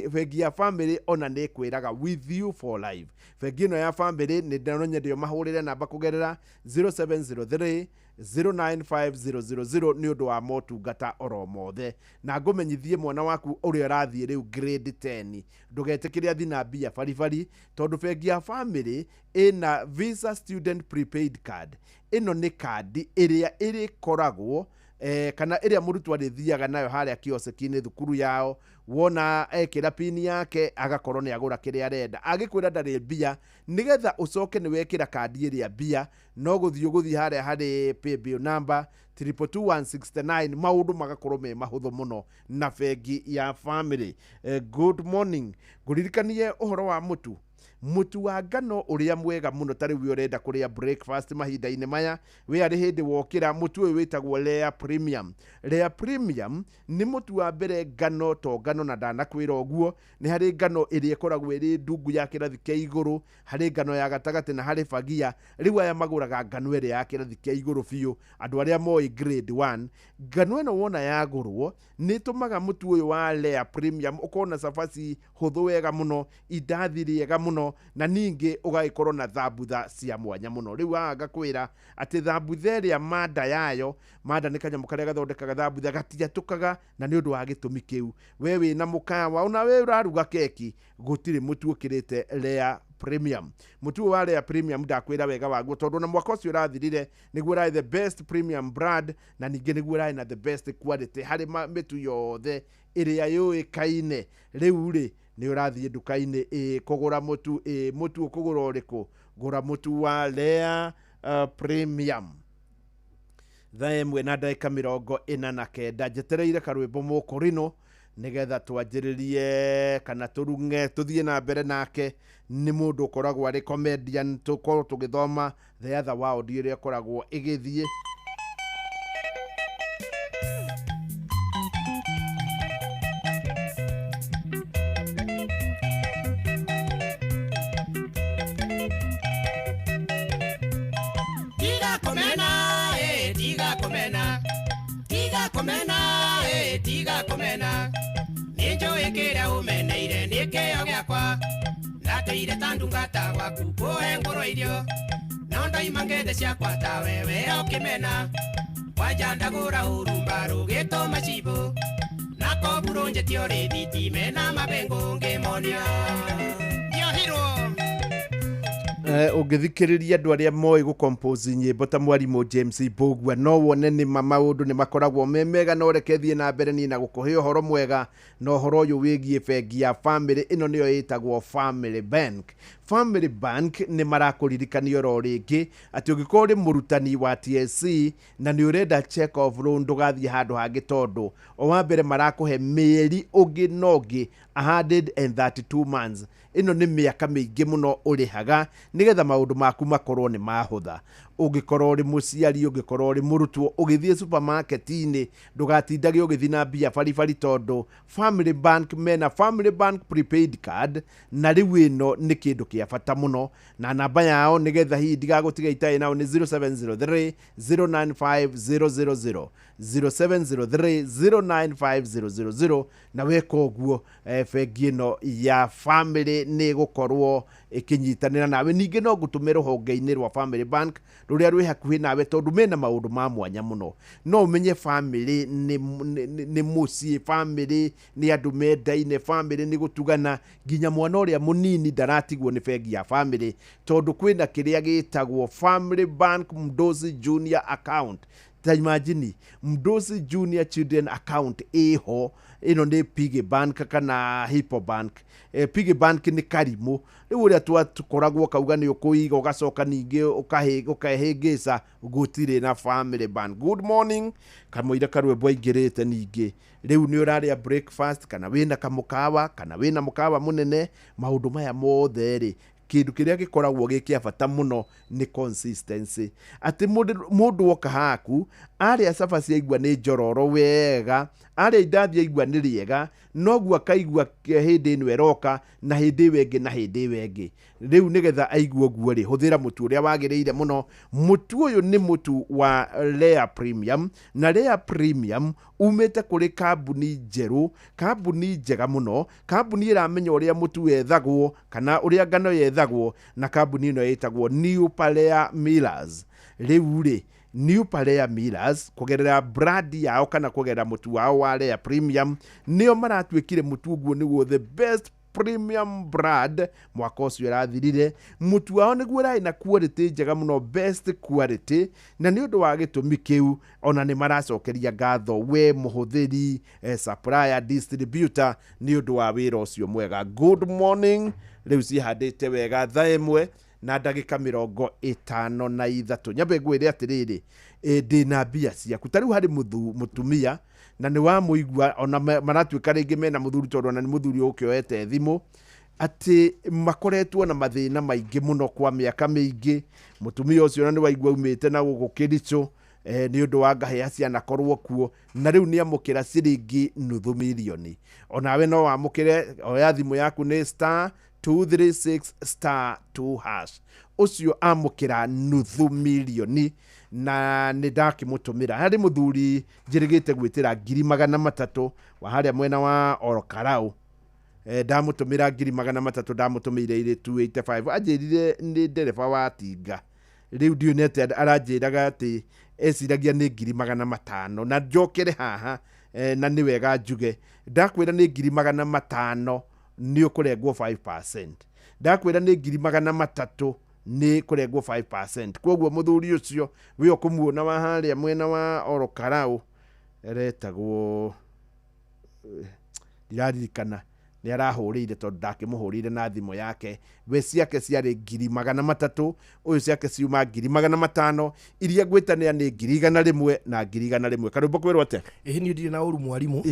bengi ya family ona nĩ ĩkwĩraga with you for life. Bengi ĩno ya family nĩ ndĩronye mahũrĩre namba kũgerera 0703 095000 nĩ ũndũ wa motungata oro mothe. Na ngũmenyithie mwana waku ũrĩa ũrathiĩ rĩu grade 10, ndũgetĩkĩre athi na mbia baribari, tondũ bengi ya family ĩna Visa Student Prepaid Card. Ĩno nĩ kandi ĩrĩa ĩrĩkoragwo kana ĩrĩa mũrutwo arĩthiaga nayo harĩa kioski-inĩ thukuru yao. Wona ekĩra pini yake, agakorwo nĩ agũra kĩrĩa arenda. Agĩkwĩra ndarĩ mbia, nĩgetha ũcoke nĩ wekĩra kandi ĩrĩa mbia, no gũthiĩ ũgũthiĩ harĩa harĩ paybill number 222169, maũndũ magakorwo me mahũthũ mũno na bengi ya family. Good morning. Ngũririkanie ũhoro wa mũtu wa ngano ũrĩa mwega mũno. Ta rĩu ũrenda kũrĩa breakfast mahinda-inĩ maya, wĩ arĩ hĩndĩ wokĩra, mũtu ũyũ wĩtagwo Lea Premium. Lea Premium nĩ mũtu wa mbere ngano to ngano, na ndanakwĩra ũguo, nĩ harĩ ngano ĩrĩa ĩkoragwo ĩrĩ ndungu ya kĩrathi kĩa igũrũ, harĩ ngano ya gatagatĩ na harĩ bagia. Rĩu aya magũraga ngano ĩrĩa ya kĩrathi kĩa igũrũ biũ, andũ arĩa moĩ grade 1. Ngano ĩno wona yagũrwo nĩ ĩtũmaga mũtu ũyũ wa Lea Premium ũkorwo na cabaci hũthũ wega mũno, indathi rĩega mũno, na ningĩ ũgagĩkorwo na thambutha cia mwanya mũno. Rĩu haha ngakwĩra atĩ thambutha ĩrĩa manda yayo, manda nĩ kanyamũ karĩa gathondekaga thambutha, gatiatũkaga, na nĩ ũndũ wa gĩtũmi kĩu we wĩna mũkawa ona we ũraruga keki, gũtirĩ mũtu ũkĩrĩte Lea Premium. Mũtu ũyũ wa Lea Premium ndakwĩra wega waguo, tondũ na mwaka ũcio ũrathirire nĩguo ũrarĩ the best premium brand, na ningĩ nĩguo ũrarĩ na the best quality harĩ mĩtu yothe ĩrĩa yũĩkaine. Rĩu rĩ nĩ ũrathiĩ nduka-inĩ ĩ kũgũra mũtu, ĩ mũtu ũkũgũra ũrĩkũ? Gũra mũtu wa Lea Premium. Thaa 1 na ndagĩka 49, njetereire karwĩmbo mũkũrinũ nĩgetha twanjĩrĩrie kana tũrung'e tũthiĩ na mbere nake. Nĩ mũndũ ũkoragwo arĩ comedian, tũkorwo tũgĩthoma the other world ĩrĩa ĩkoragwo ĩgĩthiĩ. Tiga komena, eh, tiga komena. Tiga komena, eh, tiga komena. Nĩnjũĩ kĩrĩa ũmeneire nĩ kĩo gĩakwa. Ndateire ta ndungata gwaku kũhe ngũrwe irio. No ndoima ngethe ciakwa ta wewe ũkĩmena. Kwanja ndagũra hurumbarũ gĩtũma cibũ na koburũnjĩtio rĩthiti mena mabengũ ngĩmonia ndiohirwo. Ũngĩthikĩrĩria andũ arĩa moĩ gũcompose nyĩmbo ta mwarimũ James Mbũgua no wone nĩ ma maũndũ nĩ makoragwo me mega, no reke thiĩ na mbere niĩ na gũkũhe ũhoro mwega na ũhoro ũyũ wĩgiĩ bengi ya Family. Ĩno nĩyo ĩtagwo Family Bank. Family Bank nĩ marakũririkania oro rĩngĩ atĩ ũngĩkorwo ũrĩ mũrutani wa TSC na nĩ ũrenda check off loan, ndũgathiĩ handũ hangĩ, tondũ o wa mbere marakũhe mĩeri ũngĩ na ũngĩ 132 months. Ĩno nĩ mĩaka mĩingĩ mũno ũrĩhaga nĩgetha maũndũ maku makorwo nĩ mahũtha. Ũngĩkorwo ũrĩ mũciari, ũngĩkorwo ũrĩ mũrutwo, ũgĩthiĩ supermarket-inĩ ndũgatindage ũgĩthiĩ na mbia baribari, tondũ Family Bank mena Family Bank prepaid card, na rĩu ĩno nĩ kĩndũ kĩa bata mũno. Na namba yao nĩgetha hihi ndigagũtiga itarĩ nao nĩ 0703 095 000, 0703 095 000. Na weka ũguo, bengi ĩno ya Family nĩ ĩgũkorwo ĩkĩnyitanĩra nawe. Ningĩ no ngũtũme rũhonge-inĩ rwa Family Bank rũrĩa rwĩ hakuhĩ nawe, tondũ mena maũndũ ma mwanya mũno. No ũmenye family nĩ mũciĩ, family nĩ andũ mendaine, family nĩ gũtugana, nginya mwana ũrĩa mũnini ndaratigwo nĩ bengi ya Family, tondũ kwĩna kĩrĩa gĩtagwo Family Bank Mdosi Junior Account. Ta imagine, Mdosi Junior Children Account ĩho. Ĩno nĩ piggy bank kana Hippo Bank. Piggy bank nĩ karimũ rĩu ũrĩa twakoragwo kauga nĩ ũkũiga ũgacoka ningĩ ũkehĩngĩca. Gũtirĩ na Family Bank. Good morning, kamũira karwĩmbo aingĩrĩte. Ningĩ rĩu nĩ ũrarĩa breakfast kana wĩna kamũkawa kana wĩna mũkawa mũnene, maũndũ maya mothe rĩ, kĩndũ kĩrĩa gĩkoragwo gĩ kĩa bata mũno nĩ consistency, atĩ mũndũ oka haku arĩa cabaci aigua nĩ njororo wega, arĩa indathi aigua nĩ rĩega, noguo akaigua hĩndĩ ĩno ĩroka na hĩndĩ ĩyo ĩngĩ na hĩndĩ ĩyo ĩngĩ. Rĩu nĩgetha aigue ũguo rĩ, hũthĩra mũtu ũrĩa wagĩrĩire mũno. Mũtu ũyũ nĩ mũtu wa Lea Premium, na Lea Premium umĩte kũrĩ kambuni njerũ, kambuni njega mũno, kambuni ĩramenya ũrĩa mũtu wethagwo kana ũrĩa ngano yethagwo, na kambuni ĩno ĩtagwo New Palea Millers. Rĩu rĩ, New Palea Millers kũgerera brand yao kana kũgerera mũtu wao wa Lea Premium nĩo maratuĩkire mũtu ũguo nĩguo the best premium brand mwaka ũcio ũrathirire. Mũtu wao nĩguo ũrarĩ na quality njega mũno, best quality, na nĩ ũndũ wa gĩtũmi kĩu ona nĩ maracokeria ngatho we mũhũthĩri, supplier, distributor nĩ ũndũ wa wĩra ũcio mwega. Good morning. Rĩu cihandĩte wega 1:53. Nyambe ngwĩre atĩrĩrĩ, ndĩna mbia ciaku. Ta rĩu harĩ mũtumia na nĩ wamũigua ona maratuĩka rĩngĩ mena mũthuri, tondũ ona nĩ mũthuri ũkĩoete thimũ atĩ makoretwo na mathĩna maingĩ mũno kwa mĩaka mĩingĩ. Mũtumia ũcio ona nĩ waigua aumĩte na gũkũ Kĩricũ, nĩ ũndũ wa ngahĩha cianakorwo kuo, na rĩu nĩ amũkĩra ciringi nuthu mirioni. Onawe no wamũkĩre. Oya thimũ yaku, nĩ *236*2#. Ũcio amũkĩra nuthu mirioni na nĩ ndakĩmũtũmĩra. Harĩ mũthuri njĩrĩgĩte gwĩtĩra 300,000 wa harĩa mwena wa Orokarau. Ndamũtũmĩra 300,000, ndamũtũmĩire irĩ 285. Anjĩrire nĩ ndereba wa tinga. Rĩu ndiũĩ nĩ atĩa aranjĩraga atĩ eciragia nĩ 500,000. Na njokere haha, na nĩ wega njuge, ndakwĩra nĩ 500,000 nĩ ũkũrengwo 5%, ndakwĩra nĩ 300,000 nĩ kũrengwo 5%. Koguo mũthuri ũcio wĩ ũkũmuona wa harĩa mwena wa Orokarau retagwo, ndiraririkana nĩ arahũrĩire tondũ ndakĩmũhũrĩire na thimũ yake. We ciake ciarĩ 300,000, ũyũ ciake ciuma 500,000. Iria ngwĩtanĩa nĩ 100,000 na 100,000. Karwĩmbo kwĩrwo atĩa? Ĩhĩ, niĩ ndirĩ na ũru, mwarimũ.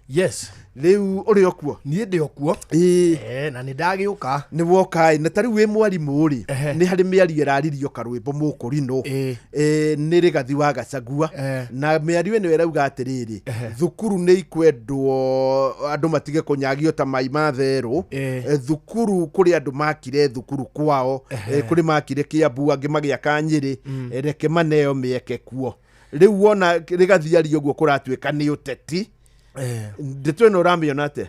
Yes, rĩu ũrĩ o kuo? Niĩ ndĩ o kuo. Na nĩ ndagĩũka. Nĩ woka ĩ. Na ta rĩu wĩ mwarimũ rĩ, nĩ harĩ mĩario ĩraririo, karwĩmbo mũkũrinũ, nĩ Rĩgathi wa Gacagua, na mĩario ĩno ĩrauga atĩrĩrĩ, thukuru nĩ ikwendwo andũ matige kũnyagio ta mai ma therũ. Thukuru kũrĩ andũ makire thukuru kwao, kũrĩ makire Kĩambu, angĩ magĩaka Nyĩrĩ. Reke maneo mĩeke kuo. Rĩu wona Rĩgathi aria ũguo, kũratuĩka nĩ ũteti. Ndeto ĩno ũramĩona atĩa?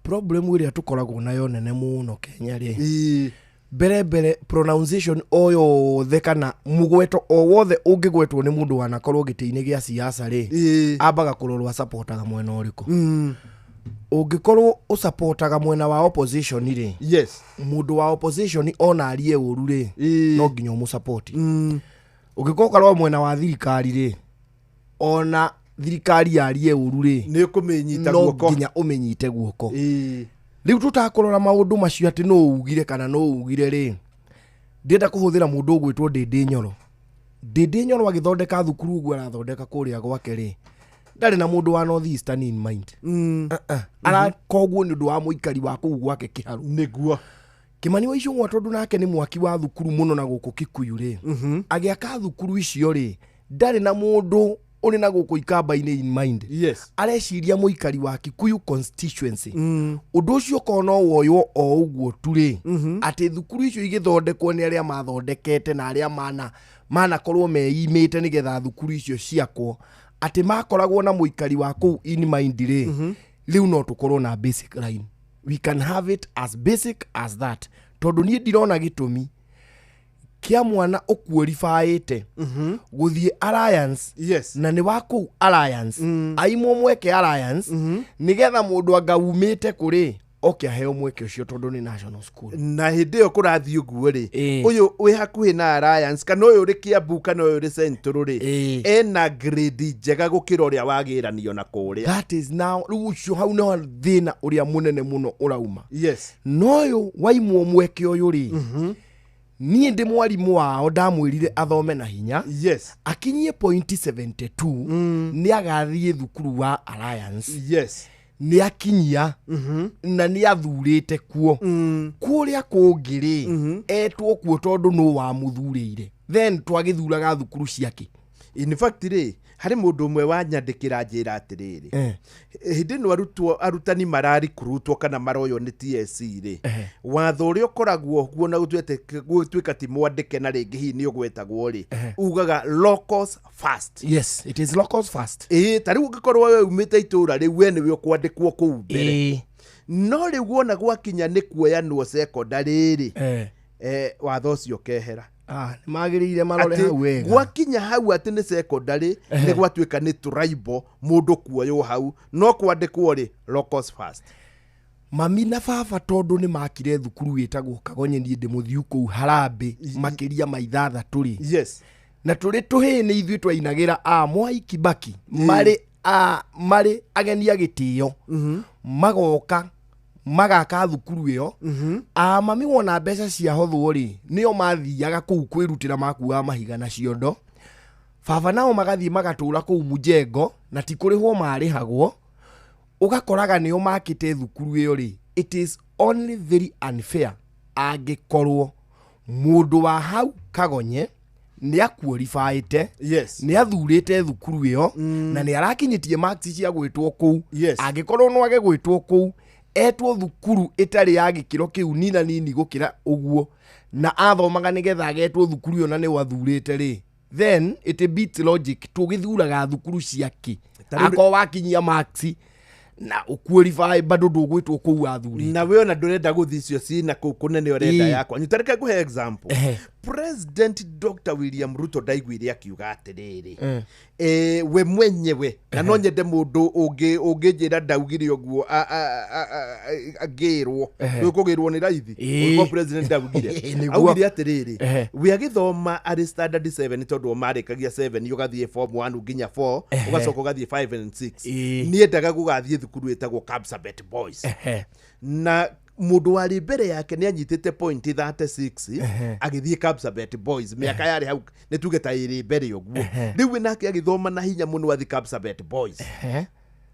Problem ĩrĩa tũkoragwo nayo nene mũno Kenya rĩ, Mbere mbere pronunciation o yothe kana mugweto o wothe ũngĩgwetwo nĩ mũndũ wanakorwo gĩtĩ-inĩ gĩa siasa rĩ, ambaga kũrorwo acapotaga mwena ũrĩkũ. Ũngĩkorwo ũcapotaga mwena wa opposition rĩ, yes, mũndũ wa opposition ona arie ũru rĩ, no nginya ũmũcapoti. Ũngĩkorwo ũkarora mwena wa thirikari rĩ, ona thirikari yarie ũru rĩ, nĩ ũkũmĩnyita no guoko. nginya ũmĩnyite guoko. Rĩu tũtakũrora maũndũ macio atĩ no ugire kana no ugire rĩ, ndĩrenda kũhũthĩra mũndũ ũgwĩtwo Ndĩndĩ Nyoro. Ndĩndĩ Nyoro agĩthondeka thukuru ũguo arathondeka kũrĩa gwake rĩ, ndarĩ na mũndũ wa North Eastern in mind. Araka ũguo nĩ ũndũ wa mũikari wa kũu gwake Kĩharu. Nĩguo. Kĩmani wa Icũng'wa tondũ nake nĩ mwaki wa thukuru mũno na gũkũ Kikuyu rĩ, agĩaka thukuru icio rĩ, ndarĩ na mũndũ ũrĩ na gũkũ ikamba-inĩ in mind. Yes. Areciria mũikari wa Kikuyu constituency. Ũndũ ũcio okorwo no woywo o ũguo tu rĩ, atĩ thukuru icio igĩthondekwo nĩ arĩa mathondekete na arĩa manakorwo meimĩte nĩgetha thukuru icio ciakwo, atĩ makoragwo na mũikari wa kũu in mind rĩ, rĩu no tũkorwo na basic line. We can have it as basic as that, tondũ niĩ ndirona gĩtũmi kĩa mwana ũkuoribaĩte gũthiĩ Alliance, yes, na nĩ wa kũu Alliance, aimwo mweke Alliance, nĩgetha mũndũ anga umĩte kũrĩ oke aheo mweke ũcio tondũ nĩ national school. Na hĩndĩ ĩyo kũrathiĩ ũguo rĩ, ũyũ wĩ hakuhĩ na Alliance kana ũyũ ũrĩ Kiambu kana ũyũ ũrĩ Central rĩ, ena grade njega gũkĩra ũrĩa wagĩranio na kũrĩa. That is now, rĩu ũcio hau nĩho thĩna ũrĩa mũnene mũno ũrauma. Yes. No ũyũ waimwo mweke ũyũ rĩ, niĩ ndĩ mwarimũ wao ndamwĩrire athome na hinya, yes, akinyie point 72, nĩ agathiĩ thukuru wa Alliance. Yes. Nĩ akinyia, na nĩ athurĩte kuo. Kũrĩa kũngĩ rĩ, etwo kuo tondũ nũ wamũthurĩire, then twagĩthuraga thukuru ciake. In fact rĩ, harĩ mũndũ ũmwe wanyandĩkĩra njĩra atĩrĩrĩ, hĩndĩ ĩno arutwo arutani mararikurutwo kana maroywo nĩ TSC rĩ, watho ũrĩa ũkoragwo kuo na gũtuĩka ti mwandĩke na rĩngĩ hihi nĩ ũgwetagwo rĩ, ugaga locals first. Yes, it is locals first. Ĩĩ, ta rĩu ũngĩkorwo we umĩte itũũra rĩu, we nĩwe ũkwandĩkwo kũu mbere. No rĩu wona gwakinya nĩ kuoyanwo secondary rĩ, watho ũcio ũkehera. Nĩ magĩrĩire marore Atĩ hau wega. Gwakinya hau atĩ nĩ secondary, nĩ gwatuĩka nĩ tribal mũndũ kuoywo hau, no kwandĩkwo rĩ, locals first. Mami na baba tondũ nĩ makire thukuru wĩtagwo Kagonye, niĩ ndĩ mũthiu kũu Harambĩ makĩria ma 6 rĩ. Yes. Na tũrĩ tũhĩĩ nĩ ithuĩ twainagĩra a Mwai Kibaki marĩ marĩ ageni a gĩtĩo, magoka magaka thukuru ĩyo. A mami wona mbeca ciahothwo rĩ, nĩo mathiaga kũu kwĩrutĩra, makuaga mahiga na ciondo. Baba nao magathiĩ magatũra kũu Mujengo na ti kũrĩhwo marĩhagwo, ũgakoraga nĩo makĩte thukuru ĩyo rĩ. It is only very unfair angĩkorwo mũndũ wa hau Kagonye nĩ akuoribaĩte, yes, nĩ athurĩte thukuru ĩyo, na nĩ arakinyĩtie marks cia gwĩtwo kũu. Yes. Angĩkorwo no age gwĩtwo kũu, etwo thukuru ĩtarĩ ya gĩkĩro kĩu nina nini gũkĩra ũguo, na athomaga nĩgetha agetwo thukuru ĩyo na nĩ wathurĩte rĩ, then it beats logic. Tũgĩthuraga thukuru ciake akorwo wakinyia marks na ũkuorify bado ndũgwĩtwo kũu wathurĩte. Na we ona ndũrenda gũthiĩ icio cina kũu kũnene, ũrenda Ĩĩ. yakwa nyutareke ngũhe example. President Dr. William Ruto ndaiguire akiuga atĩrĩrĩ, we mwenyewe, na no nyende mũndũ ũngĩnjĩra ndaugire ũguo angĩrwo kũgĩrwo nĩ raithi. Ũngĩkorwo president ndaugire, Nĩguo. augire atĩrĩrĩ, we agĩthoma arĩ standard 7, tondũ o marĩkagia 7 ũgathiĩ form 1 nginya 4, ũgacoka ũgathiĩ 5 and 6, niendaga gũgathiĩ thukuru ĩtagwo Kapsabet Boys, na mũndũ warĩ mbere yake nĩ anyitĩte point 36 agĩthiĩ Kapsabet Boys mĩaka yarĩ hau nĩ tuge ta ĩrĩ mbere ũguo. Rĩu we nake agĩthoma na hinya mũno athiĩ Kapsabet Boys,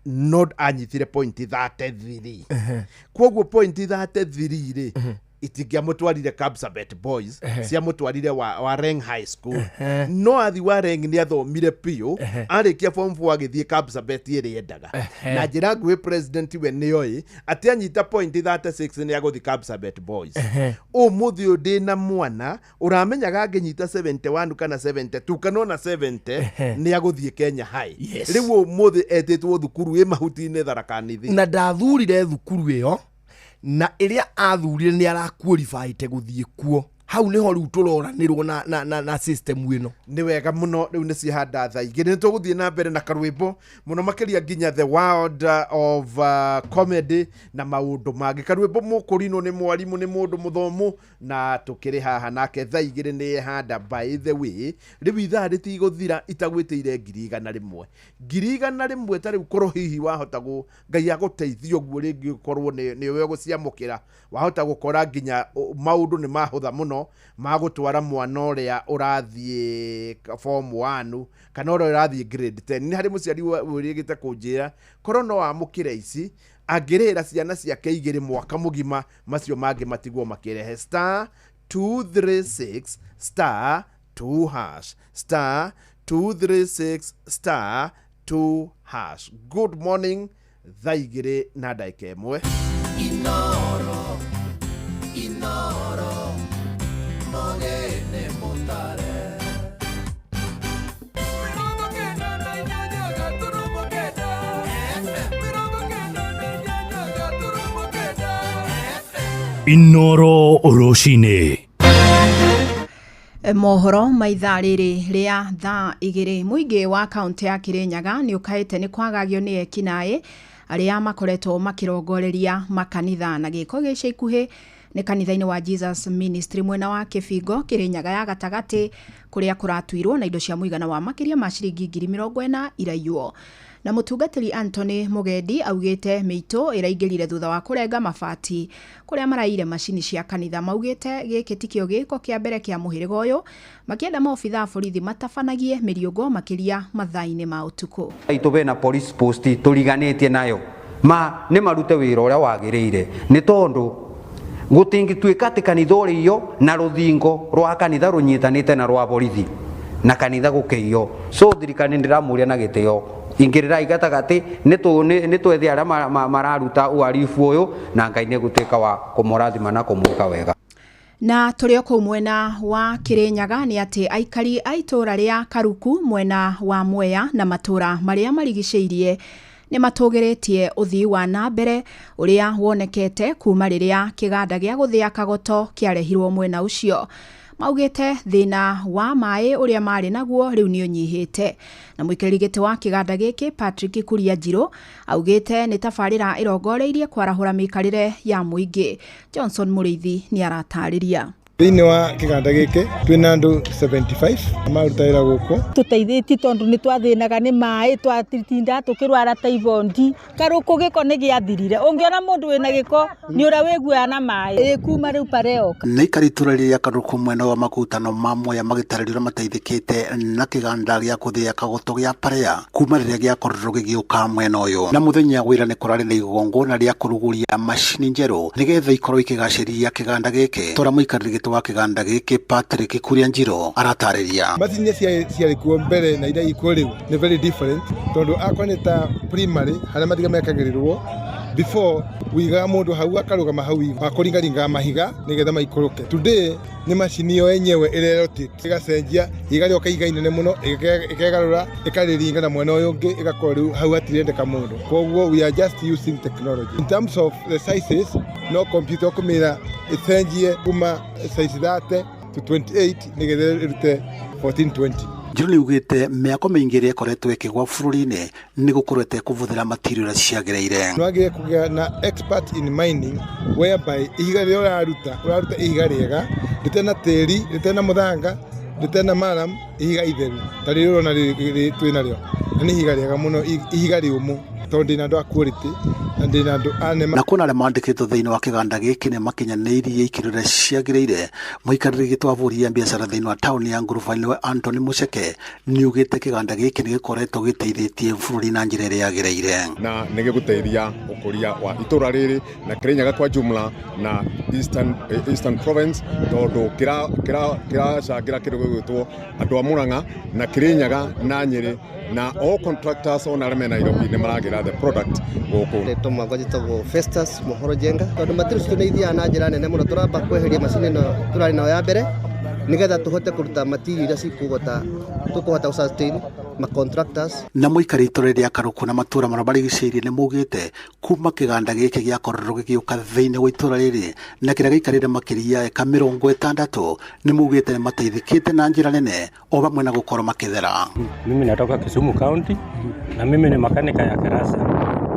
no anyitire point 33. Koguo point 33 rĩ, itingĩamũtwarire Kapsabet Boys, ciamũtwarire wa Reng High School. No athi wa Reng nĩ athomire biũ, arĩkia form 4 agĩthiĩ Kapsabet ĩrĩa endaga. Na njĩra nguhĩ, president we nĩoĩ atĩ anyita point 36 nĩ agũthiĩ Kapsabet Boys. Ũmũthĩ ũyũ ndĩna mwana ũramenyaga angĩnyita 71 kana 72 kana ona 70 nĩ agũthiĩ Kenya High. Yes. Rĩu ũmũthĩ etĩtwo thukuru ĩ mahuti-inĩ Tharaka Nithi. Na ndathurire thukuru ĩyo Na ĩrĩa athurire nĩ araqualifyte gũthiĩ kuo. Hau niho rĩu tũroranĩrwo na system ĩno. Nĩ wega mũno. Rĩu nĩ ciahanda thaa 2. Nĩ tũgũthiĩ na mbere na karwĩmbo mũno makĩria nginya the world of comedy na maũndũ mangĩ. Karwĩmbo mũkũrinwo nĩ mwarimũ, nĩ mũndũ mũthomu, na tũkĩrĩ haha nake thaa 2 nĩ yehanda. By the way, rĩu ithaa rĩtigũthira itagwĩtĩire 100,000, 100,000. Ta rĩu korwo hihi wahota Ngai agũteithia ũguo rĩngĩ ũkorwo nĩ ũĩ gũciamũkĩra, wahota gũkora nginya maũndũ nĩ mahũtha mũno magũtwara mwana ũrĩa ũrathiĩ form 1 kana ũrĩa ũrathiĩ grade 10. Nĩ harĩ mũciari wĩrĩgĩte kũnjĩra korwo no amũkĩre ici angĩrĩhĩra ciana ciake 2 mwaka mũgima, macio mangĩ matigwo makĩrehe. *236 *2 hash, *236 *2 hash. Good morning, thaa 2:01. Inoro, Inoro, mogene mutare. Inoro Rũcinĩ. Mohoro ma ithaa rĩrĩ rĩa thaa 2. Mũingĩ wa kaũntĩ ya Kirinyaga nĩ ũkaĩte nĩ kwagagio nĩ ekinaĩ arĩa makoretwo makĩrongoreria makanitha, na gĩko gĩa ica ikuhĩ nĩ kanitha-inĩ wa Jesus Ministry mwena wa Kĩbingo, Kirinyaga ya gatagatĩ, kũrĩa kũratuirwo na indo cia mũigana wa makĩria ma ciringi 40,000 iraiywo. Na mũtungatĩri Anthony Mugendi augĩte mĩitũ ĩraingĩrire thutha wa kũrenga mabati kũrĩa maraiyire macini cia kanitha. Maugĩte gĩkĩ tikĩo gĩko kĩa mbere kĩa mũhĩrĩga ũyũ, makĩenda maobitha a borithi matabanagie mĩriũngũ makĩria mathaa-inĩ ma ũtukũ. Itũ bena police post tũriganĩtie nayo ma nĩ marute wĩra ũrĩa wagĩrĩire, nĩ tondũ gũtingĩtuĩka atĩ kanitha ũrĩio na rũthingo rwa kanitha rũnyitanĩte na rwa borithi na kanitha gũkĩiywo. So thirikari ndĩramũria na gĩtĩo, ingĩrĩrai gatagatĩ nĩ twethe arĩa mararuta uhalifu ũyũ, na Ngai nĩ egũtuĩka wa kũmũrathima na kũmwĩka wega. Na tũrĩ o kũu mwena wa Kirinyaga nĩ atĩ aikari a itũũra rĩa Karuku mwena wa Mwea na matũũra marĩa marigicĩirie nĩ matũgĩrĩtie ũthii wa na mbere ũrĩa wonekete kuma rĩrĩa kĩganda gĩa gũthĩa kagoto kĩarehirwo mwena ũcio. Maugĩte thĩna wa maĩ ũrĩa marĩ naguo rĩu nĩ ũnyihĩte. Na mũikarĩri gĩtĩ wa kĩganda gĩkĩ Patrick Kuria Njirũ augĩte nĩ tabarĩra ĩrongoreirie kwarahũra mĩikarĩre ya mũingĩ. Johnson Mũrĩithi nĩ aratarĩria. Thĩinĩ wa kĩganda gĩkĩ twĩna andũ 75 maruta wĩra gũkũ. Tũteithĩtie tondũ nĩ twathĩnaga nĩ maĩ, twatinda tũkĩrwara typhoid. Karũkũ gĩko nĩ gĩathirire, ũngĩona mũndũ wĩna gĩko nĩ ũrĩa wĩguaga na maĩ ĩ kuma rĩu pareoka. Nĩ aikari itũra rĩrĩa Karuku mwena wa makutano ma Mwea magĩtarĩrio mateithĩkĩte na kĩganda gĩa kũthĩa kagoto gĩa Parea kuma rĩrĩa gĩakorirwo gĩgĩũka mwena ũyũ. Na mũthenya wĩra nĩ kũrarĩ na igongona rĩa kũrugũria macini njerũ nĩgetha ikorwo ikĩgacĩria kĩganda gĩkĩ. Tora mũikarĩri gĩtĩ wa kĩganda gĩkĩ Patrick Kuria Njirũ aratarĩria. Macini ciarĩ kuo mbere na iria ikuo rĩu nĩ very different, tondũ akorwo nĩ ta primary harĩa mahiga mekagĩrĩrwo before wigaga mũndũ hau akarũgama hau akũringaringaga mahiga nĩgetha maikũrũke. Today nĩ macini yo yenyewe ĩrerotate, ĩgacenjia ihiga rĩoka ihiga inene mũno ĩkegarũra ĩkarĩringa na mwena ũyũ ũngĩ, ĩgakorwo rĩu hau hatirendeka mũndũ. Koguo we are just using technology in terms of the sizes. No computer ũkũmĩra ĩcenjie kuma size 30 to 28 nĩgetha ĩrute 1420. Njirũ nĩ ugĩte mĩako mĩingĩ ĩrĩa ĩkoretwo ĩkĩgwa bũrũri-inĩ nĩ gũkorwo ĩtekũbũthĩra material ũrĩa ciagĩrĩire. Nĩ wagĩrĩire kũgĩa na expert in mining, whereby ihiga rĩrĩa ũraruta ihiga rĩega rĩtarĩ na tĩri, rĩtarĩ na mũthanga, rĩtarĩ na maram, ihiga itheru ta rĩrĩ ũrona twĩ narĩo, na nĩ ihiga rĩega mũno, ihiga rĩũmũ, tondũ ndĩna andũ a quality na ndĩna andũ a Na kuona arĩa mandĩkĩtwo thĩinĩ wa kĩganda gĩkĩ nĩ makinyanĩirie ikĩro iria ciagĩrĩire, mũikarĩri gĩtĩ wa bũrũri ya biacara thĩinĩ wa taũni ya Ngurubani nĩwe Anthony Mucheke nĩ ugĩte kĩganda gĩkĩ nĩ gĩkoretwo gĩteithĩtie bũrũri na njĩra ĩrĩa yagĩrĩire. Na nĩ gĩgũteithia ũkũria wa itũra rĩrĩ na Kirinyaga kwa jumla na Eastern Province, tondũ kĩracangĩra kĩndũ gĩgwĩtwo andũ a Murang'a na Kirinyaga na Nyĩrĩ na all contractors ona arĩa me Nairobi nĩ maragĩra the product gũkũ. Rĩtwa mwakwa njĩtagwo Festus Mohoro Njenga, tondũ materials citũ nĩ ithiaga na njĩra nene mũno. Tũramba kweheria macini ĩno tũrarĩ nayo ya mbere nĩgetha tũhote kũruta material iria cikũhota tũkũhota gũ sustain Ma contractors. Na mũikari itũra rĩa Karũkũ na matũra marĩa marigicĩirie nĩ maugĩte kuma kĩganda gĩkĩ gĩakorirwo gĩgĩũka thĩinĩ wa itũra rĩrĩ na kĩrĩa gĩikarĩre makĩria eka 60 nĩ maugĩte nĩ mateithĩkĩte na njĩra nene o vamwe na gũkorwo makĩthera. Mimi natoka Kisumu County na mimi ni makanika ya Karasa.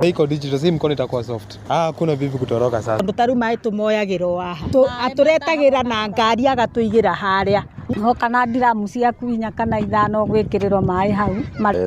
Iko digital si mkono itakuwa soft. Hakuna vipi kutoroka sasa. Tondu ta riu maĩ tũmoyagĩrwo haha, atũretagĩra na ngari agatũigĩra harĩa. Hoka na ndiramu ciaku 4 kana 5 gwĩkĩrĩrwo maĩ hau.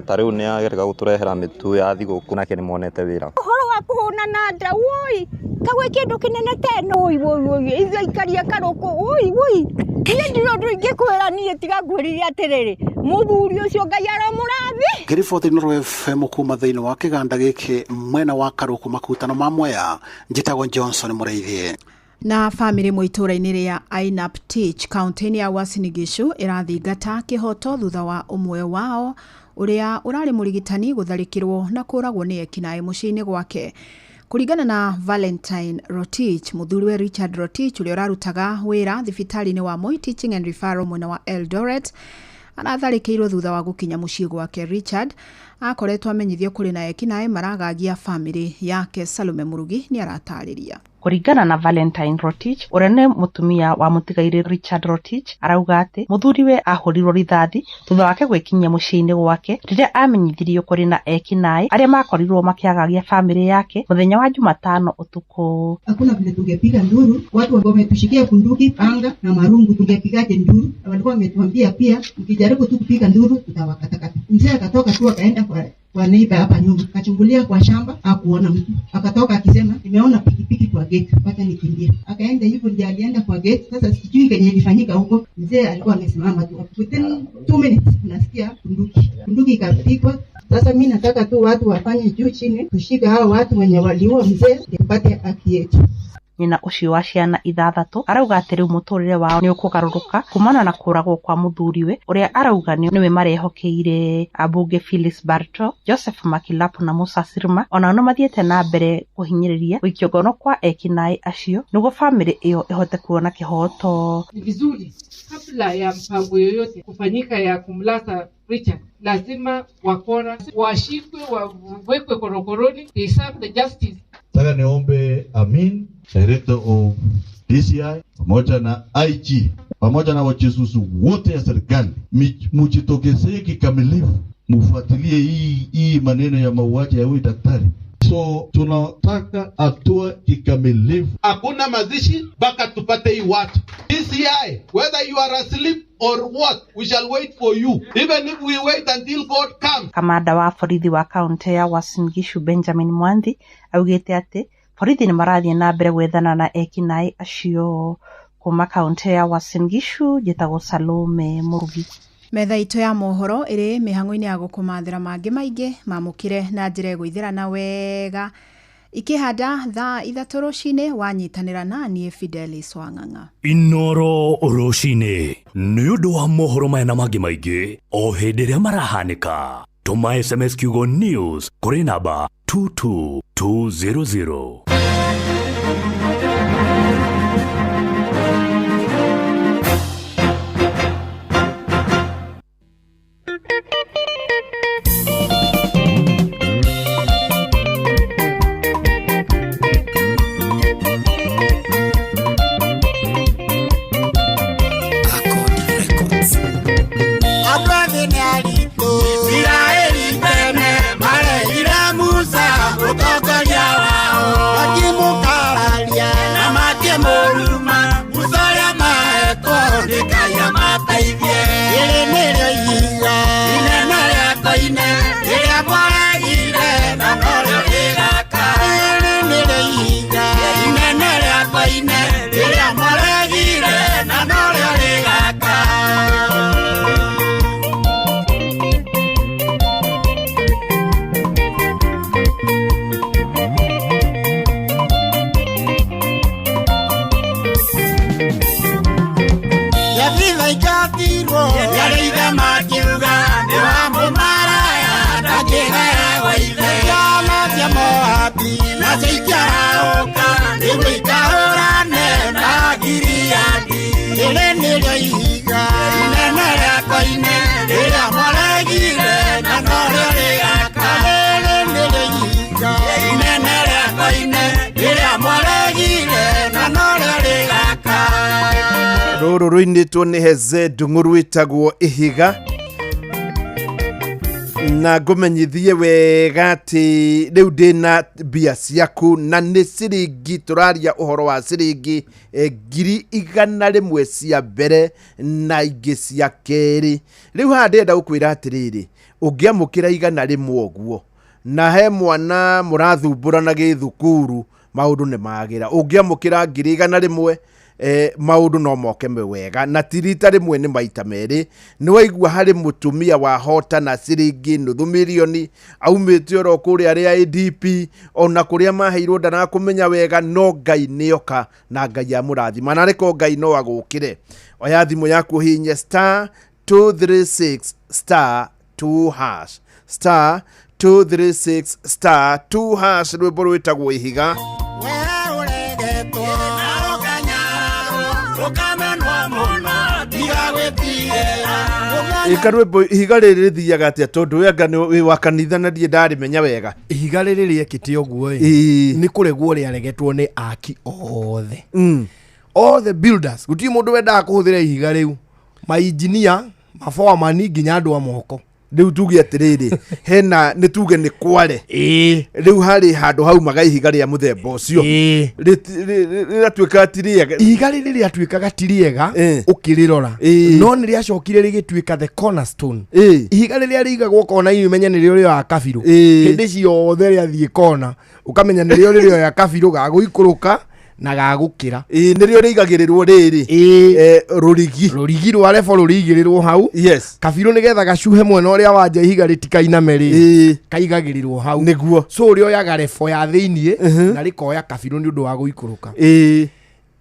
Ta rĩu nĩ agereka gũtũrehera mĩtu ya thigũkũ nake nĩ monete wĩra. Ũhoro wa kũhũna na nda woi kagwe kĩndũ kĩnene teno woi woi woi ithuĩ aikari a Karũkũ woi woi niĩ ndirĩ ũndũ ingĩkwĩra niĩ tiga ngwĩrire atĩrĩrĩ mũthuri ũcio Ngai aromũrathi. Ngĩriboti Inooro FM kuma thĩinĩ wa kĩganda gĩkĩ mwena wa Karũkũ makutano ma Mwea, njĩtagwo Johnson Mũrĩithi. Na bamĩrĩ ĩmwe itũũra-inĩ rĩa Ainaptich kaunti-inĩ ya Uasin Gishu ĩrathingata kĩhoto thutha wa ũmwe wao ũrĩa ũrarĩ mũrigitani gũtharĩkĩrwo na kũragwo nĩ ekinaĩ mũciĩ-inĩ gwake. Kũringana na Valentine Rotich, mũthuriwe Richard Rotich ũrĩa ũrarutaga wĩra thibitarĩ-inĩ wa Moi Teaching and Referral mwena wa Eldoret aratharĩkĩirwo thutha wa gũkinya mũciĩ gwake. Richard akoretwo amenyithio kũrĩ na ekinaĩ maragagia bamĩrĩ yake. Salome Murugi nĩ aratarĩria. Kũringana na Valentine Rotich ũrĩa nĩ mũtumia wa mũtigairĩ Richard Rotich, arauga atĩ mũthuriwe ahũrirwo rithathi thutha wake gwĩkinyia mũciĩ-inĩ gwake rĩrĩa amenyithirio kũrĩ na ekinaĩ arĩa makorirwo makĩagagia bamĩrĩ yake mũthenya wa Jumatano ũtukũ. Hakuna vile tungepiga nduru, watu wametushikia bunduki, panga na marungu, tungepigaje nduru? Walikuwa wametuambia pia mkijaribu tu kupiga nduru tutawakatakata. Mzee akatoka tu akaenda kwa neighbor hapa nyuma, akachungulia kwa shamba hakuona mtu, akatoka akisema nimeona pikipiki kwa gate, wacha nikimbie. Akaenda hivyo ndiye alienda kwa gate. Sasa sijui kenye ilifanyika huko, mzee alikuwa amesimama tu, within 2 minutes nasikia bunduki ikapigwa. Sasa mimi nataka tu watu wafanye juu chini kushika hao watu wenye waliua mzee tupate haki yetu. Nyina ũcio wa ciana 6 arauga atĩ rĩu mũtũrĩre wao nĩ ũkũgarũrũka kumana na kũragwo kwa mũthuriwe ũrĩa arauga nĩwe marehokeire. Ambunge Phyllis Barto, Joseph Makilapu na Musa Sirma onao no mathiĩte na mbere kũhinyĩrĩria gũikio ngono kwa ekinaĩ acio nĩguo bamĩrĩ ĩyo ĩhote kuona kĩhoto. Ni vizuri kabla ya mpango yoyote kufanyika ya kumlaza Richard, lazima wakora washikwe, wawekwe korokoroni, they serve the justice. Nataka niombe Amin, Director of DCI, pamoja na IG, pamoja na wachesusu wote ya serikali, mujitokezee kikamilifu, mufuatilie hii maneno ya mauaji ya huyu daktari. So tunataka hatua kikamilifu. Hakuna mazishi mpaka tupate hii watu. DCI, whether you are asleep or what, we shall wait for you. Even if we wait until God comes. Kamanda wa borithi wa kaunti ya Uasin Gishu Benjamin Mwanthi augĩte atĩ borithi nĩ marathiĩ na mbere gwethana na ekinaĩ acio. Kuma kaunti ya Uasin Gishu njĩtagwo Salome Murugi. Metha itũ ya mohoro ĩrĩ mĩhang'o-inĩ ya gũkũmathĩra mangĩ maingĩ mamũkĩre na njĩra ĩgũithĩrana wega ikĩhanda thaa 3 rũcinĩ wanyitanĩra na niĩ Fidelis Wang'ang'a. Inooro rũcinĩ nĩ ũndũ wa mohoro maya na mangĩ maingĩ o hĩndĩ ĩrĩa marahanĩka. Tũma SMS kiugo news kũrĩ namba 22200. Nene Rũrũ rũinĩtwo nĩ Heze Ndung'u rwĩtagwo Ihiga, na ngũmenyithie wega atĩ rĩu ndĩna mbia ciaku na nĩ ciringi, tũraria ũhoro wa ciringi 100,000 cia mbere na ingĩ cia kerĩ. Rĩu haha ndĩrenda gũkwĩra atĩrĩrĩ, ũngĩamũkĩra 100 ũguo na he mwana mũrathumbũrana gĩthukuru, maũndũ nĩ magĩra. Ũngĩamũkĩra 100,000, maũndũ no moke me wega, na ti rita rĩmwe, nĩ maita merĩ. Nĩ waigua harĩ mũtumia wahotana ciringi 500,000 aumĩte oro kũrĩa rĩa ADP, ona kũrĩa maheirwo ndarakũmenya wega, no Ngai nĩoka na Ngai amũrathima, na rĩko Ngai no agũkĩre. Oya thimũ yaku ũhihinye star 236 star 2 hash, star 236 star 2 hash. Rwĩmbo rwĩtagwo Ihiga. Ũregetwo na ũkanyarwo ũkamenwo mũno, tiga gwĩtigĩra. Ĩka rwĩmbo Ihiga rĩrĩ rĩthiaga atĩa? Tondũ we anga nĩ wĩ wa kanitha na ndiĩ ndarĩmenya wega. Ihiga rĩrĩ rĩekĩte ũguo ĩ, Ĩĩ. Nĩ kũregwo rĩaregetwo nĩ aki othe, all the builders. Gũtirĩ mũndũ wendaga kũhũthĩra ihiga rĩu, mainjinia, maboamani, nginya andũ a moko. Rĩu tuge atĩrĩrĩ, hena nĩ tuge nĩ kware Ĩĩ. Rĩu harĩ handũ haumaga ihiga rĩa mũthemba ũcio. Ĩĩ. Rĩratuĩka ti rĩega. Ihiga rĩrĩ rĩatuĩkaga ti rĩega ũkĩrĩrora, no nĩ rĩacokire rĩgĩtuĩka the cornerstone. Ihiga rĩrĩa rĩigagwo kona-inĩ, ũmenye nĩrĩo rĩoya kabirũ. Hĩndĩ ciothe rĩathiĩ kona, ũkamenya nĩrĩo rĩrĩoya kabirũ ga gũikũrũka na ga gũkĩra. Ĩĩ, nĩrĩo rĩigagĩrĩrwo rĩrĩ rũrigi. Rũrigi rwa rebo rũrĩigĩrĩrwo hau. Yes. Kabirũ nĩgetha gacuhe mwena ũrĩa wanja ihiga rĩtikainame rĩ, kaigagĩrĩrwo hau. Nĩguo. So rĩoyaga rebo ya thĩiniĩ na rĩkoya kabirũ nĩ ũndũ wa gũikũrũka.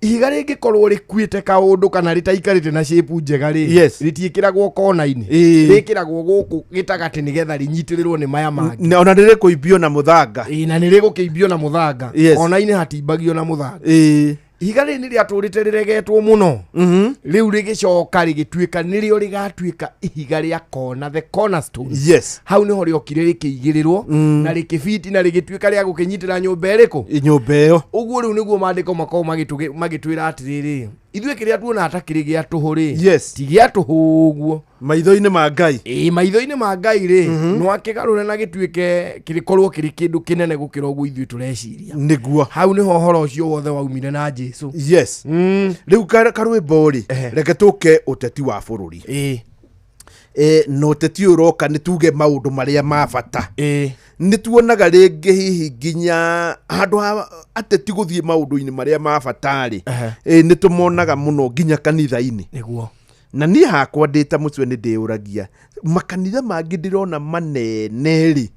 Ihiga rĩngĩkorwo rĩkuĩte kaũndũ kana rĩtaikarĩte na shape njega rĩ, Yes. rĩtiĩkĩragwo kona-inĩ, rĩkĩragwo gũkũ gĩtagatĩ nĩgetha rĩnyitĩrĩrwo nĩ maya mangĩ. Na ona rĩrĩkũimbio na mũthanga. Ĩĩ, na nĩ rĩgũkĩimbio na mũthanga. Yes. Kona-inĩ hatimbagio na mũthanga. Ĩĩ. Ihiga rĩrĩ nĩ rĩatũrĩte rĩregetwo mũno. Rĩu rĩgĩcoka rĩgĩtuĩka nĩrĩo rĩgatuĩka ihiga rĩa kona, the cornerstone. Yes. Hau nĩho rĩokire rĩkĩigĩrĩrwo na rĩkĩbiti na rĩgĩtuĩka rĩa gũkĩnyitĩra nyũmba ĩrĩkũ? Nyũmba ĩyo. Ũguo rĩu nĩguo maandĩko makoragwo magĩtwĩra atĩrĩrĩ, ithuĩ kĩrĩa tuonaga ta kĩrĩ gĩa tũhũ rĩ, Yes. ti gĩa tũhũ ũguo maitho-inĩ ma Ngai. Ĩĩ, maitho-inĩ ma Ngai rĩ, no akĩgarũre na gĩtuĩke kĩrĩkorwo kĩrĩ kĩndũ kĩnene gũkĩra ũguo ithuĩ tũreciria. Nĩguo. Hau nĩho ũhoro ũcio wothe waumire na Jesu. Yes. Rĩu karwĩmbo rĩ, reke tũke ũteti wa bũrũri. Ĩĩ. Na ũteti ũyũ ũroka nĩ tuge maũndũ marĩa ma bata. Ĩĩ. Nĩ tuonaga rĩngĩ hihi nginya handũ ha ateti gũthiĩ maũndũ-inĩ marĩa ma bata rĩ, nĩ tũmonaga mũno nginya kanitha-inĩ. Nĩguo. Na niĩ hakwa ndĩ ta mũcwe nĩ ndĩũragia, makanitha mangĩ ndĩrona manene rĩ,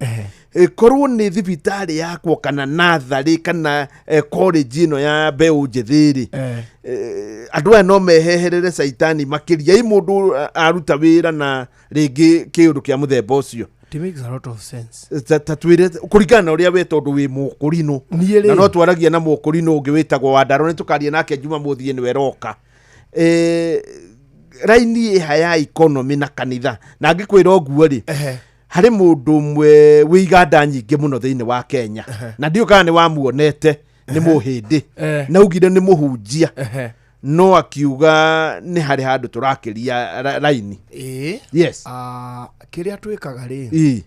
korwo nĩ thibitarĩ yakwo kana natharĩ kana college ĩno ya mbeũ njĩthĩ rĩ, andũ aya no meheherere caitani makĩria ĩ mũndũ aruta wĩra na rĩngĩ kĩũndũ kĩa mũthemba ũcio. It makes a lot of sense. Ta twĩre kũringana na ũrĩa we, tondũ wĩ mũkũrinũ. Niĩ rĩ- Na no twaragia na mũkũrinũ ũngĩ wĩtagwo Wandaro, nĩ tũkaria nake Jumamothi ĩno ĩroka. Raini ĩha ya economy na kanitha, na ngĩkwĩra ũguo rĩ, harĩ mũndũ ũmwe wĩ iganda nyingĩ mũno thĩinĩ wa Kenya, na ndiũ kana nĩ wamuonete, nĩ mũhĩndĩ, na ugire nĩ mũhunjia, no akiuga nĩ harĩ handũ tũrakĩria raini. Ĩĩ. Yes. Kĩrĩa twĩkaga rĩ, Ĩĩ.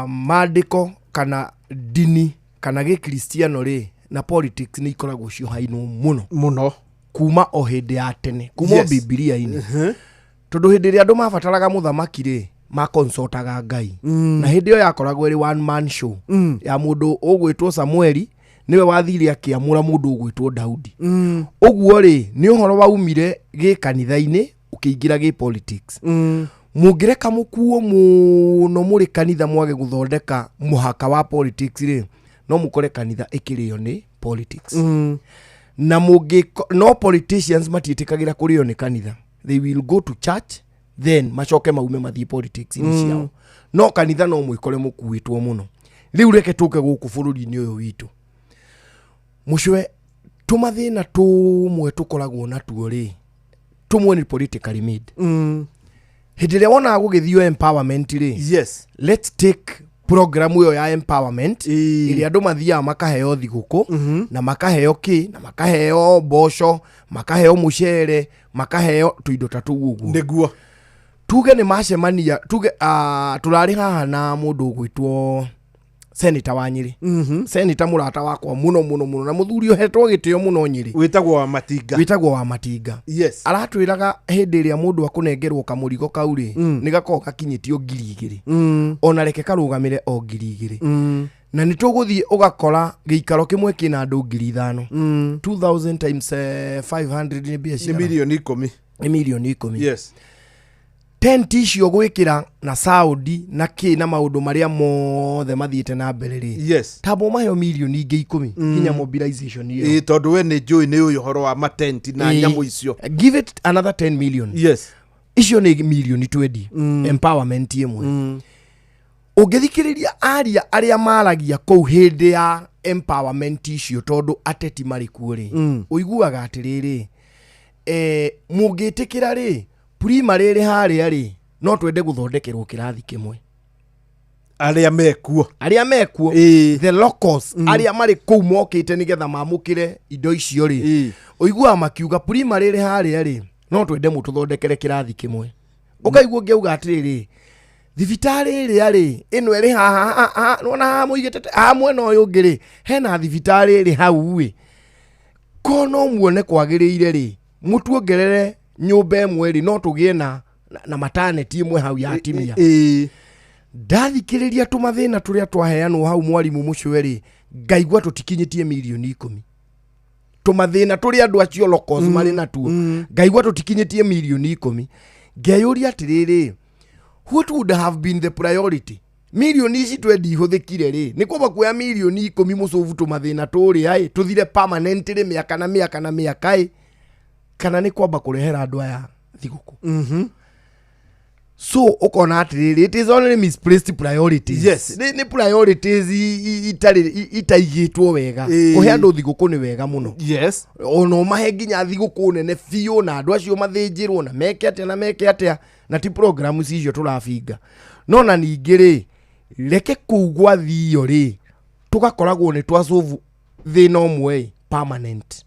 Maandĩko kana ndini kana gĩkristiano rĩ na politics nĩ ikoragwo ciohainwo mũno mũno kuma o hĩndĩ ya tene, kuma o Yes. Bibilia-inĩ, tondũ hĩndĩ ĩrĩa andũ mabataraga mũthamaki rĩ, makonsultaga Ngai, na hĩndĩ ĩyo yakoragwo ĩrĩ one man show ya mũndũ ũgwĩtwo Samueli, nĩwe wathire akĩamũra mũndũ ũgwĩtwo Daudi. Ũguo rĩ, nĩ ũhoro waumire gĩkanitha-inĩ ũkĩingĩra gĩ politics. Mũngĩreka mũkuo mũno mũrĩ kanitha mwage gũthondeka mũhaka wa politics rĩ, no mũkore kanitha ĩkĩrĩo nĩ politics. Na mũngĩ no politicians matiĩtĩkagĩra kũrĩo nĩ kanitha. They will go to church, then macoke maume mathiĩ politics -inĩ ciao. No kanitha no mwĩkore mũkuĩtwo mũno. Rĩu reke tũke gũkũ bũrũri-inĩ ũyũ witũ, mũcwe, tũmathĩna tũmwe tũkoragwo natuo rĩ, tũmwe nĩ politically made. Hĩndĩ ĩrĩa wonaga gũgĩthio empowerment rĩ, yes, let's take Programu ĩyo ya empowerment ĩrĩa andũ mathiaga makaheo thigũkũ na makaheo kĩ na makaheo mboco, makaheo mũcere, makaheo tũindo ta tũu ũguo. Nĩguo. Tuge nĩ macemania, tuge tũrarĩ haha na mũndũ ũgwĩtwo Senator wa Nyĩrĩ, Senator mũrata wakwa mũno mũno mũno na mũthuri ũhetwo gĩtĩo mũno Nyĩrĩ. Wĩtagwo wa Matinga. Wĩtagwo wa Matinga. Yes. Aratwĩraga hĩndĩ ĩrĩa mũndũ akũnengerwo kamũrigo kau rĩ, nĩ gakoragwo gakinyĩtio 2000. Ona reke karũgamĩre o 2000. Na nĩ tũgũthiĩ ũgakora gĩikaro kĩmwe kĩna andũ 5000. 2000 times 500 nĩ mbia Nĩ cigana? 10,000,000. Nĩ 10,000,000. Yes. Tent icio gwĩkĩra na saudi na kĩ na maũndũ marĩa mothe mathiĩte na mbere rĩ. Yes. Tamba ũmaheo 10,000,000 nginya mobilization ĩyo. Ĩĩ, tondũ we nĩ njũĩ nĩ ũyũ ũhoro wa matenti na nyamũ icio. Give it another 10 million. Yes. Icio nĩ 20,000,000. Empowerment ĩmwe. Ũngĩthikĩrĩria aria arĩa maragia kũu hĩndĩ ya empowerment icio, tondũ ateti marĩ kuo rĩ, ũiguaga atĩrĩrĩ, mũngĩtĩkĩra rĩ, primary ĩrĩ harĩa rĩ, no twende gũthondekerwo kĩrathi kĩmwe. Arĩa mekuo. Arĩa mekuo. The locals, arĩa marĩ kũu mokĩte nĩgetha mamũkĩre indo icio rĩ. Ũiguaga makiuga primary ĩrĩ harĩa rĩ, no twende mũtũthondekere kĩrathi kĩmwe. Ũkaigua ũngĩ auga atĩrĩrĩ, thibitarĩ ĩrĩa rĩ, ĩno ĩrĩ haha, haha, haha, nĩwona haha mũigĩte haha mwena ũyũ ũngĩ rĩ, hena thibitarĩ ĩrĩ hau ĩ. Ko no muone kwagĩrĩire rĩ, mũtuongerere nyũmba ĩmwe rĩ, no tũgĩe na maternity ĩmwe hau ya atimia. Ndathikĩrĩria tũmathĩna tũrĩa twaheanwo hau mwarimũ mũcwe rĩ, ngaigua tũtikinyĩtie 10,000,000. Tũmathĩna tũrĩa andũ acio locals marĩ natuo, ngaigua tũtikinyĩtie 10,000,000. Ngeyũria atĩrĩrĩ, what would have been the priority? Mirioni ici twendi ihũthĩkire rĩ, nĩ kwamba kuoya 10,000,000 mũcũbu tũmathĩna tũrĩa ĩ, tũthire permanently mĩaka na mĩaka na mĩaka ĩ, kana nĩ kwamba kũrehera andũ aya thigũkũ. So ũkona atĩrĩrĩ, it is only misplaced priorities. Yes. Nĩ priorities itaigĩtwo wega. Kũhe andũ thigũkũ nĩ wega mũno. Yes. Ona ũmahe nginya thigũkũ nene biũ na andũ acio mathĩnjĩrwo na meke atĩa na meke atĩa, na ti programu icio tũrabinga. No na ningĩ rĩ, reke kũu gwathio rĩ, tũgakoragwo nĩ twacovu thĩna ũmwe ĩ, permanent.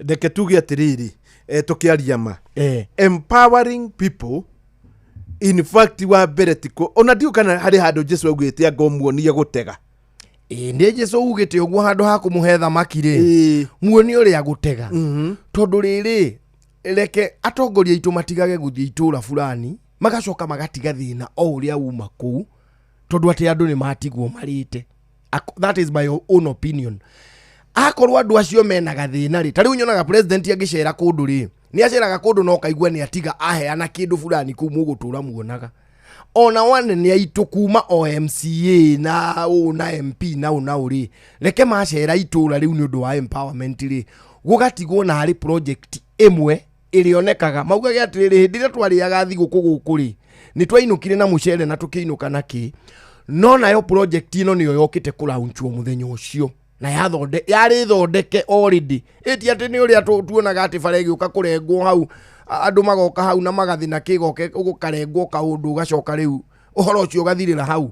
Reke tuge atĩrĩrĩ, tũkĩaria ma. Empowering people, in fact wa mbere tiko, ona ndiũ kana harĩ handũ Jesu augĩte anga ũmuonie gũtega. Ĩĩ, nĩ Jesu augĩte ũguo handũ ha kũmũhe thamaki rĩ, muonie ũrĩa gũtega. Tondũ rĩrĩ, reke atongoria aitũ matigage gũthiĩ itũũra fulani, magacoka magatiga thĩna o ũrĩa uma kũu, tondũ atĩ andũ nĩ matigwo marĩte. That is my own opinion. Akorwo andũ acio mena gathĩna rĩ, ta rĩu nyonaga president angĩcera kũndũ rĩ, nĩ aceraga kũndũ na ũkaigua nĩ atiga aheana kĩndũ fulani kũu mũgũtũra muonaga. Ona wanene aitũ kuma o MCA na ũ na MP na ũ na ũ rĩ, reke macera itũra rĩu nĩ ũndũ wa empowerment rĩ, gũgatigwo na harĩ project ĩmwe ĩrĩonekaga. Maugage atĩrĩrĩ, hĩndĩ ĩrĩa twarĩaga thigũkũ gũkũ rĩ, nĩ twainũkire na mũcere na tũkĩinũka na kĩ, no nayo project ĩno nĩyo yokĩte kũlaunchwo mũthenya ũcio. Na yarĩ thondeke already. Ĩti atĩ nĩ ũrĩa tuonaga atĩ bara ĩgĩũka kũrengwo hau, andũ magoka hau na magathi na kĩgoke gũkarengwo kaũndũ ũgacoka rĩu ũhoro ũcio ũgathirĩra hau.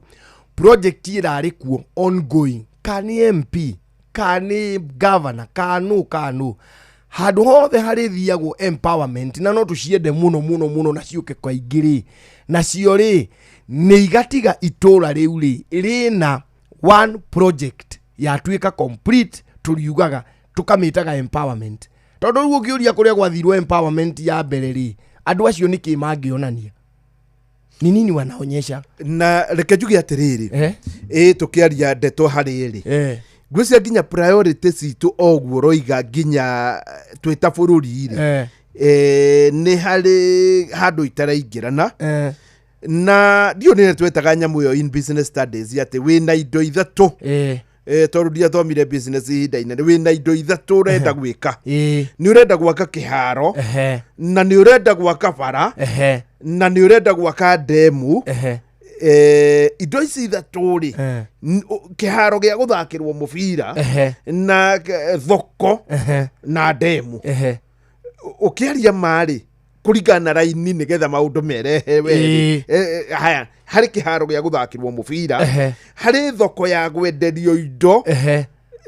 Project ĩrarĩ kuo ongoing, ka nĩ MP, ka nĩ governor, ka nũ, ka nũ. Handũ hothe harĩthiagwo empowerment, na no tũciende mũno mũno mũno na ciũke kaingĩ rĩ, nacio rĩ nĩ igatiga itũra rĩu rĩ rĩna one project yatuĩka complete, tũriugaga tũkamĩtaga empowerment. Tondũ rĩu ũngĩũria kũrĩa gwathirwo empowerment ya mbere rĩ, andũ acio nĩkĩ mangĩonania? Ni nini wanaonyesha? Na reke njuge atĩrĩrĩ, ĩ tũkĩaria ndeto harĩ rĩ, ngwĩciria nginya priority citũ o ũguo ũroiga nginya twĩ ta bũrũri rĩ, nĩ harĩ handũ itaraingĩrana. Na ndiũ nĩ twetaga nyamũ ĩyo in business studies atĩ wĩna indo ithatũ. Tondũ ndiathomire business ihinda inene, wĩna indo ithatũ ũrenda gwĩka. Nĩ ũrenda gwaka kĩharo, na nĩ ũrenda gwaka bara, na nĩ ũrenda gwaka ndemu. Indo ici ithatũ rĩ, kĩharo gĩa gũthakĩrwo mũbira, na thoko, na ndemu. Ũkĩaria ma rĩ, Kũringana na raini nĩgetha maũndũ merehe Ĩĩ. werĩ. Haya, harĩ kĩharo gĩa gũthakĩrwo mũbira, harĩ thoko ya gwenderio indo,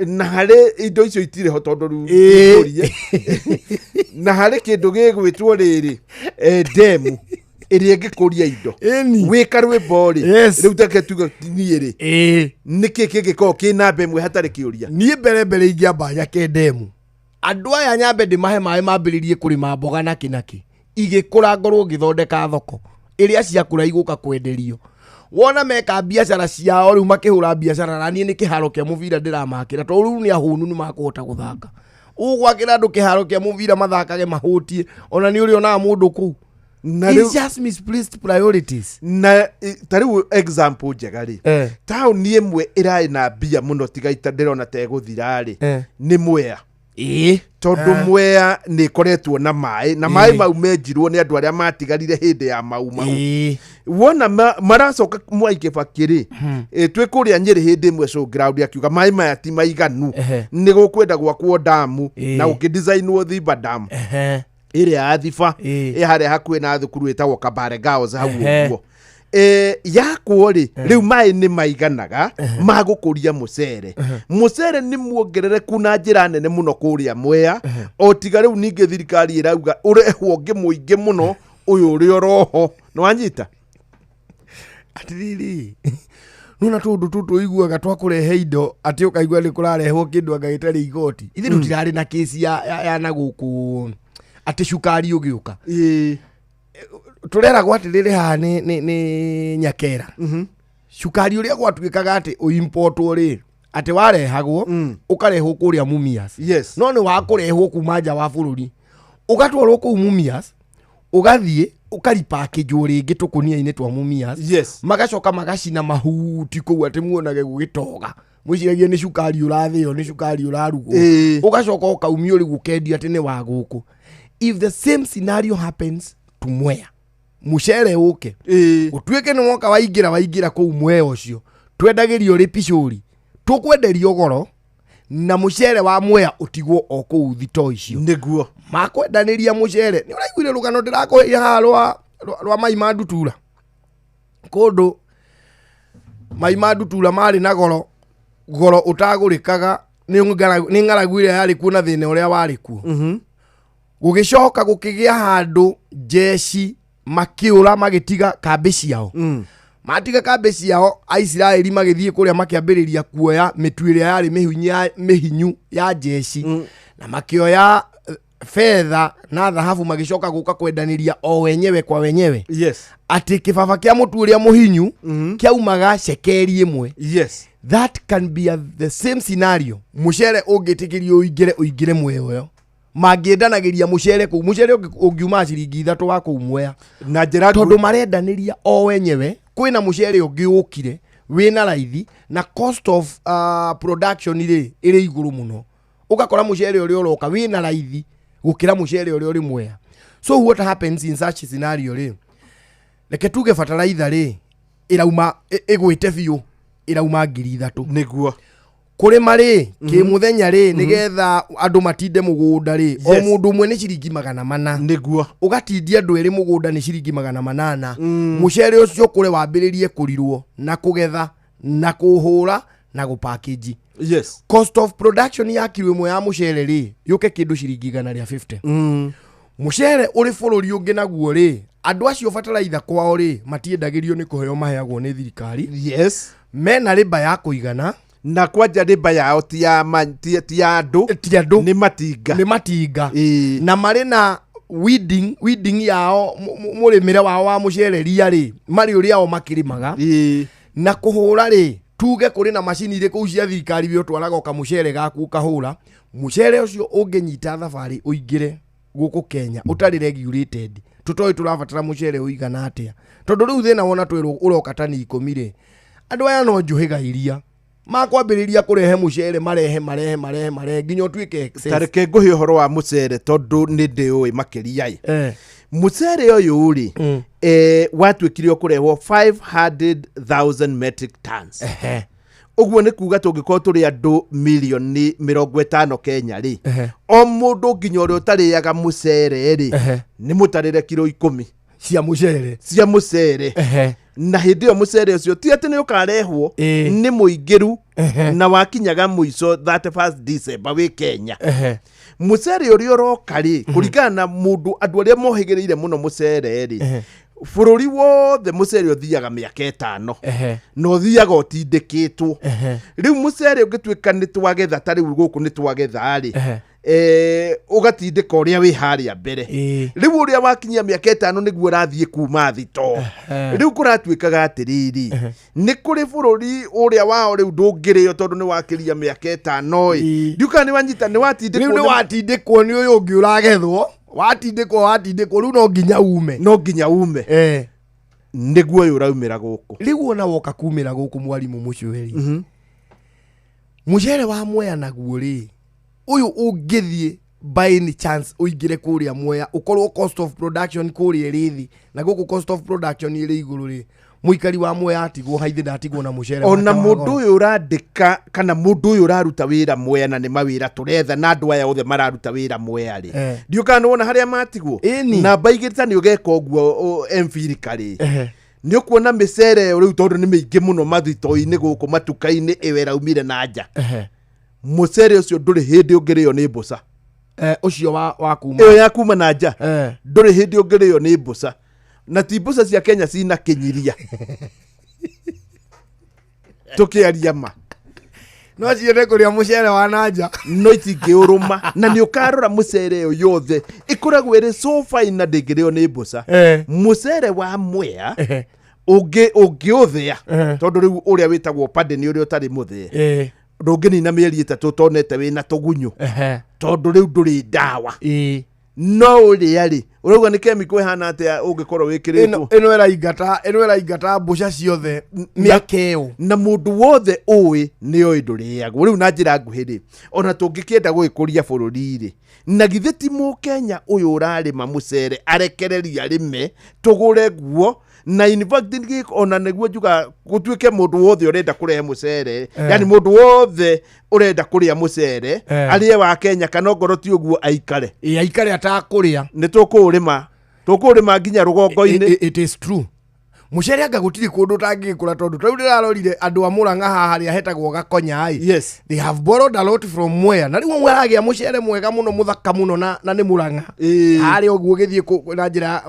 na harĩ indo icio itirĩ ho tondũ rĩu Ĩĩ. ndũrie. Na harĩ kĩndũ gĩgwĩtwo rĩrĩ ndemu ĩrĩa ĩngĩkũria indo wĩka rwĩmbo rĩ. Rĩu take tuge niĩ rĩ, nĩkĩ kĩngĩkorwo kĩ namba ĩmwe hatarĩ kĩũria? Niĩ mbere mbere ingĩamba njake ndemu, andũ aya nyambe ndĩmahe maĩ mambĩrĩrie kũrĩma mboga nakĩ nakĩ, igĩkũra ngorwo ngĩthondeka thoko ĩrĩa ciakũra igũka kwenderio. Wona meka biacara ciao rĩu makĩhũra biacara, na niĩ nĩ kĩharo kĩa mũbira ndĩramakĩra, tondũ rĩu nĩ ahũnu, nĩ makũhota gũthaka. Ũgwakĩra andũ kĩharo kĩa mũbira mathakage mahũtie, ona nĩ ũrĩonaga mũndũ kũu. Na It's rĩu- just misplaced priorities. Na ta rĩu example njega rĩ, taũni ĩmwe ĩrarĩ na mbia mũno tiga ita ndĩrona ta ĩgũthira rĩ, nĩ Mwea, tondũ Mwea nĩ ĩkoretwo na maĩ, na maĩ mau menjirwo nĩ andũ arĩa matigarire hĩndĩ ya Mau Mau. Wona maracoka Mwai Kĩbakĩ rĩ, twĩ kũrĩa Nyĩrĩ hĩndĩ ĩmwe showground akiuga maĩ maya ti maiganu, nĩ gũkwenda gwakwo ndamu, na gũkĩdesignwo Thiba Dam ĩrĩa ya Thiba ĩ harĩa hakuhĩ na thukuru ĩtagwo Kabare Girls hau. Ũguo yakwo rĩ, rĩu maĩ nĩ maiganaga ma gũkũria mũcere. Mũcere nĩ muongerereku na njĩra nene mũno kũrĩa Mwea, o tiga rĩu ningĩ thirikari ĩrauga ũrehwo ũngĩ mũingĩ mũno ũyũ ũrĩa ũroho nĩ wanyita. Atiriri, nona tũndũ tũtũ ũiguaga twa kũrehe indo, atĩ ũkaigua nĩ kũrarehwo kĩndũ anga gĩtarĩ igoti. Ithuĩ tũtirarĩ na kĩci ya na gũkũ atĩ cukari ũgĩũka tũreragwo atĩrĩrĩ, haha nĩ Nyakera cukari ũrĩa gwatuĩkaga atĩ ũimpotwo rĩ, atĩ warehagwo ũkarehwo kũrĩa Mumias. No nĩ wakũrehwo kuma nja wa bũrũri, ũgatwarwo kũu Mumias, ũgathiĩ ũkaripakĩnjwo rĩngĩ tũkũnia-inĩ twa Mumias. Magacoka magacina mahuti kũu atĩ muonage gũgĩtoga, mwĩciragie nĩ cukari ũrathĩo, nĩ cukari ũrarugwo. Ũgacoka ũkaumio rĩu ũkendio atĩ nĩ wa gũkũ. If the same scenario happens to Mwea, mũcere ũke ũtuĩke nĩ woka waingĩra kũu Mwea ũcio twendagĩrio rĩ picũri, tũkwenderio goro na mũcere wa Mwea ũtigwo o kũu thitoo icio. Nĩguo makwendanĩria mũcere. Nĩ ũraiguire rũgano ndĩrakũheire haha rwa mai ma ndutura? Kũndũ mai ma ndutura marĩ na goro goro ũtagũrĩkaga nĩ ng'aragu ĩrĩa yarĩ kuo na thĩna ũrĩa warĩ kuo. Gũgĩcoka gũkĩgĩa handũ njeci makĩũra magĩtiga kambĩ ciao. Matiga kambĩ ciao, Aisiraeli magĩthiĩ kũrĩa makĩambĩrĩria kuoya mĩtu ĩrĩa yarĩ mĩhinyu ya njeci, na makĩoya betha na thahabu, magĩcoka gũka kwendanĩria o wenyewe kwa wenyewe. Atĩ kĩbaba kĩa mũtu ũrĩa mũhinyu kĩaumaga cekeri 1. That can be the same scenario mũcere ũngĩtĩkĩrio ũingĩre Mwea ũyũ mangĩendanagĩria mũcere kũu. Mũcere ũngiuma ciringi 3 wa kũu Mwea na njĩra tondũ marendanĩria o wenyewe. Kwĩna mũcere ũngĩ ũkire wĩna raithi na cost of production rĩ ĩrĩ igũrũ mũno, ũgakora mũcere ũrĩa ũroka wĩna raithi gũkĩra mũcere ũrĩa ũrĩ Mwea. So what happens in such scenario rĩ, reke tuge bataraitha rĩ ĩrauma ĩgwĩte biũ, ĩrauma 3000. Kũrĩma rĩ kĩmũthenya rĩ, nĩgetha andũ matinde mũgũnda rĩ, o mũndũ ũmwe nĩ ciringi 400. Ũgatindia andũ erĩ mũgũnda nĩ ciringi 800. Mũcere ũcio kũre wambĩrĩrie kũrirwo na kũgetha na kũhũra na gũpackage, cost of production ya kiro 1 ya mũcere rĩ yũke kĩndũ ciringi 150. Mũcere ũrĩ bũrũri ũngĩ naguo rĩ, andũ acio bataraitha kwao rĩ matiendagĩrio, nĩ kũheo maheagwo nĩ thirikari. Mena rĩmba ya kũigana. Na kwanja rĩmba yao ti ya ti ya andũ. Ti andũ. Nĩ matinga. Nĩ matinga. Na marĩ na weeding yao, mũrĩmĩre wao wa mũcere ria rĩ marĩ ũrĩa o makĩrĩmaga na kũhũra rĩ, tuge kũrĩ na macini irĩ kũu cia thirikari, we ũtwaraga ũkamũcere gaku ũkahũra. Mũcere ũcio ũngĩnyita thabarĩ ũingĩre gũkũ Kenya ũtarĩ regulated, tũtoĩ tũrabatara mũcere ũigana atĩa, tondũ rĩu thĩna wona twĩrwo ũroka tani 10 rĩ, andũ aya no njũhĩga iria makwambĩrĩria kũrehe mũcere, marehe marehe marehe marehe nginya ũtuĩke excess. Ta reke ngũhe ũhoro wa mũcere tondũ nĩ ndĩũĩ makĩria ĩ. Mũcere ũyũ rĩ, watuĩkire ũkũrehwo 500,000 metric tons. Ũguo nĩ kuga tũngĩkorwo tũrĩ andũ milioni 50 Kenya rĩ, o mũndũ nginya ũrĩa ũtarĩaga mũcere rĩ, nĩ mũtarĩre kiro 10 cia mũcere. Cia mũcere. Na hĩndĩ ĩyo mũcere ũcio ti atĩ nĩ ũkarehwo, nĩ mũingĩru na wakinyaga mũico 31 December wĩ Kenya. Mũcere ũrĩa ũroka rĩ, kũringana na mũndũ, andũ arĩa mohĩgĩrĩire mũno mũcere rĩ, bũrũri wothe mũcere ũthiaga mĩaka 5 na ũthiaga ũtindĩkĩtwo. Rĩu mũcere ũngĩtuĩka nĩ twagetha, ta rĩu gũkũ nĩ twagetha rĩ, ũgatindĩka ũrĩa wĩ harĩa mbere. Rĩu ũrĩa wakinyia mĩaka 5 nĩguo ũrathiĩ kuma thito. Rĩu kũratuĩkaga atĩrĩrĩ, nĩ kũrĩ bũrũri ũrĩa wao rĩu ndũngĩrĩo tondũ nĩ wakĩria mĩaka 5 ĩ. Ndiũkaga nĩ wanyita, nĩ watindĩkwo. Rĩu nĩ watindĩkwo nĩ ũyũ ũngĩ ũragethwo, watindĩkwo watindĩkwo, rĩu no nginya ume. No nginya ume. Nĩguo ũyũ ũraumĩra gũkũ. Rĩu ona woka kumĩra gũkũ, mwarimũ mũcweri, mũcere wa Mwea naguo rĩ, ũyũ ũngĩthiĩ by any chance ũingĩre kũrĩa Mwea, ũkorwo cost of production kũrĩa ĩrĩ thĩ na gũkũ cost of production ĩrĩ igũrũ rĩ, mũikari wa Mwea atigwo haithi ndatigwo na mũcere ona wake wa mũndũ goro. Ũyũ ũrandĩka kana mũndũ ũyũ ũraruta wĩra Mwea, na nĩ mawĩra tũretha na andũ aya othe mararuta wĩra Mwea rĩ, ndiũkaga nĩ wona harĩa matigwo. Namba 2 ta nĩ ũgeka ũguo empirically, nĩ ũkuona mĩcere ĩyo rĩu tondũ nĩ mĩingĩ mũno mathito-inĩ gũkũ matuka-inĩ, ĩyo ĩraumire na nja. Mũcere ũcio ndũrĩ hĩndĩ ũngĩrĩo nĩ mbũca. Ũcio wa kuma ĩyo ya kuma na nja ndũrĩ hĩndĩ ũngĩrĩo nĩ mbũca, na ti mbũca cia Kenya cina kĩnyiria tũkĩaria ma. No ciende kũrĩa mũcere wa nanja. No itingĩũrũma, na nĩ ũkarora mũcere ĩyo yothe ĩkoragwo ĩrĩ so fine na ndĩngĩrĩo nĩ mbũca. Mũcere wa Mwea ũngĩũthĩa, tondũ rĩu ũrĩa wĩtagwo pande nĩ ũrĩa ũtarĩ mũthĩe, ndũngĩnina mĩeri 3 ũtonete wĩna tũgunyũ, tondũ rĩu ndũrĩ ndawa. No ũrĩa rĩ ũrauga nĩ kemiko ĩhana atĩa ũngĩkorwo wĩkĩrĩtwo. Ĩno ĩraingata, ĩno ĩraingata mbũca ciothe mĩaka ĩyo. Na mũndũ wothe ũĩ nĩ oĩ ndũrĩagwo. Rĩu na njĩra nguhĩ rĩ, ona tũngĩkĩenda gũgĩkũria bũrũri rĩ, na githĩ ti mũkenya ũyũ ũrarĩma mũcere arekereria arĩme tũgũre guo? Na in fact ona nĩguo njuga gũtuĩke mũndũ wothe ũrenda kũrehe mũcere, yani mũndũ wothe ũrenda kũrĩa mũcere arĩe wa Kenya, kana ongorwo ti ũguo aikare. Ĩ, aikare atakũrĩa. Nĩ tũkũũrĩma, tũkũũrĩma nginya rũgongo-inĩ. It is true, mũcere anga gũtirĩ kũndũ ũtangĩgĩkũra, tondũ tarĩu ndĩrarorire andũ a Mũrang'a haha harĩa hetagwo Gakonya ĩ, they have borrowed a lot from Mwea, na rĩu maragĩa mũcere mwega mũno, mũthaka mũno, na nĩ Mũrang'a harĩa ũguo ũgĩthiĩ na njĩra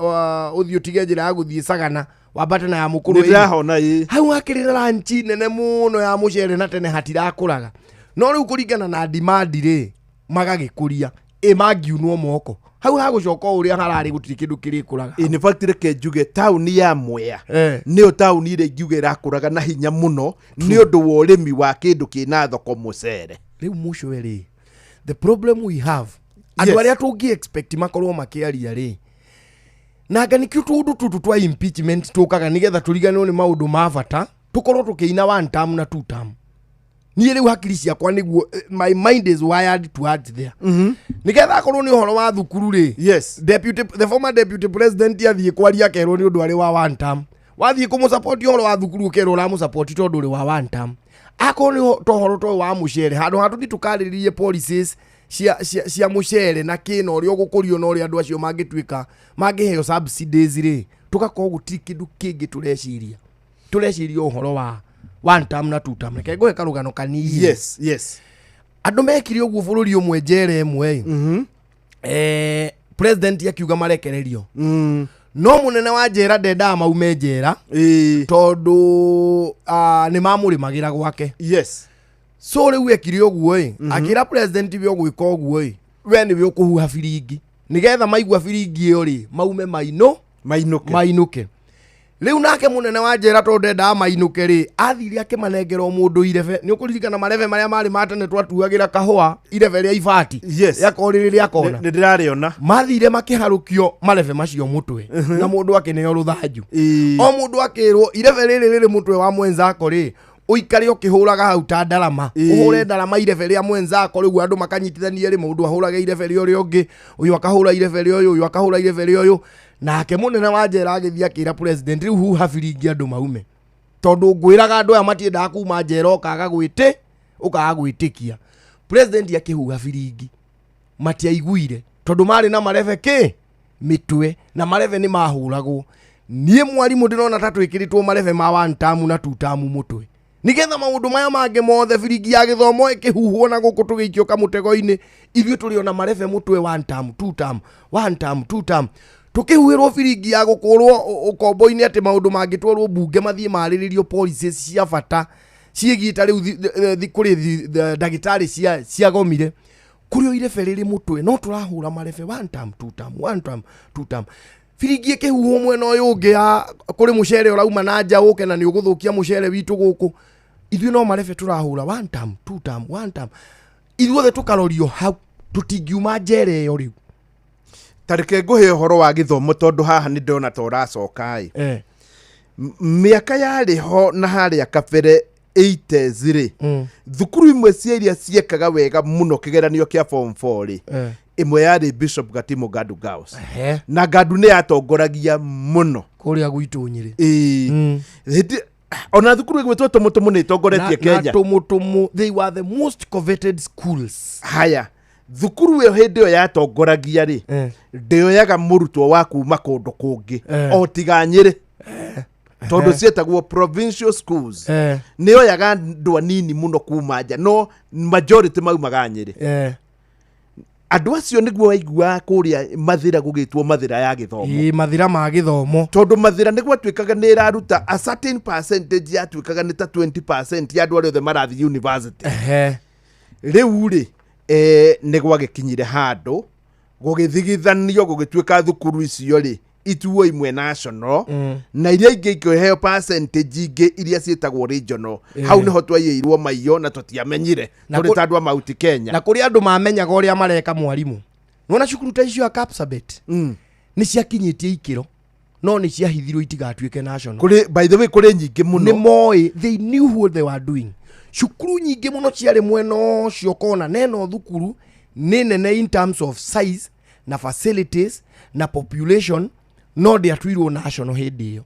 ũthiĩ ũtige njĩra ya gũthiĩ Sagana wambate na ya Mũkũrũ. Nĩ ndĩrahona ĩ. Hau hakĩrĩ na ranchi nene mũno ya mũcere, na tene hatirakũraga, no rĩu kũringana na demand rĩ, magagĩkũria. Ĩ mangiunwo moko hau hagũcoka o ũrĩa hararĩ, gũtirĩ kĩndũ kĩrĩkũraga. In fact, reke njuge taũni ya Mwea nĩyo taũni ĩrĩa ingiuga ĩrakũraga na hinya mũno nĩ ũndũ wa ũrĩmi wa kĩndũ kĩna thoko, mũcere. Rĩu mũcwe rĩ, the problem we have, andũ arĩa tũngĩ expect makorwo makĩaria rĩ, nanga nĩkĩo tũndũ tũtũ twa impeachment tũkaga nĩgetha tũriganĩrwo nĩ maũndũ ma bata, tũkorwo tũkĩina one term na two term. Niĩ rĩu hakiri ciakwa nĩguo, my mind is wired towards there, nĩgetha akorwo nĩ ũhoro wa thukuru rĩ, deputy, the former deputy president athiĩ kwaria akerwo nĩ ũndũ arĩ wa one term, wathiĩ kũmũsupport ũhoro wa thukuru ũkerwo ũramũsupport tondũ ũrĩ wa one term. Akorwo nĩ tohoro to wa mũcere, handũ ha tũthiĩ tũkarĩrĩrie policies cia mũcere na kĩna ũrĩa ũgũkũrio na ũrĩa andũ acio mangĩtuĩka mangĩheo subsidies rĩ, tũgakorwo gũtirĩ kĩndũ kĩngĩ tũreciria, tũreciria ũhoro wa one term na two term. Reke ngũhe karũgano kanini. Andũ mekire ũguo bũrũri ũmwe, njera ĩmwe ĩ, president akiuga marekererio, no mũnene wa njera ndendaga maume njera tondũ nĩ mamũrĩmagĩra gwake. So rĩu ekire ũguo ĩ, akĩra president, we ũgwĩka ũguo ĩ, we nĩwe ũkũhuha biringi nĩgetha maigua biringi ĩyo rĩ, maume mainũ. Mainũke. Mainũke. Rĩu nake mũnene wa njera, tondũ ndendaga mainũke rĩ, athire akĩmanengera o mũndũ irebe. Nĩ ũkũririkana marebe marĩa marĩ ma tene twatuagĩra kahũa, irebe rĩa ibati rĩakorwo rĩrĩ rĩa kona? Nĩ ndĩrarĩona. Mathire makĩharũkio marebe macio mũtwe, na mũndũ akĩneo rũthanju, o mũndũ akĩrwo irebe rĩrĩ rĩrĩ mũtwe wa mwenzako rĩ, ũikare ũkĩhũraga hau ta ndarama. Ũhũre ndarama irebe rĩa mwenzako. Rĩu andũ makanyitithania rĩ, mũndũ ahũraga irebe rĩa ũrĩa ũngĩ, ũyũ akahũra irebe rĩa ũyũ, ũyũ akahũra irebe rĩa ũyũ. Nake mũnene wa njera agĩthiĩ akĩra president, rĩu huha biringi andũ maume. Tondũ ngwĩraga andũ aya matiendaga kuma njera, ũkaga gwĩtĩ ũkaga gwĩtĩkia. President akĩhuha biringi matiaiguire, tondũ marĩ na marebe kĩ mĩtwe, na marebe nĩ mahũragwo. Niĩ mwarimũ ndĩrona ta twĩkĩrĩtwo marebe ma one term na two term mũtwe, nigetha maũndũ maya mangĩ mothe, biringi ya gĩthomo ĩkĩhuhwo na gũkũ tũgĩikio kamũtego-inĩ, ithuĩ tũrĩ ona marebe mũtwe, one term, two term, one term, two term, tũkĩhuhĩrwo biringi ya gũkũrwo ũkombo-inĩ, atĩ maũndũ mangĩtwarwo mbunge mathiĩ marĩrĩrio, policies cia bata ciĩgiĩ ta rĩu kũrĩ ndagĩtarĩ ciagomire, kũrĩ o irebe rĩrĩ mũtwe, no tũrahũra marebe one term, two term, one term, two term. Biringi ĩkĩhuhwo mwena ũyũ ũngĩ ya kũrĩ mũcere ũrauma na nja ũke na nĩ ũgũthũkia mũcere witũ gũkũ, ithuĩ no marebe tũrahũra, one term, two term, one term, ithuothe tũkarorio hau, tũtingiuma njera ĩyo rĩu. Tareke ngũhe ũhoro wa gĩthomo, tondũ haha nĩ ndona ta ũracoka ĩ. Mĩaka yarĩ ho na harĩa kabere 80s rĩ, thukuru imwe cia iria ciekaga wega mũno kĩgeranio kĩa form 4 rĩ, ĩmwe yarĩ Bishop Gatimo Gandu Girls. Na Gandu nĩ yatongoragia mũno. Kũrĩa gwitũ Nyĩrĩ. Ĩĩ. Hĩndĩ ona thukuru ĩgwĩtwo Tũmũtũmũ nĩ ĩtongoretie Na Kenya. Tũmũtũmũ, they were the most coveted schools. Haya, thukuru ĩyo hĩndĩ ĩyo yatongoragia rĩ, ndĩoyaga mũrutwo wa kuma kũndũ kũngĩ o tiga Nyĩrĩ, tondũ ciĩtagwo provincial schools. Nĩyoyaga andũ anini mũno kuma nja, no majority maumaga Nyĩrĩ. Andũ acio nĩguo waiguaga kũrĩa Mathĩra gũgĩtwo Mathĩra ya gĩthomo. Ĩĩ, Mathĩra ma gĩthomo. Tondũ Mathĩra nĩ gwatuĩkaga nĩ ĩraruta a certain percentage, yatuĩkaga nĩ ta 20% ya andũ arĩa othe marathiĩ university. Rĩu rĩ, nĩ gwagĩkinyire handũ gũgĩthigithanio, gũgĩtuĩka thukuru icio rĩ ituo imwe national, na iria ingĩ ikĩheo percentage ingĩ iria ciĩtagwo regional. Hau nĩho twaiyĩirwo maiyo na tũtiamenyire Na tũrĩ ta andũ a Mount Kenya. Na kũrĩ andũ mamenyaga ũrĩa mareka, mwarimũ. Nĩwona cukuru ta icio ya Kapsabet nĩ ciakinyĩtie ikĩro, no nĩ ciahithirwo itigatuĩke national. Kũrĩ, by the way, kũrĩ nyingĩ mũno. Nĩ moĩ, they knew what they were doing. Cukuru nyingĩ mũno ciarĩ mwena ũcio kona neno, thukuru nĩ nene in terms of size na facilities na population, no ndĩatuirwo national hĩndĩ ĩyo.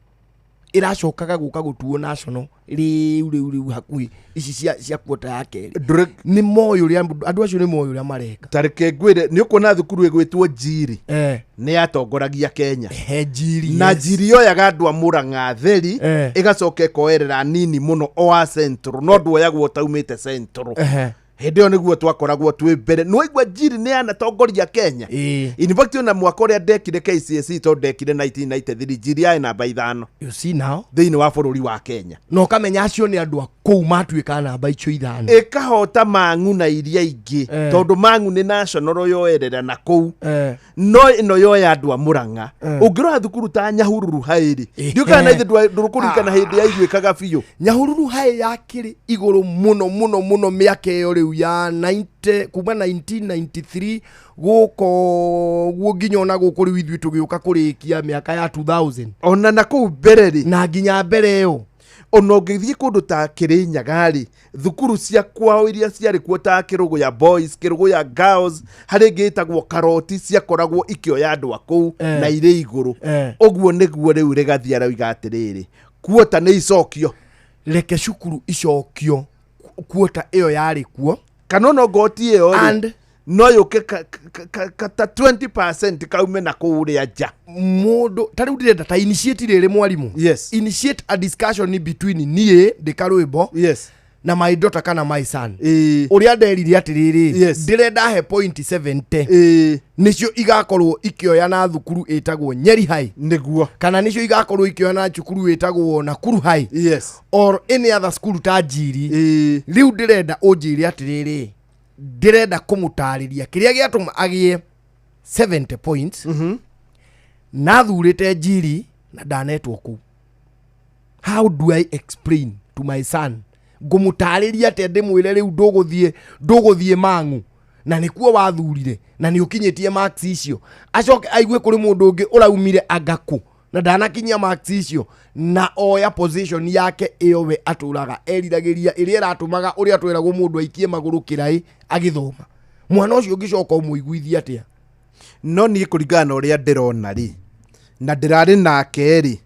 Ĩracokaga gũka gũtuo national rĩu rĩu rĩu hakuhĩ ici cia kuota ya kerĩ. Nĩ moĩ ũrĩa andũ acio, nĩ moĩ ũrĩa mareka. Tareke ngwĩre, nĩ ũkuona thukuru ĩgwĩtwo Njiri nĩ yatongoragia Kenya. Njiri, na Njiri yoyaga andũ a Mũrang'a theri, ĩgacoka ĩkoerera nini mũno o a Central, no ndwoyagwo ũtaumĩte Central. Hĩndĩ ĩyo nĩguo twakoragwo twĩ mbere. Nĩwaigua Njiri nĩ yanatongoria Kenya. In fact, ona mwaka ũrĩa ndekire KCSE, tondũ ndekire 1993, Njiri yarĩ namba 5 You see now? thĩinĩ wa bũrũri wa Kenya. Na ũkamenya acio nĩ andũ a kũu matuĩka namba icio 5. Ĩkahota Mang'u na iria ingĩ, tondũ Mang'u nĩ national yoerera na kũu, no ĩno yoya andũ a Mũrang'a. Ũngĩrora thukuru ta Nyahururu haĩrĩ, ndiũĩ kana na ithe ndũkũririkana hĩndĩ yaiguĩkaga biũ. Nyahururu haĩ yakĩrĩ igũrũ mũno mũno mũno mĩaka ĩyo rĩu ya 90, kuma 1993 gũka ũguo nginya ona gũkũ rĩu ithuĩ tũgĩũka kũrĩkia mĩaka ya 2000. Ona na kũu mbere rĩ, na nginya mbere ĩyo. Ona ũngĩthiĩ kũndũ ta Kĩrĩnyaga rĩ, thukuru cia kwao iria ciarĩ kuo ta Kĩrũgũya Boys, Kĩrũgũya Girls, harĩ ĩngĩ ĩtagwo Karoti, ciakoragwo ikĩoya andũ a kũu na irĩ igũrũ. Ũguo nĩguo rĩu Rĩgathi aroiga atĩrĩrĩ, kuota nĩ icokio. Reke cukuru icokio kuota ĩyo yarĩ kuo. Kana ona ngoti ĩyo rĩ, And no yũke ta 20% kaume na kũrĩa nja. Mũndũ ta rĩu ndĩrenda ta initiate rĩrĩ, mwarimũ. Initiate a discussion between niĩ ndĩ karwĩmbo na my daughter kana my son, ũrĩa nderire atĩrĩrĩ, ndĩrenda he point 70 nĩcio igakorwo ikĩoya na thukuru ĩtagwo Nyeri High. Kana nĩcio igakorwo ikĩoya na cukuru ĩtagwo Nakuru High or any other school ta Njiri. Rĩu ndĩrenda ũnjĩre atĩrĩrĩ, ndĩrenda kũmũtarĩria kĩrĩa gĩatũma agĩe 70 points, na thurĩte Njiri na ndanetwo kũu. How do I explain to my son? Ngũmũtarĩria atĩa ndĩmwĩre rĩu ndũgũthiĩ Mang'u na nĩkuo wathurire na nĩ ũkinyĩtie marks icio, acoke aigue kũrĩ mũndũ ũngĩ ũraumire angakũ na ndanakinyia marks icio, na oya position yake ĩyo we atũraga eriragĩria, ĩrĩa ĩratũmaga ũrĩa tweragwo mũndũ aikie magũrũ kĩraĩ agĩthoma? Mwana ũcio ũngĩcoka ũmũiguithie atĩa? No niĩ kũringana na ũrĩa ndĩrona rĩ, na ndĩrarĩ nake rĩ,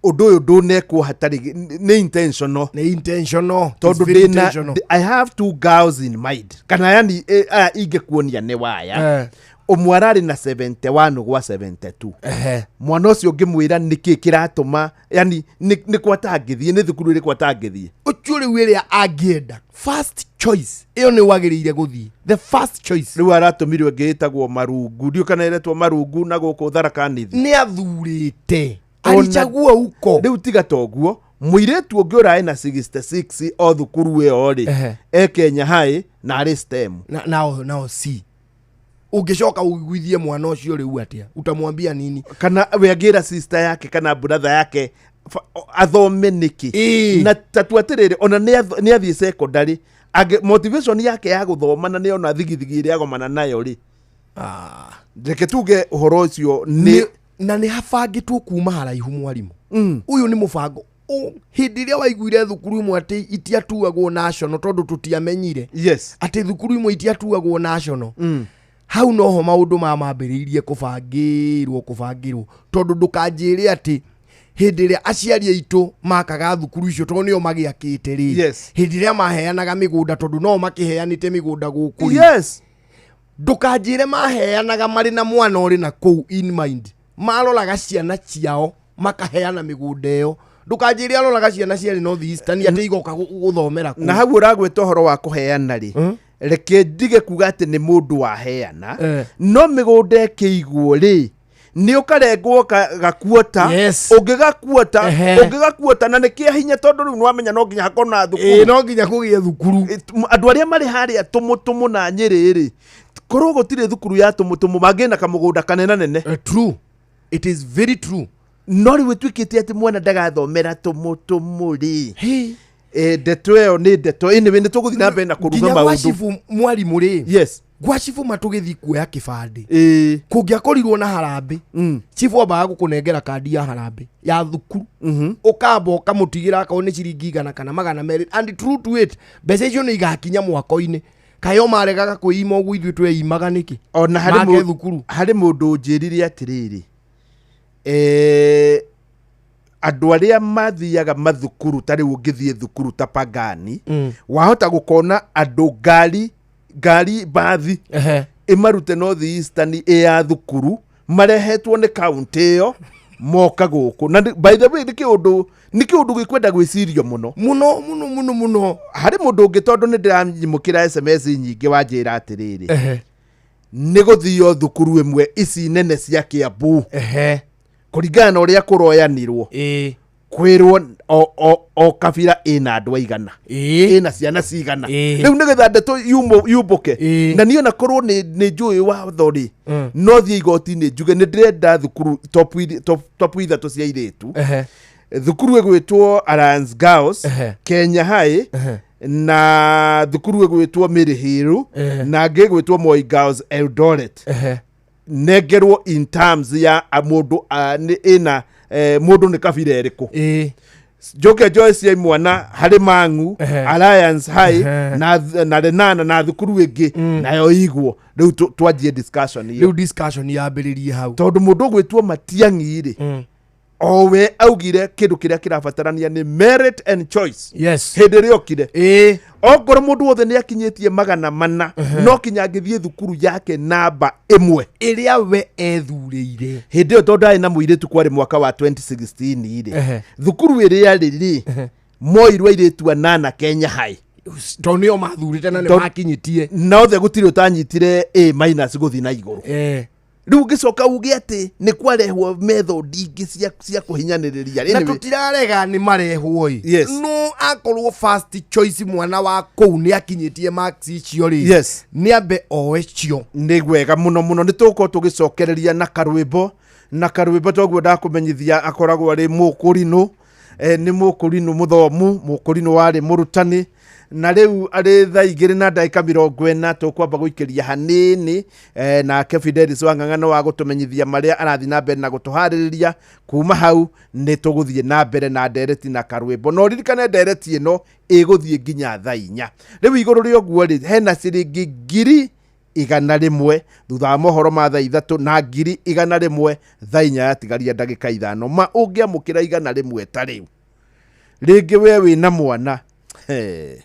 Ũndũ ũyũ ndũnekwo hatarĩ nĩ intentional. Nĩ intentional. Tondũ It's very ndĩna intentional. I have two girls in mind, kana yani aya ingĩkuonia nĩ waya. Ũmwe ararĩ na 71 gwa 72. Mwana ũcio ũngĩmwĩra nĩkĩ kĩratũma, yani nĩ kwa atangĩthiĩ, nĩ thukuru ĩrĩkũ atangĩthiĩ? Ũcio rĩu ĩrĩa angĩenda first choice ĩyo nĩ wagĩrĩire gũthiĩ the first choice. Rĩu aratũmirwo ĩngĩ ĩtagwo Marungu, ndiũ kana ĩretwo Marungu na gũkũ Tharaka Nithi. Nĩ athurĩte, alichagua huko. Rĩu tiga toguo, mũirĩtu ũngĩ ũrarĩ na 66 o thukuru ĩyo rĩ, e Kenya High na arĩ STEM. Nao si ũngĩcoka ũiguithie mwana ũcio rĩu atĩa? Utamwambia nini? Kana we angĩra sister yake kana brother yake athome nĩkĩ? Na tatu atĩrĩrĩ, ona nĩ athiĩ secondary, motivation yake ya gũthoma na nĩ ona thigithigi ĩrĩa agomana nayo rĩ, reke tuge ũhoro ũcio nĩ Na nĩ habangĩtwo kuma haraihu, mwarimũ. Ũyũ nĩ mũbango. Hĩndĩ ĩrĩa waiguire thukuru imwe atĩ itiatuagwo national, tondũ tũtiamenyire atĩ thukuru imwe itiatuagwo national, hau noho maũndũ maya mambĩrĩirie kũbangĩrwo, tondũ ndũkanjĩre atĩ hĩndĩ ĩrĩa aciari aitũ makaga thukuru icio, tondũ nĩo magĩakĩte rĩ, hĩndĩ ĩrĩa maheanaga mĩgũnda, tondũ no makĩheanĩte mĩgũnda gũkũ rĩ, ndũkanjĩre maheanaga marĩ na mwana ũrĩ na kũu in mind. Maroraga ciana ciao makaheana mĩgũnda ĩyo. Ndũkanjĩre aroraga ciana ciarĩ North Eastern atĩ igoka gũthomera kũu. Na hau ũragwĩta ũhoro wa kũheana rĩ, reke ndige kuga atĩ nĩ mũndũ waheana, no mĩgũnda ĩkĩigwo rĩ, nĩ ũkarengwo gakuota. Ũngĩgakuota, ũngĩgakuota na nĩ kĩa hinya, tondũ rĩu nĩwamenya no nginya hakorwo na thukuru. Ĩĩ, no nginya kũgĩe thukuru. Andũ arĩa marĩ harĩa Tũmũtũmũ na Nyĩrĩ rĩ, korwo gũtirĩ thukuru ya Tũmũtũmũ, mangĩna kamũgũnda kanene nene. True, it is very true. No rĩu ĩtuĩkĩte atĩ mwana ndagathomera Tũmũtũmũ rĩ, ndeto ĩyo nĩ ndeto. Anyway, nĩ tũgũthiĩ na mbere na kũruga Nginya gwa maũndũ. cibu, mwarimũ rĩ, gwa cibu matũgĩthiĩ kuoya kĩbandĩ, kũngĩakorirwo na harambĩ, cibu ambaga gũkũnengera kandi ya harambĩ ya thukuru, ũkamba ũkamũtigĩra akorwo nĩ ciringi 100 kana 200, and true to it, mbeca icio nĩ igakinya mwako-inĩ. Kayo maregaga kwĩima ũguo, ithuĩ tweimaga nĩkĩ? Ona harĩ Make thukuru. Harĩ mũndũ ũnjĩrire atĩrĩrĩ, andũ arĩa mathiaga mathukuru, ta rĩu ũngĩthiĩ thukuru ta Pagani, wahota gũkona andũ ngari bathi ĩmarute North Eastern ĩ ya thukuru, marehetwo nĩ kaunti ĩyo, moka gũkũ. Na by the way, nĩ kĩũndũ gĩkwenda gwĩcirio mũno. Mũno mũno mũno mũno. Harĩ mũndũ ũngĩ, tondũ nĩ ndĩramũkĩra SMS nyingĩ, wanjĩra atĩrĩrĩ, nĩ gũthio thukuru ĩmwe ici nene cia Kiambu, kũringana na ũrĩa kũroyanirwo, kwĩrwo o kabira ĩna andũ aigana, ĩna ciana cigana. Rĩu nĩgetha ndeto yumbũke, na niĩ ona korwo nĩ njũĩ watho rĩ, no thiĩ igoti-inĩ njuge nĩ ndĩrenda thukuru top ithatũ cia airĩtu, thukuru ĩgwĩtwo Alliance Girls, Kenya High, na thukuru ĩgwĩtwo Mĩrĩhĩrũ, na ngĩ ĩgwĩtwo Moi Girls Eldoret, nengerwo in terms ya mũndũ nĩ ĩna mũndũ nĩ kabira ĩrĩkũ. Njoke njoe cia mwana harĩ Mang'u, Alliance High, na Lenana na thukuru ĩngĩ nayo igwo. Rĩu twanjie discussion ĩyo. Rĩu discussion yambĩrĩrie hau. Tondũ mũndũ ũgwĩtwo Matiang'i rĩ, o we augire kĩndũ kĩrĩa kĩrabatarania nĩ merit and choice. Hĩndĩ ĩrĩa okire, okorwo mũndũ wothe nĩ akinyĩtie 400, no kinya angĩthiĩ thukuru yake namba 1 ĩrĩa we ethurĩire. Hĩndĩ ĩyo tondũ ndarĩ na mũirĩtu, kwarĩ mwaka wa 2016 rĩ, thukuru ĩrĩa rĩ rĩ moirwo airĩtu anana Kenya High. Tondũ nĩo mathurĩte na nĩ makinyĩtie. Na othe gũtirĩ ũtanyitire A minus gũthiĩ na igũrũ. Rĩu ũngĩcoka uge atĩ nĩ kwarehwo method ingĩ cia kũhinyanĩrĩria. Na Anyway, tũtirarega nĩ marehwo ĩ, no akorwo first choice mwana wa kũu nĩ akinyĩtie marks icio rĩ, nĩ ambe oe cio. Nĩ wega mũno mũno. Nĩ tũgũkorwo tũgĩcokereria na karwĩmbo, na karwĩmbo toguo ndakũmenyithia akoragwo arĩ mũkũrinũ, nĩ mũkũrinũ mũthomu, mũkũrinũ warĩ mũrutani. Na rĩu arĩ thaa igĩrĩ na ndagĩka mĩrongo ĩna, tũkwamba gũikĩria hanini, nake Fidelis Wang'ang'a wa gũtũmenyithia marĩa arathiĩ na mbere na gũtũharĩrĩria. Kuma hau nĩ tũgũthiĩ na mbere na ndereti na karwĩmbo. No ririkane ndereti ĩno ĩgũthiĩ nginya thaa 4. Rĩu igũrũ rĩa ũguo rĩ, hena ciringi ngiri 100 thutha wa mohoro ma thaa 3 na 100,000 thaa 4 yatigaria ndagĩka 5. Ma ũngĩamũkĩra 100 ta rĩu rĩngĩ we wĩna mwana. He.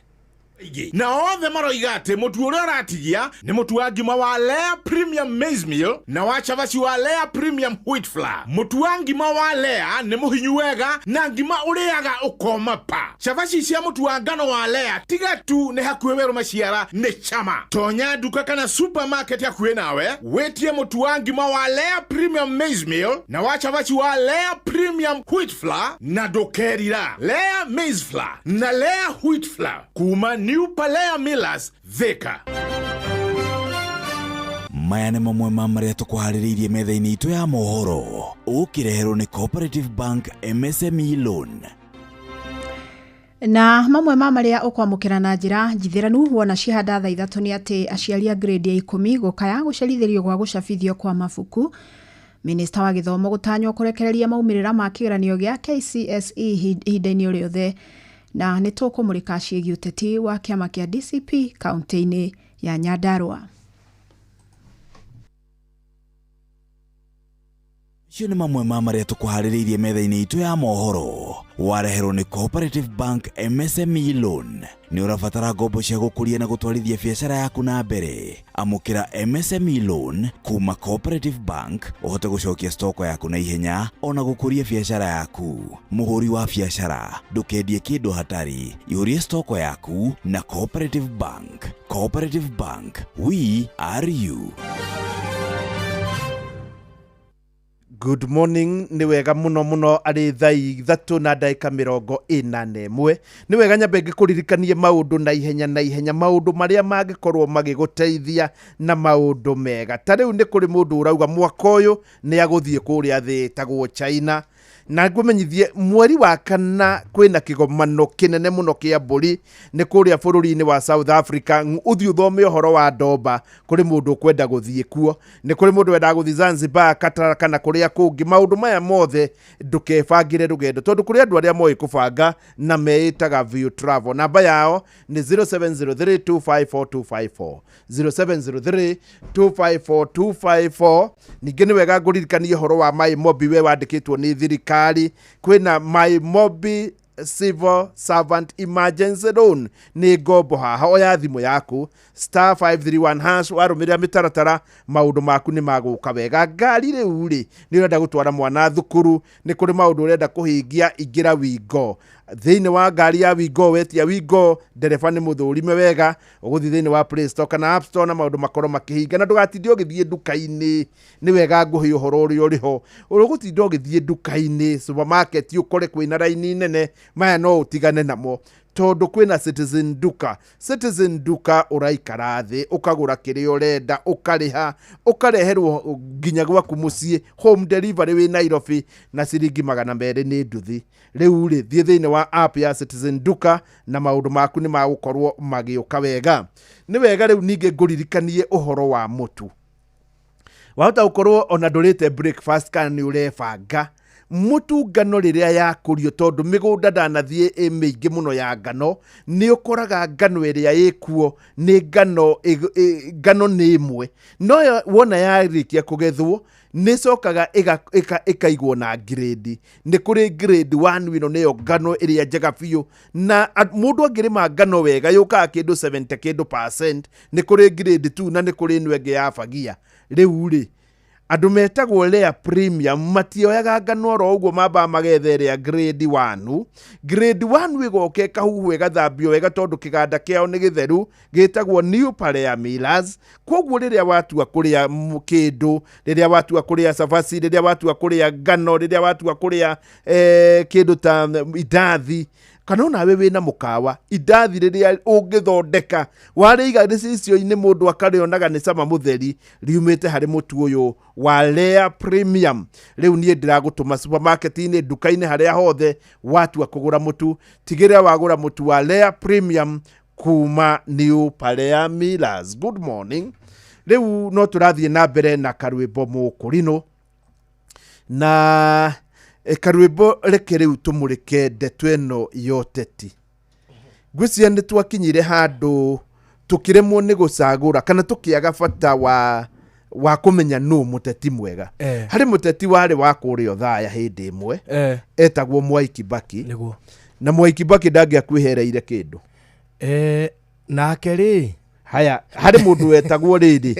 Na othe maroiga atĩ mũtu ũrĩa ũratigia nĩ mũtu wa ngima wa Lea Premium Maize Meal na wa cabaci wa Lea Premium Wheat Flour. Mũtu wa ngima wa Lea nĩ mũhinyu wega na ngima ũrĩaga ũkoma pa. Cabaci cia mũtu wa ngano wa Lea tiga tu nĩ hakuhĩ werũ maciara nĩ chama. Tonya nduka kana supermarket hakuhĩ nawe wĩtie mũtu wa ngima wa Lea Premium Maize Meal na wa cabaci wa Lea Premium Wheat Flour na ndũkerira. Lea Maize Flour na Lea Wheat Flour kuma New Palea Millers, Thika. Maya nĩ mamwe ma marĩa tũkũharĩrĩirie metha-inĩ itũ ya mohoro ũkĩreherwo nĩ Cooperative Bank MSME Loan. Na mamwe ma marĩa ũkwamũkĩra na njĩra njithĩranu wona cihanda thaa 3 nĩ atĩ aciari a grade ya 10 gũkaya gũcerithĩrio gwa gũcabithio kwa mabuku. Minista wa gĩthomo gũtanywo kũrekereria maumĩrĩra ma kĩgeranio gĩa KCSE ihinda-inĩ rĩothe. Na nĩ tũkũmũrĩka ciĩgiĩ ũteti wa kĩama kĩa DCP kaunti-inĩ ya Nyandarua. Macio nĩ mamwe ma marĩa tũkũharĩrĩirie metha-inĩ itũ ya mohoro wareherwo nĩ Cooperative Bank MSME Loan. Nĩ ũrabatara ngombo cia gũkũria na gũtwarithia biacara yaku na mbere. Amũkĩra MSME Loan kuma Cooperative Bank ũhote gũcokia stoko yaku na ihenya ona gũkũria biacara yaku. Mũhũri wa biacara ndũkendie kĩndũ hatari, ihũrie stoko yaku na Cooperative Bank. Cooperative Bank, we are you. Good morning, nĩ wega mũno mũno arĩ thaa 3 na ndagĩka 41. Nĩ wega nyambe ngĩkũririkanie maũndũ na ihenya na ihenya, maũndũ marĩa mangĩkorwo magĩgũteithia na maũndũ mega. Ta rĩu nĩ kũrĩ mũndũ ũrauga mwaka ũyũ nĩ agũthiĩ kũrĩa thĩ ĩtagwo China. Na ngũmenyithie mweri wa 4 kwĩna kĩgomano kĩnene mũno kĩa mbũri nĩ kũrĩa bũrũri-inĩ wa South Africa. Ũthiĩ ũthome ũhoro wa Domba kũrĩ mũndũ ũkwenda gũthiĩ kuo, nĩ kũrĩ mũndũ wendaga gũthiĩ Zanzibar, Qatar kana kũrĩa kũngĩ. Maũndũ maya mothe ndũkebangĩre rũgendo tondũ kũrĩ andũ arĩa moĩ kũbanga na meĩtaga View Travel. Namba yao nĩ 0703254254, 0703254254. Ningĩ nĩ wega ngũririkanie ũhoro wa My Mobi we wandĩkĩtwo nĩ thirikari. Kwĩna My Mobi Civil Servant Emergency Loan, nĩ ngombo haha. Oya thimũ yaku *531# warũmĩrĩra mĩtaratara maũndũ maku nĩ magũka wega. Ngari rĩu rĩ, nĩ ũrenda gũtwara mwana thukuru, nĩ kũrĩ maũndũ ũrenda kũhingia, ingĩra Wingo. Thĩinĩ wa ngari ya Wingo wetia Wingo, ndereba nĩ mũthũrime wega, ũgũthiĩ thĩinĩ wa Play Store kana App Store na maũndũ makorwo makĩhinga, na ndũgatinde ũgĩthiĩ nduka-inĩ. Nĩ wega ngũhe ũhoro ũrĩa ũrĩho, ũgũtinda ũgĩthiĩ nduka-inĩ supermarket ũkore kwĩna raini nene, maya no ũtigane namo tondũ kwĩna Citizen Duka. Citizen Duka ũraikara thĩ ũkagũra kĩrĩa ũrenda, ũkarĩha, ũkareherwo nginya gwaku mũciĩ, home delivery wĩ Nairobi na ciringi 200 nĩ nduthi. Rĩu rĩ, thiĩ thĩinĩ wa app ya Citizen Duka na maũndũ maku nĩ magũkorwo magĩũka wega. Nĩ wega rĩu ningĩ ngũririkanie ũhoro wa mũtu. Wahota gũkorwo ona ndũrĩte breakfast kana nĩ ũrebanga. Mũtu ngano rĩrĩa yakũrio, tondũ mĩgũnda ndanathiĩ ĩ mĩingĩ mũno ya ngano, nĩ ũkoraga ngano ĩrĩa ĩkuo nĩ ngano ngano nĩ ĩmwe, no wona yarĩkia kũgethwo nĩ ĩcokaga ĩkaigwo na grade. Nĩ kũrĩ grade 1, ĩno nĩyo ngano ĩrĩa njega biũ, na mũndũ angĩrĩma ngano wega yũkaga kĩndũ 70 kĩndũ percent. Nĩ kũrĩ grade 2 na nĩ kũrĩ ĩno ĩngĩ ya bagia. Rĩu rĩ, andũ metagwo Lea Premium matioyaga ngano oro ũguo, mambaga magetha ĩrĩa grade 1. Grade 1 ĩgoka ĩkahuhwo ĩgathambio wega tondũ kĩganda kĩao nĩ gĩtheru, gĩtagwo New Palea Millers. Koguo rĩrĩa watua kũrĩa kĩndũ, rĩrĩa watua kũrĩa cabaci, rĩrĩa watua kũrĩa ngano, rĩrĩa watua kũrĩa kĩndũ ta indathi, kana onawe wĩna mũkawa, indathi rĩrĩa ũngĩthondeka warĩiga gĩcicio-inĩ mũndũ akarĩonaga nĩ cama mũtheri, riumĩte harĩ mũtu ũyũ wa Lea Premium. Rĩu niĩ ndĩragũtũma supermarket-inĩ, nduka-inĩ, harĩa hothe watua kũgũra mũtu, tigĩrĩra wagũra mũtu wa Lea Premium kuma New Palea Millers. Good morning. Rĩu no tũrathiĩ na mbere na karwĩmbo mũkũrinũ na karwĩmbo. Reke rĩu tũmũrĩke ndeto ĩno ya ũteti. Ngwĩciria nĩ twakinyire handũ Tũkĩremwo nĩ gũcagũra kana tũkĩaga bata wa kũmenya nũ mũteti mwega. Harĩ mũteti warĩ wa kũrĩa Othaya hĩndĩ ĩmwe, etagwo Mwai Kibaki. Na Mwai Kibaki ndangĩakwĩhereire kĩndũ. Nake rĩ, Haya, harĩ mũndũ wetagwo rĩrĩ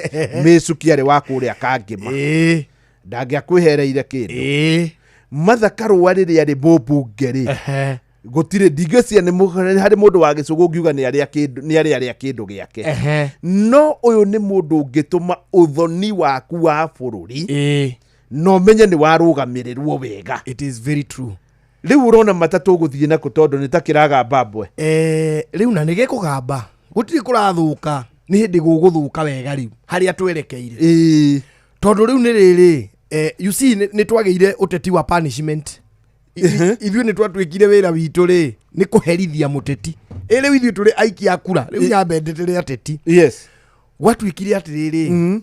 Mĩcuki, arĩ wa kũrĩa Kangĩma, ndangĩakwĩhereire kĩndũ. Martha Karũa rĩrĩa arĩ mũmbunge rĩ, gũtirĩ, ndingĩcia nĩ harĩ mũndũ wa gĩcũgũ ũngiuga nĩ arĩa kĩndũ, nĩ arĩa arĩa kĩndũ gĩake. No ũyũ nĩ mũndũ ũngĩtũma ũthoni waku wa bũrũri na ũmenye nĩ warũgamĩrĩrwo wega. It is very true. Rĩu ũrona matatũ gũthiĩ nakũ, tondũ nĩ ta kĩragamba mbwe? Rĩu na nĩ gĩkũgamba, gũtirĩ kũrathũka, nĩ hĩndĩ gũgũthũka wega rĩu harĩa twerekeire, tondũ rĩu nĩ rĩrĩ, you see, nĩ twagĩire ũteti wa punishment. Ithuĩ nĩ twatuĩkire wĩra witũ rĩ nĩ kũherithia mũteti. Ĩ rĩu ithuĩ tũrĩ aikia a kura rĩu, nyambendete rĩ ateti. Gwatuĩkire atĩrĩrĩ,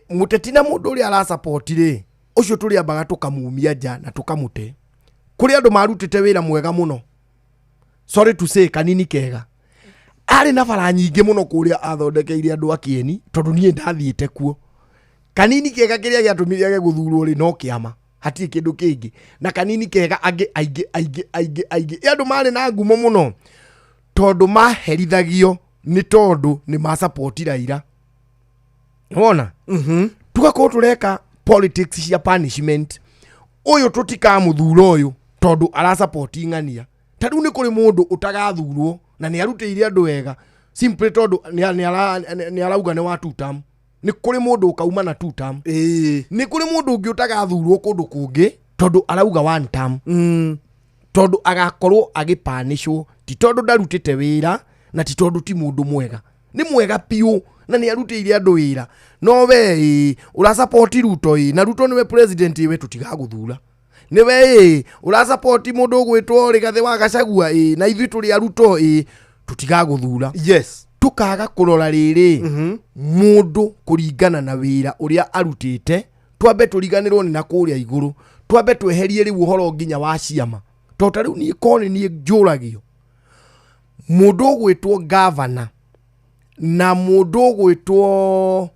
mũteti na mũndũ ũrĩa arasapoti rĩ, ũcio tũrĩambaga tũkamumia nja na tũkamũte. Kũrĩ andũ marutĩte wĩra mwega mũno, sorry to say, Kanini Kega arĩ na bara nyingĩ mũno kũrĩa athondekeire andũ a Kĩeni, tondũ niĩ ndathiĩte kuo. Kanini Kega kĩrĩa gĩatũmire age gũthurwo rĩ, no kĩama, hatirĩ kĩndũ kĩngĩ. Na Kanini Kega angĩ aingĩ aingĩ aingĩ aingĩ. Ĩ andũ marĩ na ngumo mũno, tondũ maherithagio nĩ tondũ nĩ masapoti Raila. Wona tugakorwo tũreka politics cia punishment, ũyũ tũtikamuthura ũyũ tondũ arasapoti ng'ania. Ta rĩu nĩ kũrĩ mũndũ ũtagathurwo na nĩ arutĩire andũ wega, simply tondũ nĩ arauga nĩ wa two term. Nĩ kũrĩ mũndũ ũkauma na two term. Nĩ kũrĩ mũndũ ũngĩ ũtagathurwo kũndũ kũngĩ tondũ arauga one term, tondũ agakorwo agĩpanĩcwo, ti tondũ ndarutĩte wĩra na ti tondũ ti mũndũ mwega, nĩ mwega piũ na nĩ arutĩire andũ wĩra, no we ĩ ũrasapoti Ruto, ĩ na Ruto nĩwe president, ĩ we tũtigagũthura. Nĩwe ĩ ũrasapoti mũndũ ũgwĩtwo Rigathĩ wa Gachagua, ĩ na ithuĩ tũrĩ a Ruto, ĩ tũtigagũthura. Tukaga kũrora rĩrĩ mũndũ kũringana na wĩra ũrĩa arutĩte, twambe tũriganĩrwo nĩ na kũrĩa igũrũ, twambe tweherie rĩu ũhoro nginya wa ciama, tondũ ta rĩu niĩ korwo nĩ niĩ njũragio, mũndũ ũgwĩtwo gavana na mũndũ ũgwĩtwo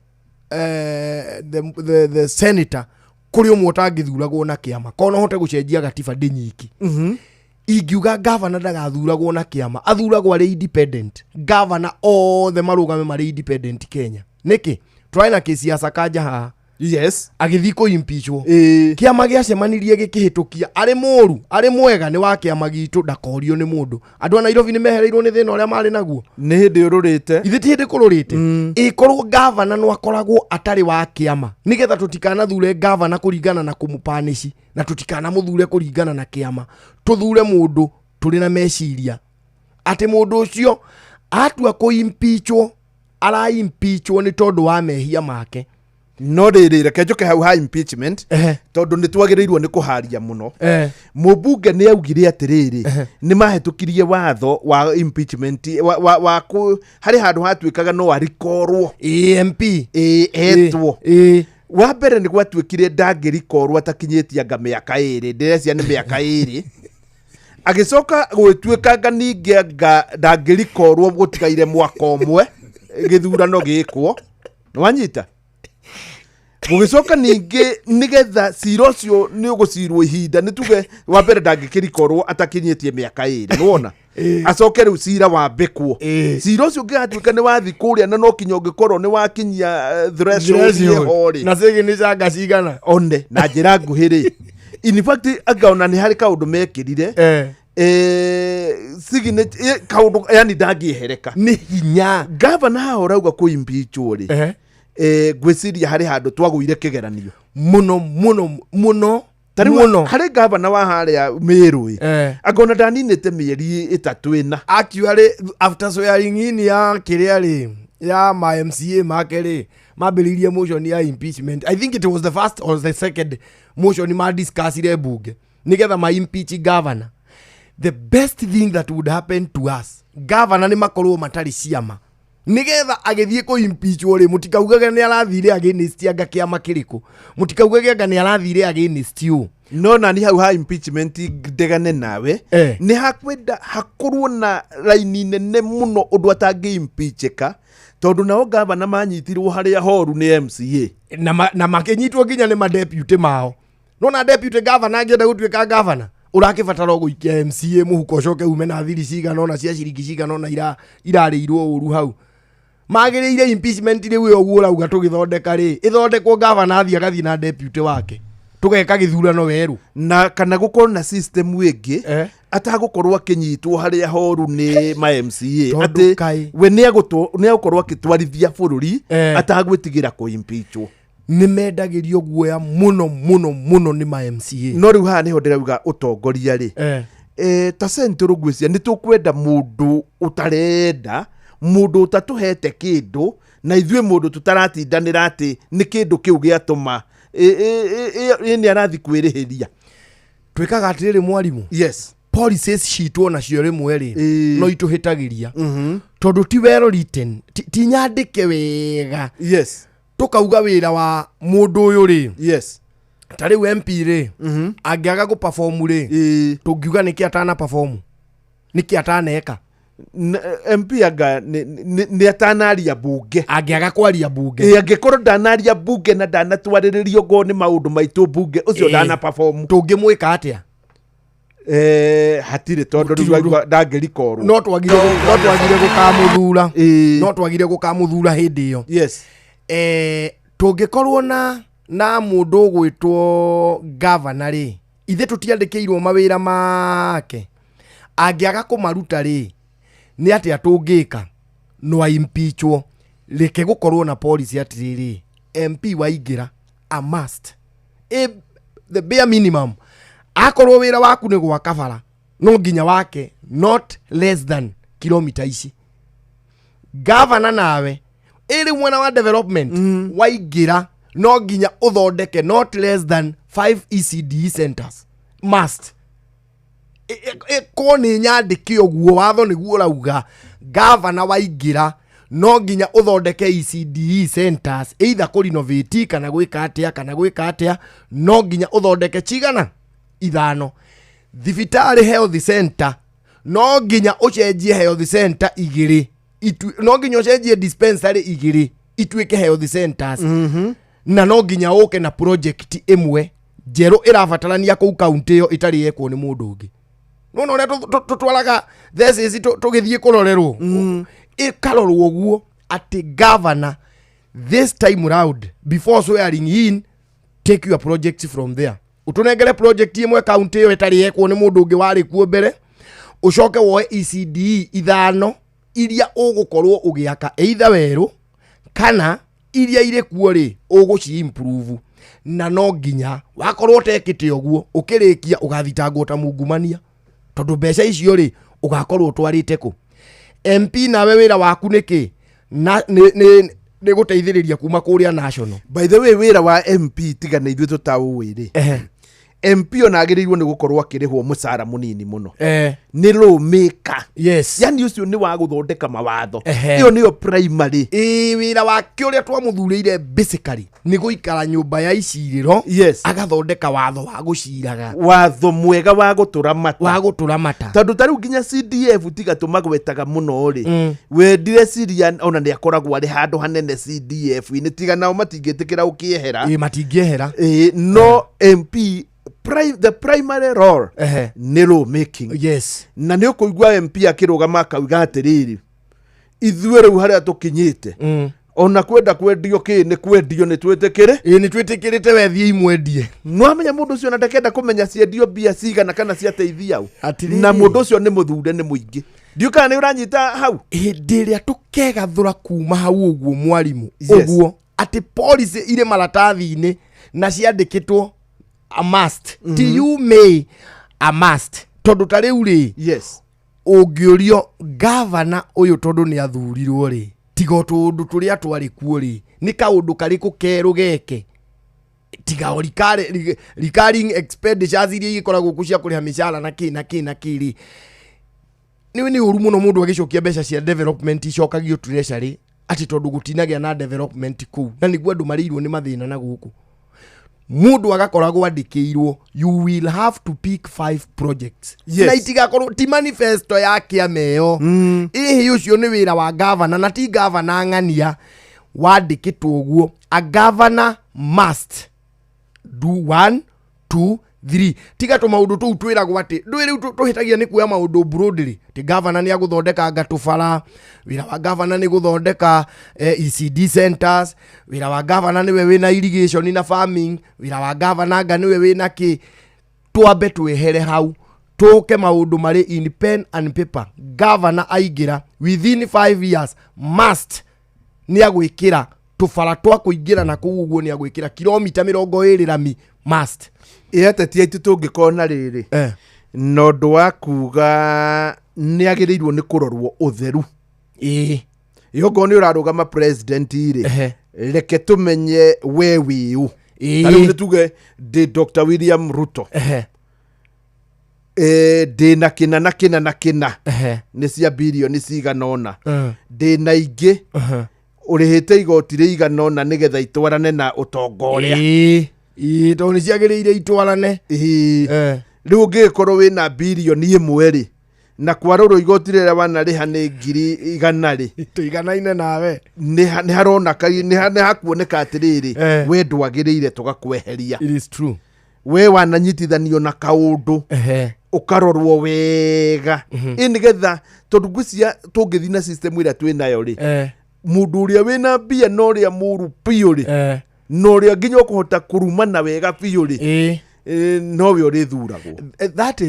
the senator, kũrĩ ũmwe ũtangĩthuragwo na kĩama, korwo no hote gũcenjia gatiba ndĩnyiki, ingiuga gavana ndagathuragwo na kĩama, athuragwo arĩ independent. Gavana othe marũgame marĩ independent Kenya. Nĩkĩ tũrarĩ na kĩsi ya Sakaja haha? Agĩthiĩ kũimpeachwo, kĩama gĩacemanirie gĩkĩhĩtũkia, arĩ mũru arĩ mwega nĩ wa kĩama gitũ, ndakorio nĩ mũndũ. Andũ a Nairobi nĩ mehereirwo nĩ thĩna ũrĩa marĩ naguo. Nĩ hĩndĩ ũrũrĩte. Ithe ti hĩndĩ kũrũrĩte? Ĩkorwo gavana no akoragwo atarĩ wa kĩama, nĩgetha tũtikanathure gavana kũringana na kũmũpanici na tũtikanamũthure kũringana na kĩama, tũthure mũndũ tũrĩ na meciria atĩ mũndũ ũcio atua kũimpeachwo, araimpeachwo nĩ tondũ wa mehia make. No rĩrĩ, reke njũke hau ha impeachment, tondũ nĩ twagĩrĩirwo nĩ kũharia mũno. Mũmbunge nĩ augire atĩrĩrĩ, nĩ mahĩtũkirie watho wa impeachment wa harĩ handũ hatuĩkaga no arikorwo AMP. Ĩ etwo wa mbere nĩ gwatuĩkire ndangĩrikorwo atakinyĩtie anga mĩaka 2, ndĩrecia nĩ mĩaka 2. Agĩcoka gwĩtuĩkanga ningĩ anga ndangĩrikorwo gũtigaire mwaka ũmwe gĩthurano gĩkwo. Nĩwanyita? Gũgĩcoka ningĩ nĩgetha cira ũcio nĩ ũgũcirwo ihinda, nĩ tuge wa mbere ndangĩkĩrikorwo atakinyĩtie mĩaka 2, nĩwona? Acoke rĩu cira wambĩkwo, cira ũcio ũngĩgatuĩka nĩ wathi kũrĩa na no kinya ũngĩkorwo nĩ wakinyia threshold ĩho rĩ. Na signature cigana? One na njĩra nguhĩ rĩ, in fact anga ona nĩ harĩ kaũndũ mekĩrire, kaũndũ yani ndangĩehereka. Nĩ hinya. Gavana haha ũrauga kũimpeachwo rĩ, ngwĩciria harĩ handũ twagũire kĩgeranio. Mũno mũno mũno. Ta rĩu Mũno. harĩ gavana wa harĩa Mĩrũ ĩ, angona ndaninĩte mĩeri 3 4. Actually, after swearing in ya kĩrĩa rĩ, ya ma MCA make rĩ, mambĩrĩirie motion ya impeachment. I think it was the first or the second motion ma discussire bunge nigetha ma impeach governor. The best thing that would happen to us, governor nĩ makorwo matarĩ ciama, nigetha agĩthiĩ kũ impeachwo rĩ, mũtikaugage nĩ arathire against anga kĩama kĩrĩkũ, mũtikaugage anga nĩ arathire against you. No nani hau ha impeachment ndegane nawe. Nĩ hakwenda hakorwo na raini nene mũno ũndũ atangĩ impeacheka. Tondũ nao gavana manyitirwo harĩa horu nĩ MCA. Na, na makĩnyitwo nginya nĩ madeputy mao. Nona deputy governor angĩenda gũtuĩka governor, ũrakĩbatara o gũikia MCA mũhuko, ũcoke ume na thiri cigana ona cia ciringi cigana ona irarĩirwo ũru hau. Magĩrĩire impeachment rĩu ĩyo ũguo ũrauga tũgĩthondeka rĩ, ĩthondekwo, governor athiĩ agathiĩ na deputy wake, tũgeka gĩthurano werũ. Na kana gũkorwo na system ĩngĩ eh, atagũkorwo akĩnyitwo harĩa horu nĩ ma MCA. Tondũ atĩ we nĩ egũkorwo akĩtwarithia bũrũri atagwĩtigĩra kũimpeachwo. Nĩ mendagĩrio guoya mũno mũno mũno nĩ ma MCA. No rĩu haha nĩho ndĩrauga ũtongoria rĩ, ta Central ngwĩciria nĩ tũkwenda mũndũ ũtarenda, mũndũ ũtatũhete kĩndũ, na ithuĩ mũndũ tũtaratindanĩra atĩ nĩ kĩndũ kĩu gĩatũma nĩ arathi kwĩrĩhĩria. Twĩkaga atĩrĩrĩ, mwarimũ. Yes. Policies citũ onacio rĩmwe rĩ no itũhĩtagĩria, tondũ ti well written, ti nyandĩke wega. Tũkauga wĩra wa mũndũ ũyũ rĩ, ta rĩu MP rĩ, angĩaga gũperform rĩ, tũngiuga nĩkĩ atana perform, nĩkĩ ataneka? MP anga nĩ atanaria bunge. Angĩaga kwaria bunge. Angĩkorwo ndanaria bunge na ndanatwarĩrĩrio ngo nĩ maũndũ maitũ bunge ũcio, ndana perform. Tũngĩmwĩka atĩa? Hatirĩ, tondũ Gũtirĩ rĩu ũndũ. aigua ndangĩrikorwo. No twagire gũkamũthura, no twagire gũkamũthura hĩndĩ ĩyo. Tũngĩkorwo na mũndũ ũgwĩtwo gavana rĩ, ithe tũtiandĩkĩirwo mawĩra make, angĩaga kũmaruta rĩ, nĩ atĩa tũngĩka? No impeachwo. Reke gũkorwo na policy atĩrĩrĩ, MP waingĩra, a must, the bare minimum, akorwo wĩra waku nĩ gwaka bara, no nginya wake not less than kilomita ici. Gavana nawe ĩrĩ mwena wa development, waingĩra no nginya ũthondeke not less than 5 ECDE centers, must. Ĩkorwo nĩ nyandĩke ũguo, watho nĩguo ũrauga gavana waingĩra no nginya ũthondeke ECDE centers, either kũrenovate kana gwĩka atĩa, kana gwĩka atĩa, no nginya ũthondeke cigana ithano. Thibitarĩ, health center, no nginya ũcenjie health center igĩrĩ, no nginya ũcenjie dispensary igĩrĩ ituĩke health centers, na no nginya ũke na project ĩmwe njerũ ĩrabatarania kũu kaunti ĩyo ĩtarĩ yekwo nĩ mũndũ ũngĩ. Nona ũrĩa tũtwaraga thesis tũgĩthiĩ kũrorerwo, ĩkarorwo ũguo atĩ governor this time round, before swearing in, take your projects from there, ũtũnengere project ĩmwe kaunti ĩyo ĩtarĩ yekwo nĩ mũndũ ũngĩ warĩ kuo mbere, ũcoke woe ECDE ithano iria ũgũkorwo ũgĩaka either werũ kana iria irĩ kuo rĩ ũgũci improve, na no nginya wakorwo ũtekĩte ũguo, ũkĩrĩkia ũgathitangwo ta mungumania, tondũ mbeca icio rĩ ũgakorwo ũtwarĩte kũ. MP nawe wĩra waku nĩ kĩ? Na nĩ gũteithĩrĩria kuma kũrĩa national. By the way, wĩra wa MP, tiga na ithuĩ tũtaũĩ rĩ, MP ona agĩrĩirwo nĩ gũkorwo akĩrĩhwo mũcara mũnini mũno. Nĩ lawmaker. Yani ũcio nĩ wa gũthondeka mawatho. Ĩyo nĩyo primary. Ĩĩ, wĩra wake ũrĩa twamũthurĩire basically nĩ gũikara nyũmba ya icirĩro, agathondeka watho wa gũciraga. Watho mwega wa gũtũramata. Wa gũtũramata. Tondũ ta rĩu nginya CDF, tiga tũmagwetaga mũno rĩ, we ndireciria ona nĩ akoragwo arĩ handũ hanene CDF-inĩ, tiga nao matingĩtĩkĩra ũkĩehera. Ĩĩ, matingĩehera. Ĩĩ, no MP the primary role nĩ law making. Na nĩ ũkũigua MP akĩrũgama akauga atĩrĩrĩ, ithuĩ rĩu harĩa tũkinyĩte, ona kwenda kwendio kĩ nĩ kwendio, nĩ twĩtĩkĩre. Ĩĩ, nĩ twĩtĩkĩrĩte, wethiĩ imwendie. No amenya mũndũ ũcio ona ndakenda kũmenya ciendio mbia cigana kana ciateithia ũ. Atĩrĩrĩ. Na mũndũ ũcio nĩ mũthure nĩ mũingĩ. Ndiũ kana nĩ ũranyita hau. Hĩndĩ ĩrĩa tũkegathũra kuma hau ũguo, mwarimũ, ũguo atĩ policy irĩ maratathi-inĩ na ciandĩkĩtwo a must, ti you may, a must, tondũ ta rĩu rĩ, ũngĩũrio gavana ũyũ tondũ nĩ athurirwo rĩ, tiga o tũũndũ tũrĩa twarĩ kuo rĩ, nĩ kaũndũ karĩkũ kerũ geke, tiga o recurring expenditures iria igĩkoragwo kuo cia kũrĩha mĩcara na kĩ na kĩ na kĩ rĩ, nĩ ũru mũno mũndũ agĩcokia mbeca cia development icokagio treasury atĩ tondũ gũtinagĩa na development kũu, na nĩguo andũ marĩirwo nĩ mathĩna na gũkũ. Mũndũ agakoragwo andĩkĩirwo, you will have to pick 5 projects. Na itigakorwo ti manifesto ya kĩama ĩyo. Ĩhĩ, ũcio nĩ wĩra wa gavana, na ti gavana ng'ania wandĩkĩtwo ũguo. A governor must do 1 2 3. Tiga tũmaũndũ tũu twĩragwo atĩ ndũĩ rĩu tũhĩtagia nĩ kuoya maũndũ broadly. Ti gavana nĩ agũthondeka ngatũbara, wĩra wa gavana nĩ gũthondeka ECD centers, wĩra wa gavana nĩwe wĩna irrigation na farming, wĩra wa gavana anga nĩwe wĩna kĩ. Twambe twehere hau, tũke maũndũ marĩ in pen and paper. Gavana aingĩra within 5 years must nĩ agwĩkĩra tũbara twa kũingĩra na kũu ũguo, nĩ agwĩkĩra kilomita 20 rami, must. Ĩ ateti aitũ tũngĩkorwo na rĩrĩ na ũndũ wa kuga nĩ agĩrĩirwo nĩ kũrorwo ũtheru. Ĩĩ. Ĩ okorwo nĩ ũrarũgama president rĩ, reke tũmenye we wĩũ. Ta rĩu nĩ tuge ndĩ Dr. William Ruto, ndĩ na kĩna na kĩna na kĩna, nĩ cia birioni cigana ũna, ndĩ na ingĩ ũrĩhĩte igoti rĩigana ũna nĩgetha itwarane na ũtonga ũrĩa. Ĩĩ, tondũ nĩ ciagĩrĩire itwarane. Ĩĩ. Rĩu ũngĩgĩkorwo wĩna birioni 1 rĩ, na kwarũrwo igoti rĩrĩa wanarĩha nĩ 100,000 rĩ, tũiganaine nawe, nĩ haronaka, nĩ hakuoneka atĩrĩrĩ, we ndwagĩrĩire, tũgakweheria. It is true. We wananyitithanio na kaũndũ, ũkarorwo wega, ĩ nĩgetha tondũ ngwĩciria tũngĩthiĩ na system ĩrĩa twĩ nayo rĩ, mũndũ ũrĩa wĩna mbia na ũrĩa mũru biũ rĩ, na ũrĩa nginya ũkũhota kũrumana wega biũ rĩ, nowe ũrĩthuragwo. That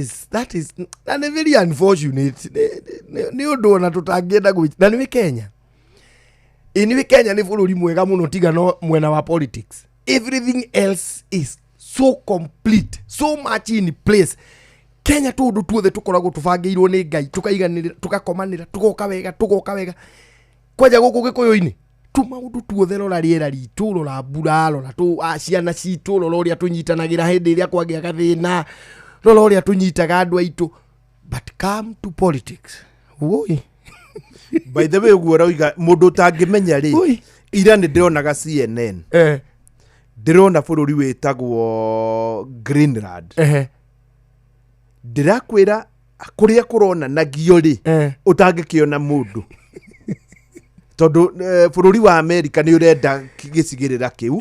is na nĩ very unfortunate. Nĩ ũndũ ona tũtangĩenda gwĩ na nĩwĩ Kenya. Ĩ nĩwĩ Kenya nĩ bũrũri mwega mũno, tiga no mwena wa politics. Everything else is so complete, so much in place. Kenya tũũndũ tuothe tũkoragwo tũbangĩirwo nĩ Ngai, tũkaiganĩrĩra, tũgakomanĩra, tũgoka wega, tũgoka wega. Kwanja gũkũ gĩkũyũ-inĩ tũmaũndũ tuothe, rora rĩera ritũ, rora mbura, rora ciana citũ, rora ũrĩa tũnyitanagĩra hĩndĩ ĩrĩa kwagĩa gathĩna, rora ũrĩa tũnyitaga andũ aitũ, but come to politics, woi. By the way, ũguo ũroiga, mũndũ ũtangĩmenya rĩ, ira nĩ ndĩronaga CNN, ndĩrona bũrũri wĩtagwo Greenland. Ndĩrakwĩra kũrĩa kũronanagio rĩ, ũtangĩkĩona mũndũ, tondũ bũrũri wa Amerika nĩ ũrenda gĩcigĩrĩra kĩu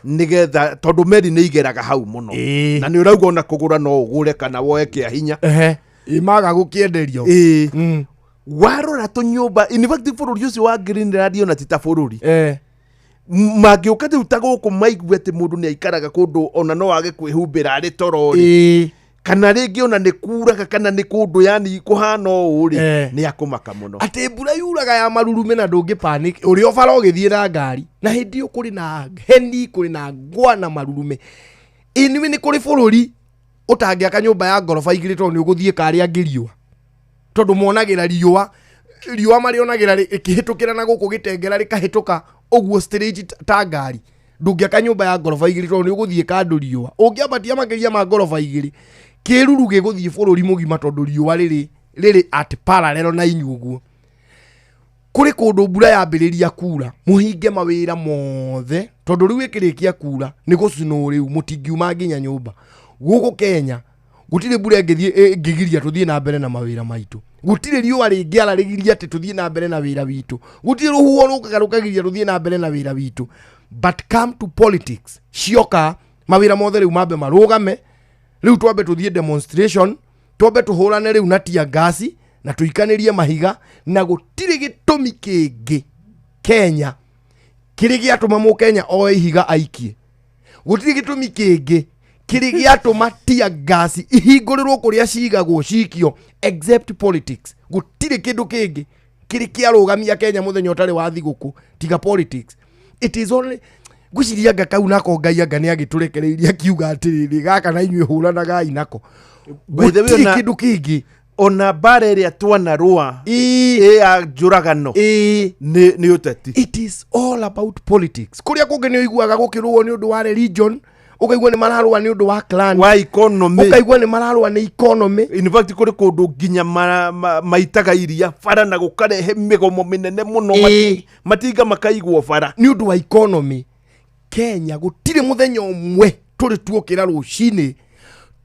nĩgetha, tondũ meri nĩ igeraga hau mũno, na nĩ ũrauga ona kũgũra no ũgũre kana woe kĩa hinya. Ĩ maga gũkĩenderio. Ĩĩ, warora tũnyũmba, in fact bũrũri ũcio wa Greenland ona ti ta bũrũri. Mangĩũka rĩu ta gũkũ maigue atĩ mũndũ nĩ aikaraga kũndũ ona no age kwĩhumbĩra arĩ toro rĩ, kana rĩngĩ ona nĩ kuraga, kana nĩ kũndũ yani kũhana ũũ rĩ, nĩ akũmaka mũno. Atĩ mbura yuraga ya marurume na ndũngĩ panic ũrĩa ũbara ũgĩthiĩ na ngari, na hĩndĩ ĩyo kũrĩ na heni, kũrĩ na ngwa na marurume. Ĩniwe nĩ kũrĩ bũrũri ũtangĩaka nyũmba ya ngoroba 2 tondũ nĩ ũgũthiĩ karĩa angĩ riũa, tondũ monagĩra riũa, riũa marĩonagĩra rĩkĩhĩtũkĩra na gũkũ gĩtengera rĩkahĩtũka ũguo straight ta ngari. Ndũngĩaka nyũmba ya ngoroba 2 tondũ nĩ ũgũthiĩ kandũ riũa. Ũngĩambatia makĩria ma ngoroba 2, kĩruru gĩgũthiĩ bũrũri mũgima, tondũ riũa rĩrĩ at parallel na inyuĩ ũguo. Kũrĩ kũndũ mbura yambĩrĩria kura mũhinge mawĩra mothe, tondũ rĩu ĩkĩrĩkia kura nĩ gũcinwo, rĩu mũtingiuma nginya nyũmba. Gũkũ Kenya gũtirĩ mbura ĩngĩthiĩ ĩngĩgiria tũthiĩ na mbere na mawĩra maitũ, gũtirĩ riũa rĩngĩara rĩgirie atĩ tũthiĩ na mbere na wĩra witũ, gũtirĩ rũhuho rũkaga rũkagiria tũthiĩ na mbere na wĩra witũ. But come to politics, cioka mawĩra mothe rĩu mambe marũgame, rĩu twambe tũthiĩ demonstration, twambe tũhũrane rĩu na tear gas na tũikanĩrie mahiga, na gũtirĩ gĩtũmi kĩngĩ Kenya kĩrĩ gĩatũma mũkenya oe ihiga aikie, gũtirĩ gĩtũmi kĩngĩ kĩrĩ gĩatũma tear gas ihingũrĩrwo kũrĩa cigagwo cikio except politics. Gũtirĩ kĩndũ kĩngĩ kĩrĩ kĩarũgamia Kenya mũthenya ũtarĩ wa thigũkũ tiga politics. It is only ngwĩciria anga kau nako Ngai anga nĩ agĩtũrekereirie akiuga atĩrĩrĩ, gaka na inyuĩ hũranagai nako. By the way, Gũtirĩ kĩndũ kĩngĩ. Ona mbara ĩrĩa twanarũa ĩ ya njũragano nĩ ũteti. It is all about politics. Kũrĩa kũngĩ nĩ ũiguaga gũkĩrũo nĩ ũndũ wa religion, ũkaigua nĩ mararũa nĩ ũndũ wa clan, wa economy, ũkaigua nĩ mararũa nĩ economy. In fact kũrĩ kũndũ nginya maitaga iria bara na gũkarehe mĩgomo mĩnene mũno, matinga makaigwo bara nĩ ũndũ wa economy. Kenya gũtirĩ mũthenya ũmwe. Tũrĩ tuokĩra rũcinĩ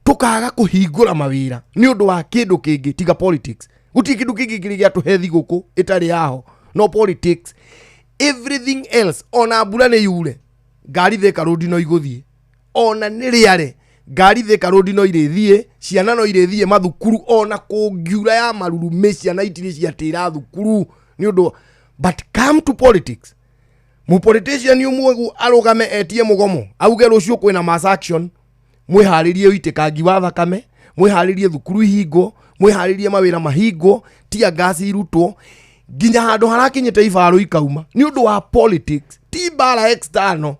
tũkaga kũhingũra mawĩra nĩ ũndũ wa kĩndũ kĩngĩ tiga politics. Gũtirĩ kĩndũ kĩngĩ kĩrĩ gĩatũhe thigũkũ ĩtarĩ yaho no politics. Everything else, ona mbura nĩ yure, ngari Thika Road no igũthiĩ, ona nĩ rĩare ngari Thika Road no irĩthiĩ, ciana no irĩthiĩ mathukuru, ona kũngiura ya marurumĩ ciana itirĩ ciatĩra thukuru nĩ ũndũ. But come to politics, mũpolitician ũmwe arũgame etie mũgomo auge rũciũ kwĩna mass action, mwĩharĩrie ũitĩkangi wa thakame, mwĩharĩrie thukuru ihingwo, mwĩharĩrie mawĩra mahingwo, tia ngasi irutwo, nginya handũ harakinyĩte ibaro ikauma nĩ ũndũ wa politics, ti mbara external,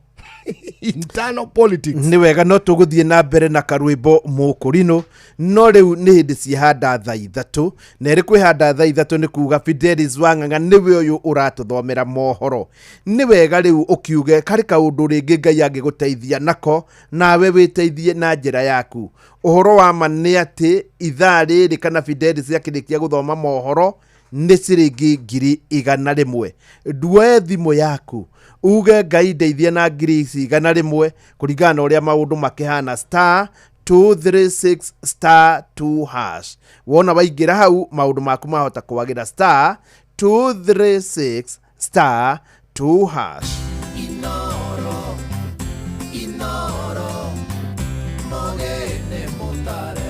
internal politics. Nĩ wega, no tũgũthiĩ na mbere na karwĩmbo mũkũrinũ, no rĩu nĩ hĩndĩ ciĩhanda thaa 3, na ĩrĩ kwĩhanda thaa 3 nĩ kuga Fidelis Wang'ang'a nĩwe ũyũ ũratũthomera mohoro. Nĩ wega rĩu ũkiuge karĩ kaũndũ rĩngĩ Ngai angĩgũteithia nako, nawe wĩteithie na njĩra yaku. Ũhoro wa ma nĩ atĩ ithaa rĩrĩ kana Fidelis akĩrĩkia gũthoma mohoro nĩ ciringi 100,000. Nduoe thimũ yaku uge Ngai ndeithia na ngiri ici 100 kũringana na ũrĩa maũndũ makĩhana, star 236 star 2 hash. Wona waingĩra hau maũndũ maku mahota kwagĩra, star 236 star 2 hash. Inoro, Inoro, mogene mutare.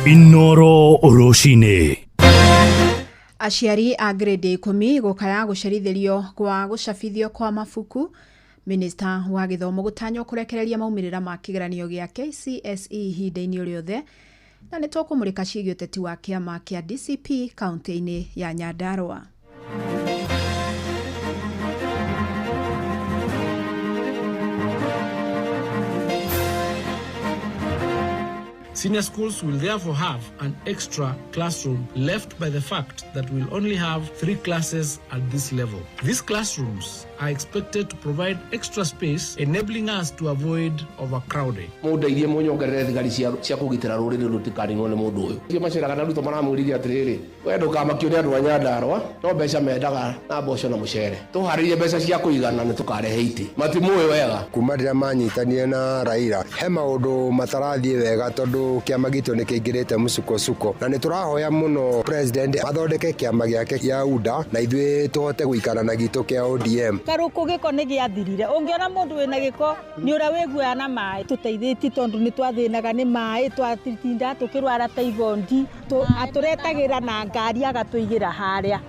Inoro rũcinĩ. Aciari a grade ya 10 gũkaya gũcerithĩrio kwa gũcabithio kwa mabuku. Minista wa gĩthomo gũtanywo kũrekereria maumĩrĩra ma kĩgeranio gĩa KCSE ihinda-inĩ o rĩothe, na nĩ tũkũmũrĩka ciĩgiĩ ũteti wa kĩama kĩa DCP kaunti-inĩ ya Nyandarua. Senior schools will therefore have an extra classroom left by the fact that we'll only have 3 classes at this level. These classrooms are expected to provide extra space, enabling us to avoid overcrowding. Mũndeithie mũnyongerere thigari cia kũgitĩra rũrĩrĩ rũtikaninwo nĩ mũndũ ũyũ. Cio maceraga na Ruto maramwĩrire atĩrĩrĩ, we ndũkamakio nĩ andũ a Nyandarua, no mbeca mendaga na mboco na mũcere. Tũharĩrie mbeca cia kũigana nĩ tũkarehe itĩ. Matimũĩ wega. Kuma rĩrĩa manyitanire na Raila, he maũndũ matarathiĩ wega tondũ kĩama gitũ nĩ kĩingĩrĩte mũsukosuko, na nĩ tũrahoya mũno president athondeke kĩama gĩake kĩa UDA na ithuĩ tũhote gũikara na gitũ kĩa ODM. Karũkũ gĩko nĩ gĩathirire. Ũngĩona mũndũ wĩna gĩko nĩ ũrĩa wĩguoya na maĩ. Tũteithĩtie tondũ nĩ twathĩnaga nĩ maĩ, twatinda tũkĩrwara typhoid, atũretagĩra na ngari agatũigĩra harĩa.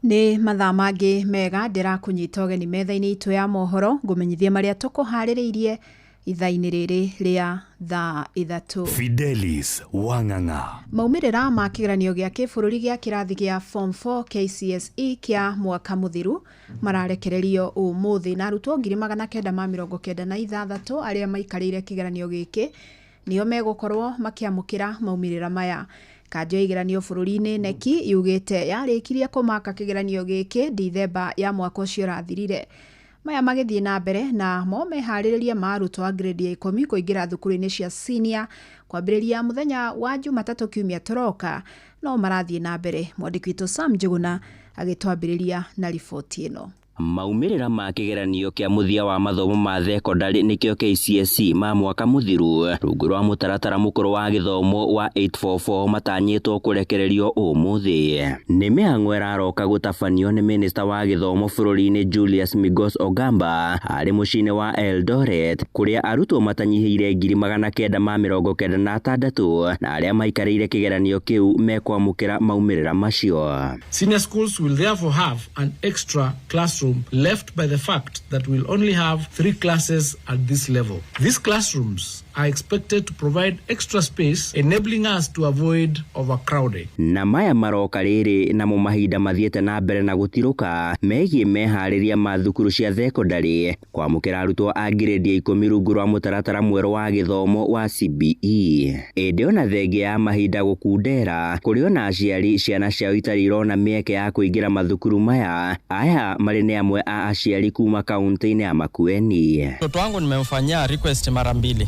Nĩ mathaa mangĩ mega ndĩrakũnyita ũgeni metha-inĩ itũ ya mohoro, ngũmenyithie marĩa tũkũharĩrĩirie ithaa-inĩ rĩrĩ rĩa thaa 3. Fidelis Wang'ang'a. Maumĩrĩra ma kĩgeranio gĩa kĩbũrũri gĩa kĩrathi gĩa Form 4 KCSE kĩa mwaka mũthiru mararekererio ũmũthĩ, na arutwo 996 arĩa maikarĩire kĩgeranio gĩkĩ nĩo megũkorwo makĩamũkĩra maumĩrĩra maya. Kanjũ ya igeranio bũrũri-inĩ KNEC yugĩte yarĩkirie kũmaka kĩgeranio gĩkĩ Dithemba ya mwaka ũcio ũrathirire. Maya magĩthiĩ na mbere na mo meharĩrĩria ma arutwo a grade ya 10 kũingĩra thukuru-inĩ cia senior kwambĩrĩria mũthenya wa Jumatatũ kiumia tũroka no marathiĩ na mbere. Mwandĩki witũ Sam Njuguna agĩtwambĩrĩria na riboti ĩno. Maumĩrĩra ma kĩgeranio kĩa mũthia wa mathomo ma thekondarĩ nĩkĩo KCSE ma mwaka mũthiru rungu rwa mũtaratara mũkũrũ wa gĩthomo wa 844 matanyĩtwo kũrekererio ũmũthĩ. Nĩ mĩhang'o ĩraroka gũtabanio nĩ minista wa gĩthomo bũrũri-inĩ Julius Migos Ogamba arĩ mũciĩ-inĩ wa Eldoret kũrĩa arutwo matanyihĩire 996 na arĩa maikarĩire kĩgeranio kĩu mekwamũkĩra maumĩrĩra macio. Senior schools will therefore have an extra classroom left by the fact that we'll only have 3 classes at this level. These classrooms are expected to provide extra space, enabling us to avoid overcrowding. Na maya maroka rĩrĩ namo mahinda mathiĩte na mbere na gũtirũka megiĩ meharĩria ma thukuru cia thekondarĩ kwamũkĩra arutwo a grade ya 10 rungu rwa mũtaratara mwerũ wa gĩthomo wa CBE. Ĩndĩ ona thengia ya mahinda gũkundera kũrĩ ona aciari ciana ciao itarĩ irona mĩeke ya kũingĩra mathukuru maya. Aya marĩ nĩ amwe a aciari kuma kaunti-inĩ ya Makueni. Mtoto wangu nimemfanyia request mara 2.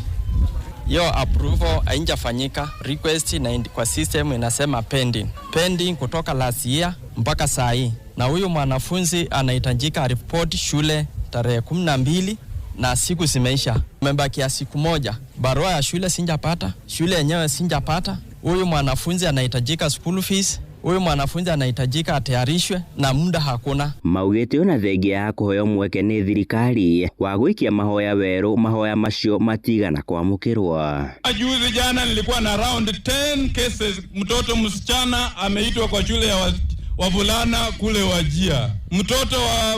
Hiyo approval haijafanyika, request na kwa system inasema pending. Pending kutoka last year mpaka saa hii, na huyu mwanafunzi anahitajika report shule tarehe 12 na siku zimeisha, imebakia siku moja. Barua ya shule sinjapata, shule yenyewe sinjapata. Huyu mwanafunzi anahitajika school fees, huyu mwanafunzi anahitajika atayarishwe na muda hakuna. Maugĩte ona thengia ya kũheo mweke nĩ thirikari wa gũikia mahoya werũ, mahoya macio matigana kwamũkĩrwo. Juzi jana nilikuwa na round 10 cases, mtoto msichana ameitwa kwa shule ya wavulana kule Wajia, mtoto wa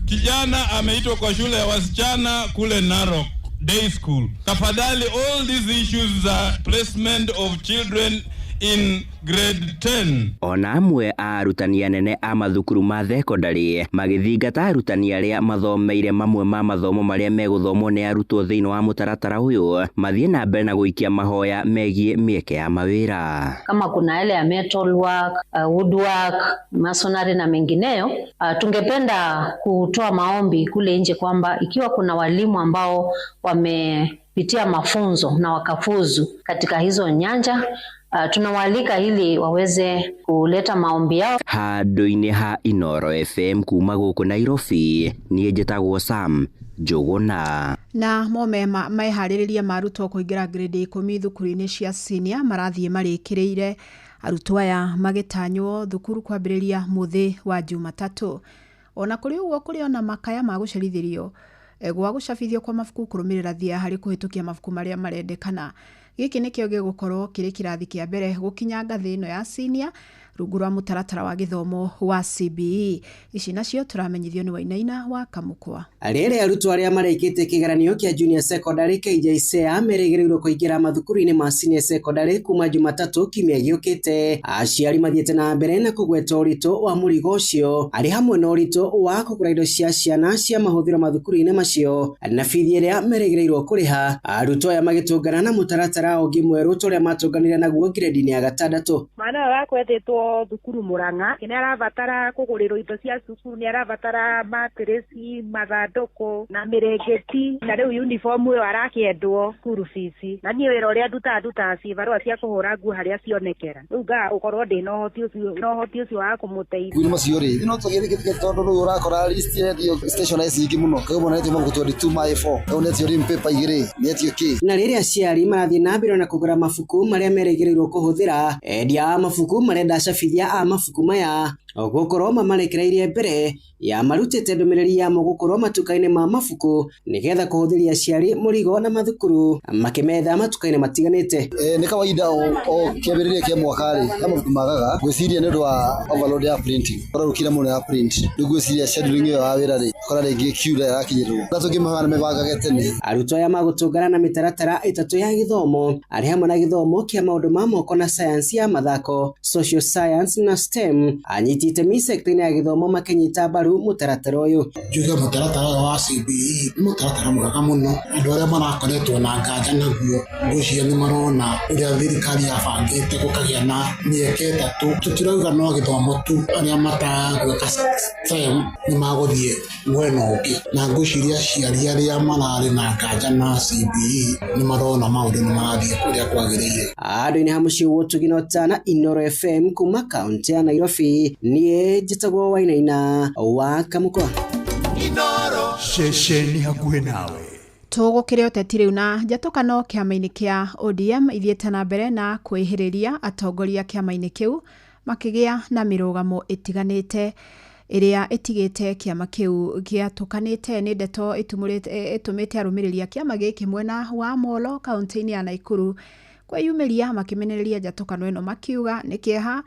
kijana ameitwa kwa shule ya wasichana kule Narok Day School. Tafadhali, all these issues za placement of children in grade 10. Ona amwe a arutani anene a mathukuru ma thekondarĩ magĩthingata arutani arĩa mathomeire mamwe ma mathomo marĩa megũthomwo nĩ arutwo thĩinĩ wa mũtaratara ũyũ mathiĩ na mbere na gũikia mahoya megiĩ mĩeke ya mawĩra. Kama kuna yale ya metal work, woodwork, masonry na mengineyo, tungependa kutoa maombi kule nje kwamba ikiwa kuna walimu ambao wamepitia mafunzo na wakafuzu katika hizo nyanja, tunawaalika ili waweze kuleta maombi yao. Handũ-inĩ ha Inooro FM kuma gũkũ Nairobi, niĩ njĩtagwo Sam Njũgũna. Na mo meharĩrĩria ma arutwo kũingĩra grade 10 thukuru-inĩ cia senior marathiĩ marĩkĩrĩire, arutwo aya magĩtanywo thukuru kwambĩrĩria mũthĩ wa Jumatatũ. Ona kũrĩ ũguo, kũrĩ ona makaya ma gũcerithĩrio gwa gũcabithio kwa mabuku kũrũmĩrĩra thia harĩ kũhĩtũkia mabuku marĩa marendekana. Gĩkĩ nĩkĩo gĩgũkorwo kĩrĩ kĩrathi kĩa mbere gũkinya ngathĩ ĩno ya senior rungu rwa mũtaratara wa gĩthomo wa CBE. Ici nacio tũramenyithio nĩ Wainaina wa Kamũkwa. Rĩrĩ arutwo arĩa marĩkĩtie kĩgeranio kĩa junior secondary KJSEA merĩgĩrĩirwo kũingĩra mathukuru-inĩ ma senior secondary kuma Jumatatũ kiumia gĩũkĩte. Aciari mathiĩte na mbere na kũgweta ũritũ wa mũrigo ũcio arĩ hamwe na ũritũ wa kũgũra indo cia ciana cia mahũthĩro mathukuru-inĩ macio na bithi ĩrĩa merĩgĩrĩirwo kũrĩha. Arutwo aya magĩtũngana na mũtaratara ũngĩ mwerũ ta ũrĩa matũnganire naguo grade-inĩ ya gatandatũ. Mwana ũyũ wakwa etĩtwo thukuru Murang'a, nĩ arabatara kũgũrĩrwo indo cia cukuru, nĩ arabatara matirĩci, mathandũkũ na mĩrĩngĩti, na rĩu uniform ĩyo arakĩendwo school fees. Na niĩ wĩra ũrĩa ndutaga cibarũa cia kũhũra nguo harĩa cionekera, rĩu ngaga gũkorwo ndĩna ũhoti ũcio wa kũmũteithia. Nguo macio rĩ, no tũgĩthĩkĩte tondũ rĩu ũrakora list yendio stationery nyingĩ mũno, koguo netio mabuku 22 ma A4, rĩu netio rim paper igĩrĩ, netio kĩ. Na rĩrĩa aciari marathiĩ na mbere na kũgũra mabuku marĩa merĩgĩrĩirwo kũhũthĩra, endia a mabuku marenda acabithia a mabuku maya gũkorwo mamarekereirie mbere ya marutĩte ndũmĩrĩri yamo gũkorwo matuka-inĩ ma mabuku nĩgetha kũhũthĩria aciari mũrigo na mathukuru makĩmetha matuka-inĩ matiganĩte. Nĩ kawaida o kĩambĩrĩria kĩa mwaka rĩ, he mabuku magaga ngwĩciria nĩ ũndũ wa overload ya printing, ũrarukire mũno ya print, rĩu ngwĩciria scheduling ĩyo ya wĩra rĩ, kora rĩngĩ queue ĩrakinyĩrĩrwo na tũngĩmĩhoya mĩbangage tene. Arutwo aya magũtũngana na mĩtaratara ĩtatũ ya gĩthomo arĩ hamwe na gĩthomo kĩa maũndũ ma moko na sayansi ya mathako, social science na STEM. Anyiti itemi sekta-inĩ ya gĩthomo makĩnyita mbaru mũtaratara ũyũ. Njuge mũtaratara ũyũ wa CBE nĩ mũtaratara mwega mũno, andũ arĩa marakoretwo na nganja naguo ngwĩciria nĩ marona ũrĩa thirikari yabangĩte gũkagĩa na mĩeke ĩtatũ. Tũtirauga no gĩthomo tu, arĩa matagwĩka STEM nĩ magũthiĩ mwena ũngĩ, na ngwĩciria aciari arĩa mararĩ na nganja na CBE nĩ marona maũndũ nĩ marathiĩ ũrĩa kwagĩrĩire. Andũ-inĩ ha mũciĩ wa Ũtugi na Ũtana, Inooro FM kuma kaũntĩ ya Nairobi, niĩ njĩtagwo Wainaina wa Kamũkwa. Inooro ceceni hakuhĩ nawe. Tũgũkĩrĩ ũteti rĩu na njatũkano kĩama-inĩ kĩa ODM ithiĩte na mbere na kwĩhĩrĩria atongoria kĩama-inĩ kĩu makĩgĩa na mĩrũgamo ĩtiganĩte ĩrĩa ĩtigĩte kĩama kĩu gĩatũkanĩte. Nĩ ndeto ĩtũmĩte arũmĩrĩri a kĩama gĩkĩ mwena wa Molo kaũntĩ-inĩ ya Naikuru kwĩyumĩria makĩmenereria njatũkano ĩno makiuga nĩ kĩeha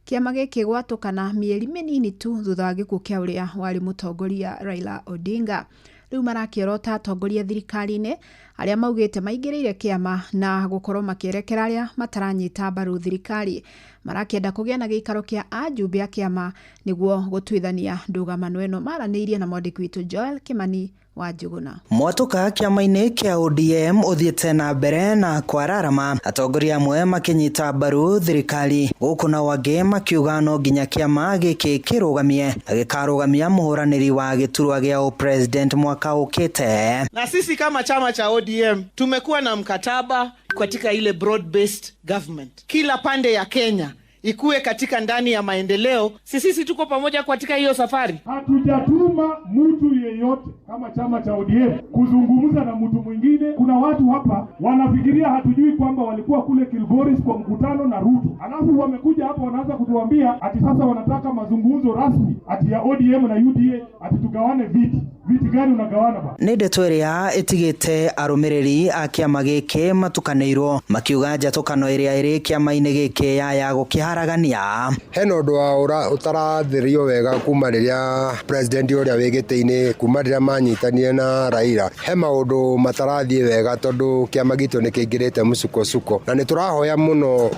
kĩama gĩkĩ gwatũkana mĩeri mĩnini tu thutha wa gĩkuũ kĩa ũrĩa warĩ mũtongoria Raila Odinga. Rĩu marakĩorota atongoria thirikari-inĩ arĩa maugĩte maingĩrĩire kĩama na gũkorwo makĩerekera arĩa mataranyita mbaru thirikari. Marakĩenda kũgĩa na gĩikaro kĩa ajumbe a kĩama nĩguo gũtuithania ndũgamano ĩno. Maranĩirie na mwandĩki witũ Joel Kimani wa Njuguna. Mwatũka kĩama-inĩ kĩa ODM ũthiĩte na mbere na kwararama, atongoria amwe makĩnyita mbaru thirikari gũkũ nao angĩ makiuga no nginya kĩama gĩkĩ kĩrũgamie na gĩkarũgamia mũhũranĩri wa gĩturwa gĩa ũpresident mwaka ũkĩte. Na sisi kama chama cha ODM ODM tumekuwa na mkataba katika ile broad based government, kila pande ya Kenya ikuwe katika ndani ya maendeleo. Sisi tuko pamoja katika hiyo safari. Hatujatuma mtu yeyote kama chama cha ODM kuzungumza na mtu mwingine. Kuna watu hapa wanafikiria hatujui kwamba walikuwa kule Kilgoris kwa mkutano na Ruto, alafu wamekuja hapa wanaanza kutuambia ati sasa wanataka mazungumzo rasmi ati ya ODM na UDA ati tugawane viti. Viti gani unagawana ba? Nĩ ndeto ĩrĩa ĩtigĩte arũmĩrĩri a kĩama gĩkĩ matukanĩirwo makiuga njatũkano ĩrĩa ĩrĩ kĩama-inĩ gĩkĩ yaya gũkĩharagania. Hena ũndũ wa ũtarathĩrio wega kuma rĩrĩa president ũrĩa wĩ gĩtĩ-inĩ kuma rĩrĩa manyitanire na Raila. He maũndũ matarathiĩ wega tondũ kĩama gitũ nĩ kĩingĩrĩte mũsukosuko, na nĩ tũrahoya mũno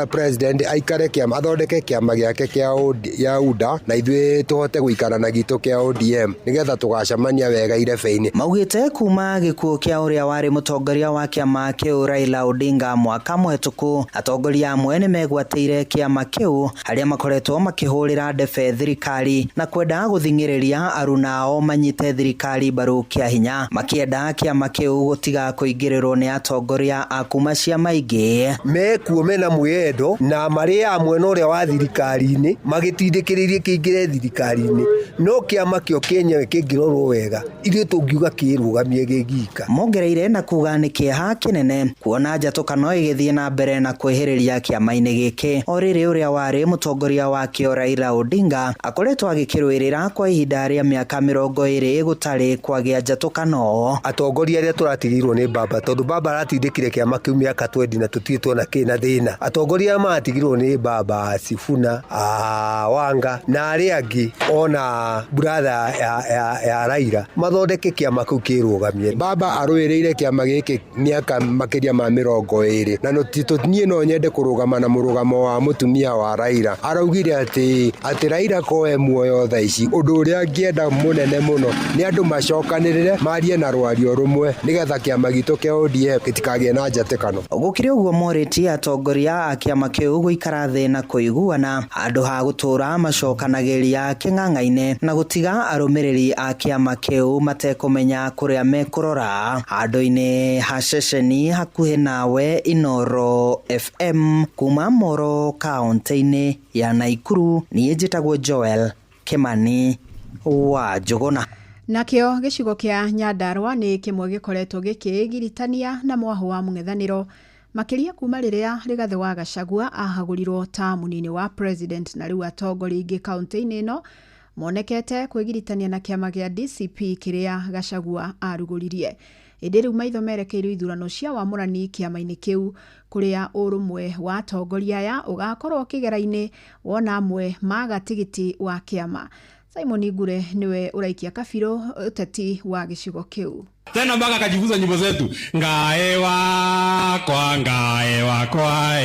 president aikare kĩama, athondeke kĩama gĩake kĩa UDA na ithuĩ tũhote gũikara na gitũ kĩa ODM nĩgetha tũgacemania wega irebe-inĩ. Maugĩte kuma gĩkuũ kĩa ũrĩa warĩ mũtongoria wa kĩama kĩu Raila Odinga mwaka mũhetũku, atongoria amwe nĩ megwatĩire kĩama kĩu arĩa makoretwo makĩhũrĩra ndebe thirikari na kwenda gũthing'ĩrĩria aruna ao manyite thirikari mbaru kĩa hinya, makĩenda kĩama kĩu gũtiga kũingĩrĩrwo nĩ atongoria a kuma ciama ingĩ. Mekuo mena mwĩyendo na marĩ a mwena ũrĩa wa thirikari-inĩ magĩtindĩkĩrĩirie kĩingĩre thirikari-inĩ, no kĩama kĩo kĩenyewe kĩngĩrorwo wega ithuĩ tũngiuga kĩrũgamie gĩgika. Mongereire na kuga nĩ kĩeha kĩnene kuona njatũkano ĩgĩthiĩ na mbere na kwĩhĩrĩria kĩama-inĩ gĩkĩ. O rĩrĩ ũrĩa warĩ mũtongoria wakĩo Raila Odinga akoretwo agĩkĩrũĩrĩra kwa ihinda rĩa mĩaka 20 gũtarĩ kwagĩa njatũkano. Atongoria arĩa tũratigĩirwo nĩ baba, tondũ baba aratindĩkire kĩama kĩu mĩaka 20 na tũtirĩ tuona kĩna thĩna. Atongoria arĩa maratigirwo nĩ baba Sifuna, Wanga na arĩa angĩ ona brother ya Raila mathondeke kĩama kĩu kĩrũgamie. Baba arũĩrĩire kĩama gĩkĩ mĩaka makĩria ma 20 na niĩ no nyende kũrũgama na mũrũgamo wa mũtumia wa Raila. Araugire atĩ Raila koe muoyo thaa ici, ũndũ ũrĩa angĩenda mũnene mũno nĩ andũ macokanĩrĩre marie na rwario rũmwe nĩgetha kĩama gitũ kĩa ODM gĩtikagĩe na njatĩkano. Gũkĩrĩ ũguo morĩtie atongoria a kĩama kĩu gũikara thĩ na kũiguana handũ ha gũtũra macokanagĩria kĩng'ang'a-inĩ na gũtiga arũmĩrĩri a kĩama kĩu matekũmenya kũrĩa mekũrora. Handũ-inĩ ha ceceni hakuhĩ nawe Inooro FM kuma Moro kaũntĩ-inĩ ya Naikuru, niĩ njĩtagwo Joel Kimani wa Njũgũna. Nakĩo gĩcigo kĩa Nyandarua nĩ kĩmwe gĩkoretwo gĩkĩĩgiritania na mwahũ wa mũng'ethanĩro makĩria kuma rĩrĩa Rigathĩ wa Gachagua ahagũrirwo ta mũnini wa president, na rĩu atongoria aingĩ kaũntĩ-inĩ ĩno monekete kwĩgiritania na kĩama kĩa DCP kĩrĩa Gachagua arugũririe. Ĩndĩ rĩu maitho merekeirwo ithurano cia wamũrani kĩama-inĩ kĩu kũrĩa ũrũmwe wa atongoria aya ũgakorwo kĩgera-inĩ wona amwe maga tigiti wa kĩama. Simon Ngure niwe ũraikia kabirũ ũteti wa gĩcigo kĩu. Tena mpaka akajifunza nyimbo zetu, ngae wakwa ngae wakwa.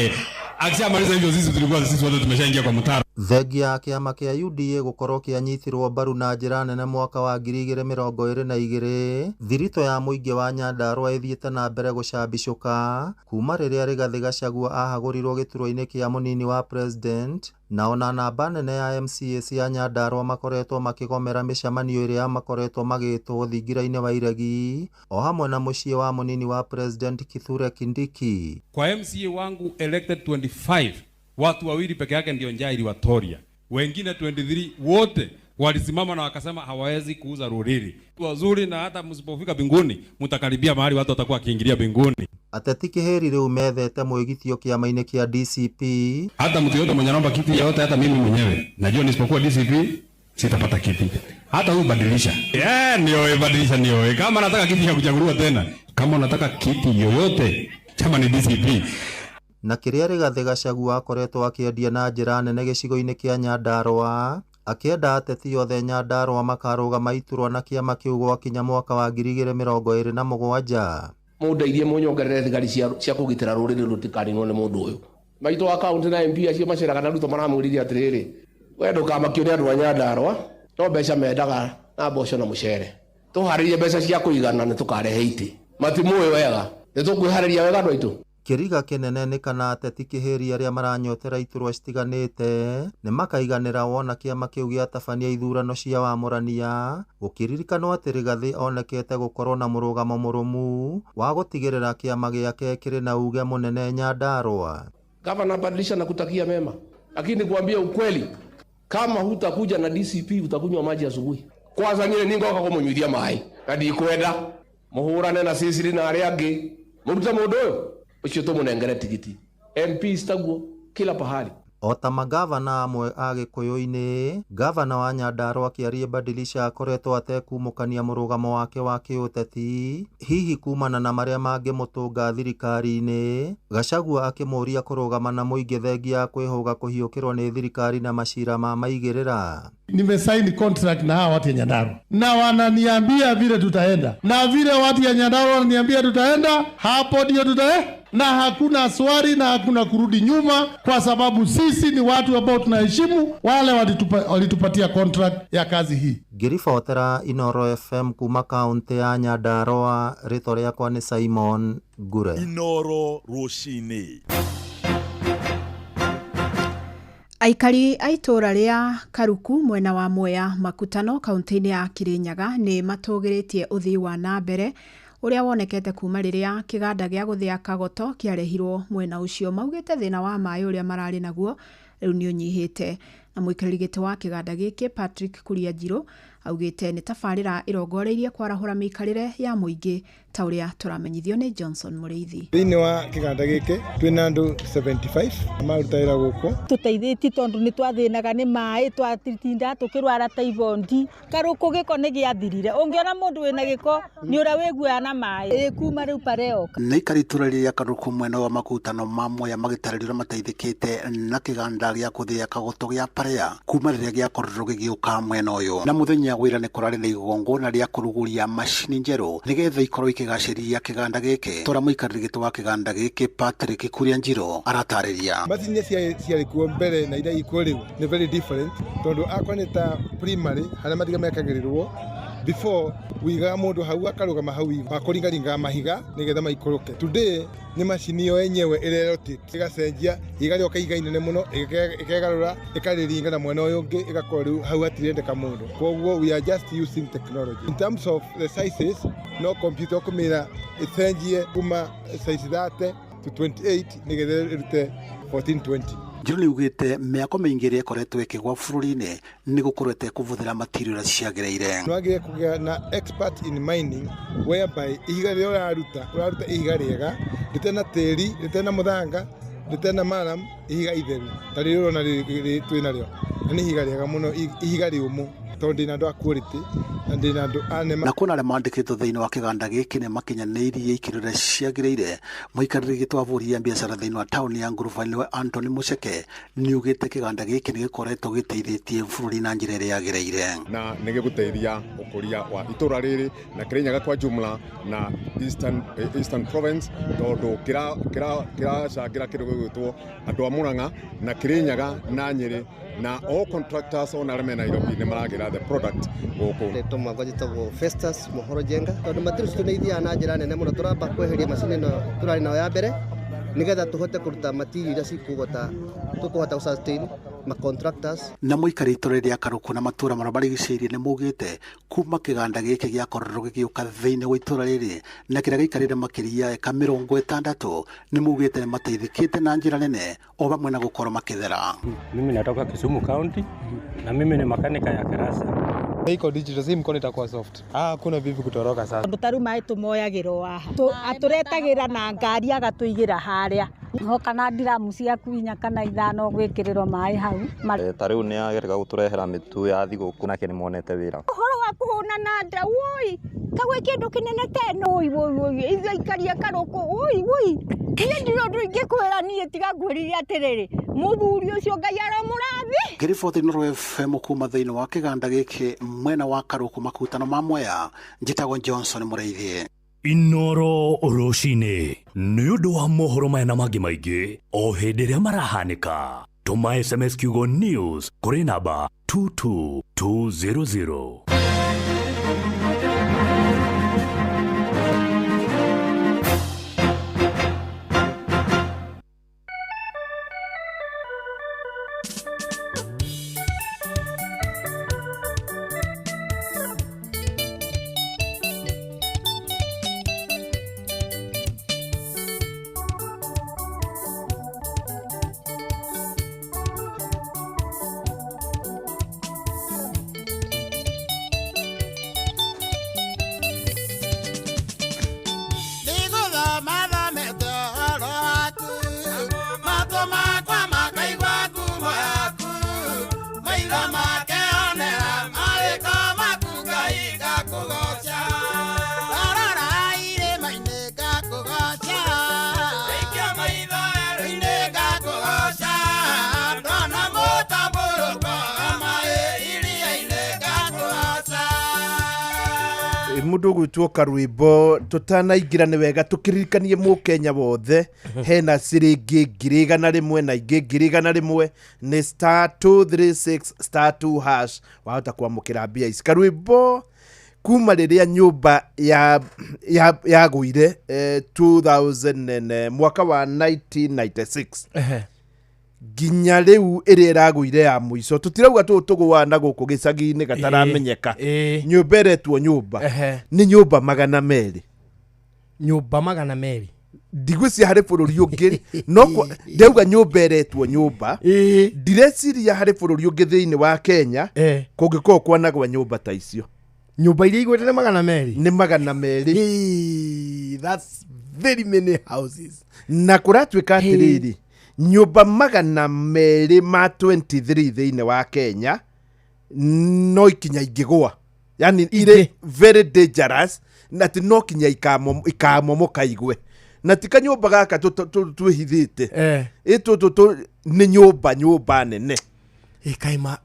Akishamaliza hivyo sisi tulikuwa sisi wote tumeshaingia kwa mtaro. Thengia ya kĩama kĩa UDA gũkorwo kĩanyitirwo mbaru na njĩra nene mwaka wa 2022, thiritũ ya mũingĩ wa Nyandarua ĩthiĩte na mbere gũcambicũka kuma rĩrĩa Rigathĩ Gachagua ahagũrirwo gĩturwa-inĩ kĩa mũnini wa president, na ona namba nene ya MCA cia Nyandarua makoretwo makĩgomera mĩcemanio ĩrĩa makoretwo magĩtwo thingira-inĩ wa Iregi o hamwe na mũciĩ wa mũnini wa president Kithure Kindiki. Kwa MCA wangu elected 25, watu wawili peke yake ndio njaa iliwatoria, wengine 23 wote walisimama na wakasema hawawezi kuuza ruriri wazuri, na hata msipofika mbinguni mtakaribia mahali watu watakuwa wakiingilia mbinguni. Ateti kĩhĩri rĩu methete mwĩgitio kĩama-inĩ kĩa DCP. Hata mtu yote mwenye anaomba kiti yote, hata mimi mwenyewe najua nisipokuwa DCP sitapata kiti. Hata huyu badilisha, ndio badilisha, ndio kama nataka kiti ya kuchaguliwa tena, kama unataka kiti yoyote chama ni DCP. Na kĩrĩa Rigathĩ Gachagua akoretwo akĩendia na njĩra nene gĩcigo-inĩ kĩa Nyandarua, akĩenda ateti othe Nyandarua makarũgama iturwa na kĩama kĩu gwakinya mwaka wa 2027. Mũndeithie mũnyongerere thigari cia kũgitĩra rũrĩrĩ rũtikaninwo nĩ mũndũ ũyũ. Maitũ wa kaũntĩ na MP acio maceraga na Ruto maramwĩrire atĩrĩrĩ, we ndũkamakio nĩ andũ a Nyandarua, no mbeca mendaga na mboco na mũcere. Tũharĩrie mbeca cia kũigana nĩ tũkarehe itĩ. Matimũĩ wega, nĩ tũkwĩharĩria wega andũ aitũ. Kĩriga kĩnene nĩ kana ateti kĩhĩri arĩa maranyotera iturwa citiganĩte nĩ makaiganĩra wona kĩama kĩu gĩatabania ithurano cia wamũrania, gũkĩririkanwo atĩ Rigathĩ onekete gũkorwo na mũrũgamo mũrũmu wa gũtigĩrĩra kĩama gĩake kĩrĩ na uge mũnene Nyandarua. Gavana, badilisha na kutakia mema, lakini kuambia ukweli, kama hutakuja na DCP utakunywa maji asubuhi. Kwanza nyine ningoka kumunyuithia maĩ na ndikwenda muhurane na sisiri na aria angi murute mundu uyu ucio tumunengere tigiti. MPs taguo kila pahali. O ta magavana amwe a Gĩkũyũ-inĩ, gavana wa Nyandarua Kĩarie Badilisha akoretwo atekumũkania mũrũgamo wake wa kĩũteti, hihi kumana na marĩa mangĩmũtũnga thirikari-inĩ, Gachagua akĩmũũria kũrũgama na mũingĩ thengia ya kwĩhũga kũhiũkĩrwo nĩ thirikari na macira ma maigĩrĩra. Nimesaini contract na hawa watu ya Nyandarua na wananiambia vile tutaenda, na vile watu ya Nyandarua wananiambia tutaenda, hapo ndio na hakuna swali na hakuna kurudi nyuma, kwa sababu sisi ni watu ambao tunaheshimu wale walitupatia contract ya kazi hii. Ngĩribotera Inoro FM kuma kaunti ya Nyandarua, rĩtwa rĩakwa nĩ Simon Ngure. Inoro rũcinĩ. Aikari a itũũra rĩa Karuku mwena wa Mwea Makutano kaunti-inĩ ya Kirinyaga nĩ matũgĩrĩtie ũthii wa na mbere ũrĩa wonekete kuma rĩrĩa kĩganda gĩa gũthĩa kagoto kĩarehirwo mwena ũcio. Maugĩte thĩna wa maĩ ũrĩa mararĩ naguo rĩu nĩ ũnyihĩte. Na mũikarĩri gĩtĩ wa kĩganda gĩkĩ Patrick Kuria Njirũ augĩte nĩ tabarĩra ĩrongoreirie kwarahũra mĩikarĩre ya mũingĩ ta ũrĩa tũramenyithio nĩ Johnson Mũrĩithi. Thĩinĩ wa kĩganda gĩkĩ twĩna andũ 75 maruta wĩra gũkũ. Tũteithĩtie tondũ nĩ twathĩnaga nĩ maĩ, twatinda tũkĩrwara typhoid. Karũkũ gĩko nĩ gĩathirire, ũngĩona mũndũ wĩna gĩko nĩ ũrĩa wĩguaga na maĩ. Ĩ kuma rĩu pareoka. Nĩ aikari itũra rĩrĩa Karũkũ mwena wa Makutano ma Mwea magĩtarĩrio ũrĩa mateithĩkĩte na kĩganda gĩa gũthĩa kagoto gĩa Parea kuma rĩrĩa gĩakorirwo gĩgĩũka mwena ũyũ. Na mũthenya wĩra nĩ kũrarĩ na igongona rĩa kũrugũria macini njerũ nĩgetha ikorwo ikĩgacĩria kĩganda gĩkĩ. Tora mũikarĩri gĩtĩ wa kĩganda gĩkĩ Patrick Kuria Njirũ aratarĩria. Macini ciarĩ kuo mbere na iria ikuo rĩu nĩ very different, tondũ akwa nĩ ta primary harĩa mahiga mekagĩrĩrwo before wigaga mũndũ hau akarũgama hau akũringaringaga mahiga nĩgetha maikũrũke. Today nĩ macini yo yenyewe ĩrĩa rotate ĩgacenjia, ihiga rĩoka ihiga inene mũno ĩkegarũra ĩkarĩringa na mwena ũyũ ũngĩ ĩgakorwo rĩu hau hatirendeka mũndũ. Koguo we are just using technology in terms of the sizes. No computer ũkũmĩra ĩcenjie kuma size 30 to 28 nĩgetha ĩrute 1420. Njirũ nĩaugĩte mĩako mĩingĩ ĩrĩa ĩkoretwo ĩkĩgwa bũrũri-inĩ nĩ gũkorwo ĩtekũbũthĩra material ũrĩa ciagĩrĩire. Nĩwagĩrĩire kũgĩa na expert in mining whereby ihiga rĩrĩa ũraruta ihiga rĩega rĩtarĩ na tĩri, rĩtarĩ na mũthanga, rĩtarĩ na maram, ihiga itheru ta rĩrĩa ũrona twĩ narĩo, na nĩ ihiga rĩega mũno, ihiga rĩũmũ, tondũ ndĩna andũ a quality na ndĩna andũ a nema. Na kuona arĩa mandĩkĩtwo thĩinĩ wa kĩganda gĩkĩ nĩ makinyanĩirie ikĩro iria ciagĩrĩire, mũikarĩri gĩtĩ wa bũrũri ya biacara thĩinĩ wa taũni ya Nguruba nĩwe Anthony Mucheke nĩaugĩte kĩganda gĩkĩ nĩ gĩkoretwo gĩteithĩtie bũrũri na njĩra ĩrĩa yagĩrĩire. Na nĩ gĩgũteithia ũkũria wa itũra rĩrĩ na Kirinyaga kwa jumla na Eastern Province, tondũ kĩracangĩra kĩndũ gĩgwĩtwo andũ a Murang'a na Kirinyaga na Nyĩrĩ na all contractors ona arĩa me Nairobi nĩ maragĩra the product gũkũ. Rĩtwa mwakwa njĩtagwo Festus Mohoro Njenga, tondũ material citũ nĩ ithiaga na njĩra nene mũno. Tũramba kweheria macini ĩno tũrarĩ nayo ya mbere nĩgetha tũhote kũruta material iria cikũhota tũkũhota gũ-sustain ma contractors. Na mũikari itũra rĩa Karũkũ na matũra marĩa marigicĩirie nĩ maugĩte kuma kĩganda gĩkĩ gĩakorirwo gĩgĩũka thĩinĩ wa itũra rĩrĩ na kĩrĩa gĩikarĩre makĩria eka 60 nĩ maugĩte nĩ mateithĩkĩte na njĩra nene o hamwe na gũkorwo makĩthera. Mimi natoka Kisumu County na mimi ni makanika ya karasa. Iko digital si mkono itakuwa soft. Hakuna vipi kutoroka sasa. Tondũ ta rĩu maĩ tũmoyagĩrwo haha, atũretagĩra na ngari agatũigĩra harĩa. Hoka na ndiramu ciaku 4 kana 5 gwĩkĩrĩrwo maĩ hau. Ta rĩu nĩ agerega gũtũrehera mĩtu ya thigũkũ nake nĩ monete wĩra. Ũhoro wa kũhũna na nda woi kagwe kĩndũ kĩnene ta ĩno woi woi woi ithuĩ aikari a Karũkũ woi woi niĩ ndirĩ ũndũ ingĩkwĩra niĩ tiga ngwĩrire atĩrĩrĩ mũthuri ũcio Ngai aromũrathi. Ngĩriboti Inooro FM kuma thĩinĩ wa kĩganda gĩkĩ mwena wa Karũkũ Makutano ma Mwea, njĩtagwo Johnson Mũrĩithi. Inoro rũcinĩ nĩ ũndũ wa mohoro maya na mangĩ maingĩ o hĩndĩ ĩrĩa marahanĩka, tũma SMS kiugo news kũrĩ namba 22200. Mũndũ ũgwĩtwo Karwĩmbo, tũtanaingĩra nĩ wega tũkĩririkanie mũkenya wothe hena ciringi 100,000 na ingĩ 100,000 nĩ star 236 star 2 hash wahota kwamũkĩra mbia ici. Karwĩmbo, kuma rĩrĩa nyũmba yagũire 2000 and, mwaka wa 1996 nginya rĩu ĩrĩa ĩragũire ya mũico, tũtirauga tũũ tũgũaga na gũkũ gĩcagi-inĩ gataramenyeka, nyũmba ĩretwo nyũmba nĩ nyũmba 200. Nyũmba 200. Ndigwĩciria harĩ bũrũri ũngĩ no ndauga nyũmba ĩretwo nyũmba, ndireciria harĩ bũrũri ũngĩ thĩinĩ wa Kenya kũngĩkorwo kwanagwa nyũmba ta icio. Nyũmba iria igwĩte nĩ 200. Nĩ 200. That's very many houses. Na kũratuĩka atĩrĩrĩ, nyũmba 223 thĩinĩ wa Kenya no ikinya ingĩgũa, yani irĩ very dangerous, na atĩ no kinya ikamomoka igwe, na ti kanyũmba gaka twĩhithĩte ĩ tũtũ nĩ nyũmba nene. Ĩ kaĩ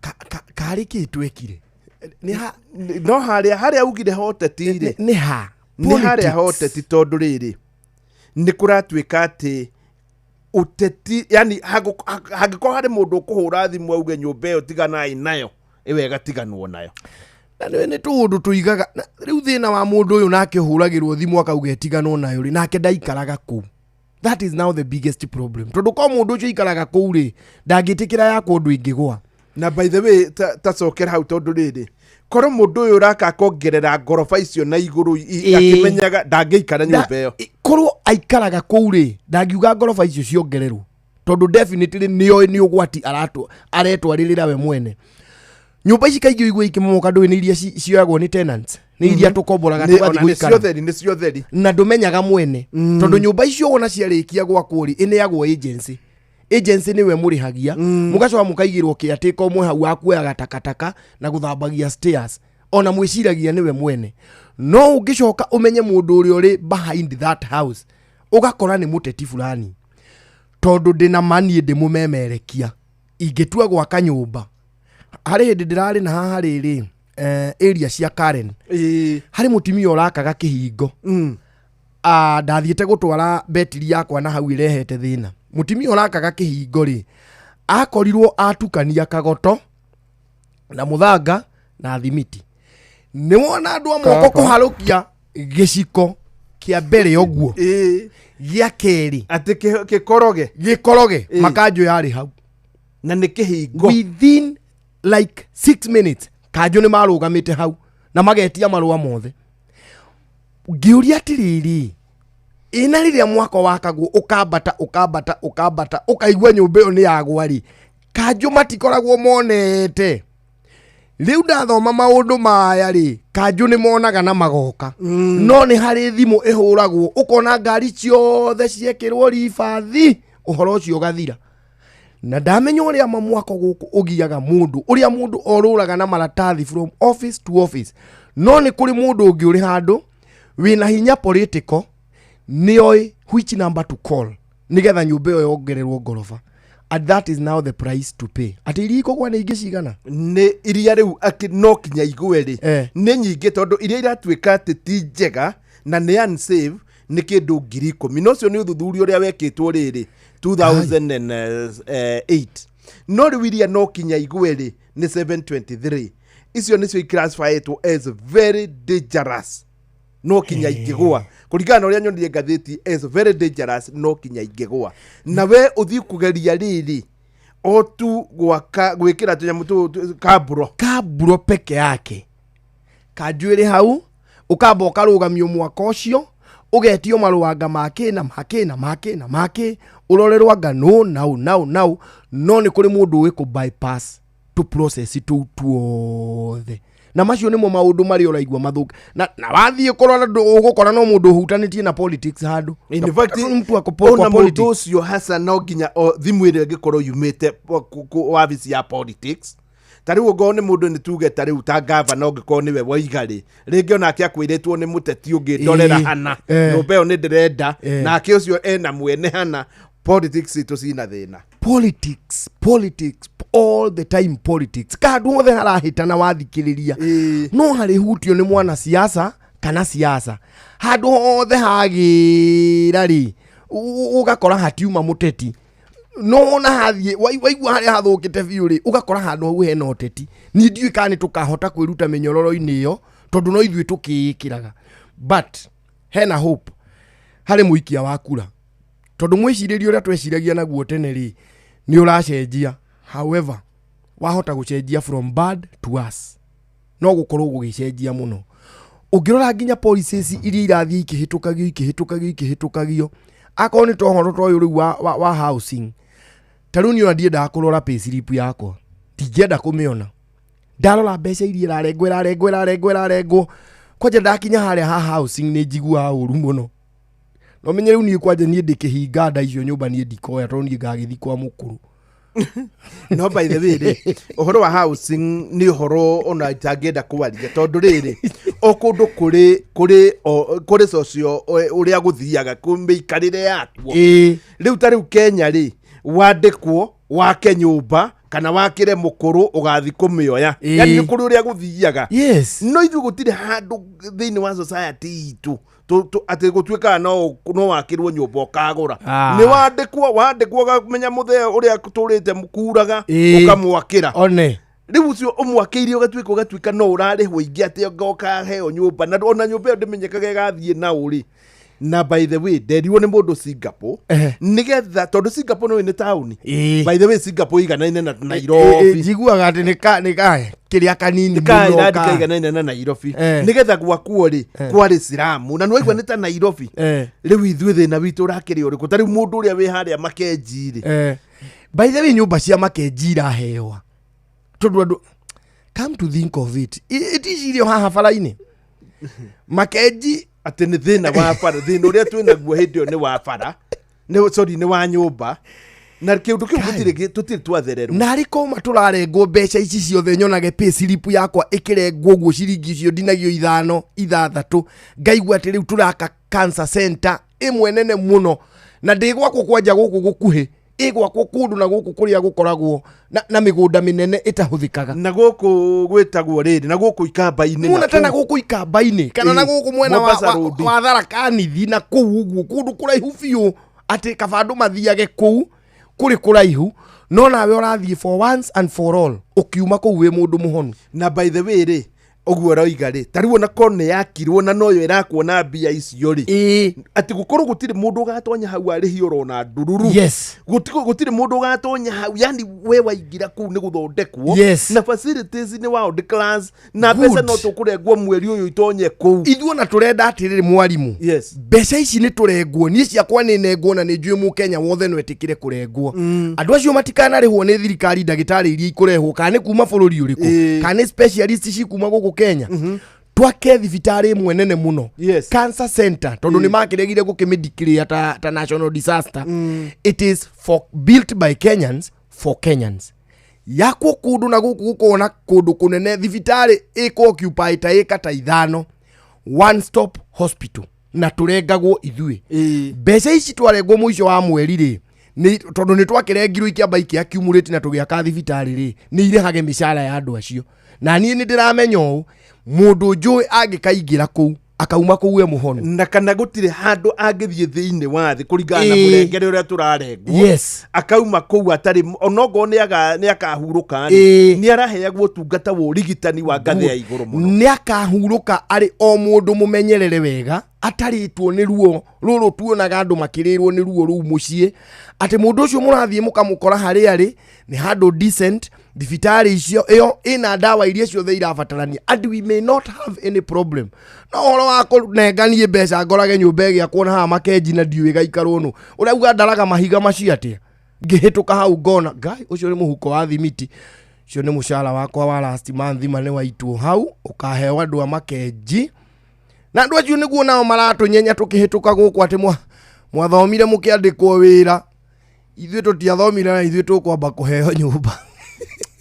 karĩ kĩ twekire? Nĩ ha no harĩa augire hoteti rĩ? Nĩ ha? Nĩ harĩa Politics. Hoteti, tondũ rĩrĩ nĩ kũratuĩka atĩ ũteti, yani hangĩkorwo harĩ mũndũ ũkũhũra thimũ auge nyũmba ĩyo tiganai nayo, ĩyo ĩgatiganwo nayo. Na nĩ tũũndũ tũigaga rĩu thĩna wa mũndũ ũyũ nake ũhũragĩrwo thimũ akauga ĩtiganwo nayo rĩ, nake ndaikaraga kũu. That is now the biggest problem, tondũ ko mũndũ ũcio aikaraga kũu rĩ, ndangĩtĩkĩra yakwo ũndũ ingĩgwa. Na by the way, ta cokera hau, tondũ rĩrĩ korwo mũndũ ũyũ ũraka akongerera ngoroba icio na igũrũ akĩmenyaga ndangĩikara nyũmba ĩyo. Korwo aikaraga kũu rĩ, ndangiuga ngoroba icio ciongererwo, tondũ definitely nĩoĩ nĩ ũgwati aretwarĩrĩra we mwene. Nyũmba ici kaingĩ ũigue ikĩmomoka, ndũĩ nĩ iria cioyagwo nĩ tenants, nĩ iria tũkomboraga Ona tũgathiĩ nĩ gũikara. cio theri, nĩ cio theri. Na ndũmenyaga mwene, tondũ nyũmba icio wona ciarĩkia gwakwo rĩ, ĩneagwo agency. Agency nĩwe mũrĩhagia, mũgacoka mũkaigĩrwo kĩatĩka ũmwe hau wa kuoyaga takataka na gũthambagia stairs, ona mwĩciragia nĩwe mwene. No ũngĩcoka ũmenye mũndũ ũrĩa ũrĩ behind that house, ũgakora nĩ mũteti fulani, tondũ ndĩna maniĩ ndĩmũmemerekia ingĩtua gwaka nyũmba. Harĩ hĩndĩ ndĩrarĩ na haha rĩrĩ area cia Karen, harĩ mũtumia ũrakaga kĩhingo. Ndathiĩte gũtwara betiri yakwa na hau ĩrehete thĩna. Mũtumia ũrakaga kĩhingo rĩ, akorirwo atukania kagoto na mũthanga na thimiti. Nĩ wona andũ a moko Kaba. kũharũkia gĩciko kĩa mbere ũguo, gĩa kerĩ atĩ gĩkoroge. Gĩkoroge, makanjũ yarĩ hau. Na nĩ kĩhingo. Within like 6 minutes kanjũ nĩ marũgamĩte hau na magetia marũa mothe. Ngĩũria atĩrĩrĩ, ĩna rĩrĩa mwako wakagwo ũkambata ũkambata ũkambata ũkaigua nyũmba ĩyo nĩ yagwa rĩ, kanjũ matikoragwo monete? Rĩu ndathoma maũndũ maya rĩ, kanjũ nĩ monaga na magoka. No nĩ harĩ thimũ ĩhũragwo, ũkona ngari ciothe ciekĩrwo ribathi, ũhoro ũcio ũgathira. Na ndamenya ũrĩa ma mwako gũkũ ũgiaga mũndũ, ũrĩa mũndũ orũraga na maratathi from office to office. No nĩ kũrĩ mũndũ ũngĩ ũrĩ handũ wĩna hinya political, nĩoĩ which number to call nĩgetha nyũmba ĩyo yongererwo ngoroba, and that is now the price to pay. Atĩ iria ikũgwa nĩ ingĩ cigana? Nĩ iria rĩu no kinya igue rĩ, nĩ nyingĩ, tondũ iria iratuĩka atĩ ti njega na nĩ unsafe nĩ kĩndũ 10,000. Na ũcio nĩ ũthuthuria ũrĩa wekĩtwo rĩrĩ 2008. No rĩu iria no kinya igue rĩ nĩ 723. Icio nĩcio iclassifyĩtwo as very dangerous, no kinya ingĩgũa, kũringana na ũrĩa nyonire ngathĩti, as very dangerous, no kinya ingĩgũa. Na we ũthiĩ kũgeria rĩrĩ o tu gwaka gwĩkĩra tũnyamũ tũũ kamburo. Kamburo peke yake, kanjũ ĩrĩ hau, ũkamba ũkarũgamio mwaka ũcio, ũgetio marũanga makĩ na makĩ na makĩ na makĩ, ũrorerwo anga no nau nau nau. No nĩ kũrĩ mũndũ ũĩ kũ bypass tũ process tũu tuothe, na macio nĩmo maũndũ marĩa ũraigua mathũka na wathiĩ kũrora ũgũkora no mũndũ ũhutanĩtie na politics handũ. In fact, mtu ako kwa ona mũndũ politics. Ũcio hasa no nginya o thimũ ĩrĩa ĩngĩkorwo yumĩte wabici ya politics. Ta rĩu ũngorwo nĩ mũndũ, nĩ tuge ta rĩu ta gavana, ũngĩkorwo nĩwe waiga rĩ, rĩngĩ onake akwĩrĩtwo nĩ mũteti ũngĩ, ndorera hana nyũmba ĩyo nĩ ndĩrenda. Nake ũcio ena mwene hana. Politics citũ cina thĩna. Politics, politics, all the time politics. Ka handũ hothe harahĩtana wathikĩrĩria no harĩ hutio nĩ mwana siasa Kana siasa handũ hothe hagĩra rĩ, ũgakora hatiuma mũteti, no wona hathiĩ waigua harĩa hathũkĩte biũ rĩ, ũgakora handũ hau hena ũteti. Niĩ ndiũĩ kana nĩ tũkahota kwĩruta mĩnyororo-inĩ ĩyo, tondũ no ithuĩ tũkĩĩkĩraga, but hena hope harĩ mũikia wa kura, tondũ mwĩcirĩrie ũrĩa tweciragia naguo tene rĩ, nĩ ũracenjia. However, wahota gũcenjia from bad to worse, no gũkorwo gũgĩcenjia mũno ũngĩrora nginya policies iria irathiĩ ikĩhĩtũkagio ikĩhĩtũkagio ikĩhĩtũkagio, akorwo nĩ tohoro ta ũyũ rĩu wa housing. Ta rĩu niĩ ona ndiendaga kũrora payslip yakwa, ndingĩenda kũmĩona. Ndarora mbeca iria ĩrarengwo ĩrarengwo ĩrarengwo ĩrarengwo, kwanja ndakinya harĩa ha housing nĩ njiguaga ũru mũno. No menye rĩu niĩ kwanja niĩ ndĩkĩhinga nda icio nyũmba, niĩ ndikoya, tondũ niĩ ngagĩthiĩ kwa mũkũrũ. No by the way rĩ, ũhoro wa housing nĩ ũhoro ona itangĩenda kwaria, tondũ rĩrĩ, o kũndũ kũrĩ kũrĩ socio ũrĩa gũthiaga mĩikarĩre yakuo. Rĩu ta rĩu Kenya rĩ, wandĩkwo wake nyũmba kana wakĩre mũkũrũ, ũgathiĩ kũmĩoya. Yani nĩ kũrĩ ũrĩa gũthiaga. No ithuĩ gũtirĩ handũ thĩinĩ wa society itũ atĩ gũtuĩkaga no wakĩrwo nyũmba ũkagũra. Nĩ wandĩkwo ũkamenya mũthee ũrĩa tũrĩte kuraga, ũkamwakĩra. One. Rĩu ũcio ũmwakĩire ũgatuĩka no ũrarĩhwo ingĩ atĩ anga ũkaheo nyũmba, na ona nyũmba ĩyo ndĩmenyekaga ĩgathiĩ na ũrĩ. Na by the way, nderirwo nĩ mũndũ Singapore, nĩgetha tondũ Singapore nĩ taũni. By the way, Singapore iganaine na Nairobi. Njiguaga atĩ nĩ ka kĩrĩa kanini mũno. Kairandi kaiganaine na Nairobi. Nĩgetha gwakuo rĩ, kwarĩ slum, na nĩwaigua nĩ ta Nairobi. Rĩu ithuĩ thĩna witũ ũrakĩrĩ ũrĩkũ? Ta rĩu mũndũ ũrĩa wĩ harĩa Makenji rĩ, By the way, nyũmba cia Makenji irahewa tondũ andũ, come to think of it, iticirio haha bara-inĩ Makenji. Atĩ nĩ thĩna wa bara, thĩna ũrĩa twĩ naguo hĩndĩ ĩyo nĩ wa bara, nĩ sorry, nĩ wa nyũmba, na kĩũndũ kĩu tũtirĩ twathererwo. Narĩ koma tũrarengwo mbeca ici ciothe, nyonage pay slip yakwa ĩkĩrengwo ũguo, ciringi icio ndinagio ithano ithathatũ, ngaigua atĩ rĩu tũraka cancer center ĩmwe nene mũno, na ndĩgwakwo kwanja gũkũ gũkuhĩ, ĩgwakwo kũndũ na gũkũ kũrĩa gũkoragwo na mĩgũnda mĩnene ĩtahũthĩkaga. Na gũkũ gwĩtagwo rĩrĩ, na gũkũ Ikamba-inĩ. Muna ta na gũkũ Ikamba-inĩ kana na gũkũ mwena Mombasa Road. wa Tharaka Nithi na kũu ũguo, kũndũ kũraihu biũ, atĩ kaba andũ mathiage kũu kũrĩ kũraihu, no nawe ũrathiĩ for once and for all, ũkiuma kũu wĩ mũndũ mũhonu. Na by the way rĩ, ũguo ũroiga rĩ, ta rĩu ona korwo nĩ yakirwo na noyo ĩrakwo na mbia icio rĩ, atĩ gũkorwo gũtirĩ mũndũ ũgatonya hau arĩhi orona ndururu. Gũtirĩ mũndũ ũgatonya hau, yani we waingĩra kũu nĩ gũthondekwo na facilities nĩ world class, na mbeca no tũkũrengwo mweri ũyũ itonye kũu. Ithuĩ ona tũrenda atĩrĩrĩ, mwarimũ, mbeca ici nĩ tũrengwo, niĩ ciakwa nĩ nengwo, na nĩ njũĩ mũkenya wothe no etĩkĩre kũrengwo. Andũ acio matikanarĩhwo nĩ thirikari, ndagĩtarĩ iria ikũrehwo kana nĩ kuma bũrũri ũrĩkũ, kana nĩ specialist cikuma gũkũ Kenya, twake thibitarĩ ĩmwe nene mũno, cancer center, tondũ nĩ makĩregire gũkĩmĩdeclare ta national disaster. It is for built by Kenyans for Kenyans, yakwo kũndũ na gũkũ gũkorwo na kũndũ kũnene, thibitarĩ ĩkũ occupy ta ĩka ta 5, one stop hospital, na tũrengagwo ithuĩ mbeca ici twarengwo mũico wa mweri rĩ, nĩ tondũ nĩ twakĩrengirwo ikĩamba ikĩ accumulate na tũgĩaka thibitarĩ rĩ, nĩ irĩhage mĩcara ya andũ acio. Na niĩ nĩ ndĩramenya ũũ, mũndũ njũĩ angĩkaingĩra kũu akauma kũu e mũhonu. Na kana gũtirĩ handũ angĩthiĩ thĩinĩ wa thĩ kũringana na mũrengere ũrĩa tũrarengwo, akauma kũu atarĩ onokorwo nĩ akahurũka rĩ, nĩ araheagwo ũtungata wa ũrigitani wa ngathĩ ya igũrũ mũno. Nĩ akahurũka arĩ o mũndũ mũmenyerere wega, atarĩtwo nĩ ruo rũrũ tuonaga andũ makĩrĩrwo nĩ ruo rũu mũciĩ, atĩ mũndũ ũcio mũrathiĩ mũkamũkora harĩa arĩ nĩ handũ decent, thibitarĩ icio ĩyo ĩna ndawa iria ciothe irabatarania, and we may not have any problem. No ũhoro wa kũnenganie mbeca ngorage nyũmba ĩgĩakwo na haha Makenji na ndiũĩ gaikarwo nũ, ũrauga ndaraga mahiga macio atĩa, ngĩhĩtũka hau ngona ngai ũcio nĩ mũhuko wa thimiti, ũcio nĩ mũcara wakwa wa last month, ma nĩ waitwo hau ũkaheo andũ a Makenji. Na andũ acio nĩguo nao maratũnyenya tũkĩhĩtũka gũkũ atĩ mwathomire mũkĩandĩkwo wĩra, ithuĩ tũtiathomire, na ithuĩ tũkwamba kũheo nyũmba.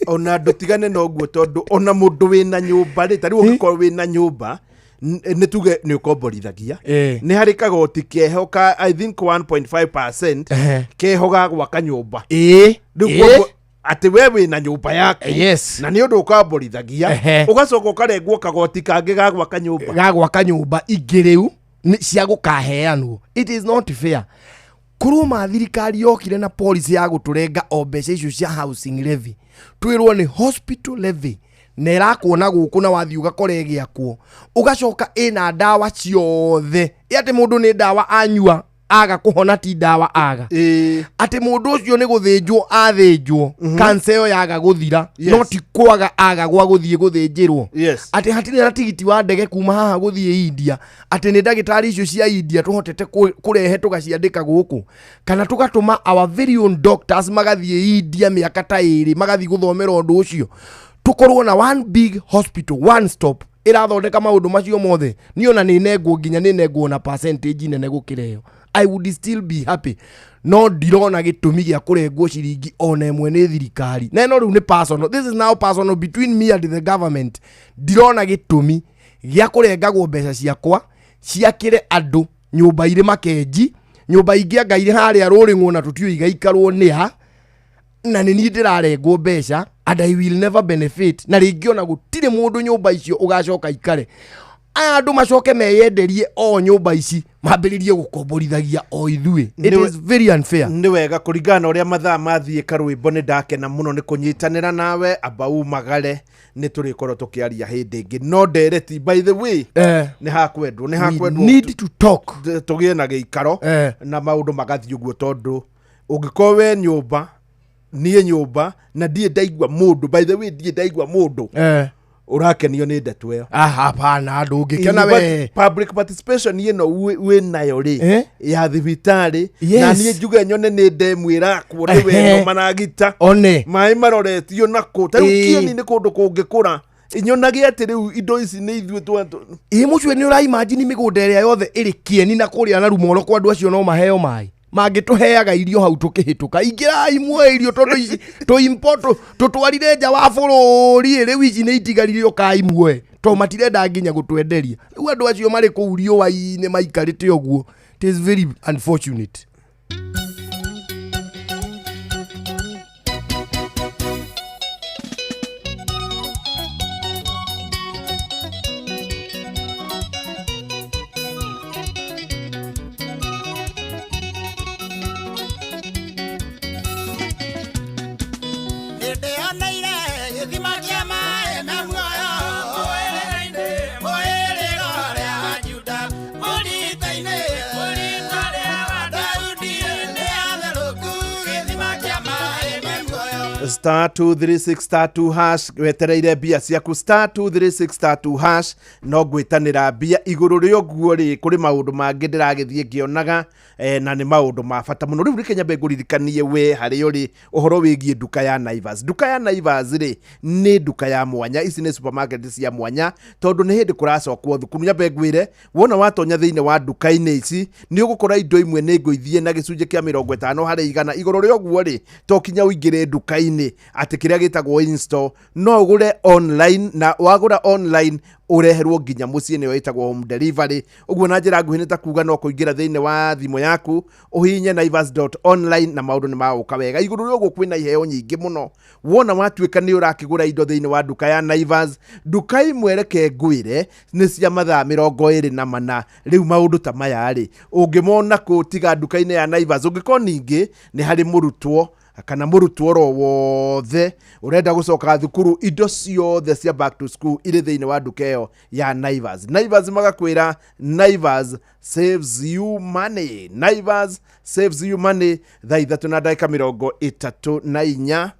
Ona ndũtigane na ũguo, tondũ ona mũndũ wĩna nyũmba rĩ, ta rĩu ũngĩkorwo wĩna nyũmba, nĩ tuge nĩ ũkomborithagia, nĩ harĩ kagoti keho ka I think 1.5% keho ga gwaka nyũmba. Rĩu koguo Atĩ we wĩna nyũmba yaku. Yes. Na nĩ ũndũ ũkamborithagia. Ũgacoka ũkarengwo kagoti kangĩ ga gwaka nyũmba. Ga gwaka nyũmba ingĩ rĩu cia gũkaheanwo. It is not fair. Korwo ma thirikari yokire na policy ya gũtũrenga o mbeca icio cia housing levy, twĩrwo nĩ hospital levy na ĩrakuona gũkũ na wathiĩ ũgakora ĩgĩakwo, ũgacoka ĩna ndawa ciothe, ĩ atĩ mũndũ nĩ ndawa anyua aga kũhona, ti ndawa aga, atĩ mũndũ ũcio nĩ gũthĩnjwo athĩnjwo, kansa ĩyo yaga gũthira, no ti kwaga aga gwa gũthiĩ gũthĩnjĩrwo, atĩ hatirĩ na tigiti wa ndege kuma haha gũthiĩ India, atĩ nĩ ndagĩtarĩ icio cia India tũhotete kũrehe tũgaciandĩka gũkũ, kana tũgatũma our very own doctors magathiĩ India mĩaka ta 2 magathiĩ gũthomera ũndũ ũcio, tũkorwo na one big hospital, one stop ĩrathondeka maũndũ macio mothe. Niĩ ona nĩ nengwo, nginya nĩ nengwo na percentage nene gũkĩra ĩyo, I would still be happy. No ndirona gĩtũmi gĩa kũrengwo ciringi ona ĩmwe nĩ thirikari. Na ĩno rĩu nĩ personal, this is now personal between me and the government. Ndirona gĩtũmi gĩa kũrengagwo mbeca ciakwa ciakĩre andũ nyũmba irĩ makenji, nyũmba ingĩ anga irĩ harĩa rũrĩng'o na tũtiũĩ igaikarwo nĩ a, na nĩ niĩ ndĩrarengwo mbeca and I will never benefit. Na rĩngĩ ona gũtirĩ mũndũ nyũmba icio ũgacoka ikare. Aya andũ macoke meyenderie o nyũmba ici, mambĩrĩrie gũkomborithagia o ithuĩ. It is very unfair. Nĩ wega, kũringana na ũrĩa mathaa mathiĩ, karwĩmbo, nĩ ndakena mũno nĩ kũnyitanĩra nawe. Amba umagare, nĩ tũrĩkorwo tũkĩaria hĩndĩ ĩngĩ. No ndereti, by the way, nĩ hakwendwo, nĩ We hakwendwo. need to talk. Tũgĩe na gĩikaro na maũndũ magathiĩ ũguo, tondũ ũngĩkorwo we nyũmba, niĩ nyũmba, na ndirĩ ndaigua mũndũ, by the way, ndirĩ ndaigua mũndũ ũrakenio nĩ ndeto ĩyo. Ah, hapana, ndũngĩkena we. Public participation ĩno wĩ nayo rĩ, ya thibitarĩ, na niĩ njuge nyone nĩ ndemu ĩrakwo nĩ weno maragita one maĩ maroretio nakũ ta rĩu. Kĩeni nĩ kũndũ kũngĩkũra, nyonage atĩ rĩu indo ici nĩ ithuĩ Ĩ mũcue, nĩ ũraimagine mĩgũnda ĩrĩa yothe ĩrĩ Kĩeni na kũrĩa na Rumoro kwa andũ acio no maheo maĩ, mangĩtũheaga irio hau tũkĩhĩtũka, ingĩrai muoe irio, tondũ ici tũ-import tũtwarire nja wa bũrũri. Rĩu ici nĩ itigarire, ũkai muoe, tondũ matirenda nginya gũtwenderia. Rĩu andũ acio marĩ kũu riũa-inĩ maikarĩte ũguo. It is very unfortunate. Nĩndĩoneire gĩthima kĩa maĩ me muoyo mũhĩrĩga rĩa Juda, mũrita-inĩ, mũrita rĩa Daudi, nĩ atherũku gĩthima kĩa maĩ me muoyo. Star 236 star 2 hash, wetereire mbia ciaku, star 236 star 2 hash, no ngwĩtanĩra mbia. Igũrũ rĩa ũguo rĩ, kũrĩ maũndũ mangĩ ndĩragĩthiĩ ngĩonaga, na nĩ maũndũ ma bata mũno. Rĩu reke nyambe ngũririkanie we harĩa ũrĩ ũhoro wĩgiĩ nduka ya Naivas. Nduka ya Naivas rĩ, nĩ nduka ya mwanya. Ici nĩ supermarket cia mwanya, tondũ nĩ hĩndĩ kũracokwo thukuru. Nyambe ngwĩre, wona watonya thĩinĩ wa nduka-inĩ ici, nĩ ũgũkora indo imwe nĩ ngũithie na gĩcunjĩ kĩa 50%. Igũrũ rĩa ũguo rĩ, to kinya ũingĩre nduka-inĩ, atĩ kĩrĩa gĩtagwo in-store, no ũgũre online, na wagũra online ũreherwo nginya mũciĩ, nĩyo ĩtagwo home delivery. Ũguo na njĩra nguhĩ nĩ ta kuga no kũingĩra thĩinĩ wa thimũ yaku, ũhihinye naivas.online na maũndũ nĩ magũka wega. Igũrũ rĩa ũguo, kwĩna iheo nyingĩ mũno wona watuĩka nĩ ũrakĩgũra indo thĩinĩ wa nduka ya Naivas. Nduka imwe, reke ngwĩre, nĩ cia mathaa 24. Rĩu maũndũ ta maya rĩ, ũngĩmona kũ tiga nduka-inĩ ya Naivas? Ũngĩkorwo ningĩ nĩ harĩ mũrutwo kana mũrutwo oro wothe ũrenda gũcoka thukuru, indo ciothe cia back to school irĩ thĩinĩ wa nduka ĩyo ya Naivas. Naivas magakwĩra, Naivas saves you money. Naivas saves you money. Thaa 3:34.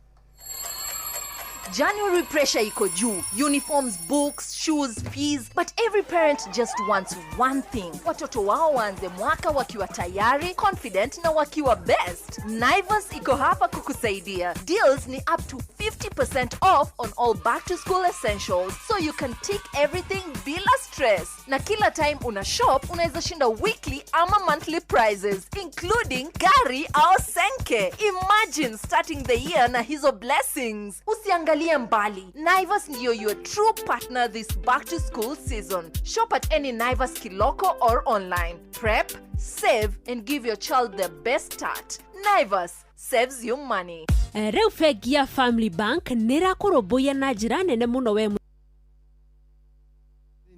January pressure iko juu. Uniforms, books, shoes, fees. But every parent just wants one thing. Watoto wao waanze mwaka wakiwa tayari, confident na wakiwa best. Naivas iko hapa kukusaidia. Deals ni up to 50% off on all back to school essentials, so you can tick everything bila stress. Na kila time una shop, unaweza shinda weekly ama monthly prizes, including gari au senke. Imagine starting the year na hizo blessings. Usiangalie mbali. Naivas ndiyo your true partner this back to school season. Shop at any Naivas Kiloko or online. Prep, save and give your child the best start. Naivas, saves you money. Rĩu bengi ya Family Bank nĩ ĩrakũrũmbũiya na njĩra nene mũno we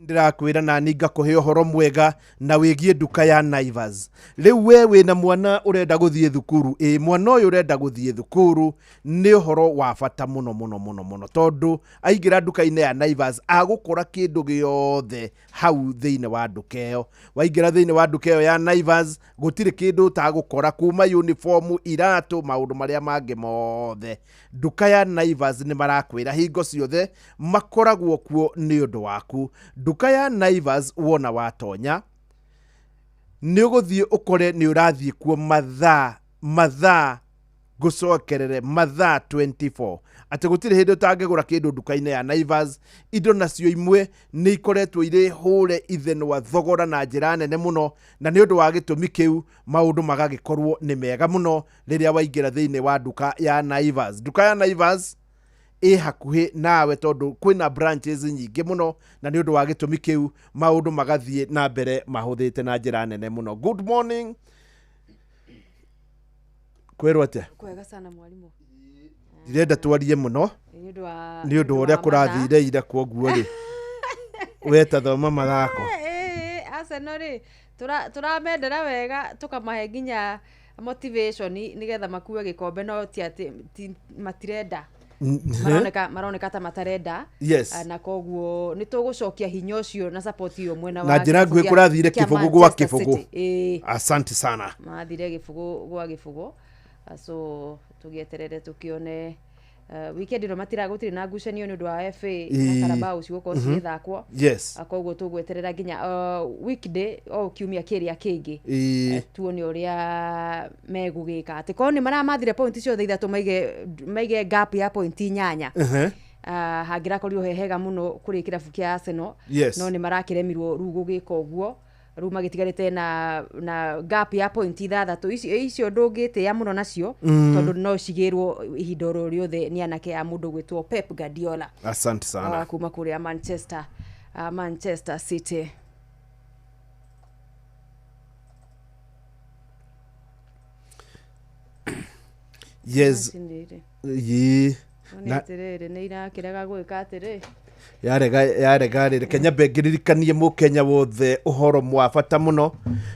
Ndĩrakwĩra nani ngakũhe ũhoro mwega na wĩgiĩ nduka ya Naivas. Rĩu we wĩna mwana ũrenda gũthiĩ thukuru, ĩ mwana ũyũ ũrenda gũthiĩ thukuru nĩ ũhoro wa bata mũno mũno mũno mũno, tondũ aingĩra nduka-inĩ ya Naivas agũkora kĩndũ gĩothe hau thĩinĩ wa nduka ĩyo. Waingĩra thĩinĩ wa nduka ĩyo ya Naivas gũtirĩ kĩndũ ũtagũkora, kuma uniform, iratũ, maũndũ marĩa mangĩ mothe. Nduka ya Naivas nĩ marakwĩra hingo ciothe makoragwo kuo nĩ ũndũ waku. Nduka ya Naivas wona watonya nĩ ũgũthiĩ ũkore nĩ ũrathiĩ kuo mathaa ngũcokerere mathaa 24, atĩ gũtirĩ hĩndĩ ũtangĩgũra kĩndũ nduka-inĩ ya Naivas. Indo nacio imwe nĩ ikoretwo irĩ hũre ithenwa thogora na njĩra nene mũno, na nĩ ũndũ wa gĩtũmi kĩu maũndũ magagĩkorwo nĩ mega mũno rĩrĩa waingĩra thĩinĩ wa nduka ya Naivas. Nduka ya Naivas ĩ hakuhĩ nawe tondũ kwĩna branches nyingĩ mũno, na nĩ ũndũ wa gĩtũmi kĩu maũndũ magathiĩ na mbere mahũthĩte na njĩra nene mũno. Good morning. Kwĩrwo atĩa? Kwega sana mwalimu. Ndirenda twarie mũno Nĩ ũndũ wa nĩ ũndũ wa ũrĩa kũrathire ira, kwoguo rĩ we ta thoma mathako. Arsenal rĩ tũramendera wega, tũkamahe nginya motivation nĩgetha makue gĩkombe, no ti atĩ matirenda. Maroneka ta matarenda. Yes. Na koguo nĩ tũgũcokia hinya ũcio na support ĩyo mwena Na wa njĩra kĩrabu nguhĩ kũrathire kĩa kĩbũgũ gwa Manchester kĩbũgũ. City. Ĩĩ. Asante sana. Mathire gĩbũgũ gwa gĩbũgũ. So tũgĩeterere tũkĩone weekend ĩno matira gũtirĩ na ngucanio nĩ ũndũ wa FA na Carabao cigũkorwo cigĩthakwo. Yes. Koguo tũgweterera nginya weekday o kiumia kĩrĩa kĩngĩ. Tuone ũrĩa megũgĩka, atĩ korwo nĩ maramathire point ciothe ithatũ, maige gap ya point 8. Hangĩrakorirwo he hega mũno kũrĩ kĩrabu kĩa Arsenal. Yes. No nĩ marakĩremirwo rĩu gũgĩka ũguo, rĩu magĩtigarĩte na gap ya point 6. Icio ndũngĩtĩĩa mũno nacio, tondũ no cigĩrwo ihinda oro rĩothe nĩ anake a mũndũ gwĩtwo Pep Guardiola. Asante sana. Kuma kũrĩa Manchester City. Yes. Macini Ĩĩ. Nĩ Na atĩrĩrĩ, nĩ irakĩrega gwĩka atĩrĩ. Yarega rĩ, reke nyambe ngĩririkanie mũkenya wothe ũhoro mwa bata mũno,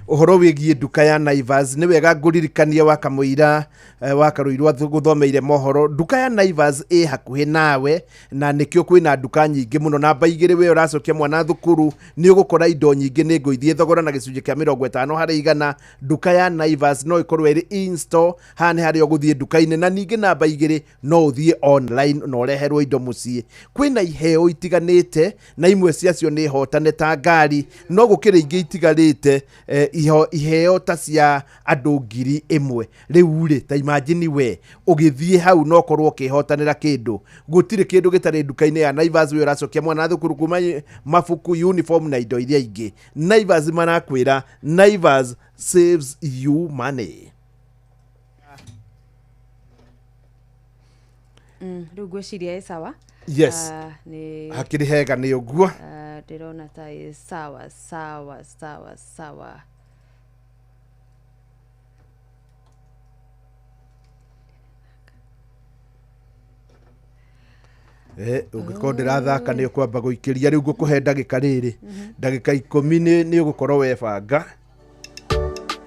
ũhoro wĩgiĩ nduka ya Naivas. Nĩ wega ngũririkanie wakamũira wakarũirwo gũthomeire mohoro. Nduka ya Naivas ĩ hakuhĩ nawe, na nĩkĩo kwĩna nduka nyingĩ mũno. Namba 2, we ũracokia mwana thukuru nĩ ũgũkora indo nyingĩ nĩ ngũithie thogora na gĩcunjĩ kĩa 50%. Nduka ya Naivas no ĩkorwo ĩrĩ in store, haha nĩ harĩa ũgũthiĩ nduka-inĩ, na ningĩ namba 2 no ũthiĩ online na ũreherwo indo mũciĩ. Kwĩna iheo itiganĩte, na imwe ciacio nĩ hotane ta ngari, no gũkĩrĩ ingĩ itigarĩte, iheo ta cia andũ 1000. Rĩu rĩ, ta imagine we ũgĩthiĩ hau no ũkorwo ũkĩhotanĩra kĩndũ. Gũtirĩ kĩndũ gĩtarĩ nduka-inĩ ya Naivas. We ũracokia mwana thukuru, kuma mabuku, uniform na indo iria ingĩ. Naivas marakwĩra Naivas saves you money. Rĩu ngwĩciria ĩ sawa. Yes. Nĩ Hakĩrĩ hega nĩ ũguo. Ndĩrona ta ĩ sawa sawa sawa sawa. Ũngĩkorwo ndĩrathaka nĩ ũkwamba gũikĩria. Rĩu ngũkũhe ndagĩka rĩrĩ, ndagĩka 10 nĩ ũgũkorwo webanga.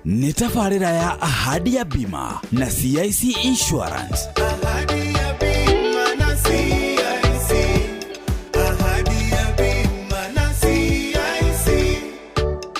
Nĩ tabarĩra ya Ahadi ya Bima na CIC Insurance. Ahadi ya Bima na CIC. Ahadi ya Bima na CIC.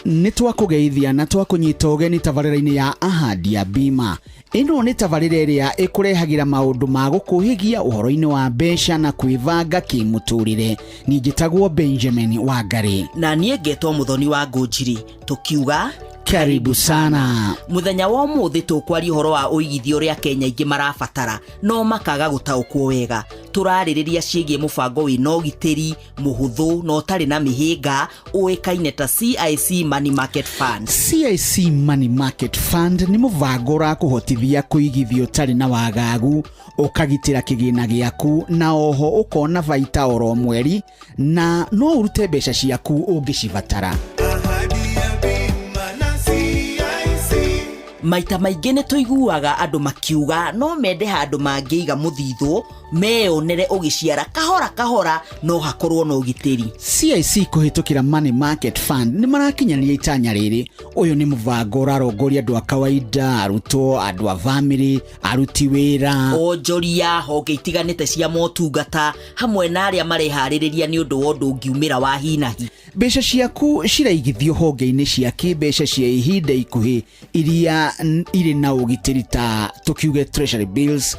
Nĩ twakũgeithia na twakũnyita ũgeni tabarĩra-inĩ ya Ahadi ya Bima. Ĩno nĩ tabarĩra ĩrĩa ĩkũrehagĩra maũndũ ma gũkũhĩgia ũhoro-inĩ wa mbeca na kwĩbanga kĩmũtũrĩre. Niĩ njĩtagwo Benjamin Wangari. Na niĩ ngetwo Mũthoni wa Ngũnjiri, tũkiuga karibu sana. Mũthenya wa ũmũthĩ tũkwaria ũhoro wa ũigithia ũrĩa Kenya aingĩ marabatara no makaga gũtaũkwo wega. Tũrarĩrĩria ciĩgiĩ mũbango wĩna ũgitĩri mũhũthũ na ũtarĩ na mĩhĩnga ũĩkaine ta CIC Money Market Fund. CIC Money Market Fund nĩ mũbango ũrakũhotithia kũigithia ũtarĩ na wagagu, ũkagitĩra kĩgĩna gĩaku na oho ũkona baita oro mweri, na no ũrute mbeca ciaku ũngĩcibatara. Ahadi ya Bima na CIC. Maita maingĩ nĩ tũiguaga andũ makiuga no mende handũ mangĩiga mũthithũ meyonere ũgĩciara kahora kahora no hakorwo na ũgitĩri. CIC kũhĩtũkĩra Money Market Fund nĩ marakinyanĩria itanya rĩrĩ. Ũyũ nĩ mũbango ũrarongoria andũ a kawaida, arutwo, andũ a bamĩrĩ, aruti wĩra, onjoria, honge itiganĩte cia motungata hamwe na arĩa mareharĩrĩria nĩ ũndũ wa ũndũ ũngiumĩra wa hinahi. Mbeca ciaku ciraigithio honge-inĩ cia kĩmbeca cia ihinda ikuhĩ iria irĩ na ũgitĩri ta tũkiuge treasury bills,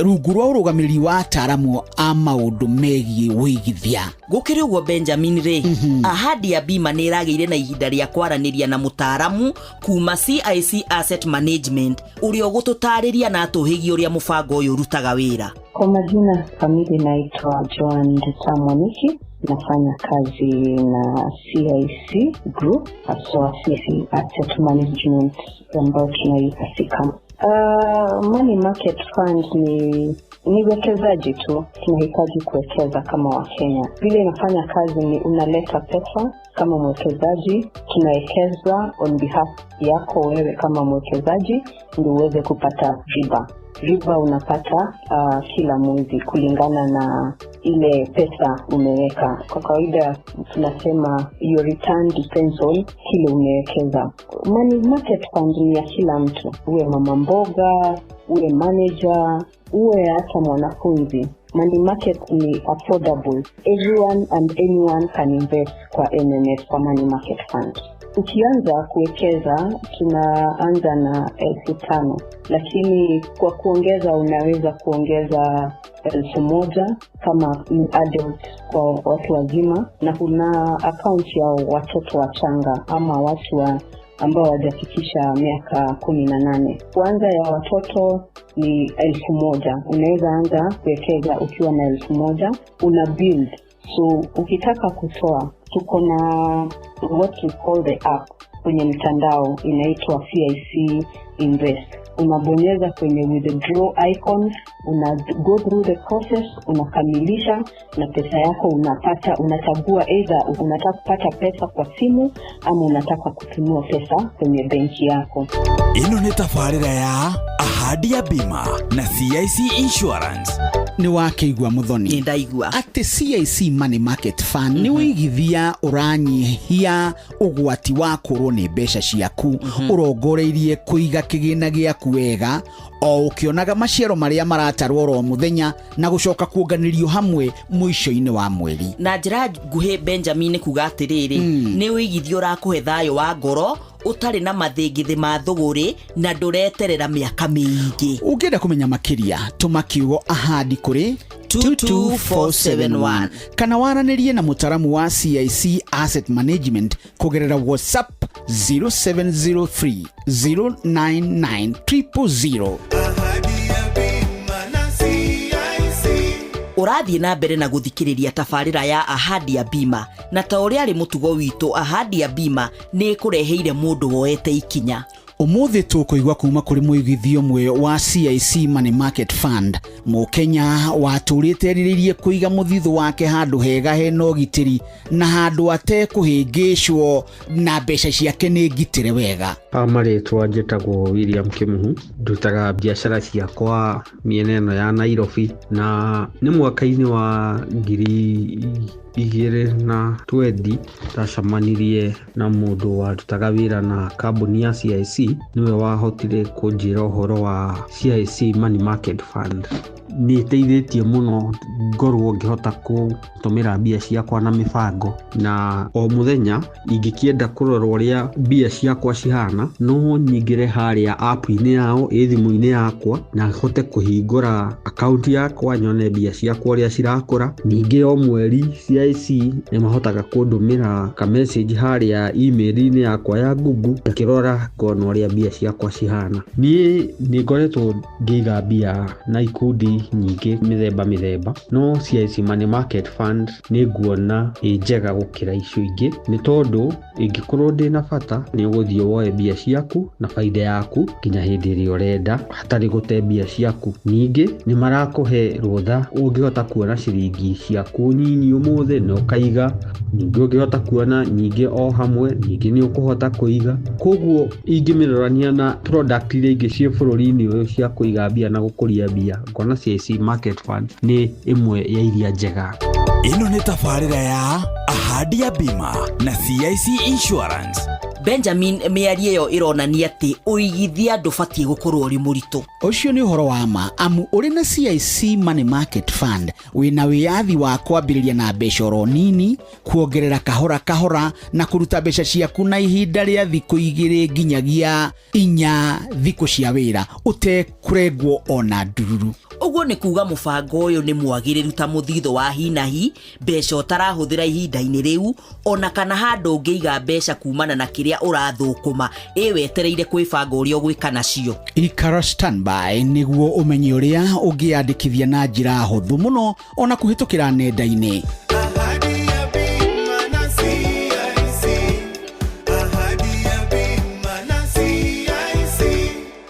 rungu rwa ũrũgamĩrĩri wa ataaramu a maũndũ megiĩ ũigithia. Gũkĩrĩ ũguo Benjamin rĩ, Ahadi ya Bima nĩ ĩragĩire na ihinda rĩa kwaranĩria na mũtaaramu kuma CIC Asset Management ũrĩa ũgũtũtarĩria na atũhĩgie ũrĩa mũbango ũyũ ũrutaga wĩra. Kwa majina kamili naitwa Joan Nduta Mwaniki, nafanya kazi na CIC Group, haswa CIC Asset Management ambayo tunaita SICAM. Money Market Fund ni uwekezaji tu, tunahitaji kuwekeza kama Wakenya. Vile inafanya kazi ni unaleta pesa kama mwekezaji, tunawekeza on behalf yako wewe kama mwekezaji ndio uweze kupata riba. Riba unapata kila mwezi kulingana na ile pesa umeweka. Kwa kawaida tunasema your return depends on kile umewekeza. Money Market Fund ni ya kila mtu, uwe mama mboga, uwe manager, uwe hata mwanafunzi. Money market ni affordable. Everyone and anyone can invest kwa MMF, kwa Money Market Fund. Ukianza kuwekeza tunaanza na 5,000, lakini kwa kuongeza unaweza kuongeza 1,000 kama ni adult kwa watu wazima, na kuna account ya watoto wachanga ama watu ambao hawajafikisha miaka 18. Kwanza ya watoto ni 1,000. Unaweza anza kuwekeza ukiwa na 1,000, una build. So ukitaka kutoa, tuko na what we call the app kwenye mtandao inaitwa CIC Invest. Unabonyeza kwenye withdraw icon, una go through the process, unakamilisha na pesa yako unapata. Unachagua either unataka kupata pesa kwa simu ama unataka kutumia pesa kwenye benki yako. Ino nĩ tabarĩra ya Ahadi ya Bima na CIC Insurance. Nĩ wakĩigua Muthoni? Nĩ ndaigua atĩ CIC Money Market Fund nĩ ũigithia ũranyihia ũgwati wa kũrwo nĩ mbeca ciaku, ũrongoreirie kũiga kĩgĩna gĩaku wega o ũkĩonaga maciaro marĩa maratarwo oro mũthenya na gũcoka kuonganĩrio hamwe mũico-inĩ wa mweri. Na njĩra nguhĩ Benjamin kuga atĩrĩrĩ, nĩ ũigithia ũrakũhe thayũ wa ngoro ũtarĩ na mathĩngĩthĩ ma thũgũrĩ na ndũreterera mĩaka mĩingĩ. Ũngĩenda kũmenya makĩria tũma kiugo ahadi kũrĩ 22471 kana waranĩrie na mũtaramu wa CIC Asset Management kũgerera WhatsApp 0703 099 000. Ũrathiĩ na mbere na gũthikĩrĩria tabarĩra ya Ahadi ya Bima, na ta ũrĩa arĩ mũtugo witũ, Ahadi ya Bima nĩ ĩkũreheire mũndũ woete ikinya. Ũmũthĩ tũkũigua kuma kũrĩ mũigithia ũmwe wa CIC Money Market Fund, Mũkenya watũrĩte erirĩirie kũiga mũthithũ wake handũ hega hena ũgitĩri na handũ atekũhĩngĩcwo na mbeca ciake nĩ ngitĩre wega. Marĩtwa njĩtagwo William Kĩmuhu, ndutaga biacara ciakwa mĩena ĩno ya Nairobi, na nĩ mwaka-inĩ wa 2020 ndacemanirie na mũndũ warutaga wĩra na kambuni ya CIC, nĩwe wahotire kũnjĩra ũhoro wa CIC Money Market Fund. Nĩ ĩteithĩtie mũno ngorwo ngĩhota gũtũmĩra mbia ciakwa na mĩbango, na o mũthenya ingĩkĩenda kũrora ũrĩa mbia ciakwa cihana no nyingĩre harĩa app-inĩ yao ĩ thimũ-inĩ yakwa na hote kũhingũra akaunti yakwa nyone mbia ciakwa ũrĩa cirakũra. Ningĩ o mweri CIC nĩ mahotaga kũndũmĩra ka message harĩa email-inĩ yakwa ya Google ngakĩrora ngona ũrĩa mbia ciakwa cihana. Niĩ nĩ ngoretwo ngĩiga mbia na ikundi nyingĩ mĩthemba mĩthemba, no CIC Money Market Fund nĩ nguona ĩ njega gũkĩra icio ingĩ, nĩ tondũ ingĩkorwo ndĩna bata nĩ ũgũthiĩ woe mbia ciaku na baida yaku nginya hĩndĩ ĩrĩa ũrenda hatarĩ gũte mbia ciaku. Ningĩ nĩ marakũhe rũtha, ũngĩhota kuona ciringi ciaku nyinyi ũmũthĩ na ũkaiga, ningĩ ũngĩhota kuona nyingĩ o hamwe ningĩ nĩ ũkũhota kũiga. Koguo ingĩmĩrorania na product iria ingĩ ciĩ bũrũri-inĩ ũyũ cia kũiga mbia na gũkũria mbia, ngona CIC Market Fund nĩ ĩmwe ya iria njega. Ĩno nĩ tabarĩra ya Ahadi ya Bima na CIC Insurance. Benjamin, mĩario ĩyo ĩronania atĩ ũigithia ndũbatiĩ gũkorwo ũrĩ mũritũ. Ũcio nĩ ũhoro wa ma, amu ũrĩ na CIC Money Market Fund wĩna wĩyathi wa kwambĩrĩria na mbeca oro nini, kuongerera kahora kahora na kũruta mbeca ciaku na ihinda rĩa thikũ 2 nginyagia 4 thikũ cia wĩra ũtekũrengwo ona ndururu. Ũguo nĩ kuga mũbango ũyũ nĩ mwagĩrĩru ta mũthithũ wa hinahi, mbeca ũtarahũthĩra ihinda-inĩ rĩu, ona kana handũ ũngĩiga mbeca kumana na kĩrĩa ũrathũkũma, ĩ wetereire kwĩbanga ũrĩa ũgwĩka nacio. Ikara standby nĩguo ũmenye ũrĩa ũngĩyandĩkithia na njĩra hũthũ mũno ona kũhĩtũkĩra nenda-inĩ. Ahadi ya bima na CIC. Ahadi ya bima na CIC.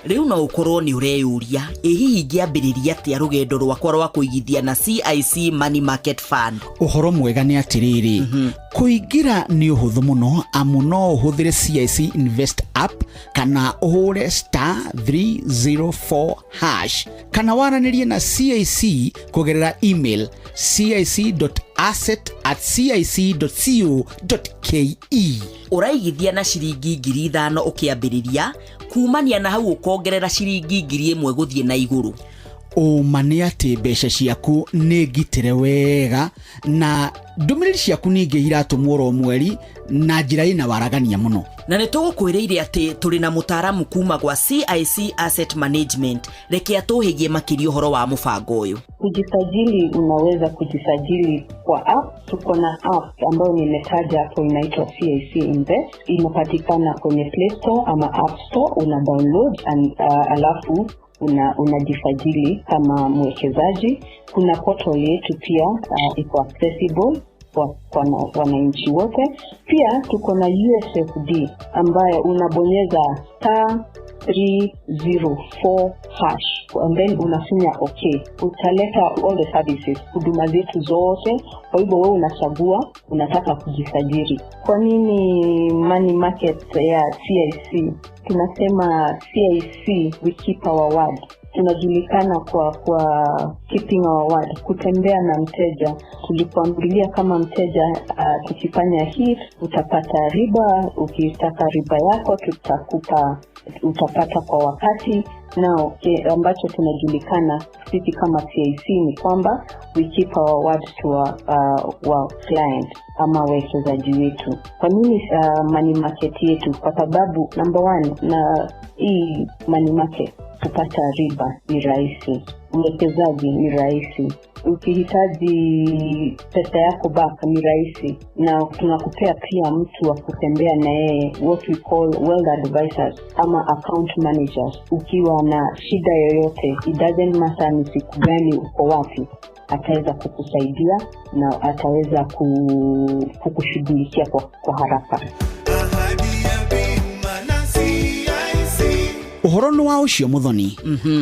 Rĩu no ũkorwo nĩ ũreyũria, ĩ hihi ingĩambĩrĩria atĩa rũgendo rwakwa rwa kũigithia na CIC Money Market Fund? Ũhoro mwega nĩ atĩrĩrĩ, kũingĩra nĩ ũhũthũ mũno, amu no ũhũthĩre CIC Invest app kana ũhũre star 304 hash kana waranĩrie na CIC kũgerera email cic.asset@cic.co.ke. Ũraigithia na ciringi 5,000 ũkĩambĩrĩria, kumania na hau ũkongerera ciringi 1,000 gũthiĩ na igũrũ. Ũma nĩ atĩ mbeca ciaku nĩ ngitĩre wega na ndũmĩrĩri ciaku ningĩ iratũmwo oro mweri na njĩra ĩna waragania mũno. Na nĩ tũgũkwĩrĩire atĩ tũrĩ na mũtaaramu kuma gwa CIC Asset Management. Reke atũhĩgie makĩria ũhoro wa mũbango ũyũ. Kujisajili, unaweza kujisajili kwa app. Tuko na app ambayo nimetaja hapo inaitwa CIC Invest. Inapatikana kwenye Play Store ama App Store, una download and, alafu unajisajili kama mwekezaji. Kuna portal yetu pia, iko accessible kwa wananchi wote. Pia tuko na USSD ambayo unabonyeza star 304 hash and then unafinya okay, utaleta all the services, huduma zetu zote. Kwa hivyo wewe unachagua unataka kujisajili. Kwa nini money market ya CIC? Tunasema CIC we keep our word. Tunajulikana kwa keeping our word, kutembea na mteja. Tulikuambilia kama mteja, tukifanya hii utapata riba, ukitaka riba yako tutakupa, utapata kwa wakati. Na ambacho tunajulikana sisi kama CIC ni kwamba we keep our word to our client ama wawekezaji wetu. Kwa nini money market yetu? Kwa sababu number 1, na hii money market kupata riba ni rahisi, uwekezaji ni rahisi, ukihitaji pesa yako back ni rahisi, na tunakupea pia mtu wa kutembea na yeye, what we call wealth advisors ama account managers. Ukiwa na shida yoyote, it doesn't matter ni siku gani, uko wapi, ataweza kukusaidia na ataweza kukushughulikia kwa haraka. Ahadi ya bima na CIC. Ũhoro nĩ wa ũcio Muthoni,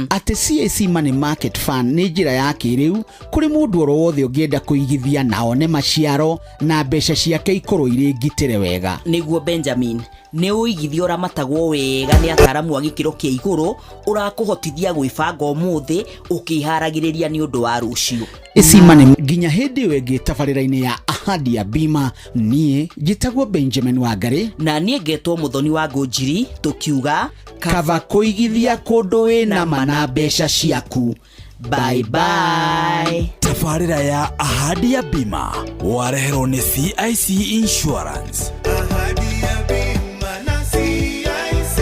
atĩ CIC Money Market Fund nĩ njĩra ya kĩrĩu kũrĩ mũndũ oro wothe ũngĩenda kũigithia na one maciaro na mbeca ciake ikorwo irĩ ngitĩre wega. Nĩguo Benjamin, nĩ ũigithia ũramatagwo wega nĩ ataaramu a gĩkĩro kĩa igũrũ, ũrakũhotithia gwĩbanga ũmũthĩ ũkĩharagĩrĩria nĩ ũndũ wa rũciũ. CIC Money nginya hĩndĩ ĩyo ĩngĩ tabarĩra-inĩ ya Ahadi ya Bima, niĩ njĩtagwo Benjamin Wangari na niĩ ngetwo Muthoni wa Ngũnjiri, tũkiuga kaba kũigithia kũndũ wĩna ma na mbeca ciaku. Bye bye. Tabarĩra ya Ahadi ya Bima wareherwo nĩ CIC Insurance. Ahadi ya bima na CIC.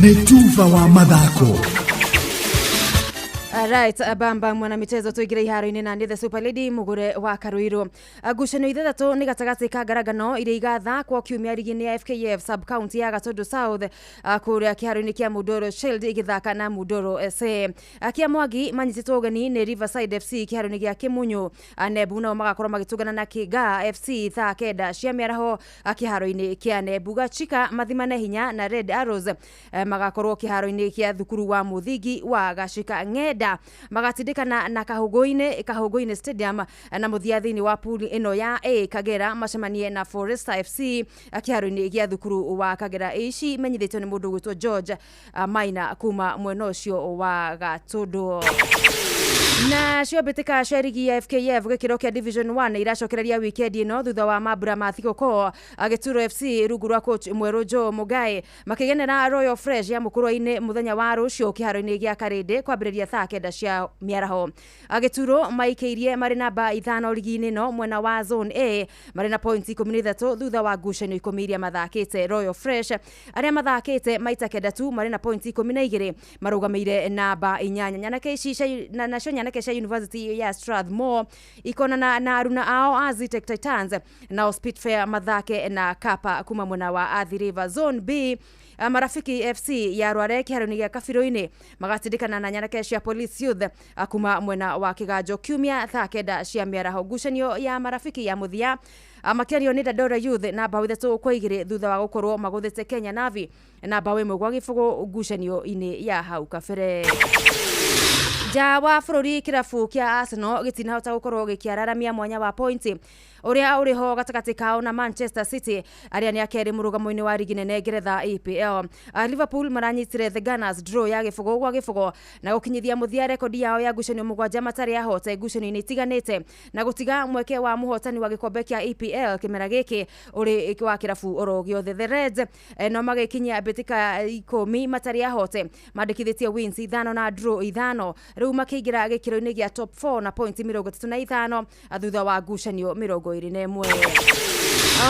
Nĩ tuba wa mathako. Right, bamba mwana michezo tuingire iharo-inĩ na nĩ the super lady mugure wa Karuiru. Ngucanio ithathatũ nĩ gatagatĩ ka ngarangano iria igathakwo kiumia rigi-inĩ ya FKF sub county ya Gatundu South, kũrĩa kĩharo-inĩ kĩa Mundoro Shield igĩthaka na Mundoro SA. Kia Mwangi manyitĩtwo ũgeni nĩ Riverside FC kĩharo-inĩ gĩa Kĩmunyu. Nebu nao magakorwo magĩtũngana na Kĩnga FC thaa 9 cia mĩaraho, kĩharo-inĩ kĩa Nebu. Gachika mathimane hinya na Red Arrows, magakorwo kĩharo-inĩ kĩa thukuru wa mũthingi wa Gachika. Ng'enda magatindĩkana na Kahũngũ-inĩ Stadium, na mũthia thĩinĩ wa pool ĩno ya A Kagera macemanie na Forester FC, kĩharo-inĩ gĩa thukuru wa Kagera. Ici menyithĩtio nĩ mũndũ ũgwĩtwo George Maina kuma mwena ũcio wa Gatũndũ. Na cio mbĩtĩka cia rigi ya FKF gĩkĩro kĩa Division 1 iracokereria wikendi ĩno thutha wa mambura ma thigũkũ. Gĩturo FC rungu rwa coach mwerũ Joe Mugae makĩgenera Royal Fresh ya Mũkũrwe-inĩ mũthenya wa rũciũ kĩharo-inĩ gĩa Karĩndĩ kwambĩrĩria thaa 9 cia mĩaraho. Gĩturo maikĩirie marĩ namba 5 rigi-inĩ ĩno mwena wa Zone A marĩ na points 13 thutha wa ngucanio 10 iria mathakĩte. Royal Fresh arĩa mathakĩte maita 9 tu marĩ na points 12 marũgamĩire namba 8. Nyanake ici nacio nyanake cia University ya Strathmore ikonana na aruna ao a Zetech Titans, nao Spitfire mathake na Kapa kuma mwena wa Athi River. Zone B, Marafiki FC ya Rware kĩharo-inĩ gĩa Kabirũ-inĩ magatindĩkana na nyanake cia Police Youth, kuma mwena wa Kĩganjo kiumia thaa 9 cia mĩaraho. Ngucanio ya Marafiki ya mũthia makĩario nĩ Dandora Youth na mbaũ 3-2 thutha wa gũkorwo magũthĩte Kenya Navi na mbaũ 1-0 ngucanio-inĩ ya hau kabere. Nja wa bũrũri, kĩrabu kĩa Arsenal gĩtinahota gũkorwo gĩkĩararamia mwanya wa pointi ũrĩa ũrĩ ho gatagatĩ kao na Manchester City arĩa nĩ akerĩ mũrũgamo-inĩ wa rigi nene Ngeretha EPL. Liverpool maranyitire the Gunners draw ya 0-0 na gũkinyithia mũthia rekodi yao ya ngucanio 7 matarĩ ahote ngucanio-inĩ itiganĩte na gũtiga mweke wa mũhotani wa gĩkombe kĩa EPL kĩmera gĩkĩ ũrĩ wa kĩrabu oro gĩothe. The Reds no magĩkinyia mbĩtĩka 10 matarĩ ahote, mandĩkithĩtie wins 5 na draw 5, rĩu makĩingĩra gĩkĩro-inĩ gĩa top 4 na pointi 35 thutha wa ngucanio 21.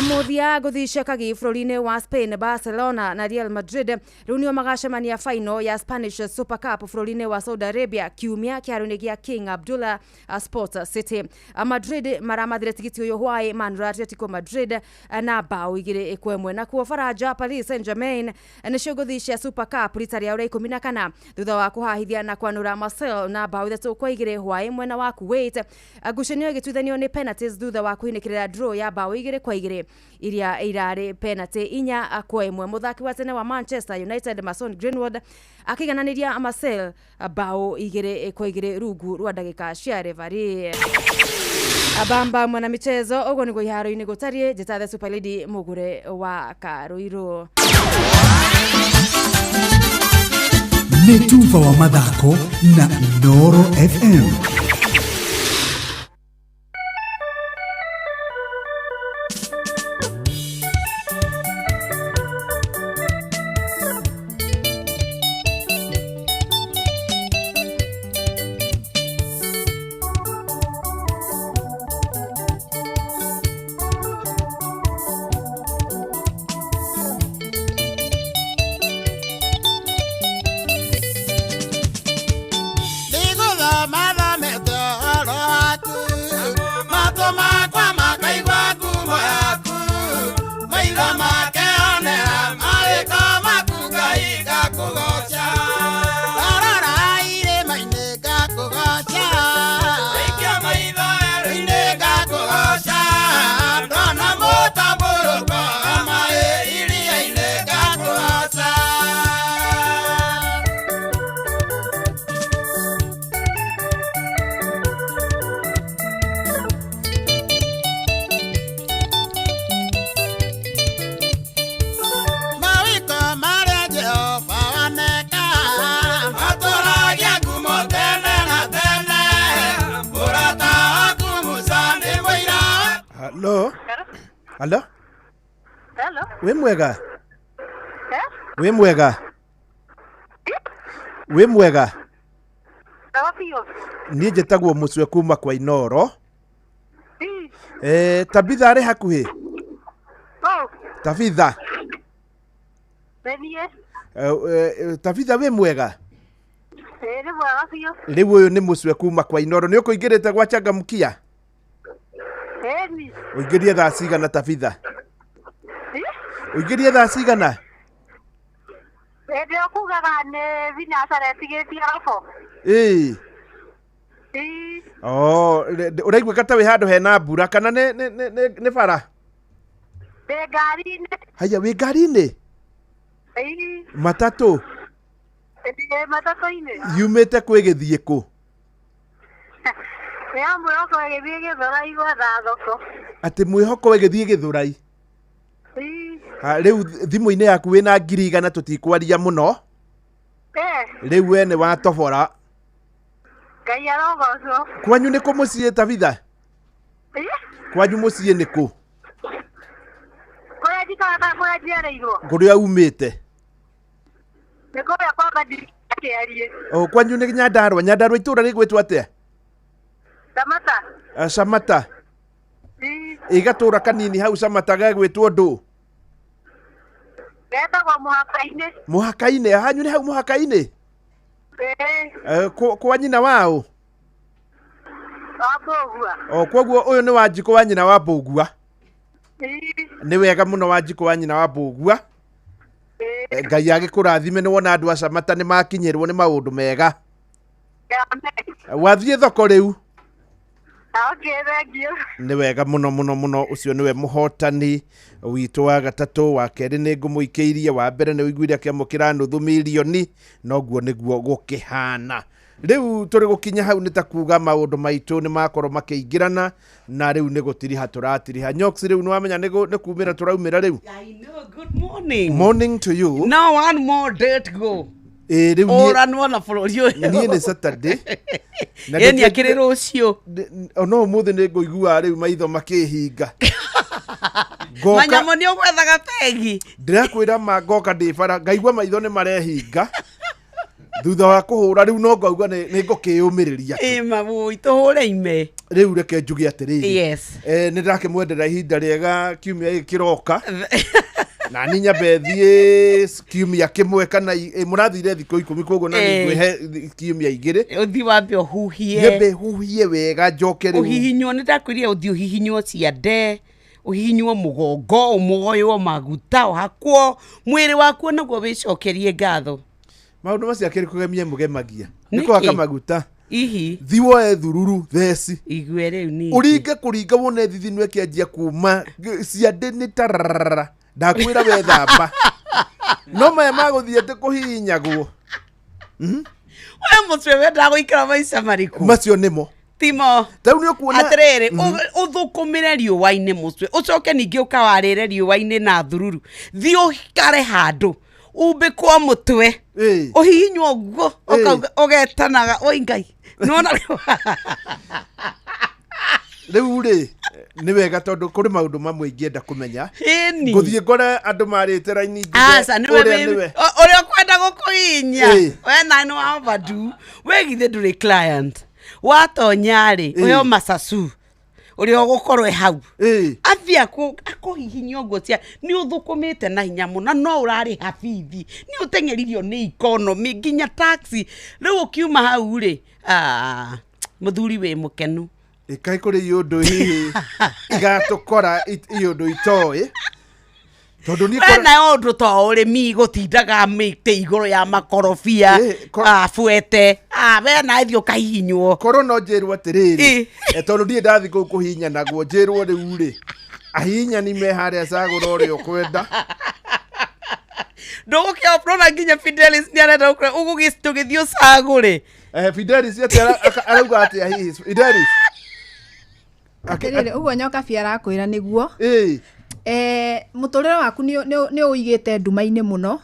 Mũthia ngũthi cia kagi bũrũri-inĩ wa Spain, Barcelona na Real Madrid rĩu nĩo magacemania final ya Spanish Super Cup bũrũri-inĩ wa Saudi Arabia kiumia kĩharo-inĩ gĩa King Abdullah Sports City. Madrid maramathire tigiti ũyũ hwaĩ manũra Atletico Madrid na mbaũ 2-1. Nakuo Faranja, Paris Saint-Germain nĩcio ngũthi cia Super Cup rita rĩao rĩa 14 thutha wa kũhahithia na kwanũra Marseille na mbaũ 3-2 hwaĩ mwena wa Kuwait. Ngucanio ĩgĩtuithanio nĩ penalties thutha wa kũhinĩkĩrĩra draw ya mbaũ 2-2 iria irarĩ penalty 4-1. Mũthaki wa tene wa Manchester United Mason Greenwood akĩigananĩria Marseille mbaũ 2-2 rungu rwa ndagĩka cia referee. Abamba mwana michezo ũguo nĩguo iharo-inĩ gũtariĩ. Njĩta the super lady Mugure wa Karuiru. Nĩ tuba wa mathako na Inooro FM. Hello? Hello? Hello? Wĩ mwega? Wĩ mwega? Wĩ mwega? Niĩ njĩtagwo Mũcwe kuma kwa Inooro. Tabitha arĩ hakuhĩ? Tabitha? Tabitha wĩ mwega? Ĩĩ nĩ mwega biũ. Rĩu ũyũ nĩ mũcwe kuma kwa Inoro. Nĩ ũkũingĩrĩte gwa Changamkia? Ĩni. Ũingĩrie thaa cigana Tabitha? Ũingĩrie thaa cigana? Hĩndĩ ĩyo kugaga nĩ thinacara ĩtigĩtie robo. Ĩĩ. Ĩĩ. Oh, ũraiguĩka ta wĩ handũ hena mbura kana nĩ bara? Ndĩ ngari-inĩ. Haya, wĩ ngari-inĩ? Ĩĩ. Matatũ Ndĩ matatũ-inĩ. yumĩte kwĩ gĩthiĩ kũ? Nĩ ya mwĩhoko ĩgĩthiĩ Gĩthũrai gwetha thoko. Atĩ mwĩhoko ĩgĩthiĩ Gĩthũrai. Ĩĩ. Ha, rĩu thimũ-inĩ yaku wĩna 100,000 tũtikwaria mũno. Rĩu we nĩ watobora. Ngai arogocwo. Kwanyu nĩ kũ mũciĩ Tabitha? Ĩĩ. Kwanyu mũciĩ nĩ kũ? Kũrĩa njikaraga kũrĩa njiarĩirwo. Kũrĩa umĩte? Nĩ kũrĩa kwa Badiri Kĩariĩ. O, kwanyu nĩ Nyandarua. Nyandarua itũũra rĩgwĩtwo atĩa? Samata. Samata. Ĩĩ. Ĩgatũũra kanini hau Samata gegwĩtwo ndũ? Getagwo mũhaka-inĩ. Mũhaka-inĩ. Hanyu nĩ hau mũhaka-inĩ? Ĩĩ. Kwa nyina wao? Wa Mbũgua. O, koguo ũyũ nĩ Wanjikũ wa nyina wa Mbũgua. Ĩĩ. Nĩ wega mũno Wanjikũ wa nyina wa Mbũgua. Ngai agĩkũrathime nĩ wona andũ a Samata nĩ makinyĩrwo nĩ maũndũ mega. Wathiĩ thoko rĩu? Okay, thank you. Nĩ wega mũno mũno mũno. Ũcio nĩwe mũhotani witũ wa gatatũ. Wa kerĩ nĩ ngũmũikĩirie, wa mbere nĩ ũiguire akĩamũkĩra nuthu mirioni, noguo nĩguo gũkĩhana. Rĩu tũrĩ gũkinya hau nĩ ta kuga maũndũ maitũ nĩ makorwo makĩingĩrana na rĩu nĩ gũtiriha tũratiriha. Nyox, rĩu nĩ wamenya nĩ kumĩra tũraumĩra rĩu. I know, good morning. Morning to you. Now one more day to go. Ĩĩ, rĩu niĩ- Ũranwo na bũrũri ũyũ. niĩ nĩ Saturday. Na Ĩni akĩrĩ rũciũ. Ona ũmũthĩ nĩ ngũigua rĩu maitho makĩhinga. Ngoka Manyamũ nĩ ũgwethaga pegi. Ndĩrakwĩra ma, ngoka ndĩ bara ngaigua maitho nĩ marehinga thutha wa kũhũra rĩu no ngauga nĩ ngũkĩyũmĩrĩria. Ĩ mabũi tũhũre ime. Rĩu reke njuge atĩrĩrĩ. Yes. Nĩ ndakĩmwendera ihinda rĩega kiumia gĩkĩ kĩroka na ni nyambe thiĩ kiumia kĩmwe kana mũrathire thikũ 10 koguo na Eh. ngwĩhe kiumia igĩrĩ. Ũthiĩ wambe ũhuhie. Nyambe huhie wega njoke rĩu. Ũhihinywo nĩ ndakwĩrire ũthiĩ ũhihinywo ciande, ũhihinywo mũgongo, ũmoywo maguta, ũhakwo mwĩrĩ waku naguo wĩcokerie ngatho. Maũndũ macio akĩrĩ kũgemia mũgemagia nĩ Nĩkĩ? kũhaka maguta. Ihi. Thi woe thururu theci. Igue rĩu ningĩ. Ũringe kũringa wone thithino ĩkĩanjia kuma ciande nĩ tararara ndakwĩra wethamba no maya magũthiĩ atĩ kũhihinyagwo. We mũcwe wendaga gũikara maica marĩkũ? Macio nĩmo. Timo. Tarĩu nĩ ũkuona Atĩrĩrĩ, ũthũkũmĩre riũa-inĩ mũcwe, ũcoke ningĩ ũkawarĩre riũa-inĩ na thururu. Thiĩ ũikare handũ umbĩkwo mũtwe ũhihinywo ũguo ũkauga ũgetanaga oi Ngai nĩwona. Rĩu rĩ nĩ wega tondũ kũrĩ maũndũ mamwe ingĩenda kũmenya. Ĩni. Ngũthiĩ ngore andũ marĩte raini njuge Aca nĩwe ũrĩa nĩwe. Ũrĩa ũkwenda gũkũhihinya Ĩ. we na nĩ wa overdue we githĩ ndũrĩ client watonya rĩ ũheo macacu ũrĩa ũgũkorwo e hau athiĩ akũhihinya ũguo cia nĩ ũthũkũmĩte na hinya mũno no ũrarĩha bithi nĩ ũteng'eririo nĩ economy nginya taxi rĩu ũkiuma hau rĩ mũthuri wĩ mũkenu. Ĩkaĩ kũrĩ iũndũ hihi igatũkora iũndũ itoĩ tondũ niĩ We nayo ũndũ to ũrĩmi gũtindaga mĩtĩ igũrũ ya makorobia buete we nawe thiĩ ũkahihinywo. Korwo no njĩrwo atĩrĩrĩ tondũ ndirĩ ndathiĩ kũu kũhihinyanagwo njĩrwo rĩu rĩ ahihinyani me harĩa cagũra ũrĩa ũkwenda. Ndũgũkĩona nginya Fidelis nĩ arenda gũkũra tũgĩthiĩ ũcagũre. Fidelis atĩ arauga atĩa hihi Fidelis? Atĩrĩrĩ, ũguo Nyokabi arakwĩra nĩguo. Mũtũrĩre waku nĩ ũigĩte nduma-inĩ mũno.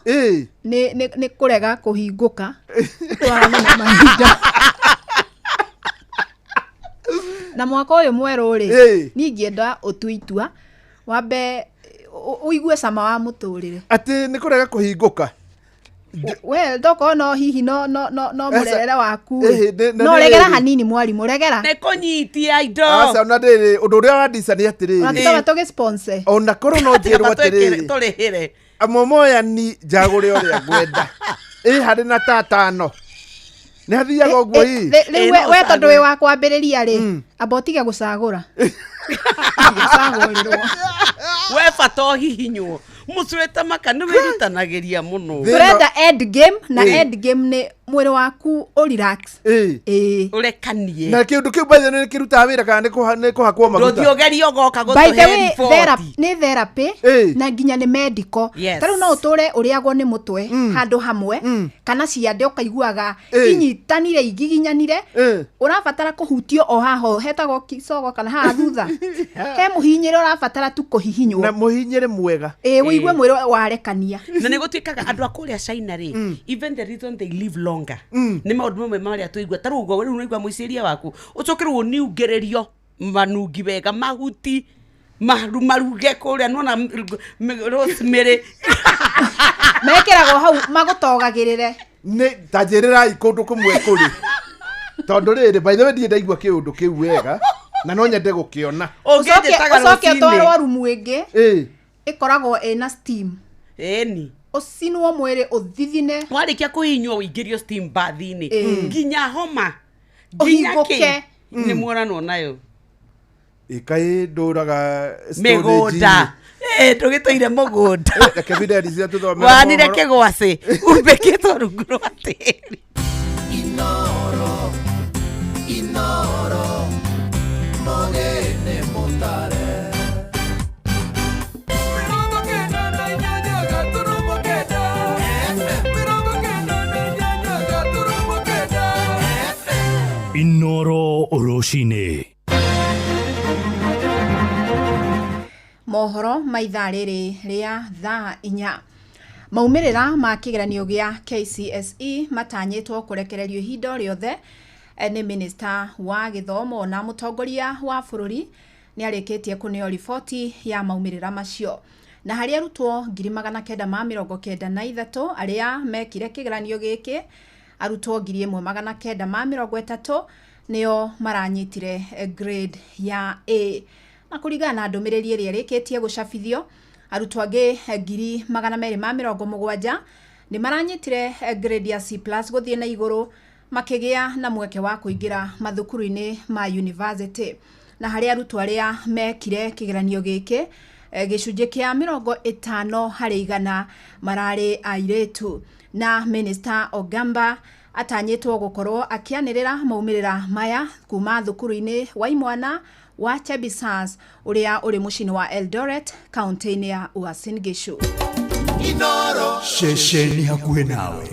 Nĩ kũrega kũhingũka twarane na mahinda. Na mwaka ũyũ mwerũ rĩ, niĩ ingĩenda ũtue itua wambe ũigue cama wa mũtũrĩre. Atĩ nĩ kũrega kũhingũka. Well, tokorwo no hihi no no no no mũrerere waku Ĩhĩ, rĩ. na No nĩ regera rĩrĩ. hanini mwarimũ, regera. Nĩ kũnyitia indo. Aca ona ndĩrĩ ũndũ ũrĩa wandica nĩ atĩrĩrĩ. Ona tũtaba tũgĩ-sponsor. Ona korwo no njĩrwo atĩrĩrĩ. Tũrĩhĩre. Amomoyani njagũre ũrĩa ngwenda. Ĩ harĩ na tatano. Nĩ hathiaga ũguo ii. Rĩu we tondũ wĩ wa kwambĩrĩria rĩ, amba ũtige gũcagũra. Gũcagũrĩrwo. We bata ũhihinywo mũcwĩte maka nĩ wĩrutanagĩria mũno. Tũrenda end game na end game nĩ mwĩrĩ waku ũ relax. Ĩĩ. Ũrekanie. Na kĩũndũ kĩu by the way nĩ kĩrutaga wĩra kana nĩ kũhakwo maguta? Ndũthiĩ ũgerie ũgoka By the gũtũhe way, riboti. nĩ therapy na nginya nĩ medical. Yes. Ta rĩu no ũtũre ũrĩagwo nĩ mũtwe handũ hamwe kana ciande ũkaiguaga inyitanire igiginyanire, ũrabatara kũhutio o haha hetagwo kicogo kana haha thutha. He mũhinyĩre ũrabatara tu kũhihinywo. Na mũhinyĩre mwega. Ĩĩ, ũigue mwĩrĩ warekania. Na nĩ gũtuĩkaga andũ a kũrĩa China rĩ, even the reason they live longer nĩ maũndũ mamwe marĩa tũigua ta rĩu ũguo rĩu ũraigua mũicĩrie waku ũcoke rĩu ũniungĩrĩrio manungi wega mahuti maru maruge kũrĩa nĩwona rosemary mekĩragwo hau magũtogagĩrĩre. Nĩ ta njĩrĩrai kũndũ kũmwe kũrĩ tondũ rĩrĩ by the way ndirĩ ndaigua kĩũndũ kĩu wega na no nyende gũkĩona. Ũcoke ũtwarwo rumu ĩngĩ ĩkoragwo ĩna steam. Ĩni. Ũcinwo mwĩrĩ ũthithine. Warĩkia kũhihinywo ũingĩrio steam bath-inĩ nginya homa nginya Ũhingũke. kĩ nĩ muoranwo nayo. Ĩkaĩ ndũraga mĩgũnda. Ndũgĩtũire mũgũnda. Reke Fidelis atũthomere wanire mohoro. kĩgwacĩ umbĩkĩtwo rungu rwa tĩri. Inoro, Inoro, mogene mutare. 98.9 Inoro rũcinĩ. Mohoro ma ithaa rĩrĩ rĩa thaa 4. Maumĩrĩra ma kĩgeranio gĩa KCSE matanyĩtwo kũrekererio ihinda o rĩothe nĩ minista wa gĩthomo na mũtongoria wa bũrũri nĩ arĩkĩtie kũneo riboti ya maumĩrĩra macio. Na harĩ arutwo 993 arĩa mekire kĩgeranio gĩkĩ, arutwo 1930 nĩo maranyitire grade ya A. Na kũringana na ndũmĩrĩri ĩrĩa ĩrĩkĩtie gũcabithio, arutwo angĩ 270 nĩ maranyitire grade ya C+ gũthiĩ na igũrũ makĩgĩa na mweke wa kũingĩra mathukuru-inĩ ma university. Na harĩ arutwo arĩa mekire kĩgeranio gĩkĩ, gĩcunjĩ kĩa 50 harĩ igana mararĩ airĩtu. Na Minister Ogamba atanyĩtwo gũkorwo akĩanĩrĩra maumĩrĩra maya kuma thukuru-inĩ wa imwana wa Chebisas ũrĩa ũrĩ mũciĩ-inĩ wa Eldoret kaunti-inĩ ya Uasin Gishu. Inoro ceceni hakuhĩ nawe.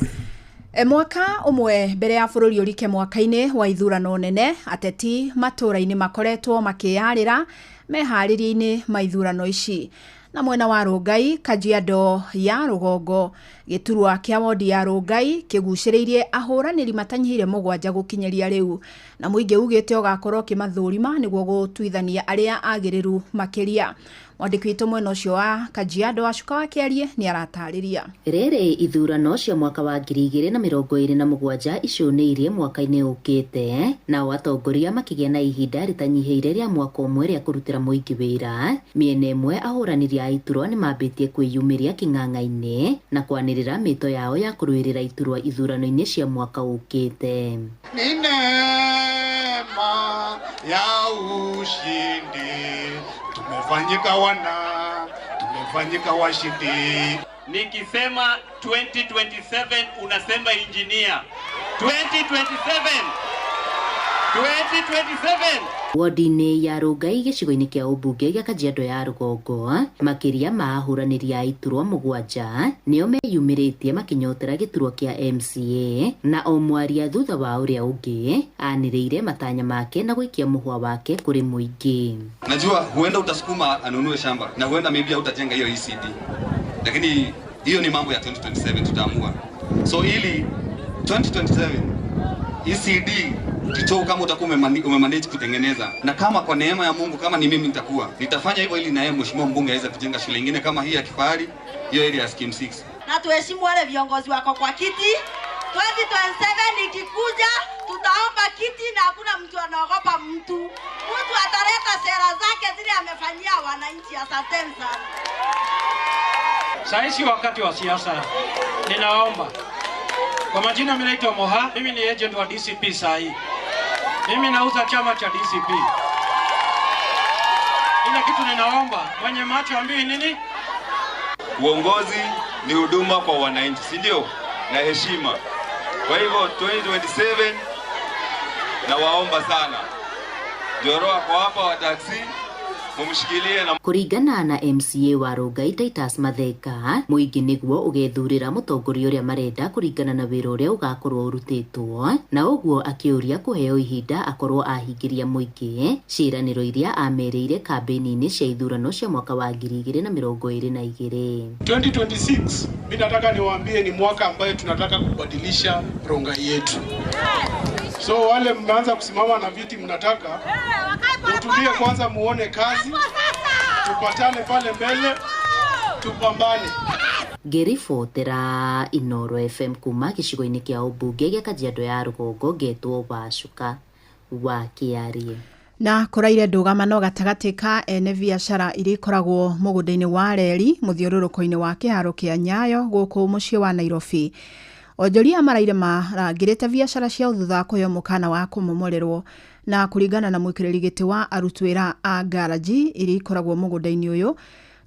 Mwaka ũmwe mbere ya bũrũri ũrike mwaka-inĩ wa ithurano nene, ateti matũũra-inĩ makoretwo makĩyarĩra meharĩria-inĩ ma ithurano ici. Na mwena wa Rongai, Kajiado ya rũgongo, gĩturwa kĩa wodi ya Rongai kĩgucĩrĩirie ahũranĩri matanyihĩire 7 gũkinyĩria rĩu, na mũingĩ ugĩte ũgakorwo ũkĩmathũrima nĩguo gũtuithania arĩa agĩrĩru makĩria. Mwandĩki witũ mwena ũcio wa Kajiado Wacuka wa Kĩarie nĩ aratarĩria. Rĩrĩ ithurano cia mwaka wa 2027 icũnĩirie mwaka-inĩ ũkĩte, nao atongoria makĩgĩa na ihinda rĩtanyihĩire rĩa mwaka ũmwe rĩa kũrutĩra mũingĩ wĩra. Mĩena ĩmwe ahũranĩri a iturwa nĩmambĩtie kwĩyumĩria kĩng'ang'a-inĩ na kwanĩrĩra mĩto yao ya kũrũĩrĩra iturwa ithurano-inĩ cia mwaka ũkĩte. Ni neema ya ushindi, tumefanyika wana, tumefanyika washindi. Nikisema 2027 unasema engineer. 2027. 2027. Wodi-inĩ ya Rongai gĩcigo-inĩ kĩa ũmbunge gĩa Kajiado ya rũgongo, makĩria ma ahũranĩri a iturwa 7 nĩo meyumĩrĩtie makĩnyotera gĩturwa kĩa MCA, na o mwaria thutha wa ũrĩa ũngĩ anĩrĩire matanya make na gũikia mũhwa wake kũrĩ mũingĩ. Najua huenda utasukuma anunue shamba na huenda maybe hautajenga hiyo ECD, lakini hiyo ni mambo ya 2027 tutaamua. So ili 2027 ECD kichou kama utakuwa umemanage kutengeneza, na kama kwa neema ya Mungu kama ni mimi nitakuwa nitafanya hivyo ili na yeye mheshimiwa mbunge aweze kujenga shule nyingine kama hii ya kifahari, hiyo area ya scheme 6. Na tuheshimu wale viongozi wako kwa kiti. 2027 ikikuja tutaomba kiti na hakuna mtu anaogopa mtu. Mtu ataleta sera zake zile amefanyia wananchi. Asanteni sana. Sasa wakati wa siasa, ninaomba Kwa majina mimi naitwa Moha, mimi ni agent wa DCP saa hii. Mimi nauza chama cha DCP. Ile kitu ninaomba, mwenye macho ambii nini? Uongozi ni huduma kwa wananchi, si ndio? Na heshima. Kwa hivyo 2027 nawaomba sana. Joro ako hapa wa taxi, mumshikilie na Kũringana na MCA wa Rongai Titus Matheka, mũingĩ nĩguo ũgethurĩra mũtongoria ũrĩa marenda kũringana na wĩra ũrĩa ũgakorwo ũrutĩtwo, na ũguo akĩũria kũheo ihinda akorwo ahingĩria mũingĩ ciĩranĩro iria amerĩire kambĩini-inĩ cia ithurano cia mwaka wa 2022. 2026 mimi nataka niwaambie ni mwaka ambayo tunataka kubadilisha Rongai yetu. So wale mmeanza kusimama na viti mnataka tutulie kwanza, muone kazi, tupatane pale mbele, tupambane. Ngĩribotera Inoro FM kuma gĩcigo-inĩ kĩa ũmbunge gĩa Kajiado ya rũgongo ngetwo Wacuka wa Kĩarie. Na kũraire ndũgamano gatagatĩ ka ene biacara iria ikoragwo mũgũnda-inĩ wa reri mũthiũrũrũko-inĩ wa kĩharo kĩa Nyayo gũkũ mũciĩ wa Nairobi. Onjoria maraire marangĩrĩte biacara ciao thutha wa kũheo mũkana wa kũmomorerwo, na kũringana na mũikarĩri gĩtĩ wa arutwĩra a ngaraji iria ikoragwo mũgũnda-inĩ ũyũ,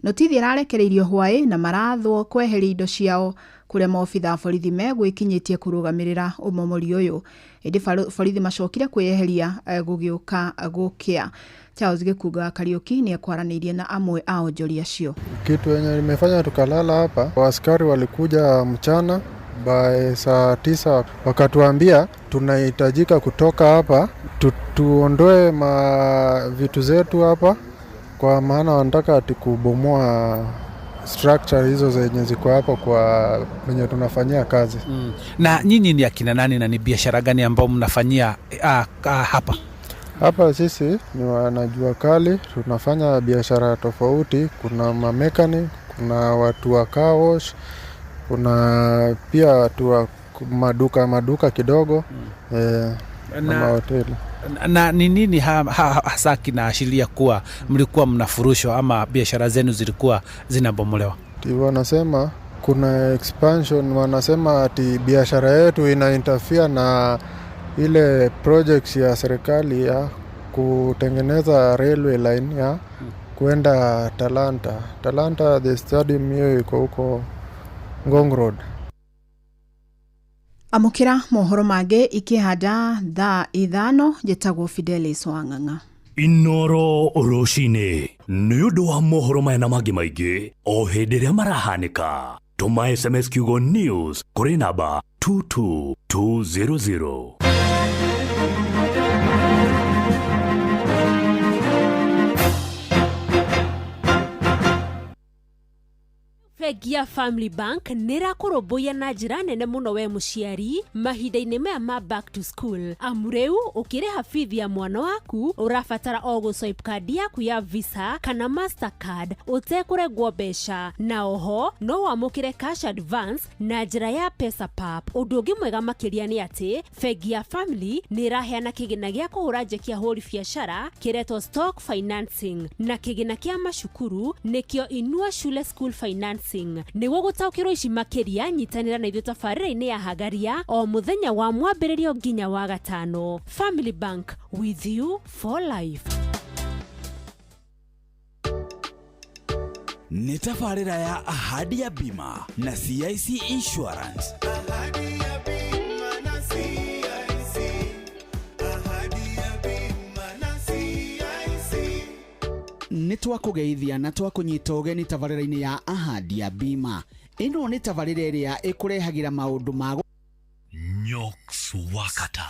notithi ĩrarekereirio hwaĩ na marathwo kweheria indo ciao kũrĩa maobitha a borithi megwĩkinyĩtie kũrũgamĩrĩra ũmomori ũyũ. Ĩndĩ borithi macokire kwĩyeheria gũgĩũka gũkĩa. Charles Gĩkunga Kariũki nĩ ekwaranĩirie na amwe a onjoria acio. Kitu yenye imefanya tukalala hapa, askari walikuja mchana by saa 9 wakatuambia tunahitajika kutoka hapa, tuondoe vitu zetu hapa, kwa maana wanataka ati kubomoa structure hizo zenye ziko hapo kwa wenye tunafanyia kazi. Na nyinyi ni akina nani na ni biashara gani ambao mnafanyia hapa? Hapa sisi ni wanajua kali, tunafanya biashara tofauti. Kuna mamekani, kuna watu wa car wash, kuna pia watu wa maduka kidogo, na hoteli. Na ni nini hasa kinaashiria kuwa mlikuwa mnafurushwa ama biashara zenu zilikuwa zinabomolewa? Wanasema kuna expansion, wanasema ati biashara yetu ina interfere na ile projects ya serikali ya kutengeneza railway line ya kuenda Talanta. Talanta the stadium hiyo iko huko Ngong Road. Amukira mohoro mangĩ ikĩhanda thaa 5 njĩtagwo Fidelis Wang'ang'a. Inoro rũcinĩ nĩ ũndũ wa mohoro maya na mangĩ maingĩ o hĩndĩ ĩrĩa marahanĩka, tũma SMS kiugo news kũrĩ namba 22200. Bengi ya Family Bank nĩ ĩrakũrũmbũiya na njĩra nene mũno we mũciari mahinda-inĩ maya ma back to school, amu rĩu ũkĩrĩha bithi ya mwana waku ũrabatara o gũ-swipe card yaku ya Visa kana Mastercard ũtekũrengwo mbeca, na oho no wamũkĩre cash advance na njĩra ya Pesapap. Ũndũ ũngĩ mwega makĩria nĩ atĩ bengi ya Family nĩ ĩraheana kĩgĩna gĩa kũhũra njeki ahũri biacara kĩretwo stock financing, na kĩgĩna kĩa macukuru nĩkĩo Inua Shule School Financing. Nĩguo gũtaũkĩrwo ici makĩria, nyitanĩra na ithuĩ tabarĩra-inĩ ya Hagaria o mũthenya wa mwambĩrĩrio nginya wa gatano. Family Bank, with you for life. Nĩ tabarĩra ya Ahadi ya Bima na CIC Insurance. Ahadi ya Bima na CIC. Ahadi ya Bima na CIC. Nĩ twakũgeithia na twakũnyita ũgeni tabarĩra-inĩ ya Ahadi ya Bima. Ĩno nĩ tabarĩra ĩrĩa ĩkũrehagĩra maũndũ ma Nyox Wakata.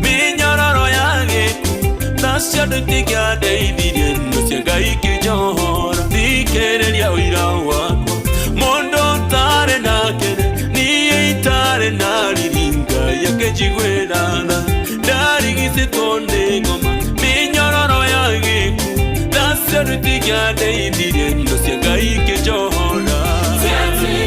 Minyororo ya gĩkuũ, tacio ndũtingĩandeithirie. cia Ngai ikĩnjohora. Thikĩrĩria ũira wakwa, mũndũ ũtarĩ nake niĩ itarĩ na riri, Ngai akĩnjiguĩra tha. Ndarigicĩtwo nĩ ngoma, mĩnyororo ya gĩkuũ, tha cia andũ itingĩandeithirie, indo cia Ngai ikĩnjohora.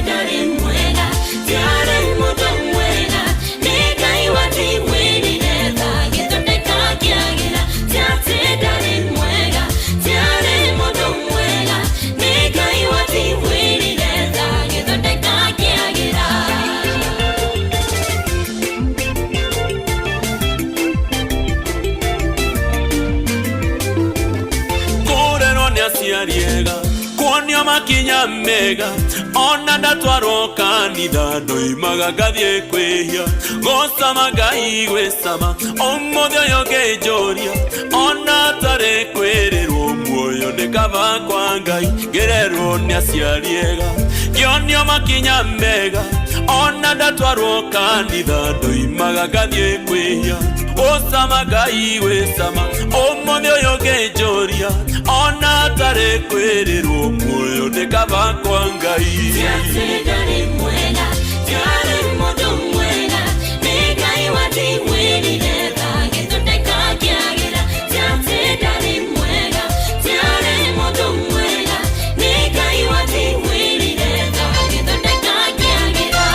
Ndarĩ mwega, tiarĩ mũndũ mwega, nĩ Ngai wanjiguĩrire tha, gĩthondeka ngĩagĩra. Ti ndarĩ mwega, tiarĩ mũndũ mwega, nĩ Ngai wanjiguĩrire tha, gĩthondeka ngĩagĩra. Kũrerwo nĩ aciari ega, kuonio makinya mega, ona ndatwarwo kanitha ndoimaga ngathiĩ kwĩhia. Gũcama Ngai gwĩcama, ũmũthĩ ũyũ ngĩnjũria, ona atarĩ kwĩrĩrwo muoyo nĩ kaba kwa Ngai. Ngĩrerwo nĩ aciari ega, ngĩonio makinya mega, ona ndatwarwo kanitha ndoimaga ngathiĩ kwĩhia. Gũcama Ngai gwĩcama, ũmũthĩ ũyũ ngĩnjũria, ona atarĩ kwĩrĩrwo muoyo nĩ kaba kwa Ngai. Ti ndarĩ mwega, tiarĩ mũndũ mwega, nĩ Ngai wanjiguĩrire tha, gĩthondeka ngĩagĩra. Ti ndarĩ mwega, tiarĩ mũndũ mwega, nĩ Ngai wanjiguĩrire tha, gĩthondeka ngĩagĩra.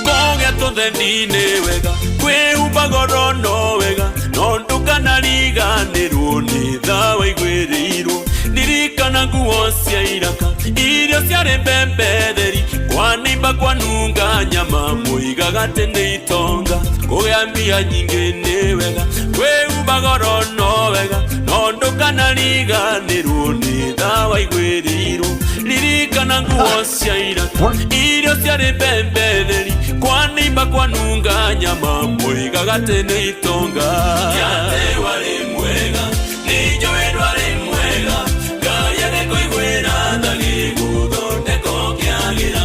Kũgĩa tũtheni-inĩ wega, kwĩhumba goro no wega, no ndũkanariganĩrwo nĩ tha waiguĩrĩirwo. Ririkana nguo cia iraka, irio ciarĩ mbembe theri, kwanimba kwanunga nyama, mũigaga atĩ nĩ itonga. Kũgĩa mbia nyingĩ nĩ wega, kwĩhumba goro no wega, no ndũkanariganĩrwo nĩ tha waiguĩrĩirwo. Ririkana nguo cia iraka, irio ciarĩ mbembe theri, kwanimba kwanunga nyama, mũigaga atĩ nĩ itonga. Ti warĩ mwega, nĩ njũĩ ndwarĩ mwega, Ngai agĩkũiguĩra tha, gĩgũthondeka ũkĩagĩra.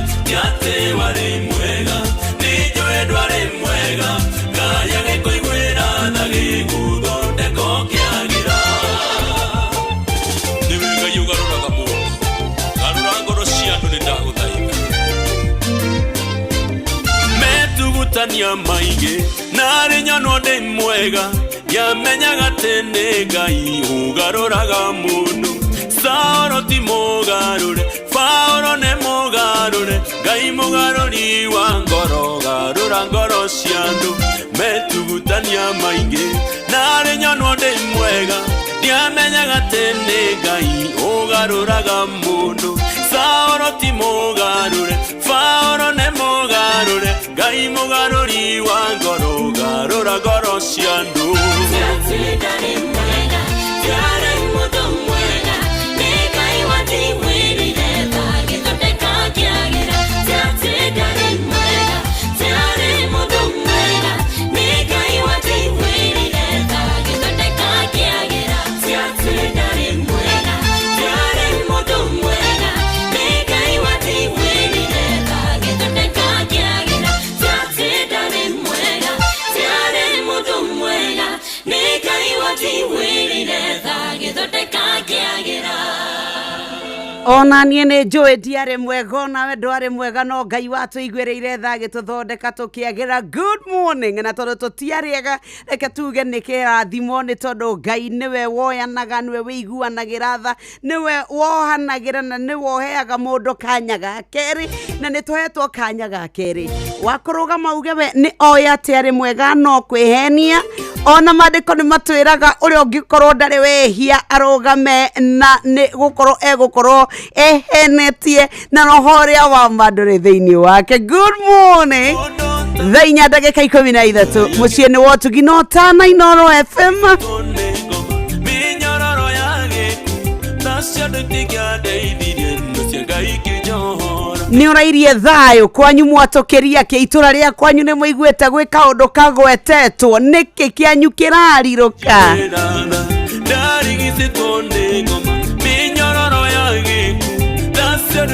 Ti warĩ mwega, nĩ njũĩ ndwarĩ mwega, Ngai agĩkũiguĩra tha, gĩgũthondeka ũkĩagĩra. Nĩwe Ngai ũgarũraga mũndũ, garũra ngoro cia andũ, nĩ ndagũthaitha. Metugutania maingĩ, narĩ nyonwo ndĩ mwega, ndiamenyaga atĩ nĩ Ngai ũgarũraga mũndũ. Saũlũ ti mũgarũre, Paũlũ nĩ mũgarũre, Ngai mũgarũri wa ngoro, garũra ngoro cia andũ. Metugutania maingĩ, narĩ nyonwo ndĩ mwega, ndiamenyaga atĩ nĩ Ngai ũgarũraga mũndũ. Saũlũ ti mũgarũre, Paũlũ nĩ mũgarũre, Ngai mũgarũri wa ngoro, garũra ngoro cia andũ. Ti ndarĩ mwega, tiarĩ mũndũ mwega, nĩ Ngai wanjiguĩrire tha, gĩthondeka ngĩagĩra. Ti ndarĩ mwega, tiarĩ mũndũ mwega, nĩ Ngai wanjiguĩrire tha, gĩthondeka ngĩagĩra. Ti ndarĩ mwega, tiarĩ mũndũ mwega, nĩ Ngai wanjiguĩrire tha, gĩthondeka ngĩagĩra. Ti ndarĩ mwega, tiarĩ mũndũ mwega, nĩ Ngai wanjiguĩrire tha, gĩthondeka ngĩagĩra. Ona niĩ nĩ njũĩ ndiarĩ mwega, onawe ndwarĩ mwega, no Ngai watũiguĩrĩire tha agĩtũthondeka tũkĩagĩra. Good morning. Na tondũ tũtiarĩ ega, reke tuge nĩ kĩrathimo, nĩ tondũ Ngai nĩwe woyanaga, nĩwe wĩiguanagĩra tha, nĩwe wohanagĩra, na nĩwe ũheaga mũndũ kanya ga kerĩ, na nĩ tũhetwo kanya ga kerĩ wa kũrũgama uge we nĩ oĩ atĩ arĩ mwega, no kwĩhenia. Ona maandĩko nĩ matwĩraga ũrĩa ũngĩkorwo ndarĩ wehia arũgame, na nĩ gũkorwo egũkorwo ehenetie, na roho ũrĩa wa ma ndũrĩ thĩinĩ wake. Good morning. Thaa 4:13, mũciĩ nĩ wotugi no tana Inoro FM. Mĩnyororo ya gĩkuũ, tha cia andũ itingĩandeithirie, indo cia Ngai ikĩnjohora. Nĩ ũrairie thayũ kwanyu, mwatũkĩria kĩ itũra rĩa kwanyu, nĩ mũiguĩte gwĩ kaũndũ kagwetetwo, nĩkĩ kĩanyu kĩrarirũka? Ndigicĩtwo nĩ ngoma mĩnyororo ya gĩkuũ tha cia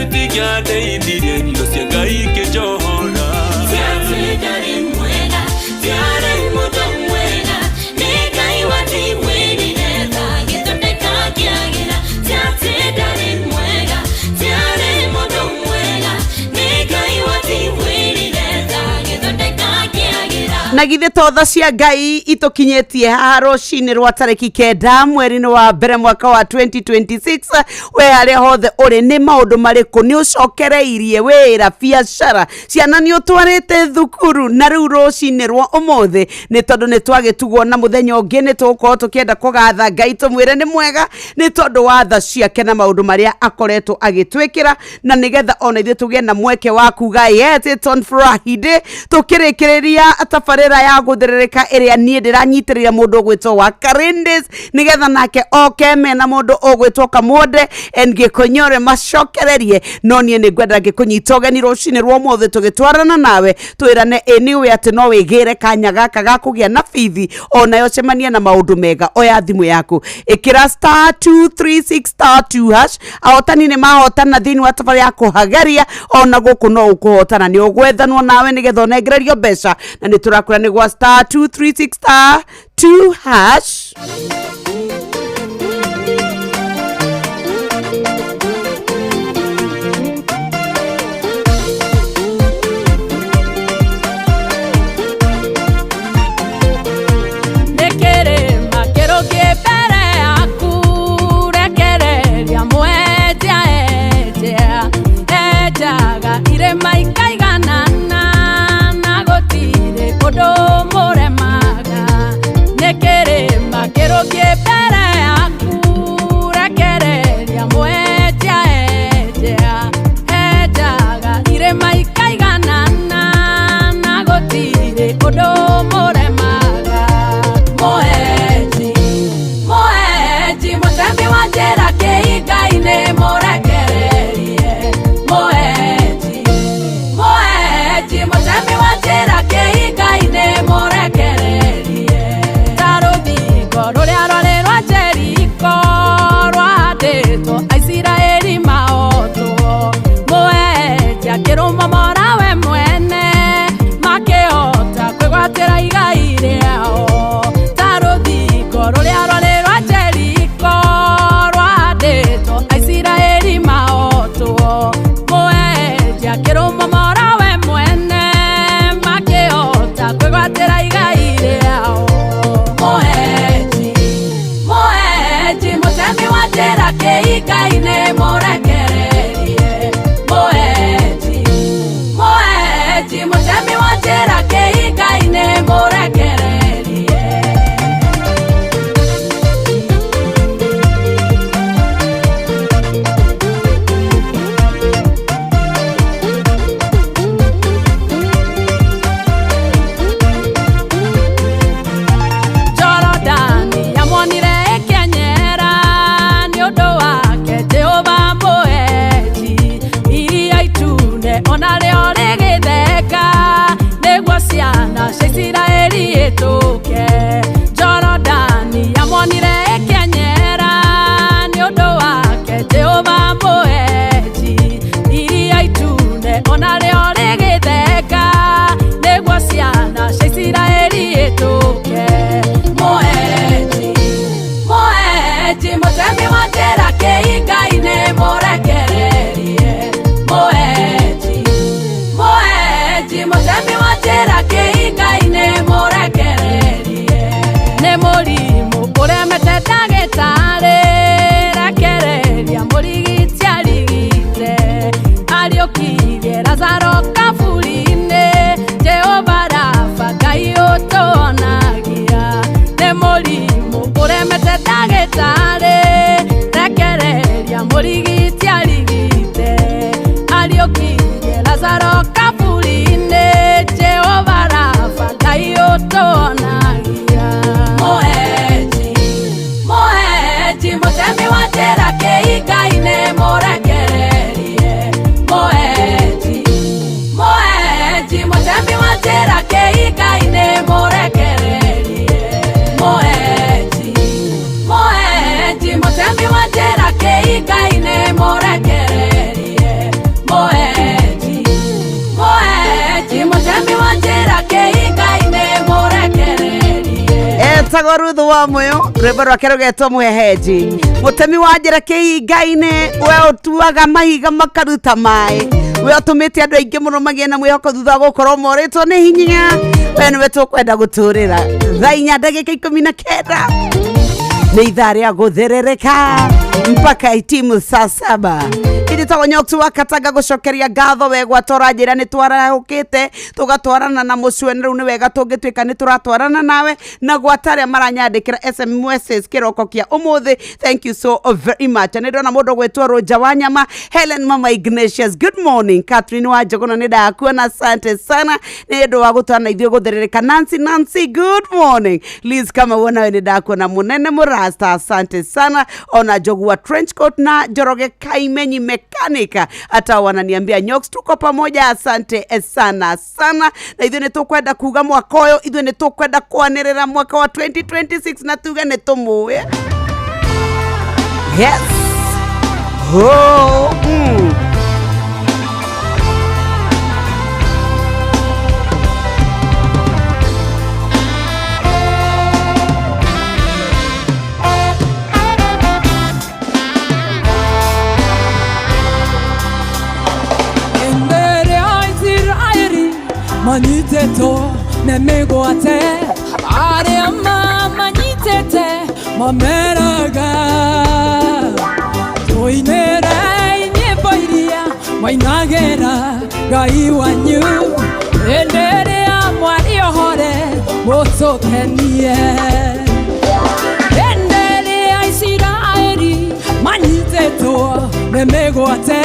indo cia Ngai ikĩnjohora. Tiarĩ ndarĩ mwega, tiarĩ mũndũ mwega, nĩ Ngai wanjiguĩrire tha agĩthondeka ngĩagĩra. Tiarĩ ndarĩ mwega, tiarĩ mũndũ mwega, nĩ Ngai wanjiguĩrire tha agĩthondeka ngĩagĩra. Na githĩ to tha cia Ngai itũkinyĩtie haha rũcinĩ rwa tarĩki 9 mweri-inĩ wa mbere mwaka wa 2026. We harĩa hothe ũrĩ, nĩ maũndũ marĩkũ nĩ ũcokereirie wĩra, biacara, ciana nĩ ũtwarĩte thukuru? Na rĩu rũcinĩ rwa ũmũthĩ, nĩ tondũ nĩ twagĩtugwo na mũthenya ũngĩ, nĩ tũgũkorwo tũkĩenda kũgatha Ngai, tũmwĩre nĩ mwega nĩ tondũ wa tha ciake na maũndũ marĩa akoretwo agĩtwĩkĩra, na nĩgetha ona ithuĩ tũgĩe na mweke wa kuga yes, it's on Friday. Tũkĩrĩkĩrĩria tabarĩra ya gũthĩrĩrĩka ĩrĩa niĩ ndĩranyitĩrĩire mũndũ ũgwĩtwo wa Karindis, nĩgetha nake oke mena mũndũ ũgwĩtwo Kamwonde and Gĩkũnyore macokererie. No niĩ nĩ ngwenda ngĩkũnyita ũgeni rũcinĩ rwa ũmũthĩ, tũgĩtwarana nawe twĩrane ĩ nĩ ũĩ atĩ no wĩgĩre kanya gaka ga kũgĩa na bithi onayo cemania na maũndũ mega. Oya thimũ yaku, ĩkĩra star 236 star 2 hash. Ahotani nĩ mahotana thĩinĩ wa tabarĩra ya kũhagaria, ona gũkũ no ũkũhotana, nĩ ũgwethanwo nawe nĩgetha ũnengererio mbeca, na nĩ tũrakũra nĩ gwa star 236 star 2 hash. Nĩ kĩrĩma kĩrũngiĩ mbere yaku, rekereria mwendia enjea, enjaga irĩma ikaiganana na gũtirĩ ũndũ mũremaga. Nĩ kĩrĩma kĩrũngiĩ mbere yaku, rekereria mwendia enjea, enjaga irĩma ikaiganana na gũtirĩ ũndũ mũremaga. Mũenji, mũenji, mũtemi wa njĩra kĩhinga-inĩ, mũrekererie. Mũenji, mũenji, mũtemi wa njĩra kĩhinga-inĩ, mũrekererie. Ta rũthingo rũrĩa rwarĩ rwa Jeriko rwahandĩtwo Aisiraeli mahotwo, mũenji akĩrũmomora we mwene, makĩhota kwĩgwatĩra igai rĩao. Ta rũthingo rũrĩa rwarĩ rwa Jeriko rwahandĩtwo Aisiraeli mahotwo, mũenji akĩrũmomora we mwene, makĩhota kwĩgwatĩra igai rĩao. Mũenji, mũenji, mũtemi wa njĩra kĩhinga-inĩ, mũrekererie. Mũenji, mũenji, mũtemi wa njĩra kĩhinga-inĩ, mũrekererie. Jorodani yamuonire ĩkĩenyera nĩ ũndũ wake Jehova mũenji, iria itune onarĩo rĩgĩtheka nĩguo ciana cia Isiraeli ĩtũke. Jorodani yamuonire ĩkĩenyera nĩ ũndũ wake Jehova mũenji, iria itune onarĩo rĩgĩtheka nĩguo ciana cia Isiraeli ĩtũke. Mũenji, mũenji, mũtemi wa njĩra kĩhinga-inĩ, mũrekererie. Mũenji, mũenji, mũtemi wa njĩra kĩhinga-inĩ. Etagwo Ruthu wa Muyu, rwĩmbo rwake rũgetwo Mũhehenji. Mũtemi wa njĩra kĩhinga-inĩ, we ũtuaga mahiga makaruta maĩ, we ũtũmĩte andũ aingĩ mũno magĩe na mwĩhoko thutha wa gũkorwo morĩtwo nĩ hinya. We nĩwe tũkwenda gũtũrĩra. Thaa 4 ndagĩka 19 nĩ ithaa rĩa gũtherereka mpaka itimu saa 7. Ĩndĩ Nyotu wa Katanga gũcokeria ngatho we gwatwara njĩra nĩ twarahũkĩte tũgatwarana na mũcue rĩu nĩ wega tũngĩtuĩka nĩ tũratwarana nawe na gwata arĩa maranyandĩkĩra SMS kĩroko kĩa ũmũthĩ. Thank you so very much. Nĩ ndona mũndũ gwĩtwo Rũnja wa Nyama, Helen Mama Ignatius, good morning. Catherine wa Njũgũna, nĩ ndakuona, asante sana nĩ ũndũ wa gũtwarana ithuĩ gũtherereka. Nancy, Nancy, good morning. Liz kama wonawe nĩ ndakuona, mũnene mũrasta, asante sana. Ona Njogu wa trench coat na Njoroge Kaimenyi mekanika hata wananiambia Nyox tuko pamoja, asante sana sana. Na ithuĩ nĩ tũkwenda kuga mwaka ũyũ, ithuĩ nĩ tũkwenda kwanĩrĩra mwaka wa 2026 na tuge nĩ tũmũĩ. Yes. Oh. Manyiteto nemegwate aria mamanyitete mameraga tuinere nyimbo iria mwainagĩra Ngai wanyu hĩndĩ ĩrĩa mwarĩohore mũtũkenie hĩndĩ ĩrĩa Isiraeli manyitĩtwo nĩ mĩgwate